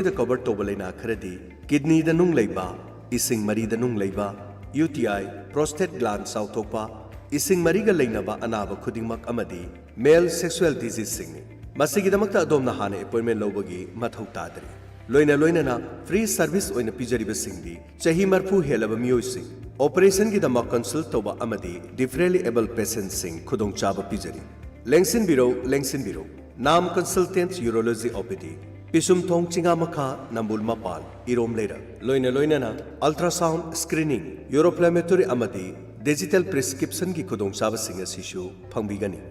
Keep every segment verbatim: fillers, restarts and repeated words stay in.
ꯗ cover ꯇꯧꯕ ꯂꯥꯏꯅꯥ ꯈꯔꯗꯤ ꯀꯤꯗꯅꯤꯗ ꯅꯨꯡ ꯂꯩꯕ, ꯏꯁꯤꯡ ꯃꯔꯤꯗ ꯅꯨꯡ ꯂꯩꯕ, ꯌꯨ ꯇꯤ ꯑꯥꯏ, ꯄ꯭ꯔꯣꯁꯇꯦꯠ ꯒ꯭ꯂꯥꯟ ꯆꯥꯎꯊꯣꯛꯄ, ꯏꯁꯤꯡ ꯃꯔꯤꯒ ꯂꯩꯅꯕ ꯑꯅꯥꯕ ꯈꯨꯗꯤꯡꯃꯛ ꯑꯃꯗꯤ ꯃꯦꯜ ꯁꯦꯛꯁꯨꯑꯦꯜ ꯗꯤꯖꯤꯖꯁꯤꯡꯅꯤ꯫ ꯃꯁꯤꯒꯤꯗꯃꯛꯇ ꯑꯗꯣꯝꯅ ꯍꯥꯟꯅ ꯑꯦꯄꯣꯏꯟꯃꯦꯟ ꯂꯧꯕꯒꯤ ꯃꯊꯧ ꯇꯥꯗ꯭ꯔꯤ꯫ ꯂꯣꯏꯅ ꯂꯣꯏꯅꯅ ꯐ꯭ꯔꯤ ꯁꯔꯚꯤꯁ ꯑꯣꯏꯅ ꯄꯤꯖꯔꯤꯕꯁꯤꯡꯗꯤ ꯆꯍꯤ ꯃꯔꯤꯐꯨ ꯍꯦꯜꯂꯕ ꯃꯤꯑꯣꯏꯁꯤꯡ, ꯑꯣꯄꯔꯦꯁꯟꯒꯤꯗꯃꯛ ꯀꯟꯁꯜ ꯇꯧꯕ ꯑꯃꯗꯤ ꯗꯤꯐꯔꯦꯟꯂꯤ ꯑꯦꯕꯜ ꯄꯦꯁꯦꯟꯠꯁꯤꯡ ꯈꯨꯗꯣꯡꯆꯥꯕ ꯄꯤꯖꯔꯤ꯫ ꯂꯦꯡꯁꯤꯟꯕꯤꯔꯧ, ꯂꯦꯡꯁꯤꯟꯕꯤꯔꯧ꯫ ꯅꯥꯝ ꯀꯟꯁꯜꯇꯦꯟꯠ ꯌꯨꯔꯣꯂꯣꯖꯤ ꯑꯣ ꯄꯤ ꯗꯤ, ꯄꯤꯁꯨꯝꯊꯣꯡ ꯆꯤꯉꯥꯃꯈꯥ, ꯅꯝꯕꯨꯜ ꯃꯄꯥꯜ, ꯏꯔꯣꯝ ꯂꯩꯔꯛ꯫ ꯂꯣꯏꯅ ꯂꯣꯏꯅꯅ ꯑꯜꯇ꯭ꯔꯥꯁꯥꯎꯟ ꯁ꯭ꯀ꯭ꯔꯤꯅꯤꯡ, ꯌꯨꯔꯣꯐ꯭ꯂꯦꯃꯦꯇꯣꯔꯤ ꯑꯃꯗꯤ ꯗꯤꯖꯤꯇꯦꯜ ꯄ꯭ꯔꯦꯁꯀ꯭ꯔꯤꯞꯁꯟꯒꯤ ꯈꯨꯗꯣꯡꯆꯥꯕꯁꯤꯡ ꯑꯁꯤꯁꯨ ꯐꯪꯕꯤꯒꯅꯤ꯫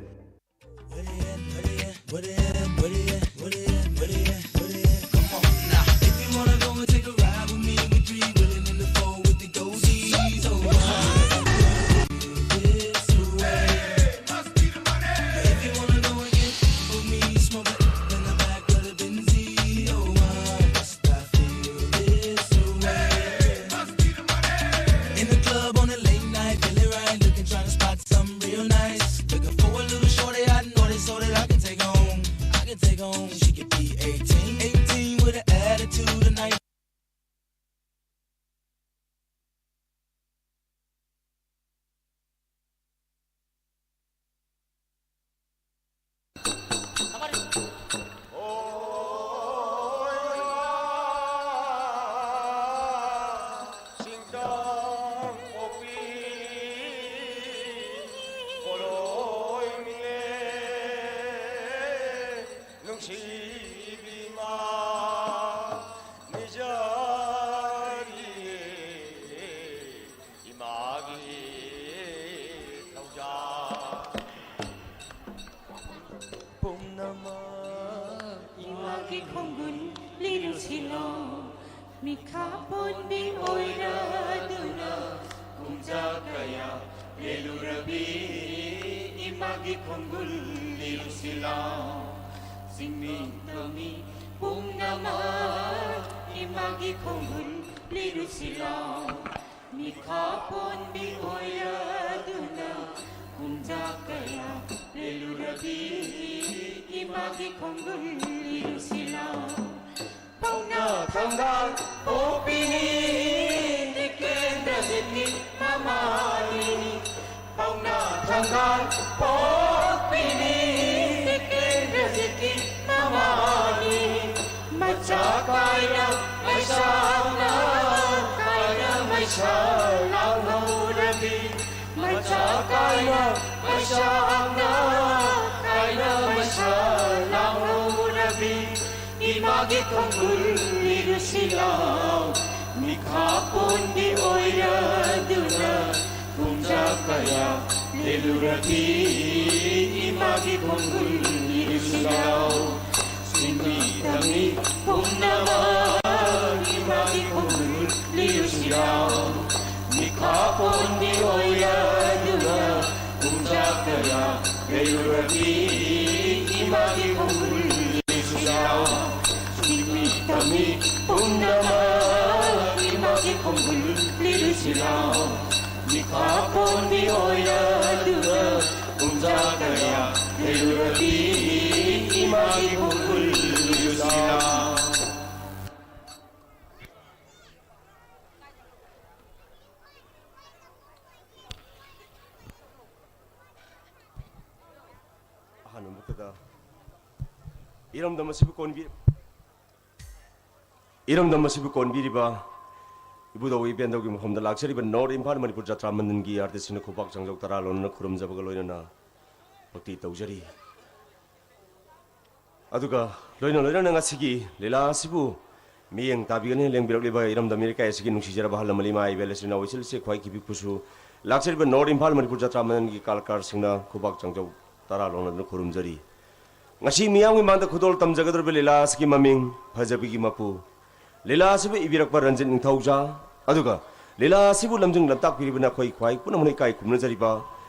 In the club on a late night, feeling right, looking, trying to spot something real nice. Looking for a little shorty, I know this so that I can take home. I can take home. She could be eighteen, eighteen with an attitude tonight. ꯏꯃꯥꯒꯤ ꯊꯧꯖꯥꯜ ꯄꯨꯝꯅꯃꯛ ꯏꯃꯥꯒꯤ ꯈꯣꯡꯒꯨꯜ ꯂꯤꯔꯨꯁꯤꯂꯣ꯫ ꯃꯤꯈꯥ ꯄꯣꯟꯕꯤ ꯑꯣꯏꯔꯗꯨꯅ ꯀꯨꯝꯖꯥ ꯀꯌꯥ ꯂꯦꯜꯂꯨꯔꯕꯤ ꯏꯃꯥꯒꯤ ꯈꯣꯡꯒꯨꯜ ꯂꯤꯔꯨꯁꯤꯂꯣ꯫ ꯆꯤꯡꯃꯤ ꯇꯝꯃꯤ ꯄꯨꯝꯅꯃꯛ ꯏꯃꯥꯒꯤ ꯈꯣꯡꯒꯨꯜ ꯂꯤꯔꯨꯁꯤꯂꯣ꯫ ꯃꯤꯈꯥ ꯄꯣꯟꯕꯤ ꯑꯣꯏꯔꯗꯨꯅ ꯀꯨꯝꯖꯥ ꯀꯌꯥ ꯂꯦꯜꯂꯨꯔꯕꯤ ꯏꯃꯥꯒꯤ ꯈꯣꯡꯒꯨꯜ ꯂꯤꯔꯨꯁꯤꯂꯣ꯫ ꯄꯥꯎ ꯊꯪꯒꯥꯜ ꯄꯣꯛꯄꯤꯅꯤ ꯖꯤꯇꯦꯟꯗ꯭ꯔꯖꯤꯠꯀꯤ ꯃꯃꯥꯅꯤ꯫ ꯄꯥꯎꯅꯥ ꯊꯪꯒꯥꯜ ꯄꯣꯛꯄꯤꯅꯤ ꯖꯤꯇꯦꯟꯗ꯭ꯔꯖꯤꯠꯀꯤ ꯃꯃꯥꯅꯤ꯫ ꯃꯆꯥ ꯀꯥꯏꯅ ꯃꯩꯁꯥꯅ ꯀꯥꯏꯅ ꯃꯩꯁꯥ ꯂꯥꯎꯍꯧꯔꯕꯤ꯫ ꯃꯆꯥ ꯀꯥꯏꯅ ꯃꯩꯁꯥꯅ ꯀꯥꯏꯅ ꯃꯩꯁꯥ ꯂꯥꯎꯍꯧꯔꯕꯤ꯫ ꯏꯃꯥꯒꯤ ꯈꯣꯡꯒꯨꯜ ꯂꯤꯔꯨꯁꯤ ꯂꯥꯎ꯫ ꯃꯤꯈꯥ ꯄꯣꯟꯕꯤ ꯑꯣꯏꯔꯗꯨꯅ ꯄꯨꯡꯖꯥ ꯀꯌꯥ ꯂꯦꯜꯂꯨꯔꯕꯤ꯫ ꯏꯃꯥꯒꯤ ꯈꯣꯡꯒꯨꯜ ꯂꯤꯔꯨꯁꯤ ꯂꯥꯎ꯫ ꯁꯤꯟꯃꯤ ꯇꯝꯃꯤ ꯄꯨꯝꯅꯃꯛ ꯏꯃꯥꯒꯤ ꯈꯣꯡꯒꯨꯜ ꯂꯤꯔꯨꯁꯤ ꯂꯥꯎ꯫ ꯃꯤꯈꯥ ꯄꯣꯟꯕꯤ ꯑꯣꯏꯔꯗꯨꯅ ꯄꯨꯡꯖꯥ ꯀꯌꯥ ꯂꯩꯔꯨꯔꯕꯤ꯫ ꯏꯃꯥꯒꯤ ꯈꯣꯡꯒꯨꯜ ꯂꯤꯔꯨꯁꯤ ꯂꯥꯎ꯫ ꯁꯤꯟꯃꯤ ꯇꯝꯃꯤ ꯄꯨꯝꯅꯃꯛ ꯏꯃꯥꯒꯤ ꯈꯣꯡꯒꯨꯜ ꯂꯤꯔꯨꯁꯤ ꯂꯥꯎ꯫ ꯃꯤꯈꯥ ꯄꯣꯟꯕꯤ ꯑꯣꯏꯔꯗꯨꯅ ꯄꯨꯡꯖꯥ ꯀꯌꯥ ꯂꯩꯔꯨꯔꯕꯤ꯫ ꯏꯃꯥꯒꯤ ꯈꯣꯡꯒꯨꯜ ꯂꯤꯔꯨꯁꯤ ꯂꯥꯎ꯫ ꯑꯍꯥꯟꯕ ꯃꯛꯇꯗ ꯏꯔꯝꯗꯝ ꯑꯁꯤꯕꯨ ꯀꯣꯟꯕꯤ-, ꯏꯔꯝꯗꯝ ꯑꯁꯤꯕꯨ ꯀꯣꯟꯕꯤꯔꯤꯕ ꯏꯕꯨꯙꯧ ꯏꯕꯦꯟꯗꯧꯒꯤ ꯃꯐꯝꯗ ꯂꯥꯛꯆꯔꯤꯕ ꯅꯣꯔꯠ ꯏꯝꯐꯥꯜ ꯃꯅꯤꯄꯨꯔ ꯖꯇ꯭ꯔꯥ ꯃꯟꯗꯜꯒꯤ ꯑꯥꯔꯇꯤꯁꯁꯤꯡꯅ ꯈꯨꯕꯥꯛ ꯆꯥꯡꯖꯧ ꯇꯔꯥ ꯂꯣꯟꯅꯅ ꯈꯨꯔꯨꯝꯖꯕꯒ ꯂꯣꯏꯅꯅ ꯚꯛꯇꯤ ꯇꯧꯖꯔꯤ꯫ ꯑꯗꯨꯒ ꯂꯣꯏꯅ ꯂꯣꯏꯅꯅ ꯉꯁꯤꯒꯤ ꯂꯤꯂꯥ ꯑꯁꯤꯕꯨ ꯃꯤꯠꯌꯦꯡ ꯇꯥꯕꯤꯒꯅꯤ ꯂꯦꯡꯕꯤꯔꯛꯂꯤꯕ ꯏꯔꯝꯗꯝ ꯏꯔꯩꯀꯥꯏ ꯑꯁꯤꯒꯤ ꯅꯨꯡꯁꯤꯖꯔꯕ ꯑꯍꯜ ꯂꯃꯟ, ꯏꯃꯥ, ꯏꯕꯦꯜ, ꯏꯆꯤꯜ ꯏꯅꯥꯎ, ꯏꯆꯜ ꯏꯆꯦ, ꯈ꯭ꯋꯥꯏ ꯀꯤꯕꯤꯛꯄꯨꯁꯨ꯫ ꯂꯥꯛꯆꯔꯤꯕ ꯅꯣꯔꯠ ꯏꯝꯐꯥꯜ ꯃꯅꯤꯄꯨꯔ ꯖꯇ꯭ꯔꯥ ꯃꯟꯗꯜꯒꯤ ꯀꯂꯥꯀꯥꯔꯁꯤꯡꯅ ꯈꯨꯕꯥꯛ ꯆꯥꯡꯖꯧ ꯇꯔꯥ ꯂꯣꯟꯅꯗꯨꯅ ꯈꯨꯔꯨꯝꯖꯔꯤ꯫ ꯉꯁꯤ ꯃꯤꯌꯥꯝꯒꯤ ꯃꯥꯡꯗ ꯈꯨꯗꯣꯜ ꯇꯝꯖꯒꯗꯧꯔꯤꯕ ꯂꯤꯂꯥ ꯑꯁꯤꯒꯤ ꯃꯃꯤꯡ ꯐꯖꯕꯤꯒꯤ ꯃꯄꯨ꯫ ꯂꯤꯂꯥ ꯑꯁꯤꯕꯨ ꯏꯕꯤꯔꯛꯄ ꯔꯟꯖꯤꯠ ꯅꯤꯡꯊꯧꯖꯥ, ꯑꯗꯨꯒ ꯂꯤꯂꯥ ꯑꯁꯤꯕꯨ ꯂꯝꯖꯤꯡ ꯂꯝꯇꯥꯛꯄꯤꯔꯤꯕ ꯅꯈꯣꯏ ꯈ꯭ꯋꯥꯏ ꯄꯨꯝꯅꯃꯛꯅ ꯏꯀꯥꯏ ꯈꯨꯝꯅꯖꯔꯤꯕ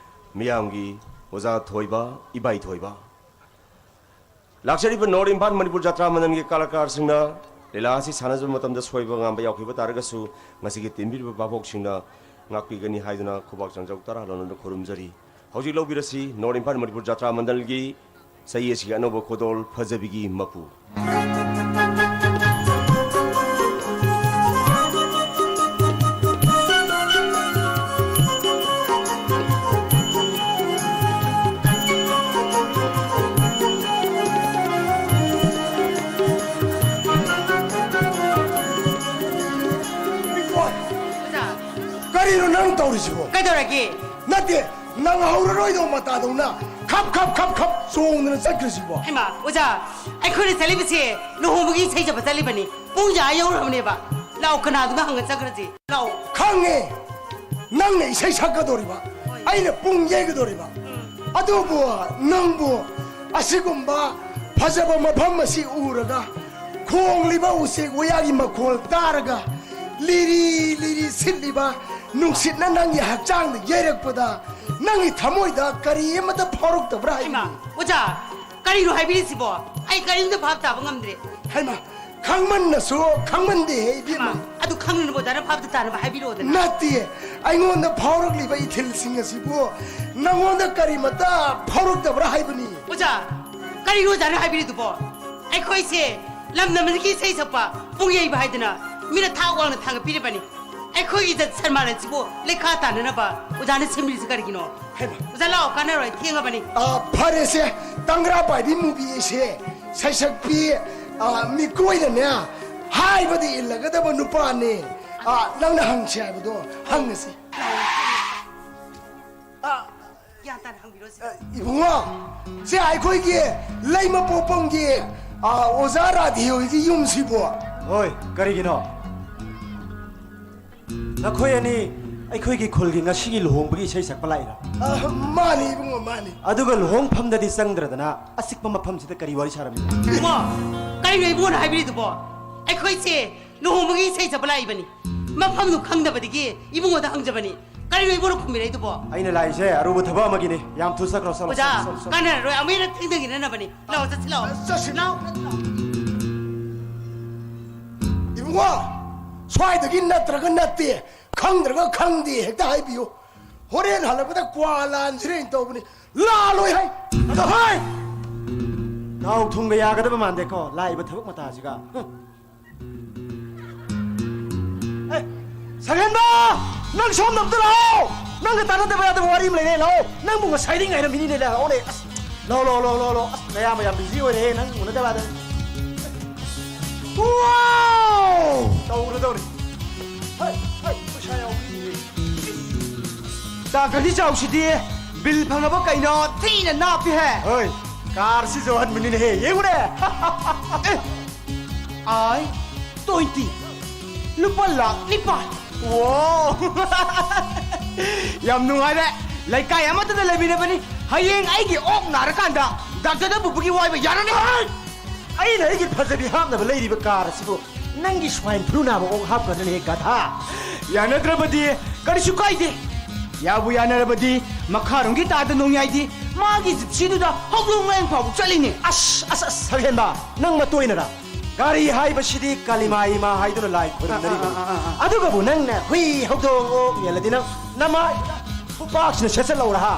ꯃꯤꯌꯥꯝꯒꯤ ꯑꯣꯖꯥ ꯊꯣꯏꯕ, ꯏꯕꯥꯏ ꯊꯣꯏꯕ꯫ ꯂꯥꯛꯆꯔꯤꯕ ꯅꯣꯔꯠ ꯏꯝꯐꯥꯜ ꯃꯅꯤꯄꯨꯔ ꯖꯇ꯭ꯔꯥ ꯃꯟꯗꯜꯒꯤ ꯀꯂꯥꯀꯥꯔꯁꯤꯡꯅ ꯂꯤꯂꯥ ꯑꯁꯤ ꯁꯥꯟꯅꯖꯕ ꯃꯇꯝꯗ ꯁꯣꯏꯕ ꯉꯥꯝꯕ ꯌꯥꯎꯈꯤꯕ ꯇꯥꯔꯒꯁꯨ, ꯉꯁꯤꯒꯤ ꯇꯤꯟꯕꯤꯔꯤꯕ ꯚꯥꯕꯣꯛꯁꯤꯡꯅ ꯉꯥꯛꯄꯤꯒꯅꯤ ꯍꯥꯏꯗꯨꯅ ꯈꯨꯕꯥꯛ ꯆꯥꯡꯖꯧ ꯇꯔꯥ ꯂꯣꯟꯅꯗꯨꯅ ꯈꯨꯔꯨꯝꯖꯔꯤ꯫ ꯍꯧꯖꯤꯛ ꯂꯧꯕꯤꯔꯁꯤ ꯅꯣꯔꯠ ꯏꯝꯐꯥꯜ ꯃꯅꯤꯄꯨꯔ ꯖꯇ꯭ꯔꯥ ꯃꯟꯗꯜꯒꯤ ꯆꯍꯤ ꯑꯁꯤꯒꯤ ꯑꯅꯧꯕ ꯈꯨꯗꯣꯜ ꯐꯖꯕꯤꯒꯤ ꯃꯄꯨ꯫ ꯁꯤꯕꯣ? ꯀꯩꯗꯧꯔꯒꯦ? ꯅꯠꯇꯦ, ꯅꯪ ꯍꯧꯔꯔꯣꯏꯗꯧ ꯃꯇꯥꯗꯧꯅ ꯈꯞ ꯈꯞ ꯈꯞ ꯈꯞ ꯆꯣꯡꯗꯅ ꯆꯠꯈ꯭ꯔꯤꯁꯤꯕꯣ? ꯍꯩꯃꯥ, ꯑꯣꯖꯥ, ꯑꯩꯈꯣꯏꯅ ꯆꯠꯂꯤꯕꯁꯦ ꯂꯨꯍꯣꯡꯕꯒꯤ ꯏꯁꯩ ꯁꯛꯄ ꯆꯠꯂꯤꯕꯅꯤ꯫ ꯄꯨꯡꯁꯦ ꯑꯥ ꯌꯧꯔꯕꯅꯦꯕ꯫ ꯂꯥꯛꯑꯣ, ꯀꯅꯥꯗꯨꯅ ꯍꯪꯉ ꯆꯠꯈ꯭ꯔꯁꯤ꯫ ꯂꯥꯛꯑꯣ꯫ ꯈꯪꯉꯦ, ꯅꯪꯅ ꯏꯁꯩ ꯁꯛꯀꯗꯧꯔꯤꯕ, ꯍꯣꯏ꯫ ꯑꯩꯅ ꯄꯨꯡ ꯌꯩꯒꯗꯧꯔꯤꯕ꯫ ꯎꯝ꯫ ꯑꯗꯨꯕꯨ ꯅꯪꯕꯨ ꯑꯁꯤꯒꯨꯝꯕ ꯐꯖꯕ ꯃꯐꯝ ꯑꯁꯤ ꯎꯔꯒ, ꯈꯣꯡꯂꯤꯕ ꯎꯆꯦꯛ ꯋꯥꯌꯥꯒꯤ ꯃꯈꯣꯜ ꯇꯥꯔꯒ, ꯂꯤꯔꯤ ꯂꯤꯔꯤ ꯁꯤꯠꯂꯤꯕ ꯅꯨꯡꯁꯤꯠꯅ ꯅꯪꯒꯤ ꯍꯛꯆꯥꯡꯗ ꯌꯩꯔꯛꯄꯗ, ꯅꯪꯒꯤ ꯊꯃꯣꯏꯗ ꯀꯔꯤ ꯑꯃꯠꯇ ꯐꯥꯎꯔꯛꯇꯕ꯭ꯔꯥ ꯍꯥꯏꯕꯅꯤ? ꯏꯃꯥ, ꯑꯣꯖꯥ, ꯀꯔꯤꯅꯣ ꯍꯥꯏꯕꯤꯔꯤꯁꯤꯕꯣ? ꯑꯩ ꯀꯔꯤꯝꯇ ꯚꯥꯞ ꯇꯥꯕ ꯉꯝꯗ꯭ꯔꯦ꯫ ꯍꯩꯃꯥ, ꯈꯪꯃꯟꯅꯁꯨ ꯈꯪꯃꯟꯗꯦꯍꯦ, ꯏꯕꯦꯝꯃ꯫ ꯍꯩꯃꯥ, ꯑꯗꯨ ꯈꯪꯅꯅꯕ ꯑꯣꯖꯥꯅ ꯚꯥꯞꯇ ꯇꯥꯅꯕ ꯍꯥꯏꯕꯤꯔꯛꯑꯣꯗꯅ꯫ ꯅꯠꯇꯦ, ꯑꯩꯉꯣꯟꯗ ꯐꯥꯎꯔꯛꯂꯤꯕ ꯏꯊꯤꯜꯁꯤꯡ ꯑꯁꯤꯕꯨ ꯅꯪꯉꯣꯟꯗ ꯀꯔꯤꯃꯠꯇ ꯐꯥꯎꯔꯛꯇꯕ꯭ꯔꯥ ꯍꯥꯏꯕꯅꯤ? ꯑꯣꯖꯥ, ꯀꯔꯤꯅꯣ ꯑꯣꯖꯥꯅ ꯍꯥꯏꯕꯤꯔꯤꯗꯨꯕꯣ? ꯑꯩꯈꯣꯏꯁꯦ ꯂꯝꯗꯝ ꯑꯃꯒꯤ ꯏꯁꯩ ꯁꯛꯄ, ꯄꯨꯡ ꯌꯩꯕ ꯍꯥꯏꯗꯅ ꯃꯤꯅ ꯊꯥꯛ ꯋꯥꯡꯅ ꯊꯥꯡꯒꯠꯄꯤꯔꯤꯕꯅꯤ꯫ ꯑꯩꯈꯣꯏꯒꯤ ꯏꯖꯠ ꯁꯟꯃꯥꯟ ꯑꯁꯤꯕꯨ ꯂꯩꯈꯥ ꯇꯥꯅꯅꯕ ꯑꯣꯖꯥꯅ ꯁꯦꯝꯕꯤꯔꯤꯁꯤ ꯀꯔꯤꯒꯤꯅꯣ? ꯍꯩꯃꯥ꯫ ꯑꯣꯖꯥ, ꯂꯥꯛꯑꯣ, ꯀꯥꯟꯅꯔꯣꯏ, ꯊꯦꯡꯉꯕꯅꯤ꯫ ꯑꯥ, ꯐꯔꯦꯁꯦ, ꯇꯪꯒ꯭ꯔꯥ ꯄꯥꯏꯕꯤ ꯃꯨꯕꯤ ꯑꯁꯦ ꯁꯩꯁꯛꯄꯤ, ꯑꯥ, ꯃꯤꯀꯣꯏꯅꯅꯦ ꯍꯥꯏꯕꯗ ꯏꯜꯂꯒꯗꯕ ꯅꯨꯄꯥꯅꯦ꯫ ꯑꯥ, ꯅꯪꯅ ꯍꯪꯁꯦ ꯍꯥꯏꯕꯗꯣ ꯍꯪꯉꯁꯤ꯫ ꯑꯥ, ꯒ꯭ꯌꯥꯟ ꯇꯥꯅ ꯍꯪꯕꯤꯔꯣꯁꯦ꯫ ꯑ, ꯏꯕꯨꯡꯉꯣ, ꯁꯦ ꯑꯩꯈꯣꯏꯒꯤ ꯂꯩꯃꯄꯣꯛꯄꯝꯒꯤ, ꯑ, ꯑꯣꯖꯥ ꯔꯥꯙꯦ ꯍꯣꯏꯒꯤ ꯌꯨꯝꯁꯤꯕꯣ? ꯍꯣꯏ, ꯀꯔꯤꯒꯤꯅꯣ? ꯅꯈꯣꯏ ꯑꯅꯤ ꯑꯩꯈꯣꯏꯒꯤ ꯈꯨꯜꯒꯤ ꯉꯁꯤꯒꯤ ꯂꯨꯍꯣꯡꯕꯒꯤ ꯏꯁꯩ ꯁꯛꯄ ꯂꯥꯛꯏꯔꯥ? ꯑ, ꯃꯥꯅꯤ ꯏꯕꯨꯡꯉꯣ, ꯃꯥꯅꯤ꯫ ꯑꯗꯨꯒ ꯂꯨꯍꯣꯡꯐꯝꯗꯗꯤ ꯆꯪꯗ꯭ꯔꯗꯅ ꯑꯆꯤꯛꯄ ꯃꯐꯝꯁꯤꯗ ꯀꯔꯤ ꯋꯥꯔꯤ ꯁꯥꯔꯝꯃꯤꯅꯣ? ꯏꯕꯨꯡꯉꯣ, ꯀꯔꯤꯅꯣ ꯏꯕꯨꯡꯉꯣꯅ ꯍꯥꯏꯕꯤꯔꯤꯗꯨꯕꯣ? ꯑꯩꯈꯣꯏꯁꯦ ꯂꯨꯍꯣꯡꯕꯒꯤ ꯏꯁꯩ ꯁꯛꯄ ꯂꯥꯛꯏꯕꯅꯤ꯫ ꯃꯐꯝꯗꯨ ꯈꯪꯗꯕꯗꯒꯤ ꯏꯕꯨꯡꯉꯣꯗ ꯍꯪꯖꯕꯅꯤ꯫ ꯀꯔꯤꯅꯣ ꯏꯕꯨꯡꯉꯣ ꯈꯨꯝꯕꯤꯔꯛꯏꯗꯨꯕꯣ? ꯑꯩꯅ ꯂꯥꯛꯏꯁꯦ ꯑꯔꯨꯕ ꯊꯕꯛ ꯑꯃꯒꯤꯅꯤ꯫ ꯌꯥꯝ ꯊꯨ ꯆꯠꯈ꯭ꯔꯣ, ꯆꯠꯂꯣ, ꯑꯣꯖꯥ, ꯆꯠꯂꯣ, ꯆꯠꯂꯣ, ꯆꯠꯂꯣ꯫ ꯀꯥꯟꯅꯔꯔꯣꯏ, ꯑꯃꯨꯛ ꯍꯦꯟꯅ ꯊꯦꯡꯊꯈꯤꯅꯅꯕꯅꯤ꯫ ꯂꯥꯛꯑꯣ, ꯆꯠꯁꯤ ꯂꯥꯛꯑꯣ꯫ ꯆꯠꯁꯤ꯫ ꯂꯥꯛꯑꯣ꯫ ꯏꯕꯨꯡꯉꯣ, ꯁ꯭ꯋꯥꯏꯗꯒꯤ ꯅꯠꯇ꯭ꯔꯒ ꯅꯠꯇꯦ, ꯈꯪꯗ꯭ꯔꯒ ꯈꯪꯗꯦ ꯍꯦꯛꯇ ꯍꯥꯏꯕꯤꯌꯨ꯫ ꯍꯣꯔꯦꯟ ꯍꯜꯂꯛꯄꯗ ꯀ꯭ꯋꯥ ꯂꯥꯟꯁꯤꯔꯦꯅ ꯇꯧꯕꯅꯤ꯫ ꯂꯥꯜꯂꯣꯏ ꯍꯥꯏ꯫ ꯑꯗꯣ ꯍꯣꯏ! ꯅꯥꯎ ꯊꯨꯝꯒ ꯌꯥꯒꯗꯕ ꯃꯥꯟꯗꯦꯀꯣ, ꯂꯥꯛꯏꯕ ꯊꯕꯛ ꯃꯇꯥꯁꯤꯒ꯫ ꯍꯨꯝ꯫ ꯑꯦ, ꯁꯛꯍꯦꯟꯕ! ꯅꯪ ꯁꯣꯝꯗ ꯑꯝꯇ ꯂꯥꯛꯑꯣ! ꯅꯪꯒ ꯇꯥꯟꯅꯗꯕ ꯌꯥꯗꯕ ꯋꯥꯔꯤ ꯑꯃ ꯂꯩꯔꯦ, ꯂꯥꯛꯑꯣ! ꯅꯪꯕꯨ ꯉꯁꯥꯏꯗꯩ ꯉꯥꯏꯔꯝꯃꯤꯅꯤꯅꯦ, ꯂꯥꯛꯑꯣꯅꯦ! ꯑꯁ, ꯂꯥꯛꯑꯣ, ꯂꯥꯛꯑꯣ, ꯂꯥꯛꯑꯣ, ꯂꯥꯛꯑꯣ! ꯑꯁ, ꯅꯌꯥꯝꯕ ꯌꯥꯝ ꯕꯤꯖꯤ ꯑꯣꯏꯔꯦꯍꯦ, ꯅꯪ ꯎꯅꯗꯕ ꯌꯥꯗꯕ꯫ ꯋꯥꯎ! ꯇꯧꯔꯗꯧꯔꯤ꯫ ꯍꯩ, ꯍꯩ, ꯄꯩꯁꯥ ꯌꯥꯎꯕꯤꯅꯦꯍꯦ꯫ ꯇꯥ ꯀꯟꯊꯤꯖꯥꯎꯁꯤꯗꯤ ꯕꯤꯜ ꯐꯪꯉꯕ ꯀꯩꯅꯣ? ꯊꯤꯅ ꯅꯥꯞꯄꯤꯍꯦ꯫ ꯍꯣꯏ, ꯀꯥꯔꯁꯤꯁꯨ ꯍꯟꯕꯅꯤꯅꯦꯍꯦ, ꯌꯦꯡꯉꯨꯅꯦ꯫ ꯑꯦ, ꯑꯥꯏ ꯇ꯭ꯋꯦꯟꯇꯤ, ꯂꯨꯄꯥ ꯂꯥꯛ ꯅꯤꯄꯥꯟ꯫ ꯋꯥꯎ! ꯌꯥꯝ ꯅꯨꯡꯉꯥꯏꯔꯦ꯫ ꯂꯩꯀꯥꯏ ꯑꯃꯠꯇꯗ ꯂꯩꯃꯤꯟꯅꯕꯅꯤ꯫ ꯍꯌꯦꯡ ꯑꯩꯒꯤ ꯑꯣꯛ ꯅꯥꯔꯀꯥꯟꯗ ꯗꯥꯛꯇꯔꯗ ꯄꯨꯕꯒꯤ ꯋꯥꯏꯕ ꯌꯥꯔꯅꯤ꯫ ꯑꯩꯅ ꯑꯩꯒꯤ ꯐꯖꯕꯤ ꯍꯥꯞꯅꯕ ꯂꯩꯔꯤꯕ ꯀꯥꯔ ꯑꯁꯤꯕꯨ ꯅꯪꯒꯤ swine flu ꯅꯥꯕ ꯑꯣꯛ ꯍꯥꯞꯀꯗ꯭ꯔꯅꯦ, ꯒꯙꯥ? ꯌꯥꯅꯗ꯭ꯔꯕꯗꯤ ꯀꯔꯤꯁꯨ ꯀꯥꯏꯗꯦ꯫ ꯌꯥꯕꯨ ꯌꯥꯅꯔꯕꯗꯤ ꯃꯈꯥꯔꯣꯝꯒꯤ ꯇꯥꯗ ꯅꯣꯡꯌꯥꯏꯗꯤ ꯃꯥꯒꯤ ꯖꯤꯞꯁꯤꯗꯨꯗ ꯍꯧꯗꯣꯡ ꯂꯥꯌꯦꯡ ꯐꯥꯎꯕ ꯆꯠꯂꯤꯅꯦ꯫ ꯑꯁ, ꯑꯁ, ꯑꯁ, ꯁꯛꯍꯦꯟꯕ, ꯅꯪ ꯃꯇꯣꯏꯅꯔꯥ? ꯒꯥꯔꯤ ꯍꯥꯏꯕꯁꯤꯗꯤ ꯀꯂꯤꯃꯥ ꯏꯃꯥ ꯍꯥꯏꯗꯨꯅ ꯂꯥꯏ ꯈꯨꯔꯨꯝꯅꯔꯤꯕꯅꯤ꯫ ꯑꯥ, ꯑꯥ, ꯑꯥ, ꯑꯥ, ꯑꯥ꯫ ꯑꯗꯨꯒꯕꯨ ꯅꯪꯅ ꯍꯨꯏ ꯍꯧꯗꯣꯡ ꯑꯣꯛ ꯌꯦꯜꯂꯗꯤ ꯅꯪ ꯅꯃꯥꯏ ꯈꯨꯄꯥꯛꯁꯤꯅ ꯁꯦꯠꯆꯠꯂꯧꯔ ꯍꯥ?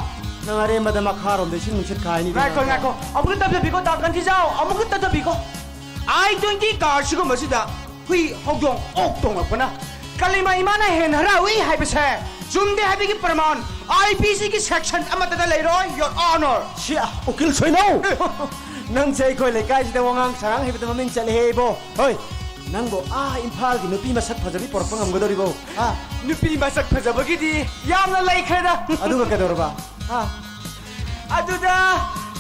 ꯅꯪ ꯑꯔꯦꯝꯕꯗ ꯃꯈꯥꯔꯣꯝꯗ ꯏꯁꯤꯡ ꯅꯨꯡꯁꯤꯠ ꯈꯥꯏꯅꯤ꯫ ꯉꯥꯏꯈꯣ, ꯉꯥꯏꯈꯣ꯫ ꯑꯃꯨꯛꯇ ꯇꯞꯊꯕꯤꯈꯣ, ꯇꯥ ꯀꯟꯊꯤꯖꯥꯎ꯫ ꯑꯃꯨꯛꯇ ꯇꯞꯊꯕꯤꯈꯣ꯫ ꯑꯥꯏ ꯇ꯭ꯋꯦꯟꯇꯤ ꯀꯥꯔ ꯁꯤꯒꯨꯝꯕꯁꯤꯗ ꯍꯨꯏ ꯍꯧꯗꯣꯡ ꯑꯣꯛ ꯇꯣꯡꯂꯛꯄꯅ ꯀꯂꯤꯃꯥ ꯏꯃꯥꯅ ꯍꯦꯟꯅ ꯍꯔꯥꯎꯏ ꯍꯥꯏꯕꯁꯦ ꯆꯨꯝꯗꯦ ꯍꯥꯏꯕꯒꯤ ꯄ꯭ꯔꯃꯥꯟ ꯑꯥꯏ ꯄꯤ ꯁꯤꯒꯤ section ꯑꯃꯠꯇꯗ ꯂꯩꯔꯣꯏ, Your Honor꯫ ꯁꯤ, ꯎꯀꯤꯜ ꯁꯣꯏꯅꯧ! ꯅꯪꯁꯦ ꯑꯩꯈꯣꯏ ꯂꯩꯀꯥꯏꯁꯤꯗ ꯋꯥꯉꯥꯡ ꯁꯉꯥꯡ ꯍꯩꯕꯗ ꯃꯃꯤꯡ ꯆꯠꯂꯦꯍꯦ ꯏꯕꯣ꯫ ꯍꯣꯏ, ꯅꯪꯕꯨ ꯑꯥ ꯏꯝꯐꯥꯜꯒꯤ ꯅꯨꯄꯤ ꯃꯁꯛ ꯐꯖꯕꯤ ꯄꯨꯔꯛꯄ ꯉꯝꯒꯗꯧꯔꯤꯕꯣ? ꯍꯥ? ꯅꯨꯄꯤ ꯃꯁꯛ ꯐꯖꯕꯒꯤꯗꯤ ꯌꯥꯝꯅ ꯂꯩꯈ꯭ꯔꯦꯗ꯫ ꯑꯗꯨꯒ ꯀꯩꯗꯧꯔꯕ? ꯍꯥ? ꯑꯗꯨꯗ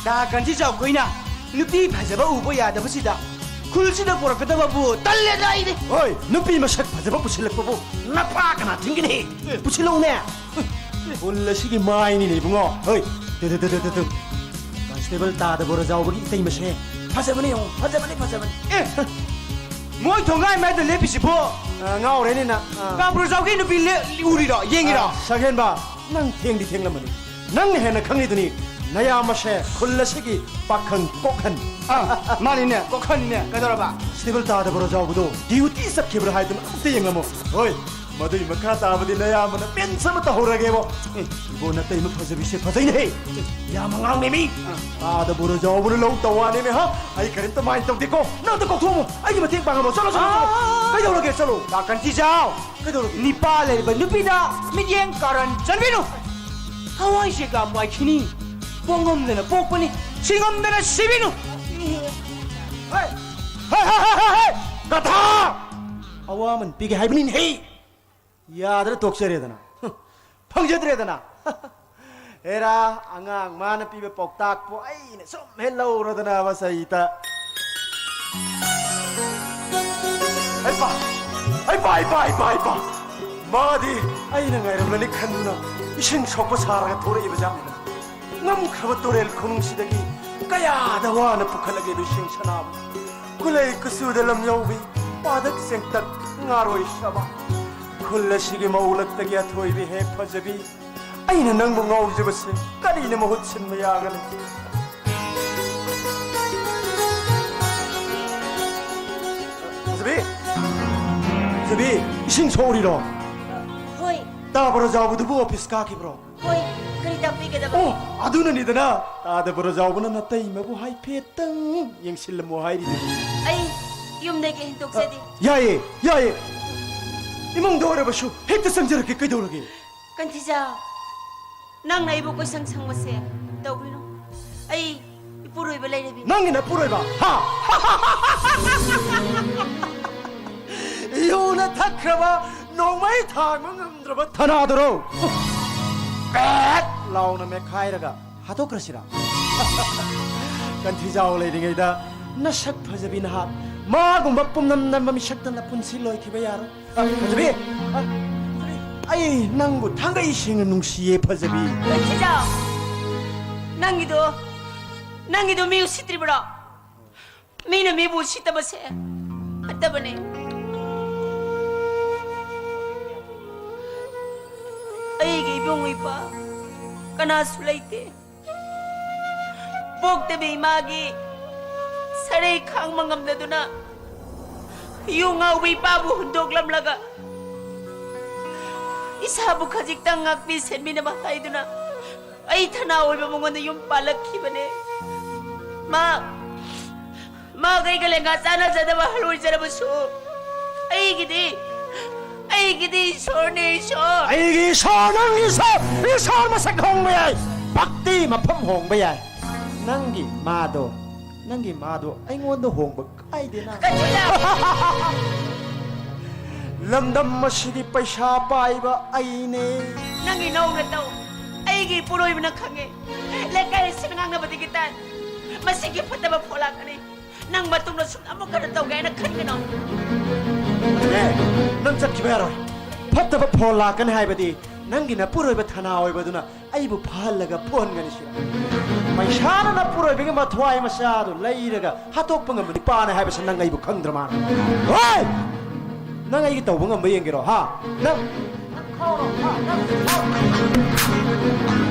ꯇꯥ ꯀꯟꯊꯤꯖꯥꯎ ꯈꯣꯏꯅ ꯅꯨꯄꯤ ꯐꯖꯕ ꯎꯕ ꯌꯥꯗꯕꯁꯤꯗ ꯈꯨꯜꯁꯤꯗ ꯄꯨꯔꯛꯀꯗꯕꯕꯨ ꯇꯜꯂꯦꯗ ꯑꯩꯗꯤ꯫ ꯍꯣꯏ, ꯅꯨꯄꯤ ꯃꯁꯛ ꯐꯖꯕ ꯄꯨꯁꯤꯜꯂꯛꯄꯕꯨ ꯅꯄꯥ ꯀꯅꯥ ꯊꯤꯡꯒꯅꯤ? ꯄꯨꯁꯤꯜꯂꯛꯎꯅꯦ꯫ ꯈꯨꯜ ꯑꯁꯤꯒꯤ ꯃꯥꯏꯅꯤꯅꯦ ꯏꯕꯨꯡꯉꯣ꯫ ꯍꯣꯏ, ꯇꯨ, ꯇꯨ, ꯇꯨ꯫ ꯀꯟꯁꯇꯦꯕꯜ ꯇꯥꯗ ꯕꯣꯔꯖꯥꯎꯕꯒꯤ ꯏꯇꯩ ꯃꯁꯦ꯫ ꯐꯖꯕꯅꯦ ꯌꯦꯡꯉꯣ, ꯐꯖꯕꯅꯦ, ꯐꯖꯕꯅꯦ꯫ ꯑꯦ, ꯃꯣꯏ ꯊꯣꯡꯒꯥꯏ ꯃꯌꯥꯏꯗ ꯂꯦꯞꯄꯤꯁꯤꯕꯣ? ꯑ, ꯉꯥꯎꯔꯦꯅꯦ ꯅꯪ꯫ ꯑ꯫ ꯀꯥ ꯕꯣꯔꯖꯥꯎꯒꯤ ꯅꯨꯄꯤ ꯂꯦ-, ꯎꯔꯤꯔꯣ? ꯌꯦꯡꯉꯤꯔꯣ? ꯑ, ꯁꯛꯍꯦꯟꯕ, ꯅꯪ ꯊꯦꯡꯗꯤ ꯊꯦꯡꯂꯝꯃꯅꯤ꯫ ꯅꯪꯅ ꯍꯦꯟꯅ ꯈꯪꯉꯤꯗꯨꯅꯤ, ꯅꯌꯥꯝꯕꯁꯦ ꯈꯨꯜ ꯑꯁꯤꯒꯤ ꯄꯥꯈꯪ ꯀꯣꯛꯍꯟ꯫ ꯑꯥ, ꯃꯥꯅꯤꯅꯦ, ꯀꯣꯛꯍꯟꯅꯤꯅꯦ꯫ ꯀꯩꯗꯧꯔꯕ? ꯁꯤꯕꯜ ꯇꯥꯗ ꯕꯣꯔꯖꯥꯎꯕꯗꯣ duty ꯆꯠꯈꯤꯕ꯭ꯔꯥ ꯍꯥꯏꯗꯨꯅ ꯑꯝꯇ ꯌꯦꯡꯉꯝꯃꯣ꯫ ꯍꯣꯏ, ꯃꯗꯨꯏ ꯃꯈꯥ ꯇꯥꯕꯗꯤ ꯅꯌꯥꯝꯕꯅ ꯃꯦꯟꯁ ꯑꯃ ꯇꯧꯍꯧꯔꯒꯦꯕꯣ꯫ ꯎꯝ, ꯏꯕꯣ, ꯅꯇꯩꯃ ꯐꯖꯕꯤꯁꯦ ꯐꯖꯩꯅꯦꯍꯦ꯫ ꯌꯥꯝ ꯑꯉꯥꯡꯅꯦꯃꯤ꯫ ꯑꯥ꯫ ꯇꯥꯗ ꯕꯣꯔꯖꯥꯎꯕꯅ ꯂꯧ ꯇꯧ ꯋꯥꯅꯦꯃꯤ, ꯍꯥ? ꯑꯩ ꯀꯔꯤꯝꯇ ꯃꯥꯏꯟ ꯇꯧꯗꯦꯀꯣ꯫ ꯅꯪ ꯑꯝꯇ ꯀꯧꯊꯣꯛꯑꯝꯃꯣ, ꯑꯩꯒꯤ ꯃꯇꯦꯡ ꯄꯥꯡꯉꯝꯃꯣ꯫ ꯆꯠꯂꯣ, ꯆꯠꯂꯣ, ꯆꯠꯂꯣ꯫ ꯑꯥ꯫ ꯀꯩꯗꯧꯔꯒꯦ? ꯆꯠꯂꯣ꯫ ꯗꯥ ꯀꯟꯊꯤꯖꯥꯎ꯫ ꯀꯩꯗꯧꯔꯒꯦ? ꯅꯤꯄꯥ ꯂꯩꯔꯤꯕ ꯅꯨꯄꯤꯗ ꯃꯤꯠꯌꯦꯡ ꯀꯥꯔꯟ ꯆꯟꯕꯤꯅꯨ꯫ ꯊꯋꯥꯏꯁꯦ ꯀꯥ ꯄꯥꯏꯈꯤꯅꯤ꯫ ꯄꯣꯛꯉꯝꯗꯅ ꯄꯣꯛꯄꯅꯤ, ꯁꯤꯉꯝꯗꯅ ꯁꯤꯕꯤꯅꯨ꯫ ꯍꯦ! ꯍꯦ, ꯍꯦ, ꯍꯦ, ꯍꯦ, ꯍꯦ! ꯒꯙꯥ! ꯑꯋꯥꯃꯟ ꯄꯤꯒꯦ ꯍꯥꯏꯕꯅꯤꯅꯦꯍꯦ! ꯌꯥꯗ꯭ꯔ ꯇꯣꯛꯆꯔꯦꯗꯅ꯫ ꯍꯨꯝ, ꯐꯪꯖꯗ꯭ꯔꯦꯗꯅ꯫ ꯍꯦꯔꯥ, ꯑꯉꯥꯡ ꯃꯥꯅ ꯄꯤꯕ ꯄꯥꯎꯇꯥꯛꯄꯨ ꯑꯩꯅ ꯁꯨꯝ ꯍꯦꯛ ꯂꯧꯔꯗꯅꯕ ꯁꯍꯤꯇ꯫ ꯍꯩꯄꯥ! ꯍꯩꯄꯥ, ꯍꯩꯄꯥ, ꯍꯩꯄꯥ, ꯍꯩꯄꯥ! ꯃꯥꯗꯤ ꯑꯩꯅ ꯉꯥꯏꯔꯝꯂꯅꯤ ꯈꯟꯗꯨꯅ ꯏꯁꯤꯡ ꯁꯣꯛꯄ ꯁꯥꯔꯒ ꯊꯣꯔꯛꯏꯕ ꯖꯥꯠꯅꯤꯗ꯫ ꯉꯝꯈ꯭ꯔꯕ ꯇꯨꯔꯦꯜ ꯈꯣꯡꯅꯨꯡꯁꯤꯗꯒꯤ ꯀꯌꯥꯗ ꯋꯥꯅ ꯄꯨꯈꯠꯂꯒꯦ ꯏꯁꯤꯡ ꯁꯅꯥꯕꯨ꯫ ꯈꯨꯂꯩ ꯀꯨꯆꯨꯗ ꯂꯝ ꯌꯧꯕꯤ, ꯄꯥꯗꯛ ꯆꯦꯡꯇꯛ ꯉꯥꯔꯣꯏ ꯁꯥꯕ꯫ ꯈꯨꯜ ꯑꯁꯤꯒꯤ ꯃꯧꯂꯛꯇꯒꯤ ꯑꯊꯣꯏꯕꯤ ꯍꯦꯛ ꯐꯖꯕꯤ, ꯑꯩꯅ ꯅꯪꯕꯨ ꯉꯥꯎꯖꯕꯁꯦ ꯀꯔꯤꯅ ꯃꯍꯨꯠ ꯁꯤꯟꯕ ꯌꯥꯒꯅꯤ? ꯐꯖꯕꯤ! ꯐꯖꯕꯤ, ꯏꯁꯤꯡ ꯁꯣꯛꯎꯔꯤꯔꯣ? ꯍꯣꯏ꯫ ꯇꯥ ꯕꯣꯔꯣꯖꯥꯎꯕꯗꯨꯕꯨ ꯑꯣꯐꯤꯁ ꯀꯥꯈꯤꯕ꯭ꯔꯣ? ꯍꯣꯏ, ꯀꯔꯤ ꯇꯥꯛꯄꯤꯒꯗꯕ? ꯑꯣ, ꯑꯗꯨꯅꯅꯤꯗꯅ ꯇꯥ ꯕꯣꯔꯣꯖꯥꯎꯕꯅ ꯅꯇꯩꯃꯕꯨ ꯍꯥꯏꯐꯦꯠꯇꯪ ꯌꯦꯡꯁꯤꯜꯂꯝꯃꯣ ꯍꯥꯏꯔꯤꯗꯨ꯫ ꯑꯩ ꯌꯨꯝꯗꯒꯤ ꯍꯦꯟꯗꯣꯛꯆꯗꯦ꯫ ꯌꯥꯏꯌꯦ, ꯌꯥꯏꯌꯦ꯫ ꯏꯃꯨꯡꯗ ꯑꯣꯏꯔꯕꯁꯨ ꯍꯦꯛꯇ ꯆꯪꯖꯔꯛꯀꯦ, ꯀꯩꯗꯧꯔꯒꯦ? ꯀꯟꯊꯤꯖꯥꯎ, ꯅꯪꯅ ꯑꯩꯕꯨ ꯀꯣꯏꯁꯪ ꯁꯪꯕꯁꯦ ꯇꯧꯕꯤꯅꯨ꯫ ꯑꯩ ꯏꯄꯨꯔꯣꯏꯕ ꯂꯩꯔꯕꯤ꯫ ꯅꯪꯒꯤ ꯅꯄꯨꯔꯣꯏꯕ? ꯍꯥ? ꯌꯨꯅ ꯊꯛꯈ꯭ꯔꯕ, ꯅꯣꯡꯃꯩ ꯊꯥꯡꯕ ꯉꯝꯗ꯭ꯔꯕ ꯊꯅꯥꯗꯨꯔꯣ? ꯄꯦꯠ ꯂꯥꯎꯅ ꯃꯦꯠꯈꯥꯏꯔꯒ ꯍꯥꯠꯇꯣꯛꯈ꯭ꯔꯁꯤꯔꯥ? ꯀꯟꯊꯤꯖꯥꯎ ꯂꯩꯔꯤꯉꯩꯗ ꯅꯁꯛ ꯐꯖꯕꯤ ꯅꯍꯥꯛ ꯃꯥꯒꯨꯝꯕ ꯄꯨꯝꯅꯝ ꯅꯝꯕ ꯃꯤꯁꯛꯇ ꯅꯄꯨꯟꯁꯤ ꯂꯣꯏꯈꯤꯕ ꯌꯥꯔꯣꯏ꯫ ꯑ, ꯐꯖꯕꯤ! ꯑ, ꯐꯖꯕꯤ! ꯑꯩ ꯅꯪꯕꯨ ꯊꯥꯡꯒꯩ ꯁꯦꯡꯅ ꯅꯨꯡꯁꯤꯌꯦ, ꯐꯖꯕꯤ꯫ ꯀꯟꯊꯤꯖꯥꯎ! ꯅꯪꯒꯤꯗꯣ, ꯅꯪꯒꯤꯗꯣ ꯃꯤ ꯎꯁꯤꯠꯇ꯭ꯔꯤꯕ꯭ꯔꯣ? ꯃꯤꯅ ꯃꯤꯕꯨ ꯎꯁꯤꯠꯇꯕꯁꯦ ꯐꯠꯇꯕꯅꯦ꯫ ꯑꯩꯒꯤ ꯏꯕꯨꯡ ꯏꯄ꯭ꯋꯥ ꯀꯅꯥꯁꯨ ꯂꯩꯇꯦ꯫ ꯄꯣꯛꯇꯕꯤ ꯏꯃꯥꯒꯤ ꯁꯔꯩ ꯈꯥꯡꯕ ꯉꯝꯗꯗꯨꯅ ꯌꯨ ꯉꯥꯎꯕ ꯏꯄꯥꯕꯨ ꯍꯨꯟꯗꯣꯛꯂꯝꯂꯒ ꯏꯁꯥꯕꯨ ꯈꯖꯤꯛꯇꯪ ꯉꯥꯛꯄꯤ ꯁꯦꯟꯕꯤꯅꯕ ꯍꯥꯏꯗꯨꯅ ꯑꯩ ꯊꯅꯥ ꯑꯣꯏꯕ ꯃꯉꯣꯟꯗ ꯌꯨꯝ ꯄꯥꯜꯂꯛꯈꯤꯕꯅꯦ꯫ ꯃꯥ, ꯃꯥꯒ ꯑꯩꯒ ꯂꯦꯡꯒꯥ ꯆꯥꯟꯅꯖꯗꯕ ꯍꯜ ꯑꯣꯏꯖꯔꯕꯁꯨ ꯑꯩꯒꯤꯗꯤ, ꯑꯩꯒꯤꯗꯤ ꯏꯁꯣꯔꯅꯦ, ꯏꯁꯣꯔ꯫ ꯑꯩꯒꯤ ꯏꯁꯣꯔ, ꯅꯪꯒꯤ ꯏꯁꯣꯔ, ꯏꯁꯣꯔ ꯃꯁꯛ ꯍꯣꯡꯕ ꯌꯥꯏ, ꯚꯛꯇꯤ ꯃꯐꯝ ꯍꯣꯡꯕ ꯌꯥꯏ꯫ ꯅꯪꯒꯤ ꯃꯥꯗꯣ, ꯅꯪꯒꯤ ꯃꯥꯗꯣ ꯑꯩꯉꯣꯟꯗ ꯍꯣꯡꯕ ꯀꯥꯏꯗꯦꯅ꯫ ꯀꯔꯤꯅꯣ? ꯂꯝꯗꯝ ꯑꯁꯤꯒꯤ ꯄꯩꯁꯥ ꯄꯥꯏꯕ ꯑꯩꯅꯦ꯫ ꯅꯪꯒꯤ ꯅꯧꯅ ꯇꯧ꯫ ꯑꯩꯒꯤ ꯏꯄꯨꯔꯣꯏꯕꯅ ꯈꯪꯉꯦ꯫ ꯂꯩꯀꯥꯏ ꯑꯁꯤꯅ ꯉꯥꯡꯅꯕꯗꯒꯤ ꯇꯥꯏ꯫ ꯃꯁꯤꯒꯤ ꯐꯠꯇꯕ ꯐꯣꯟ ꯂꯥꯛꯀꯅꯤ꯫ ꯅꯪ ꯃꯇꯨꯡꯗ ꯁꯨꯝ ꯑꯃꯨꯛ ꯀꯩꯅꯣ ꯇꯧꯒꯦ ꯍꯥꯏꯅ ꯈꯟꯒꯅꯣ꯫ ꯑꯦ, ꯅꯪ ꯆꯠꯈꯤꯕ ꯌꯥꯔꯣꯏ꯫ ꯐꯠꯇꯕ ꯐꯣꯟ ꯂꯥꯛꯀꯅꯤ ꯍꯥꯏꯕꯗꯤ ꯅꯪꯒꯤ ꯅꯄꯨꯔꯣꯏꯕ ꯊꯅꯥ ꯑꯣꯏꯕꯗꯨꯅ ꯑꯩꯕꯨ ꯐꯍꯜꯂꯒ ꯐꯨꯍꯟꯒꯅꯤ ꯁꯤꯔ? ꯄꯩꯁꯥꯅ ꯅꯄꯨꯔꯣꯏꯕꯒꯤ ꯃꯊ꯭ꯋꯥꯏ ꯃꯆꯥꯗꯨ ꯂꯩꯔꯒ ꯍꯥꯠꯇꯣꯛꯄ ꯉꯝꯕ ꯅꯨꯄꯥꯅꯦ ꯍꯥꯏꯕꯁꯤ ꯅꯪ ꯑꯩꯕꯨ ꯈꯪꯗ꯭ꯔ ꯃꯥꯜꯂꯦ꯫ ꯍꯣꯏ! ꯅꯪ ꯑꯩꯒꯤ ꯇꯧꯕ ꯉꯝꯕ ꯌꯦꯡꯒꯦꯔꯣ, ꯍꯥ? ꯅꯪ, ꯅꯪ ꯈꯥꯎꯔꯣ, ꯍꯥ? ꯅꯪ ꯈꯥꯎꯔꯣ꯫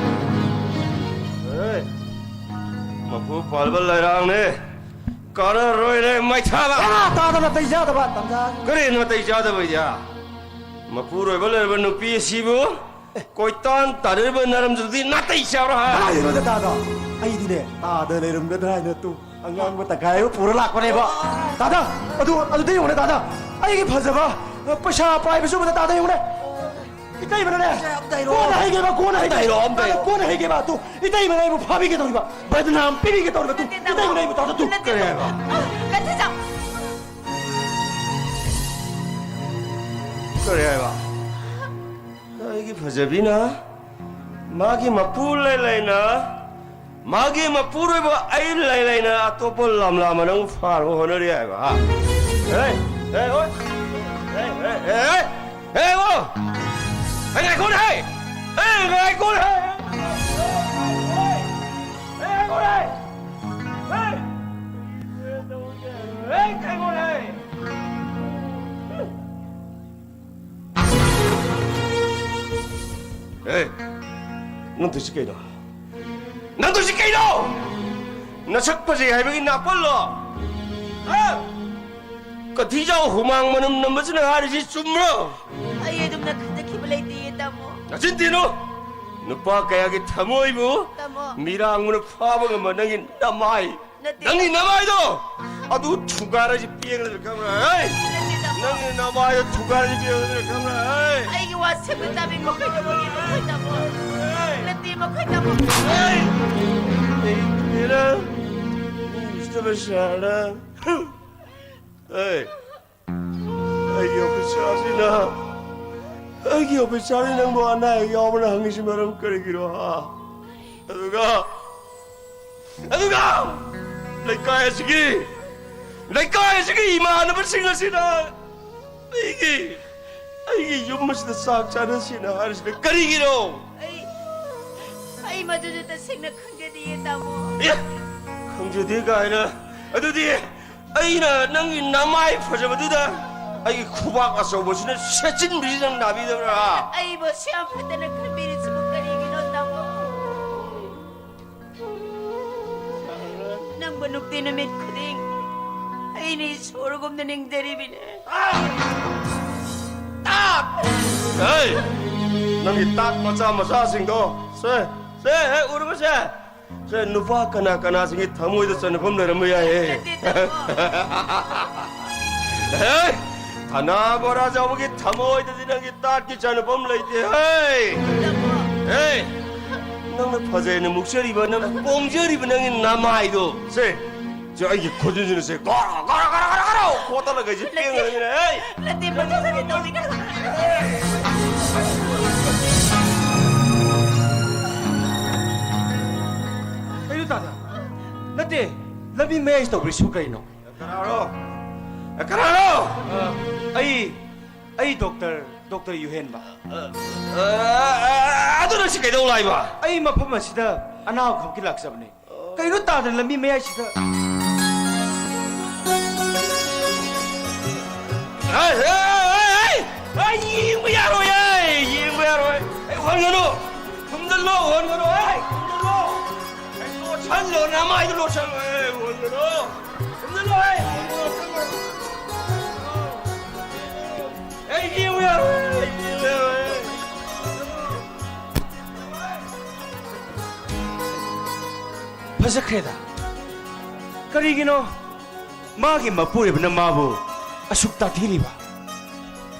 ꯑꯦ, ꯃꯄꯨ ꯄꯥꯜꯂꯕ ꯂꯩꯔꯥꯡꯅꯦ꯫ ꯀꯥꯟꯅꯔꯣꯏꯅꯦ, ꯃꯩꯊꯥꯕ꯫ ꯑꯦ, ꯇꯥꯗ ꯅꯥꯇꯩ ꯆꯥꯗꯕ ꯇꯟꯖꯥ꯫ ꯀꯔꯤ ꯅꯥꯇꯩ ꯆꯥꯗꯕ ꯏꯗꯤ? ꯃꯄꯨꯔꯣꯏꯕ ꯂꯩꯔꯕ ꯅꯨꯄꯤ ꯑꯁꯤꯕꯨ ꯀꯣꯏꯇꯥꯟ ꯇꯥꯟꯅꯔꯤꯕ ꯅꯔꯝꯗꯨꯗꯤ ꯅꯥꯇꯩ ꯆꯥꯕ꯭ꯔꯥ, ꯍꯥ? ꯀꯗꯥꯏꯗꯅꯣꯗ ꯇꯥꯗ? ꯑꯩꯗꯤꯅꯦ, ꯇꯥꯗ ꯂꯩꯔꯝꯒꯗ꯭ꯔꯥ ꯍꯥꯏꯅ ꯇꯨ ꯑꯉꯥꯡꯕ ꯇꯪꯈꯥꯏ ꯑꯃ ꯄꯨꯔ ꯂꯥꯛꯄꯅꯦꯕ꯫ ꯇꯥꯗ, ꯑꯗꯨ, ꯑꯗꯨꯗ ꯌꯦꯡꯉꯨꯅꯦ, ꯇꯥꯗ꯫ ꯑꯩꯒꯤ ꯐꯖꯕ, ꯄꯩꯁꯥ ꯄꯥꯏꯕꯁꯨ ꯎꯕꯗ ꯇꯥꯗ ꯌꯦꯡꯉꯨꯅꯦ꯫ ꯏꯇꯩꯃꯅꯅꯦ, ꯑꯝꯇ ꯍꯥꯏꯔꯛꯑꯣ꯫ ꯀꯣꯟꯅ ꯍꯩꯒꯦꯕ, ꯀꯣꯟꯅ ꯍꯩꯒꯦ꯫ ꯑꯝꯇ ꯍꯥꯏꯔꯛꯑꯣ, ꯑꯝꯇ ꯇꯥꯗ, ꯍꯥꯏꯔꯛꯑꯣ꯫ ꯀꯣꯟꯅ ꯍꯩꯒꯦꯕ, ꯇꯨ꯫ ꯏꯇꯩꯃꯅ ꯑꯩꯕꯨ ꯐꯥꯕꯤꯒꯦ ꯇꯧꯔꯤꯕ, ꯕꯗꯅꯥꯝ ꯄꯤꯕꯤꯒꯦ ꯇꯧꯔꯤꯕ, ꯇꯨ꯫ ꯅꯠꯇꯦ, ꯇꯥꯃꯣ꯫ ꯏꯇꯩꯃꯅ ꯑꯩꯕꯨ ꯇꯥꯗ, ꯇꯨ꯫ ꯅꯠꯇꯦ, ꯀꯔꯤ ꯇꯥꯃꯣ꯫ ꯍꯥꯏꯕ? ꯑ, ꯀꯟꯊꯤꯖꯝ꯫ ꯀꯔꯤ ꯍꯥꯏꯕ? ꯑꯩꯒꯤ ꯐꯖꯕꯤꯅ ꯃꯥꯒꯤ ꯃꯄꯨ ꯂꯩ ꯂꯩꯅ, ꯃꯥꯒꯤ ꯃꯄꯨꯔꯣꯏꯕ ꯑꯩ ꯂꯩ ꯂꯩꯅ ꯑꯇꯣꯞꯄ ꯂꯝꯂꯥ ꯑꯃ ꯅꯪ ꯐꯥꯅꯕ ꯍꯣꯠꯅꯔꯤ ꯍꯥꯏꯕ, ꯍꯥ? ꯍꯦ, ꯍꯦ, ꯑꯣꯏ꯫ ꯍꯦ, ꯍꯦ, ꯍꯦ, ꯍꯦ, ꯍꯦ, ꯑꯣ꯫ ꯍꯦ, ꯉꯥꯏꯈꯣꯅꯦ, ꯍꯦ꯫ ꯍꯦ, ꯉꯥꯏꯈꯣꯅꯦ, ꯍꯦ꯫ ꯍꯦ, ꯉꯥꯏꯈꯣꯅꯦ꯫ ꯍꯦ꯫ ꯍꯦ, ꯉꯥꯏꯈꯣꯅꯦ꯫ ꯑꯦ, ꯅꯪ ꯇꯧꯏꯁꯤ ꯀꯩꯅꯣ? ꯅꯪ ꯇꯧꯏꯁꯤ ꯀꯩꯅꯣ? ꯅꯁꯛ ꯐꯖꯩ ꯍꯥꯏꯕꯒꯤ ꯅꯥꯄꯜꯂꯣ? ꯍꯥ? ꯀꯊꯤꯖꯥꯎ ꯍꯨꯃꯥꯡ ꯃꯅꯝ ꯅꯝꯕꯁꯤꯅ ꯍꯥꯏꯔꯤꯁꯤ ꯆꯨꯝꯕ꯭ꯔꯣ? ꯑꯩ ꯑꯗꯨꯝꯅ ꯈꯟꯖꯈꯤꯕ ꯂꯩꯇꯦꯌꯦ, ꯇꯥꯃꯣ꯫ ꯅꯆꯤꯟ ꯊꯤꯅꯨ! ꯅꯨꯄꯥ ꯀꯌꯥꯒꯤ ꯊꯃꯣꯏꯕꯨ ꯇꯥꯃꯣ꯫ ꯃꯤꯔꯥꯡꯕꯅ ꯐꯥꯕ ꯉꯝꯕ ꯅꯪꯒꯤ ꯅꯃꯥꯏ, ꯅꯠꯇꯦ꯫ ꯅꯪꯒꯤ ꯅꯃꯥꯏꯗꯣ ꯑꯗꯨ ꯊꯨꯒꯥꯏꯔꯁꯤ ꯄꯦꯡꯂꯁꯤ ꯈꯪꯕ꯭ꯔꯥ? ꯍꯩ! ꯅꯠꯇꯦ, ꯇꯥꯃꯣ꯫ ꯅꯪꯒꯤ ꯅꯃꯥꯏꯗꯣ ꯊꯨꯒꯥꯏꯔꯁꯤ ꯄꯦꯡꯂꯁꯤ ꯈꯪꯕ꯭ꯔꯥ? ꯍꯩ! ꯑꯩꯒꯤ ꯋꯥ ꯁꯦꯡꯅ ꯇꯥꯕꯤꯌꯨ, ꯃꯈꯣꯏ ꯇꯥꯃꯣ, ꯃꯈꯣꯏ ꯇꯥꯃꯣ꯫ ꯍꯩ! ꯅꯠꯇꯦ, ꯃꯈꯣꯏ ꯇꯥꯃꯣ꯫ ꯍꯩ! ꯑꯩ ꯀꯤꯔꯦ꯫ ꯃꯤ ꯎꯁꯤꯠꯇꯕ ꯁꯥꯔꯗ꯫ ꯍꯩ! ꯑꯩꯒꯤ ꯑꯣꯐꯤꯁꯥꯔꯁꯤꯅ ꯑꯩꯒꯤ ꯑꯣꯐꯤꯁꯥꯔꯅ ꯅꯪꯕꯨ ꯑꯅꯥ ꯑꯌꯦꯛ ꯌꯥꯎꯕ꯭ꯔꯥ ꯍꯪꯉꯤꯁꯤ ꯃꯔꯝ ꯀꯔꯤꯒꯤꯅꯣ, ꯍꯥ? ꯑꯗꯨꯒ, ꯑꯗꯨꯒ ꯂꯩꯀꯥꯏ ꯑꯁꯤꯒꯤ, ꯂꯩꯀꯥꯏ ꯑꯁꯤꯒꯤ ꯏꯃꯥꯟꯅꯕꯁꯤꯡ ꯑꯁꯤꯅ ꯑꯩꯒꯤ, ꯑꯩꯒꯤ ꯌꯨꯝ ꯑꯁꯤꯗ ꯆꯥꯛ ꯆꯥꯅꯁꯤꯅ ꯍꯥꯏꯔꯤꯁꯤꯅ ꯀꯔꯤꯒꯤꯅꯣ? ꯑꯩ, ꯑꯩ ꯃꯗꯨꯗꯤ ꯇꯁꯦꯡꯅ ꯈꯪꯖꯗꯤꯌꯦ, ꯇꯥꯃꯣ꯫ ꯑꯦ, ꯈꯪꯖꯗꯦ ꯀꯥꯏꯅ꯫ ꯑꯗꯨꯗꯤ ꯑꯩꯅ ꯅꯪꯒꯤ ꯅꯃꯥꯏ ꯐꯖꯕꯗꯨꯗ ꯑꯩꯒꯤ ꯈꯨꯕꯥꯛ ꯑꯆꯧꯕꯁꯤꯅ ꯁꯦꯠꯆꯤꯟꯕꯤꯁꯤ ꯅꯪ ꯅꯥꯕꯤꯗꯕ꯭ꯔꯥ? ꯑꯩꯕꯨ ꯑꯁꯨꯛ ꯌꯥꯝ ꯐꯠꯇꯅ ꯈꯟꯕꯤꯔꯤꯁꯤꯕꯨ ꯀꯔꯤꯒꯤꯅꯣ, ꯇꯥꯃꯣ? ꯅꯪꯕꯨ ꯅꯨꯡꯇꯤ ꯅꯨꯃꯤꯠ ꯈꯨꯗꯤꯡ ꯑꯩꯅ ꯏꯁꯣꯔꯒꯨꯝꯅ ꯅꯤꯡꯖꯔꯤꯕꯅꯦ꯫ ꯇꯥꯠ! ꯍꯦ! ꯅꯪꯒꯤ ꯇꯥꯠ ꯃꯆꯥ ꯃꯆꯥꯁꯤꯡꯗꯣ, ꯁꯦ, ꯁꯦ, ꯍꯦ, ꯎꯔꯕꯁꯦ? ꯁꯦ, ꯅꯨꯄꯥ ꯀꯅꯥ ꯀꯅꯥꯁꯤꯡꯒꯤ ꯊꯃꯣꯏꯗ ꯆꯟꯅꯐꯝ ꯂꯩꯔꯝꯕ ꯌꯥꯏꯍꯦ꯫ ꯅꯠꯇꯦ, ꯇꯥꯃꯣ꯫ ꯍꯦ! ꯊꯅꯥ ꯕꯣꯔꯥ ꯆꯥꯎꯕꯒꯤ ꯊꯃꯣꯏꯗꯗꯤ ꯅꯪꯒꯤ ꯇꯥꯠꯀꯤ ꯆꯟꯅꯐꯝ ꯂꯩꯇꯦ, ꯍꯦ! ꯇꯥꯃꯣ꯫ ꯍꯦ! ꯅꯪꯅ ꯐꯖꯩꯅ ꯃꯨꯛꯆꯔꯤꯕ, ꯅꯪꯅ ꯄꯣꯡꯖꯔꯤꯕ ꯅꯪꯒꯤ ꯅꯃꯥꯏꯗꯣ, ꯁꯦ, ꯁꯦ, ꯑꯩꯒꯤ ꯈꯨꯖꯤꯟꯁꯤꯅ ꯁꯦ, ꯒꯣꯔꯣ, ꯒꯣꯔꯣ, ꯒꯣꯔꯣ, ꯒꯣꯔꯣ, ꯒꯣꯔꯣ ꯈꯣꯠꯇꯅ ꯀꯩꯁꯦ ꯅꯠꯇꯦ꯫ ꯄꯦꯡꯉꯕꯅꯤꯅ, ꯍꯦ! ꯅꯠꯇꯦ, ꯃꯗꯨꯗꯤ ꯇꯧꯕꯤꯒꯅꯨ꯫ ꯀꯩꯅꯣ ꯇꯥꯗ? ꯅꯠꯇꯦ, ꯂꯝꯕꯤ ꯃꯌꯥꯏꯁꯤ ꯇꯧꯕꯤꯔꯤꯁꯤꯕꯨ ꯀꯩꯅꯣ? ꯀꯅꯥꯅꯣ? ꯑꯦ, ꯀꯅꯥꯅꯣ? ꯑ, ꯑꯩ, ꯑꯩ ꯗꯣꯛꯇꯔ, ꯗꯣꯛꯇꯔ ꯌꯨꯍꯦꯟꯕ꯫ ꯑ, ꯑ, ꯑ, ꯑꯗꯨ ꯅꯪ ꯁꯤ ꯀꯩꯗꯧ ꯂꯥꯛꯏꯕ? ꯑꯩ ꯃꯐꯝ ꯑꯁꯤꯗ ꯑꯅꯥꯕ ꯈꯛꯀꯤ ꯂꯥꯛꯆꯕꯅꯦ꯫ ꯀꯩꯅꯣ ꯇꯥꯗꯅ ꯂꯝꯕꯤ ꯃꯌꯥꯏꯁꯤꯗ? ꯑꯦ, ꯑꯦ, ꯑꯦ, ꯑꯦ, ꯑꯦ, ꯌꯦꯡꯕ ꯌꯥꯔꯣꯏ, ꯑꯦ, ꯌꯦꯡꯕ ꯌꯥꯔꯣꯏ꯫ ꯑꯦ, ꯍꯣꯟꯒꯅꯨ꯫ ꯈꯨꯝꯖꯤꯜꯂꯣ, ꯍꯣꯟꯒꯅꯨ, ꯑꯦ, ꯈꯨꯝꯖꯤꯜꯂꯣ꯫ ꯑꯦ, ꯂꯣꯠꯁꯜꯂꯣ, ꯅꯃꯥꯏꯗꯣ ꯂꯣꯠꯁꯜꯂꯣ, ꯑꯦ, ꯍꯣꯟꯒꯅꯨ꯫ ꯈꯨꯝꯖꯤꯜꯂꯣ, ꯑꯦ, ꯍꯣꯟꯒꯅꯨ, ꯈꯨꯝꯖꯤꯜꯂꯣ꯫ ꯑꯦ, ꯌꯦꯡꯕ ꯌꯥꯔꯣꯏ, ꯑꯦ, ꯌꯦꯡꯕ ꯌꯥꯔꯣꯏ꯫ ꯐꯖꯈ꯭ꯔꯦꯗ꯫ ꯀꯔꯤꯒꯤꯅꯣ ꯃꯥꯒꯤ ꯃꯄꯨꯔꯣꯏꯕꯅ ꯃꯥꯕꯨ ꯑꯁꯨꯛ ꯇꯥꯊꯤꯔꯤꯕ?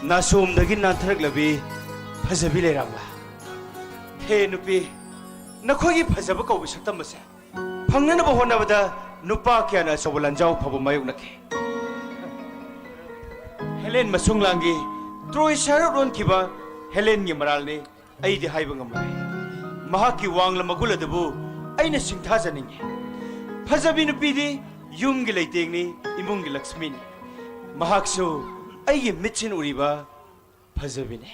ꯅꯥꯁꯣꯝꯗꯒꯤ ꯅꯥꯟꯊꯔꯛꯂꯕꯤ ꯐꯖꯕꯤ ꯂꯩꯔꯥꯡꯂꯥ? ꯍꯦ ꯅꯨꯄꯤ, ꯅꯈꯣꯏꯒꯤ ꯐꯖꯕ ꯀꯧꯕ ꯁꯛꯇꯝ ꯑꯁꯦ ꯐꯪꯅꯅꯕ ꯍꯣꯠꯅꯕꯗ ꯅꯨꯄꯥ ꯀꯌꯥꯅ ꯑꯆꯧꯕ ꯂꯥꯟꯖꯥꯎ ꯐꯥꯎꯕ ꯃꯥꯌꯣꯛꯅꯈꯤ꯫ ꯍꯦꯂꯦꯟ ꯃꯁꯨꯡ ꯂꯥꯡꯒꯤ ꯇ꯭ꯔꯣꯏ ꯁꯍꯔ ꯑꯣꯟꯈꯤꯕ ꯍꯦꯂꯦꯟꯒꯤ ꯃꯔꯥꯜꯅꯤ, ꯑꯩꯗꯤ ꯍꯥꯏꯕ ꯉꯝꯂꯣꯏ꯫ ꯃꯍꯥꯛꯀꯤ ꯋꯥꯡꯂ ꯃꯒꯨꯟ ꯑꯗꯨꯕꯨ ꯑꯩꯅ ꯁꯤꯡꯊꯥꯖꯅꯤꯡꯉꯤ꯫ ꯐꯖꯕꯤ ꯅꯨꯄꯤꯗꯤ ꯌꯨꯝꯒꯤ ꯂꯩꯇꯦꯡꯅꯤ, ꯏꯃꯨꯡꯒꯤ ꯂꯛꯁꯃꯤꯅꯤ꯫ ꯃꯍꯥꯛꯁꯨ ꯑꯩꯒꯤ ꯃꯤꯠꯁꯤꯅ ꯎꯔꯤꯕ ꯐꯖꯕꯤꯅꯤ꯫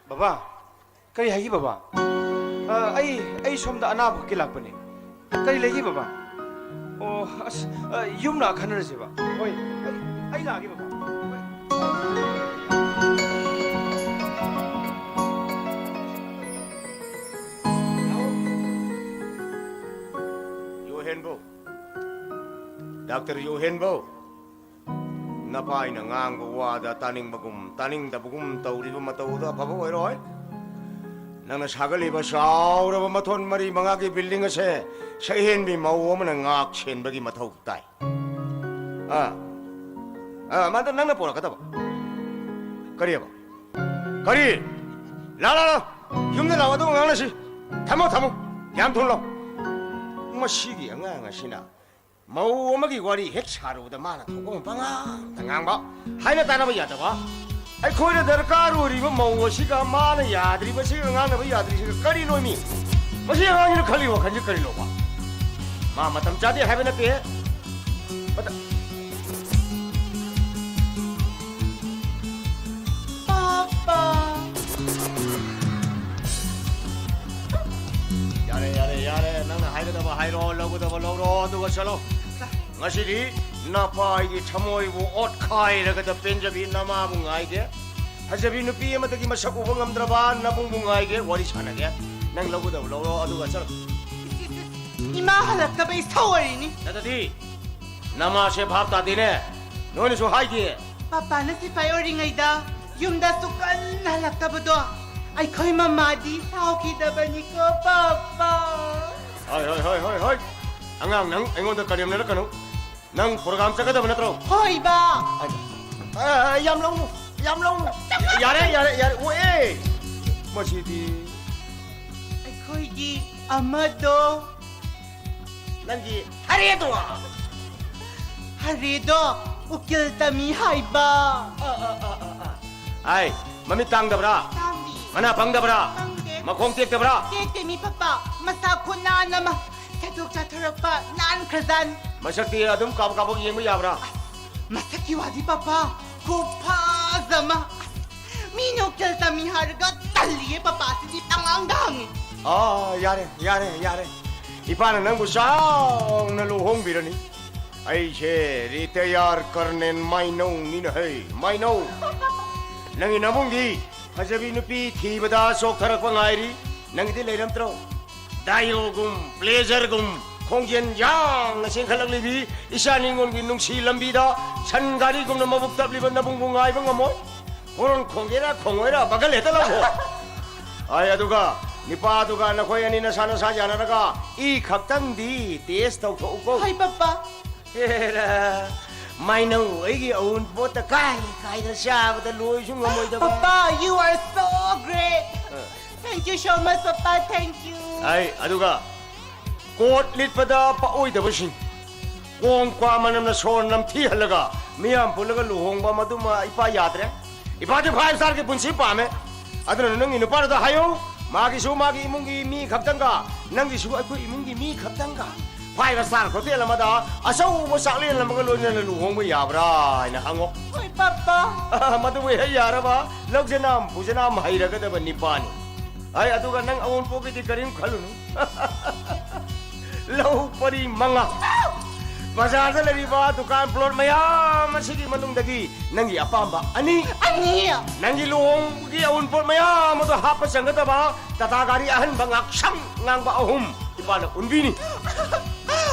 ꯕꯕꯥ, ꯀꯔꯤ ꯍꯥꯏꯒꯦ ꯕꯕꯥ? ꯑ, ꯑꯩ, ꯑꯩ ꯁꯣꯝꯗ ꯑꯅꯥꯕ ꯈꯛꯀꯤ ꯂꯥꯛꯄꯅꯦ꯫ ꯀꯔꯤ ꯂꯩꯒꯦ ꯕꯕꯥ? ꯑꯣ, ꯑꯁ, ꯑ, ꯌꯨꯝ ꯂꯥꯛꯑ ꯈꯟꯅꯔꯁꯦꯕ꯫ ꯍꯣꯏ, ꯑꯩ, ꯑꯩ ꯂꯥꯛꯑꯒꯦ ꯕꯕꯥ꯫ ꯍꯣꯏ꯫ ꯌꯣꯍꯦꯟꯕꯧ꯫ ꯗꯥꯛꯇꯔ ꯌꯣꯍꯦꯟꯕꯧ꯫ ꯅꯄꯥ ꯑꯩꯅ ꯉꯥꯡꯕ ꯋꯥꯗ ꯇꯥꯅꯤꯡꯕꯒꯨꯝ ꯇꯥꯅꯤꯡꯗꯕꯒꯨꯝ ꯇꯧꯔꯤꯕ ꯃꯇꯧꯗꯣ ꯑꯐꯕ ꯑꯣꯏꯔꯣꯏ꯫ ꯅꯪꯅ ꯁꯥꯒꯠꯂꯤꯕ ꯆꯥꯎꯔꯕ ꯃꯊꯣꯟ ꯃꯔꯤ ꯃꯉꯥꯒꯤ building ꯑꯁꯦ ꯁꯛꯍꯦꯟꯕꯤ ꯃꯧ ꯑꯃꯅ ꯉꯥꯛ ꯁꯦꯟꯕꯒꯤ ꯃꯊꯧ ꯇꯥꯏ꯫ ꯑꯥ꯫ ꯑꯥ, ꯃꯗꯨ ꯅꯪꯅ ꯄꯣꯔꯛꯀꯗꯕ꯫ ꯀꯔꯤꯑꯕ? ꯀꯔꯤ? ꯂꯥ, ꯂꯥ, ꯂꯥ꯫ ꯌꯨꯝꯗ ꯂꯥꯛꯑꯣ, ꯑꯗꯨꯒ ꯉꯥꯡꯅꯁꯤ꯫ ꯊꯝꯃꯣ, ꯊꯝꯃꯣ꯫ ꯌꯥꯝ ꯊꯨꯅ ꯂꯥꯛꯑꯣ꯫ ꯃꯁꯤꯒꯤ ꯑꯉꯥꯡ ꯑꯁꯤꯅ ꯃꯧ ꯑꯃꯒꯤ ꯋꯥꯔꯤ ꯍꯦꯛ ꯁꯥꯔꯨꯕꯗ ꯃꯥꯅ ꯊꯣꯛꯄ ꯑꯃ ꯄꯉꯥꯡꯗ ꯉꯥꯡꯕ꯫ ꯍꯥꯏꯅ ꯇꯥꯟꯅꯕ ꯌꯥꯗꯕ꯫ ꯑꯩꯈꯣꯏꯅ ꯗꯔꯀꯥꯔ ꯑꯣꯏꯔꯤꯕ ꯃꯧ ꯑꯁꯤꯒ ꯃꯥꯅ ꯌꯥꯗ꯭ꯔꯤꯕꯁꯤꯒ ꯉꯥꯡꯅꯕ ꯌꯥꯗ꯭ꯔꯤꯁꯤꯒ ꯀꯔꯤꯅꯣꯃꯤ? ꯃꯁꯤ ꯑꯉꯥꯡꯁꯤꯅ ꯈꯜꯂꯤ ꯋꯥꯈꯜꯁꯤ ꯀꯔꯤꯅꯣꯕ? ꯃꯥ ꯃꯇꯝ ꯆꯥꯗꯦ ꯍꯥꯏꯕ ꯅꯠꯇꯦ꯫ ꯃꯇꯝ ꯄꯥꯄꯥ꯫ ꯌꯥꯔꯦ, ꯌꯥꯔꯦ, ꯌꯥꯔꯦ꯫ ꯅꯪꯅ ꯍꯥꯏꯒꯗꯕ ꯍꯥꯏꯔꯣ, ꯂꯧꯒꯗꯕ ꯂꯧꯔꯣ, ꯑꯗꯨꯒ ꯆꯠꯂꯣ꯫ ꯉꯁꯤꯗꯤ ꯅꯄꯥꯏꯒꯤ ꯊꯃꯣꯏꯕꯨ ꯑꯣꯠꯈꯥꯏꯔꯒꯗ ꯄꯦꯟꯖꯕꯤ ꯅꯃꯥꯕꯨ ꯉꯥꯏꯒꯦ꯫ ꯐꯖꯕꯤ ꯅꯨꯄꯤ ꯑꯃꯗꯒꯤ ꯃꯁꯛ ꯎꯕ ꯉꯝꯗ꯭ꯔꯕ ꯅꯕꯨꯡꯕꯨ ꯉꯥꯏꯒꯦ꯫ ꯋꯥꯔꯤ ꯁꯥꯟꯅꯒꯦ꯫ ꯅꯪ ꯂꯧꯒꯗꯕ ꯂꯧꯔꯣ, ꯑꯗꯨꯒ ꯆꯠꯂꯣ꯫ ꯏꯃꯥ ꯍꯜꯂꯛꯇꯕ ꯏꯁꯧ ꯑꯣꯏꯔꯤꯅꯤ꯫ ꯅꯠꯇꯗꯤ ꯅꯃꯥꯁꯦ ꯚꯥꯞ ꯇꯥꯗꯦꯅꯦ꯫ ꯅꯣꯏꯅꯁꯨ ꯍꯥꯏꯗꯦ꯫ ꯄꯥꯄꯥꯅ ꯁꯤꯐꯥꯏ ꯑꯣꯏꯔꯤꯉꯩꯗ ꯌꯨꯝꯗ ꯑꯁꯨꯛ ꯀꯟꯅ ꯍꯜꯂꯛꯇꯕꯗꯣ ꯑꯩꯈꯣꯏ ꯃꯃꯥꯗꯤ ꯁꯥꯎꯈꯤꯗꯕꯅꯤꯀꯣ, ꯄꯥꯄꯥ꯫ ꯍꯣꯏ, ꯍꯣꯏ, ꯍꯣꯏ, ꯍꯣꯏ, ꯍꯣꯏ꯫ ꯑꯉꯥꯡ, ꯅꯪ ꯑꯩꯉꯣꯟꯗ ꯀꯔꯦꯝꯅꯔꯛꯀꯅꯨ꯫ ꯅꯪ program ꯆꯠꯀꯗꯕ ꯅꯠꯇ꯭ꯔꯣ? ꯍꯣꯏ, ꯕꯥ꯫ ꯑ, ꯌꯥꯝ ꯂꯧꯅꯨ, ꯌꯥꯝ ꯂꯧꯅꯨ꯫ ꯌꯥꯔꯦ, ꯌꯥꯔꯦ, ꯌꯥꯔꯦ꯫ ꯑꯣ, ꯑꯦ꯫ ꯃꯁꯤꯗꯤ꯫ ꯑꯩꯈꯣꯏꯒꯤ ꯑꯃꯗꯣ꯫ ꯅꯪꯒꯤ ꯍꯔꯦꯗꯣ꯫ ꯍꯔꯦꯗꯣ ꯎꯀꯤꯜ ꯇꯝꯃꯤ ꯍꯥꯏꯕ꯫ ꯑ, ꯑ, ꯑ, ꯑ, ꯑ꯫ ꯑꯥꯏ, ꯃꯃꯤꯠ ꯇꯥꯡꯗꯕ꯭ꯔꯥ? ꯇꯥꯡꯗꯤ꯫ ꯃꯅꯥ ꯄꯪꯗꯕ꯭ꯔꯥ? ꯄꯪꯗꯦ꯫ ꯃꯈꯣꯡ ꯇꯦꯛꯇꯕ꯭ꯔꯥ? ꯇꯦꯛꯇꯦ ꯃꯤ ꯄꯄꯥ, ꯃꯁꯥ ꯈꯨꯅꯥꯟ ꯑꯃ꯫ ꯆꯥꯊꯣꯛ ꯆꯥꯊꯣꯔꯛꯄ ꯅꯥꯟꯈ꯭ꯔꯖꯥꯠꯅꯤ꯫ ꯃꯁꯛꯇꯤ ꯑꯗꯨꯝ ꯀꯥꯕꯛ ꯀꯥꯕꯛ ꯌꯦꯡꯕ ꯌꯥꯕ꯭ꯔꯥ? ꯃꯁꯛꯀꯤ ꯋꯥꯗꯤ ꯄꯄꯥ, ꯈꯨꯐꯖ ꯑꯃ꯫ ꯃꯤꯅ ꯎꯀꯤꯜ ꯇꯝꯃꯤ ꯍꯥꯏꯔꯒ ꯇꯜꯂꯤꯌꯦ ꯄꯄꯥꯁꯤꯗꯤ ꯄꯉꯥꯡꯗ ꯍꯪꯉꯤ꯫ ꯑꯥ, ꯌꯥꯔꯦ, ꯌꯥꯔꯦ, ꯌꯥꯔꯦ꯫ ꯏꯄꯥꯅ ꯅꯪꯕꯨ ꯆꯥꯎꯅ ꯂꯨꯍꯣꯡꯕꯤꯔꯅꯤ꯫ ꯑꯩꯁꯦ ꯔꯤꯇꯌꯥꯔ ꯀꯔꯅꯦꯜ ꯃꯥꯏꯅꯧꯅꯤꯅ ꯍꯩ, ꯃꯥꯏꯅꯧ꯫ ꯅꯪꯒꯤ ꯅꯕꯨꯡꯗꯤ ꯐꯖꯕꯤ ꯅꯨꯄꯤ ꯊꯤꯕꯗ ꯆꯣꯛꯊꯔꯛꯄ ꯉꯥꯏꯔꯤ꯫ ꯅꯪꯒꯤꯗꯤ ꯂꯩꯔꯝꯗ꯭ꯔꯣ? ꯗꯥꯏꯑꯣꯒꯨꯝ, ꯄ꯭ꯂꯦꯖꯔꯒꯨꯝ, ꯈꯣꯡꯖꯦꯜ ꯌꯥꯡꯅ ꯆꯦꯟꯈꯠꯂꯛꯂꯤꯕꯤ ꯏꯆꯥ ꯅꯤꯉꯣꯜꯒꯤ ꯅꯨꯡꯁꯤ ꯂꯝꯕꯤꯗ ꯁꯟ ꯒꯥꯔꯤꯒꯨꯝꯅ ꯃꯕꯨꯛ ꯇꯞꯂꯤꯕ ꯅꯕꯨꯡꯕꯨ ꯉꯥꯏꯕ ꯉꯝꯃꯣꯏ꯫ ꯍꯣꯔꯣꯟ ꯈꯣꯡꯒꯦꯔꯥ ꯈꯣꯡꯉꯣꯏꯔꯥ ꯕꯒꯜ ꯍꯦꯛꯇ ꯂꯧꯈꯣ꯫ ꯑꯥꯏ, ꯑꯗꯨꯒ ꯅꯤꯄꯥꯗꯨꯒ ꯅꯈꯣꯏ ꯑꯅꯤ ꯅꯁꯥ ꯅꯁꯥ ꯌꯥꯅꯔꯒ ꯏ ꯈꯛꯇꯪꯗꯤ ꯇꯦꯁ ꯇꯧꯊꯣꯛꯎꯀꯣ꯫ ꯍꯣꯏ, ꯄꯄꯥ꯫ ꯍꯦꯔꯥ, ꯃꯥꯏꯅꯧ ꯑꯩꯒꯤ ꯑꯎꯟꯄꯣꯠꯇ ꯀꯥꯏ ꯀꯥꯏꯗ ꯆꯥꯕꯗ ꯂꯣꯏꯁꯨ ꯉꯝꯃꯣꯏꯗꯕ꯫ Papa, you are so great. ꯑ꯫ Thank you so much, Papa. Thank you. ꯑꯩ, ꯑꯗꯨꯒ ꯀꯣꯠ ꯂꯤꯠꯄꯗ ꯄꯛꯑꯣꯏꯗꯕꯁꯤꯡ, ꯀꯣꯡ ꯀ꯭ꯋꯥ ꯃꯅꯝꯅ ꯁꯣꯔ ꯅꯝꯊꯤꯍꯜꯂꯒ ꯃꯤꯌꯥꯝ ꯄꯨꯜꯂꯒ ꯂꯨꯍꯣꯡꯕ, ꯃꯗꯨꯃ ꯏꯄꯥ ꯌꯥꯗ꯭ꯔꯦ꯫ ꯏꯄꯥꯗꯤ five star ꯒꯤ ꯄꯨꯟꯁꯤ ꯄꯥꯝꯃꯦ꯫ ꯑꯗꯨꯅ ꯅꯪꯒꯤ ꯅꯨꯄꯥꯗꯨꯗ ꯍꯥꯏꯌꯨ, ꯃꯥꯒꯤꯁꯨ ꯃꯥꯒꯤ ꯏꯃꯨꯡꯒꯤ ꯃꯤ ꯈꯛꯇꯪꯒ, ꯅꯪꯒꯤꯁꯨ ꯑꯩꯈꯣꯏ ꯏꯃꯨꯡꯒꯤ ꯃꯤ ꯈꯛꯇꯪꯒ five star hotel ꯑꯃꯗ ꯑꯆꯧꯕ ꯆꯥꯛꯂꯦꯟ ꯑꯃꯒ ꯂꯣꯏꯅꯅ ꯂꯨꯍꯣꯡꯕ ꯌꯥꯕ꯭ꯔꯥ ꯍꯥꯏꯅ ꯍꯪꯉꯣ꯫ ꯍꯣꯏ, ꯄꯥꯄꯥ꯫ ꯃꯗꯨꯕꯨ ꯍꯦꯛ ꯌꯥꯔꯕ, ꯂꯧꯖꯅꯥꯝ ꯄꯨꯖꯅꯥꯝ ꯍꯩꯔꯒꯗꯕ ꯅꯤꯄꯥꯅꯤ꯫ ꯑꯩ ꯑꯗꯨꯒ ꯅꯪ ꯑꯋꯨꯟꯄꯣꯠꯀꯤꯗꯤ ꯀꯔꯤꯝ ꯈꯜꯂꯨꯅꯨ꯫ ꯂꯧ ꯄꯔꯤ ꯃꯉꯥ꯫ ꯕꯖꯥꯔꯗ ꯂꯩꯔꯤꯕ ꯗꯨꯀꯥꯟ ꯄ꯭ꯂꯣꯠ ꯃꯌꯥꯝ ꯑꯁꯤꯒꯤ ꯃꯅꯨꯡꯗꯒꯤ ꯅꯪꯒꯤ ꯑꯄꯥꯝꯕ ꯑꯅꯤ꯫ ꯑꯅꯤ? ꯅꯪꯒꯤ ꯂꯨꯍꯣꯡꯕꯒꯤ ꯑꯋꯨꯟꯄꯣꯠ ꯃꯌꯥꯝ ꯑꯗꯨ ꯍꯥꯞꯄ ꯆꯪꯒꯗꯕ ꯇꯥꯇꯥ ꯒꯥꯔꯤ ꯑꯍꯟꯕ ꯉꯥꯛꯁꯪ ꯉꯥꯡꯕ ꯑꯍꯨꯝ ꯏꯄꯥꯅ ꯎꯟꯕꯤꯅꯤ꯫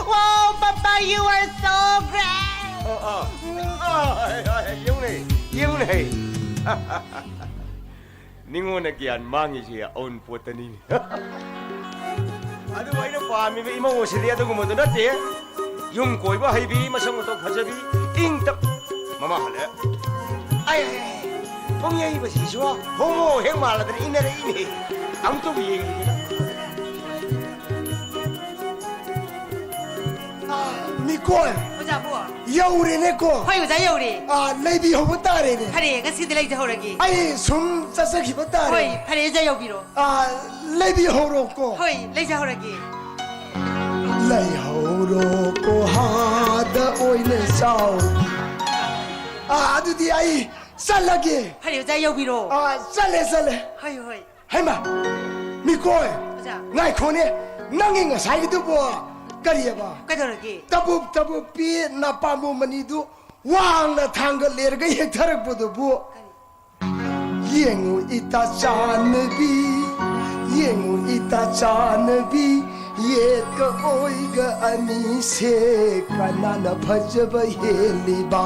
Wow, Papa, you are so great! ꯑ, ꯑ꯫ ꯎꯝ, ꯑ, ꯍꯩ, ꯍꯩ, ꯍꯩ, ꯌꯦꯡꯉꯨꯅꯦ, ꯌꯦꯡꯉꯨꯅꯦ, ꯍꯩ꯫ ꯅꯤꯉꯣꯟꯅ ꯒ꯭ꯌꯥꯟ ꯃꯥꯡꯉꯤꯁꯦ ꯑꯋꯨꯟꯄꯣꯠꯇꯅꯤꯅꯦ꯫ ꯑꯗꯨꯕꯨ ꯑꯩꯅ ꯄꯥꯝꯃꯤꯕ ꯏꯃꯧ ꯑꯁꯤꯗꯤ ꯑꯗꯨꯒꯨꯝꯕꯗꯨ ꯅꯠꯇꯦ꯫ ꯌꯨꯝ ꯀꯣꯏꯕ ꯍꯩꯕꯤ, ꯃꯁꯛ ꯃꯇꯧ ꯐꯖꯕꯤ, ꯏꯪ ꯇꯞ-, ꯃꯃꯥ ꯍꯜꯂꯛꯑꯦ꯫ ꯑꯩ, ꯄꯨꯡꯌꯩꯕꯁꯤꯁꯨ ꯍꯣꯃꯣ ꯍꯦꯛ ꯃꯥꯜꯂꯗꯅ ꯏꯟꯅꯔꯛꯏꯅꯦ꯫ ꯑꯃꯨꯛꯇꯕꯨ ꯌꯦꯡꯉꯤꯗꯅ꯫ ꯀꯣꯏ꯫ ꯑꯣꯖꯥꯕꯨ꯫ ꯌꯧꯔꯦꯅꯦꯀꯣ꯫ ꯍꯣꯏ, ꯑꯣꯖꯥ, ꯌꯧꯔꯦ꯫ ꯑꯥ, ꯂꯩꯕꯤꯍꯧꯕ ꯇꯥꯔꯦꯅꯦ꯫ ꯐꯔꯦ, ꯉꯁꯤꯗꯤ ꯂꯩꯖꯍꯧꯔꯒꯦ꯫ ꯑꯩ ꯁꯨꯝ ꯆꯠꯆꯈꯤꯕ ꯇꯥꯔꯦ꯫ ꯍꯣꯏ, ꯐꯔꯦ, ꯑꯣꯖꯥ, ꯌꯧꯕꯤꯔꯣ꯫ ꯑꯥ, ꯂꯩꯕꯤꯍꯧꯔꯣꯀꯣ꯫ ꯍꯣꯏ, ꯂꯩꯖꯍꯧꯔꯒꯦ꯫ ꯂꯩꯍꯧꯔꯣꯀꯣ, ꯍꯥꯗ ꯑꯣꯏꯅ ꯆꯥꯎ꯫ ꯑꯥ, ꯑꯗꯨꯗꯤ ꯑꯩ ꯆꯠꯂꯒꯦ꯫ ꯐꯔꯦ, ꯑꯣꯖꯥ, ꯌꯧꯕꯤꯔꯣ꯫ ꯑꯥ, ꯆꯠꯂꯦ, ꯆꯠꯂꯦ꯫ ꯍꯣꯏ, ꯍꯣꯏ꯫ ꯍꯩꯃꯥ! ꯃꯤꯀꯣꯏ! ꯑꯣꯖꯥ꯫ ꯉꯥꯏꯈꯣꯅꯦ! ꯅꯪꯒꯤ ꯉꯁꯥꯏꯒꯤꯗꯨꯕꯣ ꯀꯔꯤꯑꯕ? ꯀꯩꯗꯧꯔꯒꯦ? ꯇꯕꯨꯞ ꯇꯕꯨꯞ ꯄꯤ ꯅꯄꯥꯝꯕꯣꯝ ꯑꯅꯤꯗꯨ ꯋꯥꯡꯅ ꯊꯥꯡꯒꯠꯂꯦꯔꯒ ꯍꯦꯛꯊꯔꯛꯄꯗꯨꯕꯨ꯫ ꯀꯔꯤ? ꯌꯦꯡꯉꯨ ꯏꯇꯥ ꯆꯥꯟꯅꯕꯤ, ꯌꯦꯡꯉꯨ ꯏꯇꯥ ꯆꯥꯟꯅꯕꯤ, ꯌꯦꯠꯀ ꯑꯣꯏꯒ ꯑꯅꯤꯁꯦ ꯀꯅꯥꯅ ꯐꯖꯕ ꯍꯦꯜꯂꯤꯕ?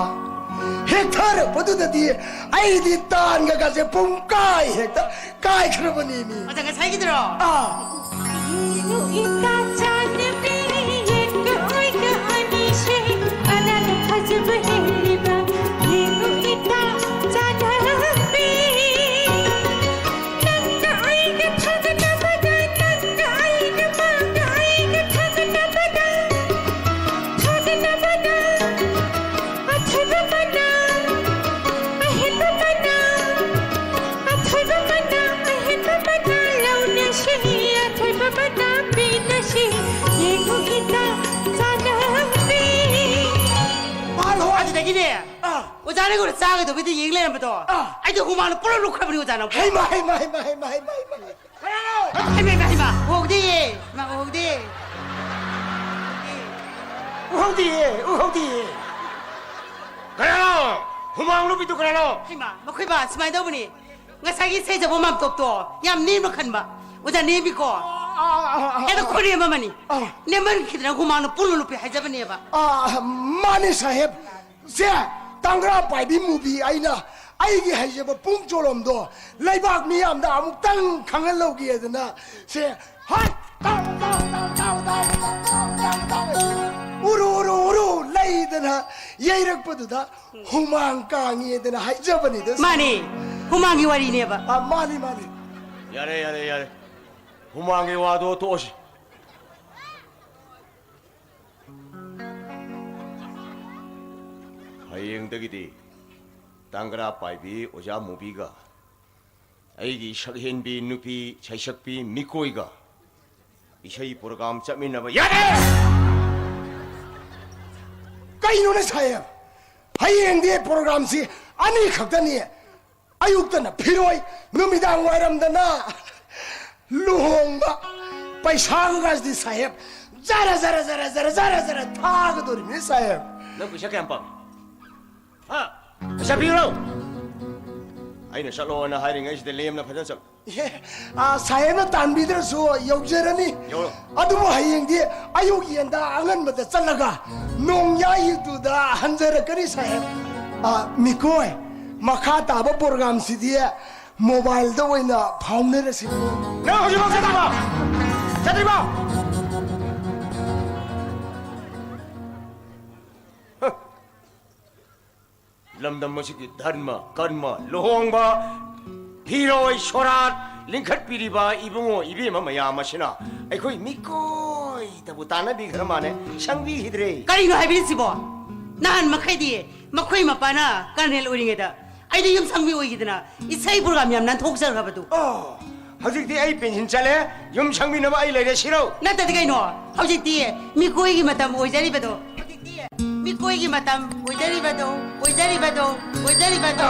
ꯍꯦꯛꯊꯔꯛꯄꯗꯨꯗꯗꯤ ꯑꯩꯗꯤ ꯇꯥꯟꯒ ꯀꯥꯁꯦ ꯄꯨꯡ ꯀꯥꯏ ꯍꯦꯛꯇ ꯀꯥꯏꯈ꯭ꯔꯕꯅꯤꯃꯤ꯫ ꯑꯗ ꯉꯁꯥꯏꯒꯤꯗꯨꯔꯣ? ꯑꯥ꯫ ꯌꯦꯡꯉꯨ ꯏꯇꯥ ꯆꯥꯟꯅꯕꯤ, ꯌꯦꯠꯀ ꯑꯣꯏꯒ ꯑꯅꯤꯁꯦ ꯀꯅꯥꯅ ꯐꯖꯕ ꯍꯦꯜꯂꯤꯕ? ꯌꯦꯡꯉꯨ ꯏꯇꯥ ꯆꯥꯟꯅꯕꯤ, ꯅꯪꯒ ꯑꯩꯒ ꯊꯥꯒꯠꯅꯕꯗ, ꯅꯪꯒ ꯑꯩꯒ ꯃꯥꯒ ꯑꯩꯒ ꯊꯥꯒꯠꯅꯕꯗ, ꯊꯥꯒꯠꯅꯕꯗ꯫ ꯑꯊꯣꯏꯕ ꯃꯅꯥ, ꯑꯍꯦꯟꯕ ꯃꯅꯥ, ꯑꯊꯣꯏꯕ ꯃꯅꯥ, ꯑꯍꯦꯟꯕ ꯃꯅꯥ ꯂꯧꯅꯁꯤ, ꯑꯊꯣꯏꯕ ꯃꯅꯥ ꯄꯤꯅꯁꯤ, ꯌꯦꯡꯉꯨ ꯏꯇꯥ ꯆꯥꯟꯅꯕꯤ꯫ ꯃꯥꯜꯍꯣ! ꯑꯗꯨꯗꯒꯤꯅꯦ, ꯑꯥ꯫ ꯑꯣꯖꯥꯅ ꯑꯩꯉꯣꯟꯗ ꯆꯥꯒꯗꯧꯕꯩꯗ ꯌꯦꯡ ꯂꯩꯔꯝꯕꯗꯣ, ꯑꯥ꯫ ꯑꯩꯗꯤ ꯍꯨꯃꯥꯡꯅ ꯄꯨꯂꯞ ꯂꯨꯞꯈ꯭ꯔꯕꯅꯤ ꯑꯣꯖꯥꯅ꯫ ꯍꯩꯃꯥ, ꯍꯩꯃꯥ, ꯍꯩꯃꯥ꯫ ꯀꯅꯥꯅꯣ? ꯍꯩꯃꯥ, ꯍꯩꯃꯥ, ꯍꯩꯃꯥ, ꯎꯍꯧꯗꯦꯌꯦ꯫ ꯏꯃꯥ, ꯎꯍꯧꯗꯦ꯫ ꯎꯍꯧꯗꯤꯌꯦ, ꯎꯍꯧꯗꯤꯌꯦ꯫ ꯀꯅꯥꯅꯣ? ꯍꯨꯃꯥꯡ ꯂꯨꯞꯄꯤꯗꯨ ꯀꯅꯥꯅꯣ? ꯍꯩꯃꯥ, ꯃꯈꯣꯏ ꯕꯥ, ꯁꯨꯃꯥꯏꯅ ꯇꯧꯕꯅꯤ꯫ ꯉꯁꯥꯏꯒꯤ ꯁꯩꯖꯕ ꯃꯥꯝꯇꯣꯞꯇꯣ ꯌꯥꯝ ꯅꯦꯝꯅ ꯈꯟꯕ꯫ ꯑꯣꯖꯥ, ꯅꯦꯝꯃꯤꯀꯣ? ꯑꯥ, ꯑꯥ, ꯑꯥ, ꯑꯥ, ꯍꯦꯟꯅ ꯑꯥ꯫ ꯈꯨꯅꯦꯝ ꯑꯃꯅꯤ꯫ ꯑꯥ꯫ ꯅꯦꯝꯃꯟꯈꯤꯗꯅ ꯍꯨꯃꯥꯡꯅ ꯄꯨꯡꯂꯨꯞ ꯂꯨꯞꯄꯤ ꯍꯥꯏꯖꯕꯅꯦꯕ꯫ ꯑꯥ, ꯃꯥꯅꯤ ꯁꯥꯍꯦꯕ꯫ ꯁꯦ, ꯇꯥꯡꯒ꯭ꯔꯥ ꯄꯥꯏꯕꯤ ꯃꯨꯕꯤ ꯑꯩꯅ ꯑꯩꯒꯤ ꯍꯩꯖꯕ ꯄꯨꯡ ꯆꯣꯂꯣꯝꯗꯣ ꯂꯩꯕꯥꯛ ꯃꯤꯌꯥꯝꯗ ꯑꯃꯨꯛꯇꯪ ꯈꯪꯍꯜꯍꯧꯒꯦꯗꯅ, ꯁꯦ, ꯍꯠ! ꯇꯥꯎ, ꯇꯥꯎ, ꯇꯥꯎ꯫ ꯎꯔꯨ, ꯎꯔꯨ, ꯎꯔꯨ ꯂꯩꯗꯅ ꯌꯩꯔꯛꯄꯗꯨꯗ ꯍꯨꯃꯥꯡ ꯀꯥꯡꯉꯦꯗꯅ ꯍꯥꯏꯖꯕꯅꯤꯗ꯫ ꯃꯥꯅꯤ, ꯍꯨꯃꯥꯡꯒꯤ ꯋꯥꯔꯤꯅꯦꯕ꯫ ꯑ, ꯃꯥꯅꯤ, ꯃꯥꯅꯤ꯫ ꯌꯥꯔꯦ, ꯌꯥꯔꯦ, ꯌꯥꯔꯦ꯫ ꯍꯨꯃꯥꯡꯒꯤ ꯋꯥꯗꯣ ꯇꯣꯛꯑꯁꯤ꯫ ꯍꯌꯦꯡꯗꯒꯤꯗꯤ ꯇꯥꯡꯒ꯭ꯔꯥ ꯄꯥꯏꯕꯤ ꯑꯣꯖꯥ ꯃꯨꯕꯤꯒ ꯑꯩꯒꯤ ꯁꯛꯍꯦꯟꯕꯤ ꯅꯨꯄꯤ ꯁꯩꯁꯛꯄꯤ ꯃꯤꯀꯣꯏꯒ ꯏꯁꯩ ꯄ꯭ꯔꯣꯒ꯭ꯔꯥꯝ ꯆꯠꯃꯤꯟꯅꯕ ꯌꯥꯗꯦ! ꯀꯩꯅꯣꯅꯦ ꯁꯥꯍꯦꯕ? ꯍꯌꯦꯡꯗꯤ ꯄ꯭ꯔꯣꯒ꯭ꯔꯥꯝꯁꯤ ꯑꯅꯤ ꯈꯛꯇꯅꯤ꯫ ꯑꯌꯨꯛꯇꯅ ꯐꯤꯔꯣꯏ, ꯅꯨꯃꯤꯗꯥꯡ ꯋꯥꯏꯔꯝꯗꯅ ꯂꯨꯍꯣꯡꯕ꯫ ꯄꯩꯁꯥꯒꯁꯤꯗꯤ ꯁꯥꯍꯦꯕ ꯖꯔ ꯖꯔ ꯖꯔ ꯖꯔ ꯖꯔ ꯖꯔ ꯊꯥꯒꯗꯣꯔꯤꯕꯅꯤ ꯁꯥꯍꯦꯕ꯫ ꯅꯪ ꯄꯩꯁꯥ ꯀꯌꯥꯝ ꯄꯥꯝꯃꯤ? ꯍꯥ? ꯄꯩꯁꯥ ꯄꯤꯔꯣ! ꯑꯩꯅ ꯆꯠꯂꯣꯅ ꯍꯥꯏꯔꯤꯉꯩꯁꯤꯗ ꯂꯦꯝꯅ ꯐꯖꯅ ꯆꯠꯂꯣ꯫ ꯑꯦ, ꯑꯥ, ꯁꯥꯍꯦꯕꯅ ꯇꯥꯟꯕꯤꯗ꯭ꯔꯁꯨ ꯌꯧꯖꯔꯅꯤ꯫ ꯌꯧꯔꯣ꯫ ꯑꯗꯨꯕꯨ ꯍꯌꯦꯡꯗꯤ ꯑꯌꯨꯛ ꯌꯦꯟꯗ ꯑꯉꯟꯕꯗ ꯆꯠꯂꯒ ꯅꯣꯡꯌꯥꯏ ꯌꯦꯛꯇꯨꯗ ꯍꯟꯖꯔꯛꯀꯅꯤ ꯁꯥꯍꯦꯕ꯫ ꯑꯥ, ꯃꯤꯀꯣꯏ, ꯃꯈꯥ ꯇꯥꯕ ꯄ꯭ꯔꯣꯒ꯭ꯔꯥꯝꯁꯤꯗꯤ ꯃꯣꯕꯥꯏꯜꯗ ꯑꯣꯏꯅ ꯐꯥꯎꯅꯔꯁꯤ꯫ ꯅꯪ ꯍꯧꯖꯤꯛꯐꯥꯎ ꯆꯠꯇ꯭ꯔꯤꯕꯣ? ꯆꯠꯇ꯭ꯔꯤꯕꯣ? ꯂꯝꯗꯝ ꯑꯁꯤꯒꯤ ꯙꯔꯃ, ꯀꯔꯃ, ꯂꯨꯍꯣꯡꯕ, ꯐꯤꯔꯣꯏ, ꯁꯣꯔꯥꯠ ꯂꯤꯡꯈꯠꯄꯤꯔꯤꯕ ꯏꯕꯨꯡꯉꯣ ꯏꯕꯦꯝꯃ ꯃꯌꯥꯝ ꯑꯁꯤꯅ ꯑꯩꯈꯣꯏ ꯃꯤꯀꯣꯏꯗꯕꯨ ꯇꯥꯟꯅꯕꯤꯈ꯭ꯔ ꯃꯥꯜꯂꯦ, ꯁꯪꯕꯤꯈꯤꯗ꯭ꯔꯦ꯫ ꯀꯔꯤꯅꯣ ꯍꯥꯏꯕꯤꯔꯤꯁꯤꯕꯣ? ꯅꯍꯥꯟ ꯃꯈꯩꯗꯤ ꯃꯈꯣꯏ ꯃꯄꯥꯅ ꯀꯔꯅꯦꯜ ꯑꯣꯏꯔꯤꯉꯩꯗ ꯑꯩꯗꯤ ꯌꯨꯝ ꯁꯪꯕꯤ ꯑꯣꯏꯈꯤꯗꯅ ꯏꯁꯩ ꯄ꯭ꯔꯣꯒ꯭ꯔꯥꯝ ꯌꯥꯝ ꯅꯥꯟꯊꯣꯛꯆꯈ꯭ꯔꯕꯗꯨ꯫ ꯑꯣ, ꯍꯧꯖꯤꯛꯇꯤ ꯑꯩ ꯄꯦꯟꯁꯤꯟ ꯆꯠꯂꯦ, ꯌꯨꯝ ꯁꯪꯕꯤꯅꯕ ꯑꯩ ꯂꯩꯔꯦ ꯁꯤꯔꯧ꯫ ꯅꯠꯇꯗꯤ ꯀꯩꯅꯣ? ꯍꯧꯖꯤꯛꯇꯤ ꯃꯤꯀꯣꯏꯒꯤ ꯃꯇꯝ ꯑꯣꯏꯖꯔꯤꯕꯗꯣ꯫ ꯍꯧꯖꯤꯛꯇꯤ ꯃꯤꯀꯣꯏꯒꯤ ꯃꯇꯝ ꯑꯣꯏꯖꯔꯤꯕꯗꯣ, ꯑꯣꯏꯖꯔꯤꯕꯗꯣ, ꯑꯣꯏꯖꯔꯤꯕꯗꯣ꯫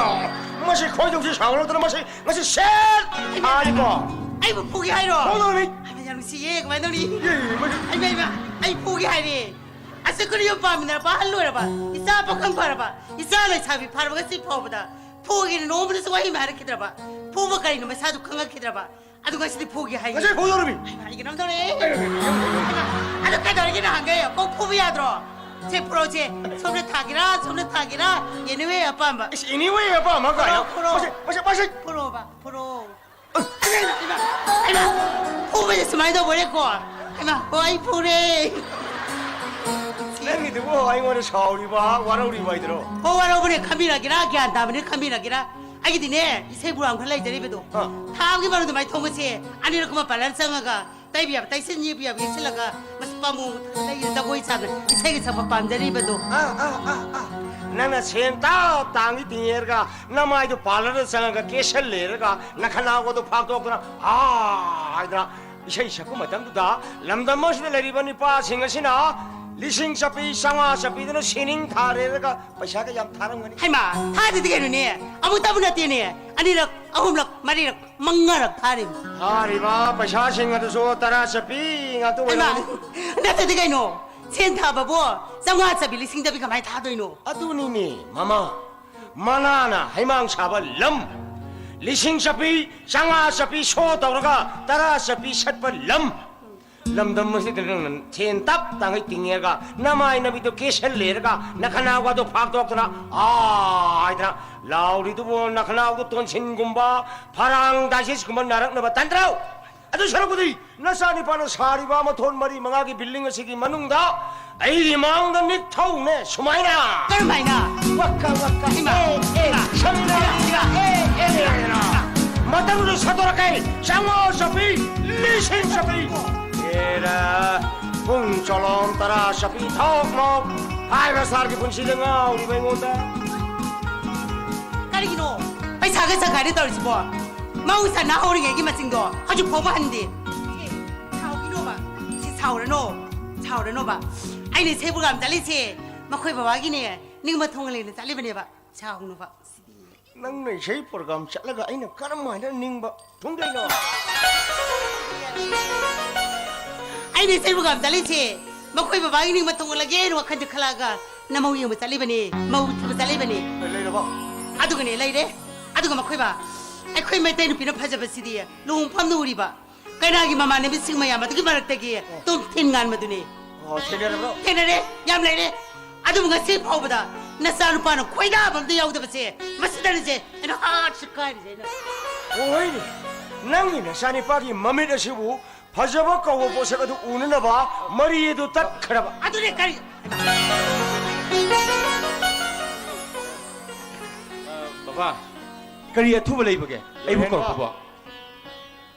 ꯃꯁꯤ ꯈꯣꯏꯗꯧꯁꯤ ꯁꯥꯎꯔꯛꯇꯅ ꯃꯁꯤ ꯉꯁꯤ ꯁꯦꯠ ꯊꯥꯔꯤꯀꯣ꯫ ꯑꯩꯕꯨ ꯐꯨꯒꯦ ꯍꯥꯏꯔꯣ? ꯐꯨꯗꯧꯔꯤ꯫ ꯑꯩ ꯌꯥꯝ ꯅꯨꯡꯁꯤꯌꯦ, ꯀꯃꯥꯏꯅ ꯇꯧꯅꯤ? ꯑꯦ, ꯃꯁꯤ ꯑꯩ ꯃꯩꯃ, ꯑꯩ ꯐꯨꯒꯦ ꯍꯥꯏꯔꯦ꯫ ꯑꯁ, ꯑꯩꯈꯣꯏꯅ ꯌꯨꯝ ꯄꯥꯟꯃꯤꯟꯅꯔꯛꯄ ꯑꯍꯜ ꯑꯣꯏꯔꯕ, ꯏꯆꯥ ꯄꯥꯈꯪ ꯐꯔꯕ, ꯏꯆꯥ ꯂꯩꯁꯥꯕꯤ ꯐꯥꯔꯕ ꯉꯁꯤ ꯐꯥꯎꯕꯗ ꯐꯨꯒꯦꯅ ꯅꯣꯡꯃꯗꯁꯨ ꯋꯥꯍꯩ ꯑꯃ ꯍꯥꯏꯔꯛꯈꯤꯗ꯭ꯔꯕ꯫ ꯐꯨꯕ ꯀꯔꯤꯅꯣ ꯃꯁꯥꯗꯨ ꯈꯪꯉꯛꯈꯤꯗ꯭ꯔꯕ꯫ ꯑꯗꯨ ꯉꯁꯤꯗꯤ ꯐꯨꯒꯦ ꯍꯥꯏꯌꯦ꯫ ꯉꯁꯤ ꯐꯨꯗꯧꯔꯤꯃꯤ꯫ ꯑꯩ ꯀꯩꯅꯣꯝ ꯇꯧꯔꯦ꯫ ꯑꯗꯨ ꯀꯩꯗꯧꯔꯒꯦ ꯅꯍꯥꯟꯒꯩ? ꯀꯣꯛ ꯐꯨꯕ ꯌꯥꯗ꯭ꯔꯣ? ꯁꯦ ꯐꯨꯔꯛꯑꯣ ꯁꯦ꯫ ꯁꯣꯝꯗ ꯊꯥꯒꯦꯔꯥ, ꯁꯣꯝꯗ ꯊꯥꯒꯦꯔꯥ? Anyway ꯑꯄꯥꯝꯕ꯫ ꯏꯁ, anyway ꯑꯄꯥꯝꯕ ꯀꯥꯏꯅ꯫ ꯐꯨꯔꯛꯑꯣ, ꯐꯨꯔꯛꯑꯣ꯫ ꯃꯁꯤ, ꯃꯁꯤ, ꯃꯁꯤ꯫ ꯐꯨꯔꯛꯑꯣꯕ, ꯐꯨꯔꯛꯑꯣ꯫ ꯍꯩꯃꯥ, ꯍꯩꯃꯥ, ꯍꯩꯃꯥ꯫ ꯐꯨꯕꯁꯦ ꯁꯨꯃꯥꯏꯅ ꯇꯧꯕꯅꯦꯀꯣ꯫ ꯍꯩꯃꯥ, ꯑꯣ, ꯑꯩ ꯐꯨꯔꯦ꯫ ꯅꯪꯒꯤꯗꯨꯕꯨ ꯑꯩꯉꯣꯟꯗ ꯁꯥꯎꯔꯤꯕ, ꯋꯥꯔꯧꯔꯤꯕ ꯍꯥꯏꯗꯨꯔꯣ? ꯍꯣ, ꯋꯥꯔꯧꯕꯅꯦ, ꯈꯟꯕꯤꯔꯒꯦꯔꯥ, ꯒ꯭ꯌꯥꯟ ꯇꯥꯕꯅꯦ, ꯈꯟꯕꯤꯔꯒꯦꯔꯥ꯫ ꯑꯩꯒꯤꯗꯤꯅꯦ, ꯏꯁꯩ ꯄ꯭ꯔꯣꯒ꯭ꯔꯥꯝ ꯈꯔ ꯂꯩꯖꯔꯤꯕꯗꯣ꯫ ꯑꯥ꯫ ꯊꯥ ꯑꯃꯒꯤ ꯃꯅꯨꯡꯗ ꯃꯥꯏ ꯊꯣꯡꯕꯁꯦ ꯑꯅꯤꯔꯛ ꯀꯨꯝꯕ ꯄꯥꯔꯂꯔ ꯆꯪꯉꯒ ꯇꯩꯕ ꯌꯥꯕ ꯇꯩꯁꯤꯟ, ꯌꯦꯛꯄ ꯌꯥꯕ ꯌꯦꯛꯁꯤꯜꯂꯒ, ꯃꯁꯤ ꯄꯥꯝꯃꯨ ꯂꯩꯔ ꯖꯒꯣꯏ ꯁꯥꯗꯅ ꯏꯁꯩꯒ ꯁꯛꯄ ꯄꯥꯝꯖꯔꯤꯕꯗꯣ꯫ ꯑꯥ, ꯑꯥ, ꯑꯥ, ꯑꯥ꯫ ꯅꯪꯅ ꯁꯦꯟ ꯇꯥꯞ ꯇꯥꯡꯒꯤ ꯇꯤꯡꯉꯦꯔꯒ ꯅꯃꯥꯏꯗꯨ ꯄꯥꯔꯂꯔꯗ ꯆꯪꯉꯒ ꯀꯦꯁꯜꯂꯦꯔꯒ ꯅꯈꯅꯥꯎꯒꯗꯨ ꯐꯥꯛꯇꯣꯛꯇꯅ "ꯑꯥ" ꯍꯥꯏꯗꯅ ꯏꯁꯩ ꯁꯛꯄ ꯃꯇꯝꯗꯨꯗ ꯂꯝꯗꯝ ꯑꯁꯤꯗ ꯂꯩꯔꯤꯕ ꯅꯨꯄꯥꯁꯤꯡ ꯑꯁꯤꯅ ꯂꯤꯁꯤꯡ ꯆꯠꯄꯤ, ꯆꯥꯝꯃꯉꯥ ꯆꯠꯄꯤꯗꯨꯅ ꯁꯦꯅꯤꯡ ꯊꯥꯔꯦꯔꯒ ꯄꯩꯁꯥꯒ ꯌꯥꯝ ꯊꯥꯔꯝꯒꯅꯤ꯫ ꯍꯩꯃꯥ, ꯊꯥꯗꯗꯤ ꯀꯩꯅꯣꯅꯦ? ꯑꯃꯨꯛꯇꯕꯨ ꯅꯠꯇꯦꯅꯦ, ꯑꯅꯤꯔꯛ, ꯑꯍꯨꯝꯂꯛ, ꯃꯔꯤꯔꯛ, ꯃꯉꯥꯔꯛ ꯊꯥꯔꯤꯕ꯫ ꯊꯥꯔꯤꯕ ꯄꯩꯁꯥꯁꯤꯡ ꯑꯗꯨꯁꯨ ꯇꯔꯥ ꯆꯠꯄꯤ ꯉꯥꯛꯇ ꯍꯩꯃꯥ, ꯑꯣꯏꯔꯝꯒꯅꯤ꯫ ꯅꯠꯇꯗꯤ ꯀꯩꯅꯣ? ꯁꯦꯟ ꯊꯥꯕꯕꯨ ꯆꯥꯝꯃꯉꯥ ꯆꯠꯄꯤ, ꯂꯤꯁꯤꯡ ꯆꯠꯄꯤ ꯀꯃꯥꯏꯅ ꯊꯥꯗꯣꯏꯅꯣ? ꯑꯗꯨꯅꯤꯅꯦ ꯃꯃꯥ, ꯃꯅꯥꯅ ꯍꯩꯃꯥꯡ ꯁꯥꯕ ꯂꯝ, ꯂꯤꯁꯤꯡ ꯆꯠꯄꯤ, ꯆꯥꯝꯃꯉꯥ ꯆꯠꯄꯤ ꯁꯣ ꯇꯧꯔꯒ ꯇꯔꯥ ꯆꯠꯄꯤ ꯁꯠꯄ ꯂꯝ꯫ ꯂꯝꯗꯝ ꯑꯁꯤꯗ ꯅꯪꯅ ꯁꯦꯟ ꯇꯞ ꯇꯥꯡꯈꯩ ꯇꯤꯡꯉꯦꯔꯒ ꯅꯃꯥꯏ ꯅꯃꯤꯠꯇꯣ ꯀꯦꯁꯜꯂꯦꯔꯒ ꯅꯈꯅꯥꯎꯒꯗꯣ ꯐꯥꯛꯇꯣꯛꯇꯅ "ꯑꯥ" ꯍꯥꯏꯗꯅ ꯂꯥꯎꯔꯤꯗꯨꯕꯨ ꯅꯈꯅꯥꯎꯗꯣ ꯇꯣꯟꯁꯤꯟꯒꯨꯝꯕ ꯐꯔꯥꯡ ꯗꯥꯏꯖꯦꯁꯀꯨꯝꯕ ꯅꯥꯔꯛꯅꯕ ꯇꯟꯗ꯭ꯔꯣ? ꯑꯗꯨ ꯁꯔꯨꯛꯄꯨꯗꯤ ꯅꯆꯥꯅꯤꯄꯥꯅ ꯁꯥꯔꯤꯕ ꯃꯊꯣꯟ ꯃꯔꯤ ꯃꯉꯥꯒꯤ ꯕꯤꯜꯗꯤꯡ ꯑꯁꯤꯒꯤ ꯃꯅꯨꯡꯗ ꯑꯩꯒꯤ ꯃꯥꯡꯗ ꯅꯤꯛꯊꯧꯅꯦ ꯁꯨꯃꯥꯏꯅ꯫ ꯀꯔꯝꯍꯥꯏꯅ? ꯋꯥꯀꯥ ꯋꯥꯀꯥ, ꯏꯃꯥ, ꯑꯦ ꯑꯦ, ꯏꯃꯥ, ꯁꯃꯤꯅꯥ, ꯏꯃꯥ, ꯑꯦ ꯑꯦ, ꯑꯦ꯫ ꯃꯇꯝꯗꯨ ꯁꯠꯇꯣꯔꯛꯀꯦ꯫ ꯆꯥꯝꯃꯉꯥ ꯆꯠꯄꯤ, ꯂꯤꯁꯤꯡ ꯆꯠꯄꯤ꯫ ꯑꯦꯔꯥ, ꯄꯨꯡ ꯆꯣꯂꯣꯝ ꯇꯔꯥ ꯆꯠꯄꯤ ꯊꯣꯛ ꯃꯣꯛ꯫ ꯐꯥꯏꯚ ꯁ꯭ꯇꯥꯔꯒꯤ ꯄꯨꯟꯁꯤꯗ ꯉꯥꯎꯔꯤꯕ ꯑꯩꯉꯣꯟꯗ꯫ ꯀꯔꯤꯒꯤꯅꯣ ꯄꯩꯁꯥꯒ ꯆꯪꯈꯥꯏꯔꯦ ꯇꯧꯔꯤꯁꯤꯕꯣ? ꯃꯍꯧꯁꯥ ꯅꯍꯥ ꯑꯣꯏꯔꯤꯉꯩꯒꯤ ꯃꯆꯤꯡꯗꯣ ꯍꯧꯖꯤꯛ ꯐꯥꯎꯕ ꯍꯟꯗꯦ꯫ ꯁꯤ ꯁꯥꯎꯈꯤꯅꯣꯕ, ꯁꯤ ꯁꯥꯎꯔꯅꯣ, ꯁꯥꯎꯔꯅꯣꯕ꯫ ꯑꯩꯅ ꯏꯁꯩ ꯄ꯭ꯔꯣꯒ꯭ꯔꯥꯝ ꯆꯠꯂꯤꯁꯦ ꯃꯈꯣꯏ ꯕꯕꯥꯒꯤꯅꯦ ꯅꯤꯡꯕ ꯊꯨꯡꯍꯜꯂꯦꯅ ꯆꯠꯂꯤꯕꯅꯦꯕ꯫ ꯁꯥꯎꯅꯣꯕ꯫ ꯅꯪꯅ ꯏꯁꯩ ꯄ꯭ꯔꯣꯒ꯭ꯔꯥꯝ ꯆꯠꯂꯒ ꯑꯩꯅ ꯀꯔꯝ ꯍꯥꯏꯅ ꯅꯤꯡꯕ ꯊꯨꯡꯗꯣꯏꯅꯣ? ꯑꯩꯅ ꯏꯁꯩ ꯄ꯭ꯔꯣꯒ꯭ꯔꯥꯝ ꯆꯠꯂꯤꯁꯦ ꯃꯈꯣꯏ ꯕꯕꯥꯒꯤ ꯅꯤꯡꯕ ꯊꯨꯡꯍꯜꯂꯒꯦꯅ ꯋꯥꯈꯜꯁꯦ ꯈꯜꯂꯛꯑꯒ ꯅꯃꯧ ꯌꯦꯡꯕ ꯆꯠꯂꯤꯕꯅꯦ, ꯃꯧ ꯊꯤꯕ ꯆꯠꯂꯤꯕꯅꯦ꯫ ꯂꯩꯔꯕꯣ? ꯑꯗꯨꯒꯅꯦ ꯂꯩꯔꯦ꯫ ꯑꯗꯨꯒ ꯃꯈꯣꯏ ꯕꯥ, ꯑꯩꯈꯣꯏ ꯃꯩꯇꯩ ꯅꯨꯄꯤꯅ ꯐꯖꯕꯁꯤꯗꯤ ꯂꯨꯍꯣꯡꯐꯝꯗ ꯎꯔꯤꯕ ꯀꯩꯅꯥꯒꯤ ꯃꯃꯥꯟꯅꯕꯤꯁꯤꯡ ꯃꯌꯥꯝ ꯑꯗꯨꯒꯤ ꯃꯔꯛꯇꯒꯤ ꯑꯣ꯫ ꯇꯣꯝꯊꯤꯟ ꯉꯥꯟꯕꯗꯨꯅꯤ꯫ ꯑꯣ, ꯊꯦꯡꯅꯔꯕ꯭ꯔꯣ? ꯊꯦꯡꯅꯔꯦ, ꯌꯥꯝ ꯂꯩꯔꯦ꯫ ꯑꯗꯨꯕꯨ ꯉꯁꯤ ꯐꯥꯎꯕꯗ ꯅꯆꯥꯅꯨꯄꯥꯅ ꯈꯣꯏꯗꯥꯕ ꯑꯝꯇ ꯌꯥꯎꯗꯕꯁꯦ, ꯃꯁꯤꯗꯅꯤꯁꯦ ꯑꯩꯅ ꯍꯥꯠꯁꯨ ꯀꯥꯏꯔꯤꯁꯦ ꯑꯩꯅ꯫ ꯑꯣꯏꯅꯦ, ꯅꯪꯒꯤ ꯅꯆꯥꯅꯨꯄꯥꯒꯤ ꯃꯃꯤꯠ ꯑꯁꯤꯕꯨ ꯐꯖꯕ ꯀꯧꯕ ꯄꯣꯠꯁꯛ ꯑꯗꯨ ꯎꯅꯅꯕ ꯃꯔꯤ ꯑꯗꯨ ꯇꯠꯈ꯭ꯔꯕ꯫ ꯑꯗꯨꯅꯦ ꯀꯔꯤ? ꯕꯕꯥ, ꯀꯔꯤ ꯑꯊꯨꯕ ꯂꯩꯕꯒꯦ? ꯑꯩꯕꯨ ꯀꯧꯔꯛꯄꯕꯣ?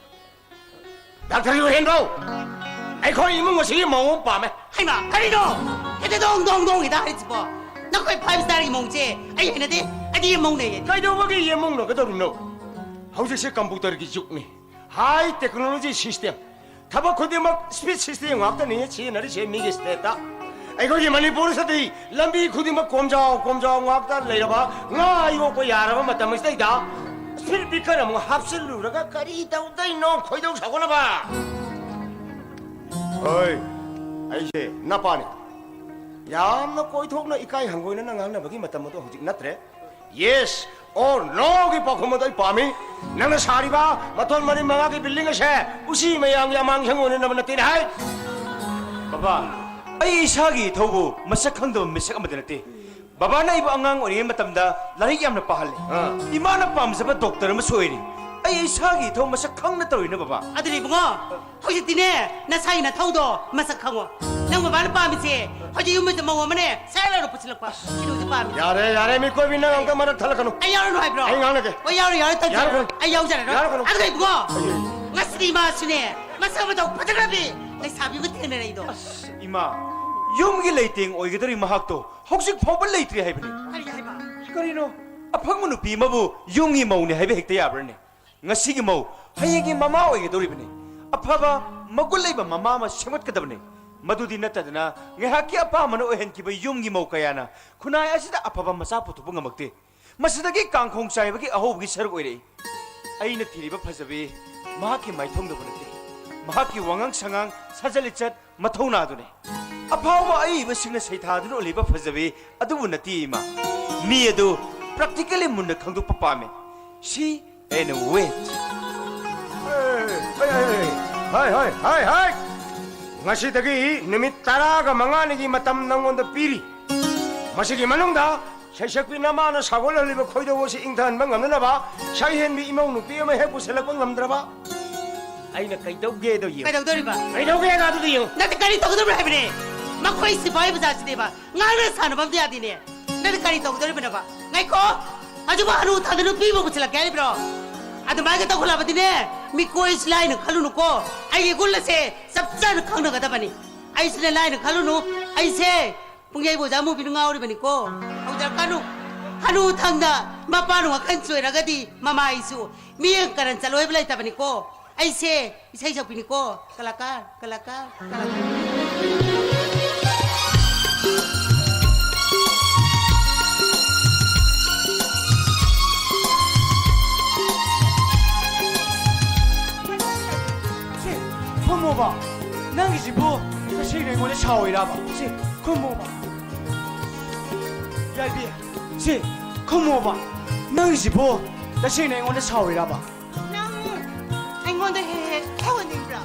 ꯗꯥꯛꯇꯔ ꯌꯨꯍꯦꯟꯕꯧ, ꯑꯩꯈꯣꯏ ꯏꯃꯨꯡ ꯑꯁꯤꯒꯤ ꯃꯑꯣꯡ ꯄꯥꯝꯃꯦ꯫ ꯍꯩꯃꯥ, ꯀꯔꯤꯅꯣ? ꯍꯦꯛꯇ ꯗꯣꯡ ꯗꯣꯡ ꯗꯣꯡ ꯍꯦꯛꯇ ꯍꯥꯏꯔꯤꯁꯤꯕꯣ? ꯅꯈꯣꯏ five starꯒꯤ ꯃꯑꯣꯡꯁꯦ ꯑꯩ ꯍꯩꯅꯗꯦ꯫ ꯑꯩꯗꯤ ꯌꯦꯟ ꯃꯑꯣꯡꯅ ꯍꯩꯅꯗꯦ꯫ ꯀꯩꯗꯧꯕꯒꯤ ꯌꯦꯟ ꯃꯑꯣꯡꯅꯒꯗꯧꯔꯤꯅꯣ? ꯍꯧꯖꯤꯛꯁꯦ computerꯒꯤ ꯖꯨꯒꯅꯤ, high technology system꯫ ꯊꯕꯛ ꯈꯨꯗꯤꯡꯃꯛ speed system ꯉꯥꯛꯇꯅꯤ ꯁꯤꯖꯤꯟꯅꯔꯤꯁꯦ ꯃꯤꯒꯤ stateꯇ꯫ ꯑꯩꯈꯣꯏꯒꯤ ꯃꯅꯤꯄꯨꯔꯁꯤꯗꯤ ꯂꯝꯕꯤ ꯈꯨꯗꯤꯡꯃꯛ ꯀꯣꯝꯖꯥꯎ ꯀꯣꯝꯖꯥꯎ ꯉꯥꯛꯇ ꯂꯩꯔꯕ ꯉꯥ ꯌꯣꯛꯄ ꯌꯥꯔꯕ ꯃꯇꯝ ꯑꯁꯤꯗꯩꯗ speed breaker ꯑꯃꯨꯛ ꯍꯥꯞꯆꯤꯜꯂꯨꯔꯒ ꯀꯔꯤ ꯇꯧꯗꯣꯏꯅꯣ ꯈꯣꯏꯗꯧ ꯁꯥꯎꯒꯠꯅꯕ? ꯍꯣꯏ, ꯑꯩꯁꯦ ꯅꯄꯥꯅꯤ꯫ ꯌꯥꯝꯅ ꯀꯣꯏꯊꯣꯛꯅ ꯏꯀꯥꯏ ꯍꯪꯒꯣꯏꯅꯅ ꯉꯥꯡꯅꯕꯒꯤ ꯃꯇꯝ ꯑꯗꯨ ꯍꯧꯖꯤꯛ ꯅꯠꯇ꯭ꯔꯦ꯫ Yes or noꯒꯤ ꯄꯥꯎꯈꯨꯝ ꯑꯗꯨ ꯑꯩ ꯄꯥꯝꯃꯤ꯫ ꯅꯪꯅ ꯁꯥꯔꯤꯕ ꯃꯊꯣꯟ ꯃꯔꯤ ꯃꯉꯥꯒꯤ building ꯑꯁꯦ ꯎꯆꯤ ꯃꯌꯥꯝꯒꯤ ꯑꯃꯥꯡ ꯁꯪꯒꯣꯟꯅꯅꯕ ꯅꯠꯇꯦꯅꯦ ꯍꯥꯏ꯫ ꯕꯕꯥ, ꯑꯩ ꯏꯁꯥꯒꯤ ꯏꯊꯧꯕꯨ ꯃꯁꯛ ꯈꯪꯗꯕ ꯃꯤꯁꯛ ꯑꯃꯗꯤ ꯅꯠꯇꯦ꯫ ꯕꯕꯥꯅ ꯑꯩꯕꯨ ꯑꯉꯥꯡ ꯑꯣꯏꯔꯤꯉꯩ ꯃꯇꯝꯗ ꯂꯥꯏꯔꯤꯛ ꯌꯥꯝꯅ ꯄꯥꯍꯜꯂꯦ꯫ ꯑꯥ꯫ ꯏꯃꯥꯅ ꯄꯥꯝꯖꯕ doctor ꯑꯃꯁꯨ ꯑꯣꯏꯔꯤ꯫ ꯑꯩ ꯏꯁꯥꯒꯤ ꯏꯊꯧ ꯃꯁꯛ ꯈꯪꯅ ꯇꯧꯔꯤꯅꯦ ꯕꯕꯥ꯫ ꯑꯗꯨꯅꯦ ꯏꯕꯨꯡꯉꯣ, ꯍꯧꯖꯤꯛꯇꯤꯅꯦ, ꯅꯁꯥꯒꯤ ꯅꯊꯧꯗꯣ ꯃꯁꯛ ꯈꯪꯉꯣ꯫ ꯅꯪ ꯕꯕꯥꯅ ꯄꯥꯝꯃꯤꯁꯦ ꯍꯧꯖꯤꯛ ꯌꯨꯝ ꯑꯁꯤꯗ ꯃꯧ ꯑꯃꯅꯦ ꯁꯦꯔ ꯂꯥꯎꯅ ꯄꯨꯁꯤꯜꯂꯛꯄ꯫ ꯁꯤꯗꯤ ꯍꯧꯖꯤꯛ ꯄꯥꯝꯃꯤ꯫ ꯌꯥꯔꯦ, ꯌꯥꯔꯦ, ꯃꯤꯀꯣꯏꯕꯤ, ꯅꯪ ꯑꯝꯇ ꯃꯔꯛ ꯊꯠꯂꯛꯀꯅꯨ꯫ ꯑꯩ ꯌꯥꯎꯔꯅꯨ ꯍꯥꯏꯕ꯭ꯔꯣ? ꯑꯩ ꯉꯥꯡꯅꯒꯦ꯫ ꯍꯣꯏ, ꯌꯥꯎꯔꯣꯏ, ꯌꯥꯎꯔꯣꯏ, ꯇꯟꯖꯔꯣꯏ꯫ ꯌꯥꯔꯒꯅꯨ꯫ ꯑꯩ ꯌꯥꯎꯖꯔꯔꯣꯏ꯫ ꯌꯥꯔꯒꯅꯨ꯫ ꯑꯗꯨꯒ ꯏꯕꯨꯡꯉꯣ, ꯉꯁꯤꯗꯤ ꯏꯃꯥꯁꯨꯅꯦ ꯃꯁꯛ ꯃꯇꯧ ꯐꯖꯈ꯭ꯔꯕꯤ ꯂꯩꯁꯥꯕꯤ ꯑꯃ ꯊꯦꯡꯅꯔꯛꯏꯗꯣ꯫ ꯑꯁ, ꯏꯃꯥ, ꯌꯨꯝꯒꯤ ꯂꯩꯇꯦꯡ ꯑꯣꯏꯒꯗꯧꯔꯤ ꯃꯍꯥꯛꯇꯣ ꯍꯧꯖꯤꯛ ꯐꯥꯎꯕ ꯂꯩꯇ꯭ꯔꯤ ꯍꯥꯏꯕꯅꯤ꯫ ꯀꯔꯤ ꯍꯥꯏꯕ? ꯀꯔꯤꯅꯣ? ꯑꯐꯪꯕ ꯅꯨꯄꯤ ꯑꯃꯕꯨ ꯌꯨꯝꯒꯤ ꯃꯧꯅꯦ ꯍꯥꯏꯕ ꯍꯦꯛꯇ ꯌꯥꯕ꯭ꯔꯅꯦ? ꯉꯁꯤꯒꯤ ꯃꯧ ꯍꯌꯦꯡꯒꯤ ꯃꯃꯥ ꯑꯣꯏꯒꯗꯧꯔꯤꯕꯅꯤ꯫ ꯑꯐꯕ, ꯃꯒꯨꯟ ꯂꯩꯕ ꯃꯃꯥ ꯑꯃ ꯁꯦꯝꯒꯠꯀꯗꯕꯅꯤ꯫ ꯃꯗꯨꯗꯤ ꯅꯠꯇꯗꯅ ꯉꯥꯏꯍꯥꯛꯀꯤ ꯑꯄꯥꯝꯕꯅ ꯑꯣꯏꯍꯟꯈꯤꯕ ꯌꯨꯝꯒꯤ ꯃꯧ ꯀꯌꯥꯅ ꯈꯨꯟꯅꯥꯏ ꯑꯁꯤꯗ ꯑꯐꯕ ꯃꯆꯥ ꯄꯨꯊꯣꯛꯄ ꯉꯝꯃꯛꯇꯦ꯫ ꯃꯁꯤꯗꯒꯤ ꯀꯥꯡꯈꯣꯡ ꯆꯥꯏꯕꯒꯤ ꯑꯍꯧꯕꯒꯤ ꯁꯔꯨꯛ ꯑꯣꯏꯔꯛꯏ꯫ ꯑꯩꯅ ꯊꯤꯔꯤꯕ ꯐꯖꯕꯤ ꯃꯍꯥꯛꯀꯤ ꯃꯥꯏꯊꯣꯡꯗꯕꯨ ꯅꯠꯇꯦ, ꯃꯍꯥꯛꯀꯤ ꯋꯥꯉꯥꯡ ꯁꯉꯥꯡ, ꯁꯥꯖꯠ ꯂꯤꯆꯠ, ꯃꯊꯧꯅꯥꯗꯨꯅꯤ꯫ ꯑꯐꯥꯎꯕ ꯑꯏꯕꯁꯤꯡꯅ ꯁꯩꯊꯥꯗꯨꯅ ꯎꯠꯂꯤꯕ ꯐꯖꯕꯤ ꯑꯗꯨꯕꯨ ꯅꯠꯇꯦ, ꯏꯃꯥ꯫ ꯃꯤ ꯑꯗꯨ practically ꯃꯨꯟꯅ ꯈꯪꯗꯣꯛꯄ ꯄꯥꯝꯃꯤ꯫ She and wait꯫ ꯍꯥꯏ, ꯍꯥꯏ, ꯍꯥꯏ, ꯍꯥꯏ, ꯍꯥꯏ꯫ ꯉꯁꯤꯗꯒꯤ ꯅꯨꯃꯤꯠ ꯇꯔꯥꯒ ꯃꯉꯥꯅꯤꯒꯤ ꯃꯇꯝ ꯅꯪꯉꯣꯟꯗ ꯄꯤꯔꯤ꯫ ꯃꯁꯤꯒꯤ ꯃꯅꯨꯡꯗ ꯁꯩꯁꯛꯄꯤ ꯅꯃꯥꯅ ꯁꯥꯒꯠꯍꯜꯂꯤꯕ ꯈꯣꯏꯗꯧ ꯑꯁꯤ ꯏꯪꯊꯍꯟꯕ ꯉꯝꯅꯅꯕ ꯁꯛꯍꯦꯟꯕꯤ ꯏꯃꯧ ꯅꯨꯄꯤ ꯑꯃ ꯍꯦꯛ ꯄꯨꯁꯜꯂꯛꯄ ꯉꯝꯗ꯭ꯔꯕ? ꯑꯩꯅ ꯀꯩꯗꯧꯒꯦꯗꯣ ꯌꯦꯡꯉꯨ꯫ ꯀꯩꯗꯧꯗꯣꯔꯤꯕ? ꯀꯩꯗꯧꯒꯦ ꯑꯗꯨꯗ ꯌꯦꯡꯉꯨ꯫ ꯅꯠꯇꯦ, ꯀꯔꯤ ꯇꯧꯒꯗꯧꯔꯤꯕ ꯍꯥꯏꯕꯅꯦ? ꯃꯈꯣꯏ ꯁꯤꯐꯥꯏ ꯃꯆꯥꯁꯤꯗꯤꯕ ꯉꯥꯡꯅ ꯁꯥꯟꯅꯕ ꯑꯝꯇ ꯌꯥꯗꯦꯅꯦ꯫ ꯅꯪꯗꯤ ꯀꯔꯤ ꯇꯧꯒꯗꯧꯔꯤꯕꯅꯣꯕ? ꯉꯥꯏꯈꯣ! ꯍꯧꯖꯤꯛꯕꯨ ꯍꯅꯨ ꯊꯪꯗ ꯅꯨꯄꯤꯕꯨ ꯄꯨꯁꯤꯜꯂꯛꯀꯦ ꯍꯥꯏꯔꯤꯕ꯭ꯔꯣ? ꯑꯗꯨꯃꯥꯏꯅ ꯇꯧꯈꯠꯂꯛꯑꯕꯗꯤꯅꯦ, ꯃꯤꯀꯣꯏꯁꯤ ꯂꯥꯏꯅ ꯈꯜꯂꯨꯅꯨꯀꯣ꯫ ꯑꯩꯒꯤ ꯒꯨꯜ ꯑꯁꯦ ꯆꯞ ꯆꯥꯅ ꯈꯪꯅꯒꯗꯕꯅꯤ꯫ ꯑꯩꯁꯤꯅꯦ ꯂꯥꯏꯅ ꯈꯜꯂꯨꯅꯨ꯫ ꯑꯩꯁꯦ ꯄꯨꯡꯌꯩꯕ ꯑꯣꯖꯥ ꯃꯨꯕꯤꯅ ꯉꯥꯎꯔꯤꯕꯅꯤꯀꯣ꯫ ꯍꯧꯖꯔꯛꯀꯅꯨ꯫ ꯍꯅꯨ ꯊꯪꯅ ꯃꯄꯥꯅ ꯋꯥꯈꯜ ꯆꯣꯏꯔꯒꯗꯤ ꯃꯃꯥꯏꯁꯨ ꯃꯤꯠꯌꯦꯡ ꯀꯔꯟ ꯆꯠꯂꯣꯏꯕ ꯂꯩꯇꯕꯅꯤꯀꯣ꯫ ꯑꯩꯁꯦ ꯏꯁꯩ ꯁꯛꯄꯤꯅꯤꯀꯣ꯫ ꯀꯂꯥꯀꯥꯔ, ꯀꯂꯥꯀꯥꯔ, ꯀꯂꯥꯀꯥꯔ꯫ ꯁꯤ, ꯈꯨꯝꯃꯣꯕ꯫ ꯅꯪꯒꯤꯁꯤꯕꯨ ꯇꯁꯦꯡꯅ ꯑꯩꯉꯣꯟꯗ ꯁꯥꯎꯔꯤꯔꯕ? ꯁꯤ, ꯈꯨꯝꯃꯣꯕ꯫ ꯌꯥꯏꯕꯤ, ꯁꯤ, ꯈꯨꯝꯃꯣꯕ꯫ ꯅꯪꯒꯤꯁꯤꯕꯨ ꯇꯁꯦꯡꯅ ꯑꯩꯉꯣꯟꯗ ꯁꯥꯎꯔꯤꯔꯕ? ꯅꯪ ꯑꯩꯉꯣꯟꯗ ꯍꯦꯛ ꯍꯦꯛ ꯁꯥꯎꯍꯟꯅꯤꯡꯕ꯭ꯔꯥ?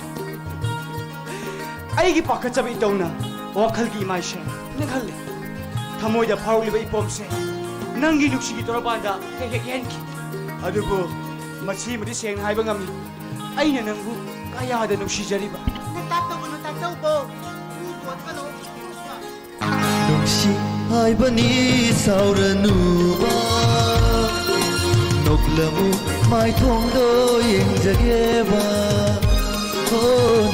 ꯑꯩꯒꯤ ꯄꯥꯈꯠꯆꯕ ꯏꯇꯧꯅ ꯋꯥꯈꯜꯒꯤ ꯏꯃꯥꯏꯁꯦ ꯅꯪꯍꯜꯂꯦ꯫ ꯊꯃꯣꯏꯗ ꯐꯥꯎꯔꯛꯂꯤꯕ ꯏꯄꯣꯝꯁꯦ ꯅꯪꯒꯤ ꯅꯨꯡꯁꯤꯒꯤ ꯇꯣꯔꯕꯥꯟꯗ ꯍꯦꯛ ꯍꯦꯛ ꯌꯦꯟꯈꯤ꯫ ꯑꯗꯨꯕꯨ ꯃꯁꯤꯃꯗꯤ ꯁꯦꯡꯅ ꯍꯥꯏꯕ ꯉꯝꯃꯤ, ꯑꯩꯅ ꯅꯪꯕꯨ ꯀꯌꯥꯗ ꯅꯨꯡꯁꯤꯖꯔꯤꯕ꯫ ꯅꯇꯥꯛ ꯇꯧꯒꯅꯨ, ꯇꯥꯛ ꯇꯧꯕꯧ꯫ ꯃꯤ ꯄꯣꯠ ꯀꯅꯣ꯫ ꯅꯨꯡꯁꯤ ꯍꯥꯏꯕꯅꯤ ꯁꯥꯎꯔꯅꯨꯕ, ꯅꯣꯛꯂꯝꯃꯨ ꯃꯥꯏꯊꯣꯡꯗꯣ ꯌꯦꯡꯖꯒꯦꯕ꯫ ꯍꯣ,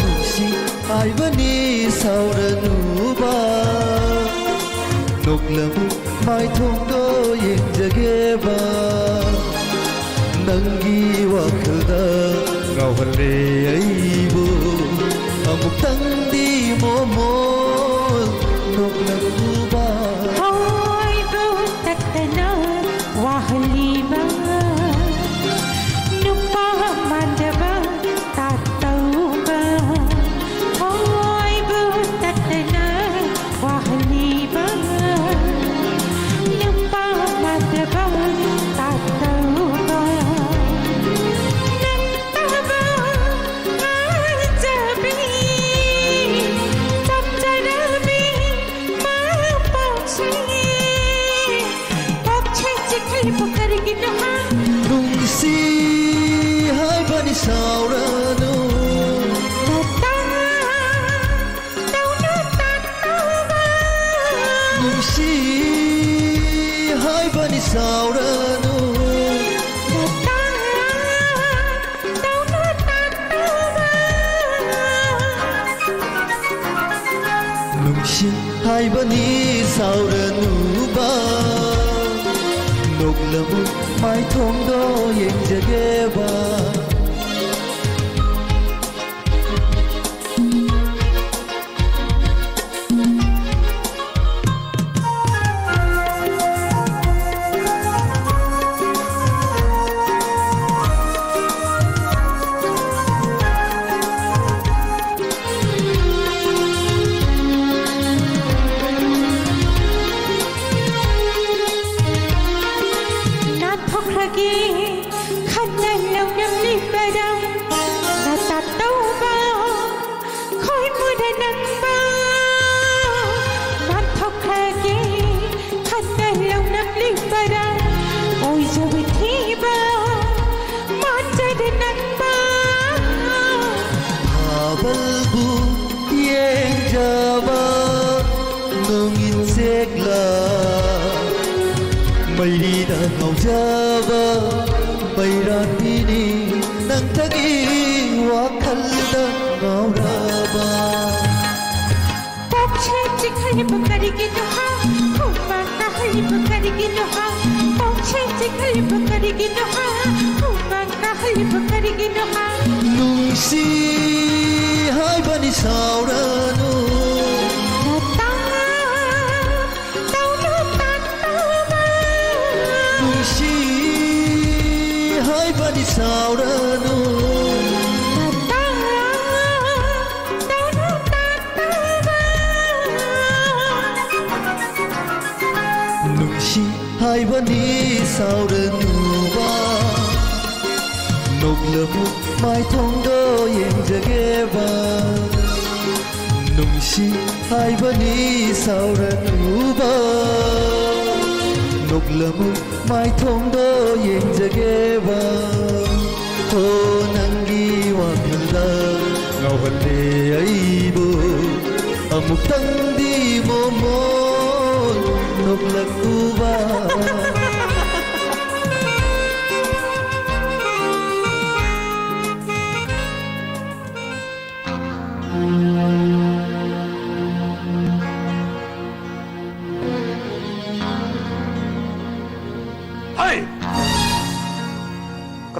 ꯅꯨꯡꯁꯤ ꯍꯥꯏꯕꯅꯤ ꯁꯥꯎꯔꯅꯨꯕ, ꯅꯣꯛꯂꯝꯃꯨ ꯃꯥꯏꯊꯣꯡꯗꯣ ꯌꯦꯡꯖꯒꯦꯕ꯫ ꯅꯪꯒꯤ ꯋꯥꯈꯜꯗ ꯉꯥꯎꯍꯜꯂꯦ ꯑꯩꯕꯨ꯫ ꯑꯃꯨꯛꯇꯪꯗꯤ ꯃꯣꯃꯣꯜ ꯅꯣꯛꯂꯛꯎꯕ꯫ ꯊꯋꯥꯏꯕꯨ ꯇꯠꯇꯅ ꯋꯥꯍꯜꯂꯤꯕ ꯅꯨꯄꯥ ꯃꯥꯟꯗꯕ ꯇꯥꯇꯧꯕ꯫ ꯊꯋꯥꯏꯕꯨ ꯇꯠꯇꯅ ꯋꯥꯍꯜꯂꯤꯕ ꯅꯨꯄꯥ ꯃꯥꯟꯗꯕ ꯇꯥꯇꯧꯕ꯫ ꯅꯠꯇꯕ ꯉꯥꯏꯖꯕꯤ, ꯆꯝꯖꯔꯕꯤ ꯃꯄꯣꯛꯁꯦ꯫ ꯄꯣꯛꯁꯦ ꯆꯤꯛꯂꯤꯕ ꯀꯔꯤꯒꯤꯅꯣ ꯍꯥ? ꯅꯨꯡꯁꯤ ꯍꯥꯏꯕꯅꯤ ꯁꯥꯎꯔꯅꯨ꯫ ꯇꯥꯇꯥ, ꯇꯧꯅꯨ ꯇꯥꯇꯥꯕ꯫ ꯅꯨꯡꯁꯤ ꯍꯥꯏꯕꯅꯤ ꯁꯥꯎꯔꯅꯨ꯫ ꯇꯥꯇꯥ, ꯇꯧꯅꯨ ꯇꯥꯇꯥꯕ꯫ ꯅꯨꯡꯁꯤ ꯍꯥꯏꯕꯅꯤ ꯁꯥꯎꯔꯅꯨꯕ, ꯅꯣꯛꯂꯝꯃꯨ ꯃꯥꯏꯊꯣꯡꯗꯣ ꯌꯦꯡꯖꯒꯦꯕ꯫ ꯅꯥꯟꯊꯣꯛꯈ꯭ꯔꯒꯦ ꯈꯟꯅ ꯂꯧꯅꯝꯂꯤꯕꯗ ꯅꯇꯥ ꯇꯧꯕ ꯈꯣꯏ ꯃꯨꯗ ꯅꯪꯕ ꯅꯥꯟꯊꯣꯛꯈ꯭ꯔꯒꯦ ꯈꯟꯅ ꯂꯧꯅꯝꯂꯤꯕꯗ ꯑꯣꯏꯖꯕ ꯊꯤꯕ ꯃꯥꯟꯖꯗ ꯅꯪꯕ ꯊꯥꯕꯜꯕꯨ ꯌꯦꯡꯖꯕ ꯅꯣꯡꯏꯟꯁꯦꯛꯂ ꯃꯩꯔꯤꯗ ꯉꯥꯎꯖꯕ ꯃꯩꯔꯥꯟꯕꯤꯅꯤ ꯅꯪꯇꯒꯤ ꯋꯥꯈꯜꯗ ꯉꯥꯎꯔꯕ ꯀꯣꯛꯁꯦ ꯆꯤꯛꯍꯜꯂꯤꯕ ꯀꯔꯤꯒꯤꯅꯣ ꯍꯥ? ꯍꯨꯃꯥꯡ ꯀꯥꯍꯜꯂꯤꯕ ꯀꯔꯤꯒꯤꯅꯣ ꯍꯥ? ꯀꯣꯛꯁꯦ ꯆꯤꯛꯍꯜꯂꯤꯕ ꯀꯔꯤꯒꯤꯅꯣ ꯍꯥ? ꯍꯨꯃꯥꯡ ꯀꯥꯍꯜꯂꯤꯕ ꯀꯔꯤꯒꯤꯅꯣ ꯍꯥ? ꯅꯨꯡꯁꯤ ꯍꯥꯏꯕꯅꯤ ꯁꯥꯎꯔꯅꯨ ꯅꯇꯥ ꯇꯧꯅꯨ ꯇꯥꯟꯅꯕ ꯅꯨꯡꯁꯤ ꯍꯥꯏꯕꯅꯤ ꯁꯥꯎꯔꯅꯨ ꯅꯇꯥ ꯇꯧꯅꯨ ꯇꯥꯟꯅꯕ ꯅꯨꯡꯁꯤ ꯍꯥꯏꯕꯅꯤ ꯁꯥꯎꯔꯅꯨꯕ ꯅꯣꯛꯂꯝꯃꯨ ꯃꯥꯏꯊꯣꯡꯗꯣ ꯌꯦꯡꯖꯒꯦꯕ ꯅꯨꯡꯁꯤ ꯍꯥꯏꯕꯅꯤ ꯁꯥꯎꯔꯅꯨꯕ ꯅꯣꯛꯂꯝꯃꯨ ꯃꯥꯏꯊꯣꯡꯗꯣ ꯌꯦꯡꯖꯒꯦꯕ ꯍꯣ ꯅꯪꯒꯤ ꯋꯥꯈꯜꯗ ꯉꯥꯎꯍꯜꯂꯦ ꯑꯩꯕꯨ ꯑꯃꯨꯛꯇꯪꯗꯤ ꯃꯣꯃꯣꯟ ꯅꯣꯛꯂꯛꯎꯕ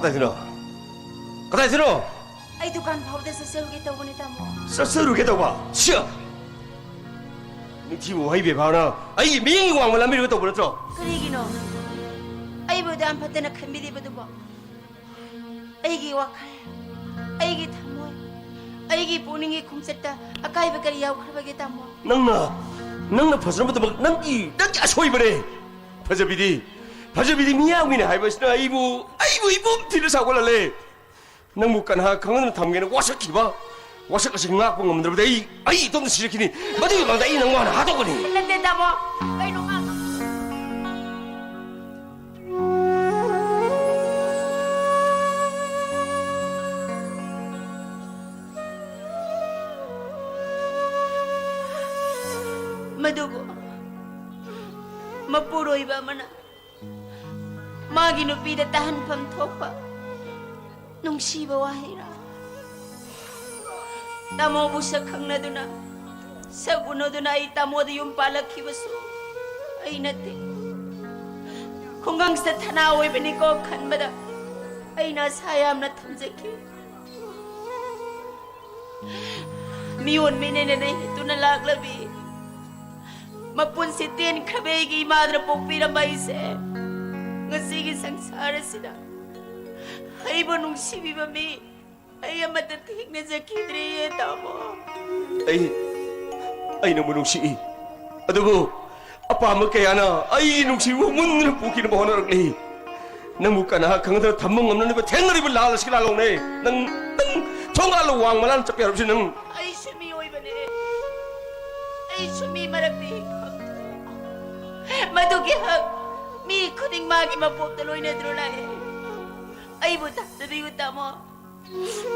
ꯀꯗꯥꯏꯗꯅꯣ? ꯀꯗꯥꯏꯗꯅꯣ? ꯑꯩ ꯗꯨꯀꯥꯟ ꯐꯥꯎꯕꯗ ꯆꯠꯆꯔꯨꯒꯦ ꯇꯧꯕꯅꯦ, ꯇꯥꯃꯣ꯫ ꯆꯠꯆꯔꯨꯒꯦ ꯇꯧꯕ? ꯁꯤꯌ! ꯅꯤꯡꯊꯤꯕ ꯋꯥꯍꯩ ꯕꯦꯕꯥꯔꯅ ꯑꯩꯒꯤ ꯃꯤꯠꯌꯦꯡꯒꯤ ꯋꯥꯡꯃ ꯂꯥꯟꯕꯤꯔꯨꯒꯦ ꯇꯧꯕ ꯅꯠꯇ꯭ꯔꯣ? ꯀꯔꯤꯒꯤꯅꯣ? ꯑꯩꯕꯨ ꯑꯗꯨ ꯌꯥꯝ ꯐꯠꯇꯅ ꯈꯟꯕꯤꯔꯤꯕꯗꯨꯕꯣ? ꯑꯩꯒꯤ ꯋꯥꯈꯜ, ꯑꯩꯒꯤ ꯊꯃꯣꯏ, ꯑꯩꯒꯤ ꯄꯨꯛꯅꯤꯡꯒꯤ ꯈꯣꯡꯆꯠꯇ ꯑꯀꯥꯏꯕ ꯀꯔꯤ ꯌꯥꯎꯈ꯭ꯔꯕꯒꯦ, ꯇꯥꯃꯣ? ꯅꯪꯅ, ꯅꯪꯅ ꯐꯖꯅꯕꯗꯃꯛ ꯅꯪꯒꯤ, ꯅꯪꯒꯤ ꯑꯁꯣꯏꯕꯅꯦ꯫ ꯐꯖꯕꯤꯗꯤ, ꯐꯖꯕꯤꯗꯤ ꯃꯤꯌꯥꯝꯒꯤꯅꯦ ꯍꯥꯏꯕꯁꯤꯅ ꯑꯩꯕꯨ, ꯑꯩꯕꯨ ꯏꯄꯨꯝ ꯊꯤꯅ ꯁꯥꯎꯒꯠꯍꯜꯂꯦ꯫ ꯅꯪꯕꯨ ꯀꯅꯥ ꯈꯪꯍꯟꯗꯅ ꯊꯝꯒꯦꯅ ꯋꯥꯁꯛꯈꯤꯕ, ꯋꯥꯁꯛ ꯑꯁꯤ ꯉꯥꯛꯄ ꯉꯝꯗ꯭ꯔꯕꯗꯤ ꯑꯩ, ꯑꯩ ꯏꯇꯣꯝꯇ ꯁꯤꯔꯛꯈꯤꯅꯤ꯫ ꯃꯗꯨꯒꯤ ꯃꯃꯥꯡꯗ ꯑꯩ ꯅꯪ ꯋꯥꯅ ꯍꯥꯠꯇꯣꯛꯀꯅꯤ꯫ ꯅꯠꯇꯦ, ꯇꯥꯃꯣ꯫ ꯀꯩꯅꯣ ꯉꯥꯡ- ꯃꯗꯨꯕꯨ ꯃꯄꯨꯔꯣꯏꯕ ꯑꯃꯅ ꯃꯥꯒꯤ ꯅꯨꯄꯤꯗ ꯇꯥꯍꯟꯐꯝ ꯊꯣꯛꯄ ꯅꯨꯡꯁꯤꯕ ꯋꯥꯍꯩꯔꯥ? ꯇꯥꯃꯣꯕꯨ ꯁꯛ ꯈꯪꯅꯗꯨꯅ, ꯁꯛ ꯎꯅꯗꯨꯅ ꯑꯩ ꯇꯥꯃꯣꯗ ꯌꯨꯝ ꯄꯥꯜꯂꯛꯈꯤꯕꯁꯨ ꯑꯩ ꯅꯠꯇꯦ꯫ ꯈꯨꯡꯒꯪꯁꯤꯗ ꯊꯅꯥ ꯑꯣꯏꯕꯅꯤꯀꯣ ꯈꯟꯕꯗ ꯑꯩꯅ ꯑꯁꯥ ꯌꯥꯝꯅ ꯊꯝꯖꯈꯤ꯫ ꯃꯤꯑꯣꯟ ꯃꯤꯅꯩꯅ ꯅꯩꯍꯦꯠꯇꯨꯅ ꯂꯥꯛꯂꯕꯤ ꯃꯄꯨꯟꯁꯤ ꯇꯦꯟꯈ꯭ꯔꯕꯤ ꯑꯩꯒꯤ ꯏꯃꯥꯗꯨꯅ ꯄꯣꯛꯄꯤꯔꯝꯕ ꯑꯩꯁꯦ ꯉꯁꯤꯒꯤ ꯁꯪꯁꯥꯔ ꯑꯁꯤꯗ ꯑꯩꯕꯨ ꯅꯨꯡꯁꯤꯕꯤꯕ ꯃꯤ ꯑꯩ ꯑꯃꯠꯇ ꯊꯦꯡꯅꯖꯈꯤꯗ꯭ꯔꯤꯌꯦ, ꯇꯥꯃꯣ꯫ ꯑꯩ, ꯑꯩ ꯅꯪꯕꯨ ꯅꯨꯡꯁꯤꯏ꯫ ꯑꯗꯨꯕꯨ ꯑꯄꯥꯝꯕ ꯀꯌꯥꯅ ꯑꯩꯒꯤ ꯅꯨꯡꯁꯤꯕꯕꯨ ꯃꯨꯟꯗꯨꯅ ꯄꯨꯈꯤꯅꯕ ꯍꯣꯠꯅꯔꯛꯂꯤ꯫ ꯅꯪꯕꯨ ꯀꯅꯥ ꯈꯪꯗꯅ ꯊꯝꯕ ꯉꯝꯅꯅꯕ ꯊꯦꯡꯅꯔꯤꯕ ꯂꯥꯜ ꯑꯁꯤꯒꯤ ꯂꯥꯜꯂꯧꯅꯦ꯫ ꯅꯪ, ꯅꯪ ꯊꯣꯡꯒꯥꯜ ꯋꯥꯡ ꯃꯂꯥꯟ ꯆꯠꯄ ꯌꯥꯔꯕꯁꯤ ꯅꯪ꯫ ꯑꯩꯁꯨ ꯃꯤꯑꯣꯏꯕꯅꯦ꯫ ꯑꯩꯁꯨ ꯃꯤ ꯃꯔꯛꯇ ꯍꯤꯡꯐꯝ ꯊꯣꯛꯏ꯫ ꯃꯗꯨꯒꯤ ꯍꯛ ꯃꯤ ꯈꯨꯗꯤꯡ ꯃꯥꯒꯤ ꯃꯄꯣꯛꯇ ꯂꯣꯏꯅꯗꯨꯅ ꯂꯥꯛꯑꯦ꯫ ꯑꯩꯕꯨ ꯊꯥꯖꯕꯤꯌꯨ, ꯇꯥꯃꯣ꯫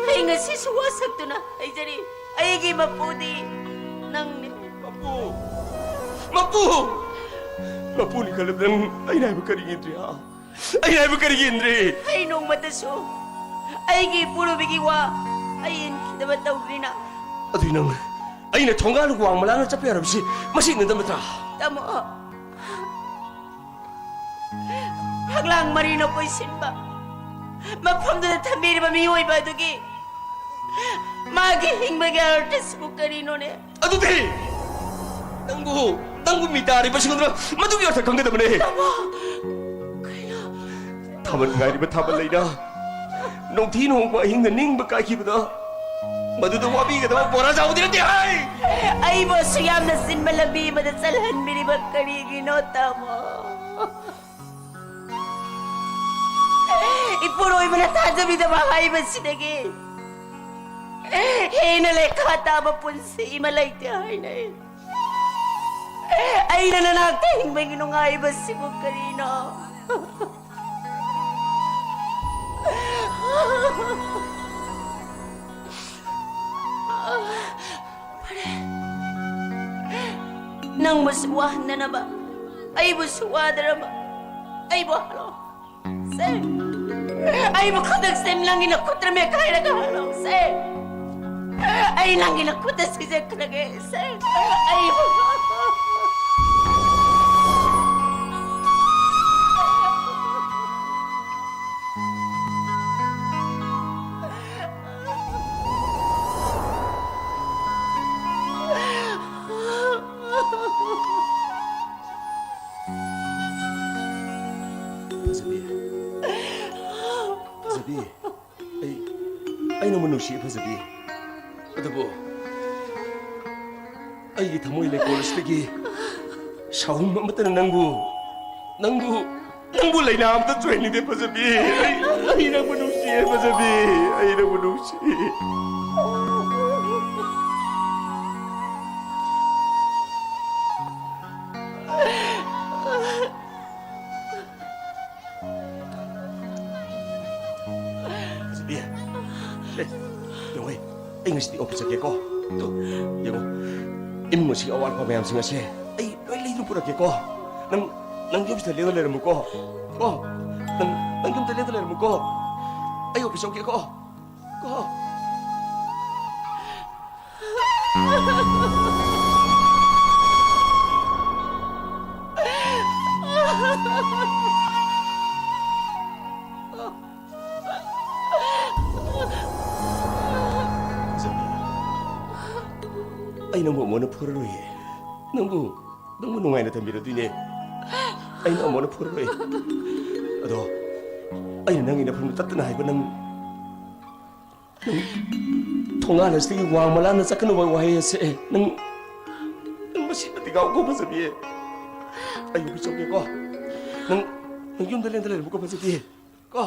ꯑꯩ ꯉꯁꯤꯁꯨ ꯋꯥꯁꯛꯇꯨꯅ ꯍꯥꯏꯖꯔꯤ, ꯑꯩꯒꯤ ꯃꯄꯨꯗꯤ ꯅꯪꯅꯤ꯫ ꯃꯄꯨ! ꯃꯄꯨ! ꯃꯄꯨꯅꯤ ꯈꯜꯂꯕ ꯅꯪ ꯑꯩꯅ ꯍꯥꯏꯕ ꯀꯔꯤꯒꯤ ꯏꯟꯗ꯭ꯔꯤ, ꯍꯥ? ꯑꯩꯅ ꯍꯥꯏꯕ ꯀꯔꯤꯒꯤ ꯏꯟꯗ꯭ꯔꯤ? ꯑꯩ ꯅꯣꯡꯃꯇꯁꯨ ꯑꯩꯒꯤ ꯏꯄꯨꯔꯣꯏꯕꯒꯤ ꯋꯥ ꯑꯩ ꯏꯟꯈꯤꯗꯕ ꯇꯧꯗ꯭ꯔꯤꯅ꯫ ꯑꯗꯨꯗꯤ ꯅꯪ ꯑꯩꯅ ꯊꯣꯡꯒꯥꯜ ꯋꯥꯡꯃ ꯂꯥꯟꯅ ꯆꯠꯄ ꯌꯥꯔꯕꯁꯤ ꯃꯁꯤ ꯏꯟꯅꯗꯕ ꯅꯠꯇ꯭ꯔꯥ? ꯇꯥꯃꯣ, ꯐꯛꯂꯥꯡ ꯃꯔꯤꯅ ꯀꯣꯏꯁꯤꯟꯕ ꯃꯐꯝꯗꯨꯗ ꯊꯝꯕꯤꯔꯤꯕ ꯃꯤꯑꯣꯏꯕ ꯑꯗꯨꯒꯤ ꯃꯥꯒꯤ ꯍꯤꯡꯕꯒꯤ ꯑꯔꯊꯁꯤꯕꯨ ꯀꯔꯤꯅꯣꯅꯦ? ꯑꯗꯨꯗꯤ ꯅꯪꯕꯨ, ꯅꯪꯕꯨ ꯃꯤ ꯇꯥꯔꯤꯕ ꯁꯤꯒꯨꯝꯗꯨꯅ ꯃꯗꯨꯒꯤ ꯑꯔꯊ ꯈꯪꯒꯗꯕꯅꯦ꯫ ꯇꯥꯃꯣ, ꯀꯩꯅꯣ? ꯊꯥꯕꯜ ꯉꯥꯏꯔꯤꯕ ꯊꯥꯕꯜ ꯂꯩꯅ ꯅꯣꯡꯊꯤ ꯅꯣꯡꯕ ꯑꯍꯤꯡꯗ ꯅꯤꯡꯕ ꯀꯥꯏꯈꯤꯕꯗꯣ, ꯃꯗꯨꯗ ꯋꯥꯕꯤꯒꯗꯕ ꯕꯣꯔꯥ ꯆꯥꯎꯕꯗꯤ ꯅꯠꯇꯦ ꯍꯥꯏ꯫ ꯑꯩꯕꯨ ꯑꯁꯨꯛ ꯌꯥꯝꯅ ꯆꯤꯟꯕ ꯂꯝꯕꯤ ꯑꯃꯗ ꯆꯠꯍꯟꯕꯤꯔꯤꯕ ꯀꯔꯤꯒꯤꯅꯣ, ꯇꯥꯃꯣ? ꯏꯄꯨꯔꯣꯏꯕꯅ ꯊꯥꯖꯕꯤꯗꯕ ꯍꯥꯏꯕꯁꯤꯗꯒꯤ ꯍꯦꯟꯅ ꯂꯩꯈꯥ ꯇꯥꯕ ꯄꯨꯟꯁꯤ ꯑꯃ ꯂꯩꯇꯦ ꯍꯥꯏꯅꯩ꯫ ꯑꯩꯅ ꯅꯅꯥꯛꯇ ꯍꯤꯡꯕꯒꯤ ꯅꯨꯡꯉꯥꯏꯕꯁꯤꯕꯨ ꯀꯔꯤꯅꯣ? ꯐꯔꯦ꯫ ꯅꯪꯕꯨꯁꯨ ꯋꯥꯍꯟꯗꯅꯕ, ꯑꯩꯕꯨꯁꯨ ꯋꯥꯗꯅꯕ, ꯑꯩꯕꯨ ꯍꯜꯂꯣ꯫ ꯁꯦ꯫ ꯑꯩꯕꯨ ꯈꯨꯗꯛꯁꯦ ꯅꯪꯒꯤ ꯅꯈꯨꯠꯇ ꯃꯦꯠꯈꯥꯏꯔꯒ ꯍꯜꯂꯣ꯫ ꯁꯦ꯫ ꯑꯩ ꯅꯪꯒꯤ ꯅꯈꯨꯠꯇ ꯁꯤꯖꯈ꯭ꯔꯒꯦ꯫ ꯁꯦ꯫ ꯑꯩꯕꯨ ꯐꯖꯕꯤ꯫ ꯐꯖꯕꯤ꯫ ꯑꯩ, ꯑꯩ ꯅꯪꯕꯨ ꯅꯨꯡꯁꯤ, ꯐꯖꯕꯤ꯫ ꯑꯗꯨꯕꯨ ꯑꯩꯒꯤ ꯊꯃꯣꯏ ꯂꯩꯀꯣꯜ ꯑꯁꯤꯗꯒꯤ ꯁꯥꯍꯨꯝ ꯑꯃꯠꯇꯅ ꯅꯪꯕꯨ, ꯅꯪꯕꯨ, ꯅꯪꯕꯨ ꯂꯩꯅꯥ ꯑꯃꯇ ꯆꯣꯏꯍꯟꯅꯤꯡꯗꯦ, ꯐꯖꯕꯤ꯫ ꯑꯩ, ꯑꯩ ꯅꯪꯕꯨ ꯅꯨꯡꯁꯤꯌꯦ, ꯐꯖꯕꯤ꯫ ꯑꯩ ꯅꯪꯕꯨ ꯅꯨꯡꯁꯤ꯫ ꯐꯖꯕꯤ, ꯑꯦ, ꯌꯦꯡꯉꯣ, ꯑꯩ ꯉꯁꯤꯗꯤ ꯑꯣꯐꯤꯁ ꯆꯠꯀꯦꯀꯣ꯫ ꯑꯗꯣ, ꯌꯦꯡꯉꯣ, ꯏꯃꯨꯡ ꯑꯁꯤꯒꯤ ꯑꯋꯥꯠ ꯑꯄꯥ ꯃꯌꯥꯝꯁꯤꯡ ꯑꯁꯦ ꯑꯩ ꯂꯣꯏ ꯂꯩꯗꯨꯅ ꯄꯨꯔꯛꯀꯦꯀꯣ꯫ ꯅꯪ, ꯅꯪ ꯌꯨꯝꯁꯤꯗ ꯂꯦꯡꯗꯅ ꯂꯩꯔꯝꯃꯨꯀꯣ꯫ ꯀꯣ? ꯅꯪ, ꯅꯪ ꯌꯨꯝꯗ ꯂꯦꯡꯗꯅ ꯂꯩꯔꯝꯃꯨꯀꯣ꯫ ꯑꯩ ꯑꯣꯐꯤꯁ ꯆꯠꯀꯦꯀꯣ꯫ ꯀꯣ? ꯑꯃꯨꯛ ꯍꯟꯅ ꯐꯨꯔꯔꯣꯏꯌꯦ꯫ ꯅꯪꯕꯨ, ꯅꯪꯕꯨ ꯅꯨꯡꯉꯥꯏꯅ ꯊꯝꯕꯤꯔꯗꯣꯏꯅꯦ꯫ ꯑꯩꯅ ꯑꯃꯨꯛ ꯍꯟꯅ ꯐꯨꯔꯔꯣꯏ꯫ ꯑꯗꯣ ꯑꯩꯅ ꯅꯪꯒꯤ ꯅꯐꯝꯗ ꯇꯠꯇꯅ ꯍꯥꯏꯕ, ꯅꯪ, ꯅꯪ ꯊꯣꯡꯒꯥꯜ ꯑꯁꯤꯗꯒꯤ ꯋꯥꯡꯃ ꯂꯥꯟꯅ ꯆꯠꯀꯅꯨꯕ ꯋꯥꯍꯩ ꯑꯁꯦ, ꯅꯪ, ꯅꯪ ꯃꯁꯤ ꯃꯇꯤꯛ ꯉꯥꯎꯀꯣ ꯐꯖꯕꯤ꯫ ꯑꯩ ꯌꯨꯝ ꯆꯠꯀꯦꯀꯣ꯫ ꯅꯪ, ꯅꯪ ꯌꯨꯝꯗ ꯂꯦꯡꯗ ꯂꯩꯔꯝꯃꯨꯀꯣ ꯐꯖꯕꯤ꯫ ꯀꯣ꯫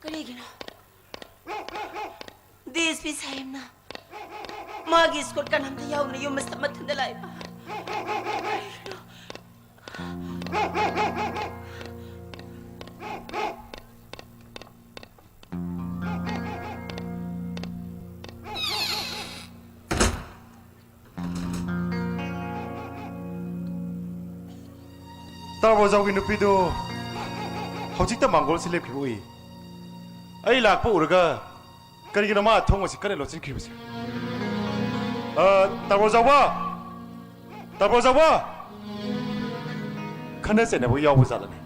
ꯀꯔꯤꯒꯤꯅꯣ ꯗꯤ ꯑꯦꯁ ꯄꯤ ꯁꯥꯍꯦꯕꯅ ꯃꯥꯒꯤ ꯏꯁꯀꯣꯔꯠ ꯀꯅꯥꯝꯇ ꯌꯥꯎꯗꯅ ꯌꯨꯝ ꯑꯁꯤꯗ ꯃꯊꯟꯇ ꯂꯥꯛꯏꯕ? ꯀꯔꯤꯒꯤꯅꯣ? ꯇꯥꯔꯕꯣ ꯖꯥꯎꯒꯤ ꯅꯨꯄꯤꯗꯨ ꯍꯧꯖꯤꯛꯇ ꯃꯥꯡꯒꯣꯜꯁꯤ ꯂꯦꯞꯈꯤꯕ ꯎꯏ꯫ ꯑꯩ ꯂꯥꯛꯄ ꯎꯔꯒ ꯀꯔꯤꯒꯤꯅꯣ ꯃꯥ ꯊꯣꯡ ꯑꯁꯤ ꯀꯟꯅ ꯂꯣꯠꯁꯤꯟꯈꯤꯕꯁꯦ? ꯑ, ꯇꯥꯔꯕꯣ ꯖꯥꯎꯕ! ꯇꯥꯔꯕꯣ ꯖꯥꯎꯕ! ꯈꯠꯅ ꯆꯩꯅꯕ ꯌꯥꯎꯕ ꯖꯥꯠꯂꯅꯦ?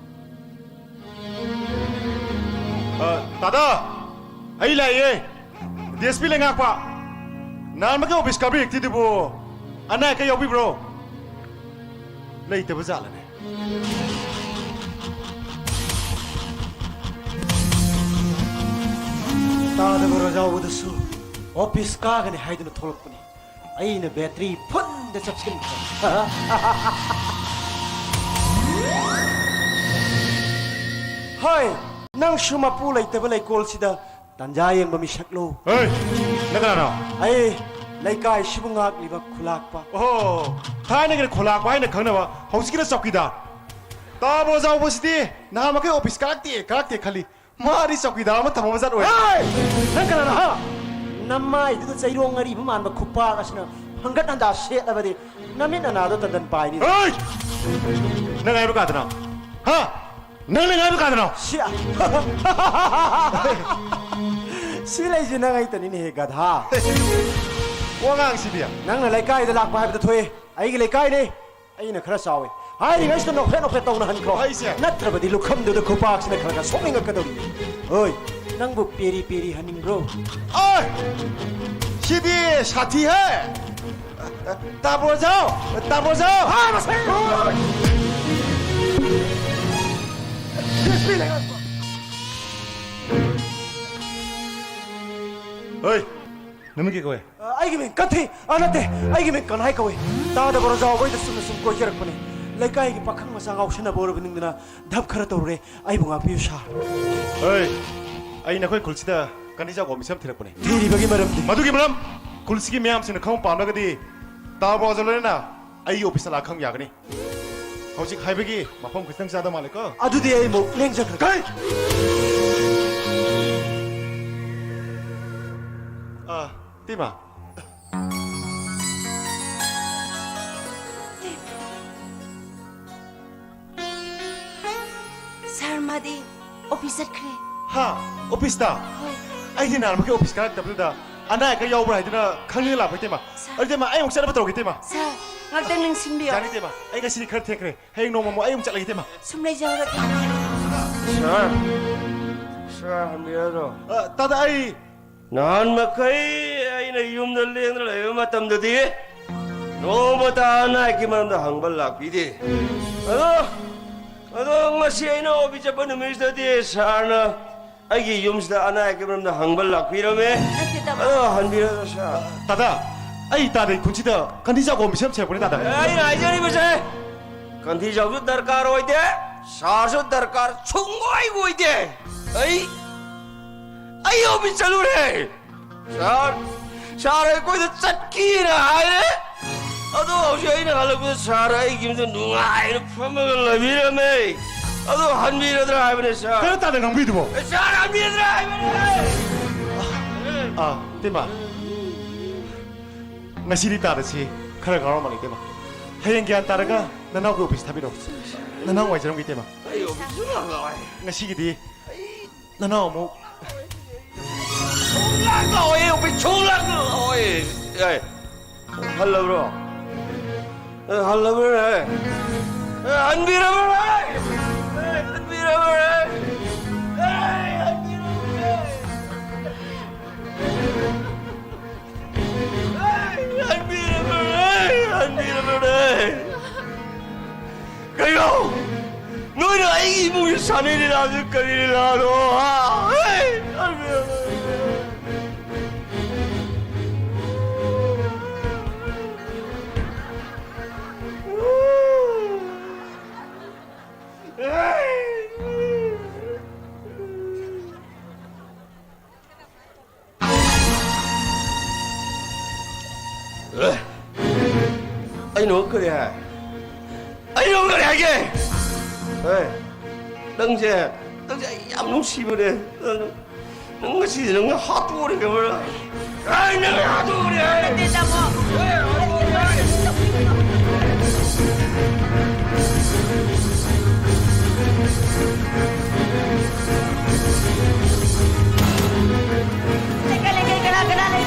ꯑ, ꯇꯥꯗꯥ! ꯑꯩ ꯂꯥꯛꯑꯦ! D S P ꯂꯩꯉꯥꯛꯄ! ꯅꯍꯥꯟꯃꯛꯀꯤ ꯑꯣꯐꯤꯁ ꯀꯥꯕꯤꯔꯛꯇ꯭ꯔꯤꯗꯨꯕꯨ ꯑꯅꯥ ꯑꯌꯦꯛꯀ ꯌꯥꯎꯕꯤꯕ꯭ꯔꯣ? ꯂꯩꯇꯕ ꯖꯥꯠꯂꯅꯦ? ꯇꯥꯗꯕ ꯔꯣꯖꯥꯎꯕꯗꯨꯁꯨ ꯑꯣꯐꯤꯁ ꯀꯥꯒꯅꯤ ꯍꯥꯏꯗꯨꯅ ꯊꯣꯛꯂꯛꯄꯅꯤ꯫ ꯑꯩꯅ ꯕꯦꯇ꯭ꯔꯤ ꯐꯨꯟꯗ ꯆꯞꯁꯤꯟꯈ꯭ꯔꯦ꯫ ꯍꯣꯏ, ꯅꯪꯁꯨ ꯃꯄꯨ ꯂꯩꯇꯕ ꯂꯩꯀꯣꯜꯁꯤꯗ ꯇꯟꯖꯥ ꯌꯦꯡꯕ ꯃꯤꯁꯛꯂꯣ? ꯍꯩ! ꯅꯪ ꯀꯅꯥꯅꯣ? ꯑꯩ ꯂꯩꯀꯥꯏꯁꯤꯕꯨ ꯉꯥꯛꯂꯤꯕ ꯈꯨꯂꯥꯛꯄ꯫ ꯑꯣꯍꯣ! ꯊꯥꯏꯅꯒꯤ ꯈꯨꯂꯥꯛꯄ ꯍꯥꯏꯅ ꯈꯪꯅꯕ, ꯍꯧꯖꯤꯛꯀꯤꯅ ꯆꯧꯀꯤꯗꯥꯔ꯫ ꯇꯥꯕ꯭ꯔꯣ ꯖꯥꯎꯕꯁꯤꯗꯤ ꯅꯍꯥꯟꯃꯈꯩ ꯑꯣꯐꯤꯁ ꯀꯥꯔꯛꯇꯦ, ꯀꯥꯔꯛꯇꯦ ꯈꯜꯂꯤ꯫ ꯃꯥꯗꯤ ꯆꯧꯀꯤꯗꯥꯔ ꯑꯃ ꯊꯝꯃꯝꯕ ꯖꯥꯠ ꯑꯣꯏꯔꯦ꯫ ꯍꯩ! ꯅꯪ ꯀꯅꯥꯅꯣ, ꯍꯥ? ꯅꯃꯥꯏꯗꯨꯗ ꯆꯩꯔꯣꯡ ꯑꯔꯤꯕ ꯃꯥꯟꯕ ꯈꯨꯄꯥꯛ ꯑꯁꯤꯅ ꯍꯪꯒꯠ ꯍꯟꯗꯥ ꯁꯦꯠꯂꯕꯗꯤ ꯅꯃꯤꯠ ꯅꯅꯥꯗꯣ ꯇꯟꯗꯟ ꯄꯥꯏꯅꯤ꯫ ꯍꯩ! ꯅꯪ ꯍꯥꯏꯕ ꯀꯥꯗꯅꯣ? ꯍꯥ? ꯅꯪꯅ ꯉꯥꯏꯕ ꯀꯥꯗꯅꯣ? ꯁꯤ-, ꯁꯤ ꯂꯩꯁꯦ ꯅꯪ ꯑꯩꯇꯅꯤꯅꯦꯍꯦ, ꯒꯙꯥ꯫ ꯋꯥꯉꯥꯡꯁꯤꯗꯤ꯫ ꯅꯪꯅ ꯂꯩꯀꯥꯏꯗ ꯂꯥꯛꯄ ꯍꯥꯏꯕꯗ ꯊꯣꯛꯑꯦ꯫ ꯑꯩꯒꯤ ꯂꯩꯀꯥꯏꯅꯦ꯫ ꯑꯩꯅ ꯈꯔ ꯆꯥꯎꯋꯦ꯫ ꯍꯥꯏꯔꯤꯉꯩꯁꯤꯗ ꯅꯣꯛꯐꯦꯠ ꯅꯣꯛꯐꯦꯠ ꯇꯧꯅ ꯍꯟꯈ꯭ꯔꯣ꯫ ꯑꯩꯁꯦ? ꯅꯠꯇ꯭ꯔꯕꯗꯤ ꯂꯨꯈꯝꯗꯨꯗ ꯈꯨꯄꯥꯛꯁꯤꯅ ꯈꯔ ꯈꯔ ꯁꯣꯛꯅꯤꯡꯉꯛꯀꯗꯧꯔꯤ꯫ ꯍꯣꯏ, ꯅꯪꯕꯨ ꯄꯦꯔꯤ ꯄꯦꯔꯤ ꯍꯟꯅꯤꯡꯕ꯭ꯔꯣ? ꯑꯣꯏ! ꯁꯤꯗꯤ ꯁꯥꯊꯤꯍꯦ! ꯇꯥꯕ꯭ꯔꯣꯖꯥꯎ! ꯇꯥꯕ꯭ꯔꯣꯖꯥꯎ! ꯍꯥ, ꯃꯁꯤ! ꯍꯣꯏ, ꯅꯃꯤꯡ ꯀꯩ ꯀꯧꯋꯦ? ꯑ, ꯑꯩꯒꯤ ꯃꯤꯡ ꯀꯟꯊꯤ, ꯑ, ꯅꯠꯇꯦ, ꯑꯩꯒꯤ ꯃꯤꯡ ꯀꯟꯍꯥꯏ ꯀꯧꯋꯦ꯫ ꯇꯥꯗꯕ꯭ꯔꯣꯖꯥꯎ? ꯑꯩꯈꯣꯏꯗ ꯆꯨꯝꯅ ꯁꯨꯝ ꯀꯣꯏꯖꯔꯛꯄꯅꯦ꯫ ꯂꯩꯀꯥꯏꯒꯤ ꯄꯥꯈꯪ ꯃꯆꯥ ꯉꯥꯎꯁꯟꯅꯕ ꯑꯣꯏꯔꯕ ꯅꯤꯡꯗꯅ ꯙꯞ ꯈꯔ ꯇꯧꯔꯨꯔꯦ꯫ ꯑꯩꯕꯨ ꯉꯥꯛꯄꯤꯌꯨ, ꯁꯥꯔ꯫ ꯍꯣꯏ, ꯑꯩ ꯅꯈꯣꯏ ꯈꯨꯜꯁꯤꯗ ꯀꯟꯊꯤ ꯆꯥꯎꯕ ꯃꯤꯁꯛ ꯑꯃ ꯊꯤꯔꯛꯄꯅꯦ꯫ ꯊꯤꯔꯤꯕꯒꯤ ꯃꯔꯝꯗꯤ? ꯃꯗꯨꯒꯤ ꯃꯔꯝ, ꯈꯨꯜꯁꯤꯒꯤ ꯃꯤꯌꯥꯝꯁꯤꯡꯅ ꯈꯪꯕ ꯄꯥꯝꯂꯒꯗꯤ ꯇꯥꯕ꯭ꯔꯣꯖꯥꯎ ꯂꯣꯏꯅꯅ ꯑꯩꯒꯤ ꯑꯣꯐꯤꯁꯇ ꯂꯥꯛ ꯈꯪ ꯌꯥꯒꯅꯤ꯫ ꯍꯧꯖꯤꯛ ꯍꯥꯏꯕꯒꯤ ꯃꯐꯝ ꯈꯤꯇꯪ ꯆꯥꯗ ꯃꯥꯜꯂꯦꯀꯣ꯫ ꯑꯗꯨꯗꯤ ꯑꯩ ꯑꯃꯨꯛ ꯂꯦꯡꯖꯈ꯭ꯔꯒꯦ꯫ ꯀꯩ? ꯑ, ꯇꯤꯃꯥ꯫ ꯁꯥꯔ, ꯃꯥꯗꯤ ꯑꯣꯐꯤꯁ ꯆꯠꯈ꯭ꯔꯦ꯫ ꯍꯥ? ꯑꯣꯐꯤꯁꯇ? ꯍꯣꯏ꯫ ꯑꯩꯗꯤ ꯅꯍꯥꯟꯃꯨꯛꯀꯤ ꯑꯣꯐꯤꯁ ꯀꯥꯔꯛꯇꯕꯗꯨꯗ ꯑꯅꯥ ꯑꯌꯦꯛꯀ ꯌꯥꯎꯕ꯭ꯔꯥ ꯍꯥꯏꯗꯨꯅ ꯈꯪꯅꯤꯡ ꯂꯥꯛꯄ, ꯏꯇꯩꯃ꯫ ꯁꯥꯔ꯫ ꯑꯗꯨ, ꯏꯇꯩꯃ, ꯑꯩ ꯑꯃꯨꯛ ꯆꯠꯅꯕ ꯇꯧꯔꯒꯦ, ꯏꯇꯩꯃ꯫ ꯁꯥꯔ, ꯉꯥꯛꯇꯪ ꯅꯤꯡꯁꯤꯡꯕꯤꯌꯣ꯫ ꯌꯥꯅꯤ, ꯏꯇꯩꯃ꯫ ꯑꯩ ꯉꯁꯤꯗꯤ ꯈꯔ ꯊꯦꯡꯈ꯭ꯔꯦ꯫ ꯍꯌꯦꯡ ꯅꯣꯡꯃ ꯑꯃꯨꯛ ꯑꯩ ꯑꯃꯨꯛ ꯆꯠꯂꯒꯦ, ꯏꯇꯩꯃ꯫ ꯁꯨꯝ ꯂꯩꯖꯍꯧꯔꯒꯦ꯫ ꯁꯥꯔ, ꯁꯥꯔ, ꯍꯟꯕꯤꯔꯗ꯭ꯔꯣ? ꯑ, ꯇꯥꯗ, ꯑꯩ ꯅꯍꯥꯟ ꯃꯈꯩ ꯑꯩꯅ ꯌꯨꯝꯗ ꯂꯦꯡꯗꯅ ꯂꯩꯕ ꯃꯇꯝꯗꯗꯤ ꯅꯣꯡꯃꯇ ꯑꯅꯥ ꯑꯌꯦꯛꯀꯤ ꯃꯔꯝꯗ ꯍꯪꯕ ꯂꯥꯛꯄꯤꯗꯦ꯫ ꯑꯗꯣ, ꯑꯗꯣ ꯉꯁꯤ ꯑꯩꯅ ꯑꯣꯐꯤꯁ ꯆꯠꯄ ꯅꯨꯃꯤꯠꯁꯤꯗꯗꯤ ꯁꯥꯔꯅ ꯑꯩꯒꯤ ꯌꯨꯝꯁꯤꯗ ꯑꯅꯥ ꯑꯌꯦꯛꯀꯤ ꯃꯔꯝꯗ ꯍꯪꯕ ꯂꯥꯛꯄꯤꯔꯝꯃꯦ꯫ ꯅꯠꯇꯦ, ꯇꯥꯃꯣ꯫ ꯑꯗꯣ ꯍꯟꯕꯤꯔꯒ ꯁꯥꯔ꯫ ꯇꯥꯗ, ꯑꯩ ꯇꯥꯗ ꯈꯨꯟꯁꯤꯗ ꯀꯟꯊꯤ ꯆꯥꯎꯕ ꯃꯤꯁꯛ ꯑꯃ ꯊꯤꯔꯛꯄꯅꯦ, ꯇꯥꯗ꯫ ꯑꯩꯅ ꯍꯥꯏꯖꯔꯤꯕꯁꯦ, ꯀꯟꯊꯤ ꯆꯥꯎꯕꯁꯨ ꯗꯔꯀꯥꯔ ꯑꯣꯏꯗꯦ, ꯁꯥꯔꯁꯨ ꯗꯔꯀꯥꯔ ꯁꯨꯡꯑꯣꯏ ꯑꯣꯏꯗꯦ꯫ ꯑꯩ, ꯑꯩ ꯑꯣꯐꯤꯁ ꯆꯠꯂꯨꯔꯦ꯫ ꯁꯥꯔ, ꯁꯥꯔ ꯑꯩꯈꯣꯏꯗ ꯆꯠꯀꯦꯅ ꯍꯥꯏꯔꯦ꯫ ꯑꯗꯣ ꯍꯧꯖꯤꯛ ꯑꯩꯅ ꯍꯜꯂꯛꯄꯗ ꯁꯥꯔ ꯑꯩꯒꯤ ꯌꯨꯝꯗ ꯅꯨꯡꯉꯥꯏꯅ ꯐꯝꯃꯒ ꯂꯩꯕꯤꯔꯝꯃꯦ꯫ ꯑꯗꯣ ꯍꯟꯕꯤꯔꯗ꯭ꯔꯥ ꯍꯥꯏꯕꯅꯦ, ꯁꯥꯔ꯫ ꯀꯩꯅꯣ ꯇꯥꯗ ꯉꯥꯡꯕꯤꯗꯨꯕꯣ? ꯑꯦ, ꯁꯥꯔ, ꯍꯟꯕꯤꯔꯗ꯭ꯔꯥ ꯍꯥꯏꯕꯅꯦ꯫ ꯑꯥ, ꯏꯇꯩꯃ꯫ ꯉꯁꯤꯗꯤ ꯇꯥꯔꯁꯤ, ꯈꯔ ꯉꯥꯎꯔꯝꯃꯅꯤ ꯏꯇꯩꯃ꯫ ꯍꯌꯦꯡ ꯒ꯭ꯌꯥꯟ ꯇꯥꯔꯒ ꯅꯅꯥꯎꯒꯤ ꯑꯣꯐꯤꯁ ꯊꯥꯕꯤꯔꯛꯑꯣ꯫ ꯅꯅꯥꯎ ꯉꯥꯏꯖꯔꯝꯒꯦ ꯏꯇꯩꯃ꯫ ꯑꯩ ꯑꯣꯐꯤꯁ ꯁꯨꯡꯂꯥꯛ ꯂꯥꯛꯑꯣꯏ꯫ ꯉꯁꯤꯒꯤꯗꯤ ꯅꯅꯥꯎ ꯑꯃꯨꯛ ꯁꯨꯡꯂꯥꯛ ꯂꯥꯛꯑꯣꯏ, ꯑꯣꯐꯤꯁ ꯁꯨꯡꯂꯥꯛ ꯂꯥꯛꯑꯣꯏ꯫ ꯑꯦ, ꯍꯜꯂꯕ꯭ꯔꯣ? ꯑꯦ, ꯍꯜꯂꯕ꯭ꯔꯣꯅꯦ? ꯑꯦ, ꯍꯟꯕꯤꯔꯕ꯭ꯔꯣꯅꯦ? ꯑꯦ, ꯍꯟꯕꯤꯔꯕ꯭ꯔꯣꯅꯦ? ꯑꯦ, ꯍꯟꯕꯤꯔꯕ꯭ꯔꯣꯅꯦ? ꯑꯦ, ꯍꯟꯕꯤꯔꯕ꯭ꯔꯣꯅꯦ? ꯍꯟꯕꯤꯔꯕ꯭ꯔꯣꯅꯦ? ꯀꯩꯅꯣ? ꯅꯣꯏꯅ ꯑꯩꯒꯤ ꯏꯃꯨꯡꯁꯤ ꯁꯥꯟꯅꯩ ꯂꯤꯂꯥꯁꯤ ꯀꯔꯤ ꯂꯤꯂꯥꯅꯣ? ꯍꯥ? ꯍꯦ! ꯑꯦ? ꯑꯩꯅ ꯑꯃꯨꯛ ꯀꯔꯤ ꯍꯥꯏ? ꯑꯩꯅ ꯑꯃꯨꯛ ꯀꯔꯤ ꯍꯥꯏꯒꯦ? ꯑꯦ, ꯅꯪꯁꯦ, ꯅꯪꯁꯦ ꯑꯩ ꯌꯥꯝ ꯅꯨꯡꯁꯤꯕꯅꯦ꯫ ꯅꯪ, ꯅꯪ ꯉꯁꯤꯗꯤ ꯅꯪ ꯍꯥꯠꯇꯣꯛꯑꯅꯤ ꯈꯪꯕ꯭ꯔꯥ? ꯑꯩ ꯅꯪ ꯍꯥꯠꯇꯣꯛꯑꯅꯤ ꯍꯥꯏ꯫ ꯅꯠꯇꯦ, ꯇꯥꯃꯣ꯫ ꯑꯦ, ꯍꯥꯠꯇꯣꯛꯑꯅꯤ ꯍꯥꯏ꯫ ꯂꯩꯀꯥꯏ, ꯂꯩꯀꯥꯏ, ꯀꯅꯥ, ꯀꯅꯥ ꯂꯩ?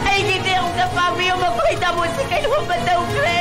ꯑꯩꯒꯤꯗꯤ ꯑꯃꯨꯛꯇ ꯄꯥꯡꯕꯤꯌꯨ, ꯃꯈꯣꯏ ꯇꯥꯃꯣꯁꯦ ꯀꯩꯅꯣꯝꯃ ꯇꯧꯈ꯭ꯔꯦ꯫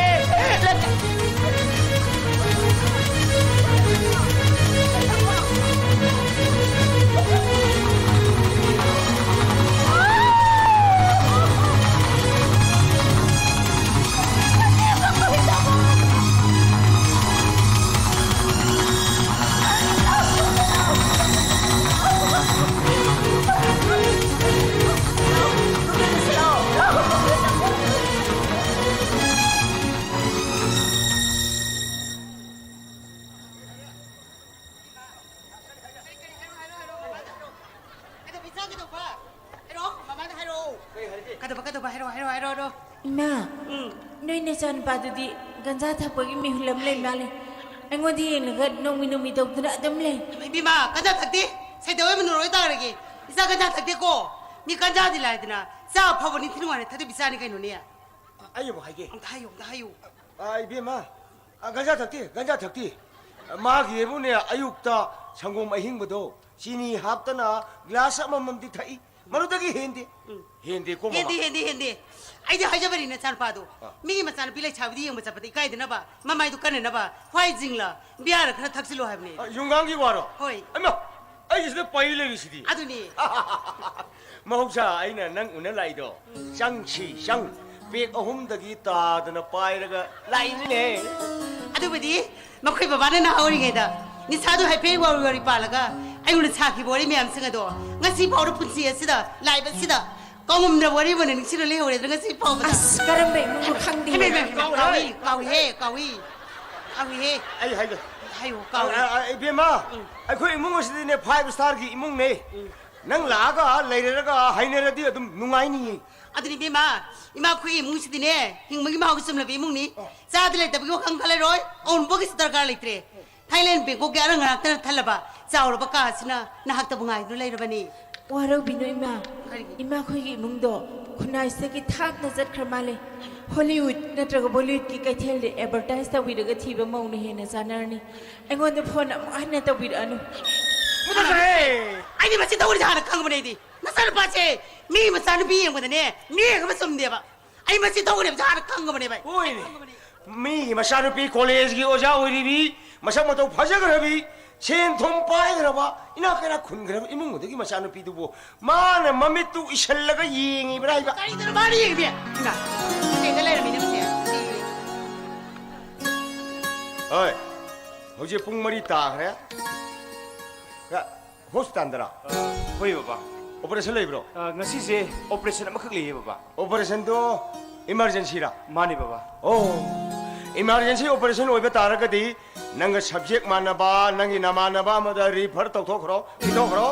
ꯀꯩꯗꯧꯕ? ꯏꯆꯥ ꯀꯩꯗꯧꯕ? ꯍꯥꯏꯔꯛꯑꯣ, ꯃꯃꯥꯗ ꯍꯥꯏꯔꯛꯑꯣ꯫ ꯀꯩꯗꯧꯕ, ꯀꯩꯗꯧꯕ? ꯍꯥꯏꯔꯛꯑꯣ, ꯍꯥꯏꯔꯛꯑꯣ, ꯍꯥꯏꯔꯛꯑꯣ, ꯍꯥꯏꯔꯛꯑꯣ꯫ ꯏꯃꯥ, ꯎꯝ꯫ ꯅꯣꯏ ꯅꯆꯥꯅꯨꯄꯥꯗꯨꯗꯤ ꯒꯟꯖꯥ ꯊꯛꯄꯒꯤ ꯃꯤꯍꯨꯜ ꯑꯃ ꯂꯩ ꯃꯥꯜꯂꯦ꯫ ꯑꯩꯉꯣꯟꯗ ꯌꯦꯡꯂꯒ ꯅꯣꯡꯃꯤ ꯅꯣꯡꯃꯤ ꯇꯧꯗꯨꯅ ꯑꯗꯨꯝ ꯂꯩ꯫ ꯏꯕꯦꯝꯃ, ꯒꯟꯖꯥ ꯊꯛꯇꯦ꯫ ꯁꯩꯗꯧ ꯏꯃꯣꯏꯅꯨ ꯂꯣꯏ ꯇꯥꯔꯒꯦ꯫ ꯏꯆꯥ ꯒꯟꯖꯥ ꯊꯛꯇꯦꯀꯣ꯫ ꯃꯤ ꯒꯟꯖꯥꯗꯤ ꯂꯥꯏꯗꯅ꯫ ꯆꯥꯕ ꯐꯕ ꯅꯤꯡꯊꯤ ꯅꯨꯡꯉꯥꯏꯅ ꯊꯛꯇꯕꯤ ꯆꯥꯅꯤ ꯀꯩꯅꯣꯅꯦ꯫ ꯑꯩ ꯑꯃꯨꯛ ꯍꯥꯏꯒꯦ꯫ ꯑꯝꯇ ꯍꯥꯏꯌꯨ, ꯑꯝꯇ ꯍꯥꯏꯌꯨ꯫ ꯑ, ꯏꯕꯦꯝꯃ, ꯑ, ꯒꯟꯖꯥ ꯊꯛꯇꯦ, ꯒꯟꯖꯥ ꯊꯛꯇꯦ꯫ ꯃꯥꯒꯤ ꯑꯩꯕꯨꯅꯦ, ꯑꯌꯨꯛꯇ ꯁꯪꯒꯣꯝ ꯑꯍꯤꯡꯕꯗꯣ ꯆꯤꯅꯤ ꯍꯥꯞꯇꯅ ꯒ꯭ꯂꯥꯁ ꯑꯃꯃꯝꯗꯤ ꯊꯛꯏ꯫ ꯃꯗꯨꯗꯒꯤ ꯍꯦꯟꯗꯦ꯫ ꯎꯝ꯫ ꯍꯦꯟꯗꯦꯀꯣ, ꯃꯃꯥ꯫ ꯍꯦꯟꯗꯦ, ꯍꯦꯟꯗꯦ, ꯍꯦꯟꯗꯦ꯫ ꯑꯩꯗꯤ ꯍꯥꯏꯖꯕꯅꯤ ꯅꯆꯥꯅꯨꯄꯥꯗꯣ꯫ ꯑ꯫ ꯃꯤꯒꯤ ꯃꯆꯥꯅꯨꯄꯤ ꯂꯩꯁꯥꯕꯤꯗ ꯌꯦꯡꯕ ꯆꯠꯄꯗ ꯏꯀꯥꯏꯗꯅꯕ, ꯃꯃꯥꯏꯗꯨ ꯀꯟꯅꯅꯕ, ꯍ꯭ꯋꯥꯏ ꯖꯤꯡꯂ, ꯕꯤꯌꯥꯔ ꯈꯔ ꯊꯛꯆꯤꯜꯂꯣ ꯍꯥꯏꯕꯅꯤ꯫ ꯑ, ꯌꯨꯡꯒꯥꯡꯒꯤ ꯋꯥꯔꯣ? ꯍꯣꯏ꯫ ꯑꯩꯃ, ꯑꯩꯒꯤꯁꯤꯗ ꯄꯩ ꯂꯩꯔꯤꯁꯤꯗꯤ꯫ ꯑꯗꯨꯅꯤ꯫ ꯃꯍꯧꯁꯥ ꯑꯩꯅ ꯅꯪ ꯎꯅ ꯂꯥꯛꯏꯗꯣ, ꯆꯪꯁꯤ ꯆꯪ, ꯄꯦꯛ ꯑꯍꯨꯝꯗꯒꯤ ꯇꯥꯗꯅ ꯄꯥꯏꯔꯒ ꯂꯥꯛꯏꯅꯤꯅꯦ꯫ ꯑꯗꯨꯕꯨꯗꯤ ꯃꯈꯣꯏ ꯕꯕꯥꯅ ꯅꯍꯥ ꯑꯣꯏꯔꯤꯉꯩꯗ ꯅꯤꯁꯥꯗꯣ ꯍꯥꯏꯐꯦꯠ ꯋꯥꯔꯤ ꯋꯥꯔꯤ ꯄꯥꯜꯂꯒ ꯑꯩꯉꯣꯟꯗ ꯁꯥꯈꯤꯕ ꯋꯥꯔꯤ ꯃꯌꯥꯝꯁꯤꯡ ꯑꯗꯣ ꯉꯁꯤ ꯐꯥꯎꯗ ꯄꯨꯟꯁꯤ ꯑꯁꯤꯗ, ꯂꯥꯏꯐ ꯑꯁꯤꯗ ꯀꯥꯎꯉꯝꯗ꯭ꯔꯕ ꯋꯥꯔꯤ ꯑꯃ ꯅꯤꯡꯁꯤꯡꯅ ꯂꯩꯍꯧꯔꯦꯗꯅ ꯉꯁꯤ ꯐꯥꯎꯕꯗ꯫ ꯑꯁ, ꯀꯔꯝꯕ ꯏꯃꯨꯡꯅꯣ ꯈꯪꯗꯦ꯫ ꯍꯩꯃ, ꯍꯩꯃ, ꯍꯩꯃ, ꯀꯥꯎꯏ, ꯀꯥꯎꯏꯍꯦ, ꯀꯥꯎꯏ꯫ ꯀꯥꯎꯏꯍꯦ꯫ ꯑꯩ ꯍꯥꯏꯒꯦ꯫ ꯍꯥꯏꯌꯨ, ꯀꯥꯎꯏ꯫ ꯑ, ꯑ, ꯏꯕꯦꯝꯃ, ꯑꯩꯈꯣꯏ ꯏꯃꯨꯡ ꯑꯁꯤꯗꯤꯅꯦ five starꯒꯤ ꯏꯃꯨꯡꯅꯦ꯫ ꯅꯪ ꯂꯥꯛꯑꯒ ꯂꯩꯔꯒ ꯍꯩꯅꯔꯗꯤ ꯑꯗꯨꯝ ꯅꯨꯡꯉꯥꯏꯅꯤꯌꯦ꯫ ꯑꯗꯨꯅꯤ ꯏꯕꯦꯝꯃ, ꯏꯃꯥ ꯑꯩꯈꯣꯏꯒꯤ ꯏꯃꯨꯡꯁꯤꯗꯤꯅꯦ, ꯍꯤꯡꯕꯒꯤ ꯃꯍꯥꯎꯒꯤ ꯆꯨꯝꯂꯕ ꯏꯃꯨꯡꯅꯤ꯫ ꯆꯥꯗ ꯂꯩꯇꯕꯒꯤ ꯋꯥꯈꯜ ꯈꯜꯂꯔꯣꯏ, ꯑꯎꯟꯄꯣꯠꯀꯤꯁꯨ ꯗꯔꯀꯥꯔ ꯂꯩꯇ꯭ꯔꯦ꯫ ꯊꯥꯏꯂꯦꯟ ꯕꯦꯡꯀꯣꯛꯀꯤ ꯑꯔꯪ ꯑꯔꯥꯛꯇꯅ ꯊꯜꯂꯕ ꯆꯥꯎꯔꯕ ꯀꯥ ꯑꯁꯤꯅ ꯅꯍꯥꯛꯇꯕꯨ ꯉꯥꯏꯗꯨꯅ ꯂꯩꯔꯕꯅꯤ꯫ ꯋꯥꯔꯧꯕꯤꯅꯨ ꯏꯃꯥ꯫ ꯀꯔꯤꯒꯤ? ꯏꯃꯥ ꯑꯩꯈꯣꯏꯒꯤ ꯏꯃꯨꯡꯗꯣ ꯈꯨꯟꯅꯥꯏꯁꯤꯗꯒꯤ ꯊꯥꯞꯅ ꯆꯠꯈ꯭ꯔ ꯃꯥꯜꯂꯦ꯫ ꯍꯣꯂꯤꯋꯨꯗ ꯅꯠꯇ꯭ꯔꯒ ꯕꯣꯂꯤꯋꯨꯗꯀꯤ ꯀꯩꯊꯦꯜꯗ ꯑꯦꯗꯚꯔꯇꯥꯏꯁ ꯇꯧꯕꯤꯔꯒ ꯊꯤꯕ ꯃꯧꯅ ꯍꯦꯟꯅ ꯆꯥꯟꯅꯔꯅꯤ꯫ ꯑꯩꯉꯣꯟꯗ ꯐꯣꯟ ꯑꯃꯨꯛ ꯍꯟꯅ ꯇꯧꯕꯤꯔꯛꯑꯅꯨ꯫ ꯑꯩꯗꯤ ꯃꯁꯤ ꯇꯧꯔꯤꯁꯦ ꯍꯥꯟꯅ ꯈꯪꯕꯅꯦ ꯑꯩꯗꯤ꯫ ꯅꯆꯥꯅꯨꯄꯥꯁꯦ ꯃꯤ ꯃꯆꯥꯅꯨꯄꯤ ꯌꯦꯡꯕꯗꯅꯦ, ꯃꯤ ꯌꯦꯡꯕ ꯆꯨꯝꯗꯦꯕ꯫ ꯑꯩ ꯃꯁꯤ ꯇꯧꯒꯅꯦꯕꯁꯦ ꯍꯥꯟꯅ ꯈꯪꯉꯕꯅꯦꯕ ꯑꯩ꯫ ꯍꯣꯏꯅꯦ꯫ ꯃꯤꯒꯤ ꯃꯆꯥꯅꯨꯄꯤ ꯀꯣꯂꯦꯖꯀꯤ ꯑꯣꯖꯥ ꯑꯣꯏꯔꯤꯕꯤ, ꯃꯁꯛ ꯃꯇꯧ ꯐꯖꯈ꯭ꯔꯕꯤ, ꯁꯦꯟ ꯊꯨꯝ ꯄꯥꯏꯈ꯭ꯔꯕ, ꯏꯅꯥꯛ ꯀꯩꯔꯥꯛ ꯈꯨꯟꯈ꯭ꯔꯕ ꯏꯃꯨꯡ ꯑꯗꯨꯒꯤ ꯃꯆꯥꯅꯨꯄꯤꯗꯨꯕꯨ ꯃꯥꯅ ꯃꯃꯤꯠꯇꯨ ꯏꯁꯜꯂꯒ ꯌꯦꯡꯉꯤꯕ꯭ꯔꯥ ꯍꯥꯏꯕ? ꯀꯔꯤꯗꯅꯣ ꯃꯥꯅ ꯌꯦꯡꯉꯤꯕꯤ? ꯏꯃꯥ, ꯌꯦꯡꯉ ꯂꯩꯔꯝꯃꯤꯅꯦ ꯃꯁꯦ꯫ ꯍꯣꯏ, ꯍꯧꯖꯤꯛ ꯄꯨꯡ ꯃꯔꯤ ꯇꯥꯈ꯭ꯔꯦ꯫ ꯍꯣꯁꯄꯤꯇꯥꯜꯗꯔ? ꯍꯣꯏ ꯕꯕꯥ꯫ ꯑꯣꯄꯔꯦꯁꯟ ꯂꯩꯕ꯭ꯔꯣ? ꯑ, ꯉꯁꯤꯁꯦ ꯑꯣꯄꯔꯦꯁꯟ ꯑꯃꯈꯛ ꯂꯩꯌꯦ ꯕꯕꯥ꯫ ꯑꯣꯄꯔꯦꯁꯟꯗꯣ ꯏꯃꯥꯔꯖꯦꯟꯁꯤꯔꯥ? ꯃꯥꯅꯦ ꯕꯕꯥ꯫ ꯑꯣ, ꯏꯃꯥꯔꯖꯦꯟꯁꯤ ꯑꯣꯄꯔꯦꯁꯟ ꯑꯣꯏꯕ ꯇꯥꯔꯒꯗꯤ ꯅꯪꯒ ꯁꯕꯖꯦꯛ ꯃꯥꯟꯅꯕ ꯅꯪꯒꯤ ꯅꯃꯥꯟꯅꯕ ꯑꯃꯗ ꯔꯤꯐꯔ ꯇꯧꯊꯣꯛꯈ꯭ꯔꯣ, ꯄꯤꯊꯣꯛꯈ꯭ꯔꯣ꯫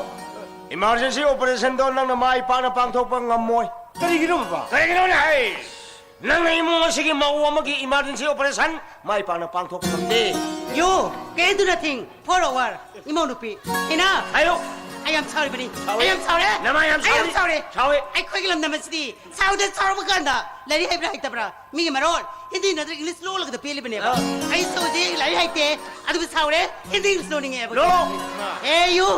ꯏꯃꯥꯔꯖꯦꯟꯁꯤ ꯑꯣꯄꯔꯦꯁꯟꯗꯣ ꯅꯪꯅ ꯃꯥꯏ ꯄꯥꯛꯅ ꯄꯥꯡꯊꯣꯛꯄ ꯉꯝꯃꯣꯏ꯫ ꯀꯔꯤꯒꯤꯅꯣ ꯕꯕꯥ? ꯀꯔꯤꯒꯤꯅꯣꯅꯦ ꯍꯥꯏ? ꯅꯪꯅ ꯏꯃꯨꯡ ꯑꯁꯤꯒꯤ ꯃꯧ ꯑꯃꯒꯤ ꯏꯃꯥꯔꯖꯦꯟꯁꯤ ꯑꯣꯄꯔꯦꯁꯟ ꯃꯥꯏ ꯄꯥꯛꯅ ꯄꯥꯡꯊꯣꯛꯄ ꯉꯝꯗꯦ꯫ You can do nothing for our ꯏꯃꯧ ꯅꯨꯄꯤ꯫ ꯏꯅꯥ꯫ ꯍꯥꯏꯌꯨ꯫ ꯑꯩ ꯌꯥꯝ ꯁꯥꯎꯔꯤꯕꯅꯤ꯫ ꯁꯥꯎꯔꯦ꯫ ꯑꯩ ꯌꯥꯝ ꯁꯥꯎꯔꯦ꯫ ꯅꯃꯥ ꯌꯥꯝ ꯑꯩ ꯌꯥꯝ ꯁꯥꯎꯔꯦ꯫ ꯁꯥꯎꯔꯦ꯫ ꯁꯥꯎꯔꯦ꯫ ꯑꯩꯈꯣꯏꯒꯤ ꯂꯝꯗꯝ ꯑꯁꯤꯗꯤ ꯁꯥꯎꯗ ꯁꯥꯎꯔꯕ ꯀꯥꯟꯗ ꯂꯥꯏꯔꯤꯛ ꯍꯩꯕ꯭ꯔꯥ ꯍꯩꯇꯕ꯭ꯔꯥ, ꯃꯤꯒꯤ ꯃꯔꯣꯜ ꯍꯤꯟꯗꯤ ꯅꯠꯇ꯭ꯔꯒ ꯏꯪꯂꯤꯁ ꯂꯣꯜꯂꯒꯗ ꯄꯦꯜꯂꯤꯕꯅꯦꯕ꯫ ꯑ꯫ ꯑꯩꯁꯨ ꯍꯧꯖꯤꯛ ꯂꯥꯏꯔꯤꯛ ꯍꯩꯇꯦ, ꯑꯗꯨꯕꯨ ꯁꯥꯎꯔꯦ, ꯍꯤꯟꯗꯤ ꯏꯪꯂꯤꯁ ꯂꯣꯟꯅꯤꯡꯉꯦꯕ꯫ ꯂꯣꯜꯂꯣ꯫ Hey, you,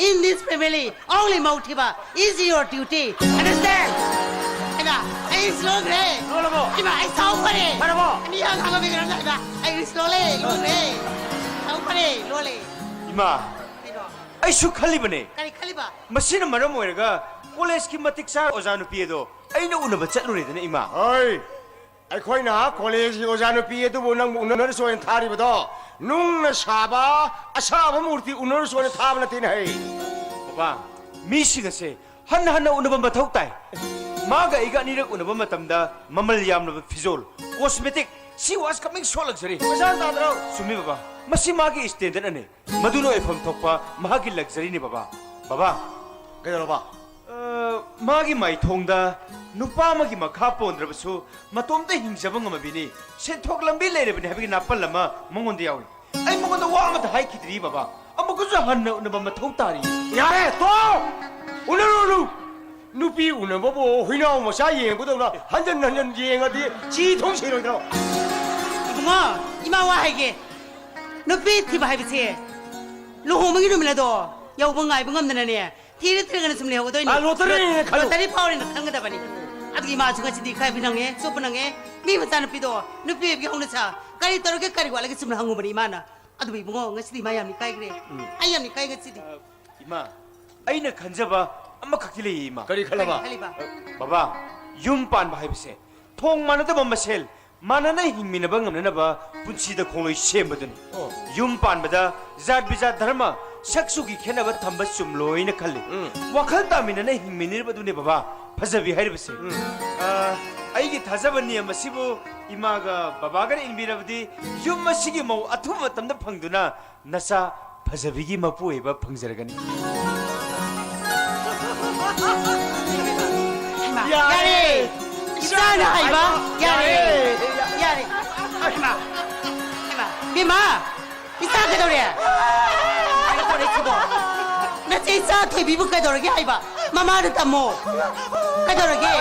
in this family, only ꯃꯧ ꯊꯤꯕ is your duty. Understand? ꯍꯩꯃꯥ, ꯑꯩ ꯏꯪꯂꯤꯁ ꯂꯣꯟꯈ꯭ꯔꯦ꯫ ꯂꯣꯜꯂꯕꯣ? ꯍꯩꯃꯥ, ꯑꯩ ꯁꯥꯎ ꯐꯔꯦ꯫ ꯐꯔꯕꯣ? ꯃꯤ ꯌꯥꯝ ꯉꯥꯡꯉꯝꯃꯤ ꯀꯩꯅꯣꯝꯇ ꯍꯩꯃꯥ, ꯑꯩ ꯏꯪꯂꯤꯁ ꯂꯣꯜꯂꯦ, ꯂꯣꯟꯈ꯭ꯔꯦ꯫ ꯁꯥꯎ ꯐꯔꯦ, ꯂꯣꯜꯂꯦ꯫ ꯏꯃꯥ, ꯀꯩꯅꯣ? ꯑꯩꯁꯨ ꯈꯜꯂꯤꯕꯅꯦ꯫ ꯀꯔꯤ ꯈꯜꯂꯤꯕ? ꯃꯁꯤꯅ ꯃꯔꯝ ꯑꯣꯏꯔꯒ ꯀꯣꯂꯦꯖꯀꯤ ꯃꯇꯤꯛ ꯆꯥꯕ ꯑꯣꯖꯥ ꯅꯨꯄꯤ ꯑꯗꯣ ꯑꯩꯅ ꯎꯅꯕ ꯆꯠꯂꯨꯔꯦꯗꯅ, ꯏꯃꯥ꯫ ꯍꯣꯏ, ꯑꯩꯈꯣꯏꯅ ꯀꯣꯂꯦꯖꯀꯤ ꯑꯣꯖꯥ ꯅꯨꯄꯤ ꯑꯗꯨꯕꯨ ꯅꯪꯕꯨ ꯎꯅꯔꯁꯨ ꯍꯥꯏꯅ ꯊꯥꯔꯤꯕꯗꯣ, ꯅꯨꯡꯅ ꯁꯥꯕ ꯑꯁꯥꯕ ꯃꯨꯔꯇꯤ ꯎꯅꯔꯁꯨ ꯍꯥꯏꯅ ꯊꯥꯕ ꯅꯠꯇꯦꯅꯦ ꯍꯩ꯫ ꯕꯕꯥ, ꯃꯤꯁꯤꯡ ꯑꯁꯦ ꯍꯟꯅ ꯍꯟꯅ ꯎꯅꯕ ꯃꯊꯧ ꯇꯥꯏ꯫ ꯃꯥꯒ ꯑꯩꯒ ꯑꯅꯤꯔꯛ ꯎꯅꯕ ꯃꯇꯝꯗ ꯃꯃꯜ ꯌꯥꯝꯂꯕ ꯐꯤꯖꯣꯜ, cosmetic, she was coming so luxury꯫ ꯄꯩꯁꯥ ꯇꯥꯗ꯭ꯔꯣ? ꯆꯨꯝꯃꯤ ꯕꯕꯥ, ꯃꯁꯤ ꯃꯥꯒꯤ standard ꯅꯤ꯫ ꯃꯗꯨꯅ ꯑꯣꯏꯐꯝ ꯊꯣꯛꯄ ꯃꯍꯥꯛꯀꯤ luxury ꯅꯤ ꯕꯕꯥ꯫ ꯕꯕꯥ꯫ ꯀꯩꯗꯧꯔꯕ? ꯑ, ꯃꯥꯒꯤ ꯃꯥꯏꯊꯣꯡꯗ ꯅꯨꯄꯥ ꯑꯃꯒꯤ ꯃꯈꯥ ꯄꯣꯟꯗ꯭ꯔꯕꯁꯨ ꯃꯇꯣꯝꯇ ꯍꯤꯡꯖꯕ ꯉꯝꯃꯕꯤꯅꯤ꯫ ꯁꯦꯟꯊꯣꯛ ꯂꯝꯕꯤ ꯂꯩꯔꯕꯅꯤ ꯍꯥꯏꯕꯒꯤ ꯅꯥꯄꯜ ꯑꯃ ꯃꯉꯣꯟꯗ ꯌꯥꯎꯏ꯫ ꯑꯩ ꯃꯉꯣꯟꯗ ꯋꯥ ꯑꯃꯠꯇ ꯍꯥꯏꯈꯤꯗ꯭ꯔꯤ ꯕꯕꯥ꯫ ꯑꯃꯨꯛꯀꯁꯨ ꯍꯟꯅ ꯎꯅꯕ ꯃꯊꯧ ꯇꯥꯔꯤ꯫ ꯌꯥꯔꯦ, ꯇꯣꯛꯑꯣ! ꯎꯅꯔꯨ, ꯎꯅꯨ! ꯅꯨꯄꯤ ꯎꯅꯕꯕꯨ ꯍꯨꯏꯅꯥꯎ ꯃꯆꯥ ꯌꯦꯡꯕꯗꯧꯅ ꯍꯟꯖꯟ ꯍꯟꯖꯟ ꯌꯦꯡꯉꯗꯤ ꯆꯤ ꯊꯣꯡ ꯁꯤꯔꯣꯏꯗ꯭ꯔꯣ? ꯏꯕꯨꯡꯉꯣ, ꯏꯃꯥ ꯋꯥ ꯍꯥꯏꯒꯦ꯫ ꯅꯨꯄꯤ ꯊꯤꯕ ꯍꯥꯏꯕꯁꯦ ꯂꯨꯍꯣꯡꯕꯒꯤ ꯅꯨꯃꯤꯠ ꯑꯗꯣ ꯌꯧꯕ ꯉꯥꯏꯕ ꯉꯝꯗꯅꯅꯦ, ꯊꯤꯔ ꯊꯤꯔꯒꯅ ꯁꯨꯝ ꯂꯩꯍꯧꯒꯗꯣꯏꯅꯤ꯫ ꯑꯥ, lottery ꯅꯦ ꯈꯜꯂꯨ꯫ Lottery ꯐꯥꯎꯔꯦꯅ ꯈꯟꯒꯗꯕꯅꯤ꯫ ꯑꯗꯨꯒꯤ ꯏꯃꯥꯁꯨ ꯉꯁꯤꯗꯤ ꯏꯀꯥꯏꯕ ꯅꯪꯉꯦ, ꯆꯣꯞꯄ ꯅꯪꯉꯦ꯫ ꯃꯤ ꯃꯆꯥꯅꯨꯄꯤꯗꯣ ꯅꯨꯄꯤ ꯑꯣꯏꯕꯒꯤ ꯍꯧꯅꯁꯥ ꯀꯔꯤ ꯇꯧꯔꯒꯦ, ꯀꯔꯤ ꯋꯥꯠꯂꯒꯦ ꯁꯨꯝ ꯍꯪꯉꯨꯕꯅꯤ ꯏꯃꯥꯅ꯫ ꯑꯗꯨꯕꯨ ꯏꯕꯨꯡꯉꯣ, ꯉꯁꯤꯗꯤ ꯏꯃꯥ ꯌꯥꯝ ꯏꯀꯥꯏꯈ꯭ꯔꯦ꯫ ꯎꯝ꯫ ꯑꯩ ꯌꯥꯝ ꯏꯀꯥꯏ ꯉꯁꯤꯗꯤ꯫ ꯑ, ꯏꯃꯥ, ꯑꯩꯅ ꯈꯟꯖꯕ ꯑꯃꯈꯛꯇꯤ ꯂꯩꯌꯦ, ꯏꯃꯥ꯫ ꯀꯔꯤ ꯈꯜꯂꯕ? ꯀꯔꯤ ꯈꯜꯂꯤꯕ? ꯕꯕꯥ, ꯌꯨꯝ ꯄꯥꯟꯕ ꯍꯥꯏꯕꯁꯦ ꯊꯣꯡ ꯃꯥꯟꯅꯗꯕ ꯃꯁꯦꯜ ꯃꯥꯟꯅꯅ ꯍꯤꯡꯃꯤꯟꯅꯕ ꯉꯝꯅꯅꯕ ꯄꯨꯟꯁꯤꯗ ꯈꯣꯡꯂꯣꯏ ꯁꯦꯝꯕꯗꯨꯅꯤ꯫ ꯑꯣ꯫ ꯌꯨꯝ ꯄꯥꯟꯕꯗ ꯖꯥꯠ ꯕꯤꯖꯥꯠ, ꯙꯔꯃ, ꯁꯛ ꯆꯨꯒꯤ ꯈꯦꯠꯅꯕ ꯊꯝꯕ ꯆꯨꯝꯂꯣꯏꯅ ꯈꯜꯂꯤ꯫ ꯎꯝ꯫ ꯋꯥꯈꯜ ꯇꯥꯃꯤꯟꯅꯅ ꯍꯤꯡꯃꯤꯟꯅꯔꯤꯕꯗꯨꯅꯦ ꯕꯕꯥ ꯐꯖꯕꯤ ꯍꯥꯏꯔꯤꯕꯁꯦ꯫ ꯎꯝ꯫ ꯑ, ꯑꯩꯒꯤ ꯊꯥꯖꯕ ꯅꯤꯌꯝ ꯑꯁꯤꯕꯨ ꯏꯃꯥꯒ ꯕꯕꯥꯒꯅ ꯏꯟꯕꯤꯔꯕꯗꯤ ꯌꯨꯝ ꯑꯁꯤꯒꯤ ꯃꯧ ꯑꯊꯨꯕ ꯃꯇꯝꯗ ꯐꯪꯗꯨꯅ ꯅꯆꯥ ꯐꯖꯕꯤꯒꯤ ꯃꯄꯨ ꯑꯣꯏꯕ ꯐꯪꯖꯔꯒꯅꯤ꯫ ꯍꯩꯃꯥ, ꯌꯥꯔꯦ! ꯌꯥꯔꯦ! ꯏꯆꯥꯅ ꯍꯥꯏꯕ ꯌꯥꯔꯦ! ꯌꯥꯔꯦ! ꯌꯥꯔꯦ! ꯍꯩꯃꯥ! ꯍꯩꯃꯥ! ꯕꯦꯝꯃ! ꯏꯆꯥ ꯀꯩꯗꯧꯔꯦ? ꯀꯩꯗꯧꯔꯦ ꯁꯤꯕꯣ? ꯅꯆꯦ ꯏꯆꯥ ꯊꯣꯏꯕꯤꯕꯨ ꯀꯩꯗꯧꯔꯒꯦ ꯍꯥꯏꯕ? ꯃꯃꯥꯗ ꯇꯝꯃꯣ꯫ ꯀꯩꯗꯧꯔꯒꯦ?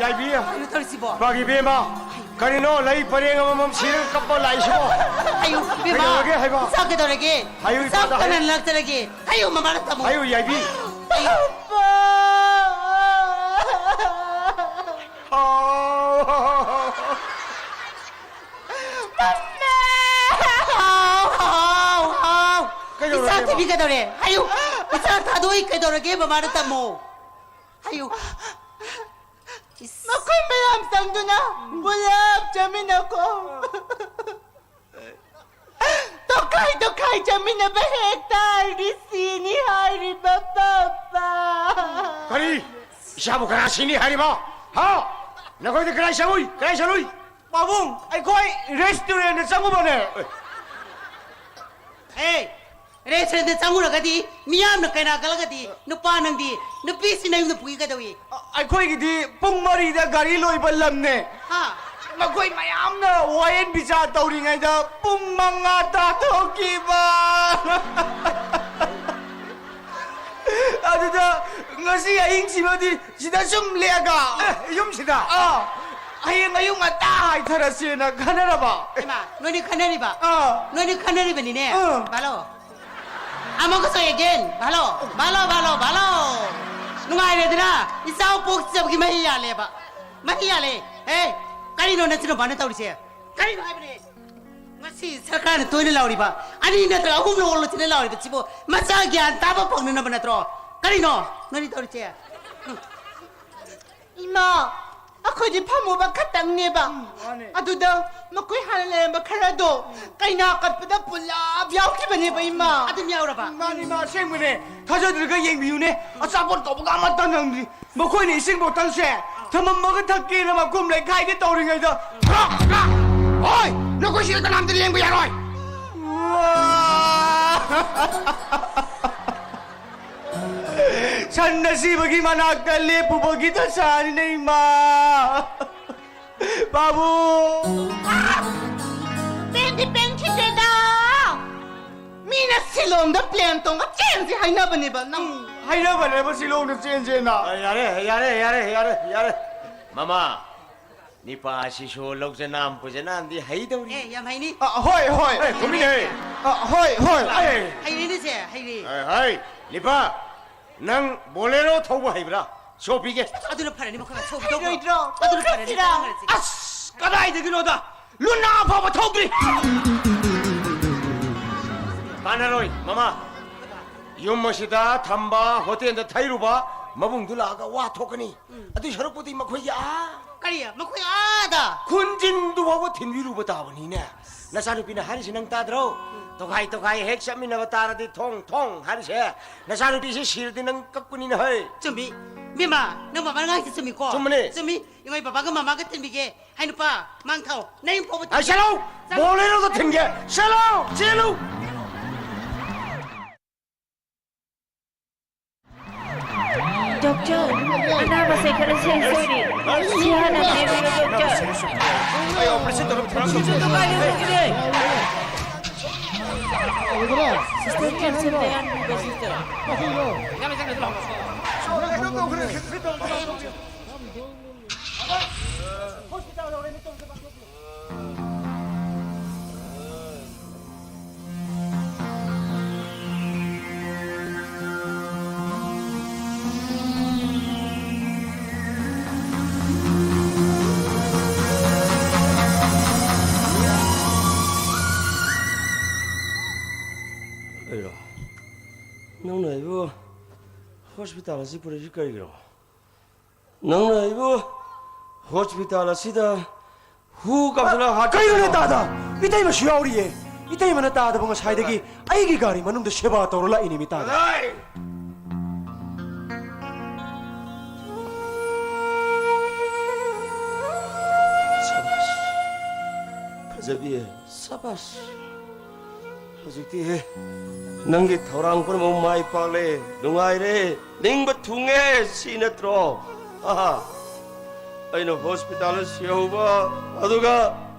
ꯌꯥꯏꯕꯤ꯫ ꯀꯩꯅꯣ ꯇꯧꯔꯤꯁꯤꯕꯣ? ꯏꯃꯥꯒꯤ ꯏꯕꯦꯝꯃ꯫ ꯀꯔꯤꯅꯣ ꯂꯩ ꯄꯔꯦꯡ ꯑꯃꯃꯝ ꯁꯤꯔꯒ ꯀꯞꯄ ꯂꯥꯛꯏꯁꯤꯕꯣ? ꯍꯥꯏꯌꯨ, ꯏꯕꯦꯝꯃ꯫ ꯀꯩꯗꯧꯔꯒꯦ ꯍꯥꯏꯕ? ꯏꯆꯥ ꯀꯩꯗꯧꯔꯒꯦ? ꯍꯥꯏꯌꯨ, ꯏꯆꯥ ꯏꯄꯥꯗ ꯍꯥꯏꯌꯨ꯫ ꯀꯅꯥꯅ ꯂꯥꯛꯆꯔꯒꯦ? ꯍꯥꯏꯌꯨ, ꯃꯃꯥꯗ ꯇꯝꯃꯣ꯫ ꯍꯥꯏꯌꯨ, ꯌꯥꯏꯕꯤ꯫ ꯍꯥꯏꯌꯨ꯫ ꯑꯥꯎ꯫ ꯍꯥꯎ, ꯍꯥꯎ, ꯍꯥꯎ꯫ ꯀꯩꯗꯧꯔꯒꯦ, ꯏꯆꯥ ꯊꯤꯕꯤ ꯏꯃꯥ? ꯀꯩꯗꯧꯔꯦ? ꯍꯥꯏꯌꯨ꯫ ꯏꯆꯥ ꯊꯥꯗꯣꯛꯏ ꯀꯩꯗꯧꯔꯒꯦ? ꯃꯃꯥꯗ ꯇꯝꯃꯣ꯫ ꯍꯥꯏꯌꯨ꯫ ꯏꯁ꯫ ꯃꯈꯣꯏ ꯃꯌꯥꯝ ꯆꯪꯗꯨꯅ ꯄꯨꯂꯞ ꯆꯥꯃꯤꯟꯅꯈꯣ꯫ ꯇꯣꯈꯥꯏ ꯇꯣꯈꯥꯏ ꯆꯥꯃꯤꯟꯅꯕ ꯍꯦꯛ ꯇꯥꯔꯗꯤ ꯁꯤꯅꯤ ꯍꯥꯏꯔꯤꯕ ꯄꯥꯄꯥ꯫ ꯀꯔꯤ? ꯏꯆꯥꯕꯨ ꯀꯅꯥ ꯁꯤꯅꯤ ꯍꯥꯏꯔꯤꯕ? ꯍꯥ? ꯅꯈꯣꯏꯗꯤ ꯀꯗꯥꯏ ꯆꯪꯉꯨꯏ? ꯀꯗꯥꯏ ꯆꯠꯂꯨꯏ? ꯄꯥꯕꯨꯡ, ꯑꯩꯈꯣꯏ ꯔꯦꯁꯇꯨꯔꯦꯟꯗ ꯆꯪꯉꯨꯕꯅꯦ꯫ ꯑꯦ, ꯔꯦꯁꯇꯨꯔꯦꯟꯗ ꯆꯪꯉꯨꯔꯒꯗꯤ ꯃꯤꯌꯥꯝꯅ ꯀꯩꯅꯥ ꯀꯜꯂꯒꯗꯤ ꯅꯨꯄꯥ ꯅꯪꯗꯤ ꯅꯨꯄꯤꯁꯤ ꯅꯌꯨꯝꯗ ꯄꯨꯏ ꯀꯩꯗꯧꯏ? ꯑꯩꯈꯣꯏꯒꯤꯗꯤ ꯄꯨꯡ ꯃꯔꯤꯗ ꯒꯥꯔꯤ ꯂꯣꯏꯕ ꯂꯝꯅꯦ꯫ ꯍꯥ? ꯃꯈꯣꯏ ꯃꯌꯥꯝꯅ ꯋꯥꯌꯦꯟ ꯕꯤꯆꯥꯔ ꯇꯧꯔꯤꯉꯩꯗ ꯄꯨꯡ ꯃꯉꯥ ꯇꯥꯊꯣꯛꯈꯤꯕ꯫ ꯑꯗꯨꯗ ꯉꯁꯤ ꯑꯍꯤꯡꯁꯤꯃꯗꯤ ꯁꯤꯗ ꯁꯨꯝ ꯂꯦꯛꯑꯒ꯫ ꯑꯦ, ꯌꯨꯝꯁꯤꯗ? ꯑꯥ, ꯍꯌꯦꯡ ꯑꯌꯨꯛ ꯉꯟꯇꯥ ꯍꯥꯏꯊꯔꯁꯦꯅ ꯈꯟꯅꯔꯕ꯫ ꯏꯃꯥ, ꯅꯣꯏꯅꯤ ꯈꯟꯅꯔꯤꯕ? ꯑꯥ꯫ ꯅꯣꯏꯅꯤ ꯈꯟꯅꯔꯤꯕꯅꯤꯅꯦ꯫ ꯑꯥ꯫ ꯕꯥꯂꯣ꯫ ꯑꯃꯨꯛꯀꯁꯨ again. ꯕꯥꯂꯣ, ꯕꯥꯂꯣ, ꯕꯥꯂꯣ, ꯕꯥꯂꯣ꯫ ꯅꯨꯡꯉꯥꯏꯔꯦꯗꯅ? ꯏꯆꯥ ꯄꯣꯛꯆꯕꯒꯤ ꯃꯍꯩ ꯌꯥꯜꯂꯦꯕ꯫ ꯃꯍꯩ ꯌꯥꯜꯂꯦ꯫ ꯑꯦ, ꯀꯔꯤꯅꯣ ꯅꯆꯤꯟ ꯅꯨꯄꯥꯅ ꯇꯧꯔꯤꯁꯦ? ꯀꯔꯤꯅꯣ ꯍꯥꯏꯕꯅꯦ? ꯉꯁꯤ ꯁꯔꯀꯥꯔꯅ ꯇꯣꯏꯅ ꯂꯥꯎꯔꯤꯕ, ꯑꯅꯤ ꯅꯠꯇ꯭ꯔꯒ ꯑꯍꯨꯝ ꯂꯧꯔꯁꯤꯅ ꯂꯥꯎꯔꯤꯕꯁꯤꯕꯨ ꯃꯆꯥ ꯒ꯭ꯌꯥꯟ ꯇꯥꯕ ꯐꯪꯅꯅꯕ ꯅꯠꯇ꯭ꯔꯣ? ꯀꯔꯤꯅꯣ ꯅꯣꯏꯅ ꯇꯧꯔꯤꯁꯦ? ꯏꯃꯥ, ꯑꯩꯈꯣꯏꯗꯤ ꯐꯝꯃꯨꯕ ꯈꯛꯇꯪꯅꯦꯕ꯫ ꯑꯗꯨꯗ ꯃꯈꯣꯏ ꯍꯥꯟꯅ ꯂꯩꯔꯝꯕ ꯈꯔꯗꯣ ꯀꯩꯅꯥ ꯀꯠꯄꯗ ꯄꯨꯂꯞ ꯌꯥꯎꯈꯤꯕꯅꯦꯕ, ꯏꯃꯥ꯫ ꯑꯗꯨꯝ ꯌꯥꯎꯔꯕ? ꯃꯥꯅꯤ, ꯃꯥ ꯑꯁꯦꯡꯕꯅꯦ꯫ ꯊꯥꯖꯗ꯭ꯔꯒ ꯌꯦꯡꯕꯤꯌꯨꯅꯦ꯫ ꯑꯆꯥꯄꯣꯠ ꯀꯧꯕꯒ ꯑꯃꯠꯇ ꯅꯪꯗ꯭ꯔꯤ꯫ ꯃꯈꯣꯏꯅ ꯏꯁꯤꯡ ꯕꯣꯇꯜꯁꯦ ꯊꯝꯃꯝꯃꯒ ꯊꯛꯀꯦꯅ ꯃꯈꯨꯝ ꯂꯩꯈꯥꯏꯒꯦ ꯇꯧꯔꯤꯉꯩꯗ, ꯍꯣꯏ, ꯅꯈꯣꯏ ꯁꯤꯗ ꯀꯅꯥꯝꯇ ꯂꯦꯡꯕ ꯌꯥꯔꯣꯏ꯫ ꯁꯟ ꯑꯁꯤꯕꯒꯤ ꯃꯅꯥꯛꯇ ꯂꯦꯞꯄꯨꯕꯒꯤ ꯗꯁꯥꯅꯤꯅꯦ, ꯏꯃꯥ꯫ ꯄꯥꯕꯨꯡ! ꯄꯦꯟꯗꯤ ꯄꯦꯟꯈꯤꯗꯦꯗ꯫ ꯃꯤ ꯁꯤꯂꯣꯡꯗ ꯄ꯭ꯂꯦꯟ ꯇꯣꯡꯉ ꯆꯦꯟꯁꯤ ꯍꯥꯏꯅꯕꯅꯦꯕ꯫ ꯅꯪ ꯍꯥꯏꯅꯕꯅꯦꯕ ꯁꯤꯂꯣꯡꯗ ꯆꯦꯟꯁꯦꯅ꯫ ꯑ, ꯌꯥꯔꯦ, ꯌꯥꯔꯦ, ꯌꯥꯔꯦ, ꯌꯥꯔꯦ, ꯌꯥꯔꯦ꯫ ꯃꯃꯥ, ꯅꯤꯄꯥ ꯑꯁꯤꯁꯨ ꯂꯧꯖꯅꯥꯝ ꯄꯨꯖꯅꯥꯝꯗꯤ ꯍꯩꯗꯧꯔꯤ꯫ ꯑꯦ, ꯌꯥꯝ ꯍꯩꯅꯤ꯫ ꯑ, ꯍꯣꯏ, ꯍꯣꯏ꯫ ꯑꯦ, ꯊꯨꯃꯤꯟꯅ ꯍꯦ꯫ ꯑ, ꯍꯣꯏ, ꯍꯣꯏ꯫ ꯑꯦ꯫ ꯍꯩꯔꯦꯅꯦ ꯁꯦ, ꯍꯩꯔꯦ꯫ ꯍꯥꯏ, ꯍꯥꯏ꯫ ꯅꯤꯄꯥ, ꯅꯪ ꯕꯣꯂꯦꯔꯣ ꯊꯧꯕ ꯍꯩꯕ꯭ꯔꯥ? ꯁꯣ ꯄꯤꯒꯦ꯫ ꯑꯗꯨꯅ ꯐꯔꯅꯤ, ꯃꯈꯣꯏ ꯁꯣ ꯄꯤꯊꯣꯛꯈ꯭ꯔꯣ꯫ ꯍꯩꯔꯣꯏꯗ꯭ꯔꯣ? ꯑꯗꯨꯅ ꯐꯔꯅꯤ, ꯆꯠꯁꯤꯔꯥ? ꯆꯠꯍꯟꯈ꯭ꯔꯁꯤ꯫ ꯑꯁ, ꯀꯗꯥꯏꯗꯒꯤꯅꯣꯗ? ꯂꯨꯅꯥ ꯐꯥꯎꯕ ꯊꯧꯗ꯭ꯔꯤ꯫ ꯀꯥꯟꯅꯔꯣꯏ, ꯃꯃꯥ꯫ ꯌꯨꯝ ꯑꯁꯤꯗ ꯊꯝꯕ ꯍꯣꯇꯦꯜꯗ ꯊꯩꯔꯨꯕ ꯃꯕꯨꯡꯗꯨ ꯂꯥꯛꯑꯒ ꯋꯥ ꯊꯣꯛꯀꯅꯤ꯫ ꯎꯝ꯫ ꯑꯗꯨꯏ ꯁꯔꯨꯛꯄꯨꯗꯤ ꯃꯈꯣꯏꯒꯤ ꯑꯥ ꯀꯔꯤ? ꯃꯈꯣꯏ ꯑꯥꯗ? ꯈꯨꯟꯖꯤꯟꯗꯨ ꯐꯥꯎꯕ ꯊꯤꯟꯕꯤꯔꯨꯕ ꯇꯥꯕꯅꯤꯅꯦ꯫ ꯅꯆꯥꯅꯨꯄꯤꯅ ꯍꯥꯏꯔꯤꯁꯦ ꯅꯪ ꯇꯥꯗ꯭ꯔꯣ? ꯎꯝ꯫ ꯇꯣꯈꯥꯏ ꯇꯣꯈꯥꯏ ꯍꯦꯛ ꯆꯠꯃꯤꯟꯅꯕ ꯇꯥꯔꯗꯤ ꯊꯣꯡ ꯊꯣꯡ ꯍꯥꯏꯔꯤꯁꯦ꯫ ꯅꯆꯥꯅꯨꯄꯤꯁꯦ ꯁꯤꯔꯗꯤ ꯅꯪ ꯀꯞꯀꯅꯤꯅꯦ ꯍꯩ꯫ ꯆꯨꯝꯃꯤ꯫ ꯕꯦꯝꯃ, ꯅꯪ ꯕꯕꯥꯅ ꯉꯥꯡꯉꯤꯁꯦ ꯆꯨꯝꯃꯤꯀꯣ? ꯆꯨꯝꯕꯅꯦ꯫ ꯆꯨꯝꯃꯤ꯫ ꯏꯃꯥ ꯕꯕꯥꯒ ꯃꯃꯥꯒ ꯊꯤꯟꯕꯤꯒꯦ꯫ ꯍꯥꯏ ꯅꯨꯄꯥ, ꯃꯥꯡ ꯊꯥꯎ꯫ ꯅꯌꯨꯝ ꯐꯥꯎꯕ ꯑꯩ ꯊꯤꯟꯕꯤꯒꯦ꯫ ꯆꯠꯂꯣ! ꯆꯠꯂꯣ! ꯕꯣꯂꯦꯔꯣꯗ ꯊꯤꯟꯒꯦ꯫ ꯆꯠꯂꯣ! ꯆꯦꯜꯂꯨ! ꯗꯣꯛꯇꯔ, ꯑꯅꯥꯕꯁꯦ ꯈꯔ ꯁꯦꯟꯁ ꯑꯣꯏꯔꯤ꯫ ꯁꯤ ꯍꯥꯟꯅ ꯄꯤꯕꯤꯌꯨ, ꯗꯣꯛꯇꯔ꯫ ꯑꯩ ꯑꯣꯄꯔꯦꯁꯟ ꯇꯧꯔ ꯄꯨꯔꯛꯑꯒ ꯁꯤꯁꯇꯔ, ꯀꯦꯟꯁꯔ ꯃꯌꯥꯝ ꯄꯤꯕ ꯁꯤꯁꯇꯔ꯫ ꯑꯩꯔꯣ? ꯅꯪꯅ ꯑꯩꯕꯨ ꯍꯣꯁꯄꯤꯇꯥꯜ ꯑꯁꯤ ꯄꯨꯔꯛꯏꯁꯤ ꯀꯔꯤꯒꯤꯅꯣ? ꯅꯪꯅ ꯑꯩꯕꯨ ꯍꯣꯁꯄꯤꯇꯥꯜ ꯑꯁꯤꯗ ꯍꯨ ꯀꯥꯞꯁꯤꯜꯂꯒ ꯍꯥꯠꯀꯦ ꯀꯩꯅꯣꯅꯦ ꯍꯥꯏꯔꯣ? ꯇꯥꯗ? ꯏꯇꯩꯃꯁꯨ ꯌꯥꯎꯔꯤꯌꯦ꯫ ꯏꯇꯩꯃꯅ ꯇꯥꯗꯕ ꯉꯁꯥꯏꯗꯒꯤ ꯑꯩꯒꯤ ꯒꯥꯔꯤ ꯃꯅꯨꯡꯗ ꯁꯦꯕꯥ ꯇꯧꯔ ꯂꯥꯛꯏꯅꯦ ꯃꯤ ꯇꯥꯗ꯫ ꯀꯗꯥꯏ? ꯁꯕꯥꯁ꯫ ꯐꯖꯕꯤ꯫ ꯁꯕꯥꯁ꯫ ꯍꯧꯖꯤꯛꯇꯤ ꯅꯪꯒꯤ ꯊꯧꯔꯥꯡ ꯄꯨꯝꯅꯃꯛ ꯃꯥꯏ ꯄꯥꯛꯂꯦ, ꯅꯨꯡꯉꯥꯏꯔꯦ, ꯅꯤꯡꯕ ꯊꯨꯡꯉꯦ, ꯁꯤ ꯅꯠꯇ꯭ꯔꯣ? ꯑꯍꯥ꯫ ꯑꯩꯅ ꯍꯣꯁꯄꯤꯇꯥꯜꯗ ꯁꯤꯍꯧꯕ, ꯑꯗꯨꯒ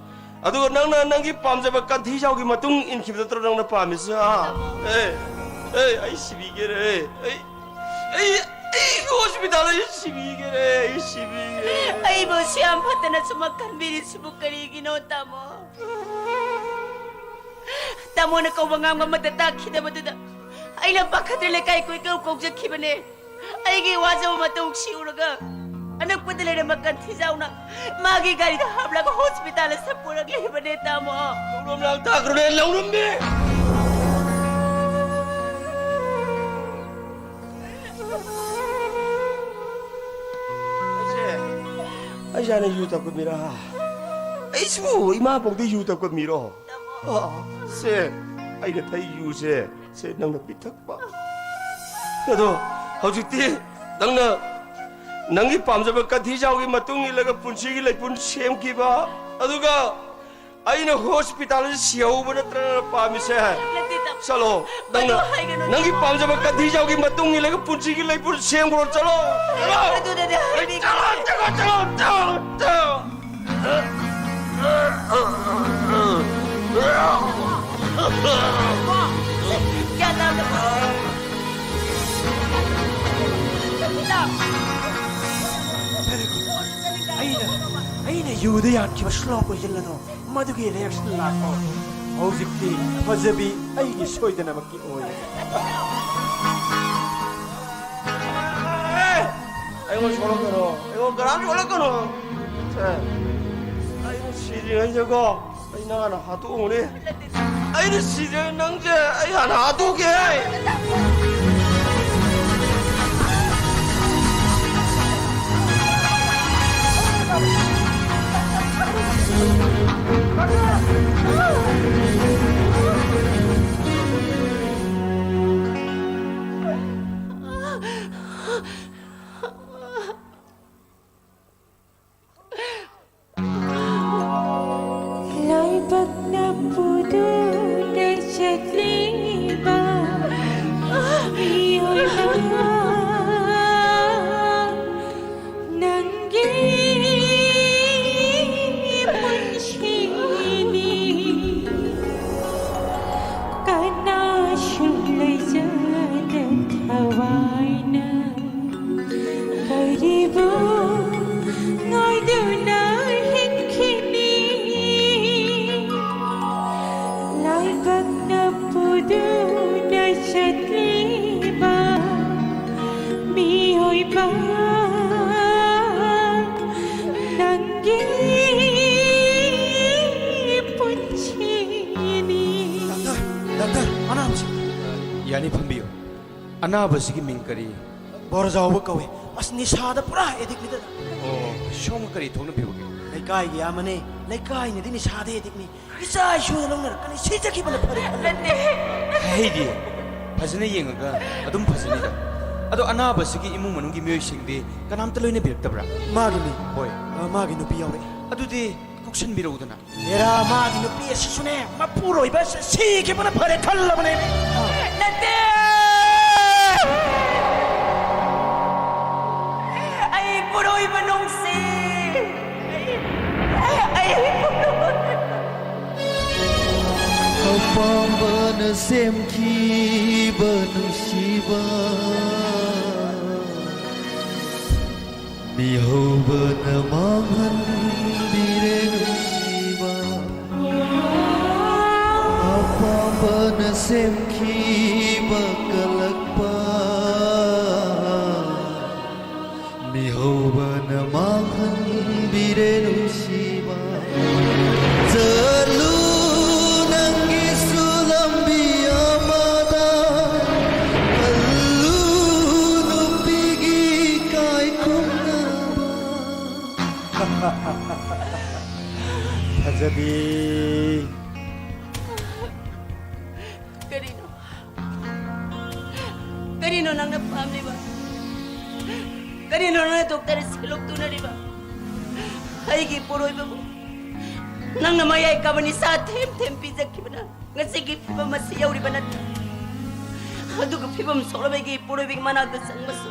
ꯑꯗꯨꯒ ꯅꯪꯅ ꯅꯪꯒꯤ ꯄꯥꯝꯖꯕ ꯀꯟꯊꯤꯖꯥꯎꯒꯤ ꯃꯇꯨꯡ ꯏꯟꯈꯤꯕ ꯅꯠꯇ꯭ꯔꯣ ꯅꯪꯅ ꯄꯥꯝꯃꯤꯁꯦ, ꯍꯥ? ꯑꯦ, ꯑꯦ, ꯑꯩ ꯁꯤꯕꯤꯒꯦꯔꯦ꯫ ꯑꯩ, ꯑꯩ, ꯑꯩ ꯍꯣꯁꯄꯤꯇꯥꯜꯗ ꯑꯩ ꯁꯤꯕꯤꯒꯦꯔꯦ, ꯑꯩ ꯁꯤꯕꯤꯒꯦꯔꯦ꯫ ꯑꯩꯕꯨ ꯁꯤ ꯌꯥꯝ ꯐꯠꯇꯅ ꯁꯨꯃꯛ ꯈꯟꯕꯤꯔꯤꯁꯤꯕꯨ ꯀꯔꯤꯒꯤꯅꯣ, ꯇꯥꯃꯣ? ꯇꯥꯃꯣꯅ ꯀꯧꯕ ꯉꯥꯡꯕ ꯑꯃꯠꯇ ꯇꯥꯈꯤꯗꯕꯗꯨꯗ ꯑꯩꯅ ꯄꯥꯈꯠꯇꯅ ꯂꯩꯀꯥꯏ ꯀꯣꯏꯀꯧ ꯀꯧꯖꯈꯤꯕꯅꯦ꯫ ꯑꯩꯒꯤ ꯋꯥꯖꯕ ꯃꯇꯧ ꯁꯤ ꯎꯔꯒ ꯑꯅꯛꯄꯗ ꯂꯩꯔꯝꯕ ꯀꯟꯊꯤꯖꯥꯎꯅ ꯃꯥꯒꯤ ꯒꯥꯔꯤꯗ ꯍꯥꯞꯂꯒ ꯍꯣꯁꯄꯤꯇꯥꯜ ꯑꯁꯤꯗ ꯄꯨꯔꯛꯂꯤꯕꯅꯦ, ꯇꯥꯃꯣ꯫ ꯂꯧꯔꯝ ꯂꯥꯡ ꯇꯥꯈ꯭ꯔꯣꯅꯦ, ꯂꯧꯔꯝꯃꯤ꯫ ꯑꯩꯁꯦ, ꯑꯩꯁꯦ ꯍꯥꯟꯅ ꯌꯨ ꯊꯛꯄ ꯃꯤꯔꯥ? ꯑꯩꯁꯤꯕꯨ ꯏꯃꯥ ꯄꯣꯛꯇ ꯌꯨ ꯊꯛꯄ ꯃꯤꯔꯣ? ꯑ, ꯁꯦ, ꯑꯩꯅ ꯊꯛꯏ ꯌꯨꯁꯦ, ꯁꯦ, ꯅꯪꯅ ꯄꯤꯊꯛꯄ꯫ ꯑꯗꯣ ꯍꯧꯖꯤꯛꯇꯤ ꯅꯪꯅ ꯅꯪꯒꯤ ꯄꯥꯝꯖꯕ ꯀꯟꯊꯤꯖꯥꯎꯒꯤ ꯃꯇꯨꯡ ꯏꯜꯂꯒ ꯄꯨꯟꯁꯤꯒꯤ ꯂꯩꯄꯨꯟ ꯁꯦꯝꯈꯤꯕ, ꯑꯗꯨꯒ ꯑꯩꯅ ꯍꯣꯁꯄꯤꯇꯥꯜꯗ ꯁꯤꯍꯧꯕ ꯅꯠꯇ꯭ꯔ ꯄꯥꯝꯃꯤꯁꯦ? ꯅꯠꯇꯦ, ꯇꯥꯃꯣ꯫ ꯆꯠꯂꯣ, ꯅꯪꯅ ꯑꯗꯨ ꯍꯥꯏꯒꯅꯨ, ꯅꯪꯒꯤ ꯇꯥꯃꯣ꯫ ꯄꯥꯝꯖꯕ ꯀꯟꯊꯤꯖꯥꯎꯒꯤ ꯃꯇꯨꯡ ꯏꯜꯂꯒ ꯄꯨꯟꯁꯤꯒꯤ ꯂꯩꯄꯨꯟ ꯁꯦꯝꯈ꯭ꯔꯣ, ꯆꯠꯂꯣ, ꯆꯠꯂꯣ꯫ ꯑꯗꯨꯗꯗꯤ ꯍꯥꯏꯕꯤꯒꯅꯨ꯫ ꯆꯠꯂꯣ, ꯆꯠꯂꯣ, ꯆꯠꯂꯣ, ꯆꯠꯂꯣ, ꯆꯠꯂꯣ꯫ ꯒ꯭ꯌꯥꯟ ꯇꯥꯗꯕ꯫ ꯑꯩꯅ, ꯑꯩꯅ ꯌꯨꯗ ꯌꯥꯟꯈꯤꯕ slow poison ꯑꯗꯣ, ꯃꯗꯨꯒꯤ reaction ꯂꯥꯛꯄ꯫ ꯍꯧꯖꯤꯛꯇꯤ ꯐꯖꯕꯤ ꯑꯩꯒꯤ ꯁꯣꯏꯗꯅꯃꯛꯀꯤ ꯑꯣꯏ꯫ ꯑꯩꯉꯣꯟꯗ ꯁꯣꯛꯂꯛꯀꯅꯣ, ꯑꯩꯉꯣꯟꯗ ꯀꯅꯥꯝ ꯁꯣꯛꯂꯛꯀꯅꯣ꯫ ꯁꯦ, ꯑꯩꯅ ꯁꯤꯗ꯭ꯔꯤꯉꯩꯗꯀꯣ, ꯑꯩ ꯅꯪ ꯍꯥꯟꯅ ꯍꯥꯠꯇꯣꯛꯎꯅꯦ꯫ ꯑꯩꯅ ꯁꯤꯗ꯭ꯔꯤꯉꯩ ꯅꯪꯁꯦ ꯑꯩ ꯍꯥꯟꯅ ꯍꯥꯠꯇꯣꯛꯀꯦ꯫ ꯂꯥꯏꯕꯛꯅ ꯄꯨꯗꯨꯅ ꯆꯠꯂꯤꯕ ꯃꯤꯑꯣꯏꯕ ꯅꯪꯒꯤ ꯄꯨꯟꯁꯤ꯫ ꯀꯛꯅ ꯄꯨꯗꯨꯅ ꯆꯠꯂꯤꯕ ꯃꯤꯑꯣꯏꯕ ꯅꯪꯒꯤ ꯄꯨꯟꯁꯤꯅꯤ꯫ Doctor, doctor, ꯑꯅꯥꯕꯁꯤ꯫ ꯌꯥꯅꯤ, ꯐꯝꯕꯤꯌꯨ꯫ ꯑꯅꯥꯕꯁꯤꯒꯤ ꯃꯤꯡ ꯀꯔꯤ? ꯕꯣꯔꯖꯥꯎꯕ ꯀꯧꯏ꯫ ꯑꯁ, ꯅꯤꯁꯥꯗ ꯄꯨꯔꯥ ꯑꯦꯗꯤꯛꯅꯤꯗ꯫ ꯑꯣ, ꯁꯣꯝꯒ ꯀꯔꯤ ꯊꯣꯛꯅꯕꯤꯕꯒꯦ? ꯂꯩꯀꯥꯏꯒꯤ ꯑꯃꯅꯤ, ꯂꯩꯀꯥꯏꯅꯗꯤ ꯅꯤꯁꯥꯗ ꯑꯦꯗꯤꯛꯅꯤ꯫ ꯏꯆꯥ ꯏꯁꯨꯅ ꯂꯧꯅꯔꯛꯀꯅꯤ, ꯁꯤꯖꯈꯤꯕꯅ ꯐꯔꯦ ꯈꯜꯂꯦ꯫ ꯅꯠꯇꯦ꯫ ꯍꯩꯗꯤ, ꯐꯖꯅ ꯌꯦꯡꯉꯒ ꯑꯗꯨꯝ ꯐꯖꯅꯤꯗ꯫ ꯑꯗꯣ ꯑꯅꯥꯕꯁꯤꯒꯤ ꯏꯃꯨꯡ ꯃꯅꯨꯡꯒꯤ ꯃꯤꯑꯣꯏꯁꯤꯡꯗꯤ ꯀꯅꯥꯝꯇ ꯂꯣꯏꯅꯕꯤꯔꯛꯇꯕ꯭ꯔꯥ? ꯃꯥꯒꯤ ꯃꯤ? ꯍꯣꯏ꯫ ꯑ, ꯃꯥꯒꯤ ꯅꯨꯄꯤ ꯌꯥꯎꯔꯛꯑꯦ꯫ ꯑꯗꯨꯗꯤ ꯀꯣꯛꯁꯟꯕꯤꯔꯛꯎꯗꯅ꯫ ꯍꯦꯔꯥ, ꯃꯥꯒꯤ ꯅꯨꯄꯤ ꯑꯁꯤꯁꯨꯅꯦ, ꯃꯄꯨꯔꯣꯏꯕ ꯑꯁꯤ ꯁꯤꯈꯤꯕꯅ ꯐꯔꯦ ꯈꯜꯂꯕꯅꯦ꯫ ꯅꯠꯇꯦ! ꯑꯩ ꯄꯨꯔꯣꯏꯕ ꯅꯨꯡꯁꯤ꯫ ꯑꯩ, ꯑꯩ ꯄꯨꯔꯣꯏꯕ ꯑꯄꯥꯝꯕꯅ ꯁꯦꯝꯈꯤꯕ ꯅꯨꯡꯁꯤꯕ, ꯃꯤꯍꯧꯕꯅ ꯃꯥꯡꯍꯟꯕꯤꯔꯦ ꯅꯨꯡꯁꯤꯕ꯫ ꯑꯄꯥꯝꯕꯅ ꯁꯦꯝꯈꯤꯕ ꯀꯜꯂꯛꯄ, ꯃꯤꯍꯧꯕꯅ ꯃꯥꯡꯍꯟꯕꯤꯔꯦ ꯅꯨꯡꯁꯤꯕ꯫ ꯆꯠꯂꯨ ꯅꯪꯒꯤꯁꯨ ꯂꯝꯕꯤ ꯑꯃꯗ, ꯈꯜꯂꯨ ꯅꯨꯄꯤꯒꯤ ꯏꯀꯥꯏ ꯈꯨꯝꯅꯕ꯫ ꯐꯖꯕꯤ꯫ ꯀꯔꯤꯅꯣ? ꯀꯔꯤꯅꯣ ꯅꯪꯅ ꯄꯥꯝꯂꯤꯕ? ꯀꯔꯤꯅꯣ ꯅꯪꯅ ꯗꯣꯛꯇꯔ ꯁꯦꯂꯣꯛ ꯇꯨꯅꯔꯤꯕ? ꯑꯩꯒꯤ ꯄꯣꯔꯣꯏꯕꯕꯨ ꯅꯪꯅ ꯃꯌꯥꯏ ꯀꯥꯕ ꯅꯤꯁꯥ ꯊꯦꯝ ꯊꯦꯝ ꯄꯤꯖꯈꯤꯕꯅ ꯉꯁꯤꯒꯤ ꯐꯤꯕꯝ ꯑꯁꯤ ꯌꯧꯔꯤꯕ ꯅꯠꯇ꯭ꯔꯥ? ꯑꯗꯨꯒ ꯐꯤꯕꯝ ꯁꯣꯛꯂꯕ ꯑꯩꯒꯤ ꯄꯣꯔꯣꯏꯕꯒꯤ ꯃꯅꯥꯛꯇ ꯆꯪꯕꯁꯨ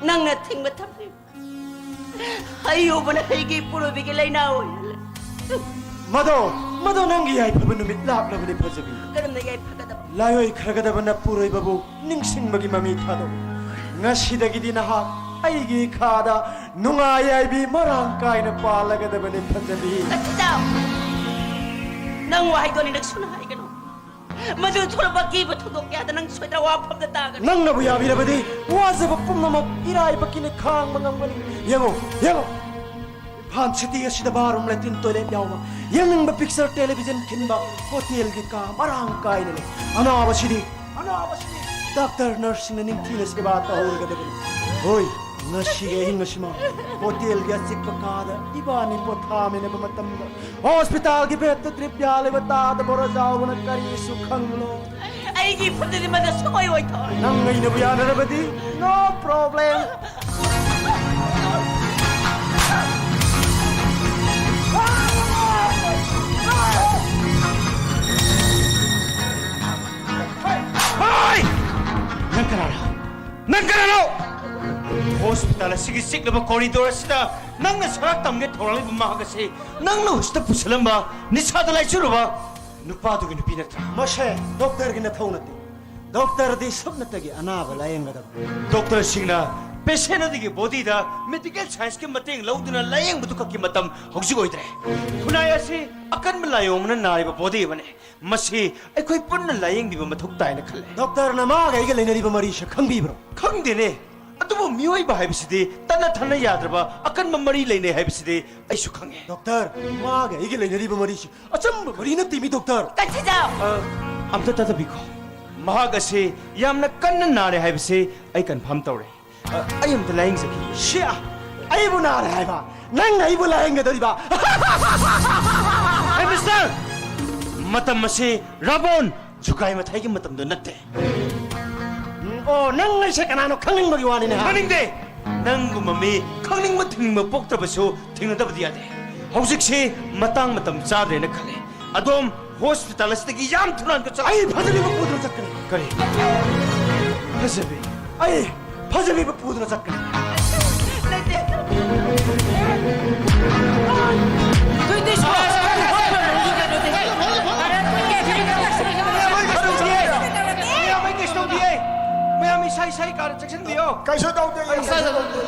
ꯅꯪꯅ ꯊꯤꯡꯕ ꯊꯝꯂꯤ꯫ ꯍꯩ ꯍꯧꯕꯅ ꯑꯩꯒꯤ ꯄꯨꯔꯣꯏꯕꯒꯤ ꯂꯥꯏꯅꯥ ꯑꯣꯏꯍꯜꯂꯦ꯫ ꯃꯗꯣ, ꯃꯗꯣ ꯅꯪꯒꯤ ꯌꯥꯏꯐꯕ ꯅꯨꯃꯤꯠ ꯂꯥꯛꯂꯕꯅꯤ ꯐꯖꯕꯤ꯫ ꯀꯔꯝꯅ ꯌꯥꯏꯐꯒꯗꯕ? ꯂꯥꯏꯑꯣꯏꯈ꯭ꯔꯒꯗꯕ ꯅꯄꯨꯔꯣꯏꯕꯕꯨ ꯅꯤꯡꯁꯤꯡꯕꯒꯤ ꯃꯃꯤ ꯊꯥꯗꯣꯛꯎ꯫ ꯉꯁꯤꯗꯒꯤꯗꯤ ꯅꯍꯥꯛ ꯑꯩꯒꯤ ꯏꯈꯥꯗ ꯅꯨꯡꯉꯥꯏ ꯌꯥꯏꯕꯤ ꯃꯔꯥꯡ ꯀꯥꯏꯅ ꯄꯥꯜꯂꯒꯗꯕꯅꯤ ꯐꯖꯕꯤ꯫ ꯀꯠꯇ! ꯅꯪ ꯋꯥꯍꯩꯗꯣ ꯑꯅꯤꯔꯛ ꯁꯨꯅ ꯍꯥꯏꯒꯅꯨ꯫ ꯃꯗꯨ ꯊꯣꯛꯂꯛꯄ ꯑꯀꯤꯕ ꯊꯧꯗꯣꯛ ꯀꯌꯥꯗ ꯅꯪ ꯁꯣꯏꯗꯅ ꯋꯥꯐꯝꯗ ꯇꯥꯒꯅꯤ꯫ ꯅꯪꯅꯕꯨ ꯌꯥꯕꯤꯔꯕꯗꯤ ꯋꯥꯖꯕ ꯄꯨꯝꯅꯃꯛ ꯏꯔꯥꯏꯕꯛꯀꯤꯅ ꯈꯥꯡꯕ ꯉꯝꯒꯅꯤ꯫ ꯌꯦꯡꯉꯨ, ꯌꯦꯡꯉꯨ, ꯏꯝꯐꯥꯜ ꯁꯤꯇꯤ ꯑꯁꯤꯗ ꯕꯥꯔꯨꯝ, ꯂꯦꯇ꯭ꯔꯤꯟ, ꯇꯣꯏꯂꯦꯠ ꯌꯥꯎꯕ, ꯌꯦꯡꯅꯤꯡꯕ ꯄꯤꯛꯆꯔ, ꯇꯦꯂꯤꯚꯤꯖꯟ ꯈꯤꯟꯕ, ꯍꯣꯇꯦꯜꯒꯤ ꯀꯥ ꯃꯔꯥꯡ ꯀꯥꯏꯅ ꯂꯩ꯫ ꯑꯅꯥꯕꯁꯤꯗꯤ, ꯑꯅꯥꯕꯁꯤꯗꯤ ꯗꯥꯛꯇꯔ, ꯅꯔꯁꯁꯤꯡꯅ ꯅꯤꯡꯊꯤꯅ ꯁꯦꯕꯥ ꯇꯧꯍꯧꯔꯒꯗꯕꯅꯤ꯫ ꯍꯣꯏ, ꯉꯁꯤꯒꯤ ꯑꯍꯤꯡ ꯑꯁꯤꯃꯛ ꯍꯣꯇꯦꯜꯒꯤ ꯑꯆꯤꯛꯄ ꯀꯥꯗ ꯏꯕꯥꯅꯤ ꯄꯣꯊꯥꯃꯤꯟꯅꯕ ꯃꯇꯝꯗ ꯍꯣꯁꯄꯤꯇꯥꯜꯒꯤ ꯕꯦꯗꯇ ꯗ꯭ꯔꯤꯞ ꯌꯥꯜꯂꯤꯕ ꯇꯥꯗ ꯕꯣꯔꯥꯖꯥꯎꯕꯅ ꯀꯔꯤꯁꯨ ꯈꯪꯂꯣꯏ꯫ ꯑꯩꯒꯤ ꯏꯐꯝꯗꯗꯤ ꯃꯗꯨ ꯁꯨꯡꯑꯣꯏ ꯑꯣꯏꯊꯣꯛꯑꯣꯏ꯫ ꯅꯪ ꯑꯩꯅꯕꯨ ꯌꯥꯅꯔꯕꯗꯤ, no problem꯫ ꯍꯣꯏ! ꯅꯪ ꯀꯅꯥꯅꯣ? ꯅꯪ ꯀꯅꯥꯅꯣ? ꯍꯣꯁꯄꯤꯇꯥꯜ ꯑꯁꯤꯒꯤ ꯆꯤꯛꯂꯕ ꯀꯣꯔꯤꯗꯣꯔ ꯑꯁꯤꯗ ꯅꯪꯅ ꯁꯔꯥꯛ ꯇꯝꯒꯦ ꯊꯧꯔꯥꯡꯂꯤꯕ ꯃꯍꯥꯛ ꯑꯁꯤ ꯅꯪꯅ ꯍꯧꯖꯤꯛꯇ ꯄꯨꯁꯤꯜꯂꯝꯕ ꯅꯤꯁꯥꯗ ꯂꯥꯏꯆꯨꯔꯕ ꯅꯨꯄꯥꯗꯨꯒꯤ ꯅꯨꯄꯤ ꯅꯠꯇ꯭ꯔꯥ? ꯃꯁꯦ ꯗꯣꯛꯇꯔꯒꯤ ꯅꯊꯧ ꯅꯠꯇꯦ꯫ ꯗꯣꯛꯇꯔꯗꯤ ꯁꯨꯞꯅꯇꯒꯤ ꯑꯅꯥꯕ ꯂꯥꯌꯦꯡꯒꯗꯕ꯫ ꯗꯣꯛꯇꯔꯁꯤꯡꯅ ꯄꯦꯁꯦꯟ ꯑꯗꯨꯒꯤ ꯕꯣꯗꯤꯗ ꯃꯦꯗꯤꯀꯦꯜ ꯁꯥꯏꯟꯁꯀꯤ ꯃꯇꯦꯡ ꯂꯧꯗꯨꯅ ꯂꯥꯌꯦꯡꯕꯗꯨ ꯈꯛꯀꯤ ꯃꯇꯝ ꯍꯧꯖꯤꯛ ꯑꯣꯏꯗ꯭ꯔꯦ꯫ ꯈꯨꯟꯅꯥꯏ ꯑꯁꯤ ꯑꯀꯟꯕ ꯂꯥꯏꯑꯣꯡ ꯑꯃꯅ ꯅꯥꯔꯤꯕ ꯕꯣꯗꯤ ꯑꯃꯅꯤ꯫ ꯃꯁꯤ ꯑꯩꯈꯣꯏ ꯄꯨꯟꯅ ꯂꯥꯌꯦꯡꯕꯤꯕ ꯃꯊꯧ ꯇꯥꯏꯅ ꯈꯜꯂꯦ꯫ ꯗꯣꯛꯇꯔꯅ ꯃꯥꯒ ꯑꯩꯒ ꯂꯩꯅꯔꯤꯕ ꯃꯔꯤꯁꯦ ꯈꯪꯕꯤꯕ꯭ꯔꯣ? ꯈꯪꯗꯦꯅꯦ꯫ ꯑꯗꯨꯕꯨ ꯃꯤꯑꯣꯏꯕ ꯍꯥꯏꯕꯁꯤꯗꯤ ꯇꯠꯅ ꯊꯥꯅ ꯌꯥꯗ꯭ꯔꯕ ꯑꯀꯟꯕ ꯃꯔꯤ ꯂꯩꯅꯩ ꯍꯥꯏꯕꯁꯤꯗꯤ ꯑꯩꯁꯨ ꯈꯪꯉꯦ꯫ ꯗꯣꯛꯇꯔ, ꯃꯥꯒ ꯑꯩꯒ ꯂꯩꯅꯔꯤꯕ ꯃꯔꯤꯁꯤ ꯑꯆꯝꯕ ꯃꯔꯤ ꯅꯠꯇꯦ, ꯃꯤ ꯗꯣꯛꯇꯔ꯫ ꯀꯟꯁꯤꯖꯥꯎ! ꯑ, ꯑꯝꯇ ꯇꯥꯊꯕꯤꯈꯣ꯫ ꯃꯍꯥꯛ ꯑꯁꯤ ꯌꯥꯝꯅ ꯀꯟꯅ ꯅꯥꯔꯦ ꯍꯥꯏꯕꯁꯤ ꯑꯩ ꯀꯟꯐꯥꯔꯝ ꯇꯧꯔꯦ꯫ ꯑ, ꯑꯩ ꯑꯝꯇ ꯂꯥꯌꯦꯡꯖꯈꯤꯒꯦ꯫ ꯁꯤ, ꯑꯩꯕꯨ ꯅꯥꯔꯦ ꯍꯥꯏꯕ? ꯅꯪꯅ ꯑꯩꯕꯨ ꯂꯥꯌꯦꯡꯒꯗꯧꯔꯤꯕ? ꯍꯦ, ꯃꯤꯁꯇꯔ! ꯃꯇꯝ ꯑꯁꯤ ꯔꯥꯕꯣꯟ ꯖꯨꯒꯥꯏ ꯃꯊꯥꯏꯒꯤ ꯃꯇꯝꯗꯨ ꯅꯠꯇꯦ꯫ ꯎꯝ, ꯑꯣ, ꯅꯪ ꯑꯩꯁꯦ ꯀꯅꯥꯅꯣ ꯈꯪꯅꯤꯡꯕꯒꯤ ꯋꯥꯅꯤꯅꯦ, ꯍꯥ? ꯈꯪꯅꯤꯡꯗꯦ꯫ ꯅꯪꯒꯨꯝꯕ ꯃꯤ ꯈꯪꯅꯤꯡꯕ ꯊꯤꯡꯅꯤꯡꯕ ꯄꯣꯛꯇ꯭ꯔꯕꯁꯨ ꯊꯦꯡꯅꯗꯕꯗꯤ ꯌꯥꯗꯦ꯫ ꯍꯧꯖꯤꯛꯁꯤ ꯃꯇꯥꯡ ꯃꯇꯝ ꯆꯥꯗ꯭ꯔꯦꯅ ꯈꯜꯂꯦ꯫ ꯑꯗꯣꯝ ꯍꯣꯁꯄꯤꯇꯥꯜ ꯑꯁꯤꯗꯒꯤ ꯌꯥꯝ ꯊꯨꯅ ꯍꯟꯒꯠꯆꯔꯛꯎ꯫ ꯑꯩ ꯐꯖꯕꯤꯕꯨ ꯄꯨꯗꯨꯅ ꯆꯠꯀꯅꯤ꯫ ꯀꯔꯤ? ꯐꯖꯕꯤ? ꯑꯩ ꯐꯖꯕꯤꯕꯨ ꯄꯨꯗꯨꯅ ꯆꯠꯀꯅꯤ꯫ ꯃꯌꯥꯝ, ꯑꯩ ꯀꯩꯁꯨ ꯇꯧꯗꯤꯌꯦ꯫ ꯃꯌꯥꯝ, ꯑꯩ ꯀꯩꯁꯨ ꯇꯧꯗꯤꯌꯦ꯫ ꯃꯌꯥꯝ, ꯏꯁꯥ ꯏꯁꯥꯒꯤ ꯀꯥꯗ ꯆꯦꯛꯁꯤꯟꯕꯤꯌꯣ꯫ ꯀꯩꯁꯨ ꯇꯧꯗꯦ, ꯑꯩ ꯀꯩꯁꯨ ꯇꯧꯗꯦ꯫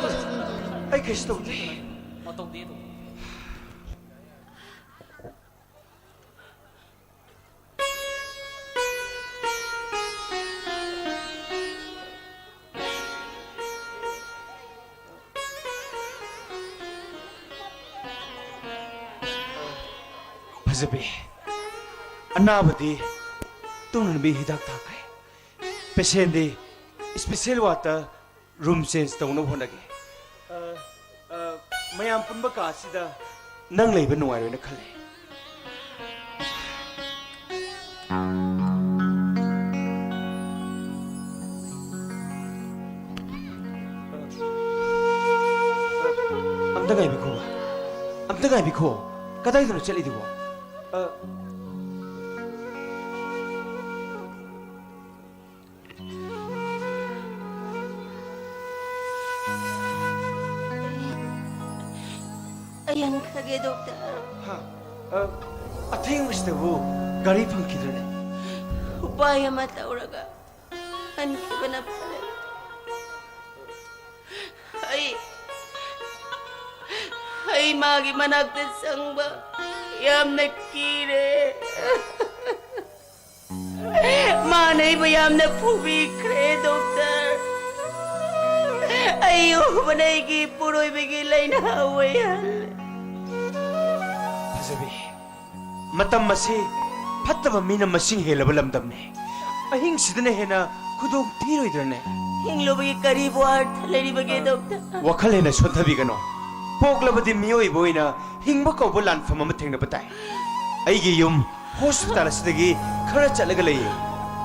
ꯑꯩ ꯀꯩꯁꯨ ꯇꯧꯗꯦ꯫ ꯐꯖꯕꯤ, ꯑꯅꯥꯕꯗꯤ ꯇꯨꯝꯅꯕꯤ ꯍꯤꯗꯥꯛ ꯊꯥꯈ꯭ꯔꯦ꯫ ꯄꯦꯁꯦꯟꯗꯤ ꯁ꯭ꯄꯦꯁꯦꯜ ꯋꯥꯔꯗꯇ ꯔꯨꯝ ꯆꯦꯟꯖ ꯇꯧꯅꯕ ꯍꯣꯠꯅꯒꯦ꯫ ꯑ, ꯑ, ꯃꯌꯥꯝ ꯄꯨꯟꯕ ꯀꯥ ꯑꯁꯤꯗ ꯅꯪ ꯂꯩꯕ ꯅꯨꯡꯉꯥꯏꯔꯣꯏꯅ ꯈꯜꯂꯦ꯫ ꯑꯝꯇ ꯉꯥꯏꯕꯤꯈꯣ, ꯑꯝꯇ ꯉꯥꯏꯕꯤꯈꯣ꯫ ꯀꯗꯥꯏꯗꯅꯣ ꯆꯠꯂꯤꯗꯨꯕꯣ? ꯑ, ꯑꯩ ꯍꯟꯈ꯭ꯔꯒꯦ, ꯗꯣꯛꯇꯔ꯫ ꯍꯥ? ꯑ, ꯑꯊꯦꯡꯕꯁꯤꯗꯕꯨ ꯒꯥꯔꯤ ꯐꯪꯈꯤꯗ꯭ꯔꯅꯦ? ꯎꯄꯥꯏ ꯑꯃ ꯇꯧꯔꯒ ꯍꯟꯈꯤꯕꯅ ꯐꯔꯦ꯫ ꯑꯩ, ꯑꯩ ꯃꯥꯒꯤ ꯃꯅꯥꯛꯇ ꯆꯪꯕ ꯌꯥꯝꯅ ꯀꯤꯔꯦ꯫ ꯃꯥꯅ ꯑꯩꯕꯨ ꯌꯥꯝꯅ ꯐꯨꯕꯤꯈ꯭ꯔꯦ, ꯗꯣꯛꯇꯔ꯫ ꯑꯩ ꯎꯕꯅ ꯑꯩꯒꯤ ꯏꯄꯨꯔꯣꯏꯕꯒꯤ ꯂꯥꯏꯅꯥ ꯑꯣꯏꯍꯜꯂꯦ꯫ ꯐꯖꯕꯤ, ꯃꯇꯝ ꯑꯁꯤ ꯐꯠꯇꯕ ꯃꯤꯅ ꯃꯁꯤꯡ ꯍꯦꯜꯂꯕ ꯂꯝꯗꯝꯅꯤ꯫ ꯑꯍꯤꯡꯁꯤꯗꯅ ꯍꯦꯟꯅ ꯈꯨꯗꯣꯡ ꯊꯤꯔꯣꯏꯗ꯭ꯔꯅꯦ? ꯍꯤꯡꯂꯨꯕꯒꯤ ꯀꯔꯤꯕꯨ ꯑꯔꯊ ꯂꯩꯔꯤꯕꯒꯦ, ꯗꯣꯛꯇꯔ? ꯋꯥꯈꯜ ꯍꯦꯟꯅ ꯁꯣꯟꯊꯕꯤꯒꯅꯨ꯫ ꯄꯣꯛꯂꯕꯗꯤ ꯃꯤꯑꯣꯏꯕ ꯑꯣꯏꯅ ꯍꯤꯡꯕ ꯀꯧꯕ ꯂꯥꯟꯐꯝ ꯑꯃ ꯊꯦꯡꯅꯕ ꯇꯥꯏ꯫ ꯑꯩꯒꯤ ꯌꯨꯝ ꯍꯣꯁꯄꯤꯇꯥꯜ ꯑꯁꯤꯗꯒꯤ ꯈꯔ ꯆꯠꯂꯒ ꯂꯩꯌꯦ꯫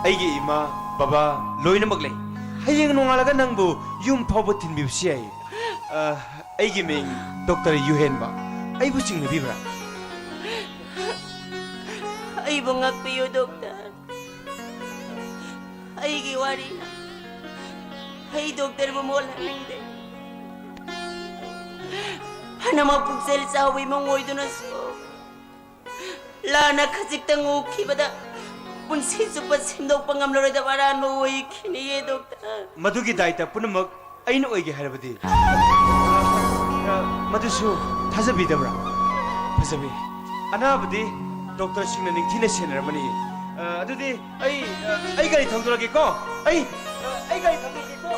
ꯑꯩꯒꯤ ꯏꯃꯥ, ꯕꯕꯥ ꯂꯣꯏꯅꯃꯛ ꯂꯩ꯫ ꯍꯌꯦꯡ ꯅꯣꯡꯉꯥꯜꯂꯒ ꯅꯪꯕꯨ ꯌꯨꯝ ꯐꯥꯎꯕ ꯊꯤꯟꯕꯤꯕꯁꯨ ꯌꯥꯏ꯫ ꯑ, ꯑꯩꯒꯤ ꯃꯤꯡ ꯗꯣꯛꯇꯔ ꯌꯨꯍꯦꯟꯕ꯫ ꯑꯩꯕꯨ ꯆꯤꯡꯅꯕꯤꯕ꯭ꯔꯥ? ꯑꯩꯕꯨ ꯉꯥꯛꯄꯤꯌꯨ, ꯗꯣꯛꯇꯔ꯫ ꯑꯩꯒꯤ ꯋꯥꯔꯤꯅ ꯑꯩ ꯗꯣꯛꯇꯔꯕꯨ ꯃꯣꯜꯍꯟꯅꯤꯡꯗꯦ꯫ ꯐꯅꯃꯛ ꯄꯨꯛꯆꯦꯜ ꯆꯥꯎꯕ ꯏꯃꯨꯡ ꯑꯣꯏꯗꯨꯅꯁꯨ, ꯂꯥꯟꯅ ꯈꯖꯤꯛꯇꯪ ꯎꯈꯤꯕꯗ ꯄꯨꯟꯁꯤ ꯆꯨꯞꯄ ꯁꯦꯝꯗꯣꯛꯄ ꯉꯝꯂꯔꯣꯏꯗꯕ ꯑꯔꯥꯟꯕ ꯑꯣꯏꯈꯤꯅꯤꯌꯦ, ꯗꯣꯛꯇꯔ꯫ ꯃꯗꯨꯒꯤ ꯗꯥꯏꯇ ꯄꯨꯝꯅꯃꯛ ꯑꯩꯅ ꯑꯣꯏꯒꯦ ꯍꯥꯏꯔꯕꯗꯤ? ꯑ, ꯃꯗꯨꯁꯨ ꯊꯥꯖꯕꯤꯗꯕ꯭ꯔꯥ? ꯐꯖꯕꯤ, ꯑꯅꯥꯕꯗꯤ ꯗꯣꯛꯇꯔꯁꯤꯡꯅ ꯅꯤꯡꯊꯤꯅ ꯁꯦꯟꯅꯔꯝꯃꯅꯤ꯫ ꯑ, ꯑꯗꯨꯗꯤ ꯑꯩ, ꯑ, ꯑꯩ ꯒꯥꯔꯤ ꯊꯧꯗꯣꯔꯛꯀꯦꯀꯣ꯫ ꯑꯩ, ꯑ, ꯑꯩ ꯒꯥꯔꯤ ꯊꯧꯗꯣꯔꯛꯀꯦꯀꯣ꯫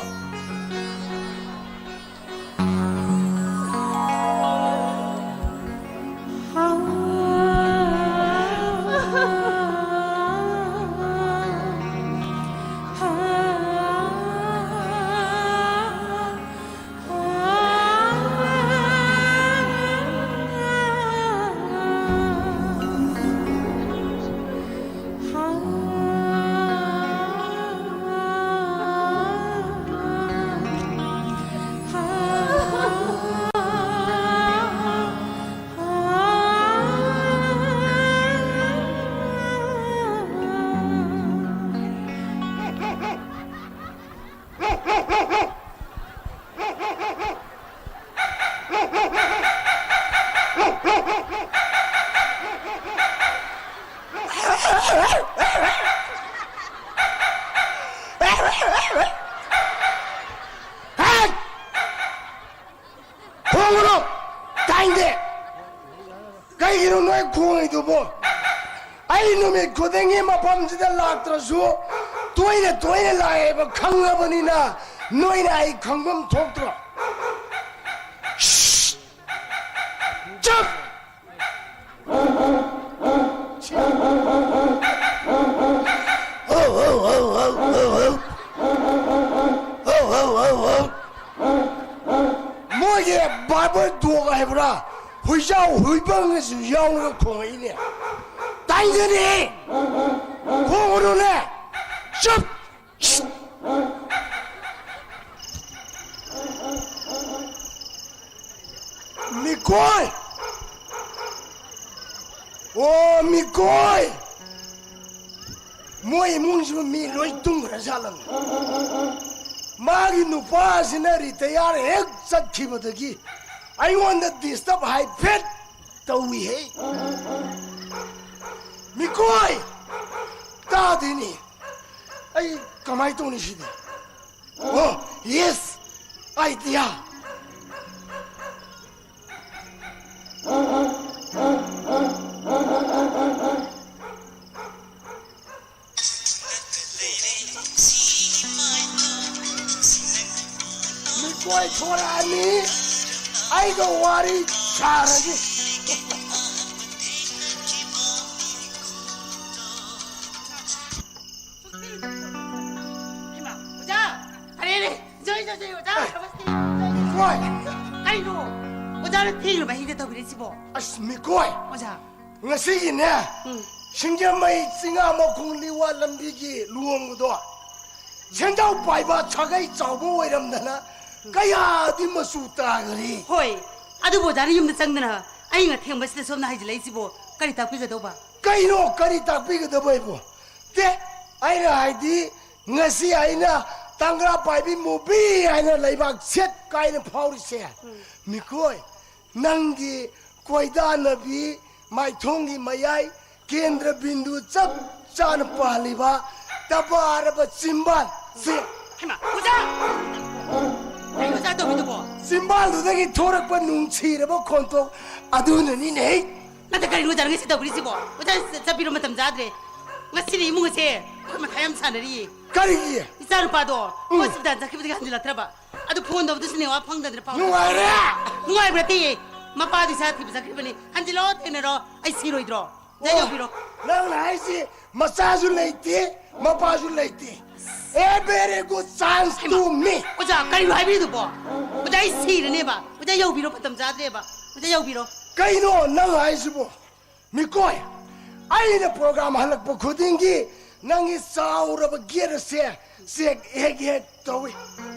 ꯈꯨꯗꯤꯡꯒꯤ ꯃꯐꯝꯁꯤꯗ ꯂꯥꯛꯇ꯭ꯔꯁꯨ ꯇꯣꯏꯅ ꯇꯣꯏꯅ ꯂꯥꯛꯑꯦꯕ ꯈꯪꯉꯕꯅꯤꯅ ꯅꯣꯏꯅ ꯑꯩ ꯈꯪꯐꯝ ꯊꯣꯛꯇ꯭ꯔꯣ? ꯁ꯭ꯁ! ꯆꯞ! ꯃꯣꯏꯒꯤ ꯕꯥꯔꯕꯔ ꯗꯣꯒ ꯍꯥꯏꯕ꯭ꯔꯥ, ꯍꯨꯏꯖꯥꯎ ꯍꯨꯏꯕꯪꯒꯁꯨ ꯌꯥꯎꯔꯒ ꯈꯣꯡꯉꯛꯏꯅꯦ꯫ ꯇꯥꯏꯗꯅꯦ! ꯈꯣꯡꯉꯨꯅꯨꯅꯦ! ꯆꯨꯞ! ꯃꯤꯀꯣꯏ! ꯑꯣ, ꯃꯤꯀꯣꯏ! ꯃꯣꯏ ꯏꯃꯨꯡꯁꯤꯕꯨ ꯃꯤ ꯂꯣꯏ ꯇꯨꯝꯈ꯭ꯔꯖꯥꯠꯂꯅꯦ? ꯃꯥꯒꯤ ꯅꯨꯄꯥꯁꯤꯅ ꯔꯤꯇꯌꯥꯔ ꯍꯦꯛ ꯆꯠꯈꯤꯕꯗꯒꯤ ꯑꯩꯉꯣꯟꯗ ꯗꯤꯁꯇꯔꯕ ꯍꯥꯏꯐꯦꯠ ꯇꯧꯏꯍꯦ꯫ ꯃꯤꯀꯣꯏ! ꯇꯥꯗꯦꯅꯦ꯫ ꯑꯩ ꯀꯃꯥꯏ ꯇꯧꯅꯤ ꯁꯤꯗꯤ? ꯑꯣ, ꯌꯦꯁ! ꯑꯥꯏꯗꯤꯌꯥ! ꯃꯤꯀꯣꯏ ꯊꯣꯔꯛꯑꯅꯤ꯫ ꯑꯩꯒ ꯋꯥꯔꯤ ꯁꯥꯔꯒꯦ꯫ ꯍꯩꯃꯥ, ꯑꯣꯖꯥ! ꯑꯔꯦ, ꯑꯔꯦ! ꯖꯣꯏ, ꯖꯣꯏ, ꯖꯣꯏ, ꯑꯣꯖꯥ! ꯅꯃꯁꯇꯦ! ꯍꯣꯏ! ꯀꯩꯅꯣ? ꯑꯣꯖꯥꯅ ꯊꯦꯡꯂꯕ ꯑꯍꯤꯡꯗ ꯇꯧꯕꯤꯔꯛꯏꯁꯤꯕꯣ? ꯑꯁ, ꯃꯤꯀꯣꯏ! ꯑꯣꯖꯥ! ꯉꯁꯤꯒꯤꯅꯦ, ꯎꯝ꯫ ꯁꯤꯡꯖꯃꯩ ꯆꯤꯡꯉꯥ ꯃꯈꯣꯡ ꯂꯤꯋꯥ ꯂꯝꯕꯤꯒꯤ ꯂꯨꯍꯣꯡꯕꯗꯣ, ꯁꯦꯟꯖꯥꯎ ꯄꯥꯏꯕ ꯁꯥꯒꯩ ꯆꯥꯎꯕ ꯑꯣꯏꯔꯝꯗꯅ ꯀꯌꯥꯗꯤ ꯃꯆꯨ ꯇꯥꯈ꯭ꯔꯦ꯫ ꯍꯣꯏ, ꯑꯗꯨꯕꯨ ꯑꯣꯖꯥꯅ ꯌꯨꯝꯗ ꯆꯪꯗꯅ ꯑꯍꯤꯡ ꯑꯊꯦꯡꯕꯁꯤꯗ ꯁꯣꯝꯗ ꯍꯥꯏꯖꯤꯜꯂꯛꯏꯁꯤꯕꯣ ꯀꯔꯤ ꯇꯥꯛꯄꯤꯒꯗꯧꯕ? ꯀꯩꯅꯣ ꯀꯔꯤ ꯇꯥꯛꯄꯤꯒꯗꯕ ꯑꯩꯕꯨ? ꯇꯦ, ꯑꯩꯅ ꯍꯥꯏꯗꯤ ꯉꯁꯤ ꯑꯩꯅ ꯇꯪꯒ꯭ꯔꯥ ꯄꯥꯏꯕꯤ ꯃꯨꯕꯤ ꯍꯥꯏꯅ ꯂꯩꯕꯥꯛ ꯁꯦꯠ ꯀꯥꯏꯅ ꯐꯥꯎꯔꯤꯁꯦ꯫ ꯎꯝ꯫ ꯃꯤꯀꯣꯏ, ꯅꯪꯒꯤ ꯀꯣꯏꯗꯥꯅꯕꯤ ꯃꯥꯏꯊꯣꯡꯒꯤ ꯃꯌꯥꯏ ꯀꯦꯟꯗ꯭ꯔ ꯕꯤꯟꯗꯨ ꯆꯞ ꯆꯥꯅ ꯄꯥꯜꯂꯤꯕ ꯇꯕꯥꯔꯕ ꯆꯤꯝꯕꯥꯜ ꯁꯤ꯫ ꯍꯩꯃꯥ, ꯑꯣꯖꯥ! ꯀꯩꯅꯣ ꯑꯣꯖꯥ ꯇꯧꯔꯤꯗꯨꯕꯣ? ꯆꯤꯝꯕꯥꯜꯗꯨꯗꯒꯤ ꯊꯣꯔꯛꯄ ꯅꯨꯡꯁꯤꯔꯕ ꯈꯣꯟꯊꯣꯛ ꯑꯗꯨꯅꯅꯤꯅꯦ꯫ ꯅꯠꯇꯦ, ꯀꯔꯤꯅꯣ ꯑꯣꯖꯥꯅ ꯉꯁꯤ ꯇꯧꯕꯤꯔꯤꯁꯤꯕꯣ? ꯑꯣꯖꯥ, ꯆ-, ꯆꯠꯄꯤꯔꯣ, ꯃꯇꯝ ꯆꯥꯗ꯭ꯔꯦ꯫ ꯉꯁꯤꯗꯤ ꯏꯃꯨꯡ ꯑꯁꯦ ꯑꯩꯈꯣꯏ ꯃꯊꯥ ꯌꯥꯝ ꯁꯥꯟꯅꯔꯤꯌꯦ꯫ ꯀꯔꯤꯒꯤ? ꯏꯆꯥ ꯅꯨꯄꯥꯗꯣ ꯍꯣꯁꯄꯤꯇꯥꯜ ꯆꯠꯈꯤꯕꯗꯒꯤ ꯍꯟꯖꯤꯜꯂꯛꯇ꯭ꯔꯕ꯫ ꯑꯗꯨ ꯐꯣꯟ ꯇꯧꯕꯗꯁꯨ ꯅꯦꯋꯥ ꯐꯪꯗꯗꯅ ꯄꯥꯎ ꯅꯨꯡꯉꯥꯏꯔꯦ꯫ ꯅꯨꯡꯉꯥꯏꯕ ꯅꯠꯇꯦꯌꯦ꯫ ꯃꯄꯥꯗꯨ ꯏꯆꯥ ꯊꯤꯕ ꯆꯠꯈ꯭ꯔꯤꯕꯅꯤ꯫ ꯍꯟꯖꯤꯜꯂꯣ, ꯊꯦꯡꯅꯔꯣ꯫ ꯑꯩ ꯁꯤꯔꯣꯏꯗ꯭ꯔꯣ? ꯏꯆꯥ ꯌꯧꯕꯤꯔꯣ꯫ ꯅꯪꯅ ꯍꯥꯏꯁꯤ ꯃꯆꯥꯁꯨ ꯂꯩꯇꯦ, ꯃꯄꯥꯁꯨ ꯂꯩꯇꯦ꯫ A very good chance to me. ꯑꯣꯖꯥ, ꯀꯔꯤꯅꯣ ꯍꯥꯏꯕꯤꯔꯤꯗꯨꯕꯣ? ꯑꯣꯖꯥ, ꯑꯩ ꯁꯤꯔꯅꯦꯕ꯫ ꯑꯣꯖꯥ, ꯌꯧꯕꯤꯔꯣ, ꯃꯇꯝ ꯆꯥꯗ꯭ꯔꯦꯕ꯫ ꯑꯣꯖꯥ, ꯌꯧꯕꯤꯔꯣ꯫ ꯀꯩꯅꯣ ꯅꯪ ꯍꯥꯏꯁꯤꯕꯣ? ꯃꯤꯀꯣꯏ, ꯑꯩꯅ ꯄ꯭ꯔꯣꯒ꯭ꯔꯥꯝ ꯍꯜꯂꯛꯄ ꯈꯨꯗꯤꯡꯒꯤ ꯅꯪꯒꯤ ꯆꯥꯎꯔꯕ ꯒꯦꯠ ꯑꯁꯦ ꯆꯦꯛ ꯍꯦꯛ ꯍꯦꯛ ꯇꯧꯏ꯫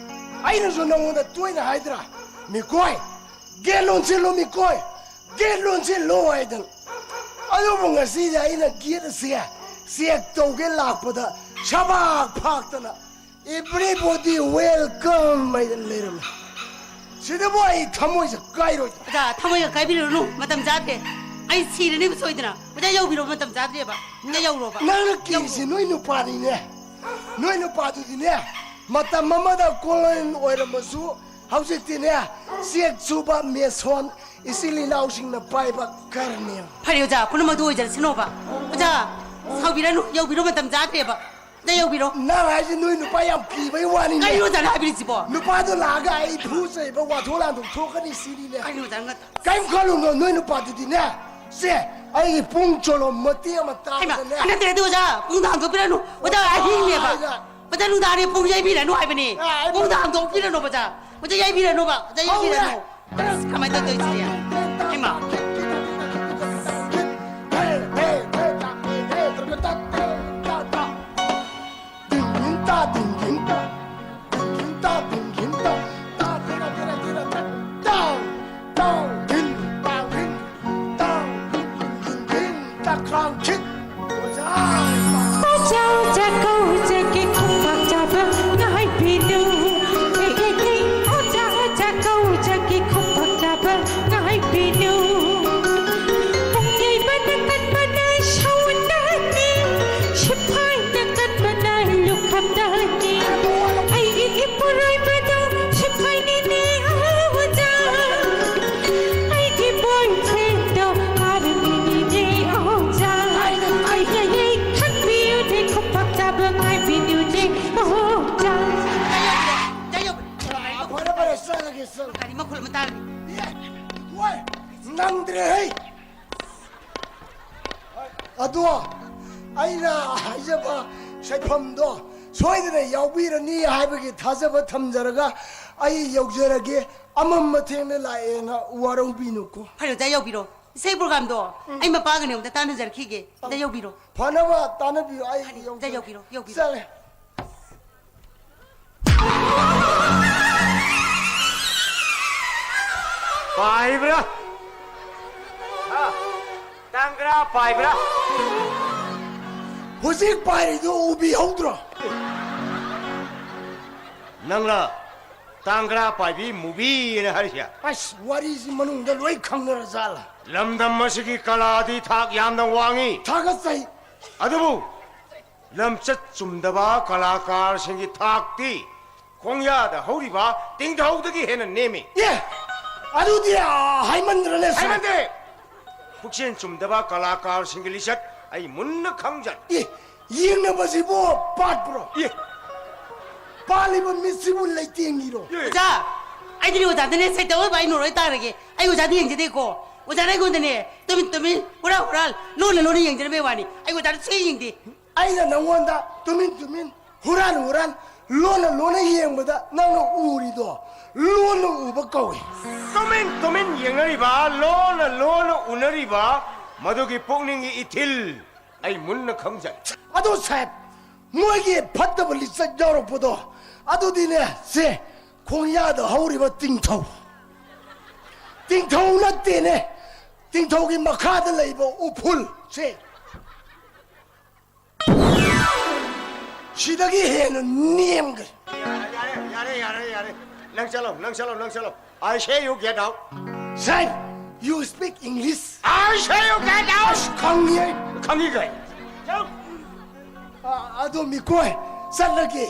ꯑꯩꯅꯁꯨ ꯅꯪꯉꯣꯟꯗ ꯇꯣꯏꯅ ꯍꯥꯏꯗ꯭ꯔꯥ? ꯃꯤꯀꯣꯏ, ꯒꯦꯠ ꯂꯣꯟꯁꯤꯜꯂꯨ ꯃꯤꯀꯣꯏ, ꯒꯦꯠ ꯂꯣꯟꯁꯤꯜꯂꯨ ꯍꯥꯏꯗꯅ꯫ ꯑꯗꯨꯕꯨ ꯉꯁꯤꯗꯤ ꯑꯩꯅ ꯒꯦꯠ ꯑꯁꯦ ꯆꯦꯛ ꯇꯧꯒꯦ ꯂꯥꯛꯄꯗ ꯁꯕꯥꯛ ꯐꯥꯛꯇꯅ Everybody welcome ꯍꯥꯏꯗꯅ ꯂꯩꯔꯝꯃꯦ꯫ ꯁꯤꯗꯕꯨ ꯑꯩ ꯊꯃꯣꯏꯁꯦ ꯀꯥꯏꯔꯣꯏꯗ꯭ꯔꯣ? ꯑꯣꯖꯥ, ꯊꯃꯣꯏꯒ ꯀꯥꯏꯕꯤꯔꯨꯔꯅꯨ, ꯃꯇꯝ ꯆꯥꯗ꯭ꯔꯦ꯫ ꯑꯩ ꯁꯤꯔꯅꯤꯕ ꯁꯣꯏꯗꯅ꯫ ꯑꯣꯖꯥ, ꯌꯧꯕꯤꯔꯣ, ꯃꯇꯝ ꯆꯥꯗ꯭ꯔꯦꯕ꯫ ꯑꯣꯖꯥ, ꯌꯧꯔꯣꯕ꯫ ꯅꯪꯅ ꯀꯤꯔꯤꯁꯤ ꯅꯣꯏ ꯅꯨꯄꯥꯅꯤꯅꯦ꯫ ꯅꯣꯏ ꯅꯨꯄꯥꯗꯨꯗꯤꯅꯦ, ꯃꯇꯝ ꯑꯃꯗ ꯀꯣꯂꯣꯅꯤꯌꯦꯜ ꯑꯣꯏꯔꯝꯃꯁꯨ ꯍꯧꯖꯤꯛꯇꯤꯅꯦ ꯆꯦꯛ ꯁꯨꯕ, ꯃꯦꯁꯣꯟ, ꯏꯆꯤꯜ ꯏꯅꯥꯎꯁꯤꯡꯅ ꯄꯥꯏꯕ ꯀꯔꯅꯦꯜ꯫ ꯐꯔꯦ ꯑꯣꯖꯥ, ꯄꯨꯝꯅꯃꯛꯇꯨ ꯑꯣꯏꯖꯔꯁꯅꯣꯕ꯫ ꯑꯣꯖꯥ, ꯁꯥꯎꯕꯤꯔꯅꯨ, ꯌꯧꯕꯤꯔꯣ, ꯃꯇꯝ ꯆꯥꯗ꯭ꯔꯦꯕ꯫ ꯑꯝꯇ ꯌꯧꯕꯤꯔꯣ꯫ ꯅꯪ ꯍꯥꯏꯁꯦ ꯅꯣꯏ ꯅꯨꯄꯥ ꯌꯥꯝ ꯀꯤꯕꯩ ꯋꯥꯅꯤꯅꯦ꯫ ꯀꯔꯤꯅꯣ ꯑꯣꯖꯥꯅ ꯍꯥꯏꯕꯤꯔꯤꯁꯤꯕꯣ? ꯅꯨꯄꯥꯗꯣ ꯂꯥꯛꯑꯒ ꯑꯩ ꯐꯨ ꯆꯩꯕ ꯋꯥꯊꯣꯛ ꯂꯥꯟꯊꯣꯛ ꯊꯣꯛꯀꯅꯤ ꯁꯤꯅꯤꯅꯦ꯫ ꯀꯔꯤꯅꯣ ꯑꯣꯖꯥꯅ? ꯀꯔꯤꯝ ꯈꯜꯂꯨꯅꯣ, ꯅꯣꯏ ꯅꯨꯄꯥꯗꯨꯗꯤꯅꯦ꯫ ꯁꯦ, ꯑꯩꯒꯤ ꯄꯨꯡ ꯆꯣꯂꯣꯝ ꯃꯇꯦꯛ ꯑꯃ ꯍꯩꯃꯥ, ꯇꯥꯕꯗꯅꯦ꯫ ꯅꯠꯇꯦ, ꯅꯠꯇꯦ, ꯑꯣꯖꯥ, ꯄꯨꯡꯗ ꯍꯥꯡꯗꯣꯛꯄꯤꯔꯅꯨ꯫ ꯑꯣꯖꯥ, ꯑꯍꯤꯡꯅꯦꯕ꯫ ꯑꯣꯖꯥ꯫ ꯑꯣꯖꯥ, ꯅꯨꯡꯗꯥꯡꯅꯦ, ꯄꯨꯡ ꯌꯩꯕꯤꯔꯅꯨ ꯍꯥꯏꯕꯅꯦ꯫ ꯑꯥ, ꯑꯩ ꯄꯨꯡꯗ ꯍꯥꯡꯗꯣꯛꯄꯤꯔꯅꯣ, ꯑꯣꯖꯥ꯫ ꯑꯣꯖꯥ, ꯌꯩꯕꯤꯔꯅꯣꯕ꯫ ꯑꯣꯖꯥ, ꯌꯩꯕꯤꯔꯅꯨ꯫ ꯍꯧꯔꯦ꯫ ꯑꯁ, ꯀꯃꯥꯏꯅ ꯇꯧꯗꯣꯏꯁꯤꯗꯤ? ꯍꯩꯃꯥ꯫ ꯑꯣꯖꯥ, ꯑꯣꯖꯥ ꯀꯧꯖꯒꯦ ꯈꯨꯄꯥꯛ ꯆꯥꯕ ꯉꯥꯏꯕꯤꯅꯨ꯫ ꯑꯦ, ꯑꯦ, ꯑꯦ, ꯑꯣꯖꯥ, ꯑꯣꯖꯥ ꯀꯧꯖꯒꯦ ꯈꯨꯄꯥꯛ ꯆꯥꯕ ꯉꯥꯏꯕꯤꯅꯨ꯫ ꯑꯗꯣ ꯑꯩꯅ ꯍꯥꯏꯖꯕ ꯁꯥꯏꯐꯝꯗꯣ ꯁꯣꯏꯗꯅ ꯌꯥꯎꯕꯤꯔꯅꯤ ꯍꯥꯏꯕꯒꯤ ꯊꯥꯖꯕ ꯊꯝꯖꯔꯒ ꯑꯩ ꯌꯧꯖꯔꯒꯦ꯫ ꯑꯃꯝꯕ ꯊꯦꯡꯅ ꯂꯥꯛꯑꯦꯅ ꯋꯥꯔꯧꯕꯤꯅꯨꯀꯣ꯫ ꯐꯔꯦ, ꯑꯣꯖꯥ, ꯌꯧꯕꯤꯔꯣ꯫ ꯏꯁꯩ ꯄ꯭ꯔꯣꯒꯥꯝꯗꯣ ꯑꯩ ꯃꯄꯥꯒꯅꯦ ꯑꯝꯇ ꯇꯥꯟꯅꯖꯔꯛꯈꯤꯒꯦ꯫ ꯑꯝꯇ ꯌꯧꯕꯤꯔꯣ꯫ ꯐꯅꯕ ꯇꯥꯟꯅꯕꯤꯌꯨ꯫ ꯑꯩ ꯐꯔꯦ, ꯑꯝꯇ ꯌꯧꯖꯔꯒꯦ꯫ ꯌꯧꯕꯤꯔꯣ, ꯌꯧꯕꯤꯔꯣ꯫ ꯆꯠꯂꯦ꯫ ꯄꯥꯏꯕ꯭ꯔꯥ? ꯍꯥ? ꯇꯥꯡꯒ꯭ꯔꯥ ꯄꯥꯏꯕ꯭ꯔꯥ? ꯍꯧꯖꯤꯛ ꯄꯥꯏꯔꯤꯗꯨ ꯎꯕꯤꯍꯧꯗ꯭ꯔꯣ? ꯅꯪꯂ ꯇꯥꯡꯒ꯭ꯔꯥ ꯄꯥꯏꯕꯤ ꯃꯨꯕꯤꯅ ꯍꯥꯏꯔꯤꯁꯦ? ꯑꯁ, ꯋꯥꯔꯤꯁꯤ ꯃꯅꯨꯡꯗ ꯂꯣꯏ ꯈꯪꯅꯔ ꯖꯥꯠꯂ? ꯂꯝꯗꯝ ꯑꯁꯤꯒꯤ ꯀꯂꯥꯗꯤ ꯊꯥꯛ ꯌꯥꯝꯅ ꯋꯥꯡꯉꯤ꯫ ꯊꯥꯒꯠꯆꯩ꯫ ꯑꯗꯨꯕꯨ ꯂꯝꯆꯠ ꯆꯨꯝꯗꯕ ꯀꯂꯥꯀꯥꯔꯁꯤꯡꯒꯤ ꯊꯥꯛꯇꯤ ꯈꯣꯡꯌꯥꯗ ꯍꯧꯔꯤꯕ ꯇꯤꯡꯊꯧꯗꯒꯤ ꯍꯦꯟꯅ ꯅꯦꯝꯃꯤ꯫ ꯑꯦ, ꯑꯗꯨꯗꯤ, ꯑ, ꯍꯥꯏꯃꯟꯗ꯭ꯔꯅꯦ, ꯁꯥꯔ? ꯍꯥꯏꯃꯟꯗꯦ! ꯄꯨꯛꯆꯦꯜ ꯆꯨꯝꯗꯕ ꯀꯂꯥꯀꯥꯔꯁꯤꯡꯒꯤ ꯂꯤꯆꯠ ꯑꯩ ꯃꯨꯟꯅ ꯈꯪꯖꯩ꯫ ꯑꯦ, ꯌꯦꯡꯅꯕꯁꯤꯕꯨ ꯄꯥꯠꯄ꯭ꯔꯣ? ꯑꯦ! ꯄꯥꯜꯂꯤꯕ ꯃꯤꯠꯁꯤꯕꯨ ꯂꯩꯇꯦꯡꯉꯤꯔꯣ? ꯑꯦ! ꯑꯣꯖꯥ, ꯑꯩꯗꯤ ꯑꯣꯖꯥꯗꯅꯦ ꯁꯩꯇ ꯑꯣꯏꯕ ꯑꯩ ꯅꯣꯔꯣꯏ ꯇꯥꯔꯒꯦ꯫ ꯑꯩ ꯑꯣꯖꯥꯗꯤ ꯌꯦꯡꯖꯗꯦꯀꯣ꯫ ꯑꯣꯖꯥꯅ ꯑꯩꯉꯣꯟꯗꯅꯦ ꯇꯨꯃꯤꯟ ꯇꯨꯃꯤꯟ, ꯍꯨꯔꯥꯟ ꯍꯨꯔꯥꯟ, ꯂꯣꯟꯅ ꯂꯣꯟꯅ ꯌꯦꯡꯖꯔꯝꯕꯩ ꯋꯥꯅꯤ꯫ ꯑꯩ ꯑꯣꯖꯥꯗ ꯁꯨꯡꯌꯦꯡ ꯌꯦꯡꯗꯦ꯫ ꯑꯩꯅ ꯅꯪꯉꯣꯟꯗ ꯇꯨꯃꯤꯟ ꯇꯨꯃꯤꯟ, ꯍꯨꯔꯥꯟ ꯍꯨꯔꯥꯟ, ꯂꯣꯟꯅ ꯂꯣꯟꯅ ꯌꯦꯡꯕꯗ ꯅꯪꯅ ꯎꯔꯤꯗꯣ ꯂꯣꯟꯅ ꯎꯕ ꯀꯧꯏ꯫ ꯇꯨꯃꯤꯟ ꯇꯨꯃꯤꯟ ꯌꯦꯡꯅꯔꯤꯕ, ꯂꯣꯟꯅ ꯂꯣꯟꯅ ꯎꯅꯔꯤꯕ, ꯃꯗꯨꯒꯤ ꯄꯨꯛꯅꯤꯡꯒꯤ ꯏꯊꯤꯜ ꯑꯩ ꯃꯨꯟꯅ ꯈꯪꯖꯩ꯫ ꯑꯗꯣ ꯁꯥꯍꯦꯕ, ꯃꯣꯏꯒꯤ ꯐꯠꯇꯕ ꯂꯤꯆꯠ ꯌꯥꯎꯔꯛꯄꯗꯣ, ꯑꯗꯨꯗꯤꯅꯦ, ꯁꯦ, ꯈꯣꯡꯌꯥꯗ ꯍꯧꯔꯤꯕ ꯇꯤꯡꯊꯧ, ꯇꯤꯡꯊꯧ ꯅꯠꯇꯦꯅꯦ, ꯇꯤꯡꯊꯧꯒꯤ ꯃꯈꯥꯗ ꯂꯩꯕ ꯎꯐꯨꯜ, ꯁꯦ, ꯁꯤꯗꯒꯤ ꯍꯦꯟꯅ ꯅꯦꯝꯈ꯭ꯔꯦ꯫ ꯌꯥꯔꯦ, ꯌꯥꯔꯦ, ꯌꯥꯔꯦ, ꯌꯥꯔꯦ꯫ ꯅꯪ ꯆꯠꯂꯣ, ꯅꯪ ꯆꯠꯂꯣ, ꯅꯪ ꯆꯠꯂꯣ꯫ I say you get out. Sir, you speak English? I say you get out. ꯑꯁ, ꯈꯪꯉꯤ ꯑꯩ꯫ ꯈꯪꯉꯤ ꯀꯩ? ꯆꯠꯂꯣ꯫ ꯑ, ꯑꯗꯣ ꯃꯤꯀꯣꯏ, ꯆꯠꯂꯒꯦ꯫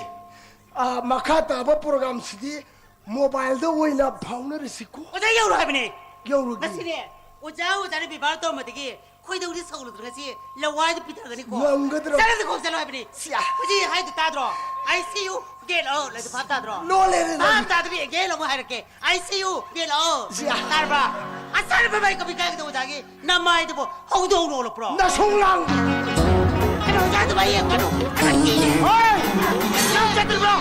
ꯑ, ꯃꯈꯥ ꯇꯥꯕ ꯄ꯭ꯔꯣꯒ꯭ꯔꯥꯝꯁꯤꯗꯤ ꯃꯣꯕꯥꯏꯜꯗ ꯑꯣꯏꯅ ꯐꯥꯎꯅꯔꯁꯤꯀꯣ꯫ ꯑꯣꯖꯥ, ꯌꯧꯔꯣ ꯍꯥꯏꯕꯅꯦ꯫ ꯌꯧꯔꯨꯒꯦ꯫ ꯉꯁꯤꯅꯦ, ꯑꯣꯖꯥ, ꯑꯣꯖꯥꯅ ꯕꯦꯕꯥꯔ ꯇꯧꯔꯝꯕꯗꯒꯤ ꯈꯣꯏꯗꯧꯗꯤ ꯁꯧꯒꯠꯂꯗ꯭ꯔꯥ ꯉꯁꯤ ꯂꯋꯥꯏꯗ ꯄꯤꯊꯔꯒꯅꯤꯀꯣ꯫ ꯉꯝꯒꯗ꯭ꯔꯣ? ꯆꯠꯂꯁꯤ ꯈꯣꯡ ꯆꯠꯂꯣ ꯍꯥꯏꯕꯅꯤ꯫ ꯁꯤꯌꯥ꯫ ꯍꯧꯖꯤꯛ ꯍꯥꯏꯗꯣ ꯇꯥꯗ꯭ꯔꯣ? I see you, get out ꯍꯥꯏꯗꯣ ꯚꯥꯞ ꯇꯥꯗ꯭ꯔꯣ? ꯂꯣꯜꯂꯦꯅꯦ ꯅꯪ꯫ ꯚꯥꯞ ꯇꯥꯗꯕꯤ again ꯑꯃꯨꯛ ꯍꯥꯏꯔꯛꯀꯦ꯫ I see you, get out꯫ ꯁꯤꯌꯥ꯫ ꯇꯥꯔꯕ? I ꯆꯠꯂꯨ ꯕꯥꯏ, ꯀꯕꯤ ꯀꯥꯏꯒꯗꯧꯕ ꯑꯣꯖꯥꯒꯤ ꯅꯃꯥꯏꯗꯨꯕꯨ ꯍꯧꯗꯣꯡ ꯂꯣꯜꯂꯛꯄ꯭ꯔꯣ? ꯅꯁꯨꯡ ꯂꯥꯡ! ꯀꯩꯅꯣ, ꯑꯣꯖꯥꯗꯨ ꯃꯥ ꯌꯦꯡꯒꯅꯨ꯫ ꯍꯣꯏ! ꯅꯪ ꯆꯠꯇ꯭ꯔꯤꯕ꯭ꯔꯣ?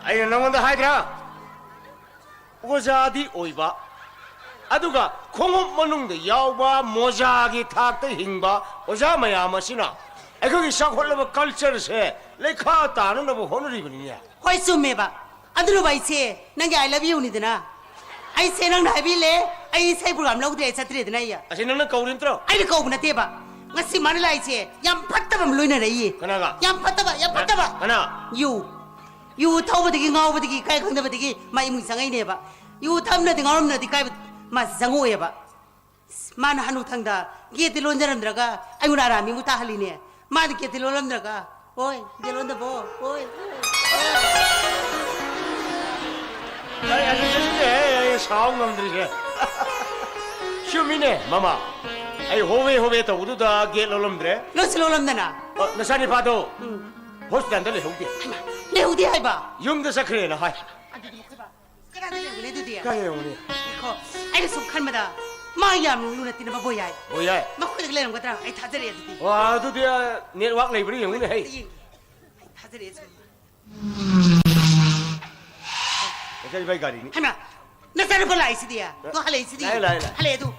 ꯑꯩꯅ ꯅꯉꯣꯟꯗ ꯍꯥꯏꯗ꯭ꯔꯥ? ꯑꯣꯖꯥꯗꯤ ꯑꯣꯏꯕ, ꯑꯗꯨꯒ ꯈꯣꯡꯎꯞ ꯃꯅꯨꯡꯗ ꯌꯥꯎꯕ ꯃꯣꯖꯥꯒꯤ ꯊꯥꯛꯇ ꯍꯤꯡꯕ ꯑꯣꯖꯥ ꯃꯌꯥꯝ ꯑꯁꯤꯅ ꯑꯩꯈꯣꯏꯒꯤ ꯆꯥꯎꯈꯠꯂꯕ cultureꯁꯦ ꯂꯩꯈꯥ ꯇꯥꯅꯅꯕ ꯍꯣꯠꯅꯔꯤꯕꯅꯤꯅꯦ꯫ ꯍꯣꯏ, ꯆꯨꯝꯃꯦꯕ꯫ ꯑꯗꯨꯅꯕꯨ ꯑꯩꯁꯦ ꯅꯪꯒꯤ "I love youꯅꯤꯗꯅ"꯫ ꯑꯩꯁꯦ ꯅꯪꯅ ꯍꯥꯏꯕꯤꯜꯂꯦ, ꯑꯩ ꯏꯁꯩ program ꯂꯧꯗ꯭ꯔꯦ, ꯑꯩ ꯆꯠꯇ꯭ꯔꯦꯗꯅ ꯑꯩ꯫ ꯑꯁꯤ ꯅꯪꯅ ꯀꯧꯔꯤ ꯅꯠꯇ꯭ꯔꯣ? ꯑꯩꯅ ꯀꯧꯕ ꯅꯠꯇꯦꯕ꯫ ꯉꯁꯤ ꯃꯥꯅ ꯂꯥꯛꯏꯁꯦ ꯌꯥꯝ ꯐꯠꯇꯕ ꯑꯃ ꯂꯣꯏꯅꯔꯛꯏꯌꯦ꯫ ꯀꯅꯥꯒ? ꯌꯥꯝ ꯐꯠꯇꯕ, ꯌꯥꯝ ꯐꯠꯇꯕ꯫ ꯀꯅꯥ? ꯌꯨ꯫ ꯌꯨ ꯊꯧꯕꯗꯒꯤ, ꯉꯥꯎꯕꯗꯒꯤ, ꯀꯥꯏ ꯈꯪꯗꯕꯗꯒꯤ ꯃꯥ ꯏꯃꯨꯡ ꯆꯪꯉꯛꯏꯅꯦꯕ꯫ ꯌꯨ ꯊꯛꯑꯝꯗ꯭ꯔꯗꯤ, ꯉꯥꯎꯔꯝꯗ꯭ꯔꯗꯤ ꯀꯥꯏ ꯃꯥ ꯆꯪꯉꯛꯑꯣꯏꯕ꯫ ꯃꯥꯅ ꯍꯅꯨꯊꯪꯗ ꯒꯦꯠꯇꯤ ꯂꯣꯟꯖꯔꯝꯗ꯭ꯔꯒ ꯑꯩꯉꯣꯟꯗ ꯑꯔꯥꯝꯕꯤ ꯑꯃꯨꯛ ꯇꯥꯍꯜꯂꯤꯅꯦ꯫ ꯃꯥꯗꯤ ꯒꯦꯠꯇꯤ ꯂꯣꯜꯂꯝꯗ꯭ꯔꯒ, "ꯍꯣꯏ, ꯒꯦꯠ ꯂꯣꯟꯗꯕꯣ? ꯍꯣꯏ, ꯍꯣꯏ, ꯍꯣꯏ"꯫ ꯑꯩ ꯑꯗꯨꯗꯅꯤꯅꯦ ꯑꯩ ꯁꯥꯎ ꯉꯝꯗ꯭ꯔꯤꯁꯦ꯫ ꯆꯨꯝꯃꯤꯅꯦ, ꯃꯃꯥ꯫ ꯑꯩ ꯍꯣꯕꯦ ꯍꯣꯕꯦ ꯇꯧꯕꯗꯨꯗ ꯒꯦꯠ ꯂꯣꯜꯂꯝꯗ꯭ꯔꯦ꯫ ꯂꯣꯟꯁꯨ ꯂꯣꯜꯂꯝꯗꯅ꯫ ꯑ, ꯅꯆꯥꯅꯤꯄꯥꯗꯣ ꯎꯝ꯫ ꯍꯣꯁꯄꯤꯇꯥꯜꯗ ꯂꯩꯍꯧꯗꯦ꯫ ꯍꯩꯃꯥ, ꯂꯩꯍꯧꯗꯦ ꯍꯥꯏꯕ? ꯌꯨꯝꯗ ꯆꯠꯈ꯭ꯔꯦꯅ ꯍꯥꯏ꯫ ꯑꯗꯨꯗꯤ ꯃꯈꯣꯏꯕꯥ ꯀꯗꯥꯏꯗ ꯂꯩꯔꯝꯒꯅꯤ ꯑꯗꯨꯗꯤ? ꯀꯥꯏ ꯂꯩꯔꯝꯒꯅꯤ? ꯉꯥꯏꯈꯣ, ꯑꯩꯅ ꯁꯨꯝ ꯈꯟꯕꯗ ꯃꯥ ꯌꯥꯝ ꯂꯨꯅ ꯇꯤꯟꯅꯕ ꯕꯣꯏ ꯌꯥꯏ꯫ ꯕꯣꯏ ꯌꯥꯏ? ꯃꯈꯣꯏꯗꯒ ꯂꯩꯔꯝꯒꯗ꯭ꯔꯥ? ꯑꯩ ꯊꯥꯖꯔꯛꯑꯦ ꯑꯗꯨꯗꯤ꯫ ꯋꯥ, ꯑꯗꯨꯗꯤ, ꯑ, network ꯂꯩꯕ꯭ꯔꯥ ꯌꯦꯡꯉꯨꯅꯦ, ꯍꯩ꯫ ꯑꯝꯇ ꯌꯦꯡꯒꯦ꯫ ꯑꯩ ꯊꯥꯖꯔꯛꯑꯦ ꯁꯨꯝ꯫ ꯉꯁꯥꯏ ꯏꯕꯥꯏ ꯒꯥꯔꯤꯅꯤ꯫ ꯍꯩꯃꯥ, ꯅꯆꯥꯅꯨꯄꯥ ꯂꯥꯛꯏꯁꯤꯗꯤ? ꯇꯣ ꯍꯜꯂꯛꯏꯁꯤꯗꯤ? ꯂꯥꯛꯑꯦ, ꯂꯥꯛꯑꯦ, ꯂꯥꯛꯑꯦ꯫ ꯍꯜꯂꯛꯑꯦ ꯑꯗꯨ꯫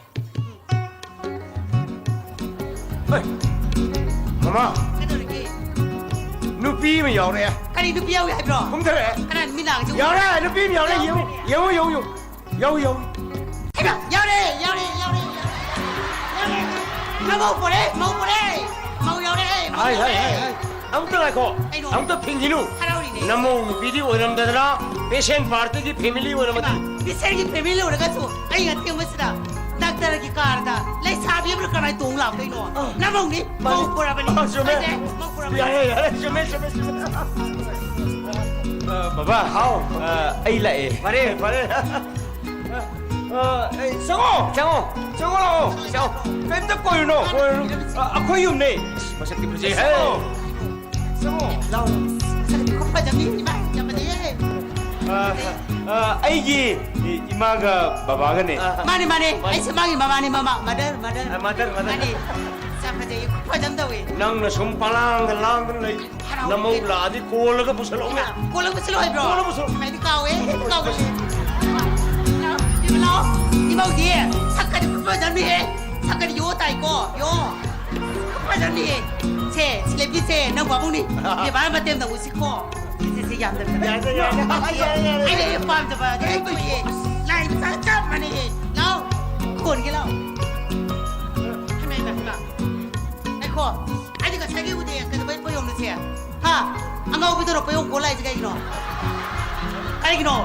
ꯍꯩ! ꯃꯃꯥ! ꯀꯩꯗꯧꯔꯒꯦ? ꯅꯨꯄꯤ ꯑꯃ ꯌꯥꯎꯔꯛꯑꯦ꯫ ꯀꯔꯤ ꯅꯨꯄꯤ ꯌꯥꯎꯏ ꯍꯥꯏꯕ꯭ꯔꯣ? ꯀꯨꯝꯊꯔꯛꯑꯦ꯫ ꯀꯅꯥ ꯅꯨꯄꯤ ꯂꯥꯛꯑꯒꯦ? ꯌꯥꯎꯔꯛꯑꯦ, ꯅꯨꯄꯤ ꯑꯃ ꯌꯥꯎꯔꯛꯑꯦ, ꯌꯦꯡꯉꯨ, ꯌꯦꯡꯉꯨ, ꯌꯦꯡꯉꯨ, ꯌꯦꯡꯉꯨ꯫ ꯌꯥꯎ, ꯌꯥꯎ꯫ ꯍꯩꯃꯥ! ꯌꯥꯎꯔꯦ, ꯌꯥꯎꯔꯦ, ꯌꯥꯎꯔꯦ, ꯌꯥꯎꯔꯦ꯫ ꯌꯥꯎꯔꯦ꯫ ꯃꯧ ꯄꯣꯔꯦ, ꯃꯧ ꯄꯣꯔꯦ꯫ ꯃꯧ ꯌꯥꯎꯔꯦ, ꯃꯧ ꯍꯥꯏ, ꯍꯥꯏ, ꯌꯥꯎꯔꯦ꯫ ꯍꯥꯏ, ꯍꯥꯏ꯫ ꯑꯃꯨꯛꯇ ꯉꯥꯏꯈꯣ꯫ ꯀꯩꯅꯣ? ꯑꯃꯨꯛꯇ ꯐꯤꯡꯈꯤꯅꯨ꯫ ꯍꯔꯥꯎꯔꯤꯅꯦ꯫ ꯅꯃꯧ ꯅꯨꯄꯤꯗꯤ ꯑꯣꯏꯔꯝꯗꯗꯅ patient partyꯒꯤ family ꯑꯣꯏꯔꯝꯃꯗꯤ꯫ ꯍꯩꯃꯥ! Patientꯒꯤ family ꯑꯣꯏꯔꯒꯁꯨ ꯑꯩ ꯑꯊꯦꯡꯕꯁꯤꯗ doctorꯒꯤ carꯗ ꯂꯩꯁꯥꯕꯤ ꯑꯃꯅ ꯀꯃꯥꯏꯅ ꯇꯣꯡ ꯂꯥꯛꯇꯣꯏꯅꯣ? ꯑꯥ꯫ ꯅꯃꯧꯅꯤ꯫ ꯃꯥꯅꯤ꯫ ꯃꯧ ꯄꯣꯔꯕꯅꯤ꯫ ꯑꯥ, ꯆꯨꯝꯃꯦ꯫ ꯍꯥꯏꯁꯦ, ꯃꯧ ꯄꯣꯔꯕꯅꯤ꯫ ꯌꯥꯔꯦ, ꯌꯥꯔꯦ, ꯆꯨꯝꯃꯦ, ꯆꯨꯝꯃꯦ, ꯆꯨꯝꯃꯦ꯫ ꯑ, ꯕꯕꯥ꯫ ꯍꯥꯎ꯫ ꯑ, ꯑꯩ ꯂꯥꯛꯑꯦ꯫ ꯐꯔꯦ, ꯐꯔꯦ꯫ ꯑ, ꯑꯦ, ꯆꯪꯉꯣ꯫ ꯆꯪꯉꯣ꯫ ꯆꯪꯉꯣ ꯂꯥꯛꯑꯣ꯫ ꯆꯪꯉꯣ꯫ ꯀꯩꯝꯇ ꯀꯣꯏꯔꯨꯅꯣ꯫ ꯀꯣꯏꯔꯨꯅꯨ꯫ ꯑ, ꯑꯩꯈꯣꯏ ꯌꯨꯝꯅꯦ꯫ ꯃꯁꯛꯇꯤ ꯐꯖꯩꯍꯦ꯫ ꯆꯪꯉꯣ꯫ ꯆꯪꯉꯣ꯫ ꯂꯥꯎ꯫ ꯃꯁꯛ ꯈꯨꯐꯖ ꯑꯃꯅꯤ, ꯏꯃꯥ, ꯌꯥꯝ ꯐꯖꯩꯌꯦ꯫ ꯑ, ꯑ, ꯑꯩꯒꯤ ꯏ-, ꯏꯃꯥꯒ ꯕꯕꯥꯒꯅꯦ꯫ ꯃꯥꯅꯦ, ꯃꯥꯅꯦ꯫ ꯑꯩꯁꯦ ꯃꯥꯒꯤ ꯃꯃꯥꯅꯦ, ꯃꯃꯥ, mother, mother꯫ ꯑ, mother, mother꯫ ꯃꯥꯅꯦ꯫ ꯌꯥꯝ ꯐꯖꯩꯌꯦ, ꯈꯨꯐꯖ ꯑꯃ ꯇꯧꯋꯦ꯫ ꯅꯪꯅ ꯁꯨꯝ ꯄꯂꯥꯡꯗ ꯂꯥꯡꯗꯅ ꯂꯩ꯫ ꯍꯔꯥꯎ꯫ ꯅꯃꯧ ꯂꯥꯛꯑꯗꯤ ꯀꯣꯜꯂꯒ ꯄꯨꯁꯜꯂꯛꯎꯅꯦ꯫ ꯀꯣꯜꯂꯒ ꯄꯨꯁꯜꯂꯛꯑꯣ ꯍꯥꯏꯕ꯭ꯔꯣ? ꯀꯣꯜꯂꯒ ꯄꯨꯁꯜꯂꯛꯑꯣ꯫ ꯏꯃꯥ, ꯑꯩꯗꯤ ꯀꯥꯎꯋꯦ, ꯀꯥꯎꯒꯜꯂꯦ꯫ ꯂꯥꯎ, ꯏꯃꯥ, ꯂꯥꯎ꯫ ꯏꯃꯧꯗꯤ ꯁꯛꯀꯗꯤ ꯈꯨꯐꯖ ꯑꯃꯅꯤꯍꯦ꯫ ꯁꯛꯀꯗꯤ ꯌꯣ ꯇꯥꯏꯀꯣ, ꯌꯣ꯫ ꯐꯖꯅꯤꯌꯦ꯫ ꯁꯦ, ꯁꯤꯂꯦꯕꯤꯁꯦ ꯅꯪ ꯄꯥꯕꯨꯡꯅꯤ꯫ ꯕꯦꯕꯥꯔ ꯃꯇꯦꯡ ꯇꯧꯁꯤꯀꯣ꯫ ꯁꯦ, ꯁꯦ, ꯌꯥꯝꯗꯕ꯫ ꯌꯥꯔꯦ, ꯌꯥꯔꯦ, ꯌꯥꯔꯦ, ꯌꯥꯔꯦ, ꯌꯥꯔꯦ꯫ ꯑꯩꯅ ꯍꯦꯛ ꯄꯥꯝꯖꯕ ꯍꯦꯛ ꯊꯣꯛꯑꯦ꯫ ꯂꯥꯏꯟ ꯆꯞ ꯆꯞ ꯃꯥꯟꯅꯩꯌꯦ꯫ ꯂꯥꯎ, ꯈꯣꯟꯒꯦ ꯂꯥꯎ꯫ ꯍꯩꯃꯥ, ꯍꯩꯃꯥ, ꯍꯩꯃꯥ꯫ ꯉꯥꯏꯈꯣ, ꯑꯩꯗꯤ ꯉꯁꯥꯏꯒꯤ ꯎꯗꯦ꯫ ꯀꯩꯗꯧꯕꯩ ꯄꯣꯌꯣꯝꯅꯣ ꯁꯦ? ꯍꯥ? ꯑꯉꯥꯎꯕꯤꯗꯨꯔꯣ ꯄꯣꯌꯣꯝ ꯀꯣꯜ ꯂꯥꯛꯏꯁꯦ ꯀꯩꯒꯤꯅꯣ? ꯀꯩꯒꯤꯅꯣ?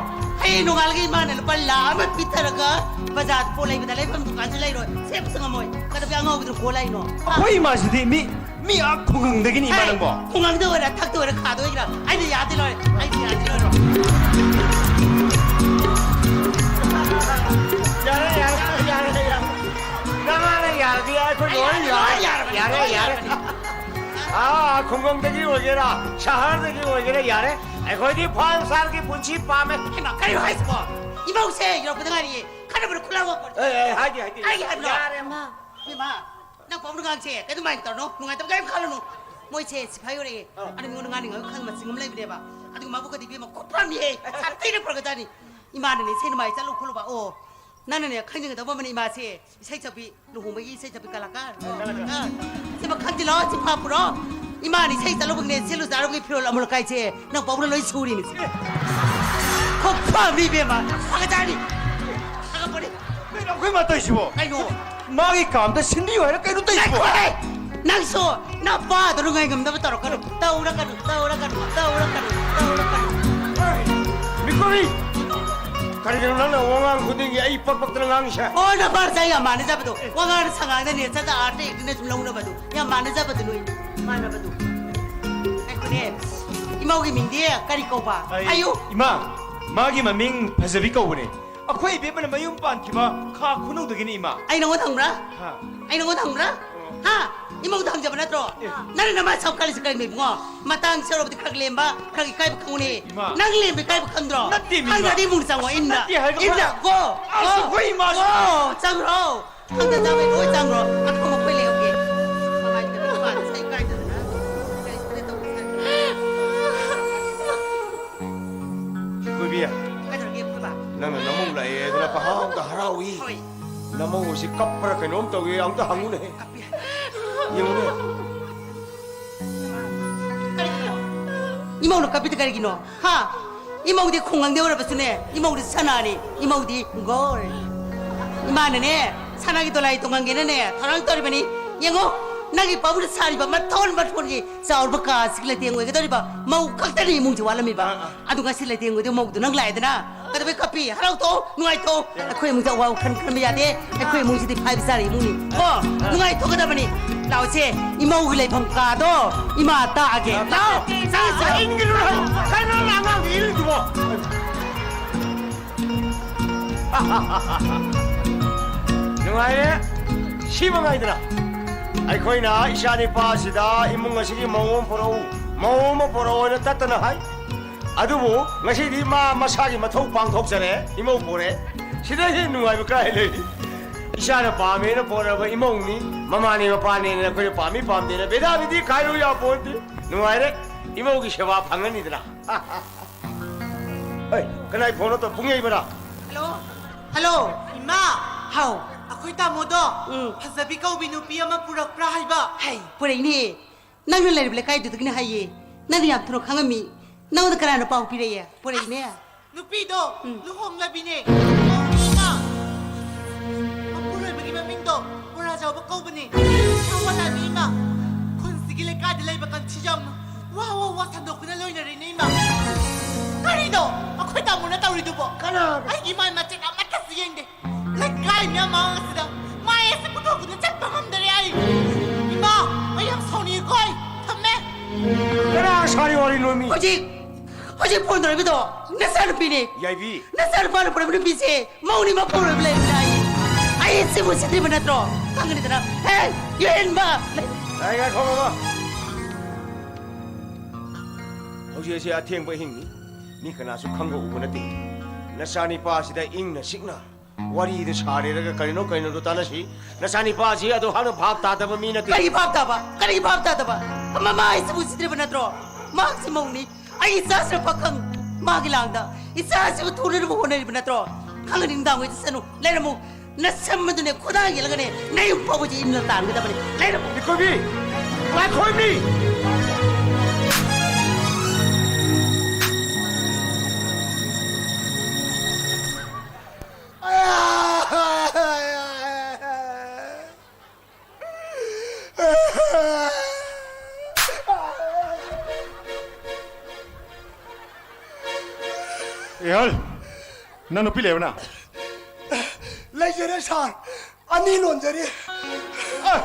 ꯍꯌꯦꯡ ꯅꯣꯡꯉꯥꯜꯂꯒ ꯏꯃꯥꯅ ꯂꯨꯄꯥ ꯂꯥꯈ ꯑꯃ ꯄꯤꯊꯔꯒ ꯕꯖꯥꯔꯗ ꯄꯣꯠ ꯂꯩꯕꯗ ꯂꯩꯐꯝ ꯗꯨꯀꯥꯟꯁꯨ ꯂꯩꯔꯣꯏ꯫ ꯁꯦꯝꯕꯁꯨ ꯉꯝꯃꯣꯏ꯫ ꯀꯩꯗꯧꯕꯩ ꯑꯉꯥꯎꯕꯤꯗꯨꯅ ꯀꯣꯜ ꯂꯥꯛꯏꯅꯣ? ꯍꯥ? ꯑꯩꯈꯣꯏ ꯏꯃꯥꯁꯤꯗꯤ ꯃꯤ, ꯃꯤ ꯑꯥ ꯈꯨꯡꯒꯪꯗꯒꯤꯅꯤ ꯏꯃꯥ ꯍꯦ, ꯅꯪꯕꯣ꯫ ꯈꯨꯡꯒꯪꯗ ꯑꯣꯏꯔ ꯊꯛꯇ ꯑꯣꯏꯔ ꯈꯥꯗ ꯑꯣꯏꯒꯦꯔꯥ ꯑꯩꯅ ꯌꯥꯗꯤ ꯂꯣꯏꯔꯦ꯫ ꯑꯩꯅ ꯌꯥꯗꯤ ꯂꯣꯏꯔꯦ꯫ ꯌꯥꯔꯦ, ꯌꯥꯔꯦ, ꯌꯥꯔꯦ, ꯌꯥꯔꯦ꯫ ꯅꯃꯥꯅ ꯌꯥꯔꯗꯤ ꯑꯩꯈꯣꯏ ꯂꯣꯏ ꯑꯩ ꯌꯥꯔꯦ꯫ ꯌꯥꯔꯕꯅꯤ, ꯌꯥꯔꯦ, ꯂꯣꯏ ꯌꯥꯔꯦ꯫ ꯌꯥꯔꯕꯅꯤ꯫ ꯑꯥ, ꯈꯨꯡꯒꯪꯗꯒꯤ ꯑꯣꯏꯒꯦꯔꯥ, ꯁꯍꯔꯗꯒꯤ ꯑꯣꯏꯒꯦꯔꯥ, ꯌꯥꯔꯦ꯫ ꯑꯩꯈꯣꯏꯗꯤ five starꯒꯤ ꯄꯨꯟꯁꯤ ꯄꯥꯝꯃꯦ꯫ ꯍꯩꯃꯥ, ꯀꯔꯤꯅꯣ ꯍꯥꯏꯁꯤꯕꯣ? ꯏꯃꯧꯁꯦ ꯌꯧꯔꯛꯄꯗ ꯉꯥꯏꯔꯤꯌꯦ꯫ ꯈꯟꯅꯕꯗ ꯈꯨꯠꯂꯥꯡ ꯋꯥꯡꯄꯣꯠ꯫ ꯑꯦ, ꯑꯦ, ꯍꯥꯏꯗꯦ, ꯍꯥꯏꯗꯦ꯫ ꯀꯔꯤꯒꯤ ꯍꯥꯏꯕꯅꯣ? ꯌꯥꯔꯦ꯫ ꯏꯃꯥ꯫ ꯏꯃꯥ, ꯅꯪ ꯄꯥꯕꯨꯡ ꯑꯉꯥꯡꯁꯦ ꯀꯩꯅꯣ ꯑꯗꯨꯃꯥꯏꯅ ꯇꯧꯔꯅꯨ, ꯅꯨꯡꯉꯥꯏꯇꯕ ꯀꯔꯤꯝ ꯈꯜꯂꯨꯅꯨ꯫ ꯃꯣꯏꯁꯦ ꯁꯤꯐꯥꯏ ꯑꯣꯏꯔꯛꯑꯦ꯫ ꯑꯥ꯫ ꯑꯗꯨ ꯃꯤꯉꯣꯟꯗ ꯉꯥꯡꯅꯤꯡꯉꯥꯏ ꯈꯪ ꯃꯆꯤꯡ ꯑꯃ ꯂꯩꯕꯅꯦꯕ꯫ ꯑꯗꯨꯒ ꯃꯥꯕꯨ ꯀꯗꯤ ꯏꯕꯦꯝꯃ ꯈꯨꯐꯝꯅꯤꯍꯦ꯫ ꯁꯥꯊꯤꯅ ꯐꯔꯒꯖꯥꯠꯅꯤ꯫ ꯏꯃꯥꯅꯅꯦ ꯏꯁꯩ ꯅꯨꯡꯃꯥꯏ ꯆꯠꯂꯨ ꯈꯣꯠꯂꯨꯕ꯫ ꯑꯣ, ꯅꯪꯅꯅꯦ ꯈꯪꯖꯤꯟꯒꯗꯧꯕ ꯑꯃꯅ ꯏꯃꯥꯁꯦ ꯏꯁꯩ ꯁꯛꯄꯤ ꯂꯨꯍꯣꯡꯕꯒꯤ ꯏꯁꯩ ꯁꯛꯄꯤ ꯀꯂꯥꯀꯥꯔ꯫ ꯁꯤꯃ ꯈꯪꯖꯤꯜꯂꯣ, ꯁꯤ ꯐꯥ ꯄꯨꯔꯣ꯫ ꯏꯃꯥꯅ ꯏꯁꯩ ꯆꯠꯂꯨꯕꯒꯤꯅꯦ, ꯁꯦꯠꯂꯨ ꯆꯥꯔꯨꯕꯒꯤ ꯐꯤꯔꯣꯜ ꯑꯃꯨꯜ ꯑꯀꯥꯏꯁꯦ ꯅꯪ ꯄꯥꯕꯨꯡꯅ ꯂꯣꯏ ꯁꯨꯔꯤꯅꯤ꯫ ꯈꯨꯐꯝꯅꯤ ꯏꯕꯦꯝꯃ, ꯐꯒꯖꯥꯠꯅꯤ꯫ ꯐꯒꯠꯄꯅꯤ꯫ ꯀꯩꯅꯣ ꯑꯩꯈꯣꯏ ꯃꯥ ꯇꯧꯔꯤꯁꯤꯕꯣ? ꯀꯩꯅꯣ? ꯃꯥꯒꯤ ꯀꯥꯝꯗ ꯁꯤꯟꯕꯤꯌꯨ ꯍꯥꯏꯔ ꯀꯩꯅꯣ ꯇꯧꯔꯤꯁꯤꯕꯣ? ꯉꯥꯏꯈꯣꯍꯦ! ꯅꯪꯁꯨ ꯅꯄꯥꯗꯣ ꯅꯨꯡꯉꯥꯏ ꯉꯝꯗꯕ ꯇꯧꯔꯛꯀꯅꯨ꯫ ꯇꯧꯔꯛꯀꯅꯨ, ꯇꯧꯔꯛꯀꯅꯨ, ꯇꯧꯔꯛꯀꯅꯨ, ꯇꯧꯔꯛꯀꯅꯨ꯫ ꯃꯤꯀꯨꯔꯤ! ꯀꯔꯤꯒꯤꯅꯣ ꯅꯪꯅ ꯋꯥꯉꯥꯡ ꯈꯨꯗꯤꯡꯒꯤ ꯑꯩ ꯄꯛ ꯄꯛꯇꯅ ꯉꯥꯡꯉꯤꯁꯦ? ꯑꯣ, ꯅꯄꯥꯁꯦ ꯑꯩ ꯌꯥꯝ ꯃꯥꯟꯅꯖꯕꯗꯣ꯫ ꯋꯥꯉꯥꯡ ꯁꯉꯥꯡꯗꯅꯦ, ꯆꯠꯇ ꯑꯥꯔꯇ ꯑꯦꯛꯇꯤꯡꯅ ꯁꯨꯝ ꯂꯧꯅꯕꯗꯣ꯫ ꯌꯥꯝ ꯃꯥꯟꯅꯖꯕꯗꯣ ꯅꯣꯏ꯫ ꯃꯥꯟꯅꯕꯗꯣ꯫ ꯉꯥꯏꯈꯣꯅꯦ꯫ ꯏꯃꯧꯒꯤ ꯃꯤꯡꯗꯤ ꯀꯔꯤ ꯀꯧꯕ? ꯑꯩ, ꯍꯥꯏꯌꯨ꯫ ꯏꯃꯥ, ꯃꯥꯒꯤ ꯃꯃꯤꯡ ꯐꯖꯕꯤ ꯀꯧꯕꯅꯦ꯫ ꯑꯩꯈꯣꯏ ꯏꯕꯦꯝꯃꯅ ꯃꯌꯨꯝ ꯄꯥꯟꯈꯤꯕ ꯈꯥ ꯈꯨꯅꯧꯗꯒꯤꯅꯤ, ꯏꯃꯥ꯫ ꯑꯩ ꯅꯉꯣꯟꯗ ꯍꯪꯕ꯭ꯔꯥ? ꯍꯥ? ꯑꯩ ꯅꯉꯣꯟꯗ ꯍꯪꯕ꯭ꯔꯥ? ꯑꯣ, ꯍꯥ? ꯏꯃꯧꯗ ꯍꯪꯖꯕ ꯅꯠꯇ꯭ꯔꯣ? ꯅꯪꯅ ꯅꯃꯥ ꯁꯥꯎ ꯀꯜꯂꯤꯁꯦ ꯀꯔꯤꯅꯣ ꯏꯕꯨꯡꯉꯣ? ꯃꯇꯥꯡ ꯆꯥꯔꯕꯗꯤ ꯈꯔ ꯂꯦꯝꯕ, ꯈꯔ ꯏꯀꯥꯏꯕ ꯈꯪꯉꯨꯅꯦ꯫ ꯏꯃꯥ꯫ ꯅꯪ ꯂꯦꯝꯕ ꯏꯀꯥꯏꯕ ꯈꯪꯗ꯭ꯔꯣ? ꯅꯠꯇꯦ, ꯃꯤꯃ꯫ ꯈꯪꯗ꯭ꯔꯗꯤ ꯏꯃꯨꯡꯗ ꯆꯪꯉꯣ, ꯏꯟꯗ꯫ ꯅꯠꯇꯦ ꯍꯥꯏꯔꯒ ꯏꯟꯗ, ꯒꯣ! ꯑꯁ, ꯒꯣ! ꯑꯩꯈꯣꯏ ꯏꯃꯥꯁꯨ ꯒꯣ! ꯆꯪꯈ꯭ꯔꯣ! ꯈꯪꯗ ꯆꯥꯕꯩ ꯂꯣꯏ ꯆꯪꯈ꯭ꯔꯣ꯫ ꯑꯈꯪꯕ ꯑꯩꯈꯣꯏ ꯂꯩꯍꯧꯒꯦ꯫ ꯃꯃꯥꯏꯗꯨꯗ ꯅꯨꯄꯥꯗ ꯁꯛ ꯏꯀꯥꯏꯗꯗꯅ꯫ ꯀꯔꯤ ꯁꯤꯗ ꯇꯧꯕ ꯁꯥꯔꯤꯕ? ꯀꯣꯏꯕꯤ꯫ ꯀꯩꯗꯧꯔꯒꯦ ꯑꯩꯈꯣꯏꯕ? ꯅꯪꯅ ꯅꯃꯧ ꯂꯥꯛꯑꯦ ꯑꯗꯨꯅ ꯄꯪꯍꯔꯥꯎꯗ ꯍꯔꯥꯎꯏ꯫ ꯍꯣꯏ꯫ ꯅꯃꯧ ꯑꯁꯤ ꯀꯞꯄ꯭ꯔꯥ ꯀꯩꯅꯣꯝ ꯇꯧꯏ, ꯑꯝꯇ ꯍꯪꯉꯨꯅꯦꯍꯦ꯫ ꯀꯞꯄꯤ꯫ ꯌꯦꯡꯉꯨꯅꯦ꯫ ꯀꯔꯤꯒꯤꯅꯣ? ꯏꯃꯧꯅ ꯀꯞꯄꯤꯗ ꯀꯔꯤꯒꯤꯅꯣ? ꯍꯥ? ꯏꯃꯧꯗꯤ ꯈꯨꯡꯒꯪꯗ ꯑꯣꯏꯔꯕꯁꯨꯅꯦ, ꯏꯃꯧꯗꯤ ꯁꯅꯥꯅꯤ, ꯏꯃꯧꯗꯤ ꯒꯣꯜ꯫ ꯏꯃꯥꯅꯅꯦ, ꯁꯅꯥꯒꯤ ꯗꯣꯂꯥꯏ ꯇꯣꯡꯍꯟꯒꯦꯅꯅꯦ, ꯊꯧꯔꯥꯡ ꯇꯧꯔꯤꯕꯅꯤ꯫ ꯌꯦꯡꯉꯣ, ꯅꯪꯒꯤ ꯄꯥꯕꯨꯡꯅ ꯁꯥꯔꯤꯕ ꯃꯊꯣꯟ ꯃꯊꯣꯟꯒꯤ ꯆꯥꯎꯔꯕ ꯀꯥꯁꯤꯒꯤ ꯂꯩꯇꯦꯡ ꯑꯣꯏꯒꯗꯧꯔꯤꯕ ꯃꯧ ꯈꯛꯇꯅꯤ ꯏꯃꯨꯡꯁꯤ ꯋꯥꯠꯂꯝꯃꯤꯕ꯫ ꯑꯥ, ꯑꯥ꯫ ꯑꯗꯨ ꯉꯁꯤ ꯂꯩꯇꯦꯡ ꯑꯣꯏꯗꯣꯏ ꯃꯧꯗꯨ ꯅꯪ ꯂꯥꯛꯑꯦꯗꯅ, ꯀꯩꯗꯧꯕꯩ ꯀꯞꯄꯤ? ꯍꯔꯥꯎꯊꯣꯛꯑꯣ, ꯅꯨꯡꯉꯥꯏꯊꯣꯛꯑꯣ꯫ ꯑꯩꯈꯣꯏ ꯏꯃꯨꯡꯁꯦ ꯑꯋꯥꯕ ꯈꯟ ꯈꯟꯕ ꯌꯥꯗꯦ꯫ ꯑꯩꯈꯣꯏ ꯏꯃꯨꯡꯁꯤꯗꯤ ꯐꯥꯏꯕ ꯆꯥꯔꯤ ꯏꯃꯨꯡꯅꯤ꯫ ꯀꯣ? ꯅꯨꯡꯉꯥꯏꯊꯣꯛꯀꯗꯕꯅꯤ꯫ ꯂꯥꯛꯑꯣꯁꯦ, ꯏꯃꯧꯒꯤ ꯂꯩꯐꯝ ꯀꯥꯗꯣ ꯏꯃꯥ ꯇꯥꯛꯑꯒꯦ꯫ ꯂꯥꯛꯑꯣ, ꯆꯪꯉꯁꯦ꯫ ꯏꯟꯒꯅꯨ ꯍꯥꯏ꯫ ꯀꯩꯅꯣ ꯑꯉꯥꯡꯗ ꯏꯜꯂꯤꯗꯨꯕꯣ? ꯅꯨꯡꯉꯥꯏꯔꯦ꯫ ꯁꯤ ꯃꯉꯥꯏꯗꯅ꯫ ꯑꯩꯈꯣꯏꯅ ꯏꯆꯥ ꯅꯤꯄꯥꯁꯤꯗ ꯏꯃꯨꯡ ꯑꯁꯤꯒꯤ ꯃꯑꯣꯡ ꯑꯃ ꯄꯨꯔꯛꯎ, ꯃꯑꯣꯡ ꯑꯃ ꯄꯨꯔꯛꯑꯣꯅ ꯇꯠꯇꯅ ꯍꯥꯏ꯫ ꯑꯗꯨꯕꯨ ꯉꯁꯤꯗꯤ ꯃꯥ ꯃꯁꯥꯒꯤ ꯃꯊꯧ ꯄꯥꯡꯊꯣꯛꯆꯔꯦ, ꯏꯃꯧ ꯄꯨꯔꯦ꯫ ꯁꯤꯗꯩ ꯍꯦꯟꯅ ꯅꯨꯡꯉꯥꯏꯕ ꯀꯥꯏ ꯂꯩ? ꯏꯆꯥꯅ ꯄꯥꯝꯃꯦꯅ ꯄꯣꯔꯛꯑꯕ ꯏꯃꯧꯅꯤ, ꯃꯃꯥꯅꯦ ꯃꯄꯥꯅꯦꯅ ꯑꯩꯈꯣꯏꯅ ꯄꯥꯝꯃꯤ ꯄꯥꯝꯗꯦꯅ ꯚꯦꯗꯥ ꯚꯦꯗꯤ ꯈꯥꯏꯔꯨ ꯌꯥꯄꯣꯟꯇꯦ꯫ ꯅꯨꯡꯉꯥꯏꯔꯦ, ꯏꯃꯧꯒꯤ ꯁꯦꯕꯥ ꯐꯪꯉꯅꯤꯗꯅ꯫ ꯍꯩ, ꯀꯅꯥꯏ ꯐꯣꯟꯅꯣ ꯇꯧ? ꯄꯨꯡꯌꯩꯕꯔꯥ? Hello, hello. ꯏꯃꯥ! ꯍꯥꯎ꯫ ꯑꯩꯈꯣꯏ ꯇꯥꯃꯣꯗꯣ ꯎꯝ꯫ ꯐꯖꯕꯤ ꯀꯧꯕꯤ ꯅꯨꯄꯤ ꯑꯃ ꯄꯨꯔꯛꯄ꯭ꯔꯥ ꯍꯥꯏꯕ? ꯍꯩ, ꯄꯨꯔꯛꯏꯅꯦ꯫ ꯅꯪꯅ ꯂꯩꯔꯤꯕ ꯂꯩꯀꯥꯏꯗꯨꯗꯒꯤꯅꯦ ꯍꯥꯏꯌꯦ꯫ ꯅꯪꯅ ꯌꯥꯝ ꯊꯨꯅ ꯈꯪꯉꯝꯃꯤ꯫ ꯅꯪꯉꯣꯟꯗ ꯀꯅꯥꯅ ꯄꯥꯎ ꯄꯤꯔꯛꯑꯦ? ꯄꯨꯔꯛꯏꯅꯦ꯫ ꯅꯨꯄꯤꯗꯣ ꯎꯝ꯫ ꯂꯨꯍꯣꯡꯂꯕꯤꯅꯦ꯫ ꯏꯃꯥ! ꯃꯄꯨꯔꯣꯏꯕꯒꯤ ꯃꯃꯤꯡꯗꯣ ꯕꯣꯔꯥꯖꯥꯎꯕ ꯀꯧꯕꯅꯦ꯫ ꯄꯩꯁꯥ ꯋꯥꯂꯥꯅꯤ ꯏꯃꯥ꯫ ꯈꯨꯟꯁꯤꯒꯤ ꯂꯩꯀꯥꯏꯗ ꯂꯩꯕ ꯀꯟꯊꯤꯖꯥꯎꯅ ꯋꯥ ꯋꯥ ꯋꯥ ꯁꯟꯗꯣꯛꯇꯨꯅ ꯂꯣꯏꯅꯔꯦꯅꯦ ꯏꯃꯥ꯫ ꯀꯔꯤꯅꯣ ꯑꯩꯈꯣꯏ ꯇꯥꯃꯣꯅ ꯇꯧꯔꯤꯗꯨꯕꯣ? ꯀꯅꯥ? ꯑꯩꯒꯤ ꯃꯥꯏ ꯃꯆꯦꯠ ꯑꯃꯠꯇꯁꯨ ꯌꯦꯡꯗꯦ꯫ ꯂꯩꯀꯥꯏ ꯃꯌꯥꯝ ꯃꯥꯡ ꯑꯁꯤꯗ ꯃꯥꯏ ꯑꯁꯤ ꯄꯨꯊꯣꯛꯇꯨꯅ ꯆꯠꯄ ꯉꯝꯗꯔꯦ ꯑꯩ꯫ ꯏꯃꯥ, ꯑꯩ ꯌꯥꯝ ꯁꯥꯎꯅꯤꯡꯉꯤꯀꯣ ꯑꯩ꯫ ꯊꯝꯃꯦ꯫ ꯀꯅꯥ ꯁꯥꯔꯤ ꯋꯥꯔꯤꯅꯣ ꯃꯤ? ꯍꯧꯖꯤꯛ, ꯍꯧꯖꯤꯛ ꯐꯣꯟ ꯇꯧꯔꯛꯏꯕꯗꯣ ꯅꯆꯥꯅꯨꯄꯤꯅꯦ꯫ ꯌꯥꯏꯕꯤ꯫ ꯅꯆꯥꯅꯨꯄꯥꯅ ꯄꯨꯔꯛꯏꯕ ꯅꯨꯄꯤꯁꯦ ꯃꯧꯅꯤ ꯃꯄꯨꯔꯣꯏꯕ ꯂꯩꯔꯝꯗꯥꯏ꯫ ꯑꯩ ꯁꯤꯕꯨ ꯁꯤꯗ꯭ꯔꯤꯕ ꯅꯠꯇ꯭ꯔꯣ? ꯈꯪꯒꯅꯤꯗꯅ꯫ ꯍꯦ, ꯌꯨꯍꯦꯟꯕ! ꯉꯥꯏ, ꯉꯥꯏꯈꯣ, ꯉꯥꯏꯈꯣ꯫ ꯍꯧꯖꯤꯛ ꯑꯁꯤ ꯑꯊꯦꯡꯕ ꯑꯍꯤꯡꯅꯤ꯫ ꯃꯤ ꯀꯅꯥꯁꯨ ꯈꯪꯕ ꯎꯕ ꯅꯠꯇꯦ꯫ ꯅꯆꯥꯅꯤꯄꯥꯁꯤꯗ ꯏꯪꯅ ꯆꯤꯛꯅ ꯋꯥꯔꯤꯗꯨ ꯁꯥꯔꯦꯔꯒ ꯀꯔꯤꯅꯣ ꯀꯔꯤꯅꯣꯗꯣ ꯇꯥꯟꯅꯁꯤ꯫ ꯅꯆꯥꯅꯤꯄꯥꯁꯤ ꯑꯗꯨ ꯍꯥꯟꯅ ꯚꯥꯞ ꯇꯥꯗꯕ ꯃꯤ ꯅꯠꯇꯦ꯫ ꯀꯔꯤꯒꯤ ꯚꯥꯞ ꯇꯥꯕ? ꯀꯔꯤꯒꯤ ꯚꯥꯞ ꯇꯥꯗꯕ? ꯃꯃꯥ ꯍꯥꯏꯁꯤꯕꯨ ꯁꯤꯗ꯭ꯔꯤꯕ ꯅꯠꯇ꯭ꯔꯣ? ꯃꯍꯥꯛꯁꯤ ꯃꯧꯅꯤ꯫ ꯑꯩ ꯏꯆꯥꯁꯤꯅ ꯄꯥꯈꯪ꯫ ꯃꯥꯒꯤ ꯂꯥꯡꯗ ꯏꯆꯥꯁꯤꯕꯨ ꯊꯨꯅꯅꯕ ꯍꯣꯠꯅꯔꯤꯕ ꯅꯠꯇ꯭ꯔꯣ? ꯈꯪꯉꯗꯤ ꯅꯨꯡꯗꯥꯡ ꯑꯣꯏ ꯆꯠꯁꯅꯨ꯫ ꯂꯩꯔꯝꯃꯨ꯫ ꯅꯁꯝ ꯑꯗꯨꯅꯦ ꯈꯨꯗꯥꯡ ꯌꯦꯜꯂꯒꯅꯦ ꯅꯌꯨꯝ ꯐꯥꯎꯕꯁꯦ ꯏꯟꯅ ꯇꯥꯟꯒꯗꯕꯅꯤ꯫ ꯂꯩꯔꯝꯃꯨ꯫ ꯂꯤꯀꯣꯏꯕꯤ! ꯂꯥꯏꯈꯣꯏꯕꯤ! ꯏꯍꯜ, ꯅꯪ ꯅꯨꯄꯤ ꯂꯩꯕꯅ? ꯂꯩꯖꯔꯦ ꯁꯥꯔ, ꯑꯅꯤ ꯂꯣꯟꯖꯔꯤ꯫ ꯑ,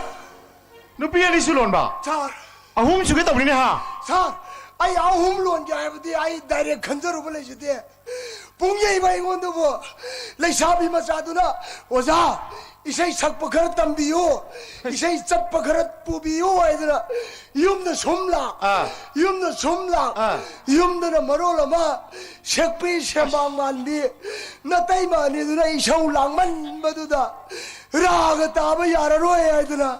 ꯅꯨꯄꯤ ꯑꯅꯤꯁꯨ ꯂꯣꯟꯕ? ꯁꯥꯔ꯫ ꯑꯍꯨꯝ ꯁꯨꯒꯦ ꯇꯧꯕꯅꯤꯅꯦ ꯍꯥ? ꯁꯥꯔ, ꯑꯩ ꯑꯍꯨꯝ ꯂꯣꯟꯒꯦ ꯍꯥꯏꯕꯗꯤ ꯑꯩ ꯗꯥꯏꯔꯦꯛ ꯈꯟꯖꯔꯨꯕ ꯂꯩꯖꯗꯦ꯫ ꯄꯨꯡ ꯌꯩꯕ ꯑꯩꯉꯣꯟꯗꯕꯨ ꯂꯩꯁꯥꯕꯤ ꯃꯆꯥꯗꯨꯅ, "ꯑꯣꯖꯥ, ꯏꯁꯩ ꯁꯛꯄ ꯈꯔ ꯇꯝꯕꯤꯌꯨ, ꯏꯁꯩ ꯆꯠꯄ ꯈꯔ ꯄꯨꯕꯤꯌꯨ" ꯍꯥꯏꯗꯅ ꯌꯨꯝꯗ ꯁꯨꯝ ꯂꯥꯛ, ꯑꯥ꯫ ꯌꯨꯝꯗ ꯁꯨꯝ ꯂꯥꯛ, ꯑꯥ꯫ ꯌꯨꯝꯗꯅ ꯃꯔꯣꯜ ꯑꯃ ꯁꯦꯛꯄꯤ ꯁꯦꯝꯕꯥꯡ ꯃꯥꯟꯕꯤ ꯅꯇꯩꯃ ꯑꯅꯤꯗꯨꯅ ꯏꯁꯧ ꯂꯥꯡꯃꯟꯕꯗꯨꯗ ꯔꯥꯒ ꯇꯥꯕ ꯌꯥꯔꯔꯣꯏ ꯍꯥꯏꯗꯅ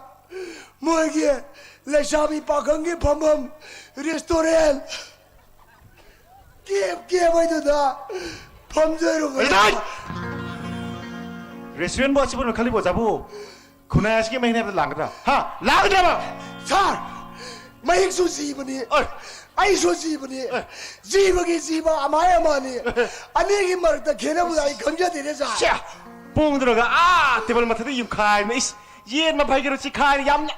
ꯃꯣꯏꯒꯤ ꯂꯩꯁꯥꯕꯤ ꯄꯥꯈꯪꯒꯤ ꯐꯝꯐꯝ ꯔꯦꯁꯇꯨꯔꯦꯟ ꯀꯦꯞ ꯀꯦꯞ ꯍꯥꯏꯗꯨꯗ ꯐꯝꯖꯔꯨꯕꯅꯤ꯫ ꯔꯦꯁꯇꯨꯔꯦꯟꯕꯨ ꯑꯁꯤꯕꯨ ꯈꯜꯂꯤꯕꯣ, ꯑꯣꯖꯥꯕꯨ? ꯈꯨꯟꯅꯥꯏ ꯑꯁꯤꯒꯤ ꯃꯍꯩꯅꯥꯏꯕꯗ ꯂꯥꯡꯒꯗ꯭ꯔꯥ? ꯍꯥ? ꯂꯥꯡꯒꯗ꯭ꯔꯕ? ꯁꯥꯔ, ꯃꯍꯤꯛꯁꯨ ꯖꯤꯕꯅꯤ, ꯑꯣꯏ꯫ ꯑꯩꯁꯨ ꯖꯤꯕꯅꯤ꯫ ꯑꯦ꯫ ꯖꯤꯕꯒꯤ ꯖꯤꯕ ꯑꯃꯥꯏ ꯑꯃꯅꯤ꯫ ꯑꯦ꯫ ꯑꯅꯤꯒꯤ ꯃꯔꯛꯇ ꯈꯦꯠꯅꯕꯗ ꯑꯩ ꯈꯪꯖꯗꯦꯅꯦ, ꯁꯥꯔ꯫ ꯁ꯭ꯌꯥ! ꯄꯣꯡꯗ꯭ꯔꯒ ꯑꯥ ꯇꯦꯕꯜ ꯃꯊꯛꯇ ꯌꯨꯡꯈꯥꯏꯕꯅ, ꯏꯁ, ꯌꯦꯟ ꯃꯐꯩꯒꯤꯔꯣ ꯆꯤꯈꯥꯏꯅ ꯌꯥꯝꯅ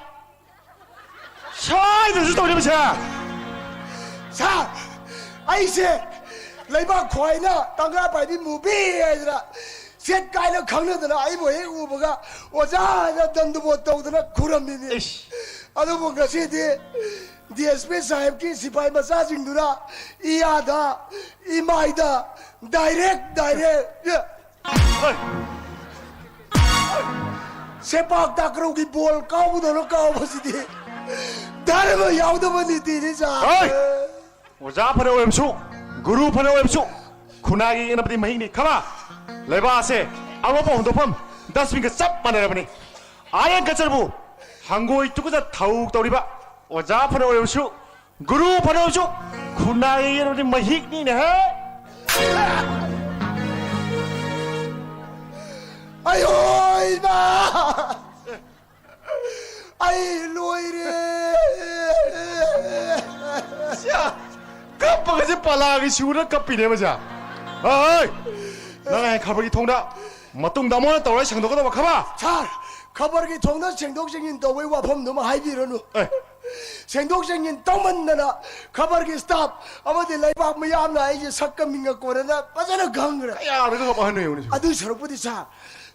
ꯁꯣꯏꯗꯅꯁꯨ ꯇꯧꯅꯦꯕ, ꯁꯥꯔ꯫ ꯁꯥꯔ, ꯑꯩꯁꯦ ꯂꯩꯕꯥꯛ ꯈ꯭ꯋꯥꯏꯅ ꯇꯪꯒꯥ ꯄꯥꯏꯕꯤ ꯃꯨꯕꯤ ꯍꯥꯏꯗꯅ ꯁꯦꯠ ꯀꯥꯏꯅ ꯈꯪꯅꯗꯅ ꯑꯩꯕꯨ ꯍꯦꯛ ꯎꯕꯒ ꯑꯣꯖꯥ ꯍꯥꯏꯅ ꯗꯟꯗꯨꯕꯣꯠ ꯇꯧꯗꯅ ꯈꯨꯔꯝꯃꯤꯅꯤ꯫ ꯏꯁ꯫ ꯑꯗꯨꯕꯨ ꯉꯁꯤꯗꯤ D S P ꯁꯥꯍꯦꯕꯀꯤ ꯁꯤꯐꯥꯏ ꯃꯆꯥꯁꯤꯡꯗꯨꯅ ꯏꯌꯥꯗ, ꯏꯃꯥꯏꯗ, direct, direct. ꯍꯣꯏ꯫ ꯁꯦꯄꯥꯛ ꯇꯥꯀ꯭ꯔꯧꯒꯤ ꯕꯣꯜ ꯀꯥꯎꯕꯗꯧꯅ ꯀꯥꯎꯕꯁꯤꯗꯤ ꯙꯔꯃ ꯌꯥꯎꯗꯕ ꯅꯤꯇꯤꯅꯤ, ꯁꯥꯔ꯫ ꯍꯣꯏ! ꯑꯣꯖꯥ ꯐꯅ ꯑꯣꯏꯔꯕꯁꯨ, ꯒꯨꯔꯨ ꯐꯅ ꯑꯣꯏꯔꯕꯁꯨ, ꯈꯨꯟꯅꯥꯏꯒꯤ ꯌꯦꯛꯅꯕꯗꯤ ꯃꯍꯤꯛꯅꯤ꯫ ꯈꯪꯉꯕ? ꯂꯩꯕꯥꯛ ꯑꯁꯦ ꯑꯃꯣꯠꯄ ꯍꯨꯟꯗꯣꯛꯐꯝ dustbin ꯒ ꯆꯞ ꯃꯥꯟꯅꯔꯕꯅꯤ꯫ ꯑꯥꯔꯌꯟ ꯀꯜꯆꯔꯕꯨ ꯍꯪꯒꯣꯏ ꯇꯨꯀꯠꯇ ꯊꯧ ꯇꯧꯔꯤꯕ ꯑꯣꯖꯥ ꯐꯅ ꯑꯣꯏꯔꯕꯁꯨ, ꯒꯨꯔꯨ ꯐꯅ ꯑꯣꯏꯔꯕꯁꯨ, ꯈꯨꯟꯅꯥꯏꯒꯤ ꯌꯦꯛꯅꯕꯗꯤ ꯃꯍꯤꯛꯅꯤꯅꯦꯍꯦ꯫ ꯑꯌꯣ, ꯏꯃꯥ! ꯑꯩ ꯂꯣꯏꯔꯦ! ꯁꯤꯌꯥ! ꯀꯞꯄꯒꯁꯦ ꯄꯂꯥꯒꯤ ꯁꯤꯡꯕꯨꯗ ꯀꯞꯄꯤꯅꯦ ꯃꯁꯦ꯫ ꯍꯣꯏ! ꯅꯪ ꯍꯌꯦꯡ ꯈꯕꯔꯒꯤ ꯊꯣꯡꯗ ꯃꯇꯨꯡꯗ ꯑꯃꯨꯛ ꯍꯟꯅ ꯇꯧꯔꯣꯏ ꯁꯦꯡꯗꯣꯛꯀꯗꯕ ꯈꯕꯔ꯫ ꯁꯥꯔ, ꯈꯕꯔꯒꯤ ꯊꯣꯡꯗ ꯁꯦꯡꯗꯣꯛ ꯁꯦꯡꯖꯤꯟ ꯇꯧꯕꯩ ꯋꯥꯐꯝꯗꯨꯃ ꯍꯥꯏꯕꯤꯔꯅꯨ꯫ ꯑꯦ꯫ ꯁꯦꯡꯗꯣꯛ ꯁꯦꯡꯖꯤꯟ ꯇꯧꯃꯟꯗꯅ ꯈꯕꯔꯒꯤ staff ꯑꯃꯗꯤ ꯂꯩꯕꯥꯛ ꯃꯤꯌꯥꯝꯅ ꯑꯩꯁꯦ ꯁꯛꯀ ꯃꯤꯡꯒ ꯀꯣꯟꯅꯅ ꯐꯖꯅ ꯈꯪꯈ꯭ꯔꯦ꯫ ꯀꯌꯥꯗꯒ ꯀꯞꯄ ꯑꯍꯟꯅ ꯌꯦꯡꯉꯨꯅꯦ ꯁꯤꯕꯣ꯫ ꯑꯗꯨꯏ ꯁꯔꯨꯛꯄꯨꯗꯤ ꯁꯥꯔ,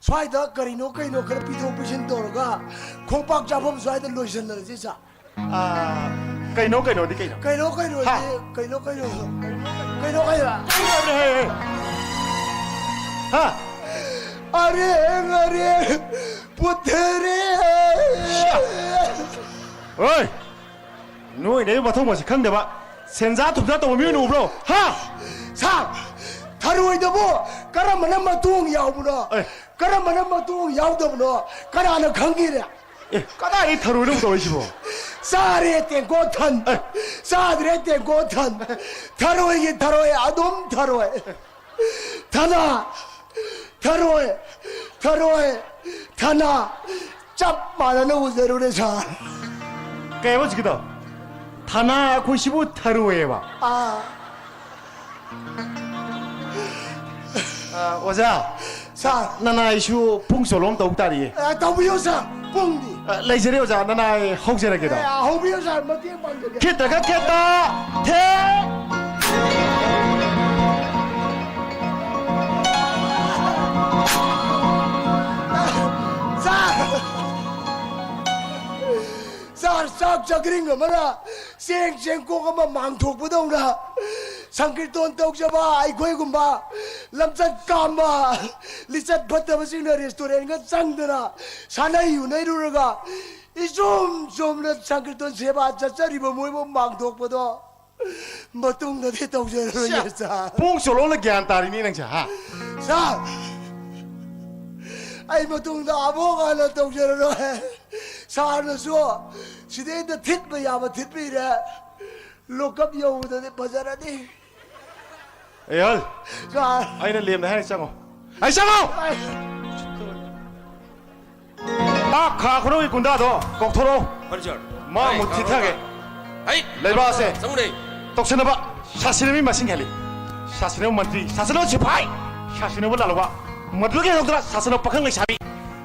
ꯁ꯭ꯋꯥꯏꯗ ꯀꯔꯤꯅꯣ ꯀꯩꯅꯣ ꯈꯔ ꯄꯤꯊꯣꯛ ꯄꯤꯁꯤꯟ ꯇꯧꯔꯒ ꯈꯣꯡꯄꯥꯛ ꯆꯥꯐꯝ ꯁ꯭ꯋꯥꯏꯗ ꯂꯣꯏꯁꯤꯟꯅꯔꯁꯤ ꯁꯥꯔ꯫ ꯑꯥ, ꯀꯩꯅꯣ ꯀꯩꯅꯣꯗꯤ ꯀꯩꯅꯣ? ꯀꯩꯅꯣ ꯀꯩꯅꯣꯗꯤ, ꯍꯥ? ꯀꯩꯅꯣ ꯀꯩꯅꯣ? ꯀꯩꯅꯣ ꯀꯩꯅꯣ? ꯍꯦ, ꯍꯦ, ꯍꯦ꯫ ꯍꯥ? ꯑꯔꯦ, ꯑꯔꯦ, ꯄꯨꯊꯔꯦ꯫ ꯁꯤꯌꯥ꯫ ꯍꯣꯏ꯫ ꯅꯣꯏꯅ ꯑꯩ ꯃꯊꯧ ꯃꯁꯛ ꯈꯪꯗꯕ, ꯁꯦꯟꯖꯥ ꯊꯨꯝꯖꯥ ꯇꯧꯕ ꯃꯤ ꯑꯣꯏꯅ ꯎꯕ꯭ꯔꯣ? ꯍꯥ? ꯁꯥꯔ, ꯊꯔꯣꯏꯗꯕꯨ ꯀꯔꯝꯕꯅ ꯃꯇꯣꯡ ꯌꯥꯎꯕꯅꯣ? ꯑꯦ꯫ ꯀꯔꯝꯕꯅ ꯃꯇꯣꯡ ꯌꯥꯎꯗꯕꯅꯣ ꯀꯅꯥꯅ ꯈꯪꯒꯦꯅꯦ? ꯑꯦ, ꯀꯗꯥꯏꯗꯒꯤ ꯊꯔꯣꯏꯅꯣ ꯇꯧꯔꯤꯁꯤꯕꯣ? ꯆꯥꯔꯦ ꯇꯦꯡꯀꯣꯠ ꯊꯟ, ꯑꯦ꯫ ꯆꯥꯗ꯭ꯔꯦ ꯇꯦꯡꯀꯣꯠ ꯊꯟ, ꯊꯔꯣꯏꯒꯤ ꯊꯔꯣꯏ ꯑꯗꯨꯝ ꯊꯔꯣꯏ꯫ ꯊꯅꯥ, ꯊꯔꯣꯏ, ꯊꯔꯣꯏ, ꯊꯅꯥ, ꯆꯞ ꯃꯥꯟꯅꯅ ꯎꯖꯔꯨꯔꯦ ꯁꯥꯔ꯫ ꯀꯩ ꯍꯥꯏꯕ ꯍꯧꯖꯤꯛꯀꯤꯗꯣ? ꯊꯅꯥ ꯑꯩꯈꯣꯏꯁꯤꯕꯨ ꯊꯔꯣꯏꯑꯕ? ꯑꯥ꯫ ꯑꯥ, ꯑꯣꯖꯥ, ꯁꯥꯔ꯫ ꯅꯅꯥꯏꯁꯨ ꯄꯨꯡ ꯆꯣꯂꯣꯝ ꯇꯧ ꯇꯥꯔꯤꯌꯦ꯫ ꯑ, ꯇꯧꯕꯤꯌꯨ ꯁꯥꯔ, ꯄꯨꯡꯗꯤ꯫ ꯑ, ꯂꯩꯖꯔꯦ ꯑꯣꯖꯥ, ꯅꯅꯥꯏ ꯍꯧꯖꯔꯒꯦꯗꯣ꯫ ꯑ, ꯍꯧꯕꯤꯌꯨ ꯁꯥꯔ, ꯃꯇꯦꯡ ꯄꯥꯡꯖꯒꯦ꯫ ꯈꯤꯠꯇ꯭ꯔꯒ ꯈꯦꯠꯇ, ꯊꯦ꯫ ꯁꯥꯔ! ꯁꯥꯔ, ꯆꯥꯛ ꯆꯥꯛꯔꯤꯡ ꯑꯃꯅ ꯆꯦꯡ ꯆꯦꯡꯀꯣꯛ ꯑꯃ ꯃꯥꯡꯊꯣꯛꯄꯗꯧꯅ ꯁꯪꯀꯤꯔꯇꯣꯟ ꯇꯧꯖꯕ ꯑꯩꯈꯣꯏꯒꯨꯝꯕ ꯂꯝꯆꯠ ꯀꯥꯝꯕ, ꯂꯤꯆꯠ ꯐꯠꯇꯕꯁꯤꯡꯅ ꯔꯦꯁꯇꯨꯔꯦꯟꯒ ꯆꯪꯗꯅ ꯁꯥꯟꯅꯩ ꯌꯨꯅꯩꯔꯨꯔꯒ ꯏꯆꯨꯝ ꯆꯨꯝꯅ ꯁꯪꯀꯤꯔꯇꯣꯟ ꯁꯦꯕꯥ ꯆꯠꯆꯔꯤꯕ ꯃꯣꯏꯕꯨ ꯃꯥꯡꯊꯣꯛꯄꯗꯣ ꯃꯇꯨꯡꯗꯗꯤ ꯇꯧꯖꯔꯔꯣꯏꯒꯦ, ꯁꯥꯔ꯫ ꯄꯣꯡ ꯆꯣꯂꯣꯝꯅ ꯒ꯭ꯌꯥꯟ ꯇꯥꯔꯤꯅꯤ ꯅꯪꯁꯦ, ꯍꯥ? ꯁꯥꯔ, ꯑꯩ ꯃꯇꯨꯡꯗ ꯑꯃꯨꯛ ꯍꯟꯅ ꯇꯧꯖꯔꯔꯣꯏ꯫ ꯁꯥꯔꯅꯁꯨ ꯁꯤꯗꯩꯗ ꯊꯤꯠꯄ ꯌꯥꯕ ꯊꯤꯠꯄꯤꯔꯦ꯫ ꯂꯣꯀꯞ ꯌꯧꯕꯗꯗꯤ ꯐꯖꯔꯅꯤ꯫ ꯑꯦ, ꯍꯜ꯫ ꯁꯥꯔ꯫ ꯑꯩꯅ ꯂꯦꯝꯅ ꯍꯥꯏꯔ ꯆꯪꯉꯣ꯫ ꯑꯩ ꯆꯪꯉꯣ! ꯑꯩ ꯑꯥ ꯈꯥ ꯈꯨꯅꯧꯒꯤ ꯒꯨꯟꯗꯥꯗꯣ ꯀꯧꯊꯣꯔꯛꯑꯣ꯫ ꯍꯣꯏ, ꯁꯥꯔ꯫ ꯃꯥ ꯑꯩ ꯃꯨꯠ ꯈꯥ ꯊꯤꯊꯒꯦ꯫ ꯈꯨꯅꯧ꯫ ꯑꯩ ꯂꯩꯕꯥꯛ ꯑꯁꯦ ꯆꯪꯉꯨꯅꯦ꯫ ꯇꯧꯁꯤꯟꯅꯕ ꯁꯥꯁꯤꯟꯅꯕ ꯃꯤ ꯃꯁꯤꯡ ꯍꯦꯜꯂꯤ꯫ ꯁꯥꯁꯤꯟꯅꯕ ꯃꯟꯇ꯭ꯔꯤ, ꯁꯥꯁꯤꯟꯅꯕ ꯁꯤꯐꯥꯏ, ꯁꯥꯁꯤꯟꯅꯕ ꯂꯥꯜꯂꯧꯕ꯫ ꯃꯗꯨꯗꯒꯤ ꯍꯦꯟꯗꯣꯛꯇꯅ ꯁꯥꯁꯤꯟꯅꯕ ꯄꯥꯈꯪ ꯂꯩꯁꯥꯕꯤ꯫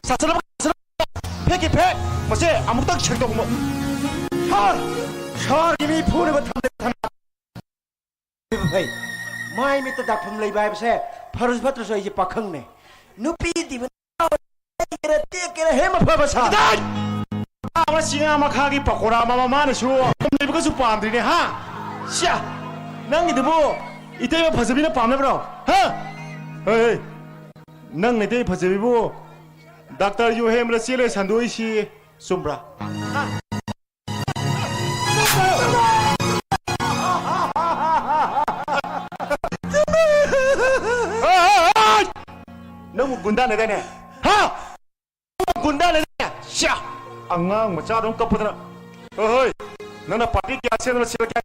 ꯁꯥꯁꯤꯟꯅꯕ, ꯁꯥꯁꯤꯟꯅꯕ ꯐꯦꯛꯀꯤ ꯐꯦꯛ꯫ ꯃꯁꯦ ꯑꯃꯨꯛꯇꯪ ꯁꯦꯡꯗꯣꯛꯑꯝꯃꯣ꯫ ꯁꯥꯔ! ꯁꯥꯔꯒꯤ ꯃꯤ ꯐꯨꯅꯕ ꯊꯝꯂꯦ, ꯊꯝꯂꯦ꯫ ꯐꯩ꯫ ꯃꯥꯏ ꯃꯤꯠꯇ ꯗꯥꯛꯐꯝ ꯂꯩꯕ ꯍꯥꯏꯕꯁꯦ ꯐꯔꯁꯨ ꯐꯠꯇ꯭ꯔꯁꯨ ꯑꯩꯁꯦ ꯄꯥꯈꯪꯅꯦ꯫ ꯅꯨꯄꯤ ꯊꯤꯕ ꯂꯩꯒꯦꯔꯥ ꯇꯦꯛꯀꯦꯔꯥ ꯍꯦ ꯃꯐꯕ ꯁꯥ꯫ ꯀꯗꯥꯏ? ꯉꯥ ꯑꯃ ꯆꯤꯡꯉꯥ ꯃꯈꯥꯒꯤ ꯄꯀꯣꯔꯥ ꯑꯃ ꯃꯃꯥꯅꯁꯨ ꯂꯩꯕꯒꯁꯨ ꯄꯥꯝꯗ꯭ꯔꯤꯅꯦ, ꯍꯥ? ꯁ꯭ꯌꯥ! ꯅꯪꯒꯤꯗꯨꯕꯨ ꯏꯇꯩꯃ ꯐꯖꯕꯤꯅ ꯄꯥꯝꯅꯕ꯭ꯔꯣ? ꯍꯥ? ꯍꯦ, ꯍꯦ꯫ ꯅꯪ ꯏꯇꯩ ꯐꯖꯕꯤꯕꯨ ꯗꯥꯛꯇꯔ ꯌꯨꯍꯦꯝꯕꯗ ꯆꯦꯜꯂꯦ ꯁꯟꯗꯣꯛꯏꯁꯤ ꯆꯨꯝꯕ꯭ꯔꯥ? ꯍꯥ? ꯅꯪꯕꯨ ꯒꯨꯟꯗꯥꯅꯦꯗꯥꯏꯅꯦ? ꯍꯥ? ꯒꯨꯟꯗꯥꯅꯦꯗꯥꯏꯅꯦ? ꯁ꯭ꯌꯥ! ꯑꯉꯥꯡ ꯃꯆꯥꯗꯧꯅ ꯀꯞꯄꯗꯅ꯫ ꯍꯣꯏ, ꯍꯣꯏ꯫ ꯅꯪꯅ ꯄꯥꯔꯇꯤ ꯀꯌꯥ ꯁꯦꯝꯗꯅ ꯁꯤꯜꯂꯛꯀꯦ?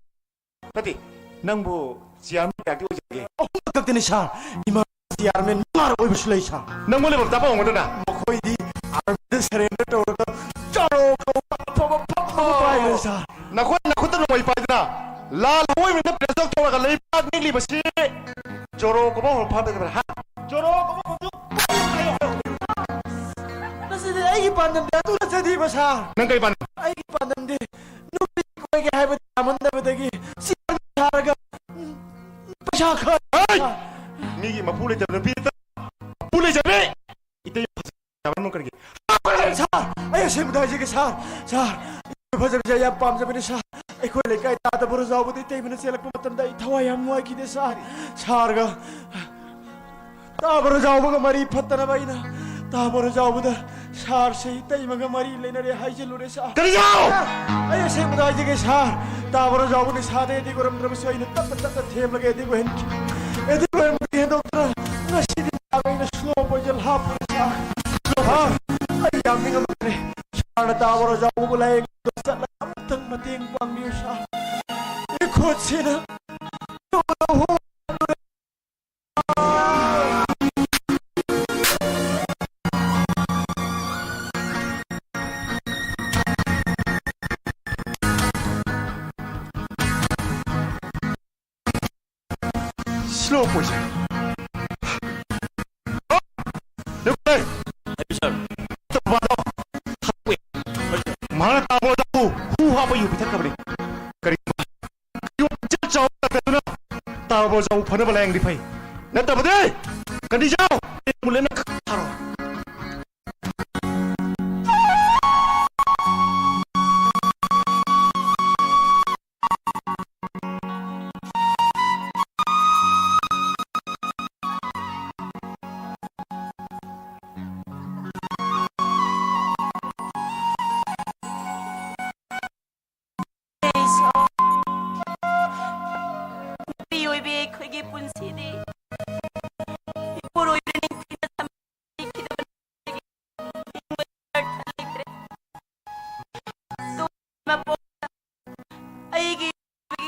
ꯅꯠꯇꯦ, ꯅꯪꯕꯨ ꯆꯤꯌꯥꯔꯃꯦꯟ ꯀꯌꯥꯗꯤ ꯑꯣꯏꯖꯒꯦ? ꯑꯍꯨꯝ ꯈꯛꯇꯅꯤ ꯁꯥꯔ꯫ ꯏꯃꯥ ꯆꯤꯌꯥꯔꯃꯦꯟ ꯃꯉꯥꯔꯛ ꯑꯣꯏꯕꯁꯨ ꯂꯩ ꯁꯥꯔ꯫ ꯅꯪꯕꯨ ꯂꯩꯐꯝ ꯆꯥꯐꯝ ꯍꯣꯡꯒꯗ꯭ꯔꯅ? ꯃꯈꯣꯏꯗꯤ ꯑꯥꯔꯃꯤꯗ ꯁꯔꯦꯟꯗꯔ ꯇꯧꯔꯒ ꯆꯥꯔꯣ ꯀꯧꯕ ꯑꯐꯕ ꯐꯝ ꯑꯃ ꯄꯥꯏꯈ꯭ꯔꯦ ꯁꯥꯔ꯫ ꯅꯈꯣꯏ ꯅꯈꯨꯠꯇ ꯅꯣꯡꯃꯩ ꯄꯥꯏꯗꯅ ꯂꯥꯜ ꯍꯧꯑꯣꯏꯕꯅ ꯄ꯭ꯔꯦꯁ ꯑꯥꯎꯠ ꯇꯧꯔꯒ ꯂꯩꯕꯥꯛ ꯅꯤꯛꯂꯤꯕꯁꯤ ꯖꯣꯔꯣ ꯀꯧꯕ ꯍꯧꯔꯛꯐꯝꯗ ꯂꯩꯕ꯭ꯔꯥ? ꯍꯥ? ꯖꯣꯔꯣ ꯀꯧꯕ ꯍꯧꯔꯛꯐꯝꯗ ꯃꯁꯤꯗꯤ ꯑꯩꯒꯤ ꯄꯥꯟꯗꯝꯗꯤ ꯑꯗꯨ ꯅꯠꯆꯗꯦꯕ ꯁꯥꯔ꯫ ꯅꯪ ꯀꯔꯤ ꯄꯥꯟꯗꯝ? ꯑꯩꯒꯤ ꯄꯥꯟꯗꯝꯗꯤ ꯅꯨꯄꯤ ꯀꯣꯏꯒꯦ ꯍꯥꯏꯕ ꯌꯥꯃꯟꯗꯕꯗꯒꯤ ꯆꯤꯌꯥꯔꯃꯦꯟ ꯁꯥꯔꯒ ꯄꯩꯁꯥ ꯈꯔ ꯍꯩ! ꯃꯤꯒꯤ ꯃꯄꯨ ꯂꯩꯇꯕ ꯅꯨꯄꯤ ꯃꯄꯨ ꯂꯩꯖꯕꯤ! ꯏꯇꯩ ꯐꯖꯕ ꯑꯃ ꯀꯔꯤꯒꯤ? ꯁꯥꯔ, ꯑꯩ ꯑꯁꯦꯡꯕꯗ ꯍꯥꯏꯖꯒꯦ ꯁꯥꯔ꯫ ꯁꯥꯔ, ꯐꯖꯕꯁꯦ ꯑꯩ ꯌꯥꯝ ꯄꯥꯝꯖꯕꯅꯤ ꯁꯥꯔ꯫ ꯑꯩꯈꯣꯏ ꯂꯩꯀꯥꯏ ꯇꯥ ꯕꯣꯔꯖꯥꯎꯕꯗ ꯏꯇꯩꯃꯅ ꯆꯦꯜꯂꯛꯄ ꯃꯇꯝꯗ ꯑꯩ ꯊꯋꯥꯏ ꯌꯥꯝ ꯅꯨꯡꯉꯥꯏꯈꯤꯗꯦ ꯁꯥꯔ꯫ ꯁꯥꯔꯒ ꯇꯥ ꯕꯣꯔꯖꯥꯎꯕꯒ ꯃꯔꯤ ꯐꯠꯇꯅꯕ ꯑꯩꯅ ꯇꯥ ꯕꯣꯔꯖꯥꯎꯕꯗ ꯁꯥꯔꯁꯦ ꯏꯇꯩꯃꯒ ꯃꯔꯤ ꯂꯩꯅꯔꯦ ꯍꯥꯏꯖꯤꯜꯂꯨꯔꯦ ꯁꯥꯔ꯫ ꯀꯔꯤꯅꯣ? ꯑꯩ ꯑꯁꯦꯡꯕꯗ ꯍꯥꯏꯖꯒꯦ ꯁꯥꯔ, ꯇꯥ ꯕꯣꯔꯖꯥꯎꯕꯅ ꯁꯥꯗ ꯑꯦꯗꯤꯛ ꯑꯣꯏꯔꯝꯗ꯭ꯔꯕꯁꯨ ꯑꯩꯅ ꯇꯞꯅ ꯇꯞꯅ ꯊꯦꯝꯂꯒ ꯑꯦꯗꯤꯛ ꯑꯣꯏꯍꯟꯈꯤ꯫ ꯑꯦꯗꯤꯛ ꯑꯣꯏꯔꯝꯕꯗꯒꯤ ꯍꯦꯟꯗꯣꯛꯇꯅ ꯉꯁꯤꯗꯤ ꯁꯥꯔ ꯑꯩꯅ ꯁ꯭ꯂꯣ ꯄꯣꯏꯖꯟ ꯍꯥꯞꯄꯨꯔꯦ ꯁꯥꯔ꯫ ꯁꯥꯔ, ꯑꯩ ꯌꯥꯝ ꯅꯤꯡꯉꯝꯗ꯭ꯔꯦ꯫ ꯁꯥꯔꯅ ꯇꯥ ꯕꯣꯔꯖꯥꯎꯕꯕꯨ ꯂꯥꯌꯦꯡꯕ ꯆꯠꯂꯒ ꯑꯃꯨꯛꯇꯪ ꯃꯇꯦꯡ ꯄꯥꯡꯕꯤꯌꯨ ꯁꯥꯔ꯫ ꯑꯩ ꯈꯨꯠꯁꯤꯅ ꯁ꯭ꯂꯣ ꯄꯣꯏꯖꯟ꯫ ꯅꯨꯄꯥꯗꯣ ꯃꯍꯥꯛꯅ ꯇꯥ ꯕꯣꯔꯖꯥꯎꯕꯨ ꯍꯨ ꯍꯥꯞꯄ ꯌꯨ ꯄꯤꯊꯛꯈ꯭ꯔꯕꯅꯤ꯫ ꯀꯔꯤꯒꯨꯝꯕ ꯄꯨꯛꯆꯦꯜ ꯆꯥꯎꯕ ꯗꯥꯛꯇꯔꯗꯨꯅ ꯇꯥ ꯕꯣꯔꯖꯥꯎꯕꯨ ꯐꯅꯕ ꯂꯥꯌꯦꯡꯗꯤ ꯐꯩ꯫ ꯅꯠꯇꯕꯗꯤ ꯀꯟꯗꯤꯖꯥꯎ ꯑꯦꯝꯕꯨꯂꯦꯟꯁ ꯊꯥꯔꯣ꯫ ꯅꯨꯄꯤ ꯑꯣꯏꯕꯤ ꯑꯩꯈꯣꯏꯒꯤ ꯄꯨꯟꯁꯤꯗꯤ ꯏꯄꯨꯔꯣꯏꯕꯅ ꯅꯤꯡꯊꯤꯅ ꯊꯝꯕꯤꯈꯤꯗꯕꯅꯤ꯫ ꯍꯤꯡꯕꯗ ꯑꯔꯊ ꯂꯩꯇ꯭ꯔꯦ꯫ ꯑꯗꯨ ꯃꯄꯣꯛꯇ ꯑꯩꯒꯤ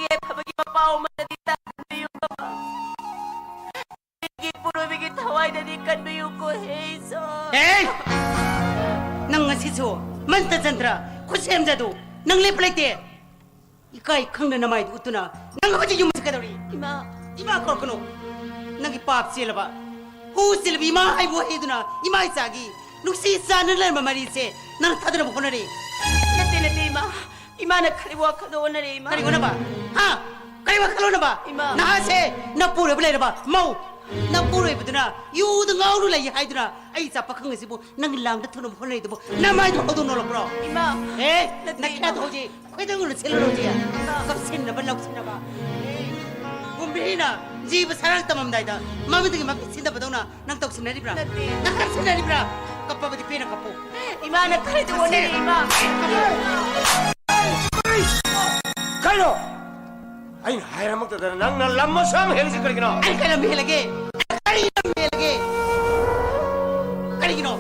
ꯌꯥꯏꯐꯕꯒꯤ ꯃꯄꯥꯎ ꯑꯃꯗꯗꯤ ꯇꯥꯍꯟꯕꯤꯌꯨ ꯕꯕꯥ꯫ ꯑꯩꯒꯤ ꯏꯄꯨꯔꯣꯏꯕꯒꯤ ꯊꯋꯥꯏꯗꯗꯤ ꯀꯟꯕꯤꯌꯨꯀꯣ ꯍꯦ ꯏꯁꯣꯔ꯫ ꯑꯦ! ꯅꯪ ꯉꯁꯤꯁꯨ ꯃꯟꯇ꯭ꯔ ꯆꯟꯇ꯭ꯔ ꯈꯨꯠꯁꯦꯝ ꯖꯥꯗꯨ ꯅꯪ ꯂꯦꯞꯄ ꯂꯩꯇꯦ꯫ ꯏꯀꯥꯏ ꯈꯪꯗꯅ ꯅꯃꯥꯏꯗꯨ ꯎꯠꯇꯨꯅ ꯅꯪ ꯍꯧꯖꯤꯛ ꯌꯨꯝ ꯆꯠꯀꯗꯧꯔꯤ꯫ ꯏꯃꯥ꯫ ꯏꯃꯥ ꯀꯧꯔꯛꯀꯅꯨ꯫ ꯅꯪꯒꯤ ꯄꯥꯞ ꯆꯦꯜꯂꯕ, ꯍꯨ ꯆꯦꯜꯂꯕ ꯏꯃꯥ ꯍꯥꯏꯕ ꯋꯥꯍꯩꯗꯨꯅ ꯏꯃꯥ ꯏꯆꯥꯒꯤ ꯅꯨꯡꯁꯤ ꯆꯥꯟꯅ ꯂꯩꯔꯝꯕ ꯃꯔꯤꯁꯦ ꯅꯪ ꯊꯥꯗꯅꯕ ꯍꯣꯠꯅꯔꯤ꯫ ꯅꯠꯇꯦ, ꯅꯠꯇꯦ, ꯏꯃꯥ꯫ ꯏꯃꯥꯅ ꯈꯜꯂꯤ ꯋꯥꯈꯜꯗꯣ ꯑꯣꯟꯅꯔꯦ, ꯏꯃꯥ꯫ ꯀꯔꯤ ꯑꯣꯟꯅꯕ? ꯍꯥ? ꯀꯔꯤ ꯋꯥꯈꯜ ꯑꯣꯟꯅꯕ? ꯏꯃꯥ꯫ ꯅꯍꯥꯁꯦ ꯅꯄꯨꯔꯣꯏꯕ ꯂꯩꯔꯕ ꯃꯧ ꯅꯄꯨꯔꯣꯏꯕꯗꯨꯅ ꯌꯨꯗ ꯉꯥꯎꯔ ꯂꯩ ꯍꯥꯏꯗꯨꯅ ꯑꯩ ꯏꯆꯥ ꯄꯥꯈꯪ ꯑꯁꯤꯕꯨ ꯅꯪꯒꯤ ꯂꯥꯡꯗ ꯊꯨꯅꯕ ꯍꯣꯠꯅꯔꯤꯗꯨꯕꯨ ꯅꯃꯥꯏꯗꯨ ꯍꯧꯗꯣꯛ ꯅꯣꯂꯛꯄ꯭ꯔꯣ? ꯏꯃꯥ, ꯑꯦ, ꯅꯠꯇꯦ, ꯅꯈꯌꯥꯗꯣ ꯏꯃꯥ꯫ ꯍꯧꯖꯤꯛ ꯈꯣꯏꯗꯧ ꯂꯣꯏ ꯁꯤꯜꯂꯨꯔꯣ ꯍꯧꯖꯤꯛ꯫ ꯏꯃꯥ꯫ ꯀꯞꯁꯤꯟꯅꯕ, ꯂꯧꯁꯤꯟꯅꯕ꯫ ꯑꯦ, ꯒꯨꯝꯕꯤꯅ ꯖꯤꯕ ꯁꯔꯥꯛ ꯇꯝꯃꯝꯗꯥꯏꯗ ꯃꯃꯤꯠꯇꯒꯤ ꯃꯄꯤ ꯁꯤꯟꯗꯕꯗꯧꯅ ꯅꯪ ꯇꯧꯁꯤꯟꯅꯔꯤꯕ꯭ꯔꯥ? ꯅꯠꯇꯦ꯫ ꯅꯪ ꯀꯞꯁꯤꯟꯅꯔꯤꯕ꯭ꯔꯥ? ꯀꯞꯄꯕꯗꯤ ꯄꯦꯟꯅ ꯀꯞꯄꯨ꯫ ꯏꯃꯥꯅ ꯈꯔꯗꯤ ꯑꯣꯟꯅꯔꯦ, ꯏꯃꯥ꯫ ꯀꯩꯅꯣ? ꯑꯩꯅ ꯍꯥꯏꯔꯝꯃꯛꯇꯗꯅ ꯅꯪꯅ ꯂꯝ ꯑꯁꯨꯛ ꯌꯥꯝ ꯍꯦꯜꯂꯤꯁꯤ ꯀꯔꯤꯒꯤꯅꯣ? ꯑꯩ ꯀꯔꯝ ꯍꯦꯜꯂꯒꯦ? ꯑꯩ ꯀꯔꯤ ꯂꯝ ꯍꯦꯜꯂꯒꯦ? ꯀꯔꯤꯒꯤꯅꯣ?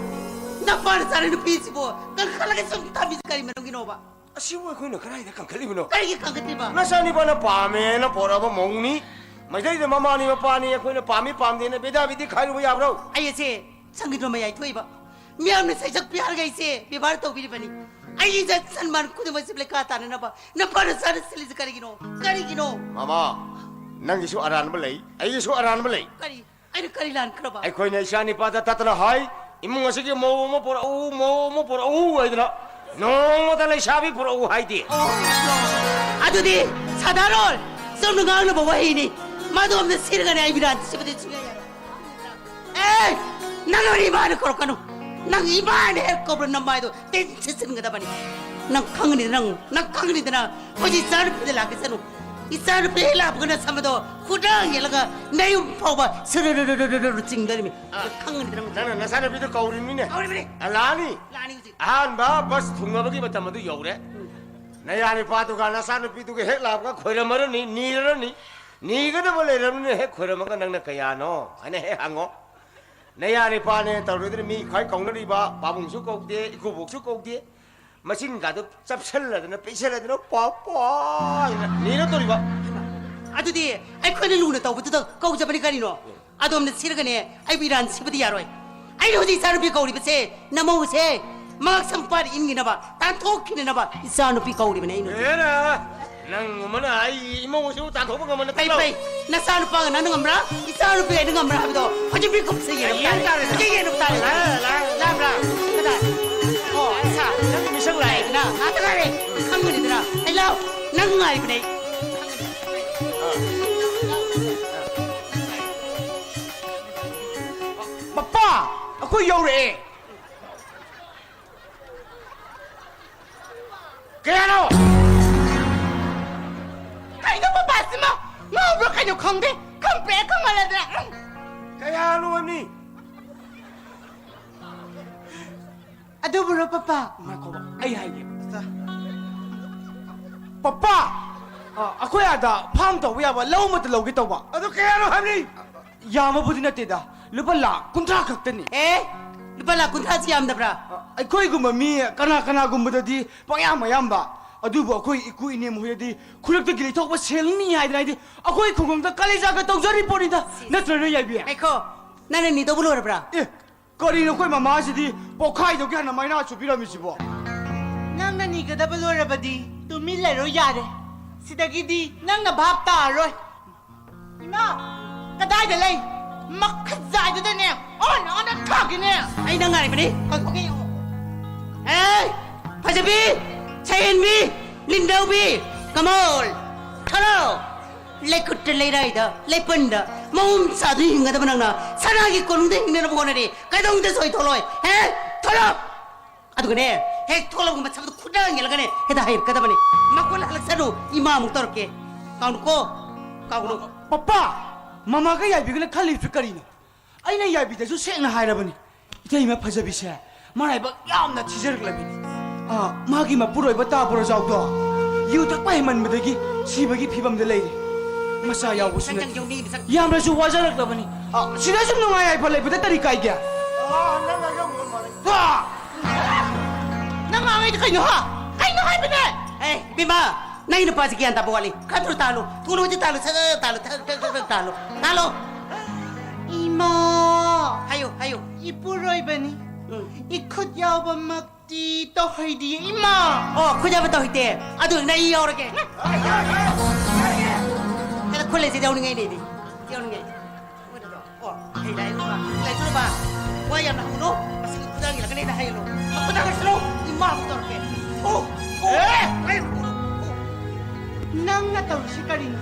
ꯅꯄꯥꯅ ꯆꯥꯔꯤ ꯅꯨꯄꯤꯁꯤꯕꯨ ꯀꯟꯈꯠꯂꯒ ꯁꯨꯝ ꯊꯝꯃꯤꯁꯤ ꯀꯔꯤ ꯃꯔꯝꯒꯤꯅꯣꯕ? ꯑꯁꯤꯕꯨ ꯑꯩꯈꯣꯏꯅ ꯀꯗꯥꯏꯗ ꯀꯟꯈꯠꯂꯤꯕꯅꯣ? ꯀꯔꯤꯒꯤ ꯀꯟꯈꯠꯂꯤꯕ? ꯅꯆꯥꯅꯤꯄꯥꯅ ꯄꯥꯝꯃꯦꯅ ꯄꯣꯔꯛꯑꯕ ꯃꯧꯅꯤ꯫ ꯃꯩꯇꯩꯗ ꯃꯃꯥꯅꯤ ꯃꯄꯥꯅꯤ ꯑꯩꯈꯣꯏꯅ ꯄꯥꯝꯃꯤ ꯄꯥꯝꯗꯦꯅ ꯕꯦꯗꯥ ꯕꯤꯗꯤ ꯈꯥꯏꯔꯨꯕ ꯌꯥꯕ꯭ꯔꯣ? ꯑꯩ ꯑꯁꯦ ꯁꯪꯒꯤꯠ ꯃꯌꯥꯏ ꯊꯣꯛꯏꯕ꯫ ꯃꯤꯌꯥꯝꯅ ꯁꯩꯁꯛꯄꯤ ꯍꯥꯏꯔꯒ ꯑꯩꯁꯦ ꯕꯦꯕꯥꯔ ꯇꯧꯕꯤꯔꯤꯕꯅꯤ꯫ ꯑꯩꯒꯤ ꯏꯖꯠ ꯁꯟꯃꯥꯟ ꯈꯨꯗꯤꯡꯃꯛꯁꯦ ꯂꯩꯈꯥ ꯇꯥꯅꯅꯕ ꯅꯄꯥꯅ ꯆꯥꯅ ꯁꯤꯜꯂꯤꯁꯦ ꯀꯔꯤꯒꯤꯅꯣ? ꯀꯔꯤꯒꯤꯅꯣ? ꯃꯃꯥ, ꯅꯪꯒꯤꯁꯨ ꯑꯔꯥꯟꯕ ꯂꯩ, ꯑꯩꯒꯤꯁꯨ ꯑꯔꯥꯟꯕ ꯂꯩ꯫ ꯀꯔꯤ? ꯑꯩꯅ ꯀꯔꯤ ꯂꯥꯟꯈ꯭ꯔꯕ? ꯑꯩꯈꯣꯏꯅ ꯏꯆꯥ ꯅꯤꯄꯥꯗ ꯇꯠꯇꯅ ꯍꯥꯏ, "ꯏꯃꯨꯡ ꯑꯁꯤꯒꯤ ꯃꯧ ꯑꯃ ꯄꯨꯔꯛꯎ, ꯃꯧ ꯑꯃ ꯄꯨꯔꯛꯎ" ꯍꯥꯏꯗꯅ ꯅꯣꯡꯃꯇ ꯂꯩꯁꯥꯕꯤ ꯄꯨꯔꯛꯎ ꯍꯥꯏꯗꯦ꯫ ꯑꯣ, ꯑꯗꯨꯗꯤ ꯁꯥꯗꯥꯔꯣꯏ, ꯆꯨꯝꯅ ꯉꯥꯡꯅꯕ ꯋꯥꯍꯩꯅꯤ꯫ ꯃꯗꯣꯝꯗ ꯁꯤꯔꯒꯅꯦ ꯑꯩ ꯕꯤꯔꯥꯟ ꯁꯤꯕꯗꯤ ꯁꯨꯡꯌꯥ ꯌꯥꯔꯣꯏ꯫ ꯑꯦ, ꯅꯪ ꯑꯩ ꯏꯃꯥꯅ ꯀꯧꯔꯛꯀꯅꯨ꯫ ꯅꯪ ꯏꯃꯥꯅ ꯍꯦꯛ ꯀꯧꯕ꯭ꯔꯥ ꯅꯃꯥꯏꯗꯣ ꯇꯤꯟ ꯁꯤꯠꯆꯤꯟꯒꯗꯕꯅꯤ꯫ ꯅꯪ ꯈꯪꯒꯅꯤ, ꯅꯪ, ꯅꯪ ꯈꯪꯒꯅꯤꯗꯅ꯫ ꯍꯧꯖꯤꯛ ꯏꯆꯥꯅꯨꯄꯤꯗ ꯂꯥꯛꯀꯁꯅꯨ꯫ ꯏꯆꯥꯅꯨꯄꯤ ꯍꯦꯛ ꯂꯥꯛꯄꯒ ꯅꯁꯝ ꯑꯗꯣ ꯈꯨꯗꯥꯡ ꯌꯦꯜꯂꯒ ꯅꯌꯨꯝ ꯐꯥꯎꯕ ꯁꯨꯔꯨꯔꯨꯔꯨꯔꯨꯔꯨ ꯆꯤꯡꯗꯣꯔꯤꯃꯤ꯫ ꯑꯥ꯫ ꯅꯪ ꯈꯪꯒꯅꯤꯗꯅ ꯅꯪꯅ ꯅꯆꯥꯅꯨꯄꯤꯗꯣ ꯀꯧꯔꯤꯕꯅꯤꯅꯦ꯫ ꯀꯧꯔꯤꯕꯅꯤ꯫ ꯑꯂꯥꯅꯤ꯫ ꯂꯥꯛꯑꯅꯤ ꯍꯧꯖꯤꯛ꯫ ꯑꯍꯥꯟꯕ ꯕꯁ ꯊꯨꯡꯅꯕꯒꯤ ꯃꯇꯝ ꯑꯗꯨ ꯌꯧꯔꯦ꯫ ꯎꯝ꯫ ꯅꯌꯥꯅꯤꯄꯥꯗꯨꯒ ꯅꯆꯥꯅꯨꯄꯤꯗꯨꯒ ꯍꯦꯛ ꯂꯥꯛꯄꯒ ꯈꯣꯏꯔꯝꯃꯔꯅꯤ, ꯅꯤꯔꯔꯅꯤ꯫ ꯅꯤꯒꯗꯕ ꯂꯩꯔꯕꯅꯤꯅ ꯍꯦꯛ ꯈꯣꯏꯔꯝꯃꯒ ꯅꯪꯅ ꯀꯌꯥꯅꯣ ꯍꯥꯏꯅ ꯍꯦꯛ ꯍꯪꯉꯣ꯫ ꯅꯌꯥꯅꯤꯄꯥꯅꯦ ꯇꯧꯔꯣꯏꯗꯅ ꯃꯤ ꯈ꯭ꯋꯥꯏ ꯀꯧꯅꯔꯤꯕ ꯄꯥꯕꯨꯡꯁꯨ ꯀꯧꯗꯦ, ꯏꯀꯨꯕꯣꯛꯁꯨ ꯀꯧꯗꯦ꯫ ꯃꯆꯤꯟꯒꯗꯣ ꯆꯞꯁꯜꯂꯗꯅ, ꯄꯤꯛꯁꯜꯂꯗꯅ, ꯄꯥ, ꯄꯥ ꯍꯥꯏꯅ ꯅꯤꯔ ꯇꯧꯔꯤꯕ꯫ ꯑꯗꯨꯗꯤ ꯑꯩꯈꯣꯏꯅ ꯂꯨꯅ ꯇꯧꯕꯗꯨꯗ ꯀꯧꯖꯕꯅꯤ ꯀꯔꯤꯅꯣ? ꯑꯗꯣꯝꯅ ꯁꯤꯔꯒꯅꯦ ꯑꯩꯕꯨ ꯏꯔꯥꯟ ꯁꯤꯕꯗꯤ ꯌꯥꯔꯣꯏ꯫ ꯑꯩꯅ ꯍꯧꯖꯤꯛ ꯏꯆꯥꯅꯨꯄꯤ ꯀꯧꯔꯤꯕꯁꯦ ꯅꯃꯧꯁꯦ ꯃꯉꯛꯁꯝ ꯄꯥꯠ ꯏꯟꯈꯤꯅꯕ, ꯇꯥꯟꯊꯣꯛꯈꯤꯅꯅꯕ ꯏꯆꯥꯅꯨꯄꯤ ꯀꯧꯔꯤꯕꯅꯦ ꯑꯩꯅ ꯍꯧꯖꯤꯛ꯫ ꯑꯦꯔꯥ, ꯅꯪꯒꯨꯝꯕꯅ ꯑꯩ ꯏꯃꯧꯁꯨ ꯇꯥꯟꯊꯣꯛꯄ ꯉꯝꯕ ꯐꯩ, ꯅꯠꯇ꯭ꯔꯣ? ꯐꯩ꯫ ꯅꯆꯥꯅꯨꯄꯥꯒ ꯅꯪꯅ ꯉꯝꯕ꯭ꯔꯥ? ꯏꯆꯥꯅꯨꯄꯤ ꯑꯩꯅ ꯉꯝꯕ꯭ꯔꯥ ꯍꯥꯏꯕꯗꯣ ꯍꯧꯖꯤꯛ ꯃꯤꯀꯨꯞꯁꯦ ꯌꯦꯡꯕ ꯌꯦꯡ ꯇꯥꯔꯦ꯫ ꯇꯥꯔꯦ꯫ ꯍꯧꯖꯤꯛ ꯌꯦꯡꯕ ꯇꯥꯔꯦ꯫ ꯂꯥ, ꯂꯥ, ꯂꯥ꯫ ꯂꯥꯝꯕ꯭ꯔꯥ? ꯀꯗꯥꯏ? ꯑꯣ, ꯑꯁꯥ꯫ ꯅꯪꯒꯤ ꯃꯤꯁꯛ ꯂꯥꯛꯑꯦ꯫ ꯂꯥꯛꯑꯦꯗꯅ? ꯉꯥꯛꯇ ꯉꯥꯏꯔꯦ꯫ ꯈꯪꯒꯅꯤꯗꯅ꯫ ꯑꯩ ꯂꯥꯎ꯫ ꯅꯪ ꯉꯥꯏꯕꯅꯦ ꯑꯩ꯫ ꯌꯧꯔꯛꯑꯦ꯫ ꯀꯌꯥꯅꯣ? ꯀꯩꯅꯣ ꯄꯄꯥꯁꯤꯃ? ꯉꯥꯎꯕ꯭ꯔꯥ ꯀꯩꯅꯣ ꯈꯪꯗꯦ꯫ ꯈꯪꯄ꯭ꯔꯦꯛ ꯈꯪꯃꯜꯂꯗꯅ꯫ ꯎꯝ꯫ ꯀꯌꯥꯅꯣ ꯍꯥꯏꯕꯅꯤ? ꯑꯗꯨꯕꯨꯔꯣ ꯄꯄꯥ? ꯉꯥꯏꯈꯣꯕ, ꯑꯩ ꯍꯥꯏꯒꯦ꯫ ꯄꯄꯥ! ꯑ, ꯑꯩꯈꯣꯏ ꯑꯥꯗ ꯐꯥꯔꯝ ꯇꯧꯕ ꯌꯥꯕ ꯂꯧ ꯑꯃꯇ ꯂꯧꯒꯦ ꯇꯧꯕ꯫ ꯑꯗꯨ ꯀꯌꯥꯅꯣ ꯍꯥꯏꯕꯅꯤ? ꯌꯥꯝꯕꯕꯨꯗꯤ ꯅꯠꯇꯦꯗ, ꯂꯨꯄꯥ ꯂꯥꯈ ꯀꯨꯟꯊ꯭ꯔꯥ ꯈꯛꯇꯅꯤ꯫ ꯑꯦ, ꯂꯨꯄꯥ ꯂꯥꯈ ꯀꯨꯟꯊ꯭ꯔꯥꯁꯤ ꯌꯥꯝꯗꯕ꯭ꯔꯥ? ꯑ, ꯑꯩꯈꯣꯏꯒꯨꯝꯕ ꯃꯤ ꯀꯅꯥ ꯀꯅꯥꯒꯨꯝꯕꯗꯗꯤ ꯄꯪꯌꯥꯝ ꯑꯌꯥꯝꯕ, ꯑꯗꯨꯕꯨ ꯑꯩꯈꯣꯏ ꯏꯀꯨ ꯏꯅꯦ ꯃꯈꯣꯏꯗꯗꯤ ꯈꯨꯗꯛꯇꯒꯤ ꯂꯩꯊꯣꯛꯄ ꯁꯦꯜꯅꯤ ꯍꯥꯏꯗꯅ ꯍꯥꯏꯗꯤ ꯑꯩꯈꯣꯏ ꯈꯨꯡꯒꯪꯗ ꯀꯥꯂꯤꯖꯥꯒ ꯇꯧꯖꯔꯤ ꯄꯣꯠꯅꯤꯗ꯫ ꯁꯤꯁ꯫ ꯅꯠꯇ꯭ꯔꯅꯦ ꯌꯥꯏꯕꯤ? ꯉꯥꯏꯈꯣ, ꯅꯪꯅ ꯅꯤꯗꯧꯕ ꯂꯣꯏꯔꯕ꯭ꯔꯥ? ꯑꯦ, ꯀꯔꯤꯅꯣ ꯑꯩꯈꯣꯏ ꯃꯃꯥꯁꯤꯗꯤ ꯄꯣꯛꯈꯥꯏꯗꯧꯒꯤ ꯍꯥꯟꯅ ꯃꯥꯏꯅꯥ ꯁꯨꯕꯤꯔꯝꯃꯤꯁꯤꯕꯣ? ꯅꯪꯅ ꯅꯤꯒꯗꯕ ꯂꯣꯏꯔꯕꯗꯤ ꯇꯨꯃꯤꯟ ꯂꯩꯔꯣ ꯌꯥꯔꯦ꯫ ꯁꯤꯗꯒꯤꯗꯤ ꯅꯪꯅ ꯚꯥꯞ ꯇꯥꯔꯔꯣꯏ꯫ ꯏꯃꯥ, ꯀꯗꯥꯏꯗ ꯂꯩ? ꯃꯈꯨꯠ ꯖꯥꯏꯗꯨꯗꯅꯦ, ꯑꯣꯟ ꯑꯣꯟꯅ ꯊꯥꯒꯤꯅꯦ꯫ ꯑꯩ ꯅꯪ ꯉꯥꯏꯔꯤꯕꯅꯤ꯫ ꯀꯩꯗꯧꯒꯦ ꯌꯦꯡꯉꯣ꯫ ꯑꯦ, ꯐꯖꯕꯤ, ꯁꯍꯦꯟꯕꯤ, ꯂꯤꯟꯗꯧꯕꯤ, ꯀꯃꯣꯜ, ꯊꯣꯔꯣ꯫ ꯂꯩꯈꯨꯠꯇ ꯂꯩꯔꯥꯏꯗ, ꯂꯩꯄꯟꯗ, ꯃꯑꯣꯡ ꯆꯥꯗꯨꯅ ꯍꯤꯡꯒꯗꯕ ꯅꯪꯅ ꯁꯅꯥꯒꯤ ꯀꯣꯅꯨꯡꯗ ꯍꯤꯡꯅꯅꯕ ꯍꯣꯠꯅꯔꯤ꯫ ꯀꯩꯗꯧꯅꯨꯡꯗ ꯁꯣꯏ ꯊꯣꯛꯂꯣꯏ꯫ ꯍꯦ? ꯊꯣꯔꯣ! ꯑꯗꯨꯒꯅꯦ, ꯍꯦꯛ ꯊꯣꯛꯂꯛꯄꯒ ꯃꯁꯝꯗꯣ ꯈꯨꯠꯅ ꯌꯦꯜꯂꯒꯅꯦ, ꯍꯦꯛꯇ ꯍꯩꯔꯛꯀꯗꯕꯅꯤ꯫ ꯃꯀꯣꯟ ꯍꯜꯂꯛꯁꯅꯨ, ꯏꯃꯥ ꯑꯃꯨꯛ ꯇꯧꯔꯛꯀꯦ꯫ ꯀꯥꯎꯅꯨꯀꯣ, ꯀꯥꯎꯅꯨ꯫ ꯄꯄꯥ! ꯃꯃꯥꯒ ꯌꯥꯏꯕꯤꯒꯅ ꯈꯜꯂꯤꯕꯁꯤ ꯀꯔꯤꯅꯣ? ꯑꯩꯅ ꯌꯥꯏꯕꯤꯗꯁꯨ ꯁꯦꯡꯅ ꯍꯥꯏꯔꯕꯅꯤ꯫ ꯏꯇꯩꯃ ꯐꯖꯕꯤꯁꯦ ꯃꯔꯥꯏꯕꯛ ꯌꯥꯝꯅ ꯊꯤꯖꯔꯛꯂꯕꯤꯅꯤ꯫ ꯑꯥ, ꯃꯥꯒꯤ ꯃꯄꯨꯔꯣꯏꯕ ꯇꯥ ꯕꯣꯔꯖꯥꯎꯗꯣ ꯌꯨ ꯊꯛꯄ ꯍꯦꯟꯃꯟꯕꯗꯒꯤ ꯁꯤꯕꯒꯤ ꯐꯤꯕꯝꯗ ꯂꯩꯔꯦ꯫ ꯃꯆꯥ ꯌꯥꯎꯕꯁꯨ ꯅꯠꯇꯦ꯫ ꯌꯥꯝꯅꯁꯨ ꯋꯥꯖꯔꯛꯂꯕꯅꯤ꯫ ꯑꯥ, ꯁꯤꯗ ꯁꯨꯝ ꯅꯨꯡꯉꯥꯏ ꯌꯥꯏꯐ ꯂꯩꯕꯗ ꯀꯔꯤ ꯀꯥꯏꯒꯦ? ꯑꯥ! ꯅꯪ ꯉꯥꯡꯉꯤꯗꯣ ꯀꯩꯅꯣ, ꯍꯥ? ꯀꯩꯅꯣ ꯍꯥꯏꯕꯅꯦ? ꯑꯦ, ꯏꯕꯦꯝꯃ, ꯅꯪ ꯅꯨꯄꯥꯁꯤ ꯒ꯭ꯌꯥꯟ ꯇꯥꯕ ꯋꯥꯠꯂꯤ꯫ ꯈꯔ ꯊꯨꯅ ꯇꯥꯜꯂꯨ꯫ ꯊꯨꯅ ꯍꯧꯖꯤꯛ ꯇꯥꯜꯂꯨ꯫ ꯁꯠ ꯁꯠ ꯇꯥꯜꯂꯨ꯫ ꯁꯠ ꯁꯠ ꯇꯥꯜꯂꯨ꯫ ꯇꯥꯜꯂꯣ꯫ ꯏꯃꯥ! ꯍꯥꯏꯌꯨ, ꯍꯥꯏꯌꯨ꯫ ꯏꯄꯨꯔꯣꯏꯕꯅꯤ꯫ ꯎꯝ꯫ ꯏꯈꯨꯠ ꯌꯥꯎꯕꯃꯛꯇꯤ ꯇꯧꯍꯩꯗꯤꯌꯦ, ꯏꯃꯥ! ꯑꯣ, ꯈꯨꯠ ꯌꯥꯎꯕ ꯇꯧꯍꯩꯗꯦ꯫ ꯑꯗꯨ ꯅꯪ ꯑꯩ ꯌꯥꯎꯔꯒꯦ꯫ ꯀꯩꯅꯣ, ꯈꯨꯠ ꯂꯩꯁꯤꯗꯤ ꯌꯥꯎꯅꯤꯡꯉꯩꯅꯦ ꯑꯩꯗꯤ꯫ ꯌꯥꯎꯅꯤꯡꯉꯩ꯫ ꯑꯣ, ꯍꯩ ꯂꯥꯏ ꯂꯨꯕ, ꯂꯥꯏ ꯂꯨꯕ꯫ ꯋꯥ ꯌꯥꯝꯅ ꯍꯪꯒꯅꯨ꯫ ꯃꯁꯤꯒꯤ ꯈꯨꯗꯥꯡꯒꯤ ꯂꯥꯛꯀꯅꯤꯅ ꯍꯥꯏꯒꯅꯨ꯫ ꯈꯨꯗꯥꯡ ꯂꯥꯛꯁꯅꯨ꯫ ꯏꯃꯥ ꯑꯃꯨꯛ ꯇꯧꯔꯛꯀꯦ꯫ ꯑꯣ, ꯑꯣ, ꯑꯦ! ꯑꯩ ꯑꯃꯨꯛ ꯇꯧꯔꯛꯀꯦ꯫ ꯑꯣ꯫ ꯅꯪꯅ ꯇꯧꯔꯤꯁꯤ ꯀꯔꯤꯅꯣ?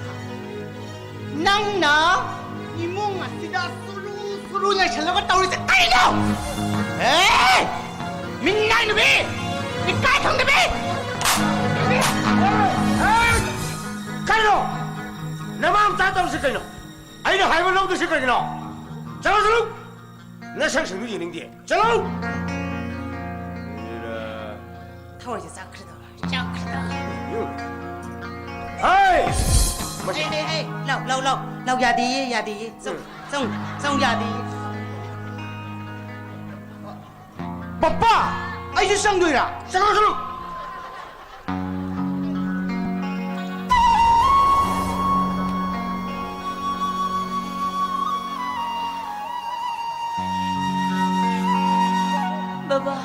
ꯅꯪꯅ ꯏꯃꯨꯡ ꯑꯁꯤꯗ ꯁꯨꯔꯨ ꯁꯨꯔꯨ ꯂꯨ ꯅꯩꯁꯜꯂꯒ ꯇꯧꯔꯤꯁꯦ ꯀꯔꯤꯅꯣ? ꯑꯦ! ꯃꯤꯅꯥꯏ ꯅꯨꯄꯤ! ꯏꯀꯥꯏ ꯈꯪꯗꯕꯤ! ꯀꯩꯅꯣ? ꯅꯃꯥ ꯃꯆꯥ ꯇꯧꯔꯤꯁꯦ ꯀꯩꯅꯣ? ꯑꯩꯅ ꯍꯥꯏꯕ ꯂꯧꯗꯣꯏꯁꯦ ꯀꯩꯒꯤꯅꯣ? ꯆꯠꯂꯣ, ꯆꯠꯂꯣ! ꯅꯁꯛꯁꯤꯡꯗꯨ ꯌꯦꯡꯅꯤꯡꯗꯦ꯫ ꯆꯠꯂꯣ! ꯊꯋꯥꯏꯁꯦ ꯆꯥꯛꯈ꯭ꯔꯦꯗ, ꯆꯥꯛꯈ꯭ꯔꯦꯗ꯫ ꯍꯩ! ꯃꯁꯤ ꯍꯦ, ꯍꯦ, ꯍꯦ, ꯂꯥꯎ, ꯂꯥꯎ, ꯂꯥꯎ, ꯂꯥꯎ, ꯌꯥꯗꯦꯌꯦ, ꯌꯥꯗꯦꯌꯦ꯫ ꯆꯪ, ꯎꯝ꯫ ꯆꯪ, ꯆꯪ, ꯌꯥꯗꯦꯌꯦ꯫ ꯄꯄꯥ! ꯑꯩꯁꯨ ꯆꯪꯗꯣꯏꯔꯥ? ꯆꯪꯉꯣ, ꯆꯪꯉꯣ꯫ ꯕꯕꯥ,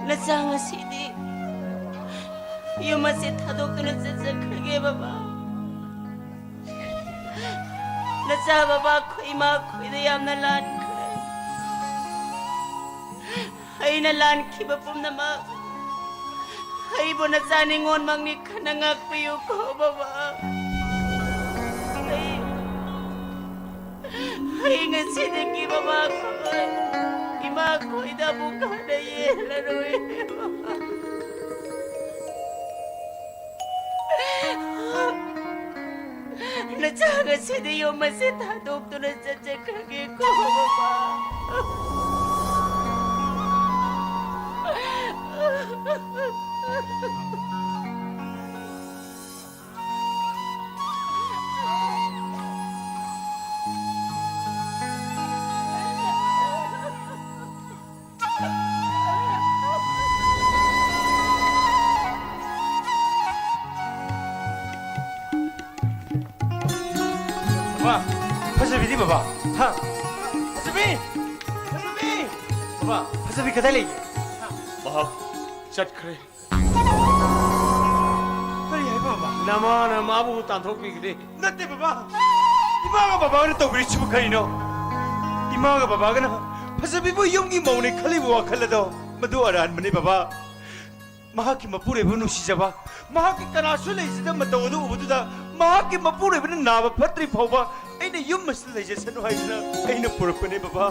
ꯅꯆꯥ ꯉꯁꯤꯗꯤ ꯌꯨꯝ ꯑꯁꯦ ꯊꯥꯗꯣꯛꯇꯨꯅ ꯆꯠꯆꯈ꯭ꯔꯒꯦ, ꯕꯕꯥ꯫ ꯅꯆꯥ ꯕꯕꯥ, ꯑꯩꯈꯣꯏ ꯏꯃꯥ ꯑꯩꯈꯣꯏꯗ ꯌꯥꯝꯅ ꯂꯥꯟꯈ꯭ꯔꯦ꯫ ꯑꯩꯅ ꯂꯥꯟꯈꯤꯕ ꯄꯨꯝꯅꯃꯛ ꯑꯩꯕꯨ ꯅꯆꯥ ꯅꯤꯉꯣꯜꯃꯛꯅꯤ ꯈꯟꯅ ꯉꯥꯛꯄꯤꯌꯨꯀꯣ, ꯕꯕꯥ꯫ ꯑꯩ, ꯑꯩ ꯉꯁꯤꯗꯒꯤ ꯕꯕꯥ ꯈꯣꯏ, ꯏꯃꯥ ꯈꯣꯏꯗ ꯑꯃꯨꯛ ꯍꯟꯅ ꯌꯦꯡꯂꯔꯣꯏ꯫ ꯅꯆꯥ ꯉꯁꯤꯗꯤ ꯌꯨꯝ ꯑꯁꯤ ꯊꯥꯗꯣꯛꯇꯨꯅ ꯆꯠꯆꯈ꯭ꯔꯒꯦꯀꯣ, ꯃꯃꯥ꯫ ꯕꯕꯥ, ꯐꯖꯕꯤꯗꯤ ꯕꯕꯥ? ꯍꯥ? ꯐꯖꯕꯤ! ꯐꯖꯕꯤ! ꯕꯕꯥ, ꯐꯖꯕꯤ ꯀꯗꯥꯏ ꯂꯩꯒꯦ? ꯃꯍꯥꯛ ꯆꯠꯈ꯭ꯔꯦ꯫ ꯀꯔꯤ ꯍꯥꯏꯕ, ꯕꯕꯥ? ꯅꯃꯥꯅ ꯃꯥꯕꯨ ꯇꯥꯟꯊꯣꯛꯄꯤꯈ꯭ꯔꯦ꯫ ꯅꯠꯇꯦ, ꯕꯕꯥ꯫ ꯏꯃꯥꯒ ꯕꯕꯥꯒꯅ ꯇꯧꯕꯤꯔꯤꯁꯤꯕꯨ ꯀꯔꯤꯅꯣ? ꯏꯃꯥꯒ ꯕꯕꯥꯒꯅ ꯐꯖꯕꯤꯕꯨ ꯌꯨꯝꯒꯤ ꯃꯧꯅꯦ ꯈꯜꯂꯤꯕ ꯋꯥꯈꯜ ꯑꯗꯣ ꯃꯗꯨ ꯑꯔꯥꯟꯕꯅꯤ, ꯕꯕꯥ꯫ ꯃꯍꯥꯛꯀꯤ ꯃꯄꯨꯔꯣꯏꯕꯕꯨ ꯅꯨꯡꯁꯤꯖꯕ, ꯃꯍꯥꯛꯀꯤ ꯀꯅꯥꯁꯨ ꯂꯩꯖꯗꯕ ꯃꯇꯧ ꯑꯗꯨ ꯎꯕꯗꯨꯗ ꯃꯍꯥꯛꯀꯤ ꯃꯄꯨꯔꯣꯏꯕꯅ ꯅꯥꯕ ꯐꯠꯇ꯭ꯔꯤ ꯐꯥꯎꯕ ꯑꯩꯅ ꯌꯨꯝ ꯑꯁꯤꯗ ꯂꯩꯖꯁꯅꯨ ꯍꯥꯏꯗꯨꯅ ꯑꯩꯅ ꯄꯨꯔꯛꯄꯅꯦ, ꯕꯕꯥ꯫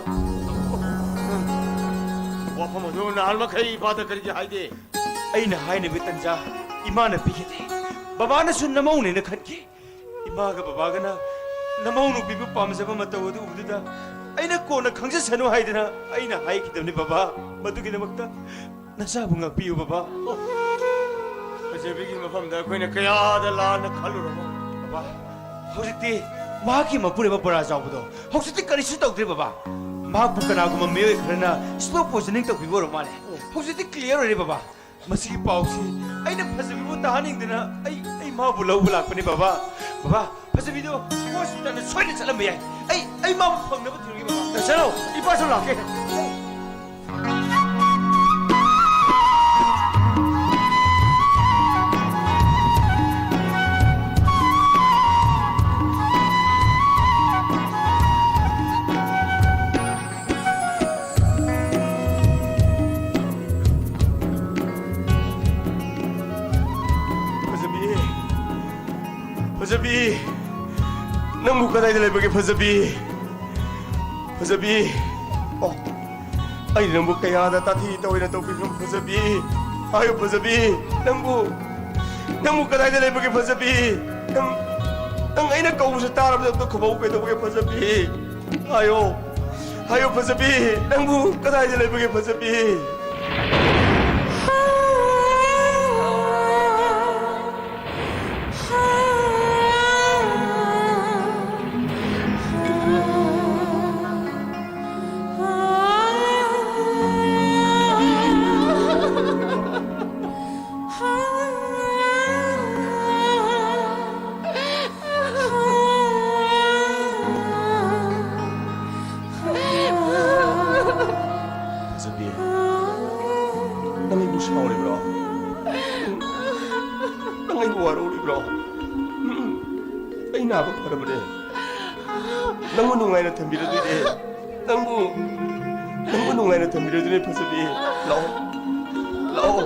ꯋꯥꯐꯝ ꯑꯗꯨ ꯅꯍꯥꯟ ꯃꯈꯩ ꯏꯄꯥꯗ ꯀꯔꯤꯒꯤ ꯍꯥꯏꯗꯦ? ꯑꯩꯅ ꯍꯥꯏꯅꯕ ꯇꯟꯖꯥ ꯏꯃꯥꯅ ꯄꯤꯈꯤꯗꯦ꯫ ꯕꯕꯥꯅꯁꯨ ꯅꯃꯧꯅꯦꯅ ꯈꯟꯈꯤ꯫ ꯏꯃꯥꯒ ꯕꯕꯥꯒꯅ ꯅꯃꯧ ꯅꯨꯄꯤꯕꯨ ꯄꯥꯝꯖꯕ ꯃꯇꯧ ꯑꯗꯨ ꯎꯕꯗꯨꯗ ꯑꯩꯅ ꯀꯣꯟꯅ ꯈꯪꯖꯁꯅꯨ ꯍꯥꯏꯗꯅ ꯑꯩꯅ ꯍꯥꯏꯈꯤꯗꯕꯅꯤ, ꯕꯕꯥ꯫ ꯃꯗꯨꯒꯤꯗꯃꯛꯇ ꯅꯆꯥꯕꯨ ꯉꯥꯛꯄꯤꯌꯨ, ꯕꯕꯥ꯫ ꯐꯖꯕꯤꯒꯤ ꯃꯐꯝꯗ ꯑꯩꯈꯣꯏꯅ ꯀꯌꯥꯗ ꯂꯥꯟꯅ ꯈꯜꯂꯨꯔꯕ? ꯕꯕꯥ, ꯍꯧꯖꯤꯛꯇꯤ ꯃꯍꯥꯛꯀꯤ ꯃꯄꯨꯔꯣꯏꯕ ꯕꯣꯔꯥ ꯆꯥꯎꯕꯗꯣ ꯍꯧꯖꯤꯛꯇꯤ ꯀꯔꯤꯁꯨ ꯇꯧꯗ꯭ꯔꯦ, ꯕꯕꯥ꯫ ꯃꯍꯥꯛꯄꯨ ꯀꯅꯥꯒꯨꯝꯕ ꯃꯤꯑꯣꯏ ꯈꯔꯅ slow poisoning ꯇꯧꯕꯤꯕ ꯑꯣꯏꯔ ꯃꯥꯜꯂꯦ꯫ ꯍꯧꯖꯤꯛꯇꯤ clear ꯑꯣꯏꯔꯦ, ꯕꯕꯥ꯫ ꯃꯁꯤꯒꯤ ꯄꯥꯎꯁꯤ ꯑꯩꯅ ꯐꯖꯕꯤꯕꯨ ꯇꯥꯍꯟꯅꯤꯡꯗꯅ ꯑꯩ, ꯑꯩ ꯃꯥꯕꯨ ꯂꯧꯕ ꯂꯥꯛꯄꯅꯦ, ꯕꯕꯥ꯫ ꯕꯕꯥ, ꯐꯖꯕꯤꯗꯣ hospitalꯗ ꯁꯣꯏꯗꯅ ꯆꯠꯂꯝꯕ ꯌꯥꯏ꯫ ꯑꯩ, ꯑꯩ ꯃꯥꯕꯨ ꯐꯪꯅꯕ ꯊꯤꯔꯨꯒꯦ, ꯕꯕꯥ꯫ ꯆꯠꯂꯣ, ꯏꯄꯥꯁꯨ ꯂꯥꯛꯀꯦ꯫ ꯐꯖꯕꯤ, ꯐꯖꯕꯤ, ꯅꯪꯕꯨ ꯀꯗꯥꯏꯗ ꯂꯩꯕꯒꯦ, ꯐꯖꯕꯤ? ꯐꯖꯕꯤ, ꯑꯣ, ꯑꯩꯅ ꯅꯪꯕꯨ ꯀꯌꯥꯗ ꯇꯥꯊꯤ ꯇꯧꯏꯅ ꯇꯧꯕꯤꯈ꯭ꯔꯕ, ꯐꯖꯕꯤ? ꯍꯥꯏꯌꯨ, ꯐꯖꯕꯤ, ꯅꯪꯕꯨ, ꯅꯪꯕꯨ ꯀꯗꯥꯏꯗ ꯂꯩꯕꯒꯦ, ꯐꯖꯕꯤ? ꯅꯪ, ꯅꯪ ꯑꯩꯅ ꯀꯧꯕꯁꯨ ꯇꯥꯔꯕꯗ ꯑꯝꯇ ꯈꯨꯝꯃꯧ ꯀꯩꯗꯧꯕꯒꯦ, ꯐꯖꯕꯤ? ꯍꯥꯏꯌꯣ, ꯍꯥꯏꯌꯣ, ꯐꯖꯕꯤ, ꯅꯪꯕꯨ ꯀꯗꯥꯏꯗ ꯂꯩꯕꯒꯦ, ꯐꯖꯕꯤ? ꯐꯖꯕꯤ, ꯅꯪ ꯑꯩꯕꯨ ꯁꯥꯎꯔꯤꯕ꯭ꯔꯣ? ꯅꯪ ꯑꯩꯕꯨ ꯋꯥꯔꯧꯔꯤꯕ꯭ꯔꯣ? ꯎꯝ, ꯑꯩ ꯅꯥꯕ ꯐꯔꯕꯅꯦ꯫ ꯅꯪꯕꯨ ꯅꯨꯡꯉꯥꯏꯅ ꯊꯝꯕꯤꯔꯗꯣꯏꯅꯦ꯫ ꯅꯪꯕꯨ, ꯅꯪꯕꯨ ꯅꯨꯡꯉꯥꯏꯅ ꯊꯝꯕꯤꯔꯗꯣꯏꯅꯦ, ꯐꯖꯕꯤ꯫ ꯂꯥꯛꯑꯣ, ꯂꯥꯛꯑꯣ,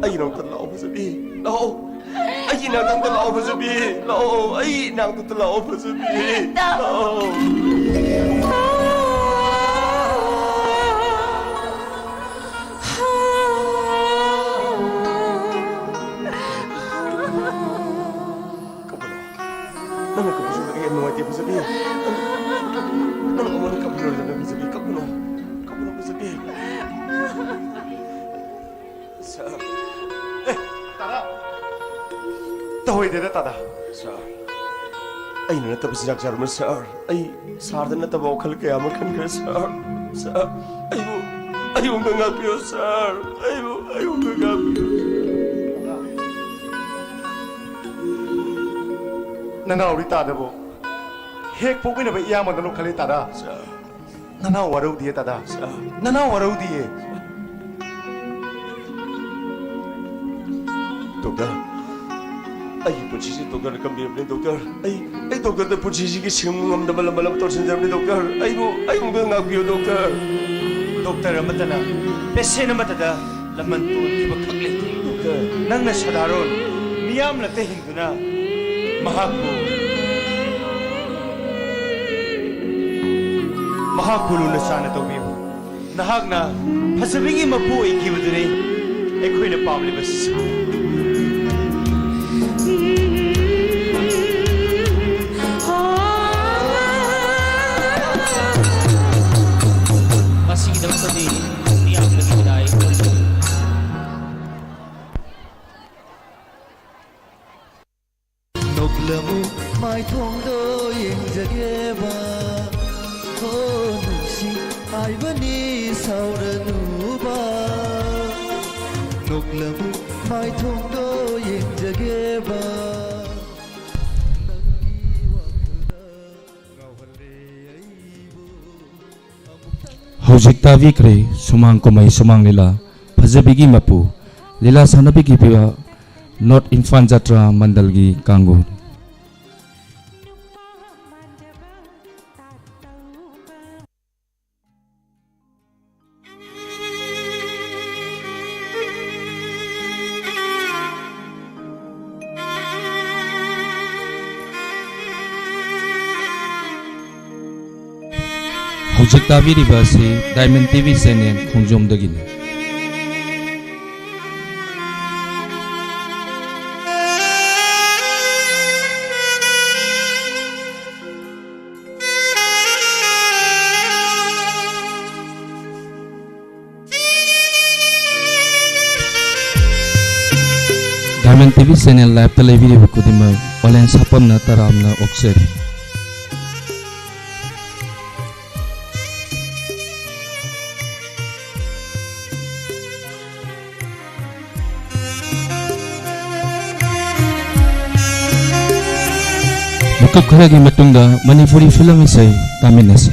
ꯑꯩꯒꯤꯗꯃꯛꯇ ꯂꯥꯛꯑꯣ, ꯐꯖꯕꯤ꯫ ꯂꯥꯛꯑꯣ, ꯑꯩꯒꯤ ꯅꯥꯛꯇ ꯂꯥꯛꯑꯣ ꯐꯖꯕꯤ, ꯂꯥꯛꯑꯣ, ꯑꯩ ꯅꯥꯛꯇ ꯂꯥꯛꯑꯣ ꯐꯖꯕꯤ, ꯂꯥꯛꯑꯣ꯫ ꯀꯞꯀꯅꯣ꯫ ꯅꯪꯅ ꯀꯞꯄꯁꯨ ꯑꯩ ꯌꯥꯝ ꯅꯨꯡꯉꯥꯏꯇꯦ ꯐꯖꯕꯤ꯫ ꯅꯪ, ꯅꯪ ꯑꯃꯨꯛ ꯍꯟꯅ ꯀꯞꯄ ꯂꯣꯏꯔꯗꯕꯅꯦ ꯐꯖꯕꯤ, ꯀꯞꯀꯅꯣ꯫ ꯀꯞꯀꯅꯣ ꯐꯖꯕꯤ꯫ ꯁꯥꯔ꯫ ꯑꯦ, ꯇꯥꯗꯥ꯫ ꯇꯧꯍꯩꯗꯦꯗ, ꯇꯥꯗꯥ꯫ ꯁꯥꯔ, ꯑꯩꯅ ꯅꯠꯇꯕ ꯆꯤꯟꯖꯥꯛ ꯆꯥꯔꯨꯕꯅ, ꯁꯥꯔ꯫ ꯑꯩ ꯁꯥꯔꯗ ꯅꯠꯇꯕ ꯋꯥꯈꯜ ꯀꯌꯥ ꯑꯃ ꯈꯟꯈ꯭ꯔꯦ, ꯁꯥꯔ꯫ ꯁꯥꯔ, ꯑꯩꯕꯨ, ꯑꯩꯕꯨ ꯑꯝꯇ ꯉꯥꯛꯄꯤꯌꯨ, ꯁꯥꯔ꯫ ꯑꯩꯕꯨ, ꯑꯩꯕꯨ ꯑꯝꯇ ꯉꯥꯛꯄꯤꯌꯨ꯫ ꯅꯅꯥꯎꯗꯤ ꯇꯥꯗꯕꯣ? ꯍꯦꯛ ꯄꯣꯛꯃꯤꯟꯅꯕ ꯏꯌꯥꯝꯕꯗꯧꯅ ꯈꯜꯂꯤ, ꯇꯥꯗꯥ꯫ ꯁꯥꯔ꯫ ꯅꯅꯥꯎ ꯋꯥꯔꯧꯗꯤꯌꯦ, ꯇꯥꯗꯥ꯫ ꯁꯥꯔ꯫ ꯅꯅꯥꯎ ꯋꯥꯔꯧꯗꯤꯌꯦ꯫ ꯗꯣꯛꯇꯔ, ꯑꯩꯒꯤ ꯄꯨꯟꯁꯤꯁꯦ ꯗꯣꯛꯇꯔꯅ ꯀꯟꯕꯤꯔꯕꯅꯤ, ꯗꯣꯛꯇꯔ꯫ ꯑꯩ, ꯑꯩ ꯗꯣꯛꯇꯔꯗ ꯄꯨꯟꯁꯤꯁꯤꯒꯤ ꯁꯤꯡꯕ ꯉꯝꯗꯕ ꯂꯃꯟ ꯑꯃ ꯇꯧꯁꯤꯟꯖꯕꯅꯤ, ꯗꯣꯛꯇꯔ꯫ ꯑꯩꯕꯨ, ꯑꯩꯕꯨ ꯑꯝꯇ ꯉꯥꯛꯄꯤꯌꯨ, ꯗꯣꯛꯇꯔ꯫ ꯗꯣꯛꯇꯔ ꯑꯃꯠꯇꯅ ꯄꯦꯁꯦꯟ ꯑꯃꯠꯇꯗ ꯂꯃꯟ ꯇꯣꯟꯈꯤꯕ ꯈꯛ ꯂꯩꯇꯦ꯫ ꯗꯣꯛꯇꯔ꯫ ꯅꯪꯅ ꯁꯥꯙꯥꯔꯣꯟ ꯃꯤꯌꯥꯝ ꯂꯛꯇ ꯍꯤꯡꯗꯨꯅ ꯃꯍꯥꯛꯄꯨ, ꯃꯍꯥꯛꯄꯨ ꯂꯨꯅ ꯆꯥꯟꯅ ꯇꯧꯕꯤꯌꯨ꯫ ꯅꯍꯥꯛꯅ ꯐꯖꯕꯒꯤ ꯃꯄꯨ ꯑꯣꯏꯈꯤꯕꯗꯨꯅꯤ ꯑꯩꯈꯣꯏꯅ ꯄꯥꯝꯂꯤꯕꯁꯤ꯫ ꯃꯁꯤꯒꯤꯗꯃꯛꯇꯗꯤ ꯃꯤꯌꯥꯝꯗꯒꯤ ꯕꯤꯗꯥꯏ ꯅꯣꯛꯂꯝꯃꯨ ꯃꯥꯏꯊꯣꯡꯗꯣ ꯌꯦꯡꯖꯒꯦꯕ꯫ ꯍꯣ ꯅꯨꯡꯁꯤ ꯍꯥꯏꯕꯅꯤ ꯁꯥꯎꯔꯅꯨꯕ꯫ ꯅꯣꯛꯂꯝꯃꯨ ꯃꯥꯏꯊꯣꯡꯗꯣ ꯌꯦꯡꯖꯒꯦꯕ꯫ ꯅꯪꯒꯤ ꯋꯥꯈꯜꯗ ꯉꯥꯎꯍꯜꯂꯦ ꯑꯩꯕꯨ꯫ ꯍꯧꯖꯤꯛ ꯇꯥꯕꯤꯈ꯭ꯔꯦ ꯁꯨꯃꯥꯡ ꯀꯨꯝꯍꯩ ꯁꯨꯃꯥꯡ ꯂꯤꯂꯥ ꯐꯖꯕꯤꯒꯤ ꯃꯄꯨ ꯂꯤꯂꯥ ꯁꯥꯟꯅꯕꯤꯈꯤꯕ ꯅꯣꯔꯠ ꯏꯝꯐꯥꯜ ꯖꯇ꯭ꯔꯥ ꯃꯟꯗꯜꯒꯤ ꯀꯥꯡꯕꯨ꯫ ꯍꯧꯖꯤꯛ ꯇꯥꯕꯤꯔꯤꯕ ꯑꯁꯤ ꯗꯥꯏꯃꯟ ꯇꯤ ꯚꯤ ꯆꯦꯅꯦꯜ ꯈꯣꯡꯖꯣꯝꯗꯒꯤꯅꯤ꯫ ꯗꯥꯏꯃꯟ ꯇꯤ ꯚꯤ ꯆꯦꯅꯦꯜ ꯂꯥꯏꯚꯇ ꯂꯩꯕꯤꯔꯤꯕ ꯈꯨꯗꯤꯡꯃꯛ ꯑꯣꯂꯦꯟ ꯁꯥꯄꯝꯅ ꯇꯔꯥꯝꯅ ꯑꯣꯛꯆꯔꯤ꯫ ꯃꯤꯀꯨꯞ ꯈꯔꯒꯤ ꯃꯇꯨꯡꯗ ꯃꯅꯤꯄꯨꯔꯤ ꯐꯤꯂꯝ ꯏꯁꯩ ꯇꯥꯃꯤꯟꯅꯁꯤ꯫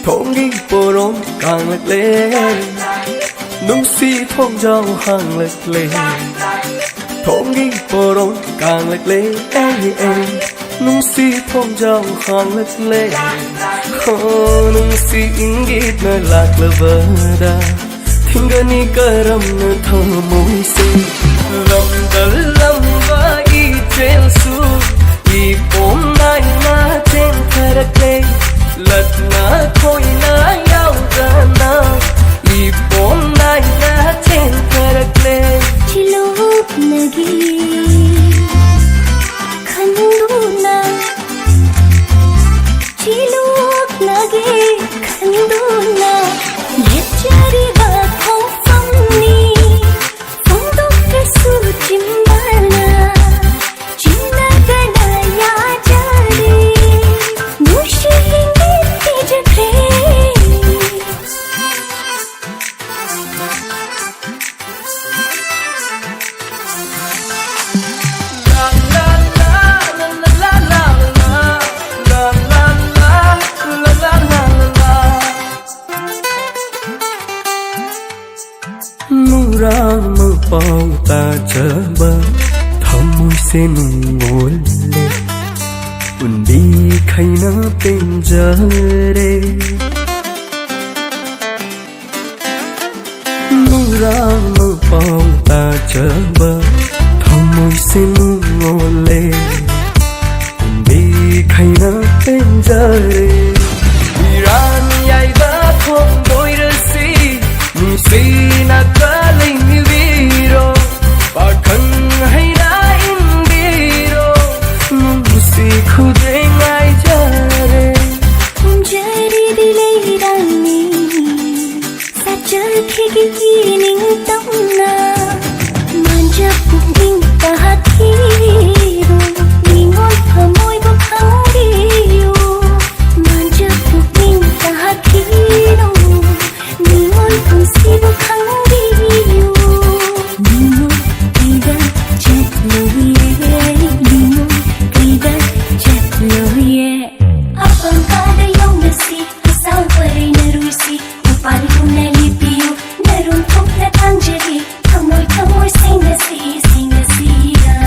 ꯊꯣꯡꯒꯤ ꯄꯣꯔꯣꯝ ꯀꯥꯡꯂꯛꯂꯦ, ꯅꯨꯡꯁꯤ ꯊꯣꯡꯖꯥꯎ ꯍꯥꯡꯂꯛꯂꯦ꯫ ꯊꯣꯡꯒꯤ ꯄꯣꯔꯣꯝ ꯀꯥꯡꯂꯛꯂꯦ, ꯑꯦ, ꯑꯦ, ꯅꯨꯡꯁꯤ ꯊꯣꯡꯖꯥꯎ ꯍꯥꯡꯂꯛꯂꯦ꯫ ꯍꯣ, ꯅꯨꯡꯁꯤ ꯏꯪꯒꯤꯠꯅ ꯂꯥꯛꯂꯕꯗ ꯊꯤꯡꯒꯅꯤ ꯀꯔꯝꯅ ꯊꯃꯣꯏꯁꯦ? ꯂꯝꯗꯝ ꯂꯝꯕ ꯏꯆꯦꯜꯁꯨ ꯏꯄꯣꯝ ꯅꯥꯏꯅ ꯆꯦꯟꯊꯔꯛꯂꯦ꯫ ꯂꯠꯅ ꯈꯣꯏꯅ ꯌꯥꯎꯗꯅ ꯏꯄꯣꯝ ꯅꯥꯏꯅ ꯆꯦꯟꯊꯔꯛꯂꯦ꯫ ꯆꯤꯂꯣꯛꯅꯒꯤ ꯈꯟꯗꯨꯅ, ꯆꯤꯂꯣꯛꯅꯒꯤ ꯈꯟꯗꯨꯅ ꯂꯦꯞꯆꯔꯤꯕ ꯈꯣꯡꯐꯝꯅꯤ꯫ ꯐꯣꯡꯗꯣꯛꯇ꯭ꯔꯁꯨ ꯆꯤꯝꯕꯥꯜꯅ ꯆꯤꯡꯅꯗꯅ ꯌꯥꯖꯔꯤ꯫ ꯅꯨꯡꯁꯤ ꯏꯪꯒꯤꯠ ꯄꯤꯖꯈ꯭ꯔꯦ꯫ ꯈꯧꯔꯥꯡꯕ ꯄꯥꯎ ꯇꯥꯖꯕ ꯊꯃꯣꯏꯁꯦ ꯅꯨꯡꯉꯣꯜꯂꯦ꯫ ꯄꯨꯟꯕꯤꯈꯩꯅ ꯄꯦꯟꯖꯔꯦ꯫ ꯈꯧꯔꯥꯡꯕ ꯄꯥꯎ ꯇꯥꯖꯕ ꯊꯃꯣꯏꯁꯦ ꯅꯨꯡꯉꯣꯜꯂꯦ꯫ ꯄꯨꯟꯕꯤꯈꯩꯅ ꯄꯦꯟꯖꯔꯦ꯫ ꯏꯔꯥꯡ ꯌꯥꯏꯕ ꯈꯣꯡꯕꯣꯏꯔꯁꯤ ꯅꯨꯡꯁꯤꯅ ꯀꯥꯂꯦꯡꯕꯤꯔꯣ꯫ ꯄꯥꯈꯪ ꯍꯩꯅ ꯏꯟꯕꯤꯔꯣ꯫ ꯅꯨꯡꯁꯤ ꯈꯨꯗꯦꯡ ꯉꯥꯏꯖꯔꯦ꯫ ꯈꯣꯡꯖꯔꯤꯕꯤ ꯂꯩꯔꯥꯡꯅꯤ ꯁꯥꯆꯔꯈꯤꯒꯤ ꯅꯤꯡꯇꯝꯅ꯫ ꯃꯥꯟꯖ ꯄꯨꯛꯅꯤꯡ ꯇꯥꯍꯠꯈꯤꯔꯣ꯫ ꯅꯤꯡꯉꯣꯜ ꯊꯃꯣꯏꯕꯨ ꯈꯪꯕꯤꯌꯨ꯫ ꯃꯥꯟꯖ ꯄꯨꯛꯅꯤꯡ ꯇꯥꯍꯠꯈꯤꯔꯣ꯫ ꯅꯤꯡꯉꯣꯜ ꯄꯨꯟꯁꯤꯕꯨ ꯈꯪꯕꯤꯌꯨ꯫ ꯅꯤꯡꯉꯣꯜ ꯀꯩꯗ ꯆꯠꯂꯣꯏꯌꯦ꯫ ꯅꯤꯡꯉꯣꯜ ꯀꯩꯗ ꯆꯠꯂꯣꯏꯌꯦ꯫ ꯑꯄꯥꯝꯕꯗ ꯌꯧꯅꯁꯤ꯫ ꯑꯁꯥꯎ ꯄꯔꯦꯡꯅꯔꯨꯁꯤ꯫ ꯎꯄꯥꯜꯒꯨꯝꯅ ꯂꯦꯞꯄꯤꯌꯨ꯫ ꯅꯔꯨꯝ ꯊꯣꯛꯅ ꯊꯥꯡꯖꯔꯤ꯫ ꯊꯃꯣꯏ ꯊꯃꯣꯏ ꯁꯦꯡꯅꯁꯤ, ꯁꯦꯡꯅꯁꯤꯔ꯫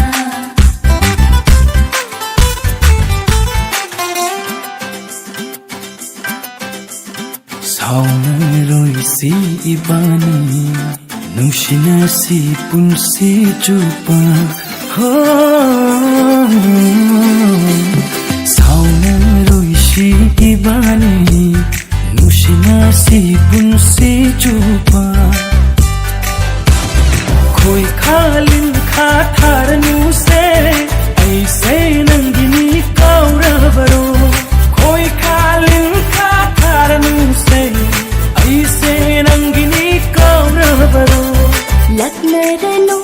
ꯁꯥꯎꯅꯔꯣꯏꯁꯤ ꯏꯕꯥꯅꯤ, ꯅꯨꯡꯁꯤꯅꯁꯤ ꯄꯨꯟꯁꯤ ꯆꯨꯞꯄ꯫ ꯍꯣ, ꯁꯥꯎꯅꯔꯣꯏꯁꯤ ꯏꯕꯥꯅꯤ, ꯅꯨꯡꯁꯤꯅꯁꯤ ꯄꯨꯟꯁꯤ ꯆꯨꯞꯄ꯫ ꯈꯣꯏꯈꯥ ꯂꯤꯟꯈꯥ ꯊꯥꯔꯅꯨꯁꯦ, ꯑꯩꯁꯦ ꯅꯪꯒꯤꯅꯤ ꯀꯥꯎꯔꯕꯔꯣ? ꯈꯣꯏꯈꯥ ꯂꯤꯟꯈꯥ ꯊꯥꯔꯅꯨꯁꯦ, ꯑꯩꯁꯦ ꯅꯪꯒꯤꯅꯤ ꯀꯥꯎꯔꯕꯔꯣ? ꯂꯥꯛꯅꯔꯅꯨ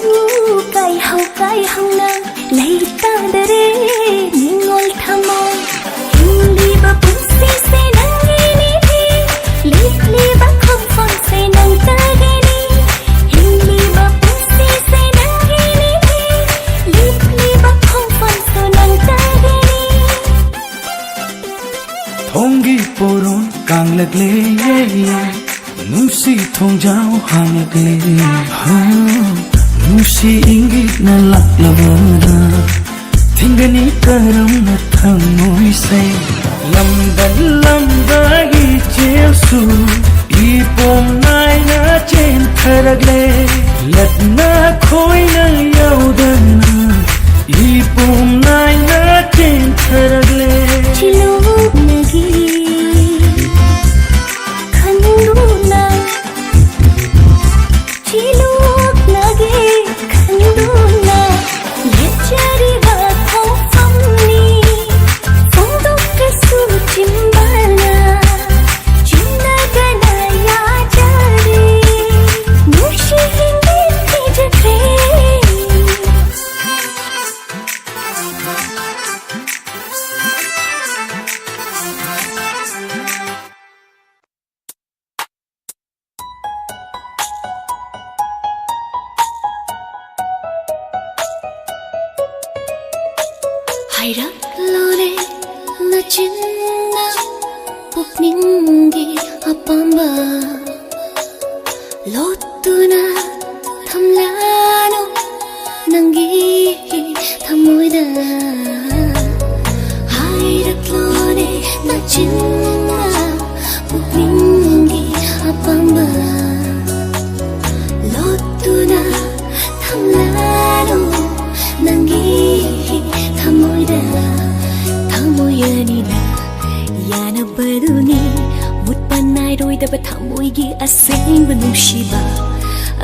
ꯀꯥꯏꯍꯧ ꯀꯥꯏꯍꯧꯅ, ꯂꯩꯇꯥꯗꯔꯦ ꯅꯤꯡꯉꯣꯜ ꯊꯃꯣꯏ꯫ ꯍꯤꯡꯂꯤꯕ ꯄꯨꯟꯁꯤꯁꯦ ꯅꯪꯒꯤꯅꯤꯅꯦ, ꯂꯦꯞꯂꯤꯕ ꯈꯣꯡꯐꯝꯁꯦ ꯅꯪꯇꯒꯤꯅꯤ꯫ ꯍꯤꯡꯂꯤꯕ ꯄꯨꯟꯁꯤꯁꯦ ꯅꯪꯒꯤꯅꯤꯅꯦ, ꯂꯦꯞꯂꯤꯕ ꯈꯣꯡꯐꯝꯁꯨ ꯅꯪꯇꯒꯤꯅꯤ꯫ ꯊꯣꯡꯒꯤ ꯄꯣꯔꯣꯟ ꯀꯥꯡꯂꯛꯂꯦ, ꯅꯨꯡꯁꯤ ꯊꯣꯡꯖꯥꯎ ꯍꯥꯡꯂꯛꯂꯦ꯫ ꯍꯥ, ꯅꯨꯡꯁꯤ ꯏꯪꯒꯤꯠꯅ ꯂꯥꯛꯂꯕꯅ ꯊꯤꯡꯒꯅꯤ ꯀꯔꯝꯅ ꯊꯃꯣꯏꯁꯦ? ꯂꯝꯗ ꯂꯝꯗꯒꯤ ꯆꯦꯜꯁꯨ ꯏꯄꯣꯝ ꯅꯥꯏꯅ ꯆꯦꯟꯊꯔꯛꯂꯦ꯫ ꯂꯠꯅ ꯈꯣꯏꯅ ꯌꯥꯎꯗꯅ ꯏꯄꯣꯝ ꯅꯥꯏꯅ ꯆꯦꯟꯊꯔꯛꯂꯦ꯫ ꯆꯤꯂꯣꯛꯅꯒꯤ ꯈꯪꯗꯨꯅ, ꯆꯤꯂꯣꯛꯅꯒꯤ ꯈꯪꯗꯨꯅ ꯂꯦꯞꯆꯔꯤꯕ ꯈꯣꯡꯐꯝꯅꯤ꯫ ꯐꯣꯡꯗꯣꯛꯄꯁꯨ ꯆꯤꯝꯕꯥꯜꯅ ꯆꯤꯡꯅꯗꯅ ꯌꯥꯖꯔꯤ꯫ ꯅꯨꯡꯁꯤ ꯍꯤꯡꯂꯤ ꯊꯤꯖꯈ꯭ꯔꯦ꯫ ꯍꯥꯏꯔꯛꯂꯣꯅꯦ ꯅꯆꯤꯟꯅ ꯄꯨꯛꯅꯤꯡꯒꯤ ꯑꯄꯥꯝꯕ ꯂꯣꯠꯇꯨꯅ ꯊꯝꯂꯅꯨ ꯅꯪꯒꯤ ꯊꯃꯣꯏꯗ꯫ ꯍꯥꯏꯔꯛꯂꯣꯅꯦ ꯅꯆꯤꯟꯅ ꯄꯨꯛꯅꯤꯡꯒꯤ ꯑꯄꯥꯝꯕ ꯂꯣꯠꯇꯨꯅ ꯊꯝꯂꯅꯨ ꯅꯪꯒꯤ ꯊꯃꯣꯏꯗ꯫ ꯊꯃꯣꯏ ꯑꯅꯤꯅ ꯌꯥꯅꯕꯗꯨꯅꯤ ꯃꯨꯠꯄ ꯅꯥꯏꯔꯣꯏꯗꯕ ꯊꯃꯣꯏꯒꯤ ꯑꯁꯦꯡꯕ ꯅꯨꯡꯁꯤꯕ꯫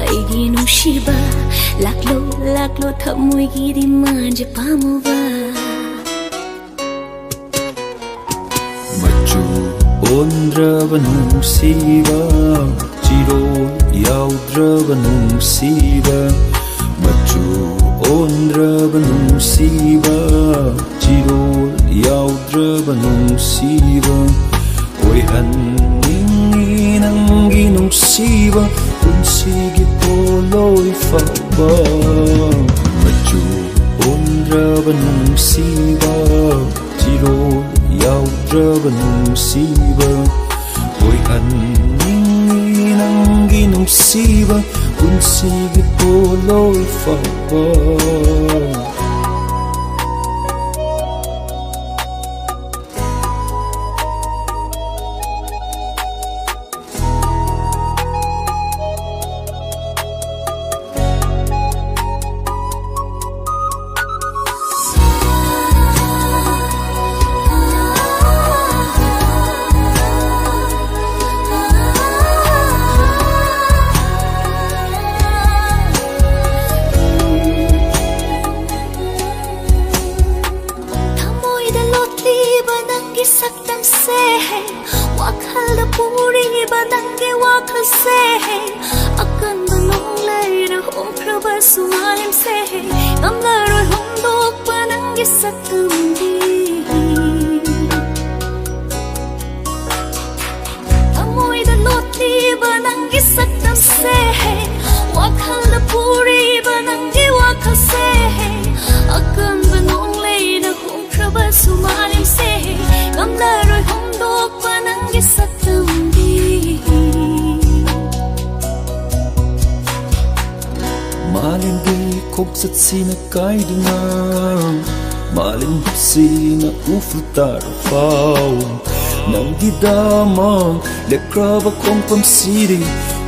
ꯑꯩꯒꯤ ꯅꯨꯡꯁꯤꯕ, ꯂꯥꯛꯂꯣ, ꯂꯥꯛꯂꯣ, ꯊꯃꯣꯏꯒꯤ ꯗꯤꯃꯥꯟꯁꯦ ꯄꯥꯝꯃꯨꯕ꯫ ꯃꯆꯨ ꯑꯣꯟꯗ꯭ꯔꯕ ꯅꯨꯡꯁꯤꯕ, ꯆꯤꯔꯣꯜ ꯌꯥꯎꯗ꯭ꯔꯕ ꯅꯨꯡꯁꯤꯕ꯫ ꯃꯆꯨ ꯑꯣꯟꯗ꯭ꯔꯕ ꯅꯨꯡꯁꯤꯕ, ꯆꯤꯔꯣꯜ ꯌꯥꯎꯗ꯭ꯔꯕ ꯅꯨꯡꯁꯤꯕ꯫ ꯑꯣꯏꯍꯟꯅꯤꯡꯉꯤ ꯅꯪꯒꯤ ꯅꯨꯡꯁꯤꯕ, ꯄꯨꯟꯁꯤꯒꯤ ꯄꯣꯠꯂꯣꯏ ꯐꯕ꯫ ꯃꯆꯨ ꯑꯣꯟꯗ꯭ꯔꯕ ꯅꯨꯡꯁꯤꯕ, ꯆꯤꯔꯣꯜ ꯌꯥꯎꯗ꯭ꯔꯕ ꯅꯨꯡꯁꯤꯕ꯫ ꯑꯣꯏꯍꯟꯅꯤꯡꯉꯤ ꯅꯨꯡꯁꯤꯕ ꯄꯨꯟꯁꯤꯒꯤ ꯄꯣꯂꯣꯏ ꯐꯥꯎꯕ꯫ ꯊꯃꯣꯏꯗ ꯂꯣꯠꯂꯤꯕ ꯅꯪꯒꯤ ꯁꯛꯇꯝꯁꯦ, ꯋꯥꯈꯜꯗ ꯄꯨꯔꯤꯕ ꯅꯪꯒꯤ ꯋꯥꯈꯜꯁꯦ, ꯑꯀꯟꯕ ꯅꯣꯡꯂꯩꯅ ꯍꯨꯝꯈ꯭ꯔꯕꯁꯨ ꯃꯥꯂꯦꯝꯁꯦ ꯉꯝꯂꯔꯣꯏ ꯍꯣꯡꯗꯣꯛꯄ ꯅꯪꯒꯤ ꯁꯛꯇꯝꯗꯤ꯫ ꯊꯃꯣꯏꯗ ꯂꯣꯠꯂꯤꯕ ꯅꯪꯒꯤ ꯁꯛꯇꯝꯁꯦ, ꯋꯥꯈꯜꯗ ꯄꯨꯔꯤꯕ ꯅꯪꯒꯤ ꯋꯥꯈꯜꯁꯦ, ꯑꯀꯟꯕ ꯅꯣꯡꯂꯩꯅ ꯍꯨꯝꯈ꯭ꯔꯕꯁꯨ ꯃꯥꯂꯦꯝꯁꯦ ꯉꯝꯂꯔꯣꯏ ꯍꯣꯡꯗꯣꯛꯄ ꯅꯪꯒꯤ ꯁꯛꯇꯝꯗꯤ꯫ ꯃꯥꯂꯦꯝꯒꯤ ꯈꯣꯡꯆꯠꯁꯤꯅ ꯀꯥꯏꯗꯨꯅ, ꯃꯥꯂꯦꯝꯁꯤꯅ ꯎꯐꯨꯜ ꯇꯥꯔꯐꯥꯎ, ꯅꯪꯒꯤꯗꯃꯛ ꯂꯦꯞꯈ꯭ꯔꯕ ꯈꯣꯡꯐꯝꯁꯤꯗꯤ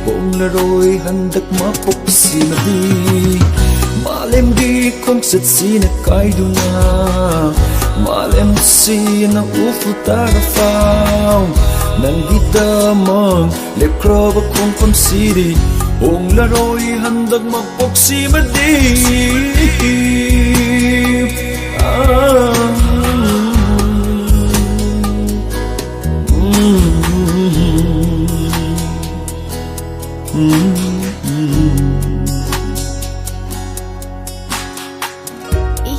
ꯍꯣꯡꯂꯔꯣꯏ ꯍꯟꯗꯛ ꯃꯄꯣꯛꯁꯤꯃꯗꯤ꯫ ꯃꯥꯂꯦꯝꯒꯤ ꯈꯣꯡꯆꯠꯁꯤꯅ ꯀꯥꯏꯗꯨꯅ, ꯃꯥꯂꯦꯝꯁꯤꯅ ꯎꯐꯨꯜ ꯇꯥꯔꯐꯥꯎ, ꯅꯪꯒꯤꯗꯃꯛ ꯂꯦꯞꯈ꯭ꯔꯕ ꯈꯣꯡꯐꯝꯁꯤꯗꯤ ꯍꯣꯡꯂꯔꯣꯏ ꯍꯟꯗꯛ ꯃꯄꯣꯛꯁꯤꯃꯗꯤ꯫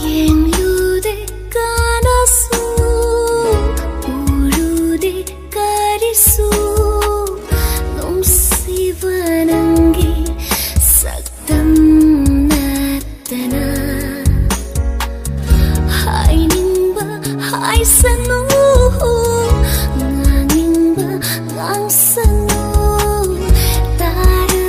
ꯌꯦꯡꯂꯨꯗꯦ ꯀꯅꯥꯁꯨ, ꯎꯔꯨꯗꯦ ꯀꯔꯤꯁꯨ, ꯅꯨꯡꯁꯤꯕ ꯅꯪꯒꯤ ꯁꯛꯇꯝ ꯅꯠꯇꯅ꯫ ꯍꯥꯏꯅꯤꯡꯕ ꯍꯥꯏꯁꯅꯨ, ꯉꯥꯡꯅꯤꯡꯕ ꯉꯥꯡꯁꯅꯨ, ꯇꯥꯔ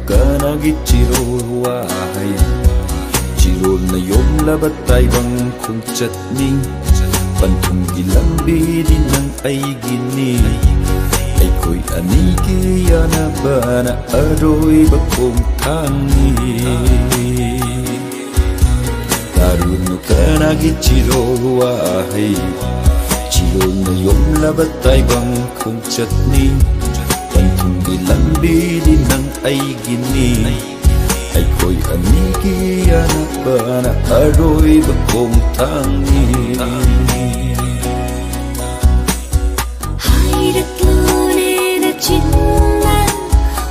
ꯀꯅꯥꯒꯤ ꯆꯤꯔꯣꯜ ꯋꯥꯍꯩ? ꯆꯤꯔꯣꯜꯅ ꯌꯣꯝꯂꯕ ꯇꯥꯏꯕꯪ ꯈꯣꯡꯆꯠꯅꯤ꯫ ꯄꯟꯊꯨꯡꯒꯤ ꯂꯝꯕꯤꯗꯤ ꯅꯪ ꯑꯩꯒꯤꯅꯤ꯫ ꯑꯩꯈꯣꯏ ꯑꯅꯤꯒꯤ ꯌꯥꯅꯕꯅ ꯑꯔꯣꯏꯕ ꯈꯣꯡꯊꯥꯡꯅꯤ꯫ ꯇꯥꯔꯨꯅꯨ ꯀꯅꯥꯒꯤ ꯆꯤꯔꯣꯜ ꯋꯥꯍꯩ, ꯆꯤꯔꯣꯜꯅ ꯌꯣꯝꯂꯕ ꯇꯥꯏꯕꯪ ꯈꯣꯡꯆꯠꯅꯤ꯫ ꯄꯟꯊꯨꯡꯒꯤ ꯂꯝꯕꯤꯗꯤ ꯅꯪ ꯑꯩꯒꯤꯅꯤ꯫ ꯑꯩꯈꯣꯏ ꯑꯅꯤꯒꯤ ꯌꯥꯅꯕꯅ ꯑꯔꯣꯏꯕ ꯈꯣꯡꯊꯥꯡꯅꯤ꯫ ꯍꯥꯏꯔꯛꯂꯣꯅꯦ ꯅꯆꯤꯟꯅ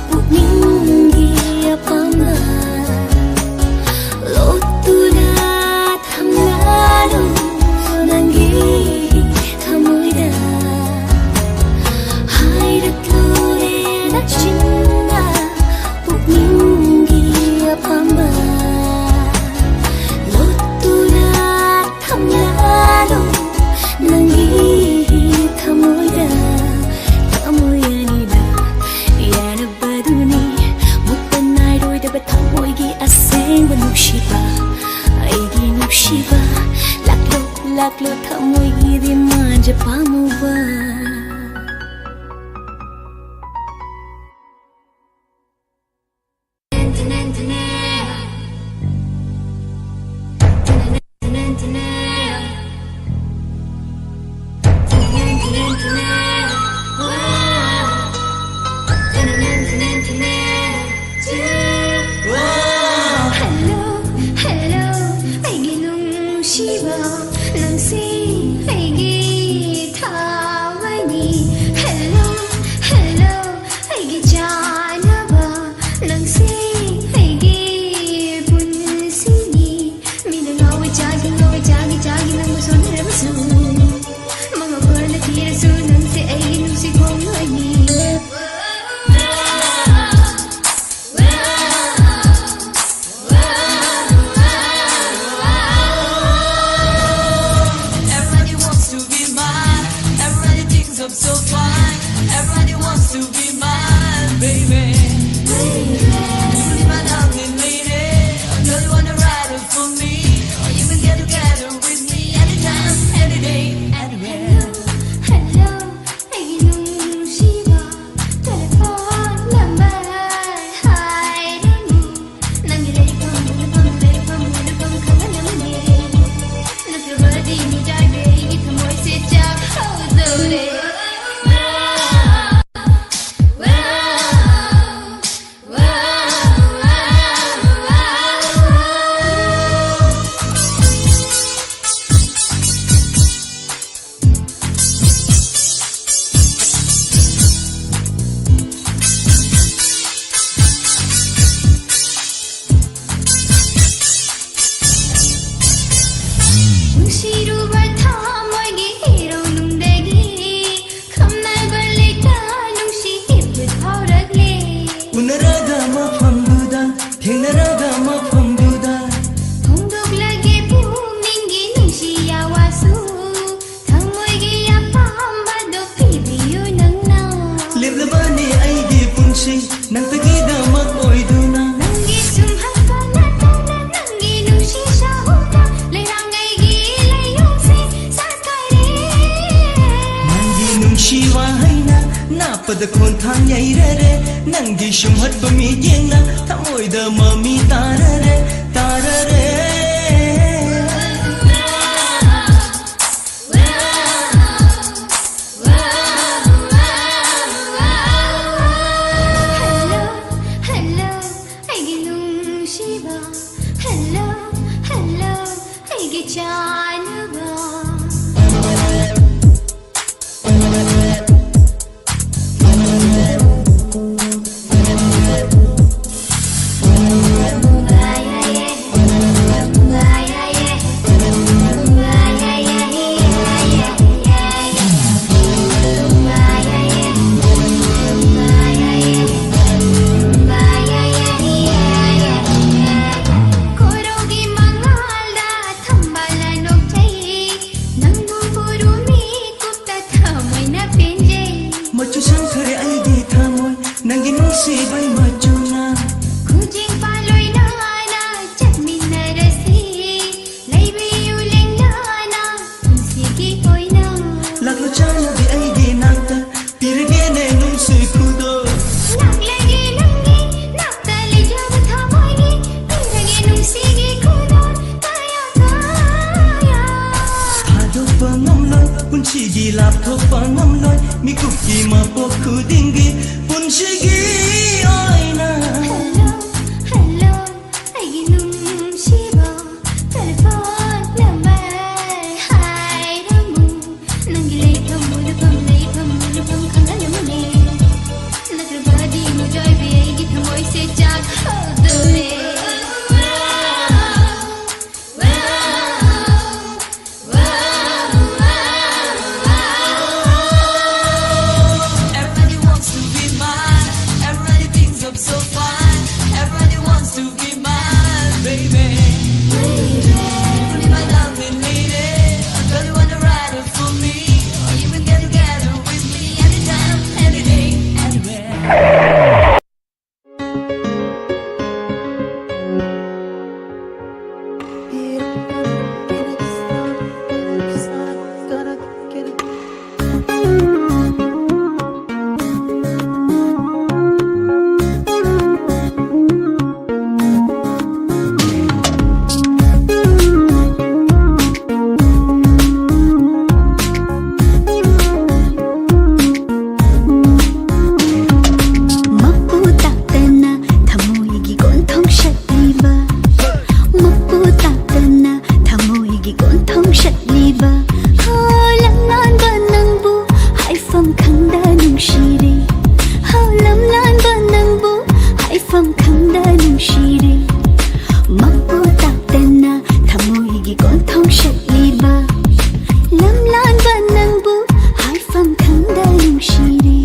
ꯄꯨꯛꯅꯤꯡꯒꯤ ꯑꯄꯥꯝꯕ꯫ ꯂꯣꯠꯇꯨꯅ ꯊꯝꯂꯅꯨ ꯅꯪꯒꯤ ꯊꯃꯣꯏꯗ꯫ ꯍꯥꯏꯔꯛꯂꯣꯅꯦ ꯅꯆꯤꯟꯅ ꯄꯨꯛꯅꯤꯡꯒꯤ ꯑꯄꯥꯝꯕ꯫ ꯂꯣꯠꯇꯨꯅ ꯊꯝꯂꯅꯨ ꯅꯪꯒꯤ ꯊꯃꯣꯏꯗ꯫ ꯊꯃꯣꯏ ꯑꯅꯤꯅ ꯌꯥꯅꯕꯗꯨꯅꯤ ꯃꯨꯠꯄ ꯅꯥꯏꯔꯣꯏꯗꯕ ꯊꯃꯣꯏꯒꯤ ꯑꯁꯦꯡꯕ ꯅꯨꯡꯁꯤꯕ꯫ ꯑꯩꯒꯤ ꯅꯨꯡꯁꯤꯕ, ꯂꯥꯛꯂꯣ, ꯂꯥꯛꯂꯣ ꯊꯃꯣꯏꯒꯤ ꯗꯤꯃꯥꯟꯁꯦ ꯄꯥꯝꯃꯨꯕ꯫ Hello, hello, ꯑꯩꯒꯤ ꯅꯨꯡꯁꯤꯕ, ꯅꯪꯁꯤ ꯑꯩꯒꯤ ꯊꯋꯥꯏꯅꯤ꯫ Hello, hello, ꯑꯩꯒꯤ ꯆꯥꯅꯕ, ꯅꯪꯁꯤ ꯑꯩꯒꯤ ꯄꯨꯟꯁꯤꯅꯤ꯫ ꯃꯤꯅ ꯉꯥꯎꯋꯦ ꯆꯥꯒꯦ, ꯉꯥꯎꯋꯦ ꯆꯥꯒꯦ, ꯆꯥꯒꯦ ꯅꯪꯕꯨ ꯁꯣꯟꯅꯔꯕꯁꯨ꯫ ꯃꯉꯥ ꯐꯅ ꯊꯤꯔꯁꯨ ꯅꯪꯁꯦ ꯑꯩꯒꯤ ꯅꯨꯡꯁꯤ ꯈꯣꯡꯂꯣꯏꯅꯤ꯫ Everybody wants to be ꯄꯗ ꯈꯣꯟꯊꯥꯡ ꯌꯩꯔꯔꯦ, ꯅꯪꯒꯤ ꯁꯨꯝꯍꯠꯄ ꯃꯤꯠꯌꯦꯡꯅ ꯊꯃꯣꯏꯗ ꯃꯃꯤ ꯇꯥꯔꯔꯦ, ꯇꯥꯔꯔꯦ꯫ Hello, hello, ꯑꯩꯒꯤ ꯅꯨꯡꯁꯤꯕ꯫ Hello, hello, ꯑꯩꯒꯤ ꯆꯥꯅꯕ꯫ ꯈꯣꯏꯔꯧꯒꯤ ꯃꯉꯥꯜꯗ ꯊꯝꯕꯥꯜ ꯅꯣꯛꯆꯩ, ꯅꯪꯕꯨ ꯎꯔꯨ ꯃꯤꯀꯨꯞꯇ ꯊꯃꯣꯏꯅ ꯄꯦꯟꯖꯩ꯫ ꯃꯆꯨ ꯁꯪꯈꯔꯦ ꯑꯩꯒꯤ ꯊꯃꯣꯏ, ꯅꯪꯒꯤ ꯅꯨꯡꯁꯤꯕꯩ ꯃꯆꯨꯅ꯫ ꯈꯨꯖꯤꯡ ꯄꯥꯜꯂꯣꯏꯅꯅ ꯆꯠꯃꯤꯟꯅꯔꯁꯤ, ꯂꯩꯕꯤꯌꯨ ꯂꯦꯡꯅꯅ ꯄꯨꯟꯁꯤꯒꯤ ꯑꯣꯏꯅ꯫ ꯂꯥꯛꯂꯣ ꯆꯥꯟꯅꯕꯤ ꯑꯩꯒꯤ ꯅꯥꯛꯇ, ꯄꯤꯔꯒꯦꯅꯦ ꯅꯨꯡꯁꯤ ꯈꯨꯗꯣꯜ꯫ ꯂꯥꯛꯂꯒꯦ ꯅꯪꯒꯤ ꯅꯥꯛꯇ ꯂꯩꯖꯕ ꯊꯃꯣꯏꯒꯤ, ꯄꯤꯔꯒꯦ ꯅꯨꯡꯁꯤꯒꯤ ꯈꯨꯗꯣꯜ ꯀꯌꯥ ꯀꯌꯥ꯫ ꯊꯥꯗꯣꯛꯄ ꯉꯝꯂꯣꯏ, ꯄꯨꯟꯁꯤꯒꯤ ꯂꯥꯞꯊꯣꯛꯄ ꯉꯝꯂꯣꯏ, ꯃꯤꯀꯨꯞꯀꯤ ꯃꯄꯣꯛ ꯈꯨꯗꯤꯡꯒꯤ ꯄꯨꯟꯁꯤꯒꯤ ꯑꯣꯏꯅ꯫ Hello, hello, ꯑꯩꯒꯤ ꯅꯨꯡꯁꯤꯕ꯫ Telephone number ꯍꯥꯏꯔꯝꯃꯨ, ꯅꯪꯒꯤ ꯂꯩꯐꯝ ꯎꯔꯐꯝ ꯂꯩꯐꯝ ꯎꯔꯐꯝ ꯈꯪꯍꯜꯂꯝꯃꯨꯅꯦ꯫ ꯅꯠꯇ꯭ꯔꯕꯗꯤ ꯃꯨꯖꯣꯏꯕꯤ ꯑꯩꯒꯤ ꯊꯃꯣꯏꯁꯦ ꯆꯥꯛꯍꯧꯗꯣꯔꯦ꯫ Everybody wants to be mine. Everybody thinks I'm so fine. ꯂꯤꯕ꯫ ꯍꯣ, ꯂꯝꯂꯥꯟꯕ ꯅꯪꯕꯨ ꯍꯥꯏꯐꯝ ꯈꯪꯗ ꯅꯨꯡꯁꯤꯔꯦ꯫ ꯍꯣ, ꯂꯝꯂꯥꯟꯕ ꯅꯪꯕꯨ ꯍꯥꯏꯐꯝ ꯈꯪꯗ ꯅꯨꯡꯁꯤꯔꯦ꯫ ꯃꯄꯨ ꯇꯥꯛꯇꯅ ꯊꯃꯣꯏꯒꯤ ꯀꯣꯟꯊꯣꯡ ꯁꯠꯂꯤꯕ꯫ ꯂꯝꯂꯥꯟꯕ ꯅꯪꯕꯨ ꯍꯥꯏꯐꯝ ꯈꯪꯗ ꯅꯨꯡꯁꯤꯔꯦ꯫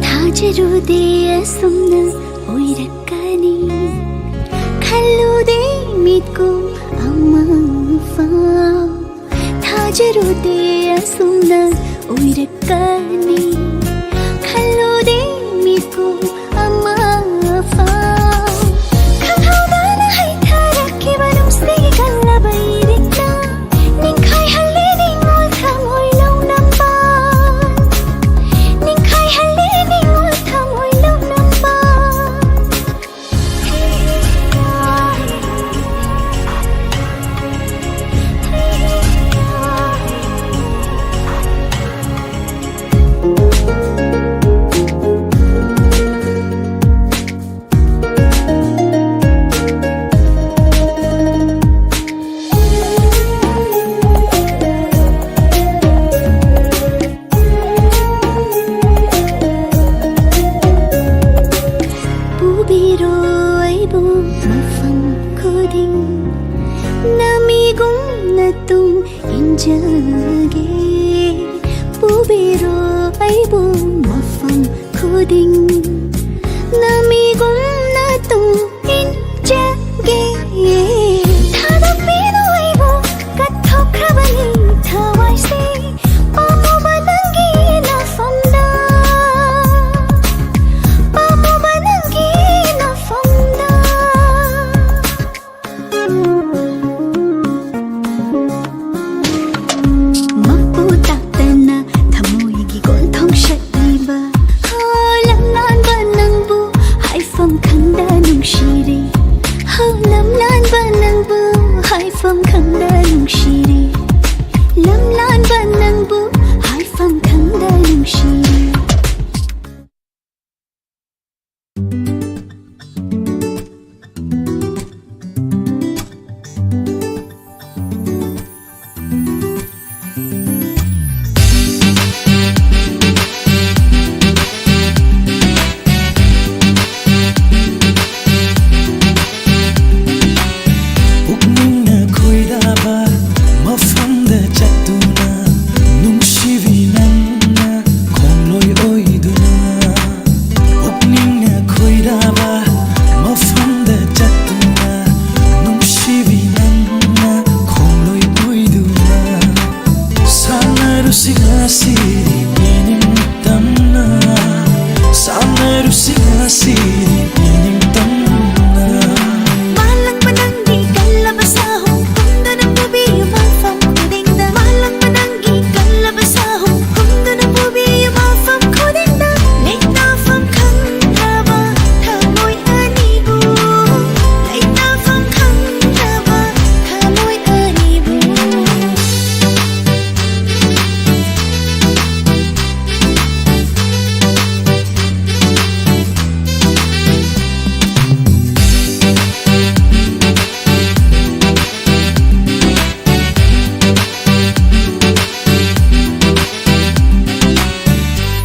ꯊꯥꯖꯔꯨꯗꯦ ꯑꯁꯨꯝꯅ ꯑꯣꯏꯔꯛꯀꯅꯤ, ꯈꯜꯂꯨꯗꯦ ꯃꯤꯠꯀꯨꯝ ꯑꯃꯐꯥꯎ꯫ ꯊꯥꯖꯔꯨꯗꯦ ꯑꯁꯨꯝꯅ ꯑꯣꯏꯔꯛꯀꯅꯤ, ꯈꯜꯂꯨꯗꯦ ꯃꯤꯠꯀꯨꯝ ꯑꯃꯐꯥꯎ꯫ ꯈꯪꯍꯧꯗꯅ ꯍꯩꯊꯔꯛꯈꯤꯕ ꯅꯨꯡꯁꯤꯒꯤ ꯀꯜꯂꯕ ꯏꯔꯤꯛꯅ ꯅꯤꯡꯈꯥꯏꯍꯜꯂꯦ ꯅꯤꯡꯉꯣꯜ ꯊꯃꯣꯏ ꯂꯧꯅꯝꯕ꯫ ꯅꯤꯡꯈꯥꯏꯍꯜꯂꯦ ꯅꯤꯡꯉꯣꯜ ꯊꯃꯣꯏ ꯂꯧꯅꯝꯕ꯫ ꯄꯨꯕꯤꯔꯣ ꯑꯩꯕꯨ ꯃꯐꯝ ꯈꯨꯗꯤꯡ, ꯅꯃꯤꯒꯨꯝꯅ ꯇꯨꯡ ꯏꯟꯖꯒꯦ꯫ ꯄꯨꯕꯤꯔꯣ ꯑꯩꯕꯨ ꯃꯐꯝ ꯈꯨꯗꯤꯡ, ꯅꯃꯤꯒꯨꯝꯅ ꯇꯨꯡ ꯏꯟꯖꯒꯦ꯫ ꯊꯥꯗꯣꯛꯄꯤꯅꯨ ꯑꯩꯕꯨ, ꯀꯠꯊꯣꯛꯈ꯭ꯔꯕꯅꯤ ꯊꯋꯥꯏꯁꯦ꯫ ꯄꯥꯝꯃꯨꯕ ꯅꯪꯒꯤ ꯅꯐꯝꯗ, ꯄꯨꯛꯅꯤꯡꯅ ꯈꯣꯏꯗꯥꯕ ꯃꯐꯝꯗ ꯆꯠꯇꯨꯅ, ꯅꯨꯡꯁꯤꯕꯤ ꯅꯪꯅ ꯈꯣꯡꯂꯣꯏ ꯑꯣꯏꯗꯨꯅ꯫ ꯄꯨꯛꯅꯤꯡꯅ ꯈꯣꯏꯗꯥꯕ ꯃꯐꯝꯗ ꯆꯠꯇꯨꯅ, ꯅꯨꯡꯁꯤꯕꯤ ꯅꯪꯅ ꯈꯣꯡꯂꯣꯏ ꯑꯣꯏꯗꯨꯅ꯫ ꯁꯥꯟꯅꯔꯨꯁꯤ ꯉꯁꯤꯗꯤ ꯏꯅꯤꯡꯇꯝꯅ, ꯁꯥꯟꯅꯔꯨꯁꯤ ꯉꯁꯤꯗꯤ ꯏꯅꯤꯡꯇꯝꯅ꯫ ꯃꯥꯂꯪꯕ ꯅꯪꯒꯤ ꯀꯜꯂꯕ ꯁꯥꯍꯨꯝ ꯍꯨꯝꯗꯨꯅ ꯄꯨꯕꯤꯌꯨ ꯃꯐꯝ ꯈꯨꯗꯤꯡꯗ꯫ ꯃꯥꯂꯪꯕ ꯅꯪꯒꯤ ꯀꯜꯂꯕ ꯁꯥꯍꯨꯝ ꯍꯨꯝꯗꯨꯅ ꯄꯨꯕꯤꯌꯨ ꯃꯐꯝ ꯈꯨꯗꯤꯡꯗ꯫ ꯂꯩꯇꯥꯐꯝ ꯈꯪꯗ꯭ꯔꯕ ꯊꯃꯣꯏ ꯑꯅꯤꯕꯨ, ꯂꯩꯇꯥꯐꯝ ꯈꯪꯗ꯭ꯔꯕ ꯊꯃꯣꯏ ꯑꯅꯤꯕꯨ꯫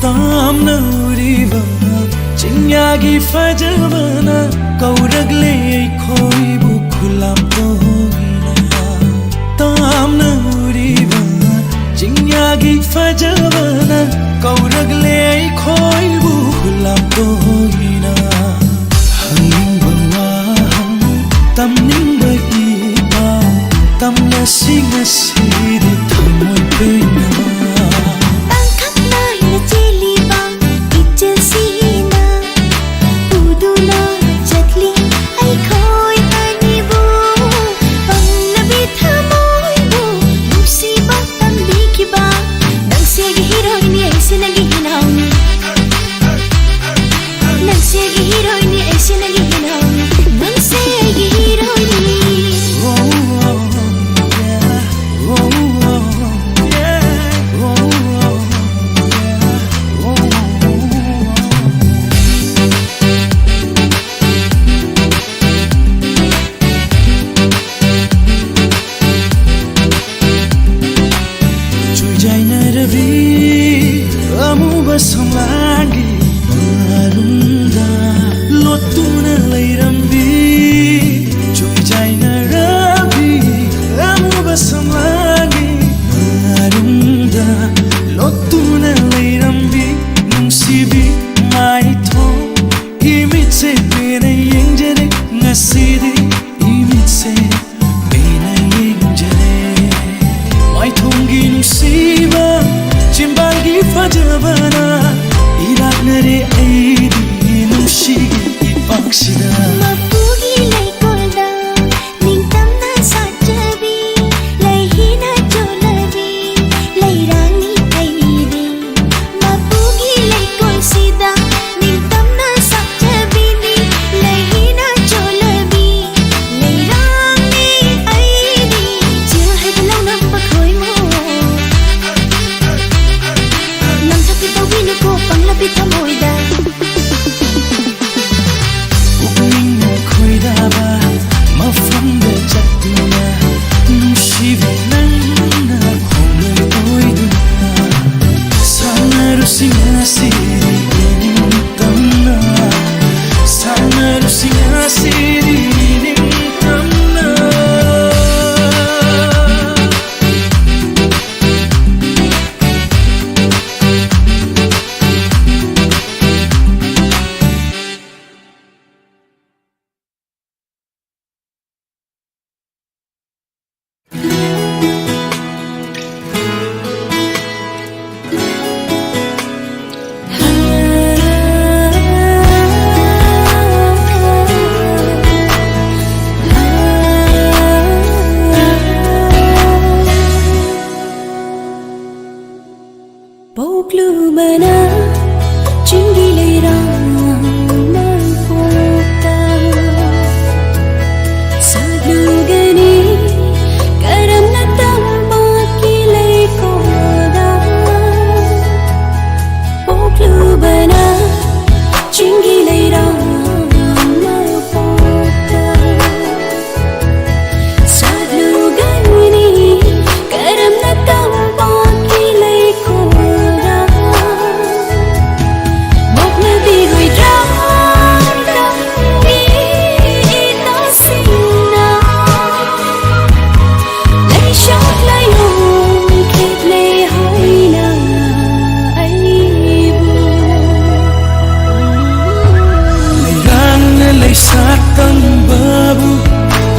ꯇꯥꯝꯅ ꯎꯔꯤꯕ ꯆꯤꯡꯌꯥꯒꯤ ꯐꯖꯕꯅ ꯀꯧꯔꯛꯂꯦ ꯑꯩꯈꯣꯏꯕꯨ ꯈꯨꯂꯥꯝ ꯇꯣꯡꯅ꯫ ꯇꯥꯝꯅ ꯎꯔꯤꯕ ꯆꯤꯡꯌꯥꯒꯤ ꯐꯖꯕꯅ ꯀꯧꯔꯛꯂꯦ ꯑꯩꯈꯣꯏꯕꯨ ꯈꯨꯂꯥꯝ ꯇꯣꯡꯅ꯫ ꯍꯪꯅꯤꯡꯕ ꯋꯥꯍꯪ, ꯇꯝꯅꯤꯡꯕ ꯏꯄꯥꯎ, ꯇꯝꯂꯁꯤ ꯉꯁꯤꯗꯤ ꯊꯃꯣꯏ ꯄꯦꯟꯅꯕ꯫ ꯇꯥꯡꯀꯛ ꯅꯥꯏꯅ ꯆꯦꯜꯂꯤꯕ ꯏꯆꯦꯜꯁꯤꯅ ꯄꯨꯗꯨꯅ ꯆꯠꯂꯤ ꯑꯩꯈꯣꯏ ꯑꯅꯤꯕꯨ꯫ ꯄꯪꯂꯕꯤ ꯊꯃꯣꯏꯕꯨ ꯅꯨꯡꯁꯤꯕ ꯇꯝꯕꯤꯈꯤꯕ ꯅꯪꯁꯦ ꯑꯩꯒꯤ ꯍꯤꯔꯣꯏꯅꯤ, ꯑꯩꯁꯦ ꯅꯪꯒꯤ ꯍꯤꯅꯥꯎꯅꯤ꯫ ꯅꯪꯁꯦ ꯑꯩꯒꯤ ꯍꯤꯔꯣꯏꯅꯤ, ꯑꯩꯁꯦ ꯅꯪꯒꯤ ꯍꯤꯔꯣꯏꯅꯤ꯫ ꯅꯪꯁꯦ ꯑꯩꯒꯤ ꯍꯤꯔꯣꯏꯅꯤ꯫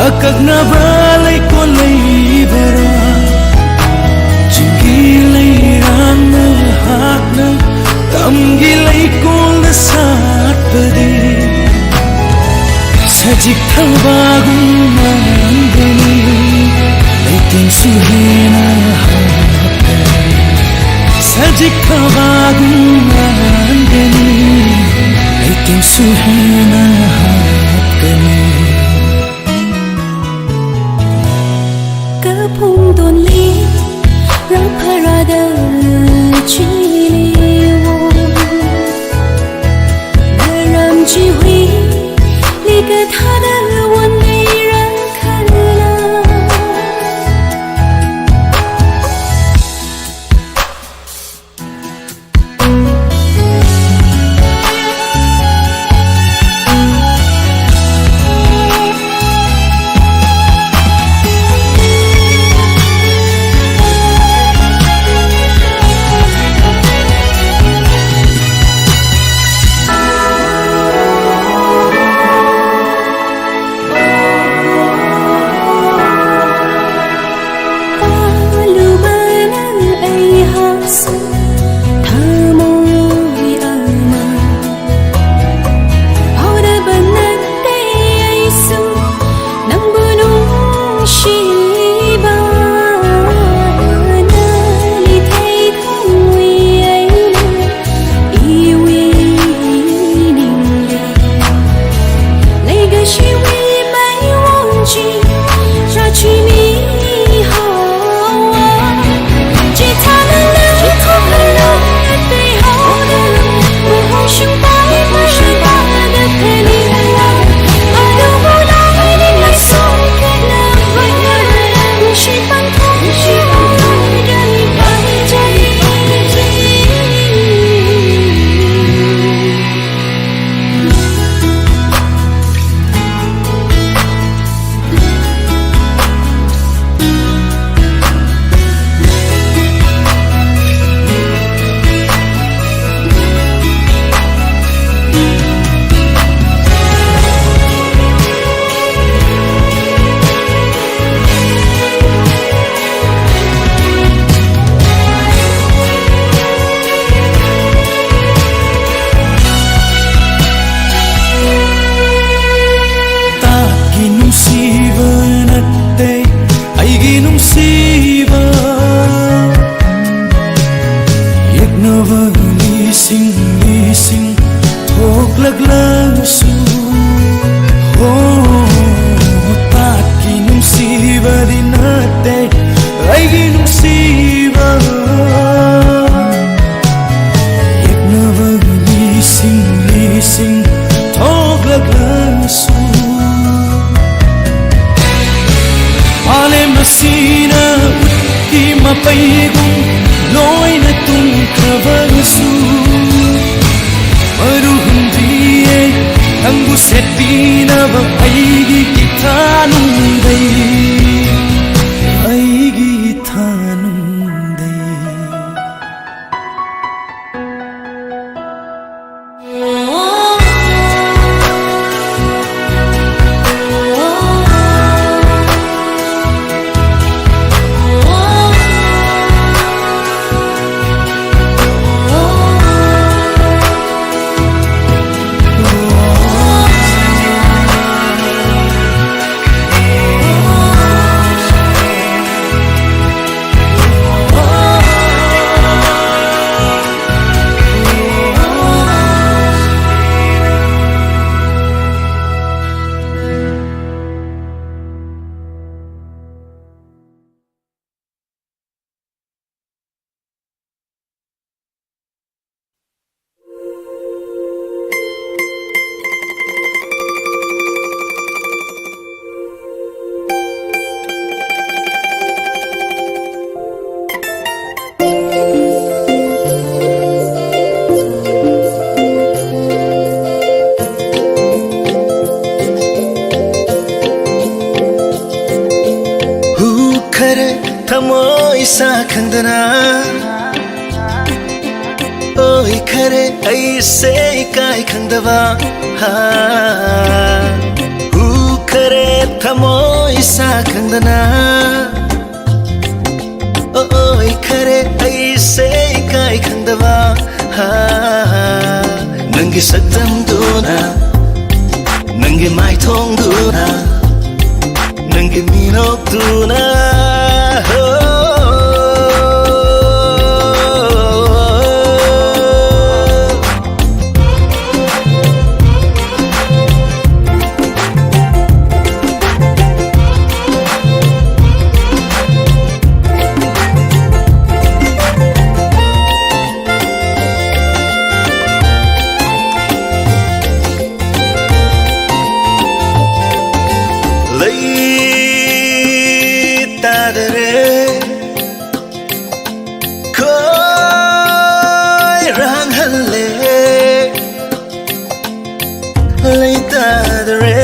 ꯑꯀꯛꯅꯕ ꯂꯩꯀꯣꯜ ꯂꯩꯕꯔꯥ? ꯆꯤꯡꯒꯤ ꯂꯩꯔꯥꯡꯅ ꯍꯥꯠꯅ ꯇꯝꯒꯤ ꯂꯩꯀꯣꯜꯗ ꯁꯥꯠꯄꯗꯤ ꯁꯖꯤꯛ ꯊꯕꯥꯒꯨꯝ ꯃꯥꯟꯒꯅꯤ, ꯂꯩꯇꯦꯡꯁꯨ ꯍꯦꯟꯅ ꯍꯥꯞꯀꯅꯤ꯫ ꯁꯖꯤꯛ ꯊꯕꯥꯒꯨꯝ ꯃꯥꯟꯒꯅꯤ, ꯂꯩꯇꯦꯡꯁꯨ ꯍꯦꯟꯅ ꯍꯥꯞꯀꯅꯤ꯫ ꯀ ꯄꯨꯡꯗꯣꯟꯂꯤ ꯔꯥꯐꯔꯥꯗ ꯆꯤꯂꯤꯋꯣ꯫ ꯅꯔꯝ ꯆꯤꯍꯨꯏ ꯂꯤꯀ ꯊꯥꯗ ꯋꯟ ꯂꯩꯔ ꯈꯜꯂ꯫ ꯅꯪꯁꯨ, ꯍꯣ, ꯇꯥꯠꯀꯤ ꯅꯨꯡꯁꯤꯕꯗꯤ ꯅꯠꯇꯦ ꯑꯩꯒꯤ ꯅꯨꯡꯁꯤꯕ꯫ ꯌꯦꯛꯅꯕꯒꯤ ꯂꯤꯁꯤꯡ ꯂꯤꯁꯤꯡ ꯊꯣꯛꯂꯛꯂꯁꯨ, ꯃꯥꯂꯦꯝ ꯑꯁꯤꯅ ꯎꯠꯀꯤ ꯃꯄꯩꯒꯨꯝ ꯂꯣꯏꯅ ꯇꯨꯝꯈ꯭ꯔꯕꯁꯨ, ꯃꯔꯨ ꯍꯨꯟꯗ꯭ꯔꯤꯌꯦ ꯅꯪꯕꯨ ꯁꯦꯠꯄꯤꯅꯕ ꯑꯩꯒꯤ ꯏꯊꯥ ꯅꯨꯡꯗꯩ, ꯑꯩꯒꯤ ꯏꯊꯥ ꯅꯨꯡꯗꯩ꯫ ꯍꯨꯈꯔꯦ ꯊꯃꯣꯏ ꯏꯁꯥ ꯈꯪꯗꯅ, ꯑꯣꯏꯈꯔꯦ ꯑꯩꯁꯦ ꯏꯀꯥꯏ ꯈꯪꯗꯕ꯫ ꯍꯥ, ꯍꯨꯈꯔꯦ ꯊꯃꯣꯏ ꯏꯁꯥ ꯈꯪꯗꯅ, ꯑꯣꯏꯈꯔꯦ ꯑꯩꯁꯦ ꯏꯀꯥꯏ ꯈꯪꯗꯕ꯫ ꯍꯥ, ꯅꯪꯒꯤ ꯁꯛꯇꯝꯗꯨꯅ, ꯅꯪꯒꯤ ꯃꯥꯏꯊꯣꯡꯗꯨꯅ, ꯅꯪꯒꯤ ꯃꯤꯅꯣꯛꯇꯨꯅ, ꯍꯣ꯫ ꯂꯩꯇꯗ꯭ꯔꯦ,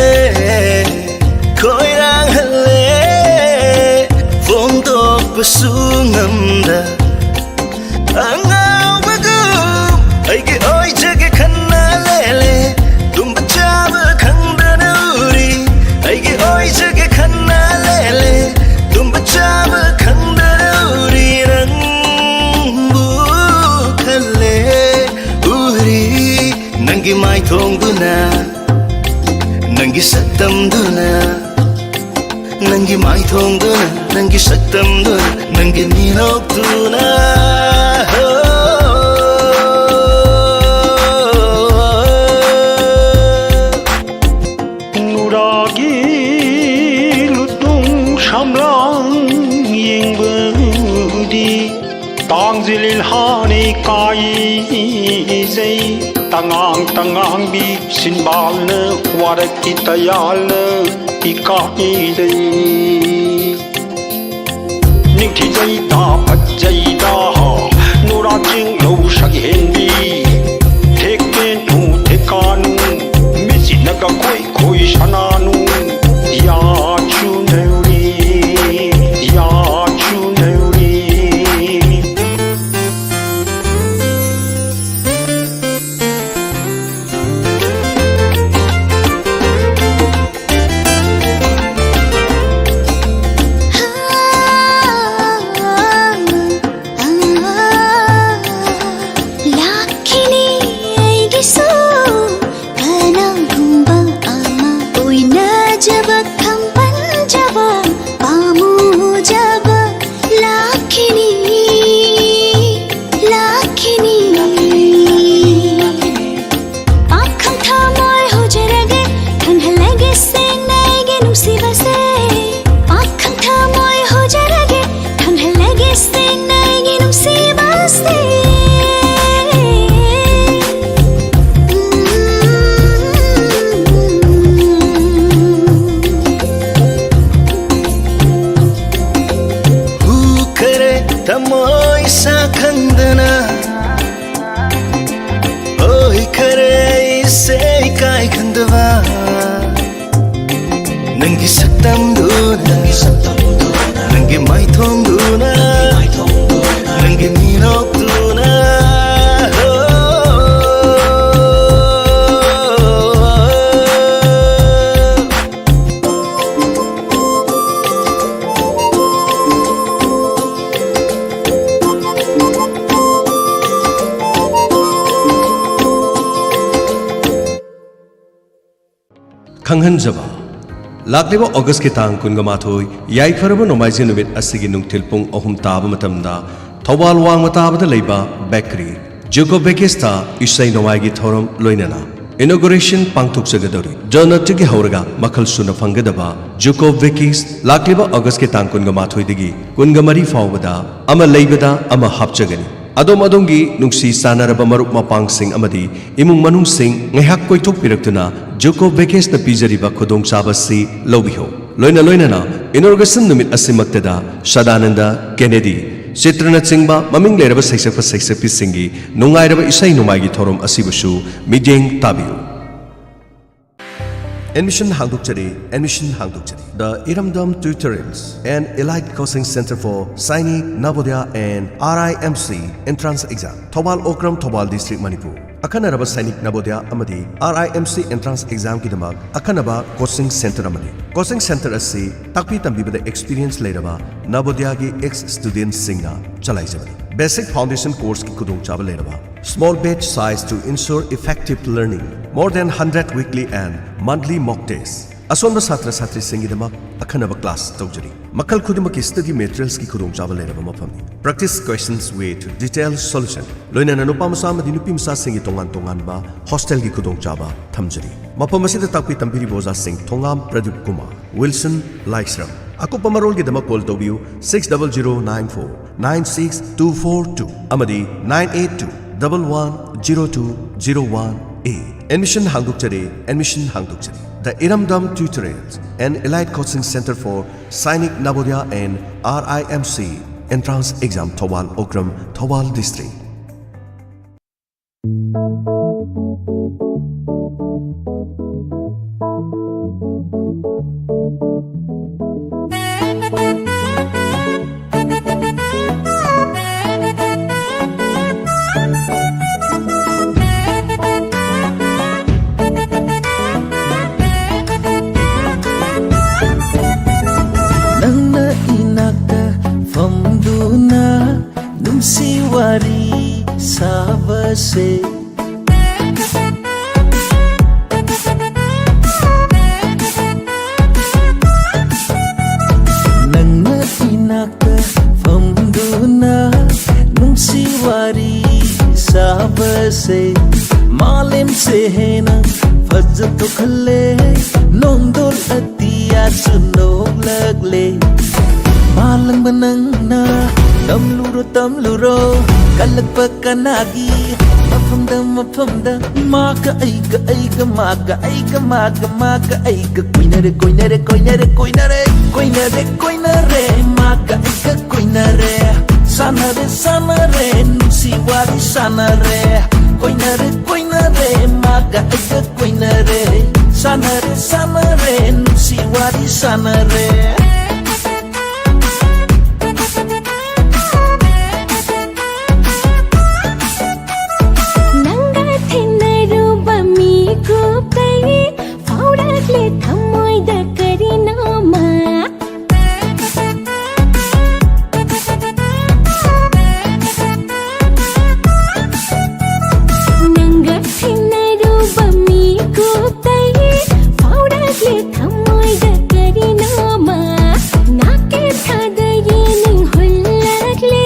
ꯈꯣꯏꯔꯥꯡꯍꯜꯂꯦ, ꯐꯣꯡꯗꯣꯛꯄꯁꯨ ꯉꯝꯗ꯫ ꯑꯉꯥꯎꯕꯒꯨꯝ ꯑꯩꯒꯤ ꯑꯣꯏꯖꯒꯦ ꯈꯟꯅ ꯂꯦꯜꯂꯦ, ꯇꯨꯝꯕ ꯆꯥꯕ ꯈꯪꯗꯅ ꯎꯔꯤ꯫ ꯑꯩꯒꯤ ꯑꯣꯏꯖꯒꯦ ꯈꯟꯅ ꯂꯦꯜꯂꯦ, ꯇꯨꯝꯕ ꯆꯥꯕ ꯈꯪꯗꯅ ꯎꯔꯤ꯫ ꯅꯪꯕꯨ ꯈꯜꯂꯦ, ꯎꯔꯤ ꯅꯪꯒꯤ ꯃꯥꯏꯊꯣꯡꯗꯨꯅ, ꯅꯪꯒꯤ ꯁꯛꯇꯝꯗꯨꯅ, ꯅꯪꯒꯤ ꯃꯥꯏꯊꯣꯡꯗꯨꯅ, ꯅꯪꯒꯤ ꯁꯛꯇꯝꯗꯨꯅ, ꯅꯪꯒꯤ ꯃꯤꯅꯣꯛꯇꯨꯅ꯫ ꯍꯣ꯫ ꯅꯨꯔꯥꯒꯤ ꯂꯨꯇꯨꯡ ꯁꯝꯂꯥꯡ ꯌꯦꯡꯕꯗꯤ ꯇꯥꯡꯖꯤꯜ ꯏꯜꯍꯥꯅꯤ ꯀꯥꯏꯖꯩ꯫ ꯇꯉꯥꯡ ꯇꯉꯥꯡꯕꯤ ꯁꯤꯟꯕꯥꯜꯅ ꯋꯥꯔꯛꯀꯤ ꯇꯌꯥꯜꯅ ꯏꯀꯥꯏꯖꯩ꯫ ꯅꯤꯡꯊꯤꯖꯩꯗ ꯐꯖꯩꯗ ꯅꯨꯔꯥ ꯆꯤꯡꯂꯧ ꯁꯛꯍꯦꯟꯕꯤ꯫ ꯊꯦꯛꯀꯦꯅꯨ ꯊꯦꯛꯀꯥꯅꯨ ꯃꯤꯠꯁꯤꯅꯒ ꯈꯣꯏ ꯈꯣꯏ ꯁꯅꯥꯅꯨ꯫ ꯌꯥ ꯆꯨꯅꯧꯔꯤ, ꯌꯥ ꯆꯨꯅꯧꯔꯤ꯫ ꯅꯪꯒꯤ ꯁꯛꯇꯝꯗꯨꯅ, ꯅꯪꯒꯤ ꯃꯥꯏꯊꯣꯡꯗꯨꯅ, ꯅꯪꯒꯤ ꯃꯤꯅꯣꯛꯇꯨꯅ꯫ ꯈꯪꯍꯟꯖꯕ꯫ ꯂꯥꯛꯂꯤꯕ ꯑꯣꯒꯁꯀꯤ ꯇꯥꯡ ꯀꯨꯟꯒ ꯃꯥꯊꯣꯏ, ꯌꯥꯏꯐꯔꯕ ꯅꯣꯡꯃꯥꯏꯖꯤꯡ ꯅꯨꯃꯤꯠ ꯑꯁꯤꯒꯤ ꯅꯨꯡꯊꯤꯜ ꯄꯨꯡ ꯑꯍꯨꯝ ꯇꯥꯕ ꯃꯇꯝꯗ ꯊꯧꯕꯥꯜ ꯋꯥꯡꯃ ꯇꯥꯕꯗ ꯂꯩꯕ ꯕꯦꯀꯔꯤ ꯖꯨꯀꯣ ꯕꯦꯀꯤꯁꯇ ꯏꯁꯩ ꯅꯣꯡꯃꯥꯏꯒꯤ ꯊꯧꯔꯝ ꯂꯣꯏꯅꯅ ꯏꯅꯣꯒꯨꯔꯦꯁꯟ ꯄꯥꯡꯊꯣꯛꯆꯒꯗꯧꯔꯤ꯫ ꯗꯣꯅꯠꯇꯒꯤ ꯍꯧꯔꯒ ꯃꯈꯜ ꯁꯨꯅ ꯐꯪꯒꯗꯕ ꯖꯨꯀꯣ ꯕꯦꯀꯤꯁ ꯂꯥꯛꯂꯤꯕ ꯑꯣꯒꯁꯀꯤ ꯇꯥꯡ ꯀꯨꯟꯒ ꯃꯥꯊꯣꯏꯗꯒꯤ ꯀꯨꯟꯒ ꯃꯔꯤ ꯐꯥꯎꯕꯗ ꯑꯃ ꯂꯩꯕꯗ ꯑꯃ ꯍꯥꯞꯆꯒꯅꯤ꯫ ꯑꯗꯣꯝ ꯑꯗꯣꯝꯒꯤ ꯅꯨꯡꯁꯤ ꯆꯥꯟꯅꯔꯕ ꯃꯔꯨꯞ ꯃꯄꯥꯡꯁꯤꯡ ꯑꯃꯗꯤ ꯏꯃꯨꯡ ꯃꯅꯨꯡꯁꯤꯡ ꯉꯥꯏꯍꯥꯛ ꯀꯣꯏꯊꯣꯛꯄꯤꯔꯛꯇꯨꯅ ꯖꯨꯀꯣ ꯕꯦꯀꯤꯁꯅ ꯄꯤꯖꯔꯤꯕ ꯈꯨꯗꯣꯡꯆꯥꯕ ꯑꯁꯤ ꯂꯧꯕꯤꯌꯨ꯫ ꯂꯣꯏꯅ ꯂꯣꯏꯅꯅ ꯏꯅꯣꯒ꯭ꯔꯦꯁꯟ ꯅꯨꯃꯤꯠ ꯑꯁꯤꯃꯛꯇꯗ ꯁꯗꯥꯅꯟꯗ ꯀꯦꯅꯦꯗꯤ, ꯆꯤꯇ꯭ꯔꯅꯆꯤꯡꯕ ꯃꯃꯤꯡ ꯂꯩꯔꯕ ꯁꯩꯁꯛꯄ ꯁꯩꯁꯛꯄꯤꯁꯤꯡꯒꯤ ꯅꯨꯡꯉꯥꯏꯔꯕ ꯏꯁꯩ ꯅꯣꯡꯃꯥꯏꯒꯤ ꯊꯧꯔꯝ ꯑꯁꯤꯕꯨꯁꯨ ꯃꯤꯠꯌꯦꯡ ꯇꯥꯕꯤꯌꯨ꯫ ꯑꯦꯗꯃꯤꯁꯟ ꯍꯥꯡꯗꯣꯛꯆꯔꯤ, ꯑꯦꯗꯃꯤꯁꯟ ꯍꯥꯡꯗꯣꯛꯆꯔꯤ꯫ The Iramdam Tutorials, an elite coaching center for Sainik, Navodaya and R I M C entrance exam. Thoubal Okram, Thoubal district, Manipur. ꯑꯈꯟꯅꯔꯕ ꯁꯥꯏꯅꯤꯛ, ꯅꯕꯣꯗꯌꯥ ꯑꯃꯗꯤ R I M C entrance examꯒꯤꯗꯃꯛ ꯑꯈꯟꯅꯕ coaching center ꯑꯃꯅꯤ꯫ Coaching center ꯑꯁꯤ ꯇꯥꯛꯄꯤ ꯇꯝꯕꯤꯕꯗ experience ꯂꯩꯔꯕ ꯅꯕꯣꯗꯌꯥꯒꯤ ex studentꯁꯤꯡꯅ ꯆꯂꯥꯏꯖꯕꯅꯤ꯫ Basic foundation courseꯀꯤ ꯈꯨꯗꯣꯡꯆꯥꯕ ꯂꯩꯔꯕ small batch size to ensure effective learning, more than hundred weekly and monthly mock test꯫ ꯑꯁꯣꯟꯕ ꯁꯥꯇ꯭ꯔ ꯁꯥꯇ꯭ꯔꯤꯁꯤꯡꯒꯤꯗꯃꯛ ꯑꯈꯟꯅꯕ class ꯇꯧꯖꯔꯤ꯫ ꯃꯈꯜ ꯈꯨꯗꯤꯡꯃꯛꯀꯤ study materialsꯀꯤ ꯈꯨꯗꯣꯡꯆꯥꯕ ꯂꯩꯔꯕ ꯃꯐꯝꯅꯤ꯫ Practice questions with detailed solution꯫ ꯂꯣꯏꯅꯅ ꯅꯨꯄꯥ ꯃꯆꯥ ꯑꯃꯗꯤ ꯅꯨꯄꯤ ꯃꯆꯥꯁꯤꯡꯒꯤ ꯇꯣꯉꯥꯟ ꯇꯣꯉꯥꯟꯕ hostelꯒꯤ ꯈꯨꯗꯣꯡꯆꯥꯕ ꯊꯝꯖꯔꯤ꯫ ꯃꯐꯝ ꯑꯁꯤꯗ ꯇꯥꯛꯄꯤ ꯇꯝꯕꯤꯔꯤꯕ ꯑꯣꯖꯥꯁꯤꯡ ꯊꯣꯉꯥꯝ ꯄ꯭ꯔꯗꯤꯞ ꯀꯨꯃꯥꯔ, ꯋꯤꯜꯁꯟ ꯂꯥꯏꯁ꯭ꯔꯝ꯫ ꯑꯀꯨꯞꯄ ꯃꯔꯣꯜꯒꯤꯗꯃꯛ call ꯇꯧꯕꯤꯌꯨ six double zero nine four nine six two four two ꯑꯃꯗꯤ nine eight two double one zero two zero one eight꯫ Admission ꯍꯥꯡꯗꯣꯛꯆꯔꯤ, admission ꯍꯥꯡꯗꯣꯛꯆꯔꯤ꯫ The Iramdam Tutorials, an elite coaching center for Sainik, Navodaya and R I M C entrance exam, Thoubal Okram, Thoubal district. ꯅꯨꯡꯁꯤꯕꯤꯗꯦ꯫ ꯅꯪꯅ ꯏꯅꯥꯛꯇ ꯐꯝꯗꯨꯅ ꯅꯨꯡꯁꯤ ꯋꯥꯔꯤ ꯁꯥꯕꯁꯦ, ꯃꯥꯂꯦꯝꯁꯦ ꯍꯦꯟꯅ ꯐꯖꯊꯣꯛꯍꯜꯂꯦ꯫ ꯅꯣꯡꯗꯣꯜ ꯑꯇꯤꯌꯥꯁꯨ ꯅꯣꯛꯂꯛꯂꯦ꯫ ꯃꯥꯂꯪꯕ ꯅꯪꯅ ꯇꯝꯂꯨꯔꯣ, ꯇꯝꯂꯨꯔꯣ, ꯀꯜꯂꯛꯄ ꯀꯅꯥꯒꯤ ꯃꯐꯝꯗ, ꯃꯐꯝꯗ? ꯃꯥꯒ ꯑꯩꯒ, ꯑꯩꯒ ꯃꯥꯒ, ꯑꯩꯒ ꯃꯥꯒ, ꯃꯥꯒ ꯑꯩꯒ ꯀꯣꯏꯅꯔꯦ, ꯀꯣꯏꯅꯔꯦ, ꯀꯣꯏꯅꯔꯦ, ꯀꯣꯏꯅꯔꯦ, ꯀꯣꯏꯅꯔꯦ, ꯀꯣꯏꯅꯔꯦ꯫ ꯃꯥꯒ ꯑꯩꯒ ꯀꯣꯏꯅꯔꯦ, ꯁꯥꯟꯅꯔꯦ, ꯁꯥꯟꯅꯔꯦ, ꯅꯨꯡꯁꯤ ꯋꯥꯔꯤ ꯁꯥꯟꯅꯔꯦ꯫ ꯀꯣꯏꯅꯔꯦ, ꯀꯣꯏꯅꯔꯦ, ꯃꯥꯒ ꯑꯩꯒ ꯀꯣꯏꯅꯔꯦ, ꯁꯥꯟꯅꯔꯦ, ꯁꯥꯟꯅꯔꯦ, ꯅꯨꯡꯁꯤ ꯋꯥꯔꯤ ꯁꯥꯟꯅꯔꯦ꯫ ꯅꯪꯒ ꯊꯦꯡꯅꯔꯨꯕ ꯃꯤꯀꯨꯞꯇꯒꯤ ꯐꯥꯎꯔꯛꯂꯦ ꯊꯃꯣꯏꯗ ꯀꯔꯤꯅꯣꯃ꯫ ꯅꯪꯒ ꯊꯦꯡꯅꯔꯨꯕ ꯃꯤꯀꯨꯞꯇꯒꯤ ꯐꯥꯎꯔꯛꯂꯦ ꯊꯃꯣꯏꯗ ꯀꯔꯤꯅꯣꯃ꯫ ꯅꯥꯀꯦ ꯊꯥꯗ ꯌꯦꯅꯤꯡ ꯍꯨꯜꯂꯛꯂꯦ,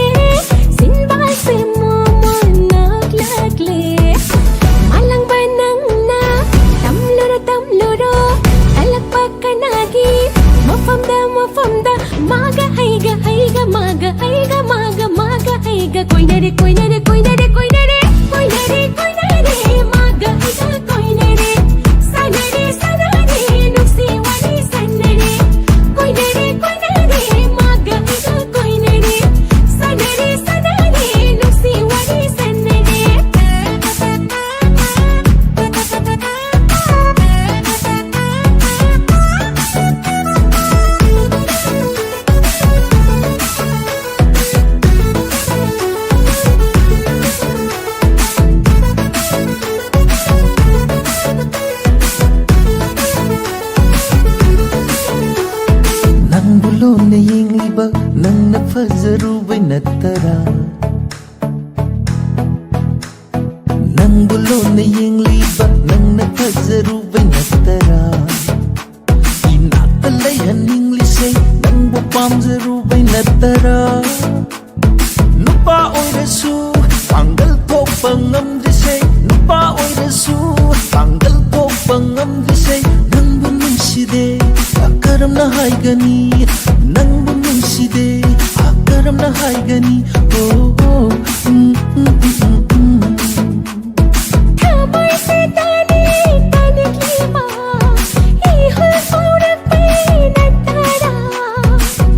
ꯁꯤꯟꯕꯥꯁꯦ ꯃꯣꯃꯣꯟ ꯅꯣꯛꯂꯛꯂꯦ꯫ ꯃꯥꯂꯪꯕ ꯅꯪꯅ ꯇꯝꯂꯨꯔꯣ, ꯇꯝꯂꯨꯔꯣ, ꯀꯜꯂꯛꯄ ꯀꯅꯥꯒꯤ ꯃꯐꯝꯗ, ꯃꯐꯝꯗ? ꯃꯥꯒ ꯑꯩꯒ, ꯑꯩꯒ ꯃꯥꯒ, ꯑꯩꯒ ꯃꯥꯒ, ꯃꯥꯒ ꯑꯩꯒ ꯀꯣꯏꯅꯔꯦ, ꯀꯣꯏꯅꯔꯦ, ꯀꯣꯏꯅꯔꯦ, ꯀꯣꯏꯅꯔꯦ, ꯀꯣꯏꯅꯔꯦ, ꯀꯣꯏꯅꯔꯦ, ꯃꯥꯒ ꯑꯩꯒ ꯀꯣꯏꯅꯔꯦ, ꯁꯥꯟꯅꯔꯦ, ꯁꯥꯟꯅꯔꯦ, ꯅꯨꯡꯁꯤ ꯋꯥꯔꯤ ꯁꯥꯟꯅꯔꯦ, ꯀꯣꯏꯅꯔꯦ, ꯀꯣꯏꯅꯔꯦ, ꯃꯥꯒ ꯑꯩꯒ ꯀꯣꯏꯅꯔꯦ, ꯁꯥꯟꯅꯔꯦ, ꯁꯥꯟꯅꯔꯦ, ꯅꯨꯡꯁꯤ ꯋꯥꯔꯤ ꯁꯥꯟꯅꯔꯦ꯫ ꯅꯪꯕꯨ ꯂꯣꯟꯅ ꯌꯦꯡꯂꯤꯕ ꯅꯪꯅ ꯐꯖꯔꯨꯕꯩ ꯅꯠꯇꯔꯥ? ꯂꯣꯟꯅ ꯌꯦꯡꯂꯤꯕ ꯅꯪꯅ ꯐꯖꯔꯨꯕꯩ ꯅꯠꯇꯔꯥ? ꯏꯅꯥꯛꯇ ꯂꯩꯍꯟꯅꯤꯡꯂꯤꯁꯦ ꯅꯪꯕꯨ ꯄꯥꯝꯖꯔꯨꯕꯩ ꯅꯠꯇꯔꯥ? ꯅꯨꯄꯥ ꯑꯣꯏꯔꯁꯨ ꯄꯥꯡꯒꯜ ꯊꯣꯛꯄ ꯉꯝꯗ꯭ꯔꯤꯁꯦ, ꯅꯨꯄꯥ ꯑꯣꯏꯔꯁꯨ ꯄꯥꯡꯒꯜ ꯊꯣꯛꯄ ꯉꯝꯗ꯭ꯔꯤꯁꯦ ꯅꯪꯕꯨ ꯅꯨꯡꯁꯤꯗꯦ꯫ ꯀꯔꯝꯅ ꯍꯥꯏꯒꯅꯤ ꯅꯪꯕꯨ ꯅꯨꯡꯁꯤꯗꯦ? ꯀꯔꯝꯅ ꯍꯥꯏꯒꯅꯤ? ꯑꯣ, ꯑꯣ, ꯎꯝ, ꯎꯝ, ꯎꯝ, ꯎꯝ, ꯎꯝ꯫ ꯊꯃꯣꯏꯁꯦ ꯇꯥꯅꯤꯡ ꯇꯥꯅꯤꯡꯂꯤꯕ ꯏꯍꯨꯜ ꯄꯨꯔꯛꯄꯩ ꯅꯠꯇꯔꯥ?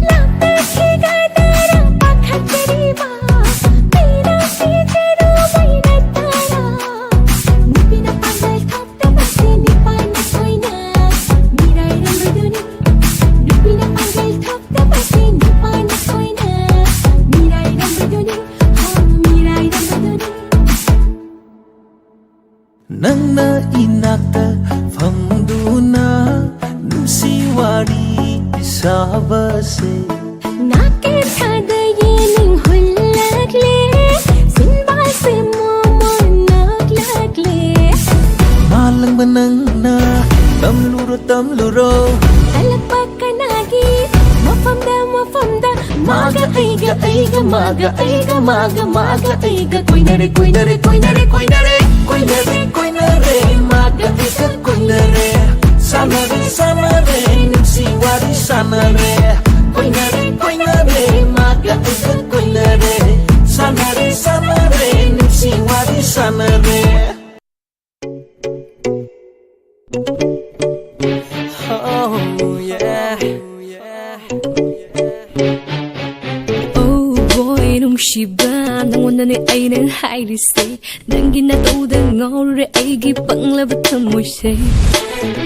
ꯂꯥꯞꯅ ꯊꯤꯒꯗ꯭ꯔꯥ ꯄꯥꯈꯠꯆꯔꯤꯕ ꯃꯤꯅ ꯄꯤꯖꯔꯨꯕꯩ ꯅꯠꯇꯔꯥ? ꯅꯨꯄꯤꯅ ꯄꯥꯡꯒꯜ ꯊꯣꯛꯇꯕꯁꯦ ꯅꯨꯄꯥꯅ ꯀꯣꯏꯅ ꯃꯤꯔꯥꯏꯔꯝꯕꯗꯨꯅꯤ꯫ ꯅꯨꯄꯤꯅ ꯄꯥꯡꯒꯜ ꯊꯣꯛꯇꯕꯁꯦ ꯅꯨꯄꯥꯅ ꯀꯣꯏꯅ ꯃꯤꯔꯥꯏꯔꯝꯕꯗꯨꯅꯤ꯫ ꯍꯣ, ꯃꯤꯔꯥꯏꯔꯝꯕꯗꯨꯅꯤ꯫ ꯅꯪꯅ ꯏꯅꯥꯛꯇ ꯐꯝꯗꯨꯅ ꯅꯨꯡꯁꯤ ꯋꯥꯔꯤ ꯁꯥꯕꯁꯦ꯫ ꯅꯥꯀꯦ ꯊꯥꯗ ꯌꯦꯅꯤꯡ ꯍꯨꯜꯂꯛꯂꯦ, ꯁꯤꯟꯕꯥꯁꯦ ꯃꯣꯃꯣꯟ ꯅꯣꯛꯂꯛꯂꯦ꯫ ꯃꯥꯂꯪꯕ ꯅꯪꯅ ꯇꯝꯂꯨꯔꯣ, ꯇꯝꯂꯨꯔꯣ꯫ ꯇꯜꯂꯛꯄ ꯀꯅꯥꯒꯤ ꯃꯐꯝꯗ, ꯃꯐꯝꯗ ꯃꯥꯒ ꯑꯩꯒ, ꯑꯩꯒ ꯃꯥꯒ, ꯑꯩꯒ ꯃꯥꯒ, ꯃꯥꯒ ꯑꯩꯒ ꯀꯣꯏꯅꯔꯦ, ꯀꯣꯏꯅꯔꯦ, ꯀꯣꯏꯅꯔꯦ, ꯀꯣꯏꯅꯔꯦ, ꯀꯣꯏꯅꯔꯦ, ꯀꯣꯏꯅꯔꯦ, ꯃꯥꯒ ꯑꯩꯒ ꯀꯣꯏꯅꯔꯦ꯫ ꯁꯥꯟꯅꯔꯦ, ꯁꯥꯟꯅꯔꯦ, ꯅꯨꯡꯁꯤ ꯋꯥꯔꯤ ꯁꯥꯟꯅꯔꯦ꯫ ꯀꯣꯏꯅꯔꯦ, ꯀꯣꯏꯅꯔꯦ, ꯃꯥꯒ ꯑꯩꯒ ꯀꯣꯏꯅꯔꯦ꯫ ꯁꯥꯟꯅꯔꯦ, ꯁꯥꯟꯅꯔꯦ, ꯅꯨꯡꯁꯤ ꯋꯥꯔꯤ ꯁꯥꯟꯅꯔꯦ꯫ Oh, yeah. Oh, boy, ꯅꯨꯡꯁꯤꯕ, ꯅꯉꯣꯟꯗꯅꯦ ꯑꯩꯅ ꯍꯥꯏꯔꯤꯁꯦ꯫ ꯅꯪꯒꯤ ꯅꯇꯧꯗ ꯉꯥꯎꯔꯦ ꯑꯩꯒꯤ ꯄꯪꯂꯕ ꯊꯃꯣꯏꯁꯦ꯫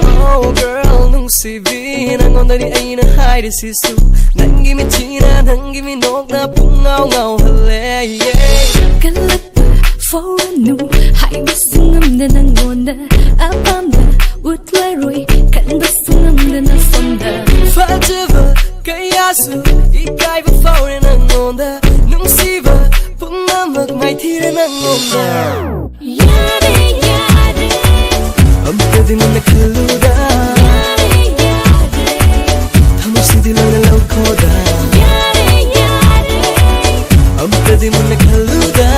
Oh, girl, ꯅꯨꯡꯁꯤꯕꯤ, ꯅꯉꯣꯟꯗꯅꯤ ꯑꯩꯅ ꯍꯥꯏꯔꯤꯁꯤꯁꯨ꯫ ꯅꯪꯒꯤ ꯃꯤꯠꯁꯤꯅ, ꯅꯪꯒꯤ ꯃꯤꯅꯣꯛꯅ ꯄꯨꯡꯉꯥꯎ ꯉꯥꯎꯍꯜꯂꯦ, yeah꯫ ꯀꯜꯂꯛꯄ ꯐꯥꯎꯔꯅꯨ, ꯍꯥꯏꯕꯁꯨ ꯉꯝꯗ ꯅꯪꯉꯣꯟꯗ꯫ ꯑꯄꯥꯝꯕ ꯎꯠꯂꯔꯣꯏ, ꯈꯟꯕꯁꯨ ꯉꯝꯗꯅ ꯁꯣꯝꯗ꯫ ꯐꯖꯕ ꯀꯌꯥꯁꯨ ꯏꯀꯥꯏꯕ ꯐꯥꯎꯔꯦ ꯅꯪꯉꯣꯟꯗ꯫ ꯅꯨꯡꯁꯤꯕ ꯄꯨꯝꯅꯃꯛ ꯃꯥꯏꯊꯤꯔꯦ ꯅꯪꯉꯣꯟꯗ꯫ ꯌꯥꯔꯦ, ꯑꯝꯇꯗꯤ ꯃꯨꯟꯅ ꯈꯜꯂꯨꯗ, ꯊꯃꯣꯏꯁꯤꯗꯤ ꯂꯣꯏꯅ ꯂꯧꯈꯣꯗ꯫ ꯑꯝꯇꯗꯤ ꯃꯨꯟꯅ ꯈꯜꯂꯨꯗ,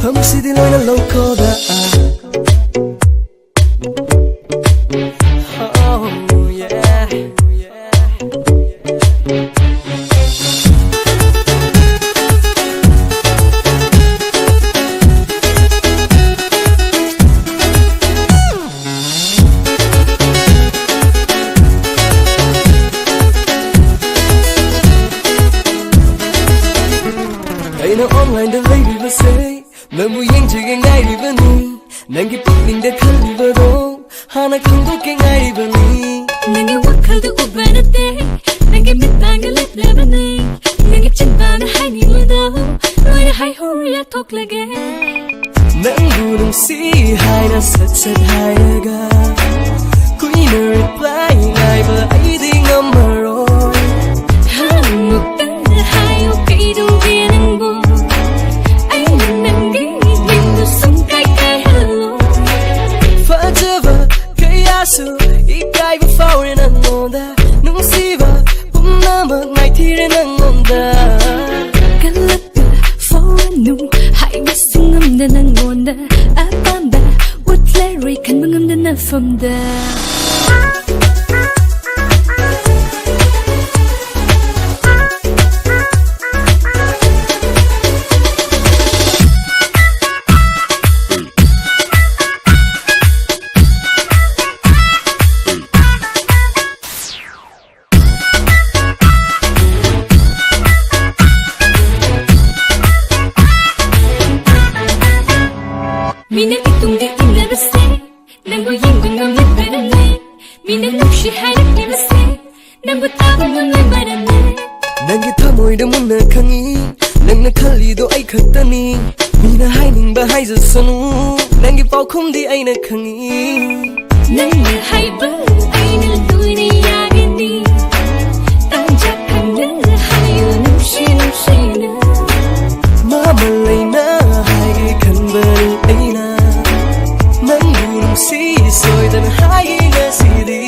ꯊꯃꯣꯏꯁꯤꯗꯤ ꯂꯣꯏꯅ ꯂꯧꯈꯣꯗ꯫ Oh, yeah. ꯑꯩꯅ online ꯗ ꯂꯩꯔꯤꯕꯁꯦ ꯅꯪꯕꯨ ꯌꯦꯡꯖꯒꯦ ꯉꯥꯏꯔꯤꯕꯅꯤ꯫ ꯅꯪꯒꯤ ꯄꯨꯛꯅꯤꯡꯗ ꯈꯜꯂꯤꯕꯗꯣ ꯍꯥꯟꯅ ꯈꯪꯗꯣꯛꯀꯦ ꯉꯥꯏꯔꯤꯕꯅꯤ꯫ ꯅꯪꯒꯤ ꯋꯥꯈꯜꯗ ꯎꯕ ꯅꯠꯇꯦ, ꯅꯪꯒꯤ ꯃꯤꯠꯃꯥꯡꯗ ꯂꯦꯞꯂꯕꯅꯤ꯫ ꯅꯪꯒꯤ ꯆꯤꯟꯕꯥꯟꯗ ꯍꯥꯏꯅꯤꯡꯕꯗꯣ ꯂꯣꯏꯅ ꯍꯥꯏꯍꯧꯔ ꯌꯥꯊꯣꯛꯂꯒꯦ꯫ ꯅꯪꯕꯨ ꯅꯨꯡꯁꯤ ꯍꯥꯏꯅ ꯁꯠ ꯁꯠ ꯍꯥꯏꯔꯒ ꯀꯨꯏꯅ reply ꯉꯥꯏꯕ ꯑꯩꯗꯤ ꯉꯝꯃꯔꯣꯏ꯫ ꯑꯃꯨꯛꯇꯪ ꯍꯥꯏꯌꯨ ꯀꯩꯗꯧꯒꯦ ꯅꯪꯕꯨ? ꯑꯩꯅ ꯅꯪꯒꯤ ꯃꯤꯡꯗꯨ ꯁꯨꯝ ꯀꯥꯏ ꯀꯥꯏꯍꯜꯂꯣ꯫ ꯐꯖꯕ ꯀꯌꯥꯁꯨ ꯏꯀꯥꯏꯕ ꯐꯥꯎꯔꯦ ꯅꯪꯉꯣꯟꯗ, ꯅꯨꯡꯁꯤꯕ ꯄꯨꯝꯅꯃꯛ ꯃꯥꯏꯊꯤꯔꯦ ꯅꯪꯉꯣꯟꯗ꯫ ꯀꯜꯂꯛꯄ ꯐꯥꯎꯔꯅꯨ ꯍꯥꯏꯕꯁꯨ ꯉꯝꯗ ꯅꯪꯉꯣꯟꯗ, ꯑꯄꯥꯝꯕ ꯎꯠꯂꯔꯣꯏ ꯈꯟꯕ ꯉꯝꯗ ꯅꯐꯝꯗ꯫ ꯃꯤꯅ ꯏꯇꯨꯡꯗ ꯏꯟꯅꯕꯁꯦ ꯅꯪꯕꯨ ꯌꯦꯡꯕ ꯉꯝꯂꯛꯇꯅꯅꯦ꯫ ꯃꯤꯅ ꯅꯨꯡꯁꯤ ꯍꯥꯏꯔꯛꯂꯤꯕꯁꯦ ꯅꯪꯕꯨ ꯇꯥꯕ ꯉꯝꯂꯣꯏ ꯃꯔꯝꯅꯦ꯫ ꯅꯪꯒꯤ ꯊꯃꯣꯏꯗ ꯃꯨꯟꯅ ꯈꯪꯉꯤ, ꯅꯪꯅ ꯈꯜꯂꯤꯗꯣ ꯑꯩ ꯈꯛꯇꯅꯤ꯫ ꯃꯤꯅ ꯍꯥꯏꯅꯤꯡꯕ ꯍꯥꯏꯖꯁꯅꯨ, ꯅꯪꯒꯤ ꯄꯥꯎꯈꯨꯝꯗꯤ ꯑꯩꯅ ꯈꯪꯉꯤ꯫ ꯅꯪꯅ ꯍꯥꯏꯕ ꯑꯩꯅ ꯂꯣꯏꯅ ꯌꯥꯒꯅꯤ꯫ ꯇꯥꯟꯖꯥ ꯐꯪꯂ ꯍꯥꯏꯌꯨ ꯅꯨꯡꯁꯤ ꯅꯨꯡꯁꯤꯅ꯫ ꯃꯃꯜ ꯂꯩꯅ ꯍꯥꯏꯒꯦ ꯈꯟꯕꯅꯤ ꯑꯩꯅ꯫ ꯁꯣꯏꯗꯅ ꯍꯥꯏꯒꯦ ꯉꯁꯤꯗꯤ꯫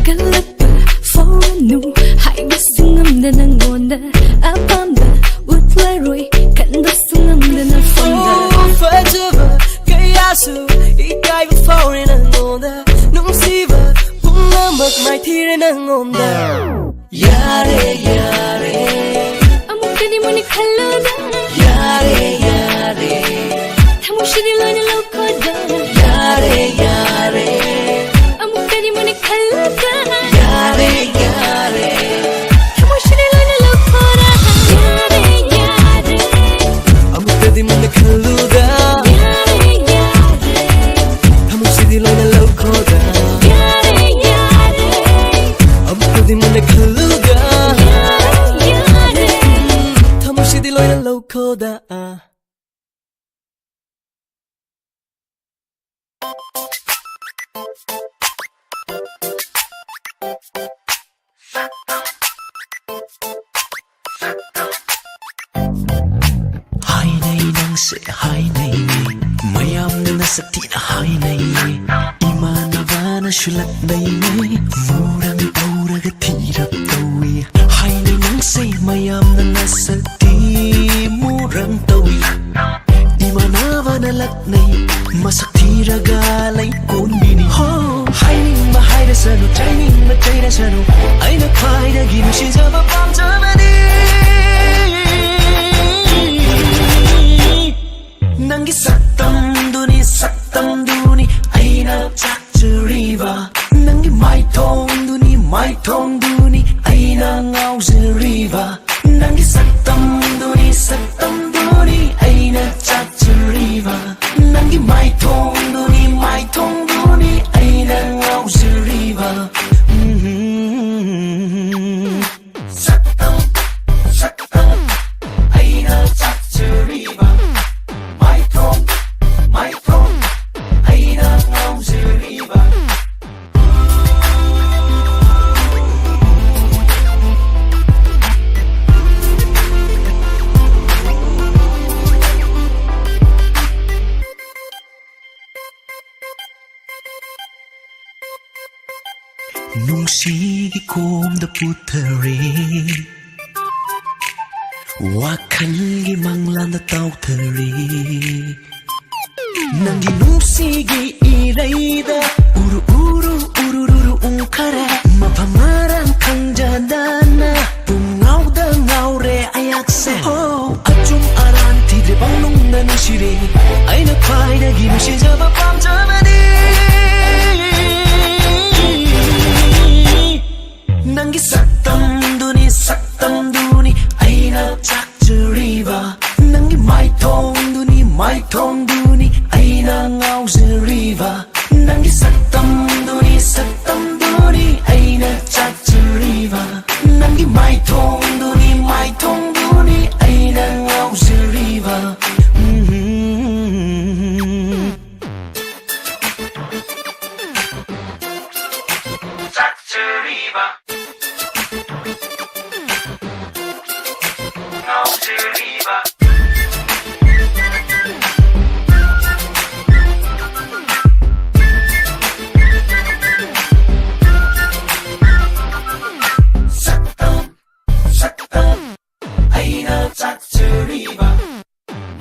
ꯀꯜꯂꯛꯄ ꯐꯥꯎꯔꯅꯨ, ꯍꯥꯏꯕꯁꯨ ꯉꯝꯗ ꯅꯪꯉꯣꯟꯗ꯫ ꯑꯄꯥꯝꯕ ꯎꯠꯂꯔꯣꯏ, ꯈꯟꯕꯁꯨ ꯉꯝꯗꯅ ꯐꯝꯗ꯫ ꯑꯣ, ꯐꯖꯕ ꯀꯌꯥꯁꯨ ꯏꯀꯥꯏꯕ ꯐꯥꯎꯔꯦ ꯅꯪꯉꯣꯟꯗ꯫ ꯅꯨꯡꯁꯤꯕ ꯄꯨꯝꯅꯃꯛ ꯃꯥꯏꯊꯤꯔꯦ ꯅꯪꯉꯣꯟꯗ꯫ ꯌꯥꯔꯦ, ꯌꯥꯔꯦ꯫ ꯑꯃꯨꯛꯇꯗꯤ ꯃꯨꯟꯅ ꯈꯜꯂꯨꯗ꯫ ꯌꯥꯔꯦ, ꯌꯥꯔꯦ꯫ ꯊꯃꯣꯏꯁꯤꯗꯤ ꯂꯣꯏꯅ ꯂꯧꯈꯣꯗ꯫ ꯌꯥꯔꯦ, ꯌꯥꯔꯦ꯫ ꯑꯃꯨꯛꯇꯗꯤ ꯃꯨꯟꯅ ꯈꯜꯂꯨꯗ꯫ ꯌꯥꯔꯦ, ꯌꯥꯔꯦ꯫ ꯊꯃꯣꯏꯁꯤꯗꯤ ꯂꯣꯏꯅ ꯂꯧꯈꯣꯗ꯫ ꯌꯥꯔꯦ, ꯌꯥꯔꯦ꯫ ꯑꯃꯨꯛꯇꯗꯤ ꯃꯨꯟꯅ ꯈꯜꯂꯨꯗ꯫ ꯌꯥꯔꯦ, ꯌꯥꯔꯦ꯫ ꯊꯃꯣꯏꯁꯤꯗꯤ ꯂꯣꯏꯅ ꯂꯧꯈꯣꯗ꯫ ꯌꯥꯔꯦ, ꯌꯥꯔꯦ꯫ ꯑꯃꯨꯛꯇꯗꯤ ꯃꯨꯟꯅ ꯈꯜꯂꯨꯗ꯫ ꯌꯥꯔꯦ, ꯌꯥꯔꯦ꯫ ꯊꯃꯣꯏꯁꯤꯗꯤ ꯂꯣꯏꯅ ꯂꯧꯈꯣꯗ꯫ ꯍꯥꯏꯅꯩ ꯅꯪꯁꯦ ꯍꯥꯏꯅꯩ, ꯃꯌꯥꯝꯅ ꯅꯁꯛ ꯊꯤꯅ ꯍꯥꯏꯅꯩ, ꯏꯃꯥꯟꯅꯕꯅꯁꯨ ꯂꯛꯅꯩ, ꯃꯨꯔꯪ ꯇꯧꯔꯒ ꯊꯤꯔꯞ ꯇꯧꯏ꯫ ꯍꯥꯏꯅꯩ ꯅꯪꯁꯦ ꯃꯌꯥꯝꯅ ꯅꯁꯛ ꯊꯤ ꯃꯨꯔꯪ ꯇꯧꯏ, ꯏꯃꯥꯟꯅꯕꯅ ꯂꯛꯅꯩ, ꯃꯁꯛ ꯊꯤꯔꯒ ꯂꯩ ꯀꯣꯟꯕꯤꯅꯤ꯫ ꯍꯣ, ꯍꯥꯏꯅꯤꯡꯕ ꯍꯥꯏꯔꯁꯅꯨ, ꯆꯩꯅꯤꯡꯕ ꯆꯩꯔꯁꯅꯨ, ꯑꯩꯅ ꯈ꯭ꯋꯥꯏꯗꯒꯤ ꯅꯨꯡꯁꯤꯖꯕ ꯄꯥꯝꯖꯕꯅꯤ꯫ ꯅꯪꯒꯤ ꯁꯛꯇꯝꯗꯨꯅꯤ, ꯁꯛꯇꯝꯗꯨꯅꯤ ꯑꯩꯅ ꯆꯥꯛꯆꯔꯤꯕ, ꯅꯪꯒꯤ ꯃꯥꯏꯊꯣꯡꯗꯨꯅꯤ, ꯃꯥꯏꯊꯣꯡꯗꯨꯅꯤ ꯑꯩꯅ ꯉꯥꯎꯖꯔꯤꯕ, ꯅꯪꯒꯤ ꯁꯛꯇꯝꯗꯨꯅꯤ, ꯁꯛꯇꯝꯗꯨꯅꯤ ꯑꯩꯅ ꯆꯥꯛꯆꯔꯤꯕ, ꯅꯪꯒꯤ ꯃꯥꯏꯊꯣꯡꯗꯨꯅꯤ, ꯃꯥꯏꯊꯣꯡꯗꯨꯅꯤ ꯑꯩꯅ ꯉꯥꯎꯖꯔꯤꯕ꯫ ꯎꯝ꯫ ꯁꯛꯇꯝ, ꯁꯛꯇꯝ ꯑꯩꯅ ꯆꯥꯛꯆꯔꯤꯕ, ꯃꯥꯏꯊꯣꯡ, ꯃꯥꯏ ꯅꯨꯡꯁꯤꯒꯤ ꯀꯣꯝꯗ ꯄꯨꯊꯔꯦ, ꯋꯥꯈꯜꯒꯤ ꯃꯪꯂꯥꯟꯗ ꯇꯥꯎꯊꯔꯦ꯫ ꯅꯪꯒꯤ ꯅꯨꯡꯁꯤꯒꯤ ꯏꯔꯩꯗ ꯎꯔꯨ ꯎꯔꯨ ꯎꯔꯨꯔꯨꯔꯨ ꯎꯪꯈꯔꯦ꯫ ꯃꯐꯝ ꯃꯔꯥꯡ ꯈꯪꯖꯗꯅ ꯄꯨꯡꯉꯥꯎꯗ ꯉꯥꯎꯔꯦ ꯑꯩꯍꯥꯛꯁꯦ꯫ ꯑꯣ, ꯑꯆꯨꯝ ꯑꯔꯥꯟ ꯊꯤꯗ꯭ꯔꯦ, ꯄꯪꯅꯨꯡꯗ ꯅꯨꯡꯁꯤꯔꯦ꯫ ꯑꯩꯅ ꯈ꯭ꯋꯥꯏꯗꯒꯤ ꯅꯨꯡꯁꯤꯖꯕ ꯄꯥꯝꯖꯕꯅꯤ꯫ ꯅꯪꯒꯤ ꯁꯛꯇꯝꯗꯨꯅꯤ, ꯁꯛꯇꯝꯗꯨꯅꯤ ꯑꯩꯅ ꯆꯥꯛꯆꯔꯤꯕ꯫ ꯅꯪꯒꯤ ꯃꯥꯏꯊꯣꯡꯗꯨꯅꯤ, ꯃꯥꯏꯊꯣꯡꯗꯨꯅꯤ ꯑꯩꯅ ꯉꯥꯎꯖꯔꯤꯕ꯫ ꯅꯪꯒꯤ ꯁꯛꯇꯝꯗꯨꯅꯤ, ꯁꯛꯇꯝꯗꯨꯅꯤ ꯑꯩꯅ ꯆꯥꯛꯆꯔꯤꯕ꯫ ꯅꯪꯒꯤ ꯃꯥꯏꯊꯣꯡꯗꯨꯅꯤ, ꯃꯥꯏꯊꯣꯡꯗꯨꯅꯤ ꯑꯩꯅ ꯉꯥꯎꯖꯔꯤꯕ꯫ ꯎꯝ꯫ ꯆꯥꯛꯆꯔꯤꯕ꯫ ꯉꯥꯎꯖꯔꯤꯕ꯫ ꯁꯛꯇꯝ, ꯁꯛꯇꯝ ꯑꯩꯅ ꯆꯥꯛꯆꯔꯤꯕ꯫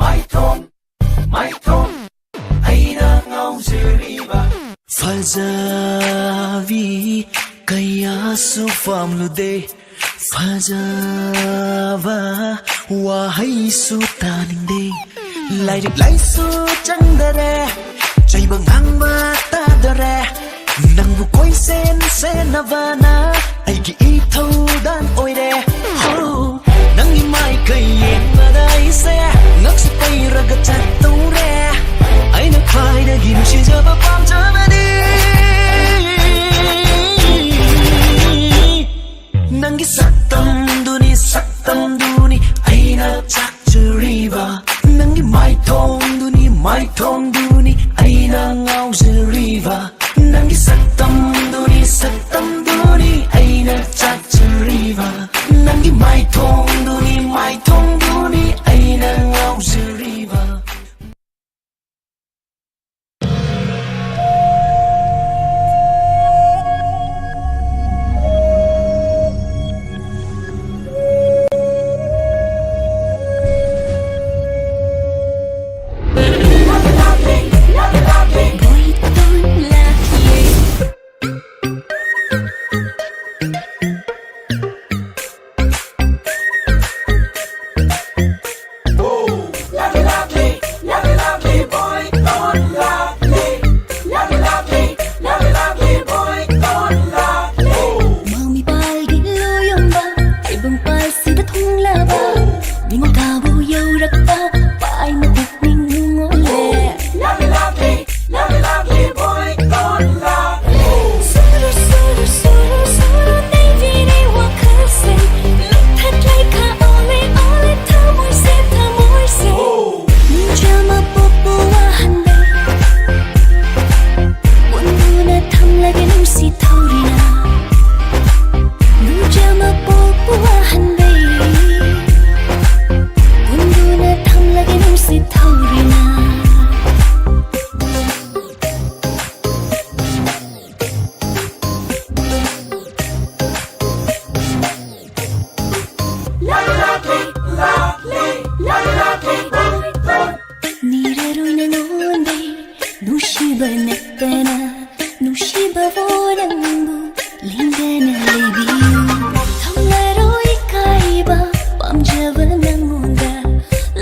ꯃꯥꯏꯊꯣꯡ, ꯃꯥꯏꯊꯣꯡ ꯑꯩꯅ ꯉꯥꯎꯖꯔꯤꯕ꯫ ꯐꯖꯕꯤ ꯀꯌꯥꯁꯨ ꯄꯥꯝꯂꯨꯗꯦ, ꯐꯖꯕ ꯋꯥꯍꯩꯁꯨ ꯇꯥꯅꯤꯡꯗꯦ꯫ ꯂꯥꯏꯔꯤꯛ ꯂꯥꯏꯁꯨ ꯆꯪꯗꯔꯦ, ꯆꯩꯕ ꯉꯥꯡꯕ ꯇꯥꯗꯔꯦ꯫ ꯅꯪꯕꯨ ꯀꯣꯏꯁꯦꯟ ꯁꯦꯟꯅꯕꯅ ꯑꯩꯒꯤ ꯏꯊꯧꯗꯥꯡ ꯑꯣꯏꯔꯦ꯫ ꯍꯣ, ꯅꯪꯒꯤ ꯃꯥꯏꯀꯩ ꯌꯦꯡꯕꯗ ꯑꯩꯁꯦ ꯉꯛꯁꯨ ꯄꯩꯔꯒ ꯆꯠꯇꯧꯔꯦ꯫ ꯑꯩꯅ ꯈ꯭ꯋꯥꯏꯗꯒꯤ ꯅꯨꯡꯁꯤꯖꯕ ꯄꯥꯝꯖꯕꯅꯤ꯫ ꯅꯪꯒꯤ ꯁꯛꯇꯝꯗꯨꯅꯤ, ꯁꯛꯇꯝꯗꯨꯅꯤ ꯑꯩꯅ ꯆꯥꯛꯆꯔꯤꯕ꯫ ꯅꯪꯒꯤ ꯃꯥꯏꯊꯣꯡꯗꯨꯅꯤ, ꯃꯥꯏꯊꯣꯡꯗꯨꯅꯤ ꯑꯩꯅ ꯉꯥꯎꯖꯔꯤꯕ꯫ ꯅꯪꯒꯤ ꯁꯛꯇꯝꯗꯨꯅꯤ, ꯁꯛꯇꯝꯗꯨꯅꯤ ꯑꯩꯅ ꯆꯥꯛꯆꯔꯤꯕ꯫ ꯅꯪꯒꯤ ꯃꯥꯏꯊꯣꯡꯗꯨꯅꯤ, ꯃꯥꯏꯊꯣꯡꯗꯨꯅꯤ ꯑꯩꯅ ꯉꯥꯎꯖꯔꯤꯕ꯫ ꯅꯨꯡꯁꯤꯕ ꯅꯠꯇꯅ ꯅꯨꯡꯁꯤꯕꯕꯨ ꯅꯪꯕꯨ ꯂꯦꯡꯗꯅ ꯂꯩꯕꯤꯌꯨ. ꯊꯝꯂꯔꯣꯏ ꯀꯥꯏꯕ ꯄꯥꯝꯖꯕ ꯅꯪꯉꯣꯟꯗ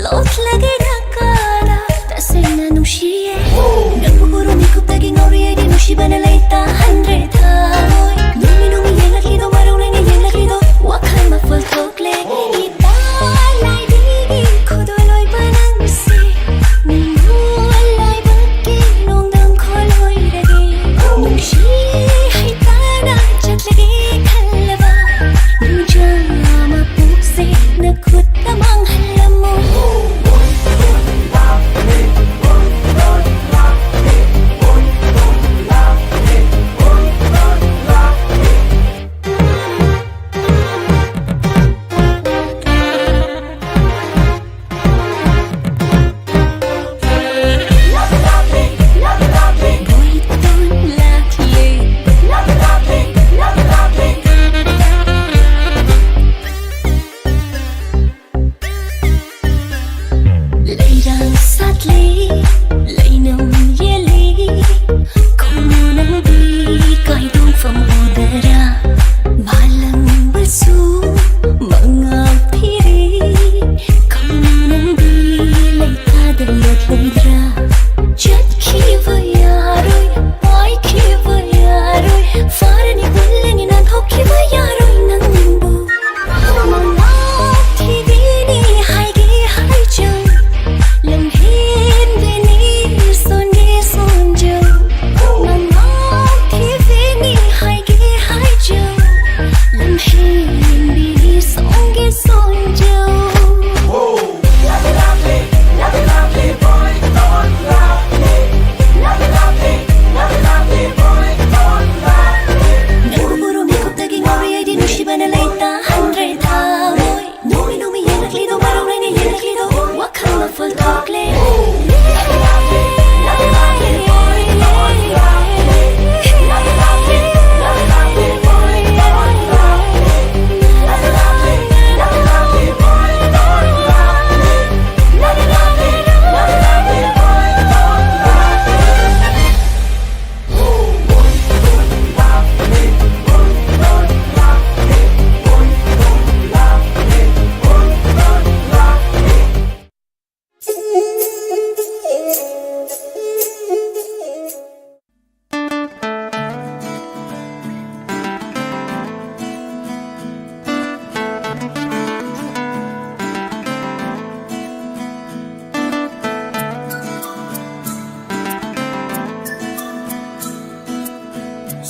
ꯂꯣꯠꯂꯒꯦ ꯅꯀꯥꯗ ꯇꯁꯦꯡꯅ ꯅꯨꯡꯁꯤꯌꯦ. ꯅꯪꯕꯨ ꯎꯔꯨ ꯃꯤꯀꯨꯞꯇꯒꯤ ꯉꯥꯎꯔꯤ ꯑꯩꯗꯤ ꯅꯨꯡꯁꯤꯕꯅ ꯂꯩꯇꯥꯍꯟꯗ꯭ꯔꯦ ꯊꯥꯏ. ꯅꯨꯃꯤ ꯅꯨꯃꯤ ꯌꯦꯡꯂꯛꯂꯤꯗꯣ ꯃꯔꯧ ꯂꯩꯅ ꯌꯦꯡꯂꯛꯂꯤꯗꯣ ꯋꯥꯈꯜ ꯃꯐꯜ ꯊꯣꯛꯂꯦ. ꯏꯇꯥ ꯂꯥꯏꯕꯤꯒꯤ ꯈꯨꯗꯣꯜ ꯑꯣꯏꯕ ꯅꯪꯁꯦ ꯅꯤꯡꯉꯣꯜ ꯂꯥꯏꯕꯛꯀꯤ ꯅꯣꯡꯗꯝ ꯈꯣꯜ ꯑꯣꯏꯔꯒꯦ. ꯅꯨꯡꯁꯤ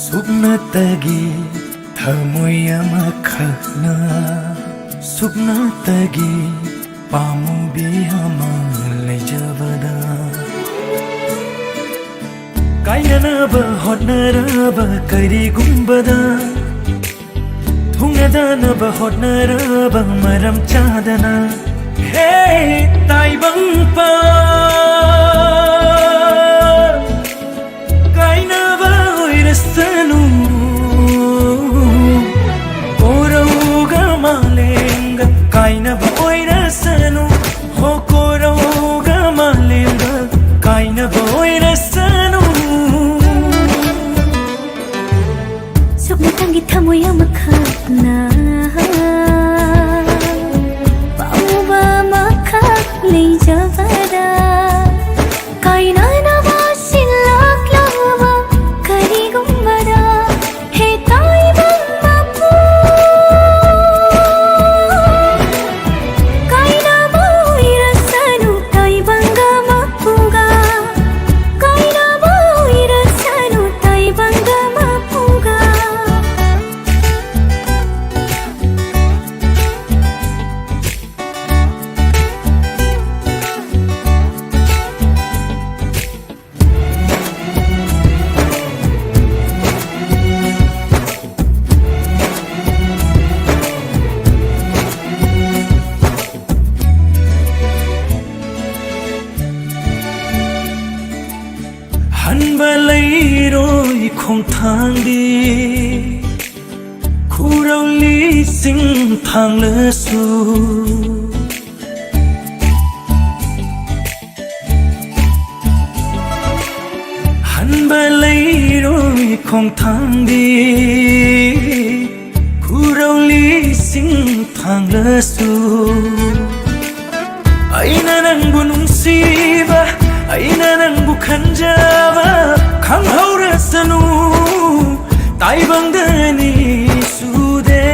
ꯁꯨꯞꯅꯇꯒꯤ ꯊꯃꯣꯏ ꯑꯃꯈꯛꯅ, ꯁꯨꯞꯅꯇꯒꯤ ꯄꯥꯝꯃꯨꯕꯤ ꯑꯃ ꯂꯩꯖꯕꯗ, ꯀꯥꯏꯅꯅꯕ ꯍꯣꯠꯅꯔꯕ ꯀꯔꯤꯒꯨꯝꯕꯗ, ꯊꯨꯡꯅꯗꯅꯕ ꯍꯣꯠꯅꯔꯕ ꯃꯔꯝ ꯆꯥꯗꯅ, ꯍꯦ ꯇꯥꯏꯕꯪꯄꯥꯟ, ꯀꯥꯏꯅꯕ ꯑꯣꯏꯔꯁꯅꯨ, ꯀꯣꯔꯧꯒ ꯃꯥꯂꯦꯝꯒ ꯀꯥꯏꯅꯕ ꯑꯣꯏꯔꯁꯅꯨ, ꯍꯣ ꯀꯣꯔꯧꯒ ꯃꯥꯂꯦꯝꯒ ꯀꯥꯏꯅꯕ ꯑꯣꯏꯔꯁꯅꯨ꯫ ꯁꯨꯞꯅꯇꯪꯒꯤ ꯊꯃꯣꯏ ꯑꯃꯈꯛꯅ ꯄꯥꯝꯃꯨꯕ ꯑꯃꯈꯛ ꯂꯩꯖꯕꯗ, ꯀꯥꯏꯅꯅꯕ ꯁꯤꯜꯂꯛꯂꯕ ꯀꯔꯤꯒꯨꯝꯕꯗ, ꯍꯦ ꯇꯥꯏꯕꯪ ꯃꯄꯨ, ꯀꯥꯏꯅꯕ ꯑꯣꯏꯔꯁꯅꯨ ꯇꯥꯏꯕꯪꯒ ꯃꯄꯨꯒ, ꯀꯥꯏꯅꯕ ꯑꯣꯏꯔꯁꯅꯨ ꯇꯥꯏꯕꯪꯒ ꯃꯄꯨꯒ꯫ ꯍꯟꯕ ꯂꯩꯔꯣꯏ ꯈꯣꯡꯊꯥꯡꯗꯤ, ꯈꯨꯔꯧꯂꯤꯁꯤꯡ ꯊꯥꯡꯂꯁꯨ꯫ ꯍꯟꯕ ꯂꯩꯔꯣꯏ ꯈꯣꯡꯊꯥꯡꯗꯤ, ꯈꯨꯔꯧꯂꯤꯁꯤꯡ ꯊꯥꯡꯂꯁꯨ꯫ ꯑꯩꯅ ꯅꯪꯕꯨ ꯅꯨꯡꯁꯤꯕ, ꯑꯩꯅ ꯅꯪꯕꯨ ꯈꯟꯖꯕ ꯈꯪꯍꯧꯔꯁꯅꯨ, ꯇꯥꯏꯕꯪꯗ ꯑꯅꯤ ꯁꯨꯗꯦ꯫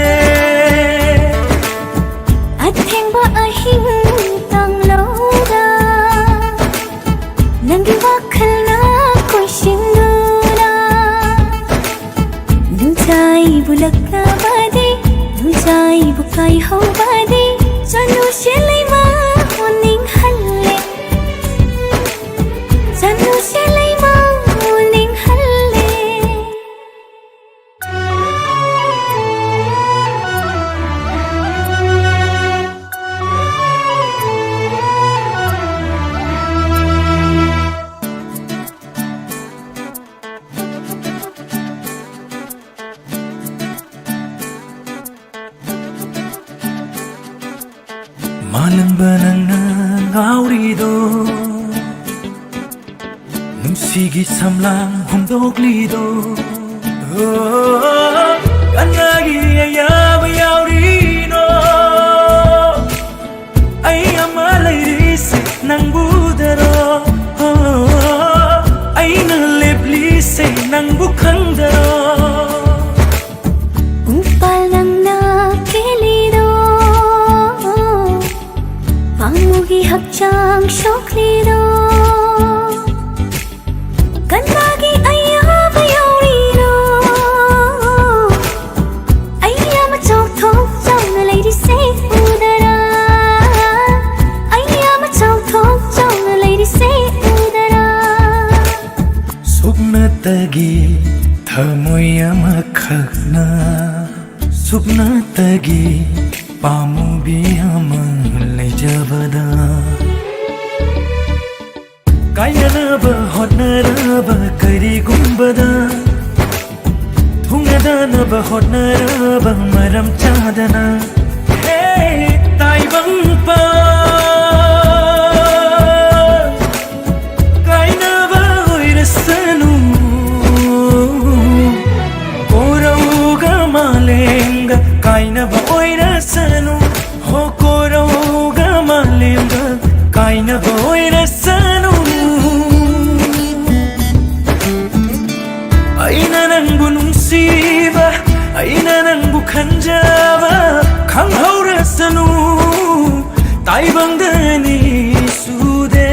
ꯑꯊꯦꯡꯕ ꯑꯍꯤꯡ ꯇꯥꯡꯂꯧꯗ ꯅꯪꯒꯤ ꯋꯥꯈꯜꯅ ꯀꯣꯏꯁꯤꯟꯗꯨꯅ, ꯉꯥꯏꯍꯧꯕꯗꯤ ꯆꯅꯨꯁꯦ ꯂꯩꯃ ꯑꯣꯟꯅꯤꯡꯍꯜꯂꯦ꯫ ꯆꯅꯨꯁꯦ ꯂꯩꯃ ꯑꯣꯟꯅꯤꯡꯍꯜꯂꯦ꯫ ꯃꯥꯂꯪꯕ ꯅꯪꯅ ꯉꯥꯎꯔꯤꯗꯣ, ꯅꯨꯡꯁꯤꯒꯤ ꯁꯝꯂꯥꯡ ꯍꯨꯝꯗꯣꯛꯂꯤꯗꯣ꯫ ꯑꯣ, ꯀꯅꯥꯒꯤ ꯑꯌꯥꯕ ꯌꯥꯎꯔꯤꯅꯣ? ꯑꯩ ꯑꯃ ꯂꯩꯔꯤꯁꯦ ꯅꯪꯕꯨꯗꯔꯣ? ꯑꯣ, ꯑꯩꯅ ꯂꯦꯞꯂꯤꯁꯦ ꯅꯪꯕꯨ ꯈꯪꯗꯔꯣ? ꯎꯄꯥꯜ ꯅꯪꯅ ꯀꯦꯜꯂꯤꯗꯣ, ꯄꯥꯝꯃꯨꯒꯤ ꯍꯛꯆꯥꯡ ꯁꯣꯛꯂꯤꯗꯣ, ꯀꯅꯥꯒꯤ ꯑꯌꯥꯕ ꯌꯥꯎꯔꯤꯅꯣ? ꯑꯩ ꯑꯃ ꯆꯥꯎꯊꯣꯛ ꯆꯥꯎꯅ ꯂꯩꯔꯤꯁꯦ ꯎꯗꯔꯥ? ꯑꯩ ꯑꯃ ꯆꯥꯎꯊꯣꯛ ꯆꯥꯎꯅ ꯂꯩꯔꯤꯁꯦ ꯎꯗꯔꯥ? ꯁꯨꯞꯅꯇꯒꯤ ꯊꯃꯣꯏ ꯑꯃꯈꯛꯅ ꯁꯨꯞꯅꯇꯒꯤ ꯄꯥꯝꯃꯨꯕꯤ ꯑꯃ ꯂꯩꯖꯕꯗ, ꯀꯥꯏꯅꯅꯕ ꯍꯣꯠꯅꯔꯕ ꯀꯔꯤꯒꯨꯝꯕꯗ, ꯊꯨꯡꯅꯗꯅꯕ ꯍꯣꯠꯅꯔꯕ ꯃꯔꯝ ꯆꯥꯗꯅ, ꯍꯦ ꯇꯥꯏꯕꯪꯄꯥꯟ, ꯀꯥꯏꯅꯕ ꯑꯣꯏꯔꯁꯅꯨ, ꯀꯣꯔꯧꯒ ꯃꯥꯂꯦꯝꯒ ꯀꯥꯏꯅꯕ ꯑꯣꯏꯔꯁꯅꯨ, ꯍꯣ ꯀꯣꯔꯧꯒ ꯃꯥꯂꯦꯝꯒ ꯀꯥꯏꯅꯕ ꯑꯣꯏꯔꯁꯅꯨ꯫ ꯑꯩꯅ ꯅꯪꯕꯨ ꯅꯨꯡꯁꯤꯕ, ꯑꯩꯅ ꯅꯪꯕꯨ ꯈꯟꯖꯕ ꯈꯪꯍꯧꯔꯁꯅꯨ, ꯇꯥꯏꯕꯪꯗ ꯑꯅꯤ ꯁꯨꯗꯦ꯫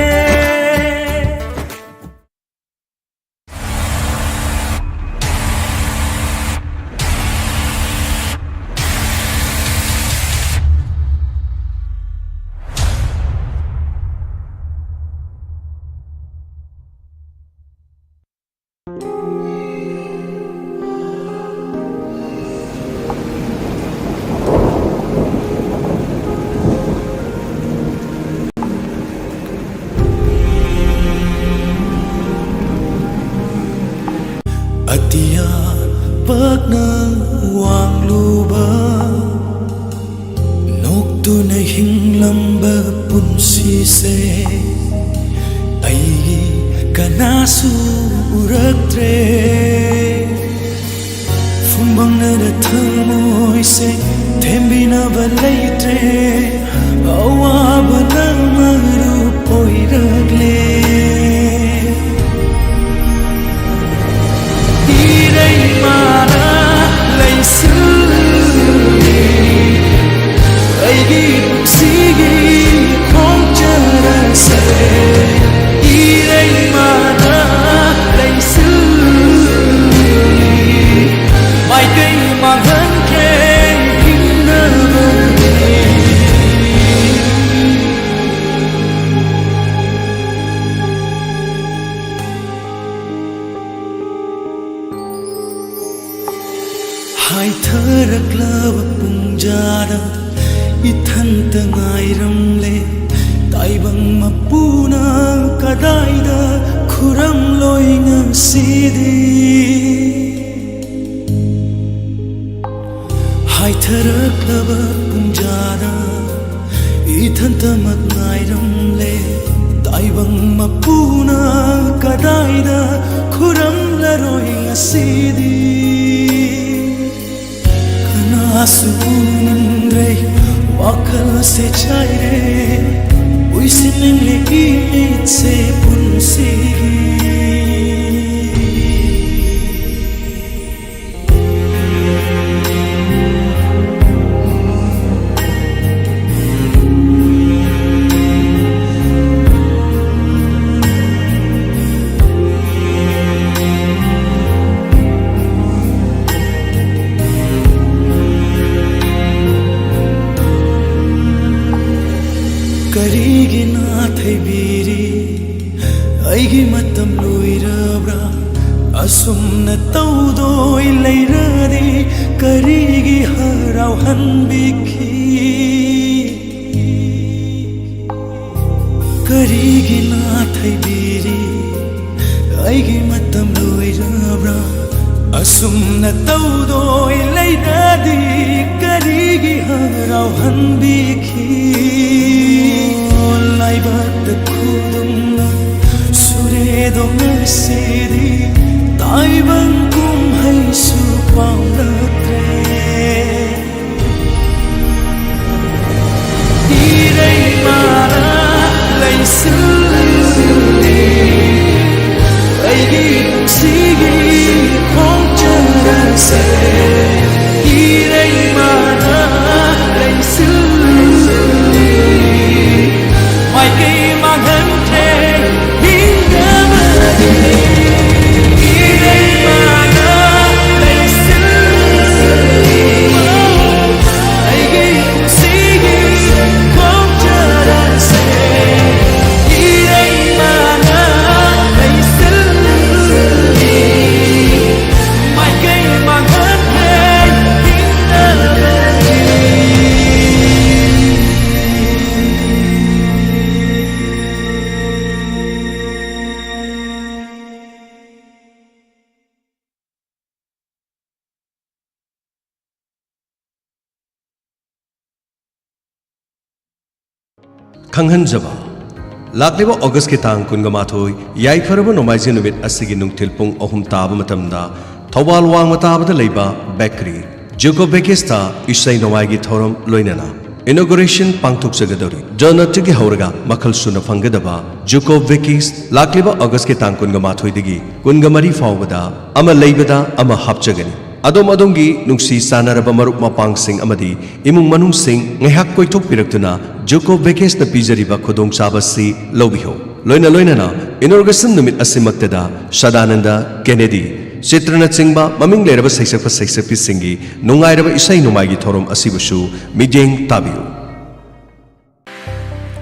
ꯑꯇꯤꯌꯥ ꯄꯥꯛꯅ ꯋꯥꯡꯂꯨꯕ, ꯅꯣꯛꯇꯨꯅ ꯍꯤꯡꯂꯝꯕ ꯄꯨꯟꯁꯤꯁꯦ ꯑꯩꯒꯤ ꯀꯅꯥꯁꯨ ꯎꯔꯛꯇ꯭ꯔꯦ꯫ ꯐꯨꯝꯕꯪꯅꯔ ꯊꯃꯣꯏꯁꯦ ꯊꯦꯝꯕꯤꯅꯕ ꯂꯩꯇ꯭ꯔꯦ꯫ ꯑꯋꯥꯕꯅ ꯃꯔꯨꯞ ꯑꯣꯏꯔꯛꯂꯦ꯫ ꯏꯔꯩꯃꯥꯅ ꯂꯩꯁꯤꯜꯂꯤ ꯑꯩꯒꯤ ꯄꯨꯟꯁꯤꯒꯤ ꯈꯣꯡꯆꯠ ꯑꯁꯦ꯫ ꯏꯔꯩꯃꯥꯅ ꯂꯩꯁꯤꯜꯂꯤ ꯃꯥꯏꯀꯩ ꯃꯥꯡꯍꯟꯈ꯭ꯔꯦ ꯍꯤꯡꯅꯕꯒꯤ꯫ ꯍꯥꯏꯊꯔꯛꯂꯕ ꯄꯨꯡꯖꯥꯗ ꯏꯊꯟꯇ ꯉꯥꯏꯔꯝꯂꯦ꯫ ꯇꯥꯏꯕꯪ ꯃꯄꯨꯅ ꯀꯗꯥꯏꯗ ꯈꯨꯔꯝꯂꯣꯏ ꯉꯁꯤꯗꯤ? ꯍꯥꯏꯊꯔꯛꯂꯕ ꯄꯨꯡꯖꯥꯗ ꯏꯊꯟꯇꯃꯛ ꯉꯥꯏꯔꯝꯂꯦ꯫ ꯇꯥꯏꯕꯪ ꯃꯄꯨꯅ ꯀꯗꯥꯏꯗ ꯈꯨꯔꯝꯂꯔꯣꯏ ꯉꯁꯤꯗꯤ? ꯀꯅꯥꯁꯨ ꯎꯅꯤꯡꯗ꯭ꯔꯦ, ꯋꯥꯈꯜꯁꯦ ꯆꯥꯏꯔꯦ, ꯎꯏꯁꯤꯟꯅꯤꯡꯂꯦ ꯏꯃꯤꯠꯁꯦ ꯄꯨꯟꯁꯤꯒꯤ꯫ ꯀꯔꯤꯒꯤ ꯅꯥꯊꯩꯕꯤꯔꯤ? ꯑꯩꯒꯤ ꯃꯇꯝ ꯂꯣꯏꯔꯕ꯭ꯔꯥ? ꯑꯁꯨꯝꯅ ꯇꯧꯗꯣꯏ ꯂꯩꯔꯗꯤ ꯀꯔꯤꯒꯤ ꯍꯔꯥꯎꯍꯟꯕꯤꯈꯤ? ꯀꯔꯤꯒꯤ ꯅꯥꯊꯩꯕꯤꯔꯤ? ꯑꯩꯒꯤ ꯃꯇꯝ ꯂꯣꯏꯔꯕ꯭ꯔꯥ? ꯑꯁꯨꯝꯅ ꯇꯧꯗꯣꯏ ꯂꯩꯔꯗꯤ ꯀꯔꯤꯒꯤ ꯍꯔꯥꯎꯍꯟꯕꯤꯈꯤ? ꯂꯥꯏꯕꯛꯇ ꯈꯨꯗꯨꯝꯅ ꯁꯨꯔꯦꯗꯣ ꯉꯁꯤꯗꯤ ꯇꯥꯏꯕꯪ ꯀꯨꯝꯍꯩꯁꯨ ꯄꯥꯡꯂꯛꯇ꯭ꯔꯦ꯫ ꯏꯔꯩꯃꯥꯅ ꯂꯩꯁꯤꯜꯂꯤ ꯑꯩꯒꯤ ꯄꯨꯟꯁꯤꯒꯤ ꯈꯣꯡꯆꯠ ꯑꯁꯦ꯫ ꯏꯔꯩꯃꯥꯅ ꯂꯩꯁꯤꯜꯂꯤ ꯃꯥꯏꯀꯩ ꯃꯥꯡꯍꯟꯗ꯭ꯔꯦ ꯍꯤꯡꯅꯕꯒꯤ꯫ ꯏꯔꯩꯃꯥꯅ ꯂꯩꯁꯤꯜꯂꯤ ꯑꯩꯒꯤ ꯄꯨꯟꯁꯤꯒꯤ ꯈꯣꯡꯆꯠ ꯑꯁꯦ꯫ ꯏꯔꯩꯃꯥꯅ ꯂꯩꯁꯤꯜꯂꯤ ꯃꯥꯏꯀꯩ ꯃꯥꯡꯍꯟꯗ꯭ꯔꯦ ꯍꯤꯡꯅꯕꯒꯤ꯫ ꯈꯪꯍꯟꯖꯕ, ꯂꯥꯛꯂꯤꯕ ꯑꯣꯒꯁꯀꯤ ꯇꯥꯡ ꯀꯨꯟꯒ ꯃꯥꯊꯣꯏ, ꯌꯥꯏꯐꯔꯕ ꯅꯣꯡꯃꯥꯏꯖꯤꯡ ꯅꯨꯃꯤꯠ ꯑꯁꯤꯒꯤ ꯅꯨꯡꯊꯤꯜ ꯄꯨꯡ ꯑꯍꯨꯝ ꯇꯥꯕ ꯃꯇꯝꯗ ꯊꯧꯕꯥꯜ ꯋꯥꯡꯃ ꯇꯥꯕꯗ ꯂꯩꯕ ꯕꯦꯀꯔꯤ ꯖꯨꯀꯣ ꯕꯦꯀꯤꯁꯇ ꯏꯁꯩ ꯅꯣꯡꯃꯥꯏꯒꯤ ꯊꯧꯔꯝ ꯂꯣꯏꯅꯅ ꯏꯅꯣꯒꯨꯔꯦꯁꯟ ꯄꯥꯡꯊꯣꯛꯆꯒꯗꯧꯔꯤ꯫ ꯗꯣꯅꯠꯇꯒꯤ ꯍꯧꯔꯒ ꯃꯈꯜ ꯁꯨꯅ ꯐꯪꯒꯗꯕ ꯖꯨꯀꯣ ꯕꯦꯀꯤꯁ ꯂꯥꯛꯂꯤꯕ ꯑꯣꯒꯁꯀꯤ ꯇꯥꯡ ꯀꯨꯟꯒ ꯃꯥꯊꯣꯏꯗꯒꯤ ꯀꯨꯟꯒ ꯃꯔꯤ ꯐꯥꯎꯕꯗ ꯑꯃ ꯂꯩꯕꯗ ꯑꯃ ꯍꯥꯞꯆꯒꯅꯤ꯫ ꯑꯗꯣꯝ ꯑꯗꯣꯝꯒꯤ ꯅꯨꯡꯁꯤ ꯆꯥꯟꯅꯔꯕ ꯃꯔꯨꯞ ꯃꯄꯥꯡꯁꯤꯡ ꯑꯃꯗꯤ ꯏꯃꯨꯡ ꯃꯅꯨꯡꯁꯤꯡ ꯉꯥꯏꯍꯥꯛ ꯀꯣꯏꯊꯣꯛꯄꯤꯔꯛꯇꯨꯅ ꯖꯨꯀꯣ ꯕꯦꯀꯤꯁꯅ ꯄꯤꯖꯔꯤꯕ ꯈꯨꯗꯣꯡꯆꯥꯕꯁꯤ ꯂꯧꯕꯤꯌꯨ꯫ ꯂꯣꯏꯅ ꯂꯣꯏꯅꯅ ꯏꯅꯣꯒ꯭ꯔꯦꯁꯟ ꯅꯨꯃꯤꯠ ꯑꯁꯤꯃꯛꯇꯗ ꯁꯗꯥꯅꯟꯗ ꯀꯦꯅꯦꯗꯤ, ꯆꯤꯇ꯭ꯔꯅꯆꯤꯡꯕ ꯃꯃꯤꯡ ꯂꯩꯔꯕ ꯁꯩꯁꯛꯄ ꯁꯩꯁꯛꯄꯤꯁꯤꯡꯒꯤ ꯅꯨꯡꯉꯥꯏꯔꯕ ꯏꯁꯩ ꯅꯣꯡꯃꯥꯏꯒꯤ ꯊꯧꯔꯝ ꯑꯁꯤꯕꯨꯁꯨ ꯃꯤꯠꯌꯦꯡ ꯇꯥꯕꯤꯌꯨ꯫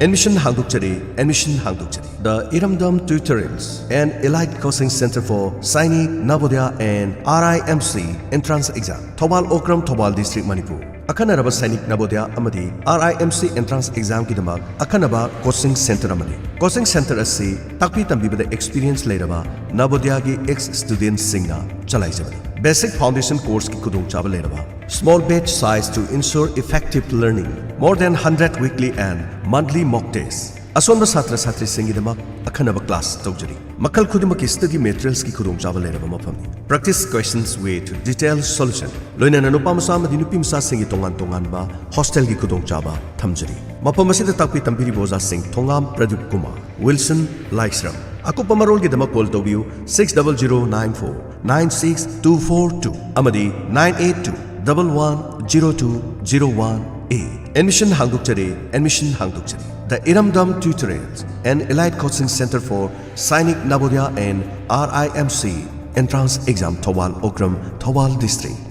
ꯑꯦꯗꯃꯤꯁꯟ ꯍꯥꯡꯗꯣꯛꯆꯔꯤ, ꯑꯦꯗꯃꯤꯁꯟ ꯍꯥꯡꯗꯣꯛꯆꯔꯤ꯫ The Iramdam Tutorials, an elite coaching center for Sainik, Navodaya and R I M C entrance exam. Thoubal Okram, Thoubal district, Manipur. ꯑꯈꯟꯅꯔꯕ ꯁꯥꯏꯅꯤꯛ ꯅꯕꯣꯗꯤꯌꯥ ꯑꯃꯗꯤ R I M C entrance ꯑꯦꯛꯖꯥꯝꯒꯤꯗꯃꯛ ꯑꯈꯟꯅꯕ ꯀꯣꯆꯤꯡ ꯁꯦꯟꯇꯔ ꯑꯃꯅꯤ꯫ ꯀꯣꯆꯤꯡ ꯁꯦꯟꯇꯔ ꯑꯁꯤ ꯇꯥꯛꯄꯤ ꯇꯝꯕꯤꯕꯗ ꯑꯦꯛꯁꯄꯤꯔꯤꯌꯦꯟꯁ ꯂꯩꯔꯕ ꯅꯕꯣꯗꯤꯌꯥꯒꯤ ꯑꯦꯛꯁ ꯁ꯭ꯇꯨꯗꯦꯟꯠꯁꯤꯡꯅ ꯆꯂꯥꯏꯖꯕꯅꯤ꯫ ꯕꯦꯁꯤꯛ ꯐꯥꯎꯟꯗꯦꯁꯟ ꯀꯣꯔꯁꯀꯤ ꯈꯨꯗꯣꯡꯆꯥꯕ ꯂꯩꯔꯕ, small batch size to ensure effective learning, more than hundred weekly and monthly mock test, ꯑꯁꯣꯟꯕ ꯁꯥꯇ꯭ꯔ ꯁꯥꯇ꯭ꯔꯤꯁꯤꯡꯒꯤꯗꯃꯛ ꯑꯈꯟꯅꯕ ꯀ꯭ꯂꯥꯁ ꯇꯧꯖꯔꯤ꯫ ꯃꯈꯜ ꯈꯨꯗꯤꯡꯃꯛꯀꯤ ꯁ꯭ꯇꯗꯤ ꯃꯦꯇꯔꯤꯌꯦꯜꯁꯀꯤ ꯈꯨꯗꯣꯡꯆꯥꯕ ꯂꯩꯔꯕ ꯃꯐꯝꯅꯤ꯫ Practice questions way to detailed solution, ꯂꯣꯏꯅꯅ ꯅꯨꯄꯥ ꯃꯆꯥ ꯑꯃꯗꯤ ꯅꯨꯄꯤ ꯃꯆꯥꯁꯤꯡꯒꯤ ꯇꯣꯉꯥꯟ ꯇꯣꯉꯥꯟꯕ ꯍꯣꯁꯇꯦꯜꯒꯤ ꯈꯨꯗꯣꯡꯆꯥꯕ ꯊꯝꯖꯔꯤ꯫ ꯃꯐꯝ ꯑꯁꯤꯗ ꯇꯥꯛꯄꯤ ꯇꯝꯕꯤꯔꯤꯕ ꯑꯣꯖꯥꯁꯤꯡ ꯊꯣꯉꯥꯝ ꯄ꯭ꯔꯗꯤꯞ ꯀꯨꯃꯥꯔ, ꯋꯤꯜꯁꯟ ꯂꯥꯏꯁ꯭ꯔꯝ꯫ ꯑꯀꯨꯞꯄ ꯃꯔꯣꯜꯒꯤꯗꯃꯛ ꯀꯣꯜ ꯇꯧꯕꯤꯌꯨ, six double zero nine four nine six two four two ꯑꯃꯗꯤ nine eight two double one zero two zero one eight꯫ Admission ꯍꯥꯡꯗꯣꯛꯆꯔꯤ, ꯑꯦꯗꯃꯤꯁꯟ ꯍꯥꯡꯗꯣꯛꯆꯔꯤ꯫ The Iramdam Tutorials, an elite coaching center for Sainik Navodaya and R I M C entrance exam, Thoubal Okram, Thoubal District.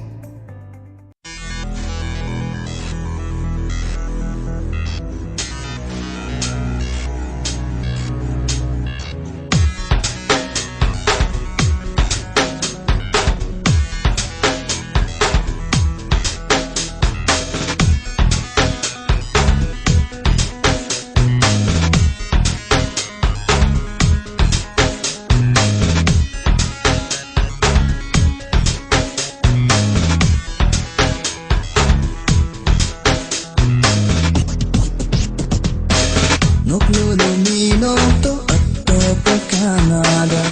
Noklo no mi no to ato pa kanada.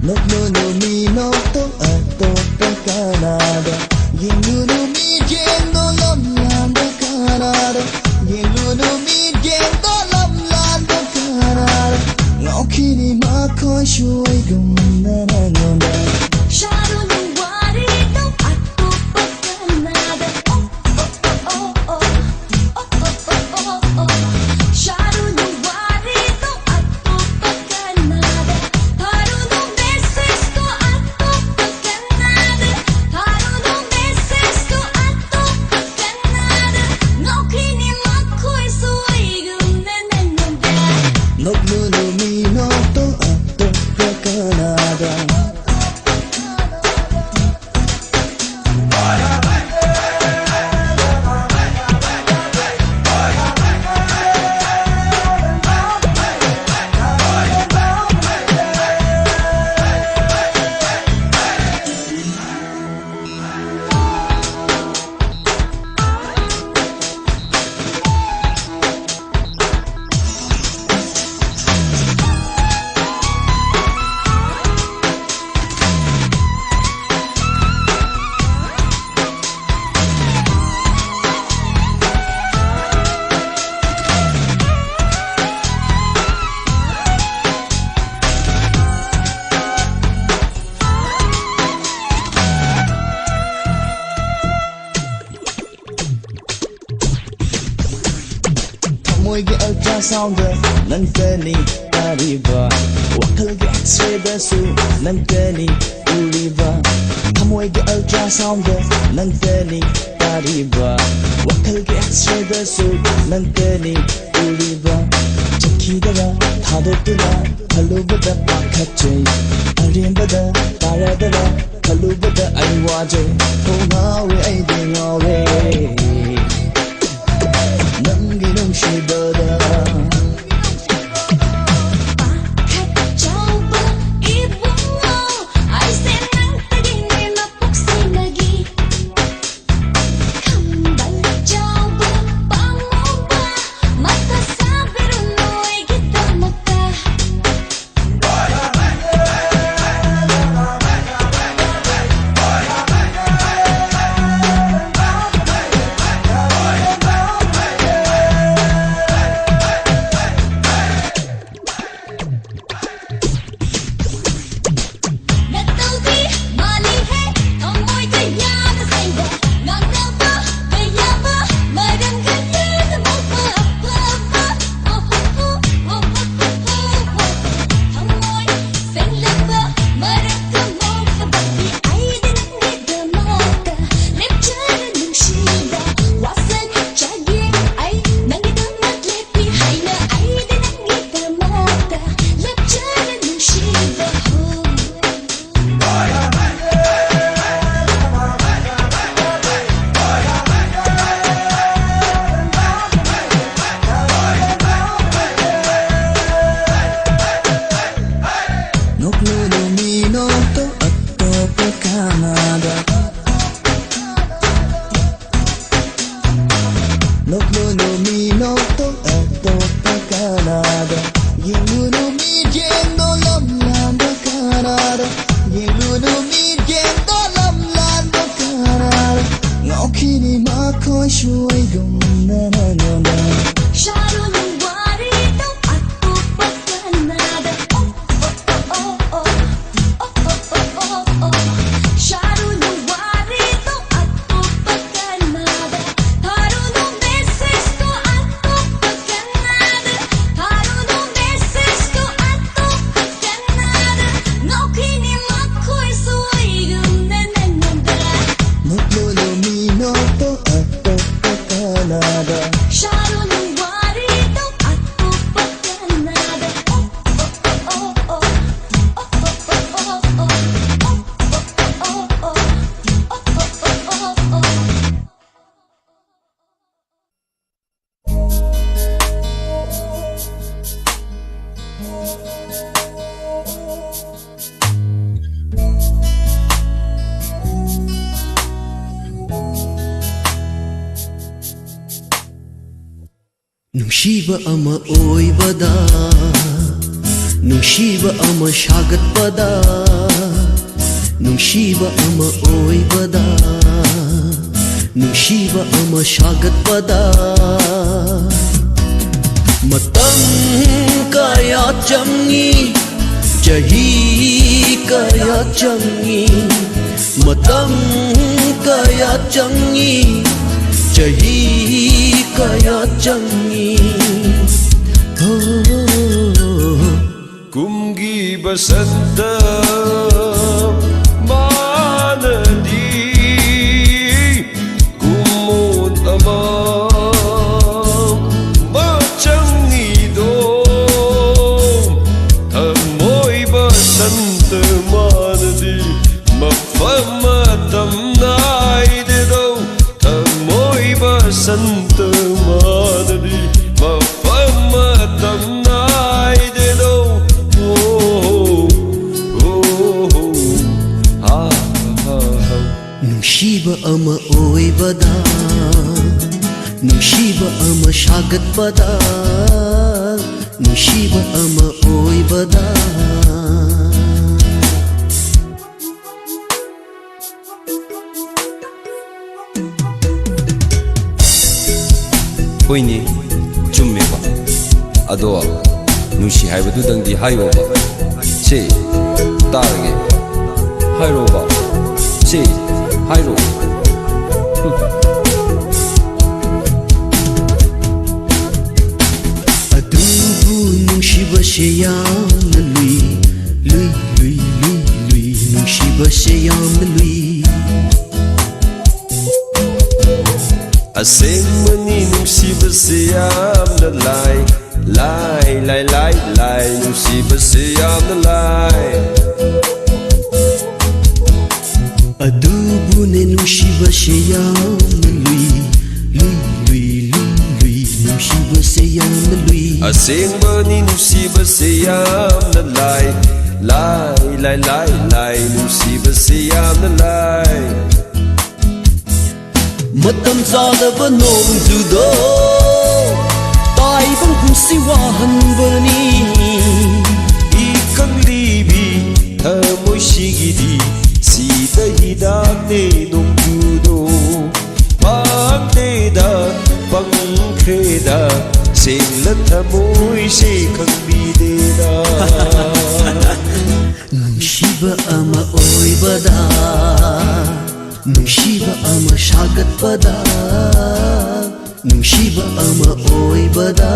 Noklo no mi no to ato pa kanada. Yenu no mi yendo lam lando kanada. Yenu no mi yendo lam lando kanada. Ngokini ma koi shui gum na na ngonda. Sharu no wari no ato pa kanada. Oh, oh, oh, oh, oh. Noklo no mi no to ato pa kanada. Sound ꯗ ꯅꯪꯇꯅꯤ ꯇꯥꯔꯤꯕ, ꯋꯥꯈꯜꯒꯤ X-ray ꯗꯁꯨ ꯅꯪꯇꯅꯤ ꯎꯔꯤꯕ, ꯊꯃꯣꯏꯒꯤ ultrasound ꯗ ꯅꯪꯇꯅꯤ ꯇꯥꯔꯤꯕ, ꯋꯥꯈꯜꯒꯤ X-ray ꯗꯁꯨ ꯅꯪꯇꯅꯤ ꯎꯔꯤꯕ. ꯆꯠꯈꯤꯗꯔ ꯊꯥꯗꯣꯛꯇꯨꯅ ꯈꯜꯂꯨꯕꯗ ꯄꯥꯈꯠꯆꯩ, ꯑꯔꯦꯝꯕꯗ ꯇꯥꯔꯗꯔ ꯈꯜꯂꯨꯕꯗ ꯑꯩ ꯋꯥꯖꯩ. ꯀꯣꯛ ꯉꯥꯎꯔꯦ, ꯑꯩꯗꯤ ꯉꯥꯎꯔꯦ ꯅꯪꯒꯤ ꯅꯨꯡꯁꯤꯕꯗ. ꯄꯥꯈꯠꯆꯧꯕ ꯏꯕꯨꯡꯉꯣ, ꯑꯩꯁꯦ ꯅꯪꯇꯒꯤꯅꯦ ꯃꯄꯣꯛꯁꯤꯃꯒꯤ. ꯈꯝꯕꯜ ꯆꯥꯎꯕ ꯄꯥꯝꯃꯨꯕ, ꯃꯊꯥ ꯁꯥꯕꯤꯔꯨꯅꯨ ꯑꯩꯒꯤꯗꯃꯛꯇ. ꯅꯨꯡꯁꯤꯕ ꯑꯃ ꯑꯣꯏꯕꯗ, ꯅꯨꯡꯁꯤꯕ ꯑꯃ ꯁꯥꯒꯠꯄꯗ, ꯅꯨꯡꯁꯤꯕ ꯑꯃ ꯑꯣꯏꯕꯗ, ꯅꯨꯡꯁꯤꯕ ꯑꯃ ꯁꯥꯒꯠꯄꯗ ꯃꯇꯝ ꯀꯌꯥ ꯆꯪꯏ, ꯆꯍꯤ ꯀꯌꯥ ꯆꯪꯏ, ꯃꯇꯝ ꯀꯌꯥ ꯆꯪꯏ, ꯆꯍꯤ ꯀꯌꯥ ꯆꯪꯏ꯫ ꯍꯣ꯫ ꯀꯨꯝꯒꯤ ꯕꯁꯟꯇ ꯃꯥꯅꯗꯤ ꯀꯨꯝꯃꯣꯟ ꯑꯃ ꯃꯆꯪꯉꯤꯗꯣ, ꯊꯃꯣꯏ ꯕꯁꯟꯇ ꯃꯥꯅꯗꯤ ꯃꯐꯝ ꯃꯇꯝ ꯅꯥꯏꯗꯦꯗꯣ, ꯊꯃꯣꯏ ꯕꯁꯟꯇ ꯃꯥꯅꯗꯤ ꯃꯐꯝ ꯃꯇꯝ ꯅꯥꯏꯗꯦꯗꯣ꯫ ꯑꯣ, ꯑꯣ, ꯑꯣ, ꯑꯥ, ꯑꯥ, ꯑꯥ꯫ ꯅꯨꯡꯁꯤꯕ ꯑꯃ ꯑꯣꯏꯕꯗ, ꯅꯨꯡꯁꯤꯕ ꯑꯃ ꯁꯥꯒꯠꯄꯗ, ꯅꯨꯡꯁꯤꯕ ꯑꯃ ꯑꯣꯏꯕꯗ꯫ ꯍꯣꯏꯅꯦ, ꯆꯨꯝꯃꯦꯕ꯫ ꯑꯗꯣ ꯅꯨꯡꯁꯤ ꯍꯥꯏꯕꯗꯨꯗꯪꯗꯤ ꯍꯥꯏꯌꯣꯕ꯫ ꯁꯦ, ꯇꯥꯔꯒꯦ꯫ ꯍꯥꯏꯔꯣꯕ꯫ ꯁꯦ, ꯍꯥꯏꯔꯣ꯫ ꯑꯗꯨꯕꯨ ꯅꯨꯡꯁꯤꯕꯁꯦ ꯌꯥꯝꯅ ꯂꯨꯏ, ꯂꯨꯏ, ꯂꯨꯏ, ꯂꯨꯏ, ꯂꯨꯏ, ꯅꯨꯡꯁꯤꯕꯁꯦ ꯌꯥꯝꯅ ꯂꯨꯏ꯫ ꯑꯁꯦꯡꯕꯅꯤ ꯅꯨꯡꯁꯤꯕꯁꯦ ꯌꯥꯝꯅ ꯂꯥꯏ, ꯂꯥꯏ, ꯂꯥꯏ, ꯂꯥꯏ, ꯂꯥꯏ, ꯅꯨꯡꯁꯤꯕꯁꯦ ꯌꯥꯝꯅ ꯂꯥꯏ꯫ ꯑꯗꯨꯕꯨꯅꯦ ꯅꯨꯡꯁꯤꯕꯁꯦ ꯌꯥꯝꯅ ꯂꯨꯏ, ꯂꯨꯏ, ꯂꯨꯏ, ꯂꯨꯏ, ꯂꯨꯏ, ꯅꯨꯡꯁꯤꯕꯁꯦ ꯌꯥꯝꯅ ꯂꯨꯏ꯫ ꯑꯁꯦꯡꯕꯅꯤ ꯅꯨꯡꯁꯤꯕꯁꯦ ꯌꯥꯝꯅ ꯂꯥꯏ, ꯂꯥꯏ, ꯂꯥꯏ, ꯂꯥꯏ, ꯂꯥꯏ, ꯅꯨꯡꯁꯤꯕꯁꯦ ꯌꯥꯝꯅ ꯂꯥꯏ꯫ ꯃꯇꯝ ꯆꯥꯗꯕ ꯅꯣꯡꯖꯨꯗꯣ ꯅꯨꯡꯁꯤ ꯋꯥꯍꯟꯕꯅꯤ꯫ ꯏ ꯀꯪꯂꯤꯕꯤ ꯊꯃꯣꯏꯁꯤꯒꯤꯗꯤ ꯁꯤꯗ ꯍꯤꯗꯥꯛꯅꯦ ꯅꯣꯡꯖꯨꯗꯣ꯫ ꯄꯥꯡꯗꯦꯗ, ꯄꯪꯈ꯭ꯔꯦꯗ, ꯁꯦꯡꯂ ꯊꯃꯣꯏꯁꯦ ꯈꯪꯕꯤꯗꯦꯗ꯫ ꯅꯨꯡꯁꯤꯕ ꯑꯃ ꯑꯣꯏꯕꯗ, ꯅꯨꯡꯁꯤꯕ ꯑꯃ ꯁꯥꯒꯠꯄꯗ, ꯅꯨꯡꯁꯤꯕ ꯑꯃ ꯑꯣꯏꯕꯗ꯫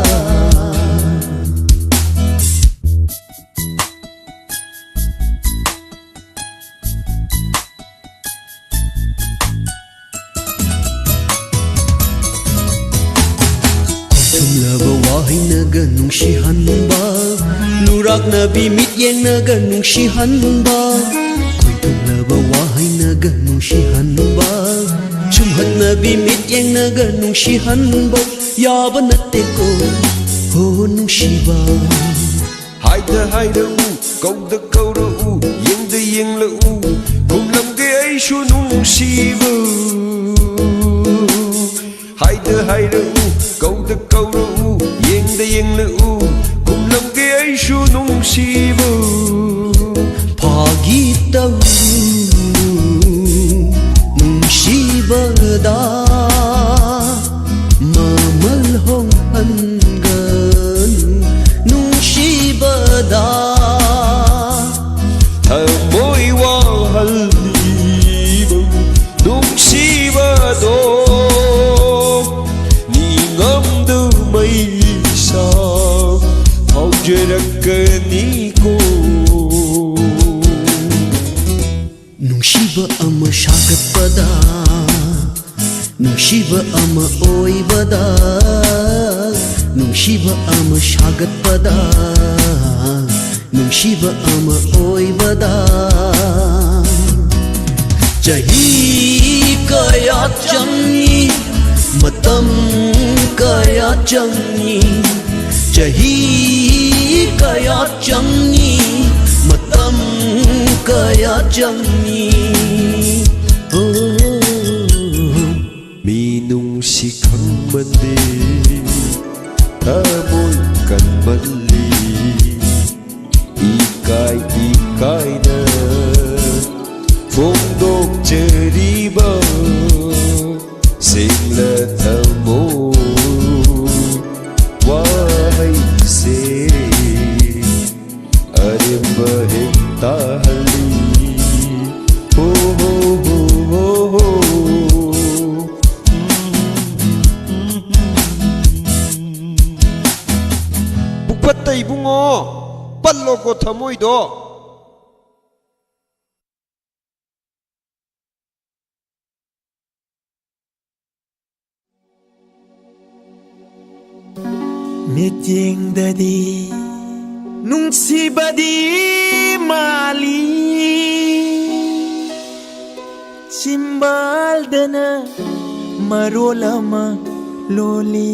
ꯊꯨꯝꯂꯕ ꯋꯥꯍꯩꯅꯒ ꯅꯨꯡꯁꯤꯍꯟꯕ, ꯂꯨꯔꯥꯛꯅꯕꯤ ꯃꯤꯠꯌꯦꯡꯅꯒ ꯅꯨꯡꯁꯤꯍꯟꯕ, ꯈꯣꯏꯊꯨꯝꯂꯕ ꯋꯥꯍꯩꯅꯒ ꯅꯨꯡꯁꯤꯍꯟꯕ, ꯁꯨꯝꯍꯠꯅꯕꯤ ꯃꯤꯠꯌꯦꯡꯅꯒ ꯅꯨꯡꯁꯤꯍꯟꯕ ꯌꯥꯕ ꯅꯠꯇꯦꯀꯣ꯫ ꯍꯣ ꯅꯨꯡꯁꯤꯕ, ꯍꯥꯏꯗ ꯍꯥꯏꯔꯛꯎ, ꯀꯧꯗ ꯀꯧꯔꯛꯎ, ꯌꯦꯡꯗ ꯌꯦꯡꯂꯛꯎ, ꯈꯨꯝꯂꯝꯒꯦ ꯑꯩꯁꯨ ꯅꯨꯡꯁꯤꯕ꯫ ꯍꯥꯏꯗ ꯍꯥꯏꯔꯛꯎ, ꯀꯧꯗ ꯀꯧꯔꯛꯎ, ꯌꯦꯡꯗ ꯌꯦꯡꯂꯛꯎ, ꯈꯨꯝꯂꯝꯒꯦ ꯑꯩꯁꯨ ꯅꯨꯡꯁꯤꯕ꯫ ꯐꯥꯒꯤ ꯇꯧ ꯅꯨꯡꯁꯤꯕꯗ, ꯃꯃꯜ ꯍꯣꯡꯍꯟꯒꯅꯨ ꯅꯨꯡꯁꯤꯕꯗ꯫ ꯊꯃꯣꯏ ꯋꯥꯍꯜꯂꯤꯕ ꯅꯨꯡꯁꯤꯕꯗꯣ, ꯅꯤꯡꯉꯝꯗ ꯃꯩꯁꯥ ꯐꯥꯎꯖꯔꯛꯀꯅꯤꯀꯣ꯫ ꯅꯨꯡꯁꯤꯕ ꯑꯃ ꯁꯥꯒꯠꯄꯗ, ꯅꯨꯡꯁꯤꯕ ꯑꯃ ꯑꯣꯏꯕꯗ, ꯅꯨꯡꯁꯤꯕ ꯑꯃ ꯁꯥꯒꯠꯄꯗ, ꯅꯨꯡꯁꯤꯕ ꯑꯃ ꯑꯣꯏꯕꯗ꯫ ꯆꯍꯤ ꯀꯌꯥ ꯆꯪꯏ, ꯃꯇꯝ ꯀꯌꯥ ꯆꯪꯏ, ꯆꯍꯤ ꯀꯌꯥ ꯆꯪꯏ, ꯃꯇꯝ ꯀꯌꯥ ꯆꯪꯏ꯫ ꯑꯣ, ꯃꯤꯅꯨꯡꯁꯤ ꯈꯪꯕꯗꯤ ꯊꯃꯣꯏ ꯀꯟꯃꯜꯂꯤ, ꯏꯀꯥꯏ ꯏꯀꯥꯏꯅ ꯐꯣꯡꯗꯣꯛꯆꯔꯤꯕ ꯁꯦꯡꯂ ꯊꯃꯣꯏ ꯋꯥꯍꯩꯁꯦ꯫ ꯑꯔꯦꯝꯕ ꯍꯦꯛ ꯇꯥꯍꯜꯂꯤ꯫ ꯍꯣ, ꯍꯣ, ꯍꯣ, ꯍꯣ, ꯍꯣ꯫ ꯄꯨꯛꯐꯠꯇ ꯏꯕꯨꯡꯉꯣ, ꯄꯜꯂꯣꯀꯣ ꯊꯃꯣꯏꯗꯣ꯫ ꯃꯤꯠꯌꯦꯡꯗꯗꯤ ꯅꯨꯡꯁꯤꯕꯗꯤ ꯃꯥꯜꯂꯤ, ꯆꯤꯝꯕꯥꯜꯗꯅ ꯃꯔꯣꯜ ꯑꯃ ꯂꯣꯜꯂꯤ꯫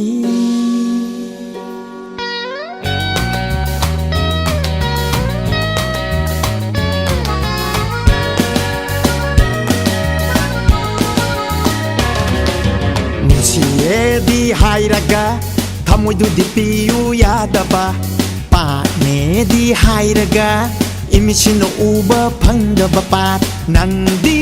ꯅꯨꯡꯁꯤꯌꯦꯗꯤ ꯍꯥꯏꯔꯒ ꯊꯃꯣꯏꯗꯨꯗꯤ ꯄꯤꯌꯨ ꯌꯥꯗꯕ, ꯄꯥꯠꯅꯦꯗꯤ ꯍꯥꯏꯔꯒ ꯏꯃꯤꯠꯁꯤꯅ ꯎꯕ ꯐꯪꯗꯕ ꯄꯥꯠ ꯅꯪꯗꯤ꯫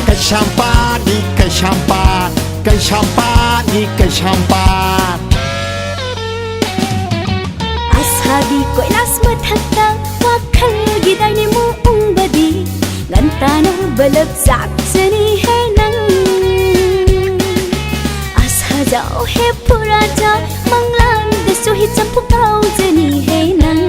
ꯀꯩꯁꯥꯝꯄꯥꯠꯅꯤ ꯀꯩꯁꯥꯝꯄꯥꯠ, ꯀꯩꯁꯥꯝꯄꯥꯠꯅꯤ ꯀꯩꯁꯥꯝꯄꯥꯠ꯫ ꯑꯁꯥꯒꯤ ꯀꯣꯏꯂꯥꯁ ꯃꯊꯛꯇ ꯋꯥꯈꯜꯒꯤ ꯗꯥꯏꯅꯦꯃꯣ ꯎꯪꯕꯗꯤ ꯉꯟꯇꯥꯅ ꯕꯂꯞ ꯆꯥꯛꯆꯅꯤ ꯍꯦ ꯅꯪ꯫ ꯑꯁꯥ ꯖꯥꯎ ꯍꯦ ꯄꯨꯔꯥ ꯖꯥꯎ, ꯃꯪꯂꯥꯟꯗꯁꯨ ꯍꯤ ꯆꯝꯐꯨ ꯀꯥꯎꯖꯅꯤ ꯍꯦ ꯅꯪ꯫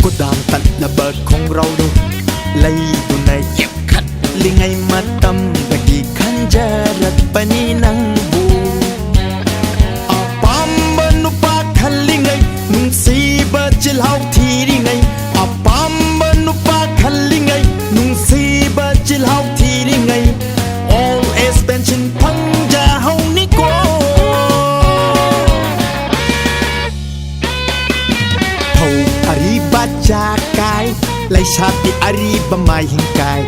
ꯈꯨꯗꯥꯡ ꯇꯠꯅꯕ ꯈꯣꯡꯒ꯭ꯔꯥꯎꯗꯨ ꯂꯩꯗꯨꯅ ꯌꯦꯞꯈꯠꯂꯤꯉꯩ ꯃꯇꯝꯗꯒꯤ ꯈꯟꯖꯔꯛꯄꯅꯤ ꯅꯪꯕꯨ꯫ ꯑꯄꯥꯝꯕ ꯅꯨꯄꯥ ꯈꯜꯂꯤꯉꯩ, ꯅꯨꯡꯁꯤꯕ ꯆꯤꯜꯍꯥꯎ ꯊꯤꯔꯤꯉꯩ, ꯊꯥꯞꯄꯤ ꯑꯔꯤꯕ ꯃꯥꯏꯍꯤꯡ ꯀꯥꯏ꯫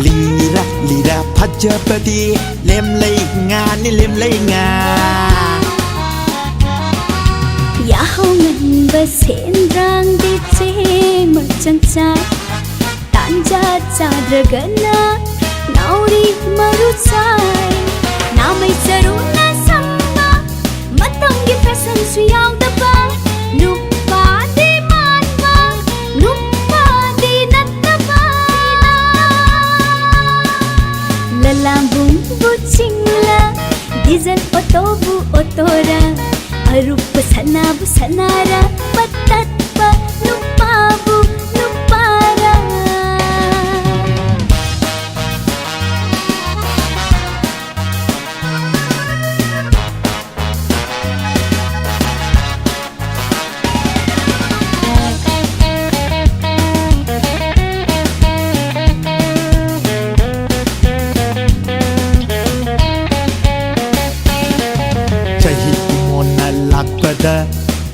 ꯂꯤꯔ ꯂꯤꯔ ꯐꯖꯕꯗꯤ ꯂꯦꯝꯂꯩ ꯉꯥꯅꯤ, ꯂꯦꯝꯂꯩ ꯉꯥ꯫ ꯌꯥꯍꯧ ꯉꯟꯕ ꯁꯦꯟꯗ꯭ꯔꯥꯡꯗꯤ ꯆꯦꯡ ꯃꯆꯪ ꯆꯥꯏ꯫ ꯇꯥꯟꯖꯥ ꯆꯥꯗ꯭ꯔꯒꯅ ꯅꯥꯎꯔꯤ ꯃꯔꯨ ꯆꯥꯏ꯫ ꯅꯥꯃꯩ ꯆꯔꯨꯅ ꯁꯝꯕ ꯃꯇꯝꯒꯤ ꯐꯦꯁꯟꯁꯨ ꯌꯥꯎꯗꯕ꯫ ꯅꯨꯄꯥꯗꯤ ꯃꯥꯟꯕ, ꯅꯨꯄꯥꯗꯤ ꯅꯠꯇꯕ꯫ ꯂꯂꯥꯝꯕꯨꯡꯕꯨ ꯆꯤꯡꯂ, ꯗꯤꯖꯜ ꯑꯣꯇꯣꯕꯨ ꯑꯣꯇꯣꯔ, ꯑꯔꯨꯞꯄ ꯁꯅꯥꯕꯨ ꯁꯅꯥꯔ, ꯄꯠ ꯇꯠꯄ ꯅꯨꯄꯥꯕꯨ ꯅꯨꯄꯥꯔ꯫ ꯆꯍꯤ ꯀꯨꯟꯃꯣꯟꯅ ꯂꯥꯛꯄꯗ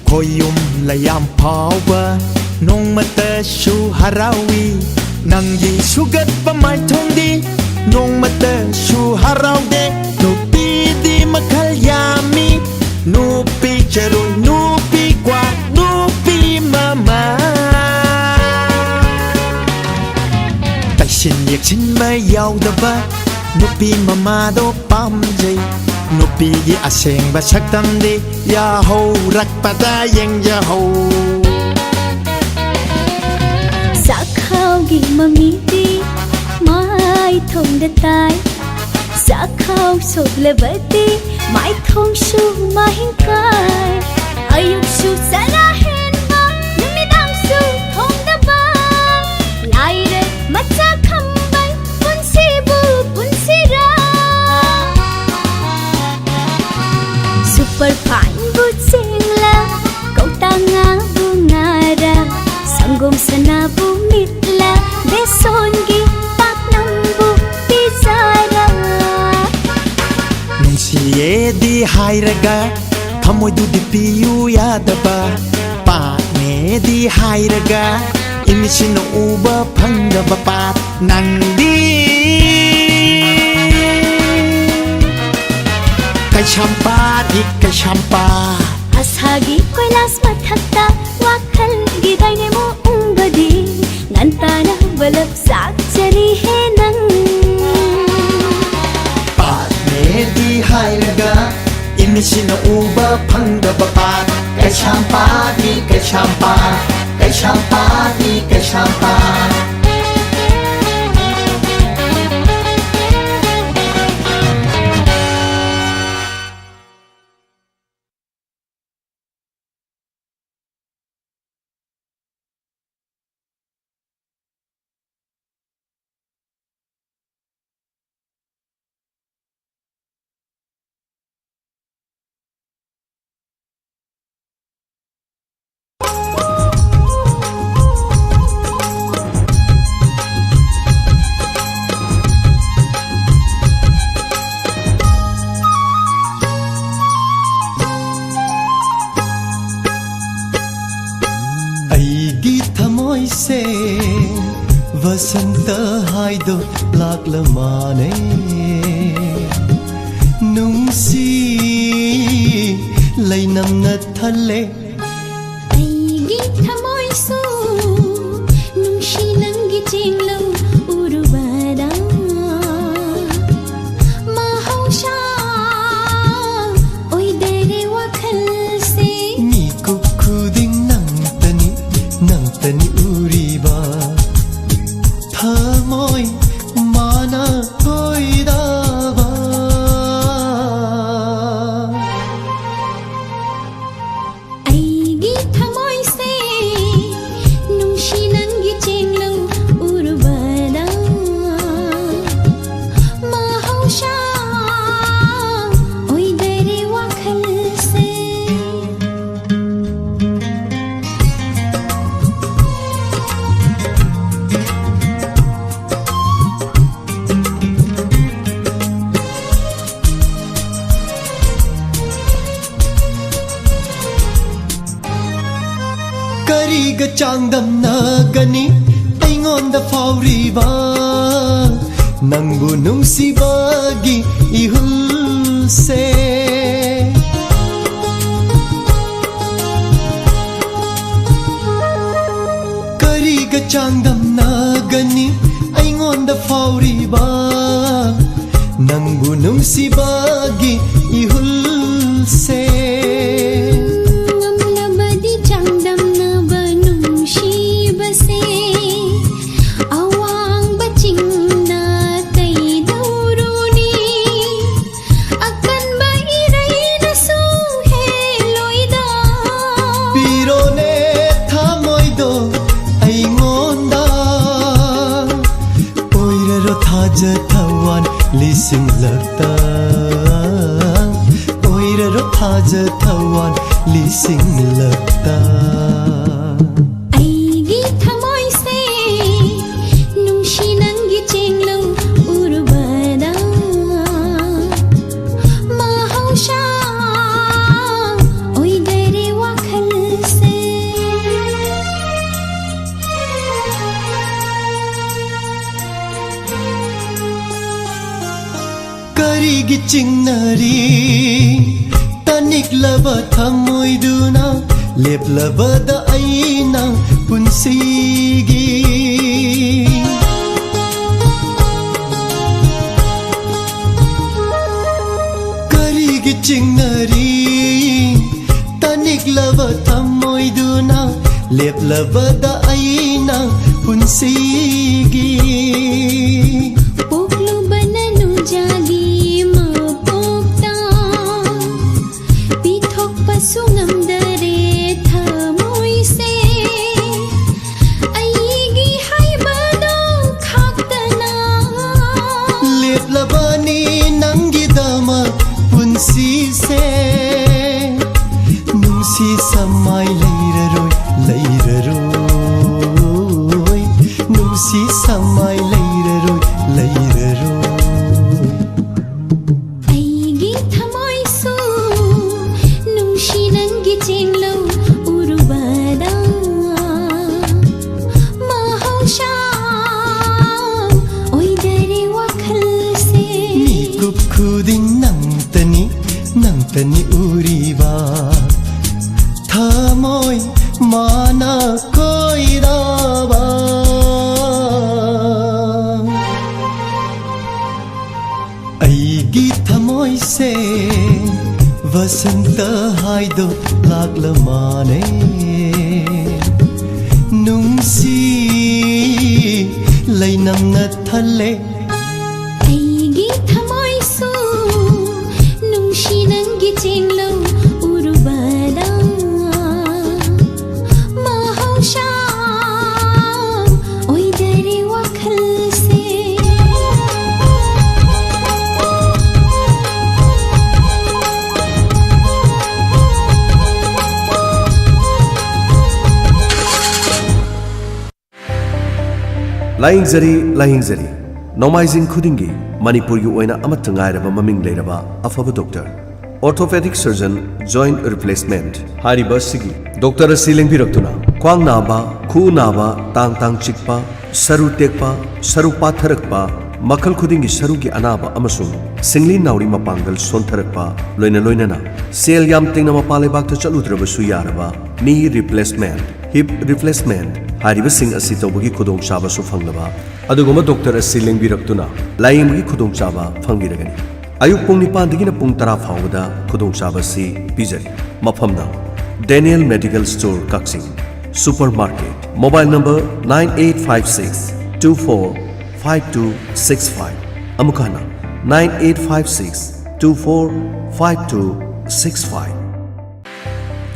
ꯈꯣꯌꯨꯝ ꯂꯩꯌꯥꯝ ꯐꯥꯎꯕ ꯅꯣꯡꯃꯇꯁꯨ ꯍꯔꯥꯎꯏ꯫ ꯅꯪꯒꯤ ꯁꯨꯒꯠꯄ ꯃꯥꯏꯊꯣꯡꯗꯤ ꯅꯣꯡꯃꯇꯁꯨ ꯍꯔꯥꯎꯗꯦ꯫ ꯅꯨꯄꯤꯗꯤ ꯃꯈꯜ ꯌꯥꯝꯃꯤ, ꯅꯨꯄꯤ ꯆꯔꯨ, ꯅꯨꯄꯤ ꯀ꯭ꯋꯥꯛ, ꯅꯨꯄꯤ ꯃꯃꯥ꯫ ꯇꯩꯁꯤꯟ ꯌꯦꯛꯁꯤꯟꯕ ꯌꯥꯎꯗꯕ ꯅꯨꯄꯤ ꯃꯃꯥꯗꯣ ꯄꯥꯝꯖꯩ꯫ ꯅꯨꯄꯤꯒꯤ ꯑꯁꯦꯡꯕ ꯁꯛꯇꯝꯗꯤ ꯌꯥꯍꯧꯔꯛꯄꯗ ꯌꯦꯡꯖꯍꯧ꯫ ꯆꯥꯛꯈꯥꯎꯒꯤ ꯃꯃꯤꯗꯤ ꯃꯥꯏꯊꯣꯡꯗ ꯇꯥꯏ꯫ ꯆꯥꯛꯈꯥꯎ ꯁꯣꯛꯂꯕꯗꯤ ꯃꯥꯏꯊꯣꯡꯁꯨ ꯃꯍꯤꯡ ꯀꯥꯏ꯫ ꯑꯌꯨꯛꯁꯨ ꯆꯔꯥ ꯍꯦꯟꯕ, ꯅꯨꯃꯤꯗꯥꯡꯁꯨ ꯊꯣꯡꯗꯕ꯫ ꯂꯥꯏꯔ ꯃꯆꯥ ꯈꯝꯕꯩ ꯄꯨꯟꯁꯤꯕꯨ ꯄꯨꯟꯁꯤꯔ꯫ ꯁꯨꯄꯔ ꯐꯥꯏꯟꯕꯨ ꯆꯦꯡꯂ, ꯀꯧꯇꯥ ꯉꯥꯕꯨ ꯉꯥꯔ, ꯁꯪꯒꯣꯝ ꯁꯅꯥꯕꯨ ꯃꯤꯠꯂ, ꯕꯦꯁꯣꯟꯒꯤ ꯄꯥꯛꯅꯝꯕꯨ ꯄꯤꯖꯔ꯫ ꯅꯨꯡꯁꯤꯌꯦꯗꯤ ꯍꯥꯏꯔꯒ ꯊꯃꯣꯏꯗꯨꯗꯤ ꯄꯤꯌꯨ ꯌꯥꯗꯕ꯫ ꯄꯥꯛꯅꯦꯗꯤ ꯍꯥꯏꯔꯒ ꯏꯃꯤꯠꯁꯤꯅ ꯎꯕ ꯐꯪꯗꯕ ꯄꯥꯠ ꯅꯪꯗꯤ꯫ ꯀꯩꯁꯥꯝꯄꯥꯠꯅꯤ ꯀꯩꯁꯥꯝꯄꯥꯠ꯫ ꯑꯁꯥꯒꯤ ꯀꯣꯏꯂꯥꯁ ꯃꯊꯛꯇ ꯋꯥꯈꯜꯒꯤ ꯗꯥꯏꯅꯦꯃꯣ ꯎꯪꯕꯗꯤ ꯉꯟꯇꯥꯅ ꯕꯂꯞ ꯆꯥꯛꯆꯔꯤꯍꯦ ꯅꯪ꯫ ꯄꯥꯠꯅꯦꯗꯤ ꯍꯥꯏꯔꯒ ꯏꯃꯤꯠꯁꯤꯅ ꯎꯕ ꯐꯪꯗꯕ ꯄꯥꯠ꯫ ꯀꯩꯁꯥꯝꯄꯥꯠꯅꯤ ꯀꯩꯁꯥꯝꯄꯥꯠ꯫ ꯀꯩꯁꯥꯝꯄꯥꯠꯅꯤ ꯀꯩꯁꯥꯝꯄꯥꯠ꯫ ꯑꯩꯒꯤ ꯊꯃꯣꯏꯁꯦ ꯋꯥꯁꯟꯇ ꯍꯥꯏꯗꯣ ꯂꯥꯛꯂ ꯃꯥꯅꯦ꯫ ꯅꯨꯡꯁꯤ ꯂꯩꯅꯝꯅ ꯊꯜꯂꯦ꯫ ꯑꯩꯒꯤ ꯊꯃꯣꯏꯁꯨ ꯅꯨꯡꯁꯤ ꯅꯪꯒꯤ ꯆꯦꯡꯂꯧ ꯎꯔꯨꯕꯗ ꯃꯍꯧꯁꯥ ꯑꯣꯏꯗꯔꯦ ꯋꯥꯈꯜꯁꯦ꯫ ꯃꯤꯀꯨꯞ ꯈꯨꯗꯤꯡ ꯅꯪꯇꯅꯤ, ꯅꯪꯇꯅꯤ ꯎꯔꯤꯕ꯫ ꯊꯃꯣꯏ ꯃꯥꯅ ꯊꯣꯏꯗꯕ꯫ ꯑꯩꯒꯤ ꯊꯃꯣꯏꯁꯦ ꯅꯨꯡꯁꯤ ꯅꯪꯒꯤ ꯆꯦꯡꯂꯧ ꯎꯔꯨꯕꯗ ꯃꯍꯧꯁꯥ ꯑꯣꯏꯗꯔꯦ ꯋꯥꯈꯜꯁꯦ꯫ ꯀꯔꯤꯒ ꯆꯥꯡꯗꯝꯅꯒꯅꯤ ꯑꯩꯉꯣꯟꯗ ꯑꯩꯉꯣꯟꯗ ꯐꯥꯎꯔꯤꯕ ꯅꯪꯕꯨ ꯅꯨꯡꯁꯤꯕꯒꯤ ꯏꯍꯨꯜꯁꯦ꯫ ꯀꯔꯤꯒ ꯆꯥꯡꯗꯝꯅꯒꯅꯤ ꯑꯩꯉꯣꯟꯗ ꯐꯥꯎꯔꯤꯕ ꯅꯪꯕꯨ ꯅꯨꯡꯁꯤꯕꯒꯤ ꯏꯍꯨꯜꯁꯦ? ꯉꯝꯂꯕꯗꯤ ꯆꯥꯡꯗꯝꯅꯕ ꯅꯨꯡꯁꯤꯕꯁꯦ ꯑꯋꯥꯡꯕ ꯆꯤꯡꯅ ꯀꯩꯗꯧꯔꯨꯅꯤ? ꯑꯀꯟꯕ ꯏꯔꯩꯅꯁꯨ ꯍꯦꯜꯂꯣꯏꯗ꯫ ꯄꯤꯔꯣꯅꯦ ꯊꯃꯣꯏꯗꯣ ꯑꯩꯉꯣꯟꯗ, ꯑꯣꯏꯔꯔꯣ ꯊꯥꯖ ꯊꯋꯥꯟ ꯂꯤꯁꯤꯡꯂꯛꯇ, ꯑꯣꯏꯔꯔꯣ ꯊꯥꯖ ꯊꯋꯥꯟ ꯂꯤꯁꯤꯡꯂꯛꯇ꯫ ꯑꯩꯒꯤ ꯊꯃꯣꯏꯁꯦ ꯅꯨꯡꯁꯤ ꯅꯪꯒꯤ ꯆꯦꯡꯂꯧ ꯎꯔꯨꯕꯗ ꯃꯍꯧꯁꯥ ꯑꯣꯏꯗꯔꯦ ꯋꯥꯈꯜꯁꯦ꯫ ꯀꯔꯤꯒꯤ ꯆꯤꯡꯅꯔꯤ ꯇꯅꯤꯛꯂꯕ ꯊꯃꯣꯏꯗꯨꯅ ꯂꯦꯞꯂꯕꯗ ꯑꯩꯅ ꯄꯨꯟꯁꯤꯒꯤ? ꯀꯔꯤꯒꯤ ꯆꯤꯡꯅꯔꯤ ꯇꯅꯤꯛꯂꯕ ꯊꯃꯣꯏꯗꯨꯅ ꯂꯦꯞꯂꯕꯗ ꯑꯩꯅ ꯄꯨꯟꯁꯤꯒꯤ? ꯄꯣꯛꯂꯨꯕꯅ ꯅꯨꯡꯖꯥꯒꯤ ꯃꯄꯣꯛꯇ ꯄꯤꯊꯣꯛꯄꯁꯨ ꯉꯝꯗꯔꯦ ꯊꯃꯣꯏꯁꯦ ꯑꯩꯒꯤ ꯍꯥꯏꯕꯗꯣ ꯈꯥꯛꯇꯅ꯫ ꯂꯦꯞꯂꯕꯅꯤ ꯅꯪꯒꯤꯗꯃꯛ ꯄꯨꯟꯁꯤꯁꯦ, ꯅꯨꯡꯁꯤ ꯁꯃꯥꯏ ꯂꯩꯔꯔꯣꯏ, ꯂꯩꯔꯔꯣꯏ, ꯅꯨꯡꯁꯤ ꯁꯦ ꯋꯥꯁꯟꯇ ꯍꯥꯏꯗꯣ ꯂꯥꯛꯂ ꯃꯥꯅꯦ, ꯅꯨꯡꯁꯤ ꯂꯩꯅꯝꯅ ꯊꯜꯂꯦ꯫ ꯑꯩꯒꯤ ꯊꯃꯣꯏꯁꯨ ꯅꯨꯡꯁꯤ ꯅꯪꯒꯤ ꯆꯦꯡꯂꯧ ꯎꯔꯨꯕꯗ ꯃꯍꯧꯁꯥ ꯑꯣꯏꯗꯔꯦ ꯋꯥꯈꯜꯁꯦ꯫ ꯂꯥꯌꯦꯡꯖꯔꯤ, ꯂꯥꯌꯦꯡꯖꯔꯤ꯫ ꯅꯣꯡꯃꯥꯏꯖꯤꯡ ꯈꯨꯗꯤꯡꯒꯤ ꯃꯅꯤꯄꯨꯔꯒꯤ ꯑꯣꯏꯅ ꯑꯃꯠꯇ ꯉꯥꯏꯔꯕ ꯃꯃꯤꯡ ꯂꯩꯔꯕ ꯑꯐꯕ doctor, orthopedic surgeon, joint replacement ꯍꯥꯏꯔꯤꯕ ꯑꯁꯤꯒꯤ ꯗꯣꯛꯇꯔ ꯑꯁꯤ ꯂꯦꯡꯕꯤꯔꯛꯇꯨꯅ ꯈ꯭ꯋꯥꯡ ꯅꯥꯕ, ꯈꯨꯎ ꯅꯥꯕ, ꯇꯥꯡ ꯇꯥꯡ ꯆꯤꯛꯄ, ꯁꯔꯨ ꯇꯦꯛꯄ, ꯁꯔꯨ ꯄꯥꯊꯔꯛꯄ, ꯃꯈꯜ ꯈꯨꯗꯤꯡꯒꯤ ꯁꯔꯨꯒꯤ ꯑꯅꯥꯕ ꯑꯃꯁꯨꯡ ꯁꯤꯡꯂꯤ ꯅꯥꯎꯔꯤ ꯃꯄꯥꯡꯒꯜ ꯁꯣꯟꯊꯔꯛꯄ, ꯂꯣꯏꯅ ꯂꯣꯏꯅꯅ ꯁꯦꯜ ꯌꯥꯝ ꯇꯤꯡꯅ ꯃꯄꯥꯟ ꯂꯩꯕꯥꯛꯇ ꯆꯠꯂꯨꯗ꯭ꯔꯕꯁꯨ ꯌꯥꯔꯕ knee replacement, hip replacement ꯍꯥꯏꯔꯤꯕꯁꯤꯡ ꯑꯁꯤ ꯇꯧꯕꯒꯤ ꯈꯨꯗꯣꯡꯆꯥꯕꯁꯨ ꯐꯪꯂꯕ ꯑꯗꯨꯒꯨꯝꯕ ꯗꯣꯛꯇꯔ ꯑꯁꯤ ꯂꯦꯡꯕꯤꯔꯛꯇꯨꯅ ꯂꯥꯌꯦꯡꯕꯒꯤ ꯈꯨꯗꯣꯡꯆꯥꯕ ꯐꯪꯕꯤꯔꯒꯅꯤ꯫ ꯑꯌꯨꯛ ꯄꯨꯡ ꯅꯤꯄꯥꯟꯗꯒꯤꯅ ꯄꯨꯡ ꯇꯔꯥ ꯐꯥꯎꯕꯗ ꯈꯨꯗꯣꯡꯆꯥꯕ ꯑꯁꯤ ꯄꯤꯖꯔꯤ꯫ ꯃꯐꯝꯅ Daniel Medical Store ꯀꯛꯆꯤꯡ, supermarket, mobile number nine eight five six two four five two six five꯫ ꯑꯃꯨꯛ ꯍꯟꯅ, nine eight five six two four five two six five꯫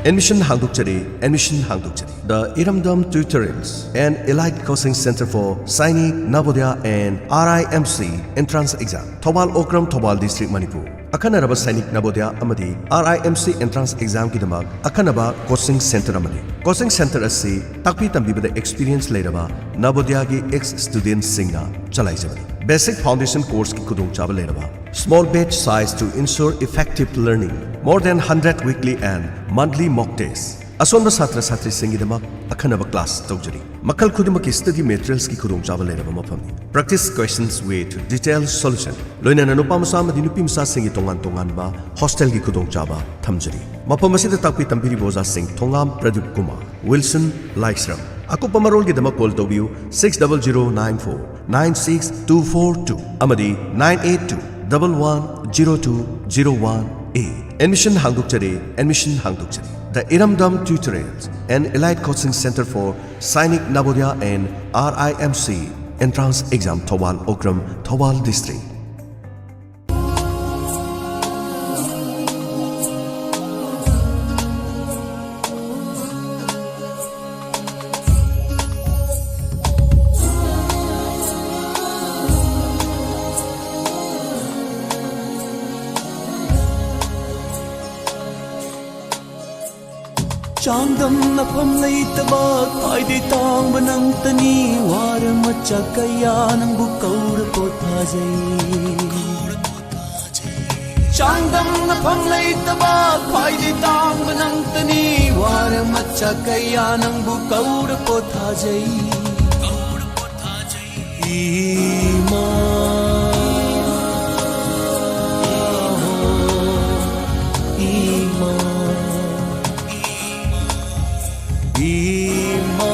Admission ꯍꯥꯡꯗꯣꯛꯆꯔꯤ, admission ꯍꯥꯡꯗꯣꯛꯆꯔꯤ꯫ The Iramdam Tutorials, an elite coaching center for Sainik, Navodaya and R I M C entrance exam꯫ Thoubal Okram, Thoubal district, Manipur. ꯑꯈꯟꯅꯔꯕ ꯁꯥꯏꯅꯤꯛ, ꯅꯕꯣꯗꯌꯥ ꯑꯃꯗꯤ R I M C entrance examꯒꯤꯗꯃꯛ ꯑꯈꯟꯅꯕ coaching center ꯑꯃꯅꯤ꯫ Coaching center ꯑꯁꯤ ꯇꯥꯛꯄꯤ ꯇꯝꯕꯤꯕꯗ experience ꯂꯩꯔꯕ ꯅꯕꯣꯗꯌꯥꯒꯤ ex studentꯁꯤꯡꯅ ꯆꯂꯥꯏꯖꯕꯅꯤ꯫ Basic foundation courseꯀꯤ ꯈꯨꯗꯣꯡꯆꯥꯕ ꯂꯩꯔꯕ small batch size to ensure effective learning, more than hundred weekly and monthly mock test꯫ ꯑꯁꯣꯟꯕ ꯁꯥꯇ꯭ꯔ ꯁꯥꯇ꯭ꯔꯤꯁꯤꯡꯒꯤꯗꯃꯛ ꯑꯈꯟꯅꯕ class ꯇꯧꯖꯔꯤ꯫ ꯃꯈꯜ ꯈꯨꯗꯤꯡꯃꯛꯀꯤ study materialsꯀꯤ ꯈꯨꯗꯣꯡꯆꯥꯕ ꯂꯩꯔꯕ ꯃꯐꯝꯅꯤ꯫ Practice questions with detailed solution, ꯂꯣꯏꯅꯅ ꯅꯨꯄꯥ ꯃꯆꯥ ꯑꯃꯗꯤ ꯅꯨꯄꯤ ꯃꯆꯥꯁꯤꯡꯒꯤ ꯇꯣꯉꯥꯟ ꯇꯣꯉꯥꯟꯕ hostelꯒꯤ ꯈꯨꯗꯣꯡꯆꯥꯕ ꯊꯝꯖꯔꯤ꯫ ꯃꯐꯝ ꯑꯁꯤꯗ ꯇꯥꯛꯄꯤ ꯇꯝꯕꯤꯔꯤꯕ ꯑꯣꯖꯥꯁꯤꯡ ꯊꯣꯉꯥꯝ ꯄ꯭ꯔꯗꯤꯞ ꯀꯨꯃꯥꯔ, ꯋꯤꯜꯁꯟ ꯂꯥꯏꯁ꯭ꯔꯝ꯫ ꯑꯀꯨꯞꯄ ꯃꯔꯣꯜꯒꯤꯗꯃꯛ call ꯇꯧꯕꯤꯌꯨ six double zero nine four nine six two four two ꯑꯃꯗꯤ nine eight two double one zero two zero one A. Admission ꯍꯥꯡꯗꯣꯛꯆꯔꯤ, admission ꯍꯥꯡꯗꯣꯛꯆꯔꯤ꯫ The Iramdam Tutorials, an elite coaching center for Sainik Navodaya and R I M C entrance exam, Thoubal Okram, Thoubal District. ꯆꯥꯡꯗꯝꯅꯐꯝ ꯂꯩꯇꯕ ꯈ꯭ꯋꯥꯏꯗꯩ ꯇꯥꯡꯕ ꯅꯪꯇꯅꯤ꯫ War ꯃꯆꯥ ꯀꯌꯥ ꯅꯪꯕꯨ ꯀꯧꯔ ꯄꯣꯊꯥꯖꯩ꯫ ꯆꯥꯡꯗꯝꯅꯐꯝ ꯂꯩꯇꯕ ꯈ꯭ꯋꯥꯏꯗꯩ ꯇꯥꯡꯕ ꯅꯪꯇꯅꯤ꯫ War ꯃꯆꯥ ꯀꯌꯥ ꯅꯪꯕꯨ ꯀꯧꯔ ꯄꯣꯊꯥꯖꯩ꯫ ꯏꯃꯥ, ꯏꯃꯥ, ꯏꯃꯥ, ꯏꯃꯥ꯫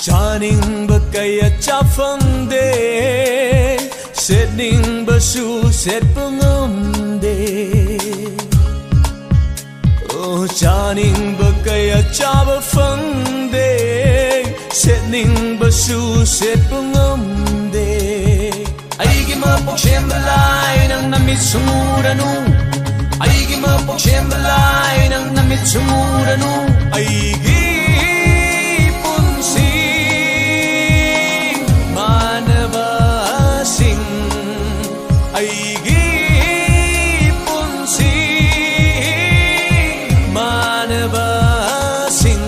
ꯆꯥꯅꯤꯡꯕ ꯀꯌꯥ ꯆꯥ ꯐꯪꯗꯦ, ꯁꯦꯠꯅꯤꯡꯕꯁꯨ ꯁꯦꯠꯄ ꯉꯝꯗꯦ꯫ ꯑꯣ, ꯆꯥꯅꯤꯡꯕ ꯀꯌꯥ ꯆꯥꯕ ꯐꯪꯗꯦ, ꯁꯦꯠꯅꯤꯡꯕꯁꯨ ꯁꯦꯠꯄ ꯉꯝꯗꯦ꯫ ꯑꯩꯒꯤ ꯃꯄꯣꯛ ꯁꯦꯝꯕ ꯂꯥꯏ, ꯅꯪ ꯅꯃꯤꯠ ꯁꯨꯡꯎꯔꯅꯨ꯫ ꯑꯩꯒꯤ ꯃꯄꯣꯛ ꯁꯦꯝꯕ ꯂꯥꯏ, ꯅꯪ ꯅꯃꯤꯠ ꯁꯨꯡꯎꯔꯅꯨ꯫ ꯑꯩꯒꯤ ꯄꯨꯟꯁꯤ ꯃꯥꯟꯅꯕꯁꯤꯡ, ꯑꯩꯒꯤ ꯄꯨꯟꯁꯤ ꯃꯥꯟꯅꯕꯁꯤꯡ꯫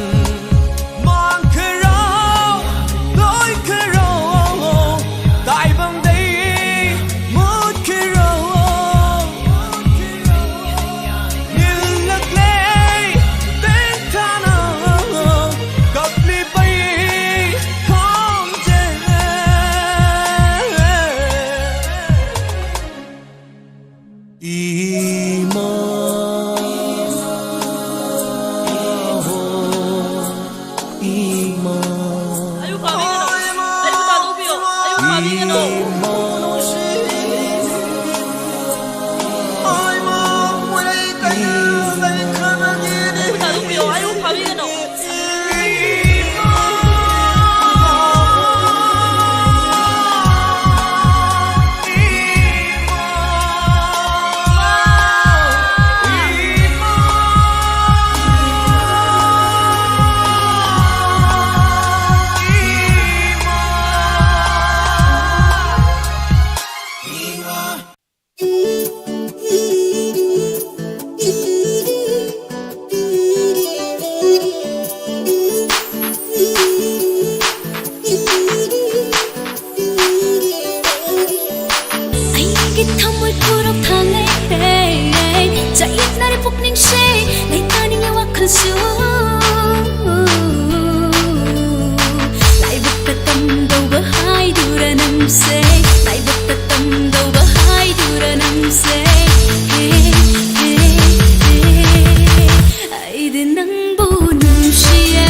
ꯃꯥꯡꯈ꯭ꯔꯣ, ꯂꯣꯏꯈ꯭ꯔꯣ, ꯇꯥꯏꯕꯪꯗꯩ ꯃꯨꯠꯈ꯭ꯔꯣ꯫ ꯅꯤꯜꯂꯛꯂꯦ ꯇꯦꯡꯊꯥꯅ ꯀꯞꯂꯤꯕ ꯑꯩ ꯈꯣꯟꯖꯦꯜ꯫ ꯏꯃꯥ, ꯏꯃꯥ, ꯑꯌꯨꯛ ꯄꯥꯕꯤꯒꯅꯣ꯫ ꯑꯌꯨꯛ ꯄꯥꯕꯤꯒꯅꯣ꯫ ꯏꯃꯥ꯫ ꯑꯌꯨꯛ ꯄꯥꯕꯤꯒꯅꯣ꯫ ꯑꯩꯒꯤ ꯊꯃꯣꯏ ꯄꯨꯔꯣꯛ ꯊꯥꯡꯂꯩꯔꯦ, ꯆꯌꯦꯠꯅꯔꯦ ꯄꯨꯛꯅꯤꯡꯁꯦ, ꯂꯩꯇꯥꯅꯤꯡꯉꯦ ꯋꯥꯈꯜꯁꯨ꯫ ꯂꯥꯏꯕꯛꯇ ꯇꯝꯗꯧꯕ ꯍꯥꯏꯗꯨꯔ ꯅꯪꯁꯦ, ꯂꯥꯏꯕꯛꯇ ꯇꯝꯗꯧꯕ ꯍꯥꯏꯗꯨꯔ ꯅꯪꯁꯦ꯫ ꯍꯦ, ꯍꯦ, ꯍꯦ, ꯑꯩꯗꯤ ꯅꯪꯕꯨ ꯅꯨꯡꯁꯤꯌꯦ꯫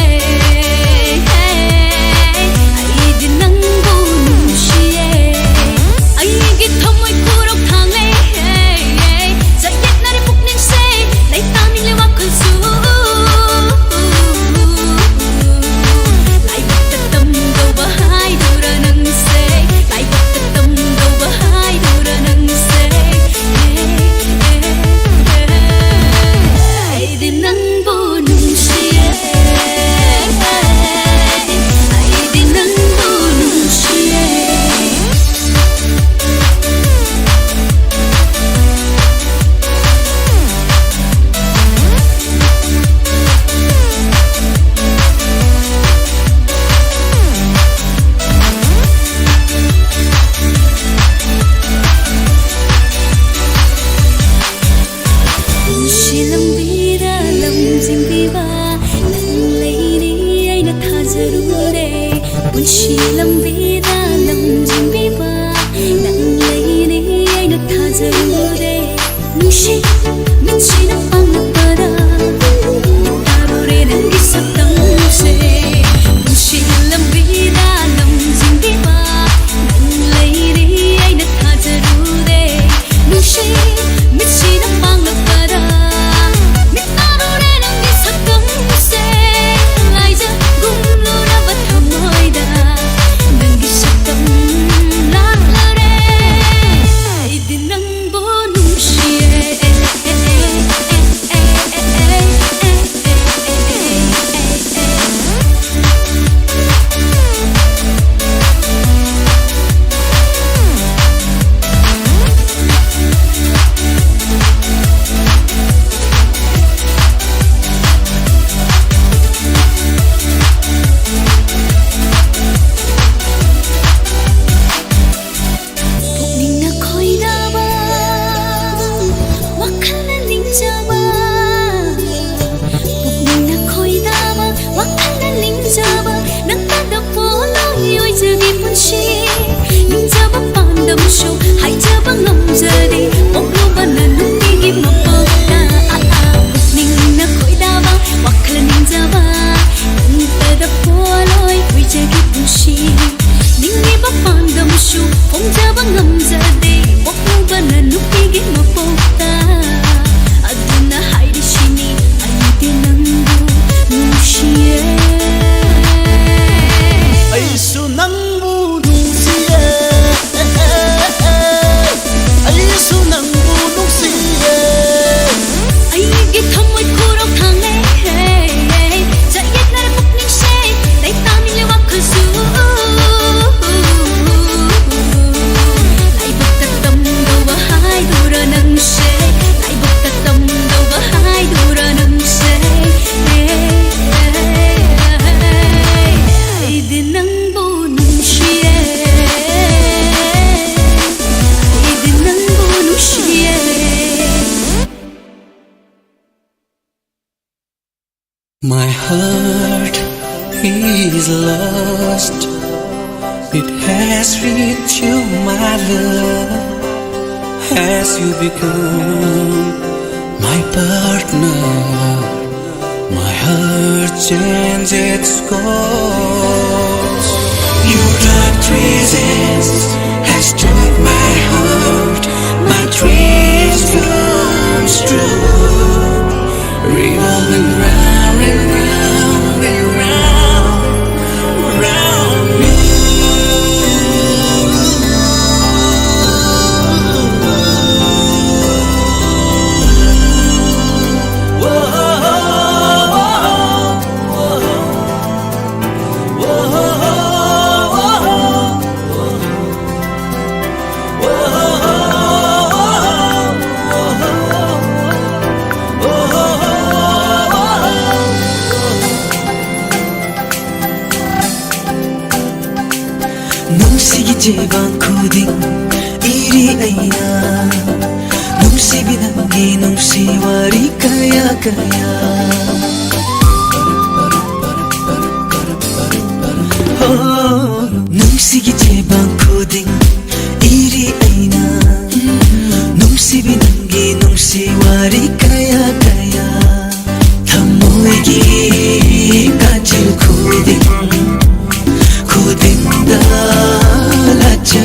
ꯁꯨ ꯐꯣꯡꯖꯕ ꯉꯝꯖꯗꯦ ꯄꯣꯛꯂꯨꯕꯅ ꯅꯨꯄꯤꯒꯤ ꯃꯄꯣꯛꯇ꯫ ꯑꯗꯨꯅ ꯍꯥꯏꯔꯤꯁꯤꯅꯤ ꯑꯩꯗꯤ ꯅꯪꯕꯨ ꯅꯨꯡꯁꯤꯌꯦ꯫ ꯑꯩꯁꯨ ꯅꯪꯕꯨ ꯅꯨꯡꯁꯤꯌꯦ꯫ ꯑꯩꯁꯨ ꯅꯪꯕꯨ ꯅꯨꯡꯁꯤꯌꯦ꯫ ꯑꯩꯒꯤ ꯊꯃꯣꯏ ꯈꯨꯔꯧ ꯊꯥꯡꯂꯦ꯫ ꯆꯌꯦꯠꯅꯔ ꯄꯨꯛꯅꯤꯡꯁꯦ ꯂꯩꯇꯥꯅꯤꯡꯂꯦ ꯋꯥꯈꯜꯁꯨ꯫ ꯂꯥꯏꯕꯛꯇ ꯇꯝꯗꯧꯕ ꯍꯥꯏꯗꯨꯔ ꯅꯪꯁꯦ꯫ ꯂꯥꯏꯕꯛꯇ ꯇꯝꯗꯧꯕ ꯍꯥꯏꯗꯨꯔ ꯅꯪꯁꯦ꯫ ꯑꯩꯗꯤ ꯅꯪꯕꯨ ꯅꯨꯡꯁꯤꯌꯦ꯫ ꯑꯩꯗꯤ ꯅꯪꯕꯨ ꯅꯨꯡꯁꯤꯌꯦ꯫ My heart is lost. It has reached you, my love. As you become my partner, my heart changes its course. Your dark presence has took my heart. My dreams comes true. Revolving round and round and round, round you. ꯅꯨꯡꯁꯤꯒꯤ ꯆꯦꯕꯥꯡ ꯈꯨꯗꯤꯡ ꯏꯔꯤ ꯑꯩꯅ, ꯅꯨꯡꯁꯤꯕꯤ ꯅꯪꯒꯤ ꯅꯨꯡꯁꯤ ꯋꯥꯔꯤ ꯀꯌꯥ ꯀꯌꯥ꯫ ꯍꯣ, ꯅꯨꯡꯁꯤꯒꯤ ꯆꯦꯕꯥꯡ ꯈꯨꯗꯤꯡ ꯏꯔꯤ ꯑꯩꯅ, ꯅꯨꯡꯁꯤꯕꯤ ꯅꯪꯒꯤ ꯅꯨꯡꯁꯤ ꯋꯥꯔꯤ ꯀꯌꯥ ꯀꯌꯥ꯫ ꯊꯃꯣꯏꯒꯤ ꯀꯥꯆꯤꯜ ꯈꯨꯗꯤꯡ, ꯈꯨꯗꯤꯡꯗ ꯂꯥꯆꯦ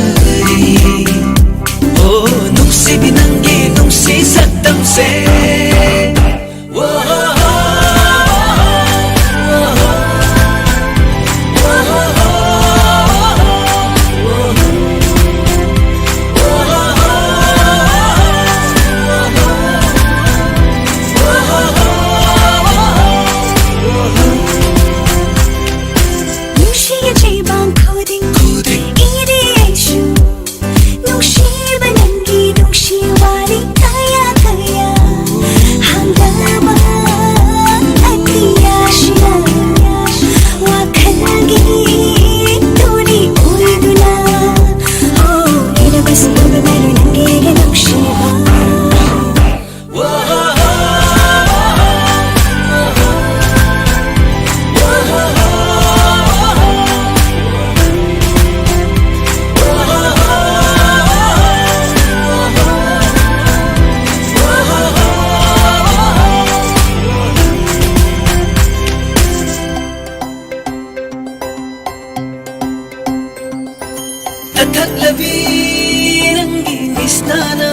ꯅꯪꯒꯤ ꯃꯤꯁꯅꯥꯅ,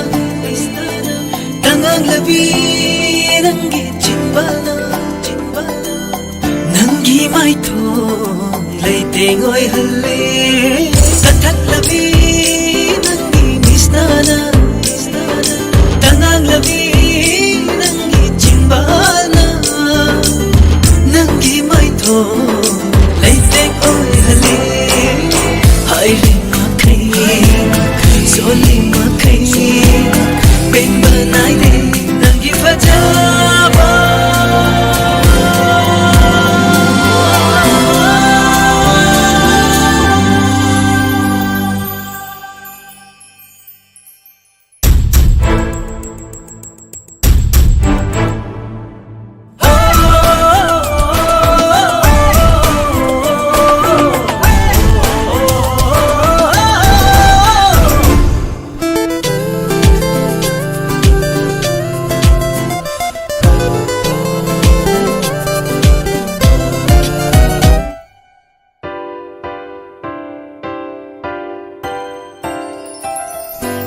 ꯇꯉꯥꯡꯂꯕꯤ ꯅꯪꯒꯤ ꯆꯤꯟꯕꯥꯜꯅ, ꯅꯪꯒꯤ ꯃꯥꯏꯊꯣꯡ ꯂꯩꯇꯦꯡ ꯑꯣꯏꯍꯜꯂꯦ꯫ ꯀꯊꯛꯂꯕꯤ ꯅꯪꯒꯤ ꯃꯤꯁꯅꯥꯅ, ꯇꯉꯥꯡꯂꯕꯤ ꯅꯪꯒꯤ ꯆꯤꯟꯕꯥꯜꯅ, ꯅꯪꯒꯤ ꯃꯥꯏꯊꯣꯡ ꯂꯩꯇꯦꯡ ꯑꯣꯏꯍꯜꯂꯦ꯫ ꯍꯥꯏꯔꯤ ꯃꯈꯩ, ꯆꯣꯜꯂꯤ ꯃꯈꯩ, ꯄꯦꯟꯕ ꯅꯥꯏꯗꯦ ꯅꯪꯒꯤ ꯐꯖꯕ꯫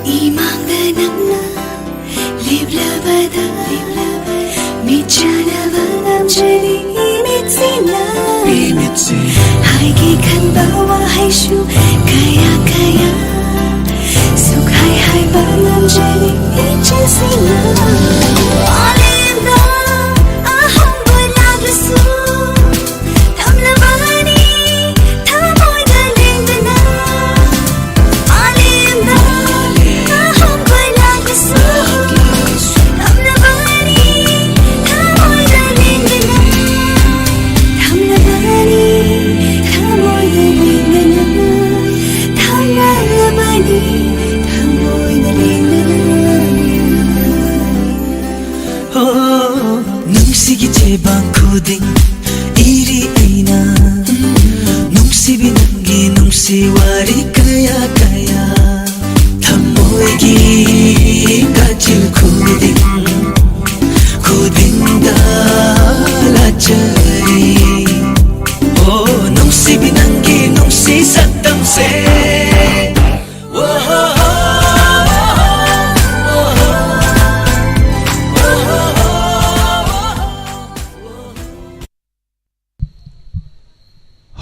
ꯏꯃꯥꯡꯗ ꯅꯪꯅ ꯂꯦꯞꯂꯕꯗ, ꯃꯤꯠꯆꯥꯟꯅꯕ ꯉꯝꯖꯔꯤ ꯏꯃꯤꯠꯁꯤꯅ꯫ ꯍꯥꯏꯒꯦ ꯈꯟꯕ ꯋꯥꯍꯩꯁꯨ ꯀꯌꯥ ꯀꯌꯥ ꯁꯨꯛꯍꯥꯏ ꯍꯥꯏꯕ ꯉꯝꯖꯔꯤ ꯏꯆꯤꯟꯁꯤꯅ꯫ ꯃꯥꯂꯦꯝꯗ ꯑꯍꯣꯡꯕ ꯂꯥꯛꯂꯁꯨ ꯊꯝꯂꯕꯅꯤ ꯊꯃꯣꯏꯗ ꯂꯦꯡꯗꯅ꯫ ꯃꯥꯂꯦꯝꯗ ꯑꯍꯣꯡꯕ ꯂꯥꯛꯂꯁꯨ ꯊꯝꯂꯕꯅꯤ ꯊꯃꯣꯏꯗ ꯂꯦꯡꯗꯅ꯫ ꯊꯝꯂꯕꯅꯤ ꯊꯃꯣꯏꯗ ꯂꯦꯡꯗꯅ꯫ ꯊꯝꯂꯕꯅꯤ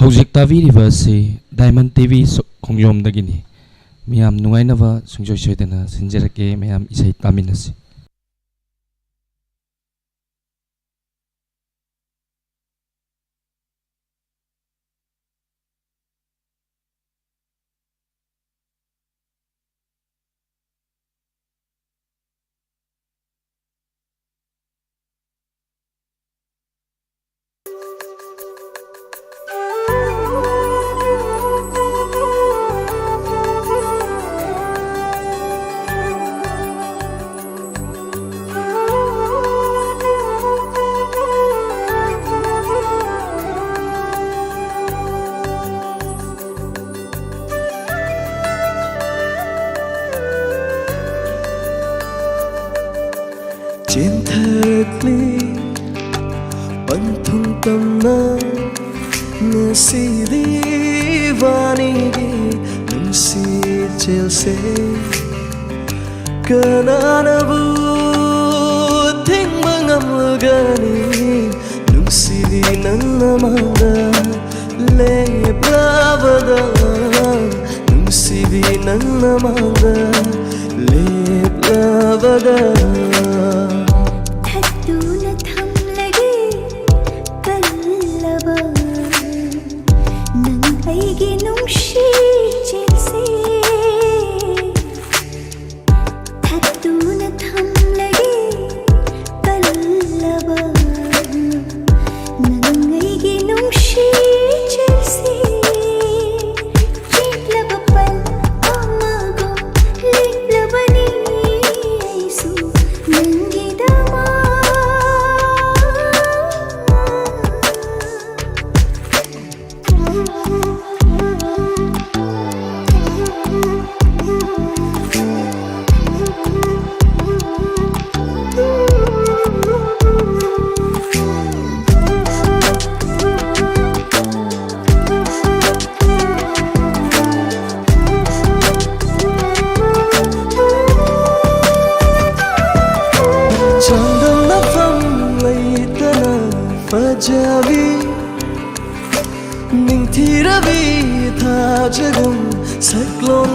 ꯍꯧꯖꯤꯛ ꯇꯥꯕꯤꯔꯤꯕ ꯑꯁꯤ ꯗꯥꯏꯃꯟ ꯇꯤ ꯚꯤ ꯁꯨ-, ꯈꯣꯡꯖꯣꯝꯗꯒꯤꯅꯤ꯫ ꯃꯌꯥꯝ ꯅꯨꯡꯉꯥꯏꯅꯕ ꯁꯨꯡꯁꯣꯏ ꯁꯣꯏꯗꯅ ꯁꯤꯟꯖꯔꯛꯀꯦ꯫ ꯃꯌꯥꯝ ꯏꯁꯩ ꯇꯥꯃꯤꯟꯅꯁꯤ꯫ ꯆꯦꯟꯊꯔꯛꯂꯤ ꯄꯟꯊꯨꯡ ꯇꯝꯅ ꯉꯁꯤꯗꯤ ꯏꯕꯥꯅꯤꯒꯤ ꯅꯨꯡꯁꯤ ꯏꯆꯦꯜꯁꯦ꯫ ꯀꯅꯥꯅꯕꯨ ꯊꯤꯡꯕ ꯉꯝꯂꯒꯅꯤ? ꯅꯨꯡꯁꯤꯕꯤ ꯅꯪꯅ ꯃꯥꯡꯗ ꯂꯦꯞꯂꯕꯗ, ꯅꯨꯡꯁꯤꯕꯤ ꯅꯪꯅ ꯃꯥꯡꯗ ꯂꯦꯞꯂꯕꯗ꯫ ꯊꯠꯇꯨꯅ ꯊꯝꯂꯒꯦ ꯀꯜꯂꯕ ꯅꯪ ꯑꯩꯒꯤ ꯅꯨꯡꯁꯤ ꯆꯦꯜꯁꯦ꯫ ꯊꯠꯇꯨꯅ ꯊꯝꯂꯒꯦ ꯀꯜꯂꯕ ꯅꯪ ꯑꯩꯒꯤ ꯅꯨꯡꯁꯤ ꯆꯦꯜꯁꯦ꯫ ꯆꯦꯠꯂꯕ ꯄꯜ ꯑꯃꯒꯨꯝ ꯂꯤꯛꯂꯕꯅꯤ ꯑꯩꯁꯨ ꯅꯪꯒꯤꯗꯃꯛ꯫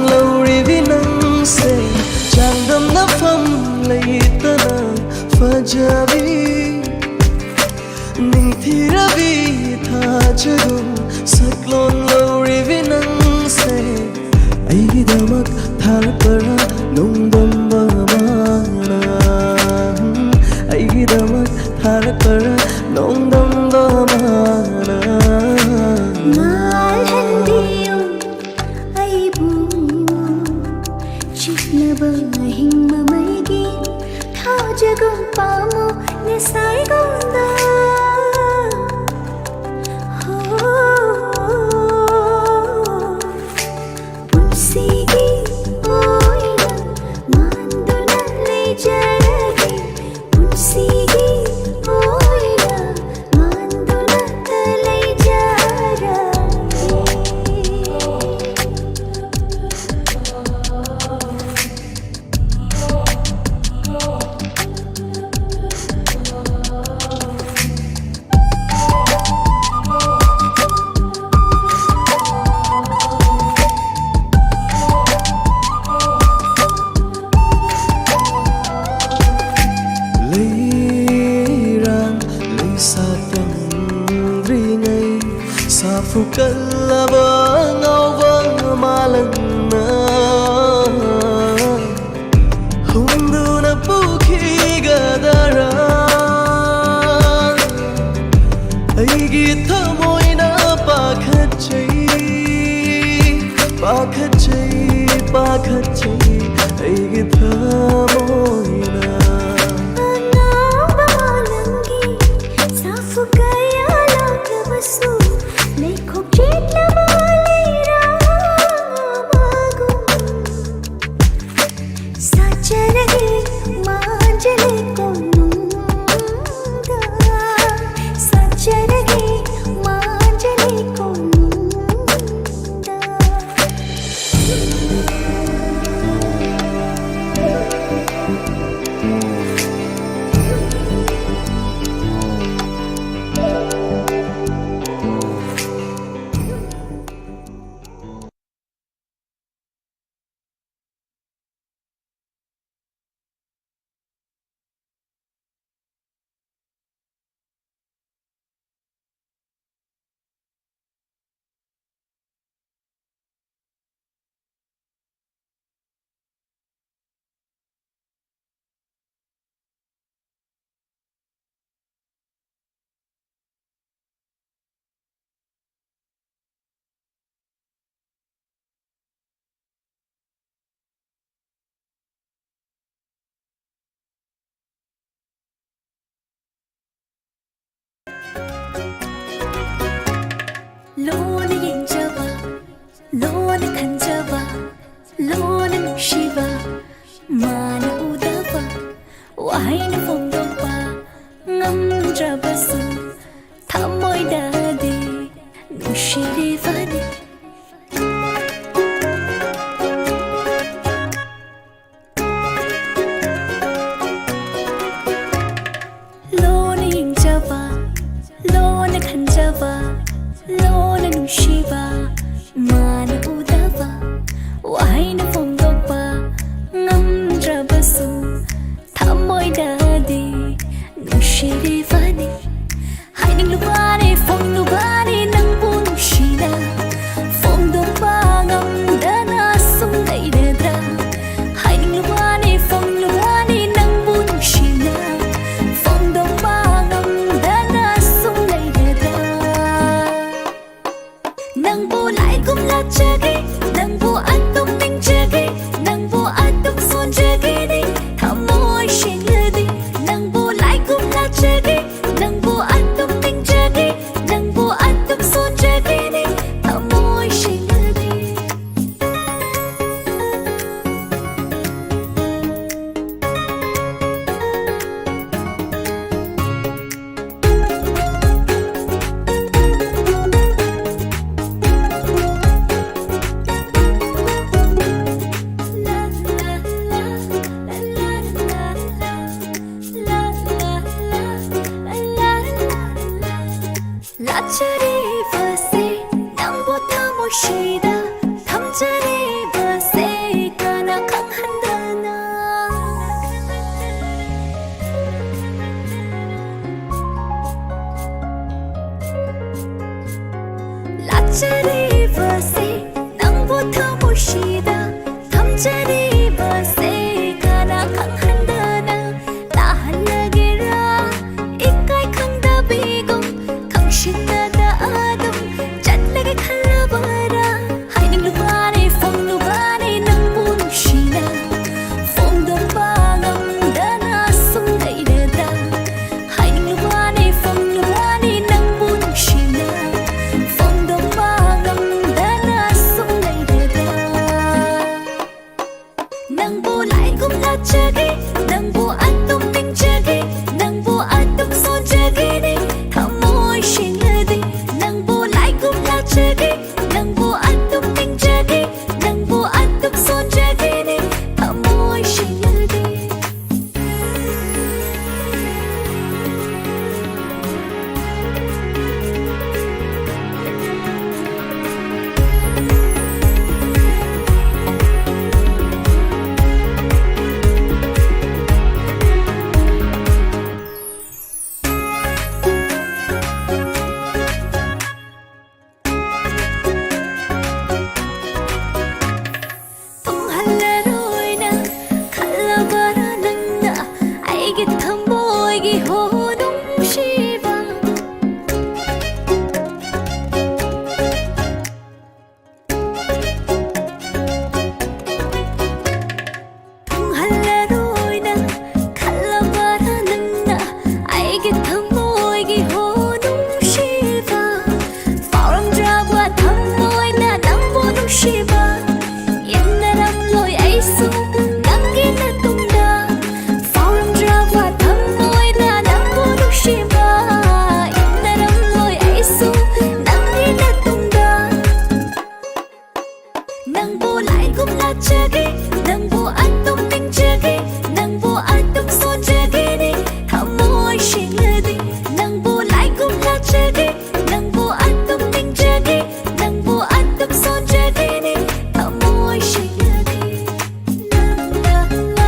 ꯂꯧꯔꯤꯕꯤ ꯅꯪꯁꯦ ꯆꯥꯡꯗꯝꯅꯐꯝ ꯂꯩꯇꯅ ꯐꯖꯕꯤ, ꯅꯤꯡꯊꯤꯔꯕꯤ ꯊꯥꯖꯒꯨꯝ ꯁꯛꯂꯣꯟ ꯂꯧꯔꯤꯕꯤ ꯅꯪꯁꯦ ꯑꯩꯒꯤꯗꯃꯛ ꯊꯥꯔꯛꯄꯔꯥ ꯅꯣꯡꯗꯝꯕ ꯃꯥꯅ? ꯑꯩꯒꯤꯗꯃꯛ ꯊꯥꯔꯛꯄꯔꯥ ꯅꯣꯡꯗꯝꯕ ꯃꯥꯅ? ꯉꯥꯜꯍꯟꯕꯤꯌꯨ ꯑꯩꯕꯨ ꯆꯤꯛꯅꯕ ꯑꯍꯤꯡ ꯃꯃꯩꯒꯤ ꯊꯥꯖꯒꯨꯝ ꯄꯥꯝꯃꯨ ꯅꯁꯥꯏꯒꯨꯝꯗ꯫ ꯍꯣ, ꯄꯨꯟꯁꯤꯒꯤ ꯑꯣꯏꯅ ꯃꯥꯟꯗꯨꯅ ꯂꯩꯖꯔꯒꯦ, ꯄꯨꯟꯁꯤꯒꯤ ꯑꯣꯏꯅ ꯃꯥꯟꯗꯨꯅ ꯂꯩꯖꯔꯒꯦ꯫ ꯂꯩꯔꯥꯡ ꯂꯩꯁꯥ ꯇꯝꯗ꯭ꯔꯤꯉꯩ ꯁꯥꯐꯨ ꯀꯜꯂꯕ ꯉꯥꯎꯕ ꯃꯥꯂꯪꯅ ꯍꯨꯝꯗꯨꯅ ꯄꯨꯈꯤꯒꯗꯔꯥ? ꯑꯩꯒꯤ ꯊꯃꯣꯏꯅ ꯄꯥꯈꯠꯆꯩ, ꯄꯥꯈꯠꯆꯩ, ꯄꯥꯈꯠꯆꯩ, ꯑꯩꯒꯤ ꯊꯃꯣꯏꯅ꯫ ꯑꯉꯥꯎꯕ ꯅꯪꯒꯤ ꯁꯥꯐꯨ ꯀꯌꯥ ꯂꯥꯛꯂꯕꯁꯨ, ꯂꯩꯈꯣꯛ ꯆꯦꯠꯂꯕ ꯂꯩꯔꯥꯡ ꯑꯃꯒꯨꯝ ꯁꯥꯖꯔꯒꯦ ꯃꯥꯟꯖꯂꯦ ꯀꯣꯅꯨꯡꯗ, ꯁꯥꯖꯔꯒꯦ ꯃꯥꯟꯖꯂꯦ ꯀꯣꯅꯨꯡꯗ꯫ ꯂꯣꯟꯅ ꯌꯦꯡꯖꯕ, ꯂꯣꯟꯅ ꯈꯟꯖꯕ, ꯂꯣꯟꯅ ꯅꯨꯡꯁꯤꯕ, ꯃꯥꯅ ꯎꯗꯕ ꯋꯥꯍꯩꯅ ꯐꯣꯡꯗꯣꯛꯄ ꯉꯝꯗ꯭ꯔꯕꯁꯨ, ꯊꯃꯣꯏꯗꯗꯤ ꯅꯨꯡꯁꯤꯔꯤꯕꯅꯤ꯫ ꯂꯣꯟꯅ ꯌꯦꯡꯖꯕ, ꯂꯣꯟꯅ ꯈꯟꯖꯕ, ꯂꯣꯟꯅ ꯅꯨꯡꯁꯤꯕ, ꯃꯥꯅ ꯎꯗꯕ ꯋꯥꯍꯩꯅ ꯐꯣꯡꯗꯣꯛꯄ ꯉꯝꯗ꯭ꯔꯕꯁꯨ, ꯊꯃꯣꯏꯗꯗꯤ ꯅꯨꯡꯁꯤꯔꯤꯕꯅꯤ꯫ ꯍꯥꯏꯅꯤꯡꯂꯨꯕꯅꯤ, ꯐꯣꯡꯂꯨꯕꯅꯤ ꯅꯪꯕꯨ ꯅꯨꯡꯁꯤꯅ, ꯐꯣꯡꯗꯣꯛꯄ ꯉꯝꯗꯅ ꯁꯨꯝ ꯂꯩꯔꯗ꯭ꯔꯥ? ꯍꯥꯏꯅꯤꯡꯂꯨꯕꯅꯤ, ꯐꯣꯡꯂꯨꯕꯅꯤ ꯅꯪꯕꯨ ꯅꯨꯡꯁꯤꯅ, ꯐꯣꯡꯗꯣꯛꯄ ꯉꯝꯗꯅ ꯁꯨꯝ ꯂꯩꯔꯗ꯭ꯔꯥ? ꯅꯪꯕꯨ ꯂꯥꯏꯒꯨꯝ ꯂꯥꯠꯆꯒꯦ, ꯅꯪꯕꯨ ꯑꯗꯨꯝ ꯅꯤꯡꯖꯒꯦ, ꯅꯪꯕꯨ ꯑꯗꯨꯝ ꯁꯣꯟꯖꯒꯦꯅꯦ, ꯊꯃꯣꯏ ꯁꯦꯡꯂꯗꯤ꯫ ꯅꯪꯕꯨ ꯂꯥꯏꯒꯨꯝ ꯂꯥꯠꯆꯒꯦ, ꯅꯪꯕꯨ ꯑꯗꯨꯝ ꯅꯤꯡꯖꯒꯦ, ꯅꯪꯕꯨ ꯑꯗꯨꯝ ꯁꯣꯟꯖꯒꯦꯅꯦ, ꯊꯃꯣꯏ ꯁꯦꯡꯂꯗꯤ꯫ ꯂꯥꯠꯆꯔꯤꯕꯁꯦ ꯅꯪꯕꯨ ꯊꯃꯣꯏꯁꯤꯗ ꯊꯝꯖꯔꯤꯕꯁꯦ ꯀꯅꯥ ꯈꯪꯍꯟꯗꯅ꯫ ꯂꯥꯠꯆꯔꯤꯕꯁꯦ ꯅꯪꯕꯨ ꯊꯃꯣꯏꯁꯤꯗ ꯊꯝꯖꯔꯤꯕꯁꯦ ꯀꯅꯥ ꯈꯪꯍꯟꯗꯅ ꯂꯥꯛꯍꯜꯂꯒꯦꯔꯥ? ꯏꯀꯥꯏ ꯈꯪꯗꯕꯤꯒꯨꯝ ꯈꯪꯁꯤꯟꯅꯗ ꯑꯗꯨꯝ ꯆꯠꯂꯒꯦ ꯈꯜꯂꯕꯔꯥ? ꯍꯥꯏꯅꯤꯡꯂꯨꯕꯅꯤ, ꯐꯣꯡꯂꯨꯕꯅꯤ ꯅꯪꯕꯨ ꯅꯨꯡꯁꯤꯅ, ꯐꯣꯡꯗꯣꯛꯄ ꯉꯝꯗꯅ ꯁꯨꯝ ꯂꯩꯔꯗ꯭ꯔꯥ? ꯍꯥꯏꯅꯤꯡꯂꯨꯕꯅꯤ, ꯐꯣꯡꯂꯨꯕꯅꯤ ꯅꯪꯕꯨ ꯅꯨꯡꯁꯤꯅ, ꯐꯣꯡꯗꯣꯛꯄ ꯂꯥꯠꯆꯒꯦ, ꯅꯪꯕꯨ ꯑꯗꯨꯝ ꯅꯤꯡꯖꯒꯦ, ꯅꯪꯕꯨ ꯑꯗꯨꯝ ꯁꯣꯟꯖꯒꯦꯅꯦ, ꯊꯃꯣꯏ ꯁꯦꯡꯅꯗꯤ ꯅꯪꯕꯨ ꯂꯥꯏꯒꯨꯝ ꯂꯥꯠꯆꯒꯦ, ꯅꯪꯕꯨ ꯑꯗꯨꯝ ꯅꯤꯡꯖꯒꯦ, ꯅꯪꯕꯨ ꯑꯗꯨꯝ ꯁꯣꯟꯖꯒꯦꯅꯦ, ꯊꯃꯣꯏ ꯁꯦꯡꯅꯗꯤ꯫ ꯊꯨꯡꯍꯜꯂꯔꯣꯏꯅ ꯈꯜꯂꯕꯔꯥ ꯅꯪꯅ ꯑꯩꯒꯤ ꯊꯃꯣꯏꯒꯤ ꯍꯣ ꯅꯨꯡꯁꯤꯕ? ꯊꯨꯡꯍꯜꯂꯔꯣꯏꯅ ꯈꯜꯂꯕꯔꯥ ꯅꯪꯅ ꯑꯩꯒꯤ ꯊꯃꯣꯏꯒꯤ ꯍꯣ ꯅꯨꯡꯁꯤꯕ? ꯐꯥꯎꯔꯝꯗ꯭ꯔꯕ ꯊꯃꯣꯏꯅ ꯅꯪꯕꯨ ꯅꯨꯡꯁꯤꯕ, ꯏꯟꯅꯔꯝꯂꯣꯏ ꯑꯩꯁꯨ ꯅꯪꯒꯤ ꯅꯇꯨꯡꯗ꯫ ꯐꯥꯎꯔꯝꯗ꯭ꯔꯕ ꯊꯃꯣꯏꯅ ꯅꯪꯕꯨ ꯅꯨꯡꯁꯤꯕ, ꯏꯟꯅꯔꯝꯂꯣꯏ ꯑꯩꯁꯨ ꯅꯪꯒꯤ ꯅꯇꯨꯡꯗ꯫ ꯅꯪꯕꯨ ꯂꯥꯏꯒꯨꯝ ꯂꯥꯠꯆꯒꯦ, ꯅꯪꯕꯨ ꯑꯗꯨꯝ ꯅꯤꯡꯖꯒꯦ, ꯅꯪꯕꯨ ꯑꯗꯨꯝ ꯁꯣꯟꯖꯒꯦꯅꯦ, ꯊꯃꯣꯏ ꯁꯦꯡꯂꯗꯤ꯫ ꯅꯪꯕꯨ ꯂꯥꯏꯒꯨꯝ ꯂꯥꯠꯆꯒꯦ, ꯅꯪꯕꯨ ꯑꯗꯨꯝ ꯅꯤꯡꯖꯒꯦ, ꯅꯪꯕꯨ ꯑꯗꯨꯝ ꯁꯣꯟꯖꯒꯦꯅꯦ, ꯊꯃꯣꯏ ꯁꯦꯡꯂꯗꯤ꯫ ꯂꯥ, ꯂꯥ, ꯂꯥ꯫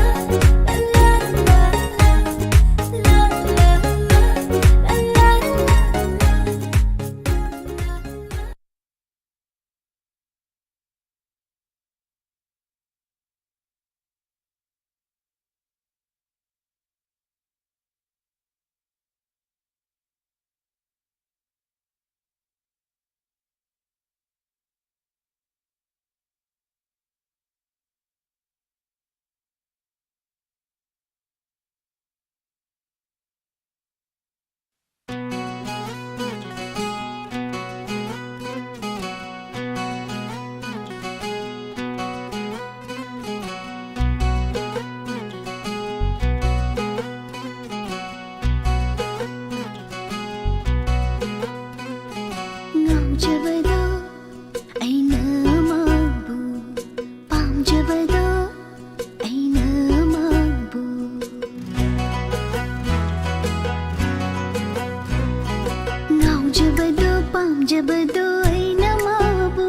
ꯈꯪꯖꯕꯗꯣ ꯑꯩꯅ ꯃꯥꯕꯨ,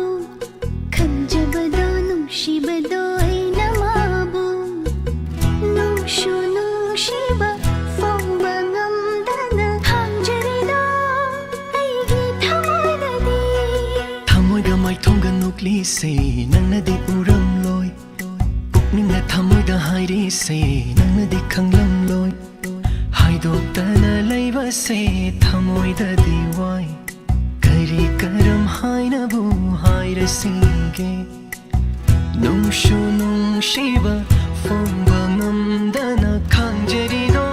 ꯈꯪꯖꯕꯗꯣ ꯅꯨꯡꯁꯤꯕꯗꯣ ꯑꯩꯅ ꯃꯥꯕꯨ, ꯅꯨꯡꯁꯨ ꯅꯨꯡꯁꯤꯕ ꯐꯣꯡꯕ ꯉꯝꯗꯅ ꯈꯥꯡꯖꯔꯤꯗꯣ ꯑꯩꯒꯤ ꯊꯃꯣꯏꯗꯗꯤ꯫ ꯊꯃꯣꯏꯒ ꯃꯥꯏꯊꯣꯡꯒ ꯅꯣꯛꯂꯤꯁꯦ ꯅꯪꯅꯗꯤ ꯎꯔꯝꯂꯣꯏ, ꯄꯨꯛꯅꯤꯡꯅ ꯊꯃꯣꯏꯗ ꯍꯥꯏꯔꯤꯁꯦ ꯅꯪꯅꯗꯤ ꯈꯪꯂꯝꯂꯣꯏ꯫ ꯍꯥꯏꯗꯣꯛꯇꯅ ꯂꯩꯕꯁꯦ ꯊꯃꯣꯏꯗꯗꯤ ꯋꯥꯏ꯫ ꯀꯔꯤ ꯀꯔꯝ ꯍꯥꯏꯅꯕꯨ ꯍꯥꯏꯔꯁꯤꯒꯦ? ꯅꯨꯡꯁꯨ ꯅꯨꯡꯁꯤꯕ ꯐꯣꯡꯕ ꯉꯝꯗꯅ ꯈꯥꯡꯖꯔꯤꯗꯣ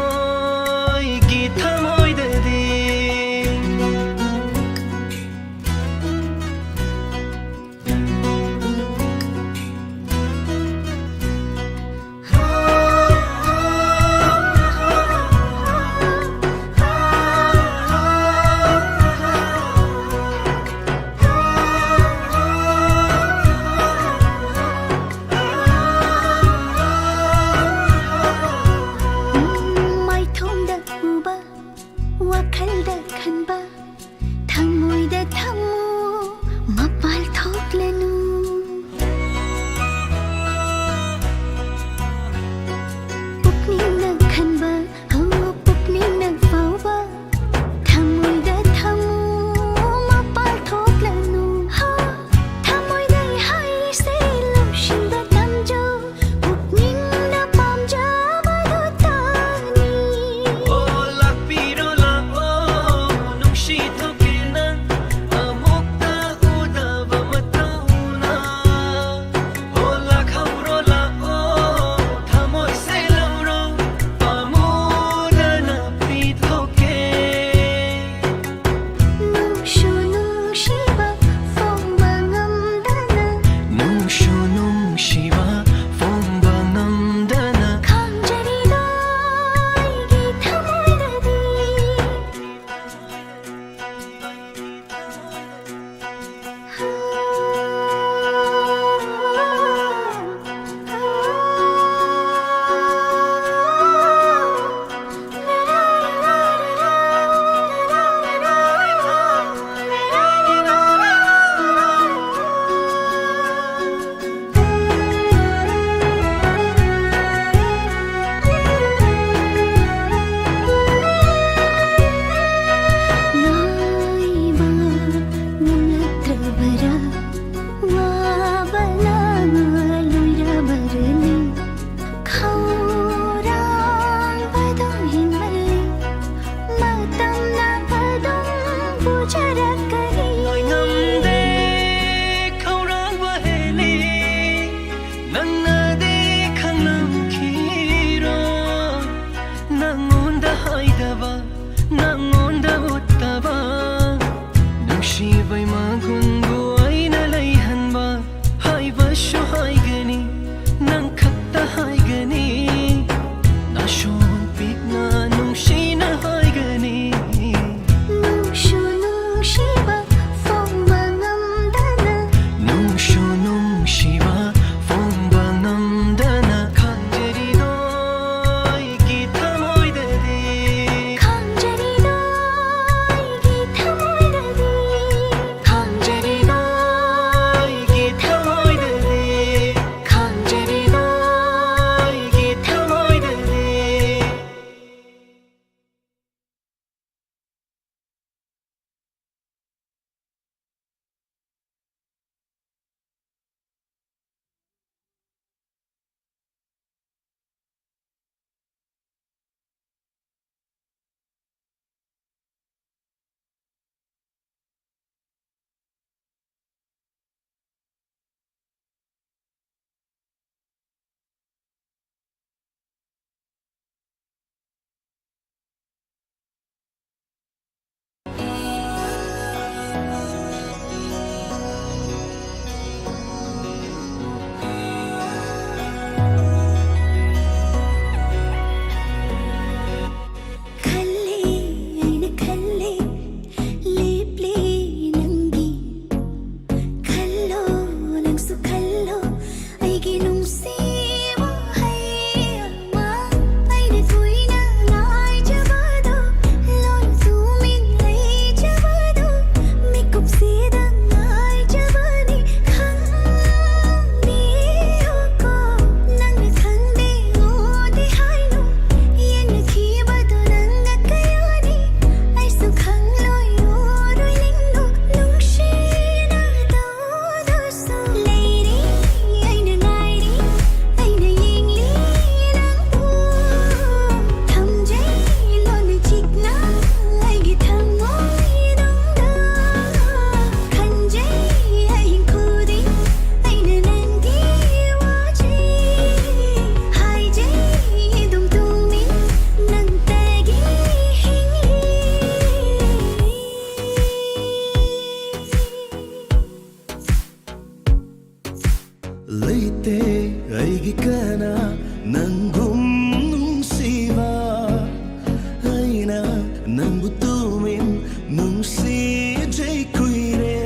ꯑꯩꯒꯤ ꯊꯃꯣꯏꯗꯗꯤ꯫ ꯀꯅꯥ ꯅꯪꯒꯨꯝ ꯅꯨꯡꯁꯤꯕ? ꯑꯩꯅ ꯅꯪꯕꯨ ꯇꯨꯃꯤꯟ ꯅꯨꯡꯁꯤꯖꯩ ꯀꯨꯏꯔꯦ꯫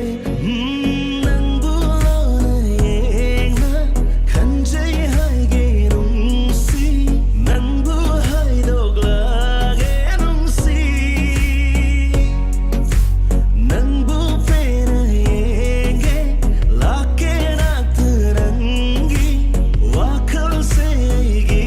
ꯎꯝ, ꯅꯪꯕꯨ ꯂꯣꯟꯅ ꯌꯦꯡꯅ ꯈꯟꯖꯩ ꯍꯥꯏꯒꯦ ꯅꯨꯡꯁꯤ꯫ ꯅꯪꯕꯨ ꯍꯥꯏꯗꯣꯛꯂꯒꯦ ꯅꯨꯡꯁꯤ꯫ ꯅꯪꯕꯨ ꯄꯦꯟꯅ ꯌꯦꯡꯒꯦ ꯂꯥꯛꯀꯦ ꯅꯥꯛꯇ ꯅꯪꯒꯤ ꯋꯥꯈꯜꯁꯦ ꯑꯩꯒꯤ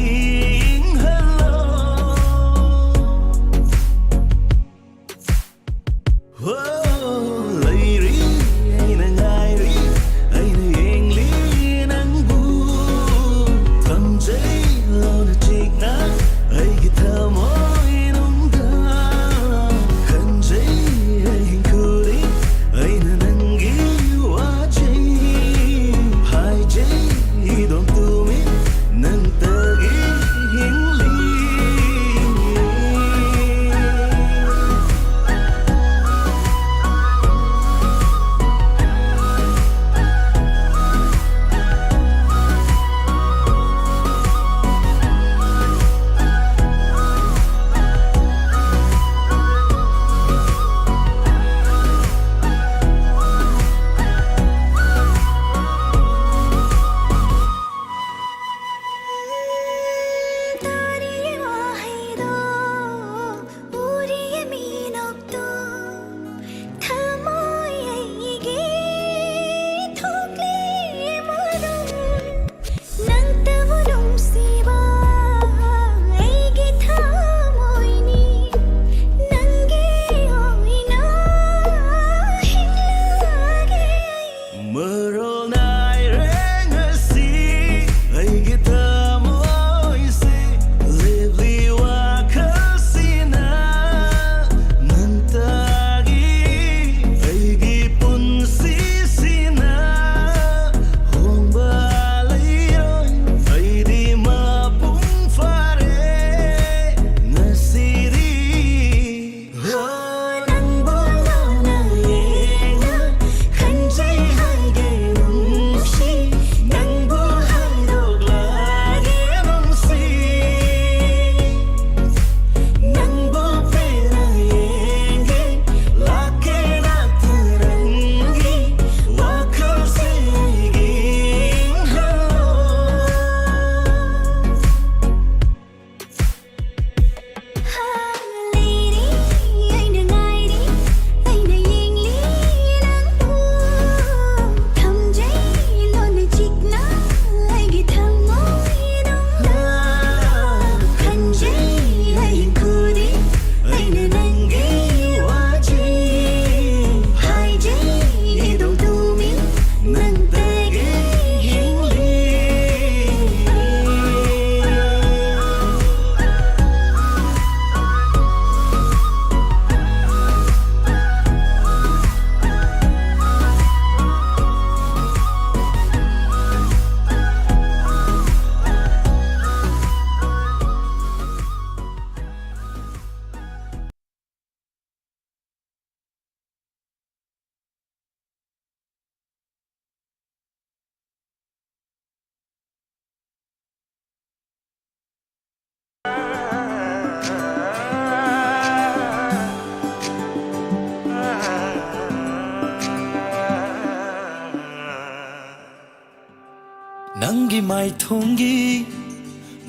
ꯒꯤ ꯃꯥꯏꯊꯣꯡꯒꯤ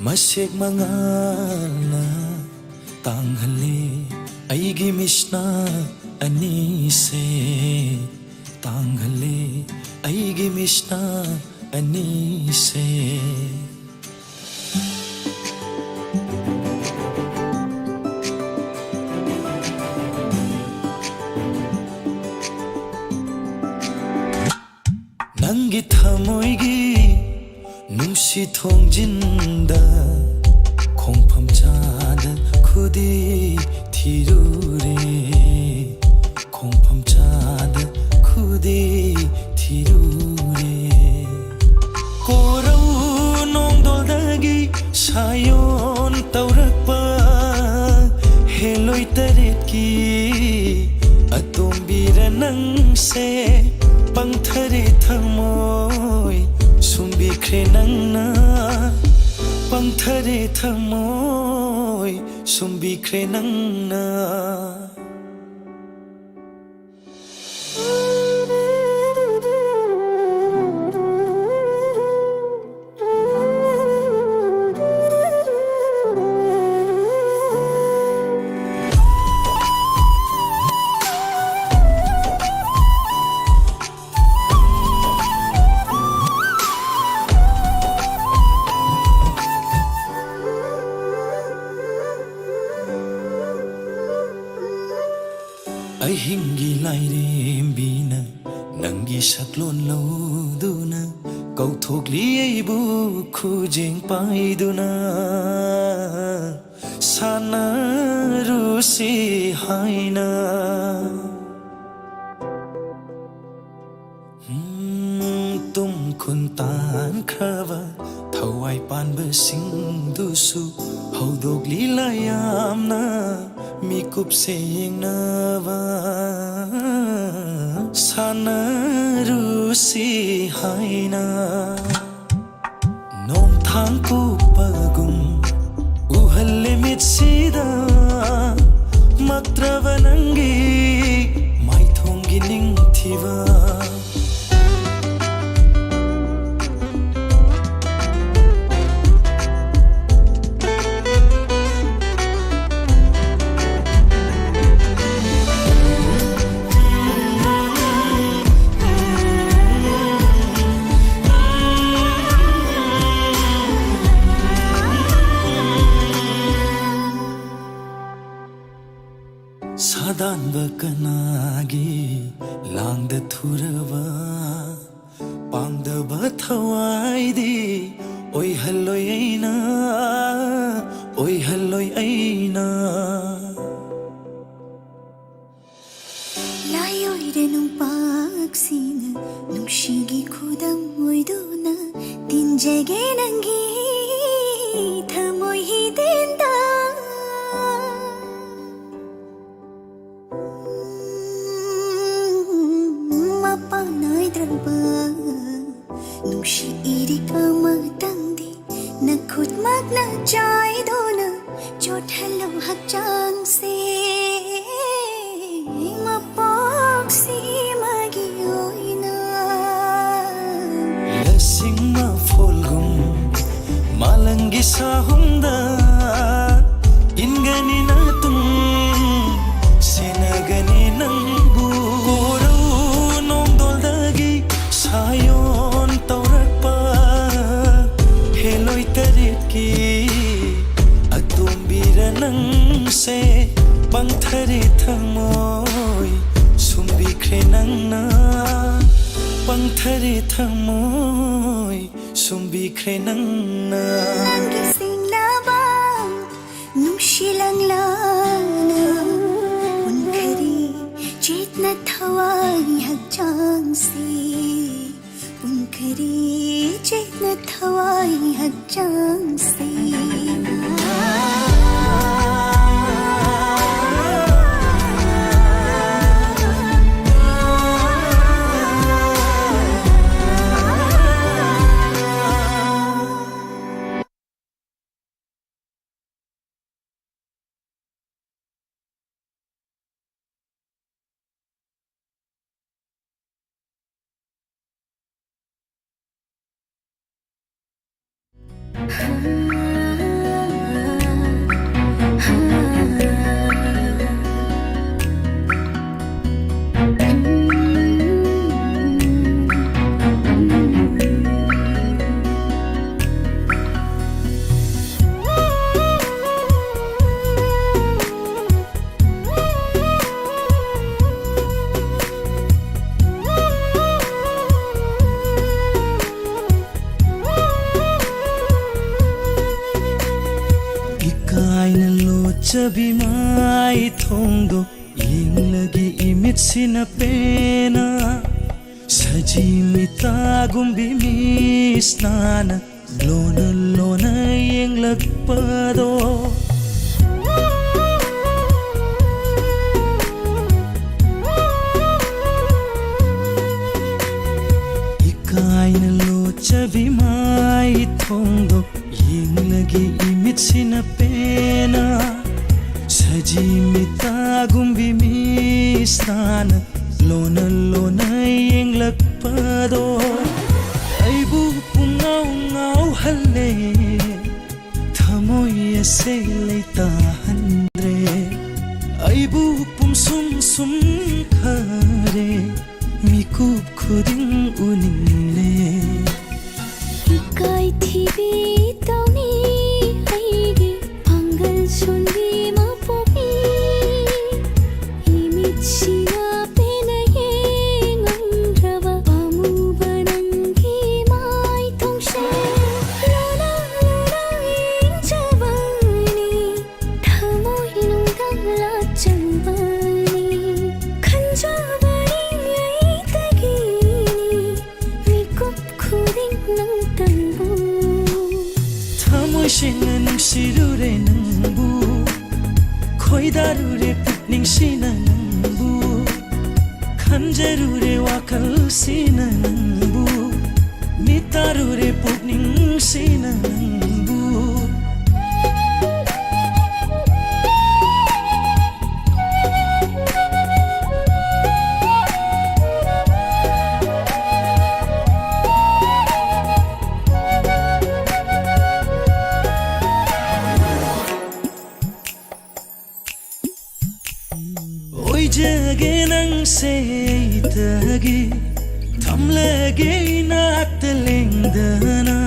ꯃꯁꯦꯛ ꯃꯉꯥꯜꯅ ꯇꯥꯡꯍꯜꯂꯦ ꯑꯩꯒꯤ ꯃꯤꯠꯁꯅꯥ ꯑꯅꯤꯁꯦ, ꯇꯥꯡꯍꯜꯂꯦ ꯑꯩꯒꯤ ꯃꯤꯠꯁꯅꯥ ꯑꯅꯤꯁꯦ꯫ ꯅꯪꯒꯤ ꯊꯃꯣꯏꯒꯤ ꯅꯨꯡꯁꯤ ꯊꯣꯡꯖꯤꯟꯗ ꯈꯣꯡꯐꯝ ꯆꯥꯗ ꯈꯨꯗꯤ ꯊꯤꯔꯨꯔꯦ, ꯈꯣꯡꯐꯝ ꯆꯥꯗ ꯈꯨꯗꯤ ꯊꯤꯔꯨꯔꯦ꯫ ꯀꯣꯔꯧ ꯅꯣꯡꯗꯣꯜꯗꯒꯤ ꯁꯥꯌꯣꯟ ꯇꯧꯔꯛꯄ ꯍꯦꯂꯣꯏ ꯇꯔꯦꯠꯀꯤ ꯑꯇꯣꯝꯕꯤꯔ ꯅꯪꯁꯦ? ꯄꯪꯊꯔꯦ ꯊꯃꯣꯏ ꯁꯨꯝꯕꯤꯈ꯭ꯔꯦ ꯅꯪꯅ, ꯄꯪꯊꯔꯦ ꯊꯃꯣꯏ ꯁꯨꯝꯕꯤꯈ꯭ꯔꯦ ꯅꯪꯅ꯫ ꯑꯍꯤꯡꯒꯤ ꯂꯥꯏꯔꯦꯝꯕꯤꯅ ꯅꯪꯒꯤ ꯁꯛꯂꯣꯟ ꯂꯧꯗꯨꯅ ꯀꯧꯊꯣꯛꯂꯤ ꯑꯩꯕꯨ ꯈꯨꯖꯦꯡ ꯄꯥꯏꯗꯨꯅ꯫ ꯁꯥꯟꯅꯔꯨꯁꯤ ꯍꯥꯏꯅ꯫ ꯎꯝ, ꯇꯨꯝ ꯈꯨꯟ ꯇꯥꯟꯈ꯭ꯔꯕ ꯊꯋꯥꯏ ꯄꯥꯟꯕꯁꯤꯡꯗꯨꯁꯨ ꯍꯧꯗꯣꯛꯂꯤ ꯂꯥꯌꯥꯝꯅ ꯃꯤꯀꯨꯞꯁꯦ ꯌꯦꯡꯅꯕ꯫ ꯁꯥꯟꯅꯔꯨꯁꯤ ꯍꯥꯏꯅ꯫ ꯅꯣꯡꯊꯥꯡ ꯀꯨꯞꯄꯒꯨꯝ ꯎꯍꯜꯂꯦ ꯃꯤꯠꯁꯤꯗ ꯃꯛꯇ꯭ꯔꯕ ꯅꯪꯒꯤ ꯃꯥꯏꯊꯣꯡꯒꯤ ꯅꯤꯡꯊꯤꯕ꯫ ꯇꯥꯟꯕ ꯀꯅꯥꯒꯤ ꯂꯥꯡꯗ ꯊꯨꯔꯕ ꯄꯥꯡꯗꯕ ꯊꯋꯥꯏꯗꯤ ꯑꯣꯏꯍꯜꯂꯣꯏ ꯑꯩꯅ, ꯑꯣꯏꯍꯜꯂꯣꯏ ꯑꯩꯅ꯫ ꯂꯥꯏꯑꯣꯏꯔ ꯅꯨꯡꯄꯥꯛꯁꯤꯅ ꯅꯨꯡꯁꯤꯒꯤ ꯈꯨꯗꯝ ꯑꯣꯏꯗꯨꯅ ꯇꯤꯟꯖꯒꯦ ꯅꯪꯒꯤ ꯊꯃꯣꯏ ꯍꯤꯗꯦꯟꯗ꯫ ꯃꯄꯥꯟ ꯅꯥꯏꯗ꯭ꯔꯕ ꯅꯨꯡꯁꯤ ꯏꯔꯤꯛ ꯑꯃꯇꯪꯗꯤ ꯅꯈꯨꯠꯃꯛꯅ ꯆꯥꯏꯗꯨꯅ ꯆꯣꯠꯍꯜꯂꯣ ꯍꯛꯆꯥꯡꯁꯦ ꯃꯄꯣꯛꯁꯤꯃꯒꯤ ꯑꯣꯏꯅ꯫ ꯂꯁꯤꯡ ꯃꯐꯣꯜꯒꯨꯝ ꯃꯥꯂꯪꯒꯤ ꯁꯥꯍꯨꯝꯗ ꯏꯟꯒꯅꯤ ꯅꯇꯨꯡ ꯁꯦꯟꯅꯒꯅꯤ ꯅꯪꯕꯨ꯫ ꯀꯣꯔꯧ ꯅꯣꯡꯗꯣꯜꯗꯒꯤ ꯁꯥꯌꯣꯟ ꯇꯧꯔꯛꯄ ꯍꯦꯂꯣꯏ ꯇꯔꯦꯠꯀꯤ ꯑꯇꯣꯝꯕꯤꯔ ꯅꯪꯁꯦ꯫ ꯄꯪꯊꯔꯦ ꯊꯃꯣꯏ ꯁꯨꯝꯕꯤꯈ꯭ꯔꯦ ꯅꯪꯅ, ꯄꯪꯊꯔꯦ ꯊꯃꯣꯏ ꯁꯨꯝꯕꯤꯈ꯭ꯔꯦ ꯅꯪꯅ꯫ ꯅꯪꯒꯤ ꯁꯤꯡꯂꯕ ꯅꯨꯡꯁꯤ ꯂꯪꯂꯥꯅ ꯄꯨꯟꯈꯔꯦ ꯆꯦꯠꯅ ꯊꯋꯥꯏ ꯍꯛꯆꯥꯡꯁꯦ꯫ ꯄꯨꯟꯈꯔꯦ ꯆꯦꯠꯅ ꯊꯋꯥꯏ ꯍꯛꯆꯥꯡꯁꯦ꯫ ꯆꯕꯤ ꯃꯥꯏ ꯊꯣꯡꯗꯣ ꯌꯦꯡꯂꯒꯦ ꯏꯃꯤꯠꯁꯤꯅ ꯄꯦꯟꯅ꯫ ꯁꯖꯤ ꯃꯤꯇꯥꯒꯨꯝꯕꯤ ꯃꯤꯁꯅꯥꯅ ꯂꯣꯟꯅ ꯂꯣꯟꯅ ꯌꯦꯡꯂꯛꯄꯗꯣ꯫ ꯏꯀꯥꯏꯅ ꯂꯣꯠꯆꯕꯤ ꯃꯥꯏ ꯊꯣꯡꯗꯣ ꯌꯦꯡꯂꯒꯦ ꯏꯃꯤꯠꯁꯤꯅ ꯄꯦꯟꯅ꯫ ꯁꯖꯤ ꯃꯤꯇꯥꯒꯨꯝꯕꯤ ꯃꯤꯁꯅꯥꯅ ꯂꯣꯟꯅ ꯂꯣꯟꯅ ꯌꯦꯡꯂꯛꯄꯗꯣ꯫ ꯑꯩꯕꯨ ꯄꯨꯡꯉꯥꯎ ꯉꯥꯎꯍꯜꯂꯦ꯫ ꯊꯃꯣꯏ ꯑꯁꯦ ꯂꯩꯇꯥꯍꯟꯗ꯭ꯔꯦ꯫ ꯑꯩꯕꯨ ꯄꯨꯝꯁꯨꯝ ꯁꯨꯝꯈꯔꯦ꯫ ꯃꯤꯀꯨꯞ ꯈꯨꯗꯤꯡ ꯎꯅꯤꯡꯂꯦ꯫ ꯏꯀꯥꯏ ꯊꯤꯕꯤ ꯇꯧꯅꯤ ꯑꯩꯒꯤ ꯄꯥꯡꯒꯜ ꯁꯣꯟꯕꯤ ꯃꯄꯣꯛꯅꯤ꯫ ꯏꯃꯤꯠꯁꯤꯅ ꯄꯦꯟꯅ ꯌꯦꯡꯉꯝꯗ꯭ꯔꯕ ꯄꯥꯝꯃꯨꯕ ꯅꯪꯒꯤ ꯃꯥꯏꯊꯣꯡꯁꯦ ꯂꯣꯟꯅ ꯂꯣꯟꯅ ꯌꯦꯡꯖꯕꯅꯤ꯫ ꯊꯃꯣꯏ ꯅꯨꯡꯗꯥꯡ ꯂꯥꯆꯟꯕꯅꯤ꯫ ꯈꯟꯖꯕꯅꯤ ꯑꯩꯗꯒꯤꯅꯤ ꯃꯤꯀꯨꯞ ꯈꯨꯗꯤꯡ ꯅꯪꯇꯪꯕꯨ꯫ ꯊꯃꯣꯏ ꯁꯦꯡꯅ ꯅꯨꯡꯁꯤꯔꯨꯔꯦ ꯅꯪꯕꯨ꯫ ꯈꯣꯏꯗꯥꯔꯨꯔꯦ ꯄꯨꯛꯅꯤꯡꯁꯤꯅ ꯅꯪꯕꯨ꯫ ꯈꯟꯖꯔꯨꯔꯦ ꯋꯥꯈꯜꯁꯤꯅ ꯅꯪꯕꯨ꯫ ꯃꯤꯠ ꯇꯥꯔꯨꯔꯦ ꯄꯨꯛꯅꯤꯡꯁꯤꯅ ꯅꯪꯕꯨ꯫ ꯑꯣꯏꯖꯒꯦ ꯅꯪꯁꯦ ꯑꯩꯇꯒꯤ, ꯊꯝꯂꯒꯦ ꯏꯅꯥꯛꯇ ꯂꯦꯡꯗꯅ꯫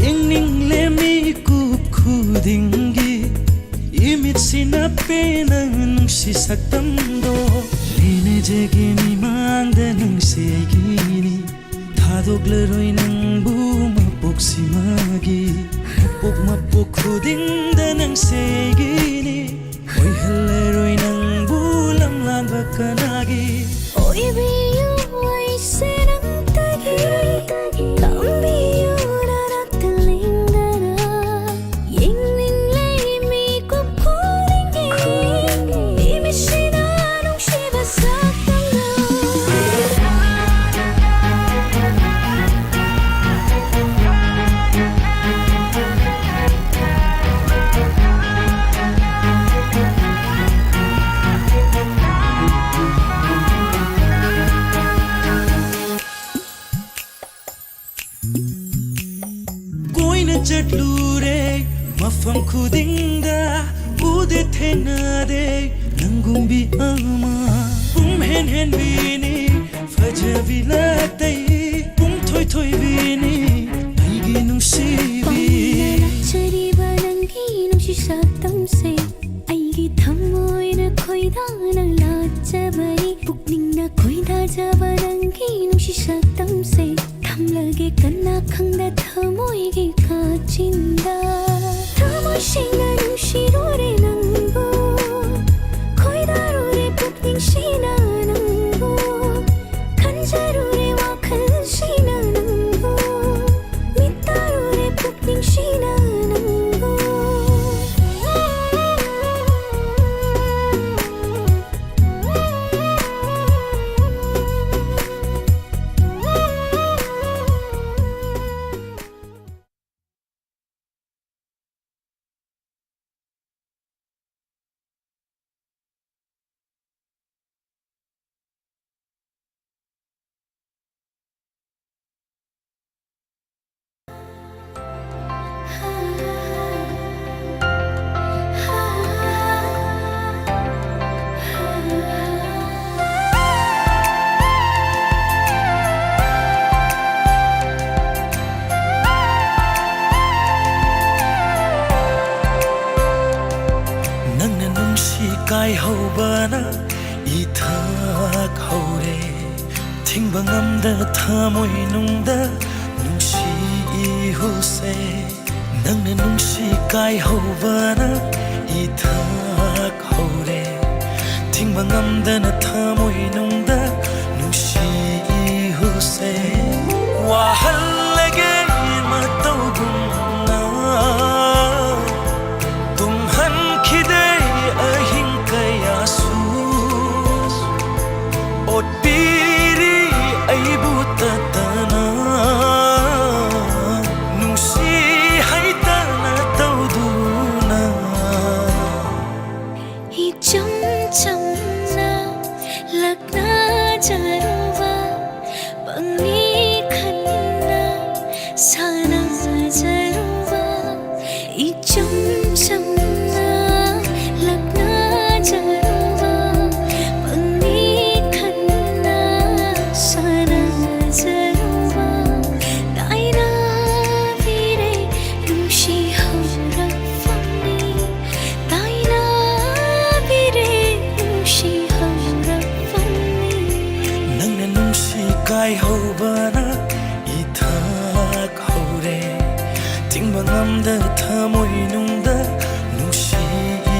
ꯌꯦꯡꯅꯤꯡꯂꯦ ꯃꯤꯀꯨꯞ ꯈꯨꯗꯤꯡꯒꯤ ꯏꯃꯤꯠꯁꯤꯅ ꯄꯦꯟꯅ ꯅꯨꯡꯁꯤ ꯁꯛꯇꯝꯗꯣ꯫ ꯂꯦꯟꯅꯖꯒꯦ ꯃꯤꯃꯥꯡꯗ ꯅꯪꯁꯦ ꯑꯩꯒꯤꯅꯤ꯫ ꯊꯥꯗꯣꯛꯂꯔꯣꯏ ꯅꯪꯕꯨ ꯃꯄꯣꯛ ꯁꯤꯃꯒꯤ ꯃꯄꯣꯛ ꯃꯄꯣꯛ ꯈꯨꯗꯤꯡꯗ ꯅꯪꯁꯦ ꯑꯩꯒꯤꯅꯤ꯫ ꯑꯣꯏꯍꯜꯂꯔꯣꯏ ꯅꯪꯕꯨ ꯂꯝꯂꯥꯟꯕ ꯀꯅꯥꯒꯤ꯫ ꯑꯣꯏꯕꯤꯌꯨ ꯑꯩꯁꯦ ꯅꯪꯇꯒꯤ꯫ ꯇꯝꯕꯤꯌꯨ ꯅꯅꯥꯛꯇ ꯂꯦꯡꯗꯅ꯫ ꯌꯦꯡꯅꯤꯡꯂꯦ ꯃꯤꯀꯨꯞ ꯈꯨꯗꯤꯡꯒꯤ꯫ ꯏꯃꯤꯠꯁꯤꯅ ꯅꯨꯡꯁꯤꯕ ꯁꯛꯇꯝꯅ꯫ ꯀꯣꯏꯅ ꯆꯠꯂꯨꯔꯦ ꯃꯐꯝ ꯈꯨꯗꯤꯡꯗ, ꯎꯗꯦ ꯊꯦꯡꯅꯗꯦ ꯅꯪꯒꯨꯝꯕꯤ ꯑꯃ꯫ ꯄꯨꯝꯍꯦꯟ ꯍꯦꯟꯕꯤꯅꯤ ꯐꯖꯕꯤ ꯂꯥꯇꯩ, ꯄꯨꯡꯊꯣꯏ ꯊꯣꯏꯕꯤꯅꯤ ꯑꯩꯒꯤ ꯅꯨꯡꯁꯤꯕꯤ꯫ ꯄꯥꯝꯅ ꯂꯥꯠꯆꯔꯤꯕ ꯅꯪꯒꯤ ꯅꯨꯡꯁꯤ ꯁꯛꯇꯝꯁꯦ, ꯑꯩꯒꯤ ꯊꯃꯣꯏꯅ ꯈꯣꯏꯗꯥꯅ ꯂꯥꯠꯆꯕꯅꯤ꯫ ꯄꯨꯛꯅꯤꯡꯅ ꯈꯣꯏꯗꯥꯖꯕ ꯅꯪꯒꯤ ꯅꯨꯡꯁꯤ ꯁꯛꯇꯝꯁꯦ, ꯊꯝꯂꯒꯦ ꯀꯅꯥ ꯈꯪꯗ ꯊꯃꯣꯏꯒꯤ ꯀꯥꯆꯤꯟꯗ꯫ ꯊꯃꯣꯏ ꯁꯦꯡꯅ ꯅꯨꯡꯁꯤꯔꯨꯔꯦ ꯅꯪꯕꯨ, ꯈꯣꯏꯗꯥꯔꯨꯔꯦ ꯄꯨꯛꯅꯤꯡꯁꯤꯅ ꯅꯪꯕꯨ, ꯈꯟꯖꯔꯨꯔꯦ ꯋꯥꯈꯜꯁꯤꯅ ꯅꯪꯕꯨ, ꯃꯤꯠꯇꯥꯔꯨꯔꯦ ꯄꯨꯛꯅꯤꯡꯁꯤꯅ ꯅꯪꯕꯨ꯫ ꯅꯪꯅ ꯅꯨꯡꯁꯤ ꯀꯥꯏꯍꯧꯕꯅ ꯏꯊꯛ ꯍꯧꯔꯦ꯫ ꯊꯤꯡꯕ ꯉꯝꯗ ꯊꯃꯣꯏꯅꯨꯡꯗ ꯅꯨꯡꯁꯤ ꯏꯍꯨꯜꯁꯦ, ꯅꯪꯅ ꯅꯨꯡꯁꯤ ꯀꯥꯏꯍꯧꯕꯅ ꯏꯊꯛ ꯍꯧꯔꯦ꯫ ꯊꯤꯡꯕ ꯉꯝꯗꯅ ꯊꯃꯣꯏꯅꯨꯡꯗ ꯅꯨꯡꯁꯤ ꯏꯍꯨꯜꯁꯦ꯫ ꯋꯥꯍꯜꯂꯒꯦ ꯃꯇꯧꯒꯨꯝꯅ ꯇꯨꯝꯍꯟꯈꯤꯗꯦ ꯑꯍꯤꯡ ꯀꯌꯥꯁꯨ꯫ ꯑꯣꯠꯄꯤꯔꯤ ꯑꯩꯕꯨ ꯇꯠꯇꯅ, ꯅꯨꯡꯁꯤ ꯍꯩꯇꯅ ꯇꯧꯗꯨꯅ꯫ ꯏꯆꯝ ꯆꯝꯅ ꯂꯛꯅꯖꯔꯨꯕ, ꯄꯪꯂꯤ ꯈꯟꯅ ꯁꯥꯟꯅꯖꯔꯨꯕ, ꯏꯆꯝ ꯆꯝꯅ ꯂꯛꯅꯖꯔꯨꯕ, ꯄꯪꯂꯤ ꯈꯟꯅ ꯁꯥꯟꯅꯖꯔꯨꯕ, ꯇꯥꯏꯅꯕꯤꯔꯦ ꯅꯨꯡꯁꯤ ꯍꯧꯔꯛꯐꯝꯅꯤ, ꯇꯥꯏꯅꯕꯤꯔꯦ ꯅꯨꯡꯁꯤ ꯍꯧꯔꯛꯐꯝꯅꯤ꯫ ꯅꯪꯅ ꯅꯨꯡꯁꯤ ꯀꯥꯏꯍꯧꯕꯅ ꯏꯊꯛ ꯍꯧꯔꯦ꯫ ꯊꯤꯡꯕ ꯉꯝꯗ ꯊꯃꯣꯏꯅꯨꯡꯗ ꯅꯨꯡꯁꯤ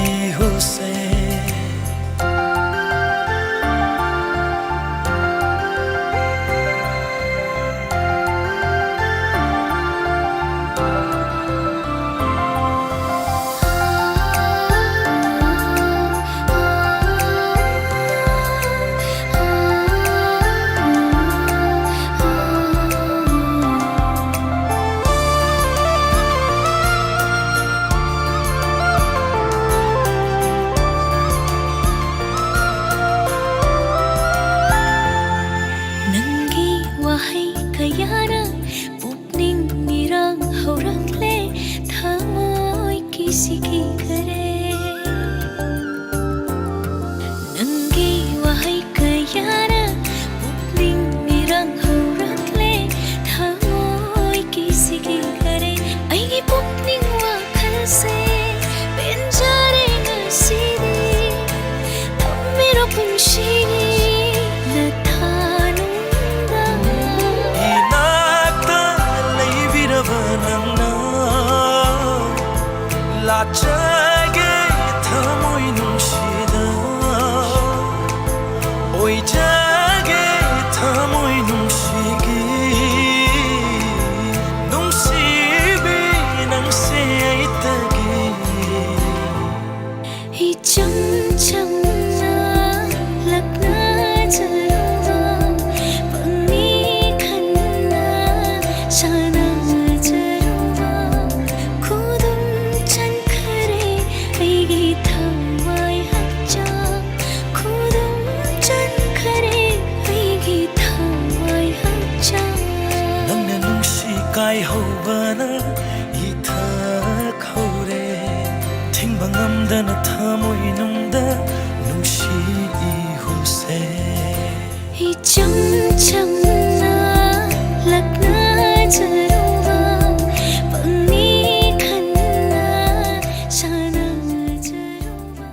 ꯏꯍꯨꯜꯁꯦ꯫ ꯅꯪꯒꯤ ꯋꯥꯍꯩ ꯀꯌꯥꯅ ꯄꯨꯛꯅꯤꯡ ꯏꯔꯥꯡ ꯍꯧꯔꯛꯂꯦ, ꯊꯃꯣꯏ ꯀꯤꯁꯤ ꯀꯤꯈꯔꯦ꯫ ꯅꯪꯒꯤ ꯋꯥꯍꯩ ꯀꯌꯥꯅ ꯄꯨꯛꯅꯤꯡ ꯏꯔꯥꯡ ꯍꯧꯔꯛꯂꯦ, ꯊꯃꯣꯏ ꯀꯤꯁꯤ ꯀꯤꯈꯔꯦ꯫ ꯑꯩꯒꯤ ꯄꯨꯛꯅꯤꯡ ꯋꯥꯈꯜꯁꯦ ꯄꯦꯟꯖꯔꯦ ꯉꯁꯤꯗꯤ, ꯊꯝꯕꯤꯔꯣ ꯄꯨꯟꯁꯤꯒꯤ ꯅꯊꯥꯅꯨꯡꯗ꯫ ꯏꯅꯥꯛꯇ ꯂꯩꯕꯤꯔꯕ ꯍꯧꯕꯅ ꯏꯊꯛ ꯍꯧꯔꯦ, ꯊꯤꯡꯕ ꯉꯝꯗꯅ ꯊꯃꯣꯏꯅꯨꯡꯗ ꯅꯨꯡꯁꯤ ꯏꯍꯨꯝꯁꯦ꯫ ꯏꯆꯝ ꯆꯝꯅ ꯂꯛꯅꯖꯔꯨꯕ, ꯄꯪꯅꯤ ꯈꯟꯅ ꯁꯥꯟꯅꯖꯔꯨꯕ꯫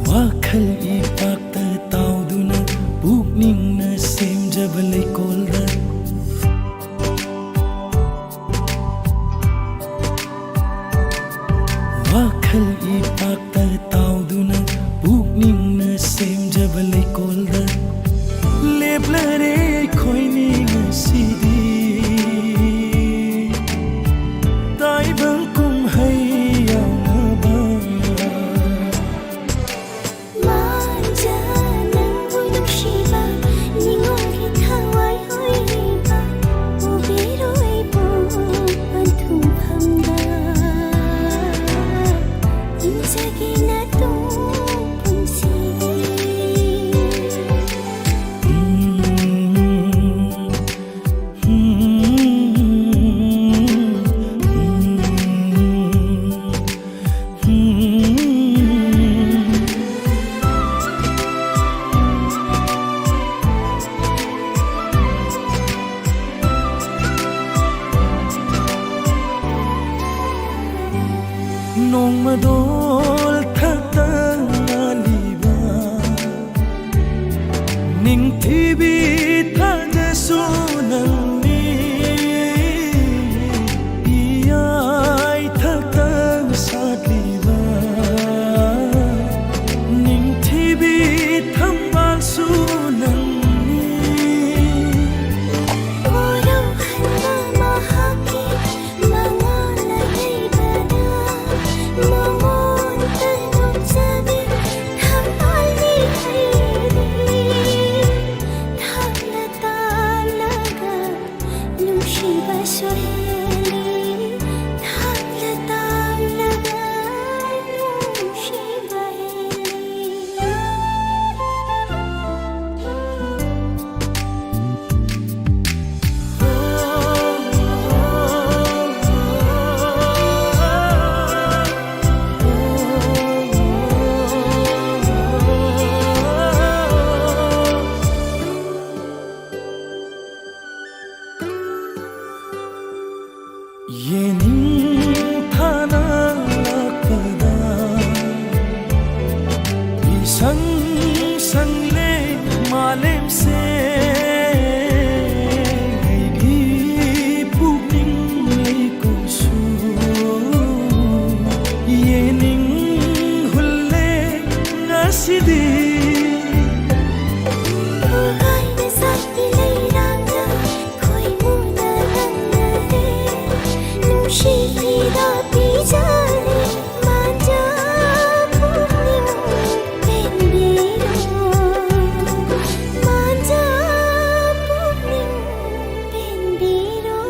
ꯋꯥꯈꯜ ꯏꯄꯥꯛꯇ ꯇꯥꯎꯗꯨꯅ ꯄꯨꯛꯅꯤꯡꯅ ꯁꯦꯝꯖꯕ ꯂꯩꯀꯣꯜꯗ, ꯋꯥꯈꯜ ꯏꯄꯥꯛꯇ ꯇꯥꯎꯗꯨꯅ ꯄꯨꯛꯅꯤꯡꯅ ꯁꯦꯝꯖꯕ ꯂꯩꯀꯣꯜꯗ ꯂꯦꯞꯂꯔꯦ ꯑꯩꯈꯣꯏꯅꯤ ꯉꯁꯤꯗꯤ꯫ ꯇꯥꯏꯕꯪ ꯀꯨꯝꯍꯩ ꯌꯥꯎꯅꯕ꯫ ꯃꯥꯡꯖ ꯅꯪꯕꯨ ꯅꯨꯡꯁꯤꯕ ꯅꯤꯡꯉꯣꯜꯒꯤ ꯊꯋꯥꯏ ꯑꯣꯏꯔꯤꯕ ꯎꯕꯤꯔꯣꯏꯕꯨ ꯄꯟꯊꯨꯡꯐꯝꯗ ꯏꯟꯖꯒꯦ ꯅꯇꯨꯡ ꯄꯨꯟꯁꯤ꯫ ꯅꯣꯡꯃꯗꯣꯜ ꯊꯛꯇ ꯉꯥꯜꯂꯤꯕ ꯅꯤꯡꯊꯤꯕꯤ ꯊꯥꯖꯁꯨ ꯅꯪꯅꯤ, ꯏꯌꯥꯏ ꯊꯛꯇ ꯁꯥꯠꯂꯤꯕ ꯅꯤꯡꯊꯤꯕꯤ ꯊꯝꯕꯥꯜꯁꯨ ꯅꯪꯅꯤ꯫ ꯑꯩꯒꯤ ꯄꯨꯛꯅꯤꯡ ꯂꯩꯀꯣꯜꯁꯨ ꯌꯦꯡꯅꯤꯡꯍꯨꯜꯂꯦ ꯉꯁꯤꯗꯤ꯫ ꯄꯨꯡꯈꯥꯏꯅ ꯁꯛꯇꯤ ꯂꯩꯔꯥꯡꯅ ꯈꯣꯏꯃꯨꯅ ꯂꯪꯅꯔꯦ꯫ ꯅꯨꯡꯁꯤꯕꯤꯗ ꯄꯤꯖꯔꯦ ꯃꯥꯟꯖꯥ ꯄꯨꯛꯅꯤꯡ ꯄꯦꯟꯕꯤꯔꯣ꯫ ꯃꯥꯟꯖꯥ ꯄꯨꯛꯅꯤꯡ ꯄꯦꯟꯕꯤꯔꯣ꯫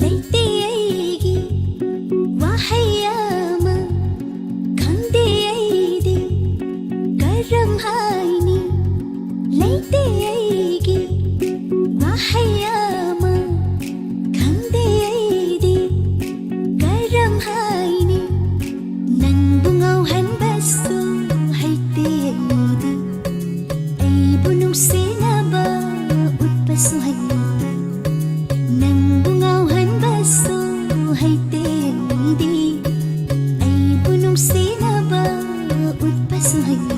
ꯂꯩꯇꯦ ꯑꯩꯒꯤ ꯋꯥꯍꯩ ꯑꯃ, ꯈꯪꯗꯦ ꯑꯩꯗꯤ ꯀꯔꯝ ꯍꯥꯏꯅꯤ꯫ ꯂꯩꯇꯦ ꯑꯩꯒꯤ ꯋꯥꯍꯩ ꯑꯃ, ꯈꯪꯗꯦ ꯑꯩꯗꯤ ꯀꯔꯝ ꯍꯥꯏꯅꯤ꯫ ꯅꯪꯕꯨ ꯉꯥꯎꯍꯟꯕꯁꯨ ꯍꯩꯇꯦ ꯑꯩꯗꯤ, ꯑꯩꯕꯨ ꯅꯨꯡꯁꯤꯅꯕ ꯎꯠꯄꯁꯨ ꯍꯩꯇꯦ꯫ ꯅꯪꯕꯨ ꯉꯥꯎꯍꯟꯕꯁꯨ ꯍꯩꯇꯦ ꯑꯩꯗꯤ, ꯑꯩꯕꯨ ꯅꯨꯡꯁꯤꯅꯕ ꯎꯠꯄꯁꯨ ꯍꯩꯇꯦ꯫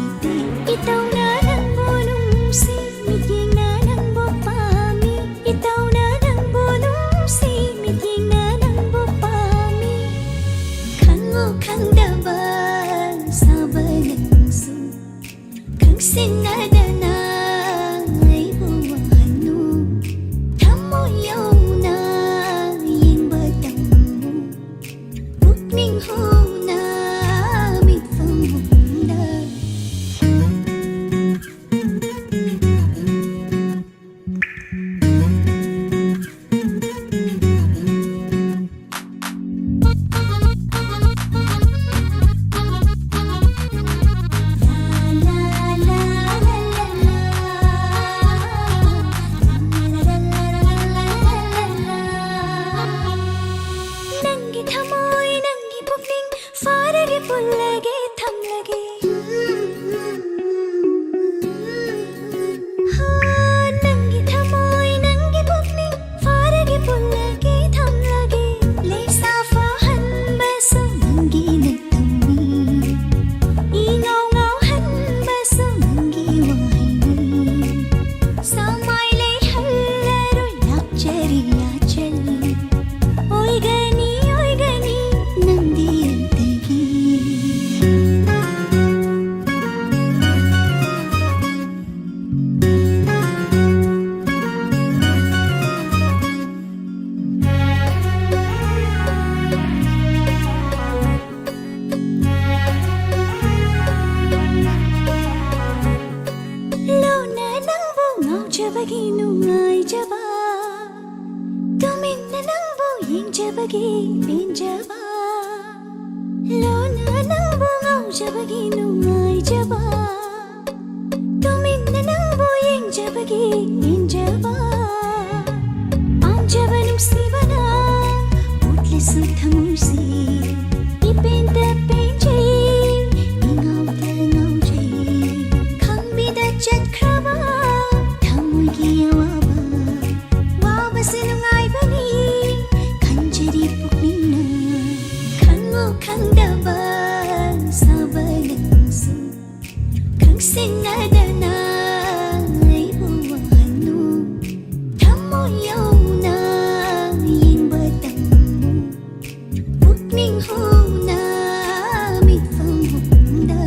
ꯏꯇꯧꯅ ꯅꯪꯕꯨ ꯅꯨꯡꯁꯤ, ꯃꯤꯠꯌꯦꯡꯅ ꯅꯪꯕꯨ ꯄꯥꯝꯃꯤ꯫ ꯏꯇꯧꯅ ꯅꯪꯕꯨ ꯅꯨꯡꯁꯤ, ꯃꯤꯠꯌꯦꯡꯅ ꯅꯪꯕꯨ ꯄꯥꯝꯃꯤ꯫ ꯈꯪꯉꯨ ꯈꯪꯗꯕ ꯁꯥꯕ ꯅꯪꯁꯨ, ꯈꯪꯁꯤꯟꯅꯗꯅ ꯑꯩꯕꯨ ꯋꯥꯍꯟꯅꯨ꯫ ꯊꯃꯣꯏ ꯌꯧꯅ ꯌꯦꯡꯕ ꯇꯝꯃꯨ꯫ ꯄꯨꯛꯅꯤꯡ ꯍꯨꯅ ꯃꯤꯠꯐꯝ ꯍꯨꯝꯅ꯫ ꯄꯦꯟꯖꯕ, ꯂꯣꯟꯅ ꯅꯪꯕꯨ ꯉꯥꯎꯖꯕꯒꯤ ꯅꯨꯡꯉꯥꯏꯖꯕ, ꯇꯨꯃꯤꯟꯅ ꯅꯪꯕꯨ ꯌꯦꯡꯖꯕꯒꯤ ꯄꯦꯟꯖꯕ, ꯄꯥꯝꯖꯕ ꯅꯨꯡꯁꯤꯕꯅ ꯎꯠꯂꯁꯨ ꯊꯃꯣꯏꯁꯤ ꯏꯄꯦꯟꯗ ꯄꯦꯟꯖꯩ, ꯏꯉꯥꯎꯗ ꯉꯥꯎꯖꯩ꯫ ꯈꯪꯕꯤꯗ ꯆꯠꯈ꯭ꯔꯕ ꯊꯃꯣꯏꯒꯤ ꯑꯋꯥꯕ, ꯋꯥꯕꯁꯤ ꯅꯨꯡꯉꯥꯏꯕꯅꯤ ꯈꯟꯖꯔꯤ ꯄꯨꯛꯅꯤꯡꯅ꯫ ꯈꯪꯉꯨ ꯈꯪꯗꯕ ꯁꯥꯕ ꯅꯪꯁꯨ ꯈꯪꯁꯤꯟꯅꯗꯅ ꯑꯩꯕꯨ ꯋꯥꯍꯟꯅꯨ꯫ ꯊꯃꯣꯏ ꯌꯧꯅ ꯌꯦꯡꯕ ꯇꯝꯃꯨ꯫ ꯄꯨꯛꯅꯤꯡ ꯍꯨꯅ ꯃꯤꯠꯐꯝ ꯍꯨꯝꯗ꯫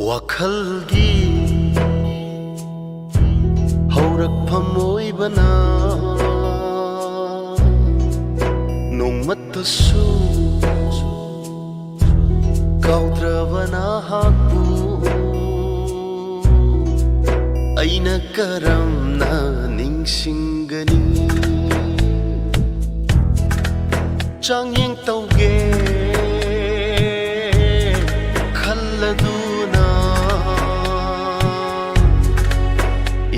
ꯋꯥꯈꯜꯒꯤ ꯍꯧꯔꯛꯐꯝ ꯑꯣꯏꯕꯅ ꯅꯣꯡꯃꯠꯇꯁꯨ ꯀꯥꯎꯗ꯭ꯔꯕ ꯅꯍꯥꯛꯄꯨ ꯑꯩꯅ ꯀꯔꯝꯅ ꯅꯤꯡꯁꯤꯡꯒꯅꯤ? ꯆꯥꯡꯌꯦꯡ ꯇꯧꯒꯦ ꯈꯜꯂꯗꯨꯅ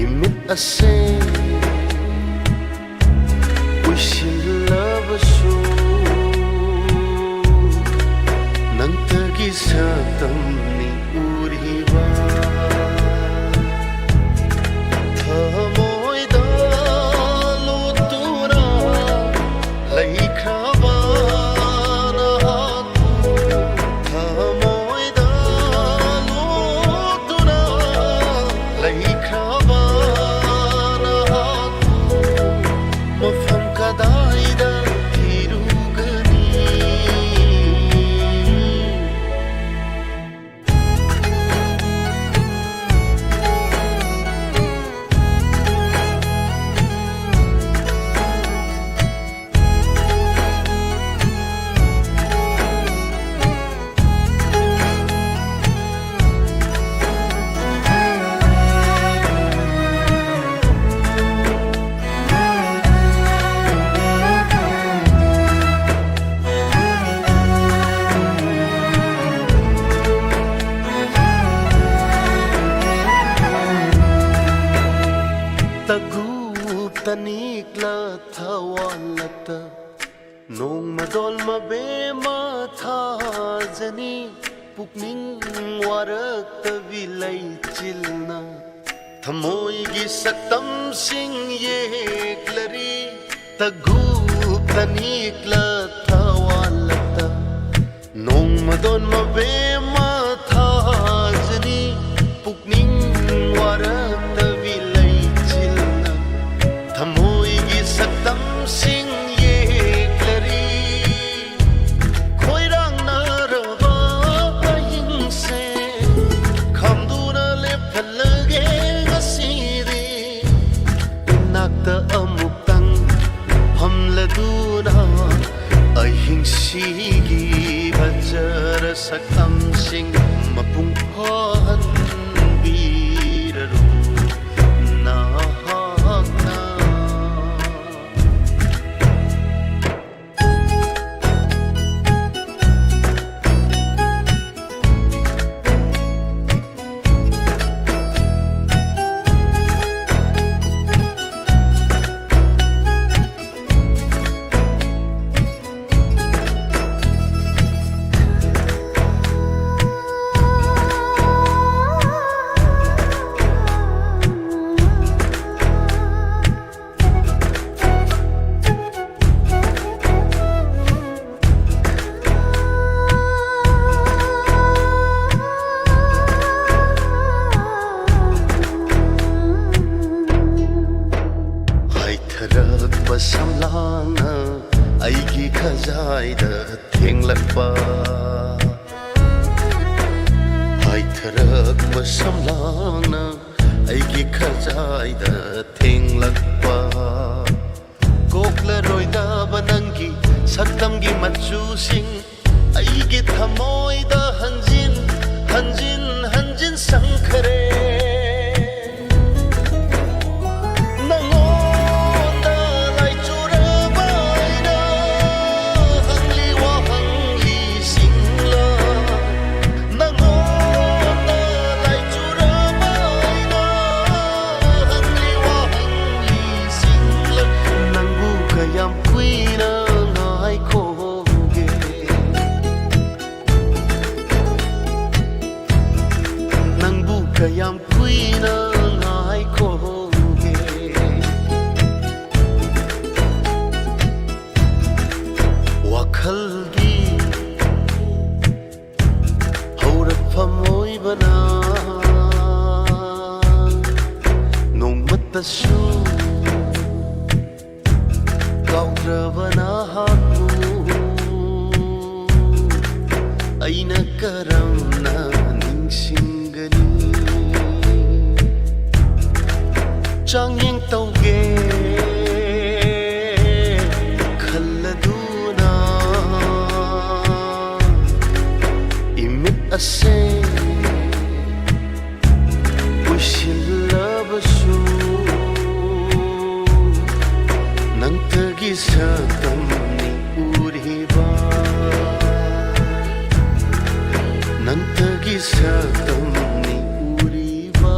ꯏꯃꯤꯠ ꯑꯁꯦ ꯎꯏꯁꯤꯜꯂꯕꯁꯨ ꯅꯪꯇꯒꯤ ꯁꯛꯇꯝꯅꯤ ꯎꯔꯤꯕ꯫ ꯊꯃꯣꯏꯗ ꯂꯣꯠꯇꯨꯅ ꯂꯩꯈ꯭ꯔꯕ ꯅꯍꯥꯛꯄꯨ ꯊꯃꯣꯏꯗ ꯂꯣꯠꯇꯨꯅ ꯅꯣꯡꯃꯗꯣꯟ ꯃꯕꯦꯝꯃ ꯊꯥꯖꯅꯤ, ꯄꯨꯛꯅꯤꯡ ꯋꯥꯔꯛꯇꯕꯤ ꯂꯩꯆꯤꯜꯅ ꯊꯃꯣꯏꯒꯤ ꯁꯛꯇꯝꯁꯤꯡ ꯌꯦꯛꯂꯔꯤ, ꯇꯒꯨ ꯇꯅꯤꯛꯂ ꯊꯋꯥꯜꯂꯛꯇ꯫ ꯅꯣꯡꯃꯗꯣꯟ ꯃꯕꯦꯝꯃ ꯊꯥꯖꯅꯤ, ꯄꯨꯛꯅꯤꯡ ꯋꯥꯔꯛꯇꯕꯤ ꯂꯩꯆꯤꯜꯅ ꯊꯃꯣꯏꯒꯤ ꯁꯛꯇꯝꯁꯤꯡ ꯌꯦꯛꯂꯔꯤ꯫ ꯈꯣꯏꯔꯥꯡꯅꯔꯕ ꯑꯍꯤꯡꯁꯦ ꯈꯥꯝꯗꯨꯅ ꯂꯦꯞꯍꯜꯂꯒꯦ ꯉꯁꯤꯗꯤ꯫ ꯏꯅꯥꯛꯇ ꯑꯃꯨꯛꯇꯪ ꯐꯝꯂꯗꯨꯅ ꯑꯍꯤꯡꯁꯤꯒꯤ ꯐꯖꯔ ꯁꯛꯇꯝꯁꯤꯡ ꯃꯄꯨꯡ ꯐꯥꯍꯟꯕꯤꯔꯔꯨ ꯅꯍꯥꯛꯅ꯫ ꯍꯥꯏꯊꯔꯛꯄ ꯁꯝꯂꯥꯡꯅ ꯑꯩꯒꯤ ꯈꯖꯥꯏꯗ ꯊꯦꯡꯂꯛꯄ꯫ ꯍꯥꯏꯊꯔꯛꯄ ꯁꯝꯂꯥꯡꯅ ꯑꯩꯒꯤ ꯈꯖꯥꯏꯗ ꯊꯦꯡꯂꯛꯄ꯫ ꯀꯣꯛꯂꯔꯣꯏꯗꯕ ꯅꯪꯒꯤ ꯁꯛꯇꯝꯒꯤ ꯃꯆꯨꯁꯤꯡ ꯑꯩꯒꯤ ꯊꯃꯣꯏꯗ ꯍꯟꯖꯤꯟ ꯍꯟꯖꯤꯟ ꯍꯟꯖꯤꯟ ꯁꯪꯈꯔꯦ꯫ ꯅꯉꯣꯟꯗ ꯂꯥꯏꯆꯨꯔꯕ ꯑꯩꯅ ꯍꯪꯂꯤ ꯋꯥꯍꯪꯂꯤꯁꯤꯡꯂ꯫ ꯅꯉꯣꯟꯗ ꯂꯥꯏꯆꯨꯔꯕ ꯑꯩꯅ ꯍꯪꯂꯤ ꯋꯥꯍꯪꯂꯤꯁꯤꯡꯂ꯫ ꯅꯪꯕꯨ ꯀꯌꯥꯝ ꯀꯨꯏꯅ ꯉꯥꯏ ꯌꯥꯝ ꯀꯨꯏꯅ ꯉꯥꯏꯈꯣꯒꯦ꯫ ꯋꯥꯈꯜꯒꯤ ꯍꯧꯔꯛꯐꯝ ꯑꯣꯏꯕꯅ ꯅꯣꯡꯃꯇꯁꯨ ꯀꯥꯎꯗ꯭ꯔꯕ ꯅꯍꯥꯛꯄꯨ ꯑꯩꯅ ꯀꯔꯝꯅ ꯅꯤꯡꯁꯤꯡꯒꯅꯤ? ꯆꯥꯡꯌꯦꯡ ꯇꯧꯒꯦ ꯈꯜꯂꯗꯨꯅ ꯏꯃꯤꯠ ꯑꯁꯦ ꯎꯏꯁꯤꯜꯂꯕꯁꯨ ꯅꯪꯇꯒꯤ ꯁꯛꯇꯝꯅꯤ ꯎꯔꯤꯕ, ꯅꯪꯇꯒꯤ ꯁꯛꯇꯝꯅꯤ ꯎꯔꯤꯕ꯫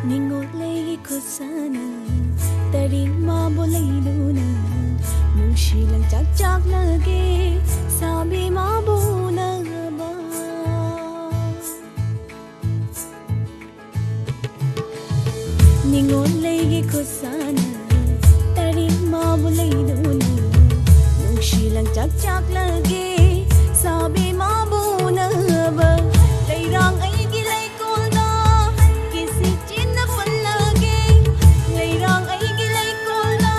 ꯅꯤꯡꯉꯣꯜꯂꯩꯒꯤ ꯈꯨꯠꯁꯥꯅ ꯇꯔꯤ ꯃꯥꯕꯨ ꯂꯩꯗꯨꯅ ꯅꯨꯡꯁꯤ ꯂꯪꯆꯥꯛ ꯆꯥꯛꯂꯒꯦ ꯁꯥꯕꯤ ꯃꯥꯕꯨ ꯎꯅꯕ꯫ ꯅꯤꯡꯉꯣꯜꯂꯩꯒꯤ ꯈꯨꯠꯁꯥꯅ ꯇꯔꯤ ꯃꯥꯕꯨ ꯂꯩꯗꯨꯅ ꯅꯨꯡꯁꯤ ꯂꯪꯆꯥꯛ ꯆꯥꯛꯂꯒꯦ ꯁꯥꯕꯤ ꯃꯥꯕꯨ ꯎꯅꯕ꯫ ꯂꯩꯔꯥꯡ ꯑꯩꯒꯤ ꯂꯩꯀꯣꯜꯗ ꯀꯤꯁꯤ ꯆꯦꯟꯅ ꯄꯜꯂꯒꯦ꯫ ꯂꯩꯔꯥꯡ ꯑꯩꯒꯤ ꯂꯩꯀꯣꯜꯗ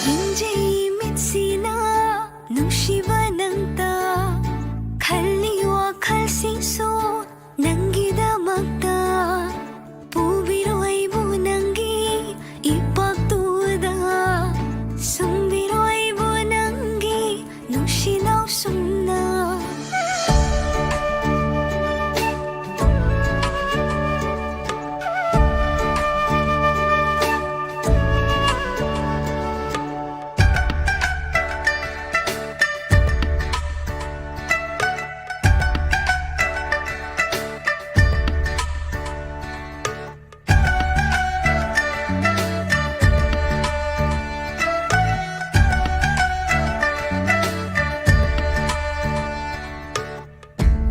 ꯌꯦꯡꯖꯩ ꯃꯤꯠꯁꯤꯅ ꯅꯨꯡꯁꯤꯕ ꯅꯪꯇ, ꯈꯜꯂꯤ ꯋꯥꯈꯜꯁꯤꯡꯁꯨ ꯅꯪꯒꯤꯗꯃꯛꯇ꯫ ꯄꯨꯕꯤꯔꯣ ꯑꯩꯕꯨ ꯅꯪꯒꯤ ꯏꯄꯥꯛꯇꯨꯗ, ꯁꯨꯝꯕꯤꯔꯣ ꯑꯩꯕꯨ ꯅꯪꯒꯤ ꯅꯨꯡꯁꯤꯅꯥꯎ ꯁꯨꯝꯅ꯫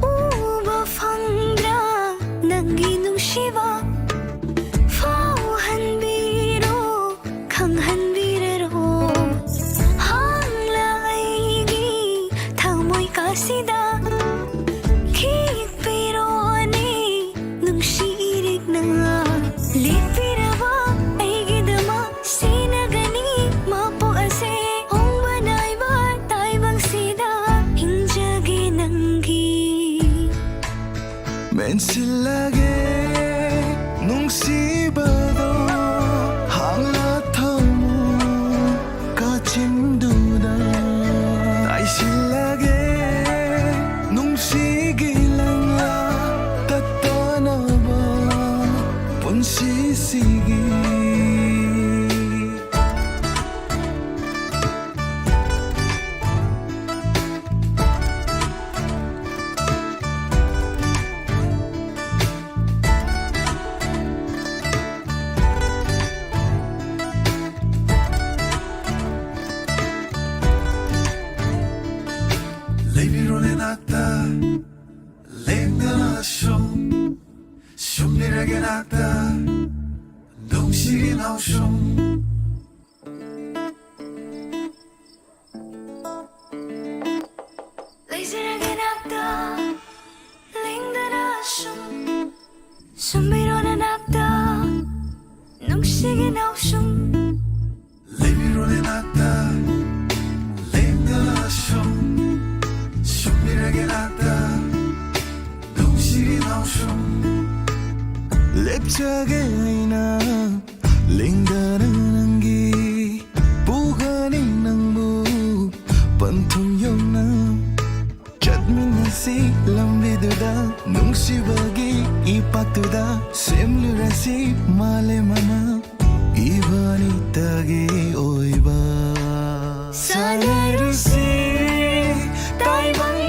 ꯎꯕ ꯐꯪꯗ꯭ꯔꯥ ꯅꯪꯒꯤ ꯅꯨꯡꯁꯤꯕ? ꯐꯥꯎꯍꯟꯕꯤꯔꯣ, ꯈꯪꯍꯟꯕꯤꯔꯔꯣ꯫ ꯍꯥꯡꯂ ꯑꯩꯒꯤ ꯊꯃꯣꯏ ꯀꯥꯁꯤꯗ ꯈꯤꯛꯄꯤꯔꯣꯅꯦ ꯅꯨꯡꯁꯤ ꯏꯔꯤꯛꯅ꯫ ꯂꯦꯞꯄꯤꯔꯕ ꯑꯩꯒꯤꯗꯃꯛ ꯁꯤꯅꯒꯅꯤ ꯃꯄꯣꯛ ꯑꯁꯦ꯫ ꯍꯣꯡꯕ ꯅꯥꯏꯕ ꯇꯥꯏꯕꯪꯁꯤꯗ ꯍꯤꯡꯖꯒꯦ ꯅꯪꯒꯤ꯫ ꯃꯦꯟꯁꯤꯜꯂꯒꯦ ꯅꯨꯡꯁꯤꯕꯗꯣ ꯍꯥꯡꯂ ꯊꯝꯃꯨ ꯀꯥꯆꯤꯟꯗꯨꯗ꯫ ꯇꯥꯏꯁꯤꯜꯂꯒꯦ ꯅꯨꯡꯁꯤꯒꯤ ꯂꯪꯂꯥ ꯇꯠꯇꯅꯕ ꯄꯨꯟꯁꯤꯁꯤꯒꯤ꯫ ꯂꯩꯕꯤꯔꯣ ꯅꯅꯥꯛꯇ, ꯂꯦꯡꯗꯅ ꯏꯅꯥꯎꯁꯨꯝ ꯂꯩꯖꯔꯒꯦ ꯅꯥꯛꯇ, ꯂꯦꯡꯗꯅ ꯁꯨꯝ ꯁꯨꯝꯕꯤꯔꯣ ꯅꯅꯥꯛꯇ, ꯅꯨꯡꯁꯤꯒꯦ ꯅꯥꯎꯁꯨꯝ꯫ ꯂꯩꯕꯤꯔꯣ ꯅꯅꯥꯛꯇ, ꯂꯦꯡꯗꯅ ꯁꯨꯝ ꯁꯨꯝꯕꯤꯔꯒꯦ ꯅꯥꯛꯇ, ꯅꯨꯡꯁꯤꯒꯦ ꯅꯥꯎꯁꯨꯝ꯫ ꯂꯦꯞꯆꯒꯦ ꯑꯩꯅ ꯂꯦꯡꯗꯅ ꯅꯪꯒꯤ, ꯄꯨꯒꯅꯤ ꯅꯪꯕꯨ ꯄꯟꯊꯨꯡ ꯌꯧꯅ꯫ ꯆꯠꯃꯤꯟꯅꯁꯤ ꯂꯝꯕꯤꯗꯨꯗ, ꯅꯨꯡꯁꯤꯕꯒꯤ ꯏꯄꯥꯛꯇꯨꯗ ꯁꯦꯝꯂꯨꯔꯁꯤ ꯃꯥꯂꯦꯝ ꯑꯃ ꯏꯕꯥꯅꯤꯇꯒꯤ ꯑꯣꯏꯕ꯫ ꯁꯥꯟꯅꯔꯨꯁꯤ ꯇꯥꯏꯕꯪ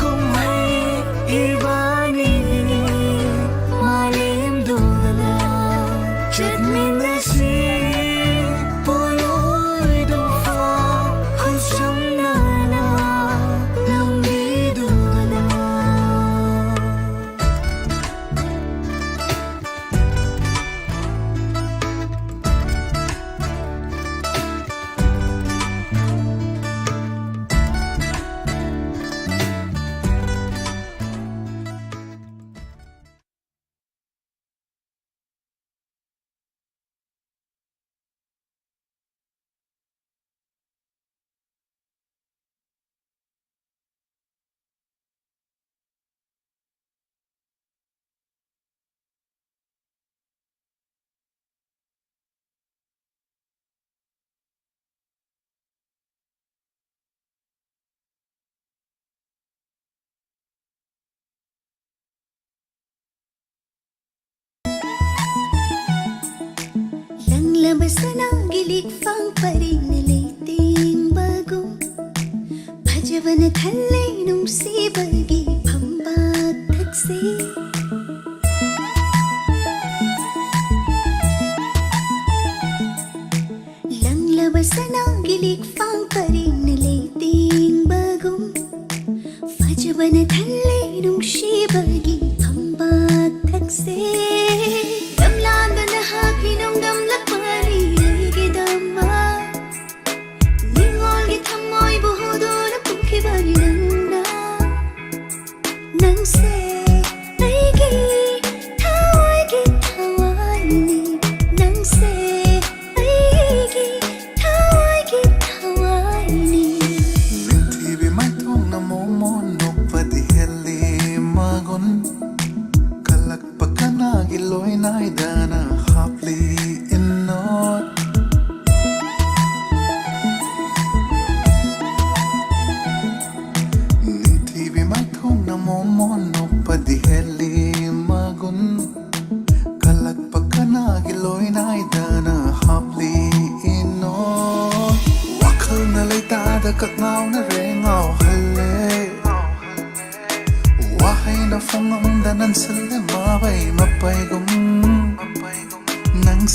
ꯀꯨꯝꯍꯩ ꯏꯕꯥꯅꯤ ꯃꯥꯂꯦꯝꯗꯨꯗ ꯆꯠꯃꯤꯟꯅꯁꯤ ꯄꯣꯂꯣꯏꯗꯨ ꯈꯨꯠꯁꯝꯅꯅ ꯂꯝꯕꯤꯗꯨꯗ꯫ ꯂꯪꯂꯕ ꯁꯅꯥꯒꯤ ꯂꯤꯛꯐꯥꯡ ꯄꯔꯦꯡꯅ ꯂꯩꯇꯦꯡꯕꯒꯨꯝ, ꯐꯖꯕꯅ ꯊꯜꯂꯦ ꯅꯨꯡꯁꯤꯕꯒꯤ ꯐꯝꯕꯥꯛ ꯊꯛꯁꯦ꯫ ꯂꯪꯂꯕ ꯁꯅꯥꯒꯤ ꯂꯤꯛꯐꯥꯡ ꯄꯔꯦꯡꯅ ꯂꯩꯇꯦꯡꯕꯒꯨꯝ, ꯐꯖꯕꯅ ꯊꯜꯂꯦ ꯅꯨꯡꯁꯤꯕꯒꯤ ꯐꯝꯕꯥꯛ ꯊꯛꯁꯦ꯫ ꯂꯝꯂꯥꯟꯗ ꯅꯍꯥꯛꯀꯤ ꯅꯣꯡꯗꯝ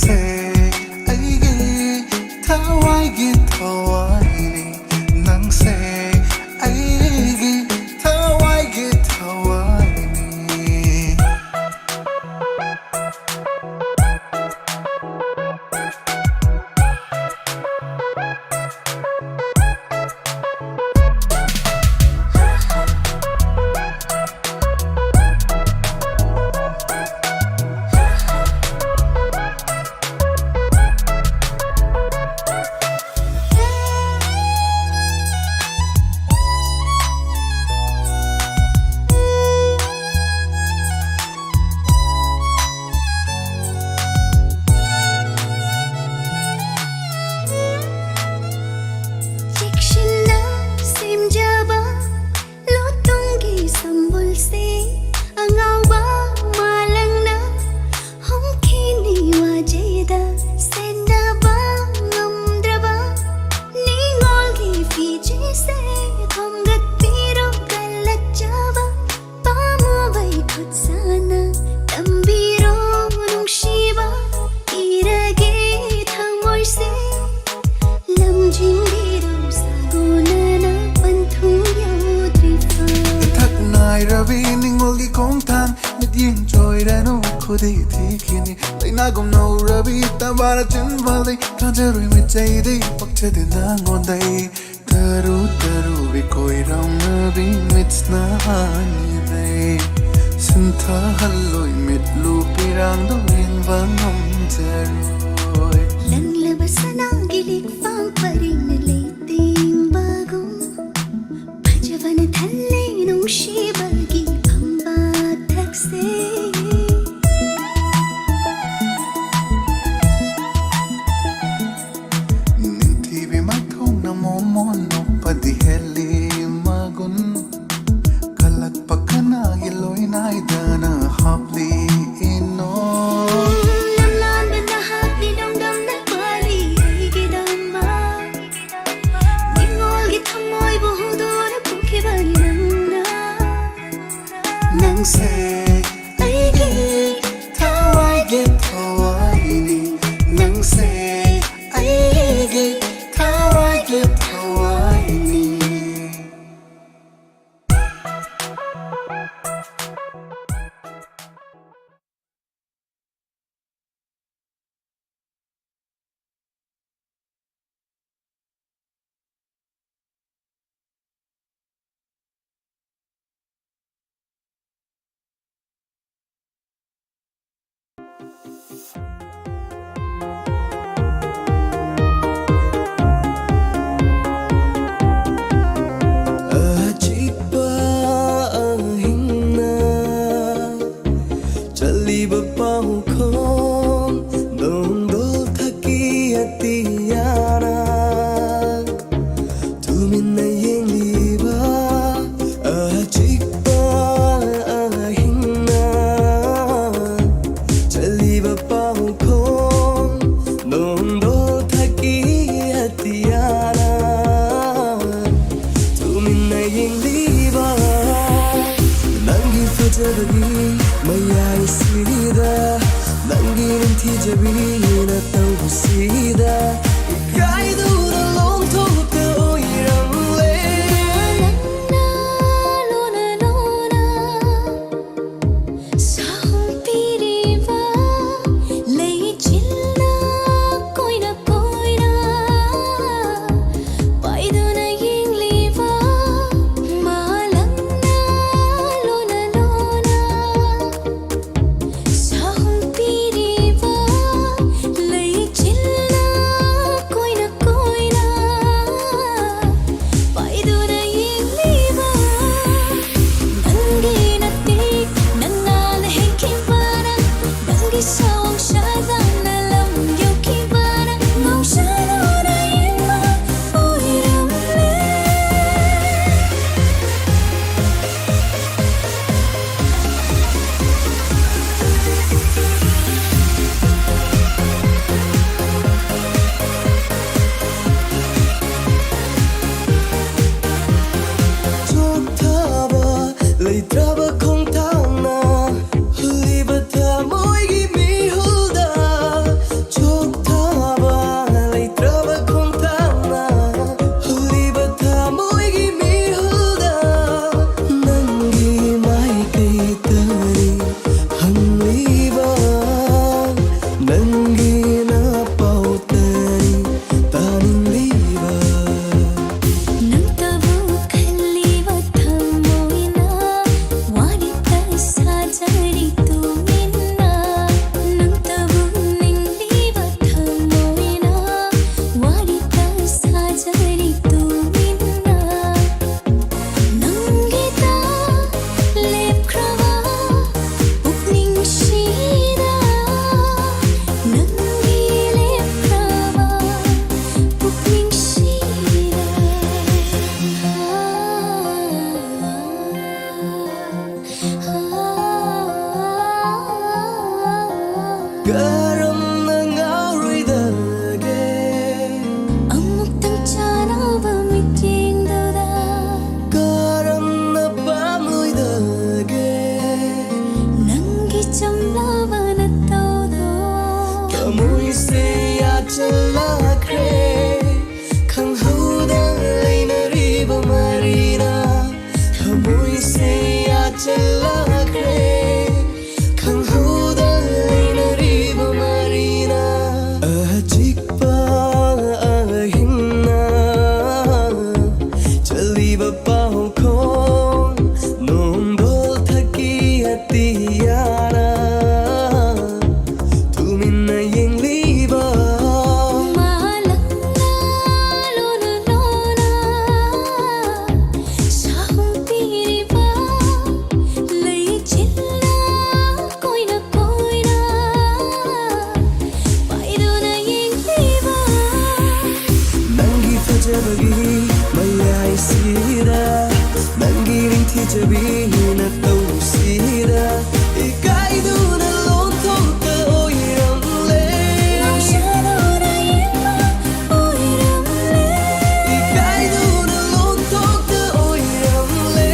ꯅꯪꯁꯦ ꯑꯩꯒꯤ ꯊꯋꯥꯏꯒꯤ ꯊꯋꯥꯏꯅꯤ, ꯅꯪꯁꯦ ꯑꯩꯒꯤ ꯊꯋꯥꯏꯒꯤ ꯊꯋꯥꯏꯅꯤ꯫ ꯆꯦꯛꯁꯤꯟꯅ ꯁꯦꯝꯖꯕ ꯂꯣꯇꯨꯝꯒꯤ ꯁꯝꯕꯨꯜꯁꯦ ꯑꯉꯥꯎꯕ ꯃꯥꯂꯪꯅ ꯍꯨꯝꯈꯤꯅꯤ ꯋꯥꯖꯦꯗ ꯁꯦꯟꯅꯕ ꯉꯝꯗ꯭ꯔꯕ ꯅꯤꯉꯣꯜꯒꯤ ꯐꯤꯖꯦꯁꯦ ꯈꯣꯝꯒꯠꯄꯤꯔꯣ ꯀꯜꯂꯛꯆꯕ ꯄꯥꯝꯃꯨꯕꯩ ꯈꯨꯠꯁꯥꯅ ꯇꯝꯕꯤꯔꯣ ꯅꯨꯡꯁꯤꯕ ꯏꯔꯒꯦ ꯊꯃꯣꯏꯁꯦ ꯂꯝꯖꯤꯡꯕꯤꯔꯣ ꯁꯥꯒꯣꯟꯅꯅ ꯄꯟꯊꯨꯡ ꯌꯧꯗ꯭ꯔꯤꯐꯥꯎ꯫ ꯏꯊꯛ ꯅꯥꯏꯔꯕꯤ ꯅꯤꯡꯉꯣꯜꯒꯤ ꯈꯣꯡꯊꯥꯡ ꯃꯤꯠꯌꯦꯡ ꯆꯣꯏꯔꯅꯨ ꯈꯨꯗꯤ ꯊꯤꯈꯤꯅꯤ ꯂꯩꯅꯥꯒꯨꯝ ꯅꯧꯔꯕꯤ ꯇꯕꯥꯔ ꯆꯤꯟꯕꯥꯜꯗꯤ ꯊꯥꯖꯔꯣꯏ ꯃꯤꯠꯆꯩꯗꯤ ꯄꯛꯆꯗꯦ ꯅꯉꯣꯟꯗꯩ ꯇꯔꯨ ꯇꯔꯨꯕꯤ ꯀꯣꯏꯔꯝꯅꯕꯤ ꯃꯤꯠꯁꯅ ꯍꯥꯏꯔꯦ ꯁꯤꯟꯊꯍꯜꯂꯣꯏ ꯃꯤꯠꯂꯨ ꯄꯤꯔꯥꯡꯗꯣ ꯏꯟꯕ ꯉꯝꯖꯔꯣꯏ ꯂꯪꯂꯕ ꯁꯅꯥꯒꯤ ꯂꯤꯛꯐꯥꯡ ꯄꯔꯤꯡꯅ ꯂꯩꯇꯦꯡꯕꯒꯨꯝ ꯐꯖꯕꯅ ꯊꯜꯂꯦ ꯅꯨꯡꯁꯤꯕꯒꯤ ꯐꯝꯕꯥꯛ ꯊꯛꯁꯦ ꯅꯤꯡꯊꯤꯕꯤ ꯃꯥꯏꯊꯣꯡꯅ ꯃꯣꯃꯣꯟ ꯅꯣꯛꯄꯗꯤ ꯍꯦꯜꯂꯤ ꯃꯒꯨꯟ ꯀꯜꯂꯛꯄ ꯀꯅꯥꯒꯤ ꯂꯣꯏ ꯅꯥꯏꯗꯅ ꯍꯥꯞꯂꯤ ꯏꯅꯣ ꯂꯝꯂꯥꯟꯗꯅ ꯇꯧꯕꯁꯤꯗ ꯏꯀꯥꯏꯗꯨꯅ ꯂꯣꯟꯊꯣꯛꯇ ꯑꯣꯏꯔꯝꯂꯦ꯫ ꯅꯪꯅ ꯂꯣꯟꯅ ꯂꯣꯟꯅ ꯁꯥꯍꯨꯝ ꯄꯤꯔꯤꯕ ꯂꯩꯆꯤꯜꯅ ꯀꯣꯏꯅ ꯀꯣꯏꯅ ꯄꯥꯏꯗꯨꯅ ꯌꯦꯡꯂꯤꯕ ꯃꯥꯂꯪꯅ ꯂꯣꯟꯅ ꯂꯣꯟꯅ ꯁꯥꯍꯨꯝ ꯄꯤꯔꯤꯕ ꯂꯩꯆꯤꯜꯅ ꯑꯆꯤꯛꯄ ꯑꯍꯤꯡꯅ ꯆꯠꯂꯤꯕ ꯄꯥꯎꯈꯣꯡ, ꯅꯣꯡꯗꯣꯜ ꯊꯛꯀꯤ ꯑꯇꯤꯌꯥꯅ ꯇꯨꯃꯤꯟꯅ ꯌꯦꯡꯂꯤꯕ꯫ ꯃꯥꯂꯪꯅ ꯂꯣꯟꯅ ꯂꯣꯟꯅ ꯁꯥꯍꯨꯝ ꯄꯤꯔꯤꯕ, ꯂꯩꯆꯤꯟꯅ ꯀꯣꯏꯅ ꯀꯣꯏꯅ ꯄꯥꯏꯗꯨꯅ ꯌꯦꯡꯂꯤꯕ꯫ ꯅꯪꯒꯤ ꯐꯖꯕꯒꯤ ꯃꯌꯥꯏꯁꯤꯗ, ꯅꯪꯒꯤ ꯅꯤꯡꯊꯤꯖꯕꯤ ꯅꯇꯧꯁꯤꯗ, ꯏꯀꯥꯏꯗꯨꯅ ꯂꯣꯟꯊꯣꯛꯇ ꯑꯣꯏꯔꯝꯂꯦ꯫ ꯉꯥꯎꯁꯤꯟꯅꯗꯨꯅ ꯌꯦꯡꯕ ꯑꯣꯏꯔꯝꯂꯦ꯫ ꯏꯀꯥꯏꯗꯨꯅ ꯂꯣꯟꯊꯣꯛꯇ ꯑꯣꯏꯔꯝꯂꯦ꯫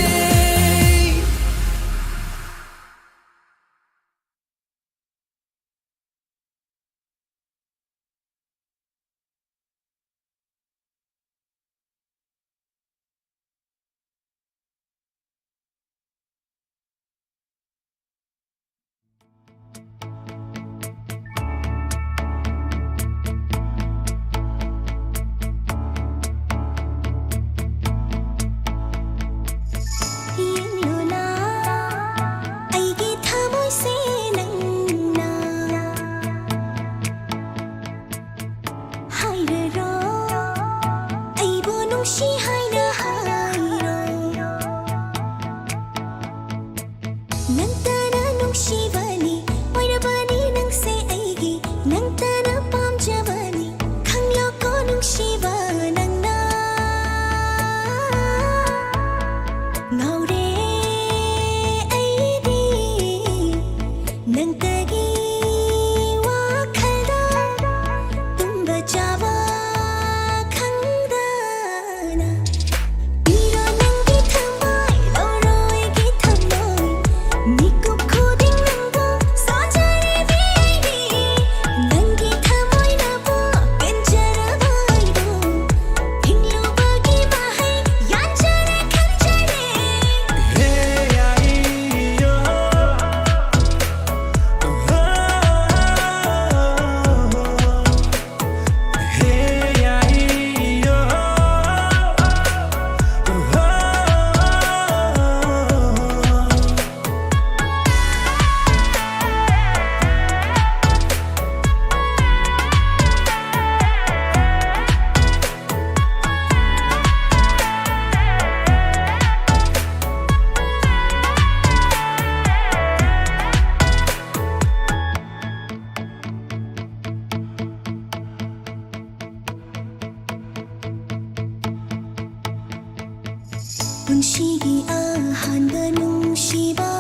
ꯄꯨꯟꯁꯤꯒꯤ ꯑꯍꯥꯟꯕ ꯅꯨꯡꯁꯤꯕ,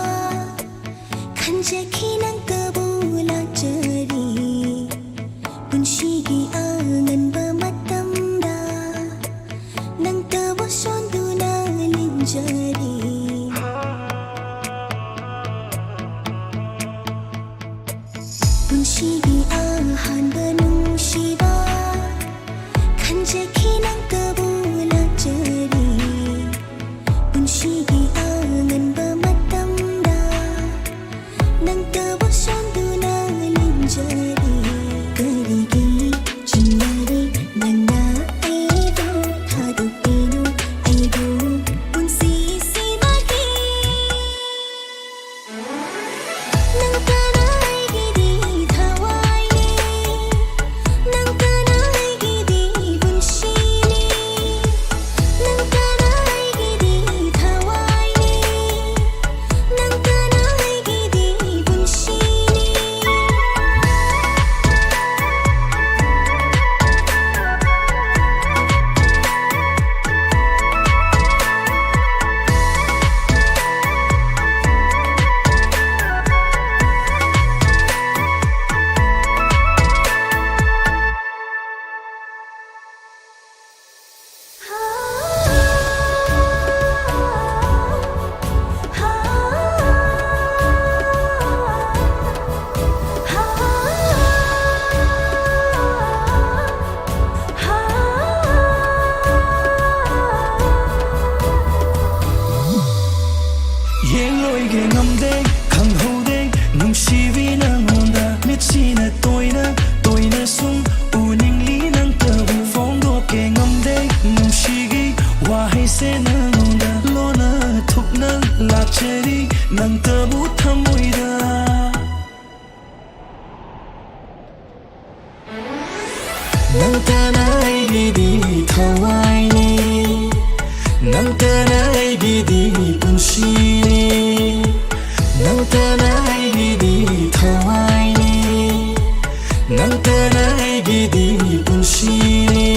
ꯈꯟꯖꯈꯤ ꯅꯪꯇꯕꯨ ꯂꯥꯠꯆꯔꯤ꯫ ꯄꯨꯟꯁꯤꯒꯤ ꯑꯉꯟꯕ ꯃꯇꯝꯗ, ꯅꯪꯇꯕꯨ ꯁꯣꯟꯗꯨꯅ ꯂꯦꯟꯖꯔꯤ꯫ ꯄꯨꯟꯁꯤꯒꯤ ꯑꯍꯥꯟꯕ ꯅꯨꯡꯁꯤꯕ, ꯈꯟꯖꯈꯤ ꯅꯪꯇꯕꯨ ꯂꯥꯠꯆꯔꯤ꯫ ꯄꯨꯟꯁꯤꯒꯤ ꯑꯉꯟꯕ ꯃꯇꯝꯗ, ꯅꯪꯇꯕꯨ ꯁꯣꯟꯗꯨꯅ ꯂꯦꯟꯖꯔꯤ꯫ ꯀꯔꯤꯒꯤ ꯆꯤꯡꯅꯔꯤ ꯅꯪꯅ ꯑꯩꯕꯨ ꯊꯥꯗꯣꯛꯄꯤꯅꯨ, ꯑꯩꯕꯨ ꯄꯨꯟꯁꯤꯁꯤꯃꯒꯤ꯫ ꯅꯪꯇꯅ ꯑꯩꯒꯤꯗꯤ ꯊꯋꯥꯏꯅꯤ, ꯅꯪꯇꯅ ꯑꯩꯒꯤꯗꯤ ꯄꯨꯟꯁꯤꯅꯤ, ꯅꯪꯇꯅ ꯑꯩꯒꯤꯗꯤ ꯊꯋꯥꯏꯅꯤ, ꯅꯪꯇꯅ ꯑꯩꯒꯤꯗꯤ ꯄꯨꯟꯁꯤꯅꯤ꯫ ꯌꯦꯡꯂꯣꯏꯒꯦ ꯉꯝꯗꯦ, ꯈꯪꯍꯧꯗꯦ, ꯅꯨꯡꯁꯤꯕꯤ ꯅꯪꯉꯣꯟꯗ꯫ ꯃꯤꯠꯁꯤꯅ ꯇꯣꯏꯅ, ꯇꯣꯏꯅ ꯁꯨꯝ ꯎꯅꯤꯡꯂꯤ ꯅꯪꯇꯕꯨ꯫ ꯐꯣꯡꯗꯣꯛꯀꯦ ꯉꯝꯗꯦ, ꯅꯨꯡꯁꯤꯒꯤ ꯋꯥꯍꯩꯁꯦ ꯅꯪꯉꯣꯟꯗ꯫ ꯂꯣꯟꯅ ꯊꯨꯞꯅ ꯂꯥꯠꯆꯔꯤ ꯅꯪꯇꯕꯨ ꯊꯃꯣꯏꯗ꯫ ꯅꯪꯇꯅ ꯑꯩꯒꯤꯗꯤ ꯊꯋꯥꯏꯅꯤ, ꯅꯪꯇꯅ ꯑꯩꯒꯤꯗꯤ ꯄꯨꯟꯁꯤꯅꯤ, ꯅꯪꯇꯅ ꯑꯩꯒꯤꯗꯤ ꯊꯋꯥꯏꯅꯤ, ꯅꯪꯇꯅ ꯑꯩꯒꯤꯗꯤ ꯄꯨꯟꯁꯤꯅꯤ꯫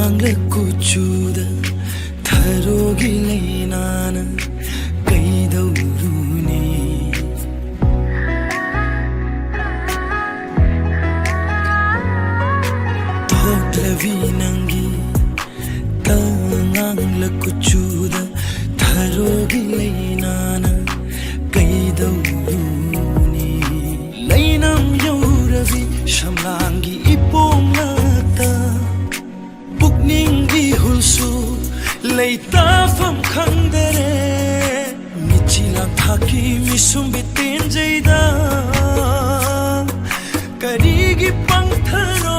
ꯂꯩꯔꯥꯡꯂ ꯀꯨꯆꯨꯗ ꯊꯔꯣꯒꯤ ꯂꯩꯅꯥꯅ ꯀꯩꯗꯧꯔꯨꯅꯤ? ꯊꯣꯛꯂꯕꯤ ꯅꯪꯒꯤ ꯇꯉꯥꯡꯂ ꯀꯨꯆꯨꯗ ꯊꯔꯣꯒꯤ ꯂꯩꯅꯥꯅ ꯀꯩꯗꯧꯔꯨꯅꯤ? ꯂꯩꯅꯝ ꯌꯧꯔꯕꯤ ꯁꯝꯂꯥꯡꯒꯤ ꯏꯄꯣꯝꯂꯛꯇ ꯄꯨꯛꯅꯤꯡꯒꯤ ꯍꯨꯜꯁꯨ ꯂꯩꯇꯥꯐꯝ ꯈꯪꯗꯔꯦ꯫ ꯃꯤꯆꯤ ꯂꯥꯡꯊꯥꯛꯀꯤ ꯃꯤꯁꯨꯝꯕꯤ ꯇꯦꯟꯖꯩꯗ ꯀꯔꯤꯒꯤ ꯄꯪꯊꯔꯣꯏ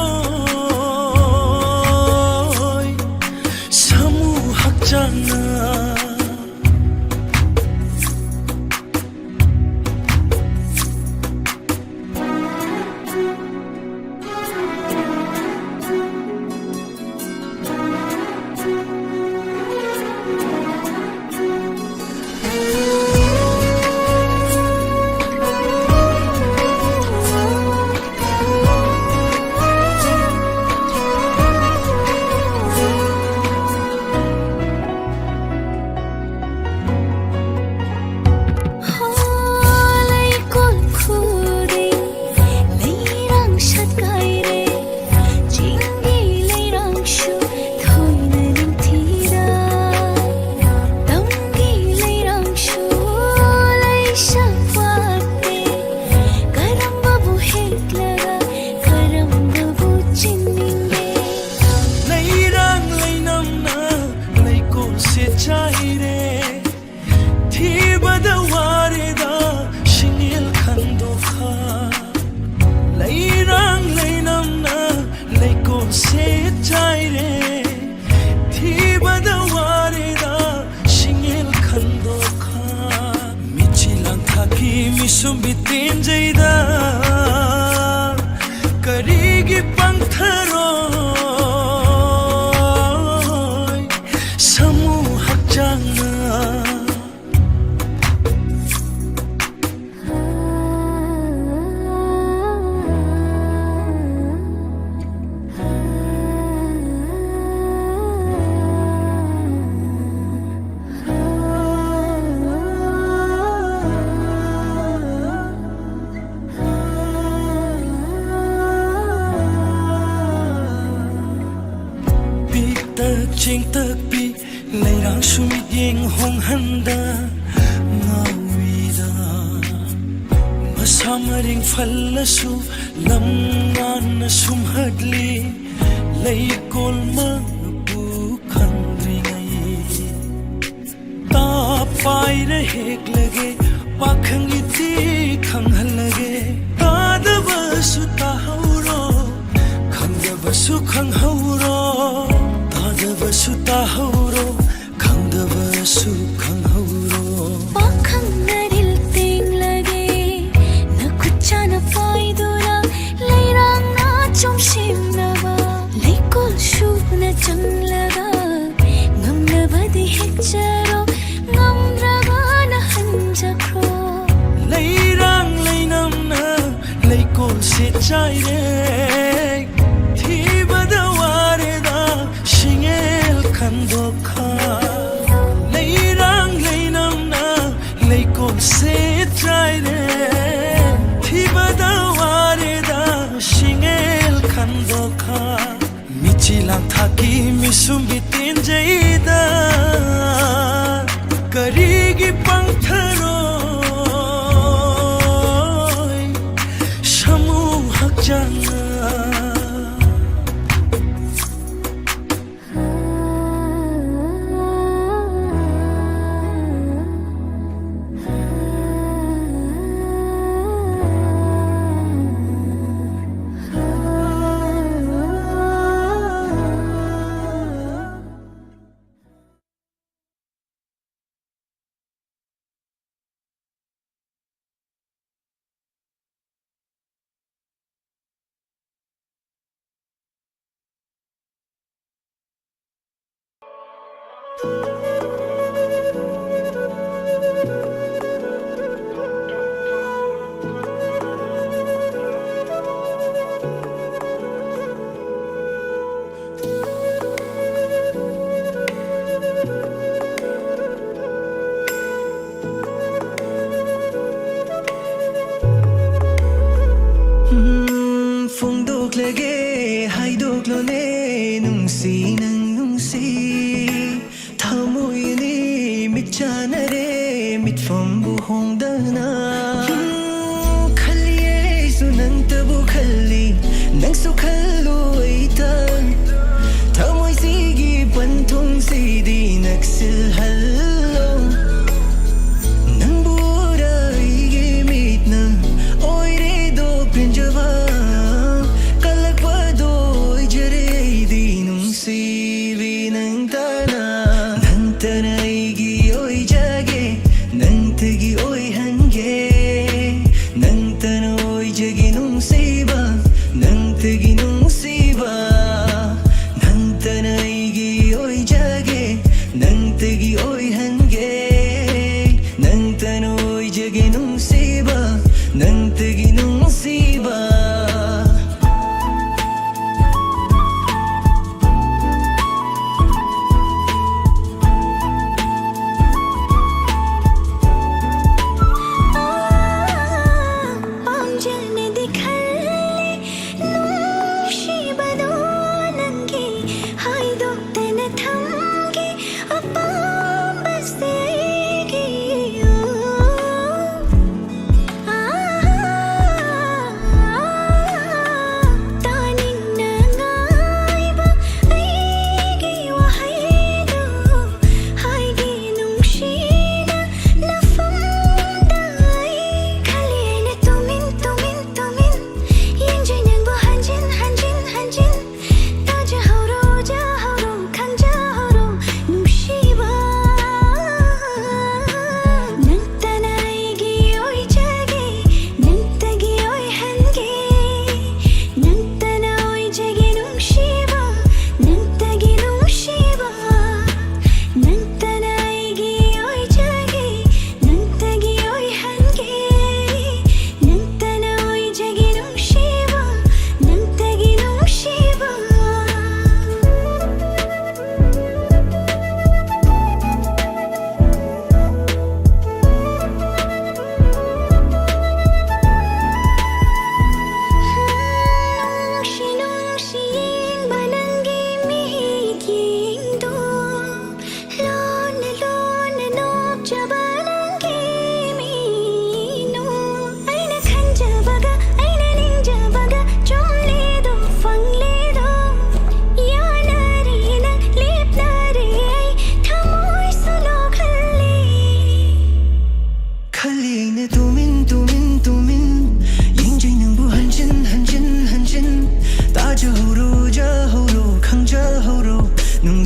ꯁꯥꯃꯨ ꯍꯛꯆꯥꯡꯅ? ꯍꯣ, ꯂꯩꯀꯣꯜ ꯈꯨꯗꯤꯡ ꯂꯩꯔꯥꯡ ꯁꯠꯀꯥꯏꯔꯦ꯫ ꯆꯤꯡꯒꯤ ꯂꯩꯔꯥꯡꯁꯨ ꯊꯣꯏꯅ ꯅꯤꯡꯊꯤꯔꯥꯏ꯫ ꯇꯝꯒꯤ ꯂꯩꯔꯥꯡꯁꯨ ꯂꯩꯁꯥ ꯋꯥꯠꯇꯦ꯫ ꯀꯔꯝꯕꯕꯨ ꯍꯦꯛꯂꯒ ꯀꯔꯝꯕꯕꯨ ꯆꯤꯟꯅꯤꯡꯒꯦ? ꯂꯩꯔꯥꯡ ꯂꯩꯅꯝꯅ ꯂꯩꯀꯣꯜꯁꯦ ꯆꯥꯏꯔꯦ꯫ ꯊꯤꯕꯗ ꯋꯥꯔꯦꯗ ꯁꯤꯡꯉꯦꯜ ꯈꯟꯗꯣꯛꯈ꯫ ꯂꯩꯔꯥꯡ ꯂꯩꯅꯝꯅ ꯂꯩꯀꯣꯜꯁꯦ ꯆꯥꯏꯔꯦ꯫ ꯊꯤꯕꯗ ꯋꯥꯔꯦꯗ ꯁꯤꯡꯉꯦꯜ ꯈꯟꯗꯣꯛꯈ꯫ ꯃꯤꯆꯤ ꯂꯥꯡꯊꯥꯛꯀꯤ ꯃꯤꯁꯨꯝꯕꯤ ꯇꯦꯟꯖꯩꯗ ꯀꯔꯤꯒꯤ ꯄꯪꯊꯔꯣꯏ ꯁꯥꯃꯨ ꯍꯛꯆꯥꯡꯅ? ꯆꯦꯡꯇꯛꯄꯤ ꯂꯩꯔꯥꯡꯁꯨ ꯃꯤꯠꯌꯦꯡ ꯍꯣꯡꯍꯟꯗ ꯉꯥꯎꯏꯗ꯫ ꯃꯁꯥ ꯃꯔꯦꯡ ꯐꯜꯂꯁꯨ ꯂꯝ ꯉꯥꯟꯅ ꯁꯨꯝꯍꯠꯂꯤ ꯂꯩꯀꯣꯜ ꯃꯄꯨ ꯈꯪꯗ꯭ꯔꯤꯉꯩ꯫ ꯇꯥ ꯄꯥꯏꯔ ꯍꯦꯛꯂꯒꯦ, ꯄꯥꯈꯪ ꯏꯊꯤ ꯈꯪꯍꯜꯂꯒꯦ꯫ ꯇꯥꯗꯕꯁꯨ ꯇꯥꯍꯧꯔꯣ, ꯈꯪꯗꯕꯁꯨ ꯈꯪꯍꯧꯔꯣ꯫ ꯇꯥꯗꯕꯁꯨ ꯇꯥꯍꯧꯔꯣ, ꯈꯪꯗꯕꯁꯨ ꯈꯪꯍꯧꯔꯣ꯫ ꯄꯥꯈꯪ ꯑꯔꯤꯜ ꯇꯦꯡꯂꯒꯦ, ꯅꯈꯨꯠ ꯆꯥꯅ ꯄꯥꯏꯗꯨꯅ ꯂꯩꯔꯥꯡꯅ ꯆꯣꯝꯁꯤꯟꯅꯕ ꯂꯩꯀꯣꯜ ꯁꯨꯅ ꯆꯪꯂꯒ ꯉꯝꯂꯕꯗꯤ ꯍꯦꯛꯆꯔꯣ, ꯉꯝꯗ꯭ꯔꯕꯅ ꯍꯟꯖꯈ꯭ꯔꯣ꯫ ꯂꯩꯔꯥꯡ ꯂꯩꯅꯝꯅ ꯂꯩꯀꯣꯜꯁꯦ ꯆꯥꯏꯔꯦ, ꯊꯤꯕꯗ ꯋꯥꯔꯦꯗ ꯁꯤꯡꯉꯦꯜ ꯈꯟꯗꯣꯛꯈ꯫ ꯂꯩꯔꯥꯡ ꯂꯩꯅꯝꯅ ꯂꯩꯀꯣꯜꯁꯦ ꯆꯥꯏꯔꯦ, ꯊꯤꯕꯗ ꯋꯥꯔꯦꯗ ꯁꯤꯡꯉꯦꯜ ꯈꯟꯗꯣꯛꯈ꯫ ꯃꯤꯆꯤ ꯂꯥꯡꯊꯥꯛꯀꯤ ꯃꯤꯁꯨꯝꯕꯤ ꯇꯦꯟꯖꯩꯗ ꯀꯔꯤꯒꯤ ꯄꯥꯡꯊꯔꯣꯏ ꯁꯥꯃꯨ ꯍꯛꯆꯥꯡꯅ? ꯎꯝ, ꯐꯣꯡꯗꯣꯛꯂꯒꯦ, ꯍꯥꯏꯗꯣꯛꯂꯣꯅꯦ, ꯅꯨꯡꯁꯤ ꯅꯪ ꯅꯨꯡꯁꯤ꯫ ꯁꯤ ꯊꯃꯣꯏꯅꯤ ꯃꯤꯠ ꯆꯥꯟꯅꯔꯦ, ꯃꯤꯠꯐꯝꯕꯨ ꯍꯣꯡꯗꯅ꯫ ꯎꯝ, ꯈꯜꯂꯤ ꯑꯩꯁꯨ ꯅꯪꯇꯕꯨ ꯈꯜꯂꯤ, ꯅꯪꯁꯨ ꯈꯜꯂꯨ ꯑꯩꯇ꯫ ꯊꯃꯣꯏꯁꯤꯒꯤ ꯄꯟꯊꯨꯡꯁꯤꯗꯤ ꯅꯛꯁꯤꯜꯍꯜꯂꯣ꯫ ꯅꯪꯕꯨ ꯎꯔ ꯑꯩꯒꯤ ꯃꯤꯠꯅ ꯑꯣꯏꯔꯦꯗꯣ ꯄꯦꯟꯖꯕ꯫ ꯀꯜꯂꯛꯄꯗꯣ ꯑꯣꯏꯖꯔꯦ ꯑꯩꯗꯤ ꯅꯨꯡꯁꯤꯕꯤ ꯅꯪꯇꯅ꯫ ꯅꯪꯇꯅ ꯑꯩꯒꯤ ꯑꯣꯏꯖꯒꯦ, ꯅꯪꯇꯒꯤ ꯑꯣꯏꯍꯟꯒꯦ꯫ ꯅꯪꯇꯅ ꯑꯣꯏꯖꯒꯦ ꯅꯨꯡꯁꯤꯕ, ꯅꯪꯇꯒꯤ ꯅꯨꯡꯁꯤꯕ꯫ ꯅꯪꯇꯅ ꯑꯩꯒꯤ ꯑꯣꯏꯖꯒꯦ, ꯅꯪꯇꯒꯤ ꯑꯣꯏꯍꯟꯒꯦ꯫ ꯅꯪꯇꯅ ꯑꯣꯏꯖꯒꯦ ꯅꯨꯡꯁꯤꯕ, ꯅꯪꯇꯒꯤ ꯅꯨꯡꯁꯤꯕ꯫ ꯄꯥꯝꯖꯅꯗꯤ ꯈꯜꯂꯤ ꯅꯨꯡꯁꯤꯕꯗꯣ ꯅꯪꯒꯤ, ꯍꯥꯏꯗꯣꯛꯇꯅ ꯊꯝꯒꯦ ꯑꯄꯥꯝꯕ꯫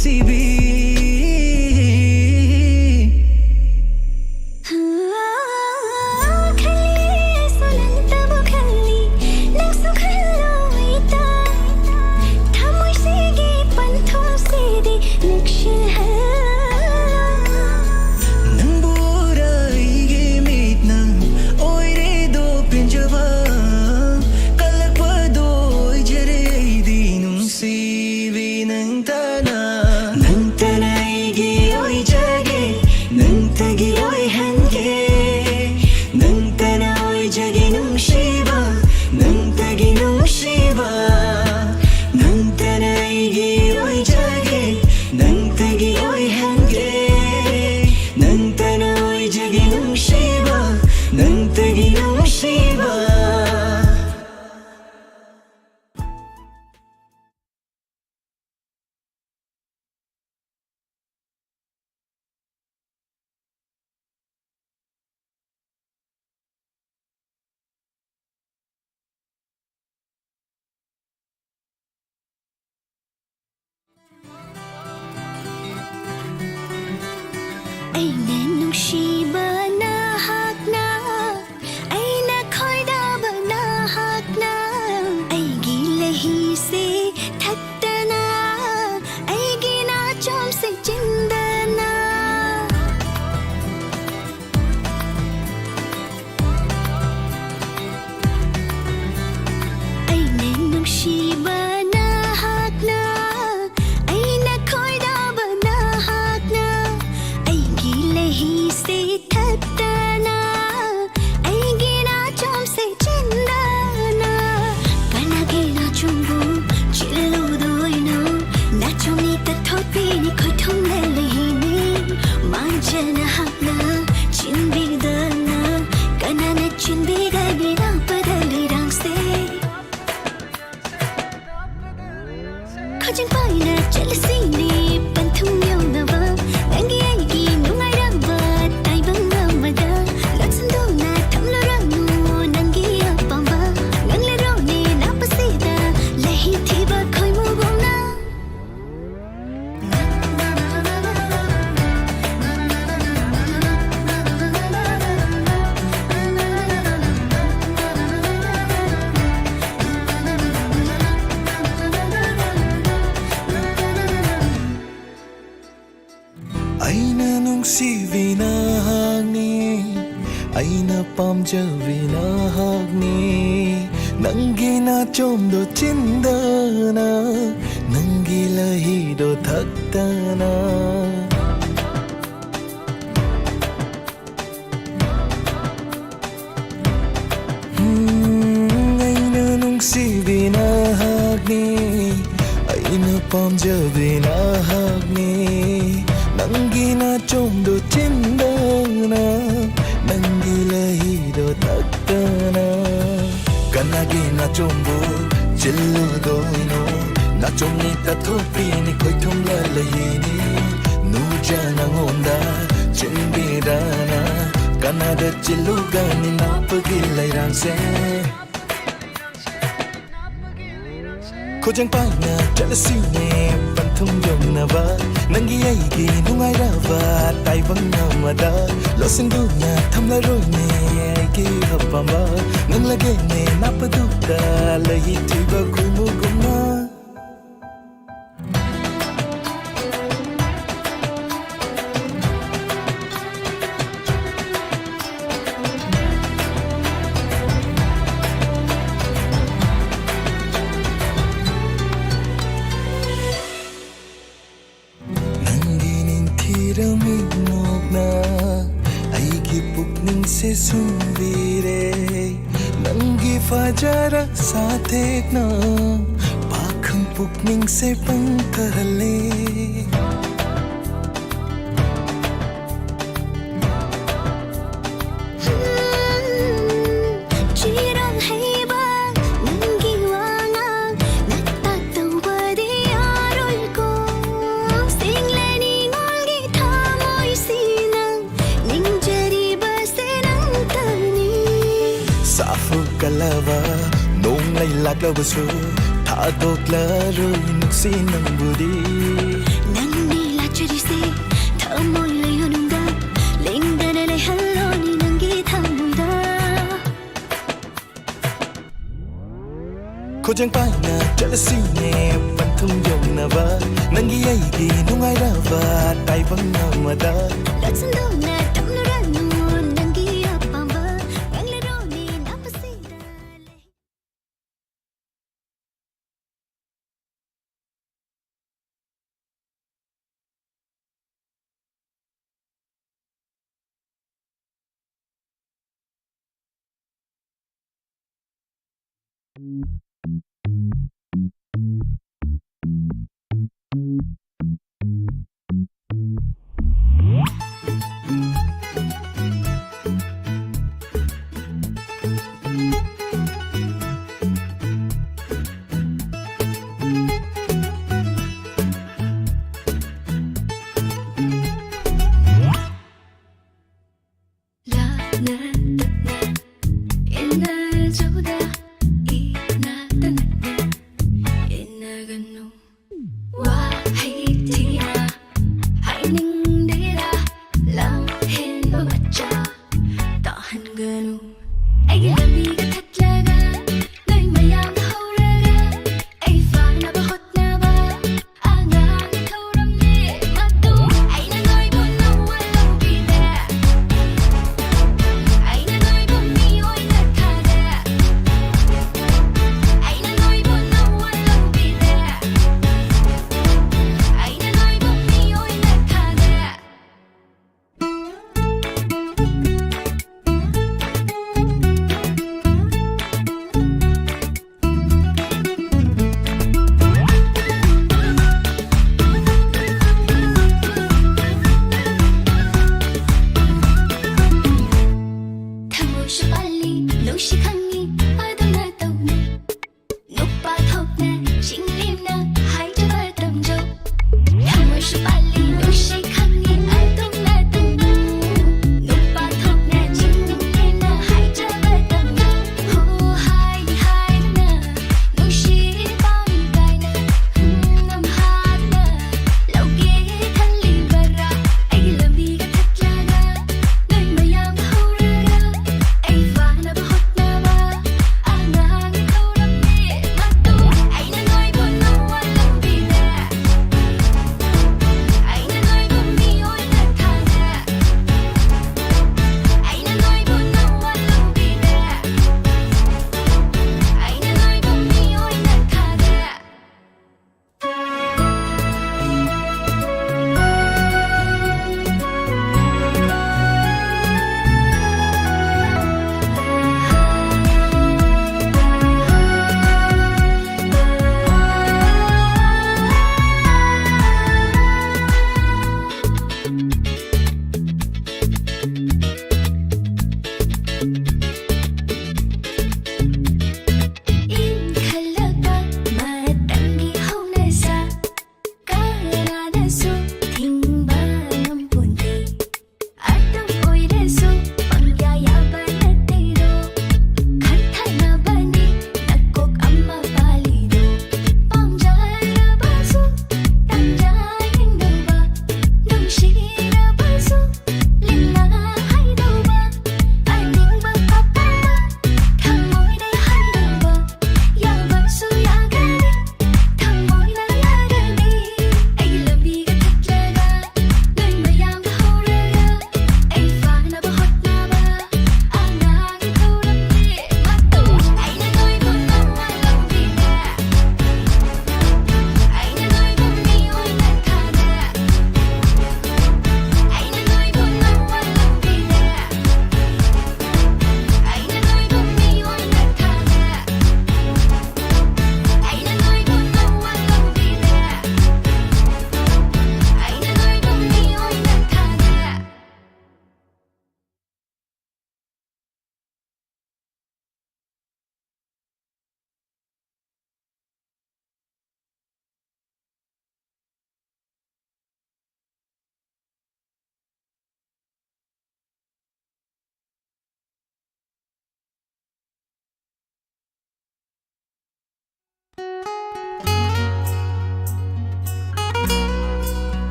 ꯁꯤꯕꯤ꯫ ꯈꯜꯂꯤ ꯑꯩꯁꯨ ꯅꯪꯇꯕꯨ ꯈꯜꯂꯤ, ꯅꯪꯁꯨ ꯈꯜꯂꯣ ꯑꯩꯇ꯫ ꯊꯃꯣꯏꯁꯤꯒꯤ ꯄꯟꯊꯨꯡꯁꯤꯗꯤ ꯅꯛꯁꯤꯜꯍꯜꯂꯣ꯫ ꯅꯪꯕꯨ ꯎꯔ ꯑꯩꯒꯤ ꯃꯤꯠꯅ ꯑꯣꯏꯔꯦꯗꯣ ꯄꯦꯟꯖꯕ, ꯀꯜꯂꯛꯄꯗꯣ ꯑꯣꯏꯖꯔꯦ ꯑꯩꯗꯤ ꯅꯨꯡꯁꯤꯕꯤ ꯅꯪꯇꯅ꯫ ꯅꯪꯇꯅ ꯑꯩꯒꯤ ꯑꯣꯏꯖꯒꯦ, ꯅꯪꯇꯒꯤ ꯑꯣꯏꯍꯟꯒꯦ, ꯅꯪꯇꯅ ꯑꯣꯏꯖꯒꯦ ꯅꯨꯡꯁꯤꯕ, ꯅꯪꯇꯒꯤ ꯅꯨꯡꯁꯤꯕ꯫ ꯅꯪꯇꯅ ꯑꯩꯒꯤ ꯑꯣꯏꯖꯒꯦ, ꯅꯪꯇꯒꯤ ꯑꯣꯏꯍꯟꯒꯦ, ꯅꯪꯇꯅ ꯑꯣꯏꯖꯒꯦ ꯅꯨꯡꯁꯤꯕ, ꯅꯪꯇꯒꯤ ꯅꯨꯡꯁꯤꯕ꯫ ꯑꯩꯅ ꯅꯨꯡꯁꯤꯕ ꯅꯍꯥꯛꯅ, ꯑꯩꯅ ꯈꯣꯏꯗꯥꯕ ꯅꯍꯥꯛꯅ, ꯑꯩꯒꯤ ꯂꯩꯍꯤꯁꯦ ꯊꯛꯇꯅ, ꯑꯩꯒꯤ ꯅꯥꯆꯣꯝꯁꯦ ꯆꯤꯟꯗꯅ꯫ ꯑꯩꯅ ꯅꯨꯡꯁꯤꯕ ꯅꯍꯥꯛꯅ, ꯑꯩꯅ ꯈꯣꯏꯗꯥꯕ ꯅꯍꯥꯛꯅ, ꯑꯩꯒꯤ ꯂꯩꯍꯤꯁꯦ ꯊꯛꯇꯅ, ꯑꯩꯒꯤ ꯅꯥꯆꯣꯝꯁꯦ ꯆꯤꯟꯗꯅ꯫ ꯀꯅꯥꯒꯤ ꯅꯥꯆꯣꯝꯕꯨ ꯆꯤꯜꯂꯨꯗꯣꯏꯅꯣ? ꯅꯥꯆꯣꯝꯅꯤ ꯇꯠꯊꯣꯛꯄꯤꯅꯤ ꯈꯣꯏꯊꯨꯝꯅ ꯂꯩꯍꯤꯅꯤ꯫ ꯃꯥꯡꯖꯅ ꯍꯛꯅ ꯆꯤꯟꯕꯤꯗꯅ, ꯀꯅꯥꯅ ꯆꯤꯟꯕꯤꯒꯅꯤ ꯂꯥꯛꯄꯗ ꯂꯩꯔꯥꯡꯁꯦ? ꯈꯣꯏꯖꯤꯡ ꯄꯥꯏꯅ ꯆꯠꯂꯁꯤꯅꯦ ꯄꯟꯊꯨꯡ ꯌꯧꯅꯕ, ꯅꯪꯒꯤ ꯑꯩꯒꯤ ꯅꯨꯡꯉꯥꯏꯔꯕ ꯇꯥꯏꯕꯪ ꯑꯃꯗ꯫ ꯂꯣꯠꯁꯤꯟꯗꯨꯅ ꯊꯝꯂꯨꯔꯅꯨ ꯅꯪꯒꯤ ꯑꯄꯥꯝꯕ, ꯉꯥꯡꯂꯔꯣꯅꯦ ꯂꯥꯞꯄꯁꯤꯗ ꯂꯩꯍꯤ ꯊꯤꯕ ꯈꯣꯏꯃꯨꯒꯨꯝꯅ꯫ ꯅꯨꯡꯁꯤꯕꯤ ꯅꯍꯥꯛꯅꯤ, ꯑꯩꯅ ꯄꯥꯝꯖꯕꯤ ꯅꯍꯥꯛꯅꯤ꯫ ꯅꯪꯒꯤ ꯅꯥꯆꯣꯝꯗꯣ ꯆꯤꯟꯗꯅ, ꯅꯪꯒꯤ ꯂꯍꯤꯗꯣ ꯊꯛꯇꯅ꯫ ꯎꯝ, ꯑꯩꯅ ꯅꯨꯡꯁꯤꯕꯤ ꯅꯍꯥꯛꯅꯤ, ꯑꯩꯅ ꯄꯥꯝꯖꯕꯤ ꯅꯍꯥꯛꯅꯤ꯫ ꯅꯪꯒꯤ ꯅꯥꯆꯣꯝꯗꯣ ꯆꯤꯟꯗꯅ, ꯅꯪꯒꯤ ꯂꯍꯤꯗꯣ ꯊꯛꯇꯅ꯫ ꯀꯅꯥꯒꯤ ꯅꯥꯆꯣꯝꯕꯨ ꯆꯤꯜꯂꯨꯗꯣꯏꯅꯣ? ꯅꯥꯆꯣꯝꯅꯤ ꯇꯥꯊꯣꯛꯄꯤꯅꯤ ꯈꯣꯏꯊꯨꯝꯂ ꯂꯍꯤꯅꯤ꯫ ꯅꯨꯖ ꯅꯉꯣꯟꯗ ꯆꯤꯟꯕꯤꯗꯅ, ꯀꯅꯥꯗ ꯆꯤꯜꯂꯨꯒꯅꯤ ꯅꯥꯞꯄꯒꯤ ꯂꯩꯔꯥꯡꯁꯦ? ꯈꯨꯖꯪ ꯄꯥꯏꯅ ꯆꯠꯂꯁꯤꯅꯦ ꯄꯟꯊꯨꯡ ꯌꯧꯅꯕ, ꯅꯪꯒꯤ ꯑꯩꯒꯤ ꯅꯨꯡꯉꯥꯏꯔꯕ ꯇꯥꯏꯕꯪ ꯑꯃꯗ꯫ ꯂꯣꯠꯁꯤꯟꯗꯨꯅ ꯊꯝꯂꯔꯣꯏꯅꯦ ꯑꯩꯒꯤ ꯑꯄꯥꯝꯕ, ꯉꯪꯂꯒꯦꯅꯦ ꯅꯥꯞꯄꯗꯨꯗ ꯂꯩꯊꯤꯕ ꯈꯣꯏꯃꯨꯒꯨꯝꯅ꯫ ꯅꯪꯒꯤ ꯅꯤꯡꯊꯤꯔꯝꯃꯤ ꯅꯣꯛꯅ ꯑꯩꯒꯤ ꯄꯨꯛꯅꯤꯡꯁꯦ ꯁꯨꯝꯕꯤꯔꯦ꯫ ꯅꯪꯒꯤ ꯐꯖꯔ ꯁꯥꯊꯦꯛꯅ ꯄꯥꯈꯪ ꯄꯨꯛꯅꯤꯡꯁꯦ ꯄꯪꯊꯍꯜꯂꯦ꯫ ꯆꯤꯔꯣꯜ ꯍꯩꯕ ꯅꯪꯒꯤ ꯋꯥꯉꯥꯡ ꯅꯇꯥꯛ ꯇꯧꯕꯗꯤ ꯌꯥꯔꯣꯏꯀꯣ꯫ ꯁꯤꯡꯂꯦ ꯅꯤꯉꯣꯜꯒꯤ ꯊꯃꯣꯏꯁꯤꯅ ꯅꯤꯡꯖꯔꯤꯕꯁꯦ ꯅꯪꯇꯅꯤ꯫ ꯁꯥꯐꯨ ꯀꯜꯂꯕ ꯅꯣꯡꯂꯩ ꯂꯥꯛꯂꯕꯁꯨ ꯊꯥꯗꯣꯛꯂꯔꯣꯏ ꯅꯨꯡꯁꯤ ꯅꯪꯕꯨꯗꯤ꯫ ꯅꯪꯅꯤ ꯂꯥꯠꯆꯔꯤꯁꯦ ꯊꯃꯣꯏ ꯂꯩꯌꯣꯅꯨꯡꯗ ꯂꯦꯡꯗꯅ ꯂꯩꯍꯜꯂꯣꯅꯤ ꯅꯪꯒꯤ ꯊꯃꯣꯏꯗ꯫ ꯈꯨꯖꯪ ꯄꯥꯏꯅ ꯆꯠꯂꯁꯤꯅꯦ ꯄꯟꯊꯨꯡ ꯌꯧꯅꯕ, ꯅꯪꯒꯤ ꯑꯩꯒꯤ ꯅꯨꯡꯉꯥꯏ ꯍꯥꯏꯔꯕ ꯇꯥꯏꯕꯪ ꯑꯃꯗ ꯂꯣꯠꯁꯤꯟꯗꯨꯅ ꯇꯧꯅꯔꯅꯨ ꯅꯪꯒꯤ ꯑꯄꯥꯝꯕ, ꯉꯥꯡꯂꯔꯣꯅꯦ ꯅꯥꯄꯁꯤꯗ ꯂꯩ꯫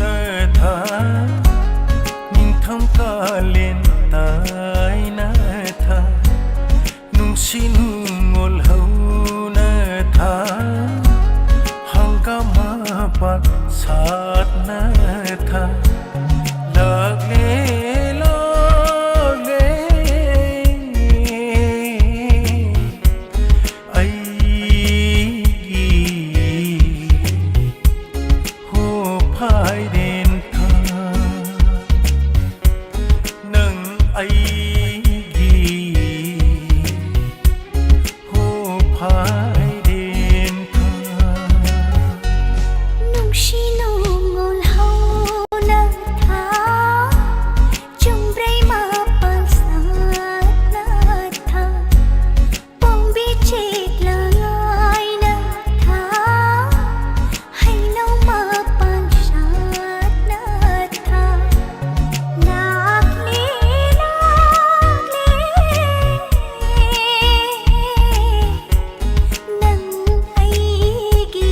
ꯅ ꯊꯥ, ꯅꯤꯡꯊꯝ ꯀꯥꯂꯦꯟ ꯇꯥꯏꯅ ꯊꯥ, ꯅꯨꯡꯁꯤ ꯅꯨꯡꯉꯣꯜ ꯍꯧꯅ ꯊꯥ, ꯍꯪꯒꯥꯝ ꯃꯄꯥꯟ ꯁꯥꯠꯅ ꯊꯥ, ꯂꯥꯛꯂꯦ, ꯂꯥꯛꯂꯦ꯫ ꯑꯩꯒꯤ ꯍꯣ ꯐꯥꯏꯔꯦꯟ ꯊꯥ, ꯅꯪ ꯑꯩꯒꯤ ꯍꯣ ꯐꯥꯏꯔꯦꯟ ꯊꯥ꯫ ꯅꯨꯡꯁꯤ ꯅꯨꯡꯉꯣꯜ ꯍꯧꯅ ꯊꯥ, ꯆꯨꯝꯕ꯭ꯔꯩ ꯃꯄꯥꯟ ꯁꯥꯠꯅ ꯊꯥ, ꯄꯣꯝꯕꯤ ꯆꯦꯛꯂꯥꯏꯅ ꯊꯥ, ꯍꯩꯅꯧ ꯃꯄꯥꯟ ꯁꯥꯠꯅ ꯊꯥ, ꯂꯥꯛꯂꯦ, ꯂꯥꯛꯂꯦ, ꯅꯪ ꯑꯩꯒꯤ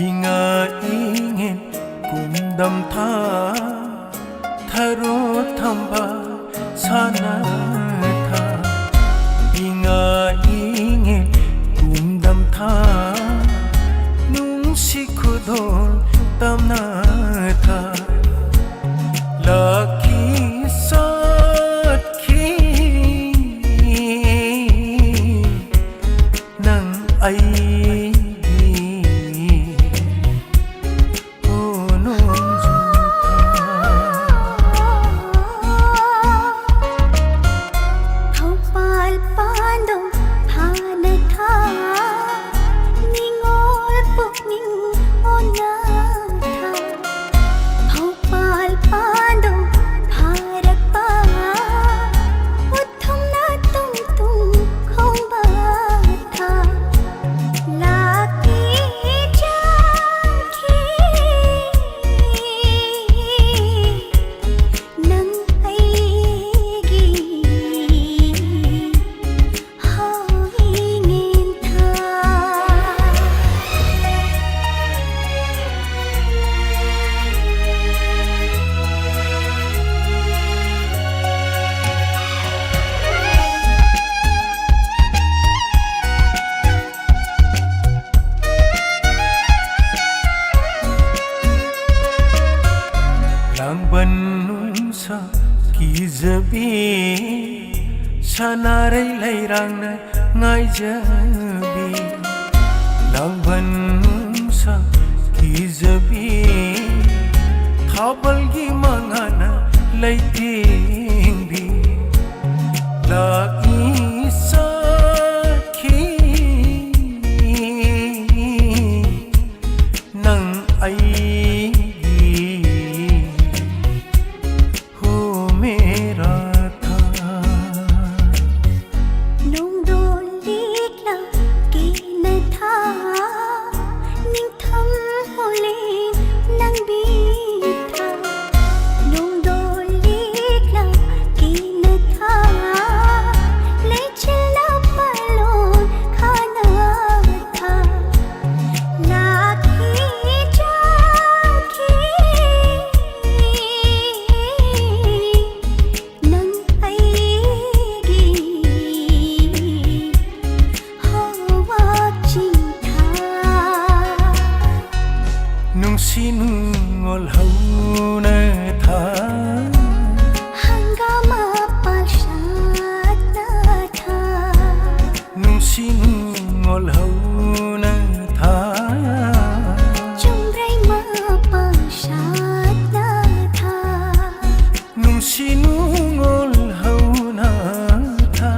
ꯏꯉꯥ ꯏꯉꯦꯟ ꯀꯨꯝꯗꯝ ꯊꯥ, ꯊꯔꯣ ꯊꯝꯕꯥꯜ ꯁꯥꯟꯅ ꯊꯥ, ꯏꯉꯥ ꯏꯉꯦꯟ ꯀꯨꯝꯗꯝ ꯊꯥ, ꯅꯨꯡꯁꯤ ꯈꯨꯗꯣꯜ ꯇꯝꯅ ꯊꯥ, ꯂꯥꯛꯈꯤ ꯆꯠꯈꯤ ꯅꯪ ꯑꯩꯒꯤ ꯎꯅꯨꯡꯖꯨ ꯊꯥ꯫ ꯊꯧꯕꯥꯜ ꯄꯥꯟꯗꯝ ꯐꯥꯅ ꯊꯥ, ꯅꯤꯡꯉꯣꯜ ꯄꯨꯛꯅꯤꯡ ꯑꯣꯟꯅ ꯂꯥꯡꯕꯟ ꯅꯨꯡꯁꯥ ꯀꯤꯖꯕꯤ, ꯁꯅꯥꯔꯩ ꯂꯩꯔꯥꯡꯅ ꯉꯥꯏꯖꯕꯤ꯫ ꯂꯥꯡꯕꯟ ꯅꯨꯡꯁꯥ ꯀꯤꯖꯕꯤ, ꯊꯥꯕꯜꯒꯤ ꯃꯉꯥꯅ ꯂꯩꯇꯦꯡꯕꯤ꯫ ꯂꯥꯛꯏ ꯁꯥꯈꯤ ꯅꯪ ꯑꯩꯒꯤ꯫ ꯍꯣ ꯃꯦꯔꯥ ꯊꯥ꯫ ꯅꯣꯡꯗꯣꯜ ꯂꯤꯛꯂꯥ ꯀꯦꯅꯊꯥ, ꯅꯤꯡꯊꯝ ꯍꯣꯂꯦ ꯅꯪꯕꯤ ꯊꯥ꯫ ꯅꯣꯡꯗꯣꯜ ꯂꯤꯛꯂꯥ ꯀꯦꯅꯊꯥ, ꯂꯩꯆꯤꯜꯅ ꯄꯥꯂꯣꯟ ꯈꯥꯅ ꯊꯥ꯫ ꯂꯥꯛꯈꯤ ꯆꯠꯈꯤ ꯅꯪ ꯑꯩꯒꯤ ꯍꯋꯥ ꯆꯤꯡꯊꯥ꯫ ꯅꯨꯡꯁꯤ ꯅꯨꯡꯉꯣꯜ ꯍꯧꯅ ꯊꯥ꯫ ꯍꯪꯒꯥꯝ ꯃꯄꯥꯜ ꯁꯥꯠꯅ ꯊꯥ꯫ ꯅꯨꯡꯁꯤ ꯅꯨꯡꯉꯣꯜ ꯍꯧꯅ ꯊꯥ꯫ ꯆꯨꯝꯕ꯭ꯔꯩ ꯃꯄꯥꯜ ꯁꯥꯠꯅ ꯊꯥ꯫ ꯅꯨꯡꯁꯤ ꯅꯨꯡꯉꯣꯜ ꯍꯧꯅ ꯊꯥ꯫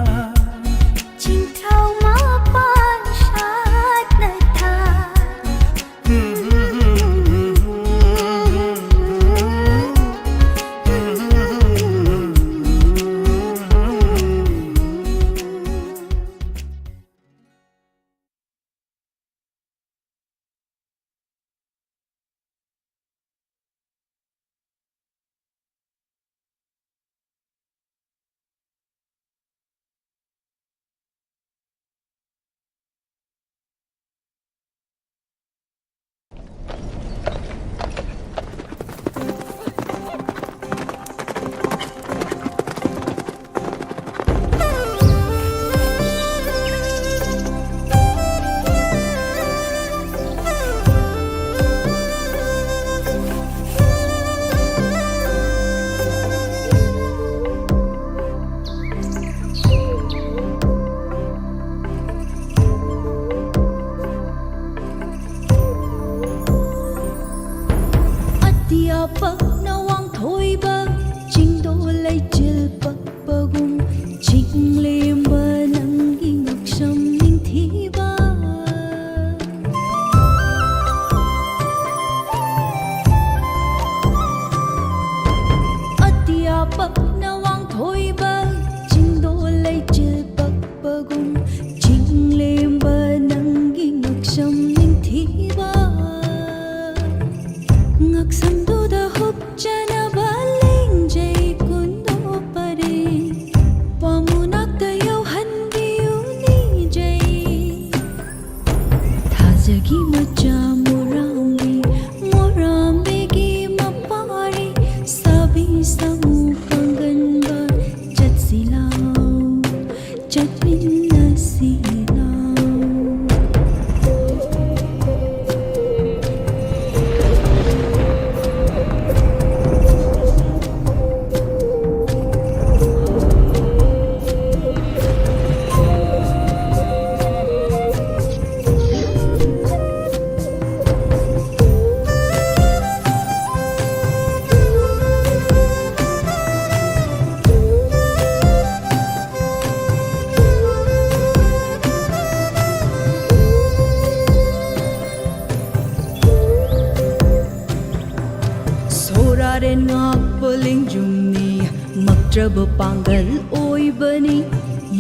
ꯆꯤꯡꯊ꯭ꯔꯥꯎ ꯃꯄꯥꯜ ꯁꯥꯠꯅ ꯊꯥ꯫ ꯑꯇꯤꯌꯥ ꯄꯛꯅ ꯋꯥꯡꯊꯣꯏꯕ, ꯆꯤꯡꯗꯣ ꯂꯩꯆꯤꯜ ꯄꯛꯄꯒꯨꯝ, ꯆꯤꯡꯂꯦꯝꯕ ꯅꯪꯒꯤ ꯉꯛꯁꯝ ꯅꯤꯡꯊꯤꯕ꯫ ꯑꯇꯤꯌꯥ ꯄꯛꯅ ꯋꯥꯡꯊꯣꯏꯕ, ꯆꯤꯡꯗꯣ ꯂꯩꯆꯤꯜ ꯄꯛꯄꯒꯨꯝ, ꯆꯤꯡꯂꯦꯝꯕ ꯅꯪꯒꯤ ꯉꯛꯁꯝ ꯅꯤꯡꯊꯤꯕ꯫ ꯉꯛꯁꯝꯗꯨꯗ ꯍꯨꯞꯆꯅꯕ ꯂꯦꯡꯖꯩ ꯀꯨꯟꯗꯣ ꯄꯔꯦꯡ, ꯄꯥꯃꯨꯅꯥꯛꯇ ꯌꯧꯍꯟꯕꯤꯌꯨ ꯅꯤꯖꯩ꯫ ꯊꯥꯖꯒꯤ ꯃꯆꯥ ꯃꯣꯔꯥꯝꯕꯤ, ꯃꯣꯔꯥꯝꯕꯤꯒꯤ ꯃꯄꯥꯔꯤ, ꯁꯥꯕꯤ ꯁꯥꯃꯨ ꯄꯥꯡꯒꯟꯕ ꯆꯠꯁꯤ ꯂꯥꯎ, ꯆꯠꯃꯤꯟꯅꯁꯤ ꯂꯥꯎ꯫ ꯁꯣꯔꯥꯔꯦꯟ ꯉꯥꯛꯄ ꯂꯦꯡꯖꯨꯝꯅꯤ, ꯃꯛꯇ꯭ꯔꯕ ꯄꯥꯡꯒꯜ ꯑꯣꯏꯕꯅꯤ,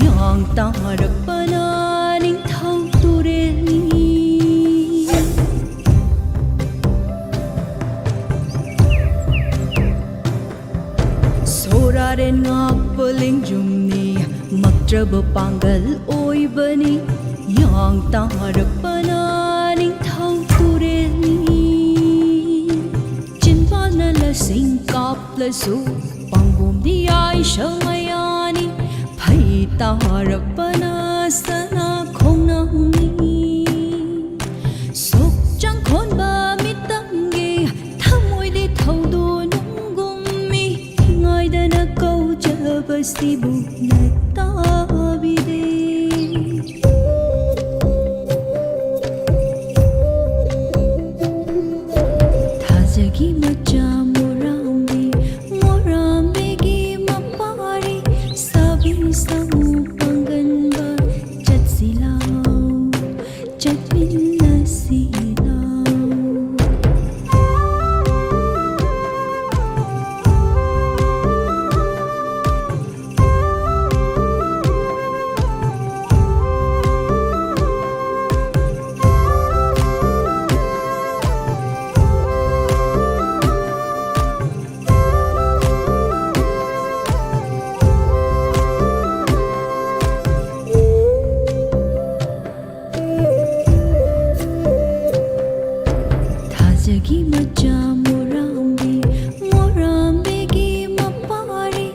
ꯌꯥꯡ ꯇꯥꯔꯛꯄꯅ ꯅꯤꯡꯊꯧ ꯇꯨꯔꯦꯜꯅꯤ꯫ ꯁꯣꯔꯥꯔꯦꯟ ꯉꯥꯛꯄ ꯂꯦꯡꯖꯨꯝꯅꯤ, ꯃꯛꯇ꯭ꯔꯕ ꯄꯥꯡꯒꯜ ꯑꯣꯏꯕꯅꯤ, ꯌꯥꯡ ꯇꯥꯔꯛꯄꯅ ꯅꯤꯡꯊꯧ ꯇꯨꯔꯦꯜꯅꯤ꯫ ꯆꯤꯟꯕꯥꯜꯅ ꯂꯁꯤꯡ ꯀꯥꯞꯂꯁꯨ, ꯄꯥꯡꯕꯣꯝꯗꯤ ꯌꯥꯏꯁꯪ ꯃꯌꯥꯅꯤ, ꯐꯩ ꯇꯥꯔꯛꯄꯅ ꯁꯅꯥ ꯈꯣꯡꯅꯥꯡꯅꯤ꯫ ꯁꯣꯛ ꯆꯪꯈꯣꯟꯕ ꯃꯤꯇꯝꯒꯤ ꯊꯃꯣꯏꯗꯤ ꯊꯧꯗꯣ ꯅꯨꯡꯒꯨꯝꯃꯤ, ꯉꯥꯏꯗꯅ ꯀꯧꯖꯕꯁꯤꯕꯨ ꯅꯇꯥꯕꯤꯗꯦ꯫ ꯊꯥꯖꯒꯤ ꯃꯆꯥ ꯃꯣꯔꯥꯝꯕꯤ, ꯃꯣꯔꯥꯝꯕꯤꯒꯤ ꯃꯄꯥꯔꯤ, ꯁꯥꯕꯤ ꯁꯥꯃꯨ ꯄꯥꯡꯒꯟꯕ, ꯆꯠꯁꯤ ꯂꯥꯎ, ꯆꯠꯃꯤꯟꯅꯁꯤ ꯂꯥꯎ꯫ ꯊꯥꯖꯒꯤ ꯃꯆꯥ ꯃꯣꯔꯥꯝꯕꯤ, ꯃꯣꯔꯥꯝꯕꯤꯒꯤ ꯃꯄꯥꯔꯤ,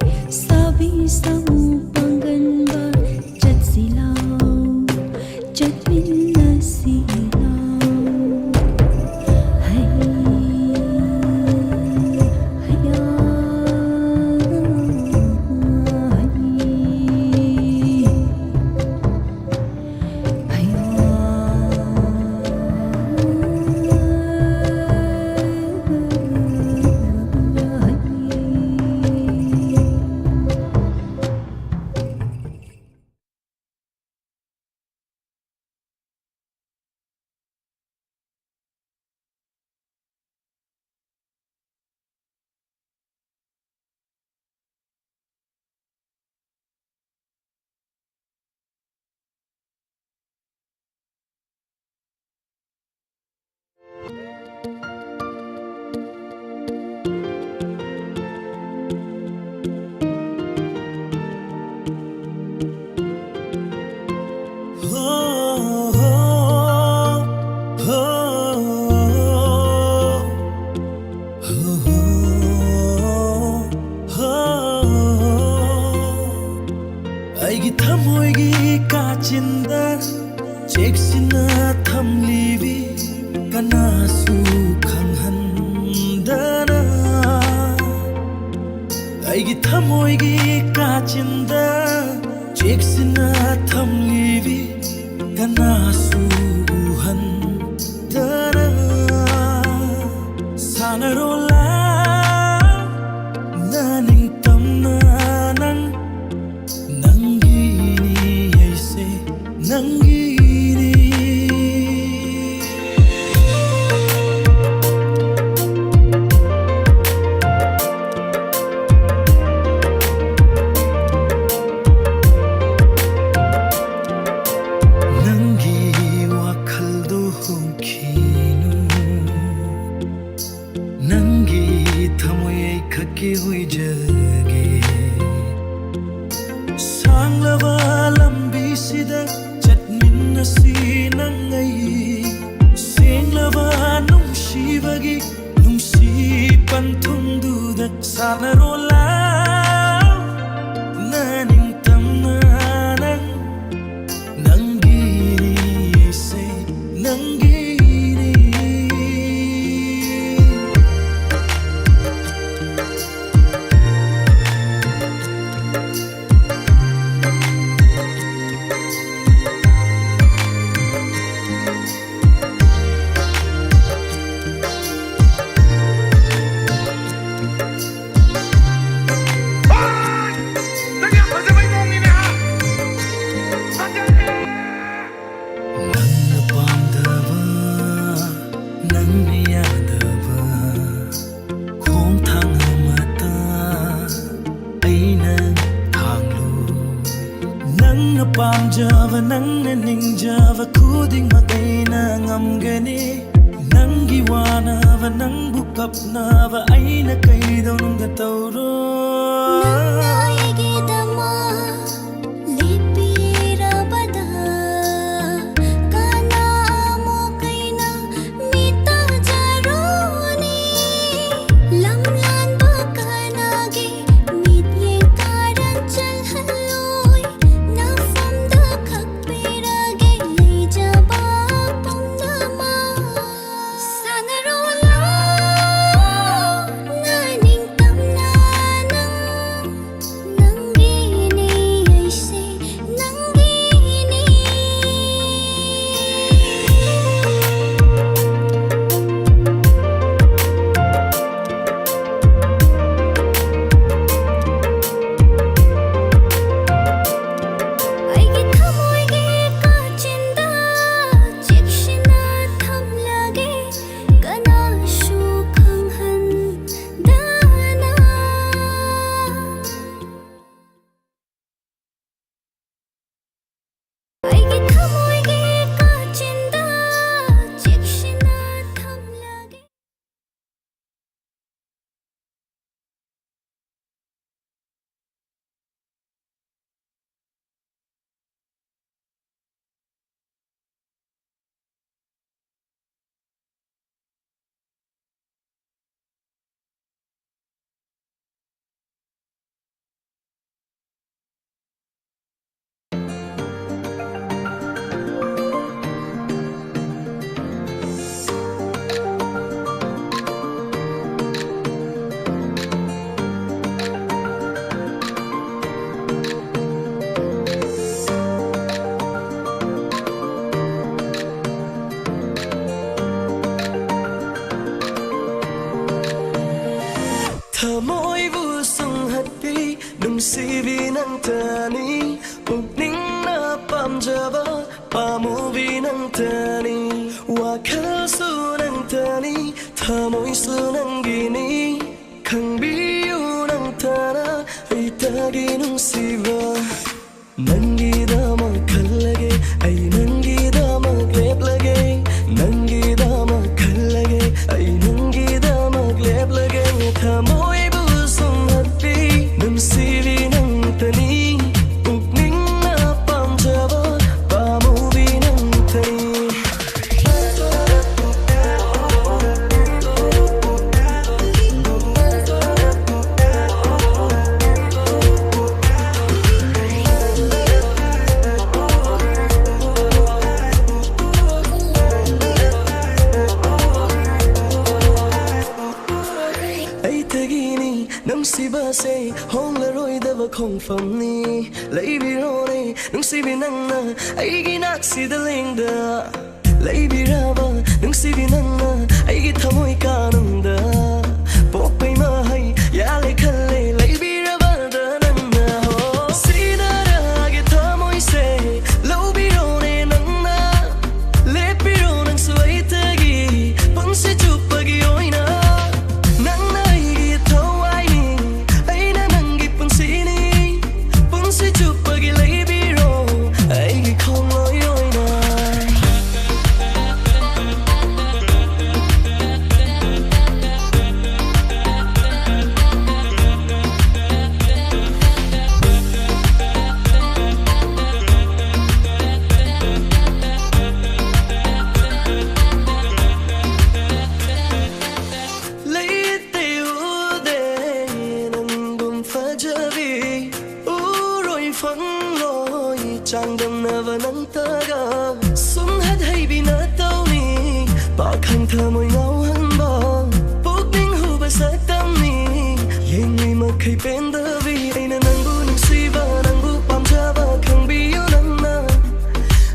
ꯁꯥꯕꯤ ꯁꯥꯃꯨ ꯄꯥꯡꯒꯟꯕ, ꯆꯠꯁꯤ ꯂꯥꯎ, ꯆꯠꯃꯤꯟꯅꯁꯤ ꯂꯥꯎ꯫ ꯍꯩ, ꯍꯩꯌꯥ, ꯍꯩ꯫ ꯑꯩꯒꯤ ꯊꯃꯣꯏꯒꯤ ꯀꯥꯆꯤꯟꯗ ꯆꯦꯛꯁꯤꯟꯅ ꯊꯝꯂꯤꯕꯤ, ꯀꯅꯥꯁꯨ ꯈꯪꯍꯟꯗꯅ꯫ ꯑꯩꯒꯤ ꯊꯃꯣꯏꯒꯤ ꯀꯥꯆꯤꯟꯗ ꯆꯦꯛꯁꯤꯟꯅ ꯊꯝꯂꯤꯕꯤ, ꯀꯅꯥꯁꯨ ꯎꯍꯟꯗꯅ꯫ ꯁꯥꯟꯅꯔꯣ ꯊꯃꯣꯏ ꯑꯩ ꯈꯛꯀꯤ ꯑꯣꯏꯖꯒꯦ꯫ ꯁꯥꯡꯂꯕ ꯂꯝꯕꯤꯁꯤꯗ ꯆꯠꯃꯤꯟꯅꯁꯤ ꯅꯪ ꯑꯩ꯫ ꯁꯦꯡꯂꯕ ꯅꯨꯡꯁꯤꯕꯒꯤ ꯅꯨꯡꯁꯤ ꯄꯟꯊꯨꯡꯗꯨꯗ ꯁꯥꯟꯅꯔꯣ ꯂꯥꯎ꯫ ꯅꯅꯤꯡꯇꯝꯅ ꯅꯪ ꯅꯪꯒꯤꯅꯤ ꯑꯩꯁꯦ, ꯅꯪꯒꯤꯅꯤ꯫ ꯅꯪ ꯌꯥꯝ ꯐꯖꯕꯩ ꯃꯑꯣꯡꯅꯤꯅꯦ, ꯍꯥ? ꯐꯖꯔꯦ! ꯅꯪꯅ ꯄꯥꯝꯗꯕ, ꯅꯪꯅ ꯌꯥꯗꯕ ꯈꯣꯡꯊꯥꯡ ꯑꯃꯠꯇ ꯑꯩꯅ ꯊꯥꯡꯂꯨ꯫ ꯅꯪꯅ ꯄꯥꯝꯖꯕ, ꯅꯪꯅ ꯅꯤꯡꯖꯕ ꯈꯨꯗꯤꯡꯃꯛ ꯑꯩꯅ ꯉꯝꯒꯅꯤ꯫ ꯅꯪꯒꯤ ꯋꯥꯅꯕ, ꯅꯪꯕꯨ ꯀꯞꯅꯕ ꯑꯩꯅ ꯀꯩꯗꯧꯅꯨꯡꯗ ꯇꯧꯔꯣꯏ꯫ ꯅꯪꯅ ꯑꯩꯒꯤꯗꯃꯛ ꯂꯦꯞꯄꯤꯔꯕꯗ ꯀꯅꯥ ꯑꯃꯨꯛ ꯑꯩꯅ ꯃꯤꯠ ꯇꯥꯖꯔꯨꯅꯤ? ꯂꯝꯂꯥꯟꯕ ꯀꯅꯥꯒꯤ ꯃꯤꯠꯌꯦꯡ ꯀꯥꯔꯟ ꯆꯜꯍꯜꯂꯣꯏ꯫ ꯅꯐꯝꯗ ꯈꯛ ꯄꯤꯔꯒꯦ ꯂꯩꯖꯕ ꯄꯨꯝꯅꯃꯛ꯫ ꯁꯥꯟꯅꯔꯣ ꯂꯥꯎꯅ ꯅꯤꯡꯇꯝꯅ ꯅꯪ ꯊꯃꯣꯏꯕꯨ ꯁꯨꯝꯍꯠꯄꯤ ꯅꯨꯡꯁꯤꯕꯤ ꯅꯪꯇꯅꯤ, ꯄꯨꯛꯅꯤꯡꯅ ꯄꯥꯝꯖꯕ ꯄꯥꯝꯃꯨꯕꯤ ꯅꯪꯇꯅꯤ꯫ ꯋꯥꯈꯜꯁꯨ ꯅꯪꯇꯅꯤ, ꯊꯃꯣꯏꯁꯨ ꯅꯪꯒꯤꯅꯤ, ꯈꯪꯕꯤꯌꯨ ꯅꯪꯇꯅ ꯑꯩꯇꯒꯤ ꯅꯨꯡꯁꯤꯕ꯫ ꯅꯪꯒꯤꯗꯃꯛ ꯈꯜꯂꯒꯦ, ꯑꯩ ꯅꯪꯒꯤꯗꯃꯛ ꯂꯦꯞꯂꯒꯦ꯫ ꯅꯪꯒꯤꯗꯃꯛ ꯈꯜꯂꯒꯦ, ꯑꯩ ꯅꯪꯒꯤꯗꯃꯛ ꯂꯦꯞꯂꯒꯦ꯫ ꯊꯃꯣꯏꯕꯨ ꯁꯨꯝꯍꯠꯄꯤ ꯅꯨꯡꯁꯤꯕꯤ ꯅꯪꯇꯅꯤ, ꯄꯨꯛꯅꯤꯡꯅ ꯄꯥꯝꯖꯕ ꯄꯥꯝꯃꯨꯕꯤ ꯅꯪꯇꯅꯤ꯫ ꯑꯩꯇꯒꯤꯅꯤ ꯅꯨꯡꯁꯤꯕꯁꯦ, ꯍꯣꯡꯂꯔꯣꯏꯗꯕ ꯈꯣꯡꯐꯝꯅꯤ꯫ ꯂꯩꯕꯤꯔꯣꯅꯦ ꯅꯨꯡꯁꯤꯕꯤ ꯅꯪꯅ ꯑꯩꯒꯤ ꯅꯥꯛꯁꯤꯗ ꯂꯦꯡꯗ꯫ ꯂꯩꯕꯤꯔꯕ ꯅꯨꯡꯁꯤꯕꯤ ꯅꯪꯅ ꯑꯩꯒꯤ ꯊꯃꯣꯏ ꯀꯥꯅꯨꯡꯗ꯫ ꯄꯣꯛꯄꯩ ꯃꯍꯩ ꯌꯥꯜꯂꯦ ꯈꯜꯂꯦ ꯂꯩꯕꯤꯔꯕꯗ ꯅꯪꯅ꯫ ꯍꯣ, ꯁꯤꯟꯅꯔꯒꯦ ꯊꯃꯣꯏꯁꯦ, ꯂꯧꯕꯤꯔꯣꯅꯦ ꯅꯪꯅ꯫ ꯂꯦꯞꯄꯤꯔꯣ ꯅꯪꯁꯨ ꯑꯩꯇꯒꯤ ꯄꯨꯟꯁꯤ ꯆꯨꯞꯄꯒꯤ ꯑꯣꯏꯅ꯫ ꯅꯪꯅ ꯑꯩꯒꯤ ꯊꯋꯥꯏꯅꯤ, ꯑꯩꯅ ꯅꯪꯒꯤ ꯄꯨꯟꯁꯤꯅꯤ꯫ ꯄꯨꯟꯁꯤ ꯆꯨꯞꯄꯒꯤ ꯂꯩꯕꯤꯔꯣ ꯑꯩꯒꯤ ꯈꯣꯡꯂꯣꯏ ꯑꯣꯏꯅ꯫ ꯂꯩꯇꯦ ꯎꯗꯦ ꯅꯪꯒꯨꯝ ꯐꯖꯕꯤ, ꯎꯔꯣꯏ ꯐꯪꯂꯣꯏ ꯆꯥꯡꯗꯝꯅꯕ ꯅꯪꯇꯒ꯫ ꯁꯨꯝꯍꯠ ꯍꯩꯕꯤ ꯅꯇꯧꯅꯤ, ꯄꯥꯈꯪ ꯊꯃꯣꯏ ꯉꯥꯎꯍꯟꯕ, ꯄꯨꯛꯅꯤꯡ ꯍꯨꯕ ꯁꯛꯇꯝꯅꯤ꯫ ꯌꯦꯡꯂꯤ ꯃꯈꯩ ꯄꯦꯟꯗꯕꯤ, ꯑꯩꯅ ꯅꯪꯕꯨ ꯅꯨꯡꯁꯤꯕ, ꯅꯪꯕꯨ ꯄꯥꯝꯖꯕ ꯈꯪꯕꯤꯌꯨ ꯅꯪꯅ꯫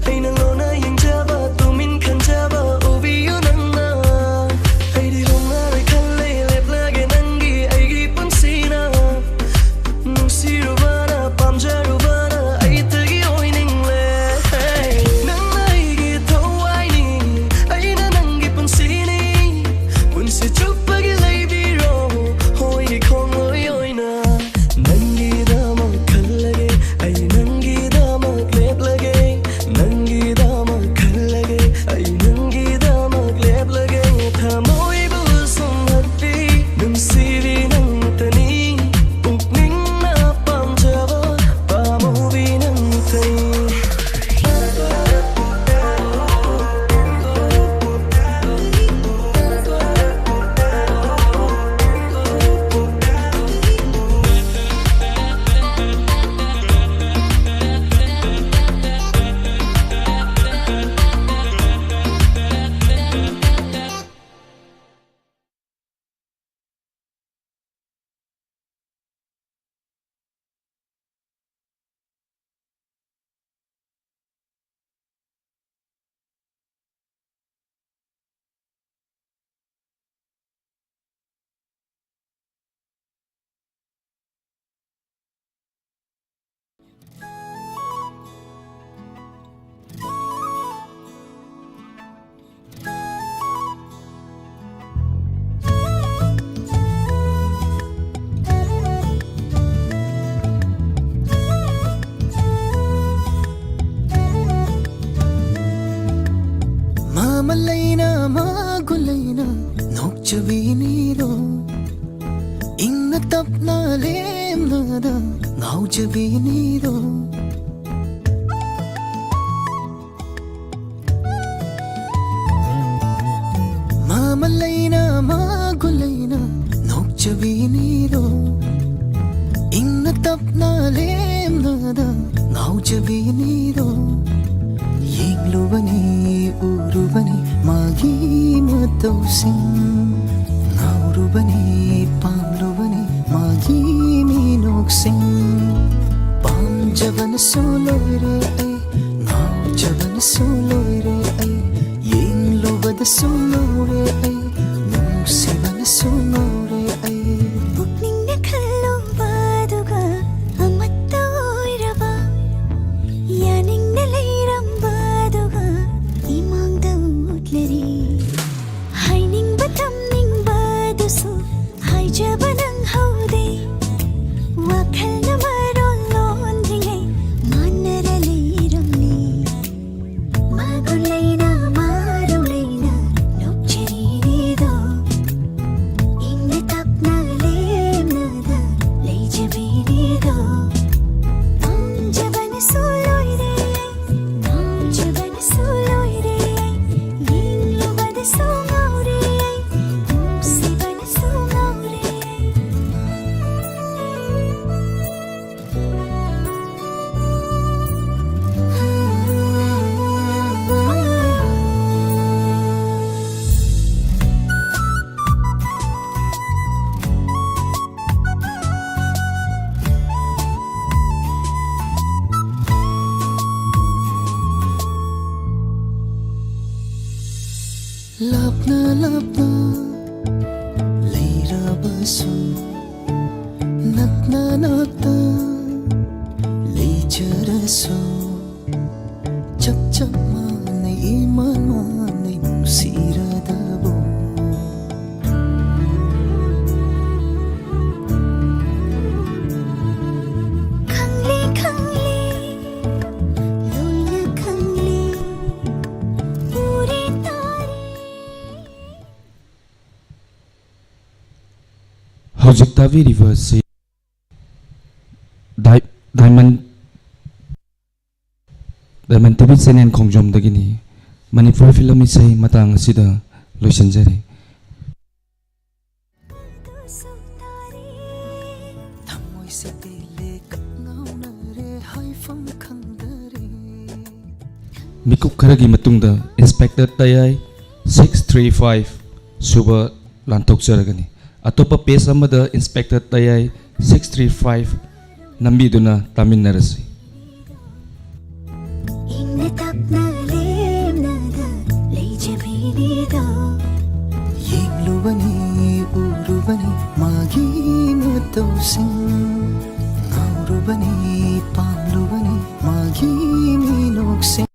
ꯑꯩꯅ ꯂꯣꯟꯅ ꯌꯦꯡꯖꯕ, ꯇꯨꯃꯤꯟ ꯈꯟꯖꯕ ꯎꯕꯤꯌꯨ ꯅꯪꯅ꯫ ꯑꯩꯗꯤ ꯍꯣꯡꯂꯔꯣꯏ ꯈꯜꯂꯦ, ꯂꯦꯞꯂꯒꯦ ꯅꯪꯒꯤ ꯑꯩꯒꯤ ꯅ ꯂꯦꯝꯅꯗ ꯉꯥꯎꯖꯕꯤꯅꯤꯗꯣ꯫ ꯃꯃꯜ ꯂꯩꯅ ꯃꯒꯨꯟ ꯂꯩꯅ ꯅꯣꯛꯆꯕꯤꯅꯤꯗꯣ꯫ ꯏꯪꯅ ꯇꯞꯅ ꯂꯦꯝꯅꯗ ꯉꯥꯎꯖꯕꯤꯅꯤꯗꯣ꯫ ꯌꯦꯡꯂꯨꯕꯅꯤ ꯎꯔꯨꯕꯅꯤ ꯃꯥꯒꯤ ꯃꯇꯧꯁꯤꯡ꯫ ꯉꯥꯎꯔꯨꯕꯅꯤ ꯄꯥꯝꯂꯨꯕꯅꯤ ꯃꯥꯒꯤ ꯃꯤꯅꯣꯛꯁꯤꯡ꯫ ꯄꯥꯝꯖꯕꯅꯁꯨ ꯂꯣꯏꯔꯦ ꯑꯩ, ꯉꯥꯎꯖꯕꯅꯁꯨ ꯂꯣꯏꯔꯦ ꯑꯩ꯫ ꯌꯦꯡꯂꯨꯕꯗꯁꯨ ꯉꯥꯎꯔꯦ ꯑꯩ, ꯅꯨꯡꯁꯤꯕꯅꯁꯨ ꯉꯥꯎꯔꯦ ꯑꯩ꯫ ꯄꯨꯛꯅꯤꯡꯅ ꯈꯜꯂꯨꯕꯗꯨꯒ ꯑꯃꯠꯇ ꯑꯣꯏꯔꯕ, ꯌꯥꯅꯤꯡꯅ ꯂꯩꯔꯝꯕꯗꯨꯒ ꯏꯃꯥꯡꯗ ꯎꯠꯂꯔꯤ꯫ ꯍꯥꯏꯅꯤꯡꯕ ꯊꯝꯅꯤꯡꯕꯗꯨꯁꯨ ꯍꯥꯏꯖꯕ ꯅꯪꯍꯧꯗꯦ꯫ ꯋꯥꯈꯜꯅ ꯃꯔꯣꯜ ꯂꯣꯟꯗ꯭ꯔꯤꯉꯩ ꯃꯥꯟꯅꯔ ꯂꯩꯔꯝꯂꯦ꯫ ꯃꯒꯨꯟ ꯂꯩꯅ ꯃꯔꯧ ꯂꯩꯅ ꯅꯣꯛꯆꯔꯤꯅꯤꯗꯣ꯫ ꯏꯪꯅ ꯇꯞꯅ ꯂꯦꯝꯅꯗ ꯂꯩꯖꯕꯤꯅꯤꯗꯣ꯫ ꯄꯥꯝꯖꯕꯅꯁꯨ ꯂꯣꯏꯔꯦ, ꯉꯥꯎꯖꯕꯅꯁꯨ ꯂꯣꯏꯔꯦ꯫ ꯌꯦꯡꯂꯨꯕꯗꯁꯨ ꯉꯥꯎꯔꯦ, ꯅꯨꯡꯁꯤꯕꯅꯁꯨ ꯉꯥꯎꯔꯦ꯫ ꯂꯥꯞꯅ ꯂꯥꯞꯅ ꯂꯩꯔꯕꯁꯨ, ꯅꯛꯅ ꯅꯛꯅ ꯂꯩꯖꯔꯁꯨ, ꯆꯞ ꯆꯞ ꯃꯥꯟꯅꯩ, ꯏꯃꯥꯟ ꯃꯥꯟꯅꯩ ꯅꯨꯡꯁꯤꯔꯗꯕꯣ꯫ ꯈꯪꯂꯦ, ꯈꯪꯂꯦ, ꯂꯣꯏꯅ ꯈꯪꯂꯦ, ꯎꯔꯦ, ꯇꯥꯔꯦ꯫ ꯍꯧꯖꯤꯛ ꯇꯥꯕꯤꯔꯤꯕ ꯑꯁꯤ ꯗꯥꯏ-, diamond, diamond T V channel ꯈꯣꯡꯖꯣꯝꯗꯒꯤꯅꯤ꯫ ꯃꯅꯤꯄꯨꯔ ꯐꯤꯂꯝ ꯏꯁꯩ ꯃꯇꯥꯡ ꯑꯁꯤꯗ ꯂꯣꯏꯁꯤꯟꯖꯔꯤ꯫ ꯃꯤꯀꯨꯞ ꯈꯔꯒꯤ ꯃꯇꯨꯡꯗ inspector Tayai six three five ꯁꯨꯕ ꯂꯥꯟꯊꯣꯛꯆꯔꯒꯅꯤ꯫ ꯑꯇꯣꯞꯄ ꯄꯦꯖ ꯑꯃꯗ inspector Tayai six three five ꯅꯝꯕꯤꯗꯨꯅ ꯇꯥꯃꯤꯟꯅꯔꯁꯤ꯫ ꯏꯪꯅ ꯇꯞꯅ ꯂꯦꯝꯅꯗ ꯂꯩꯖꯕꯤꯅꯤꯗ꯫ ꯌꯦꯡꯂꯨꯕꯅꯤ, ꯎꯔꯨꯕꯅꯤ ꯃꯥꯒꯤ ꯃꯇꯧꯁꯤꯡ, ꯉꯥꯎꯔꯨꯕꯅꯤ, ꯄꯥꯝꯂꯨꯕꯅꯤ ꯃꯥꯒꯤ ꯃꯤꯅꯣꯛꯁꯤꯡ꯫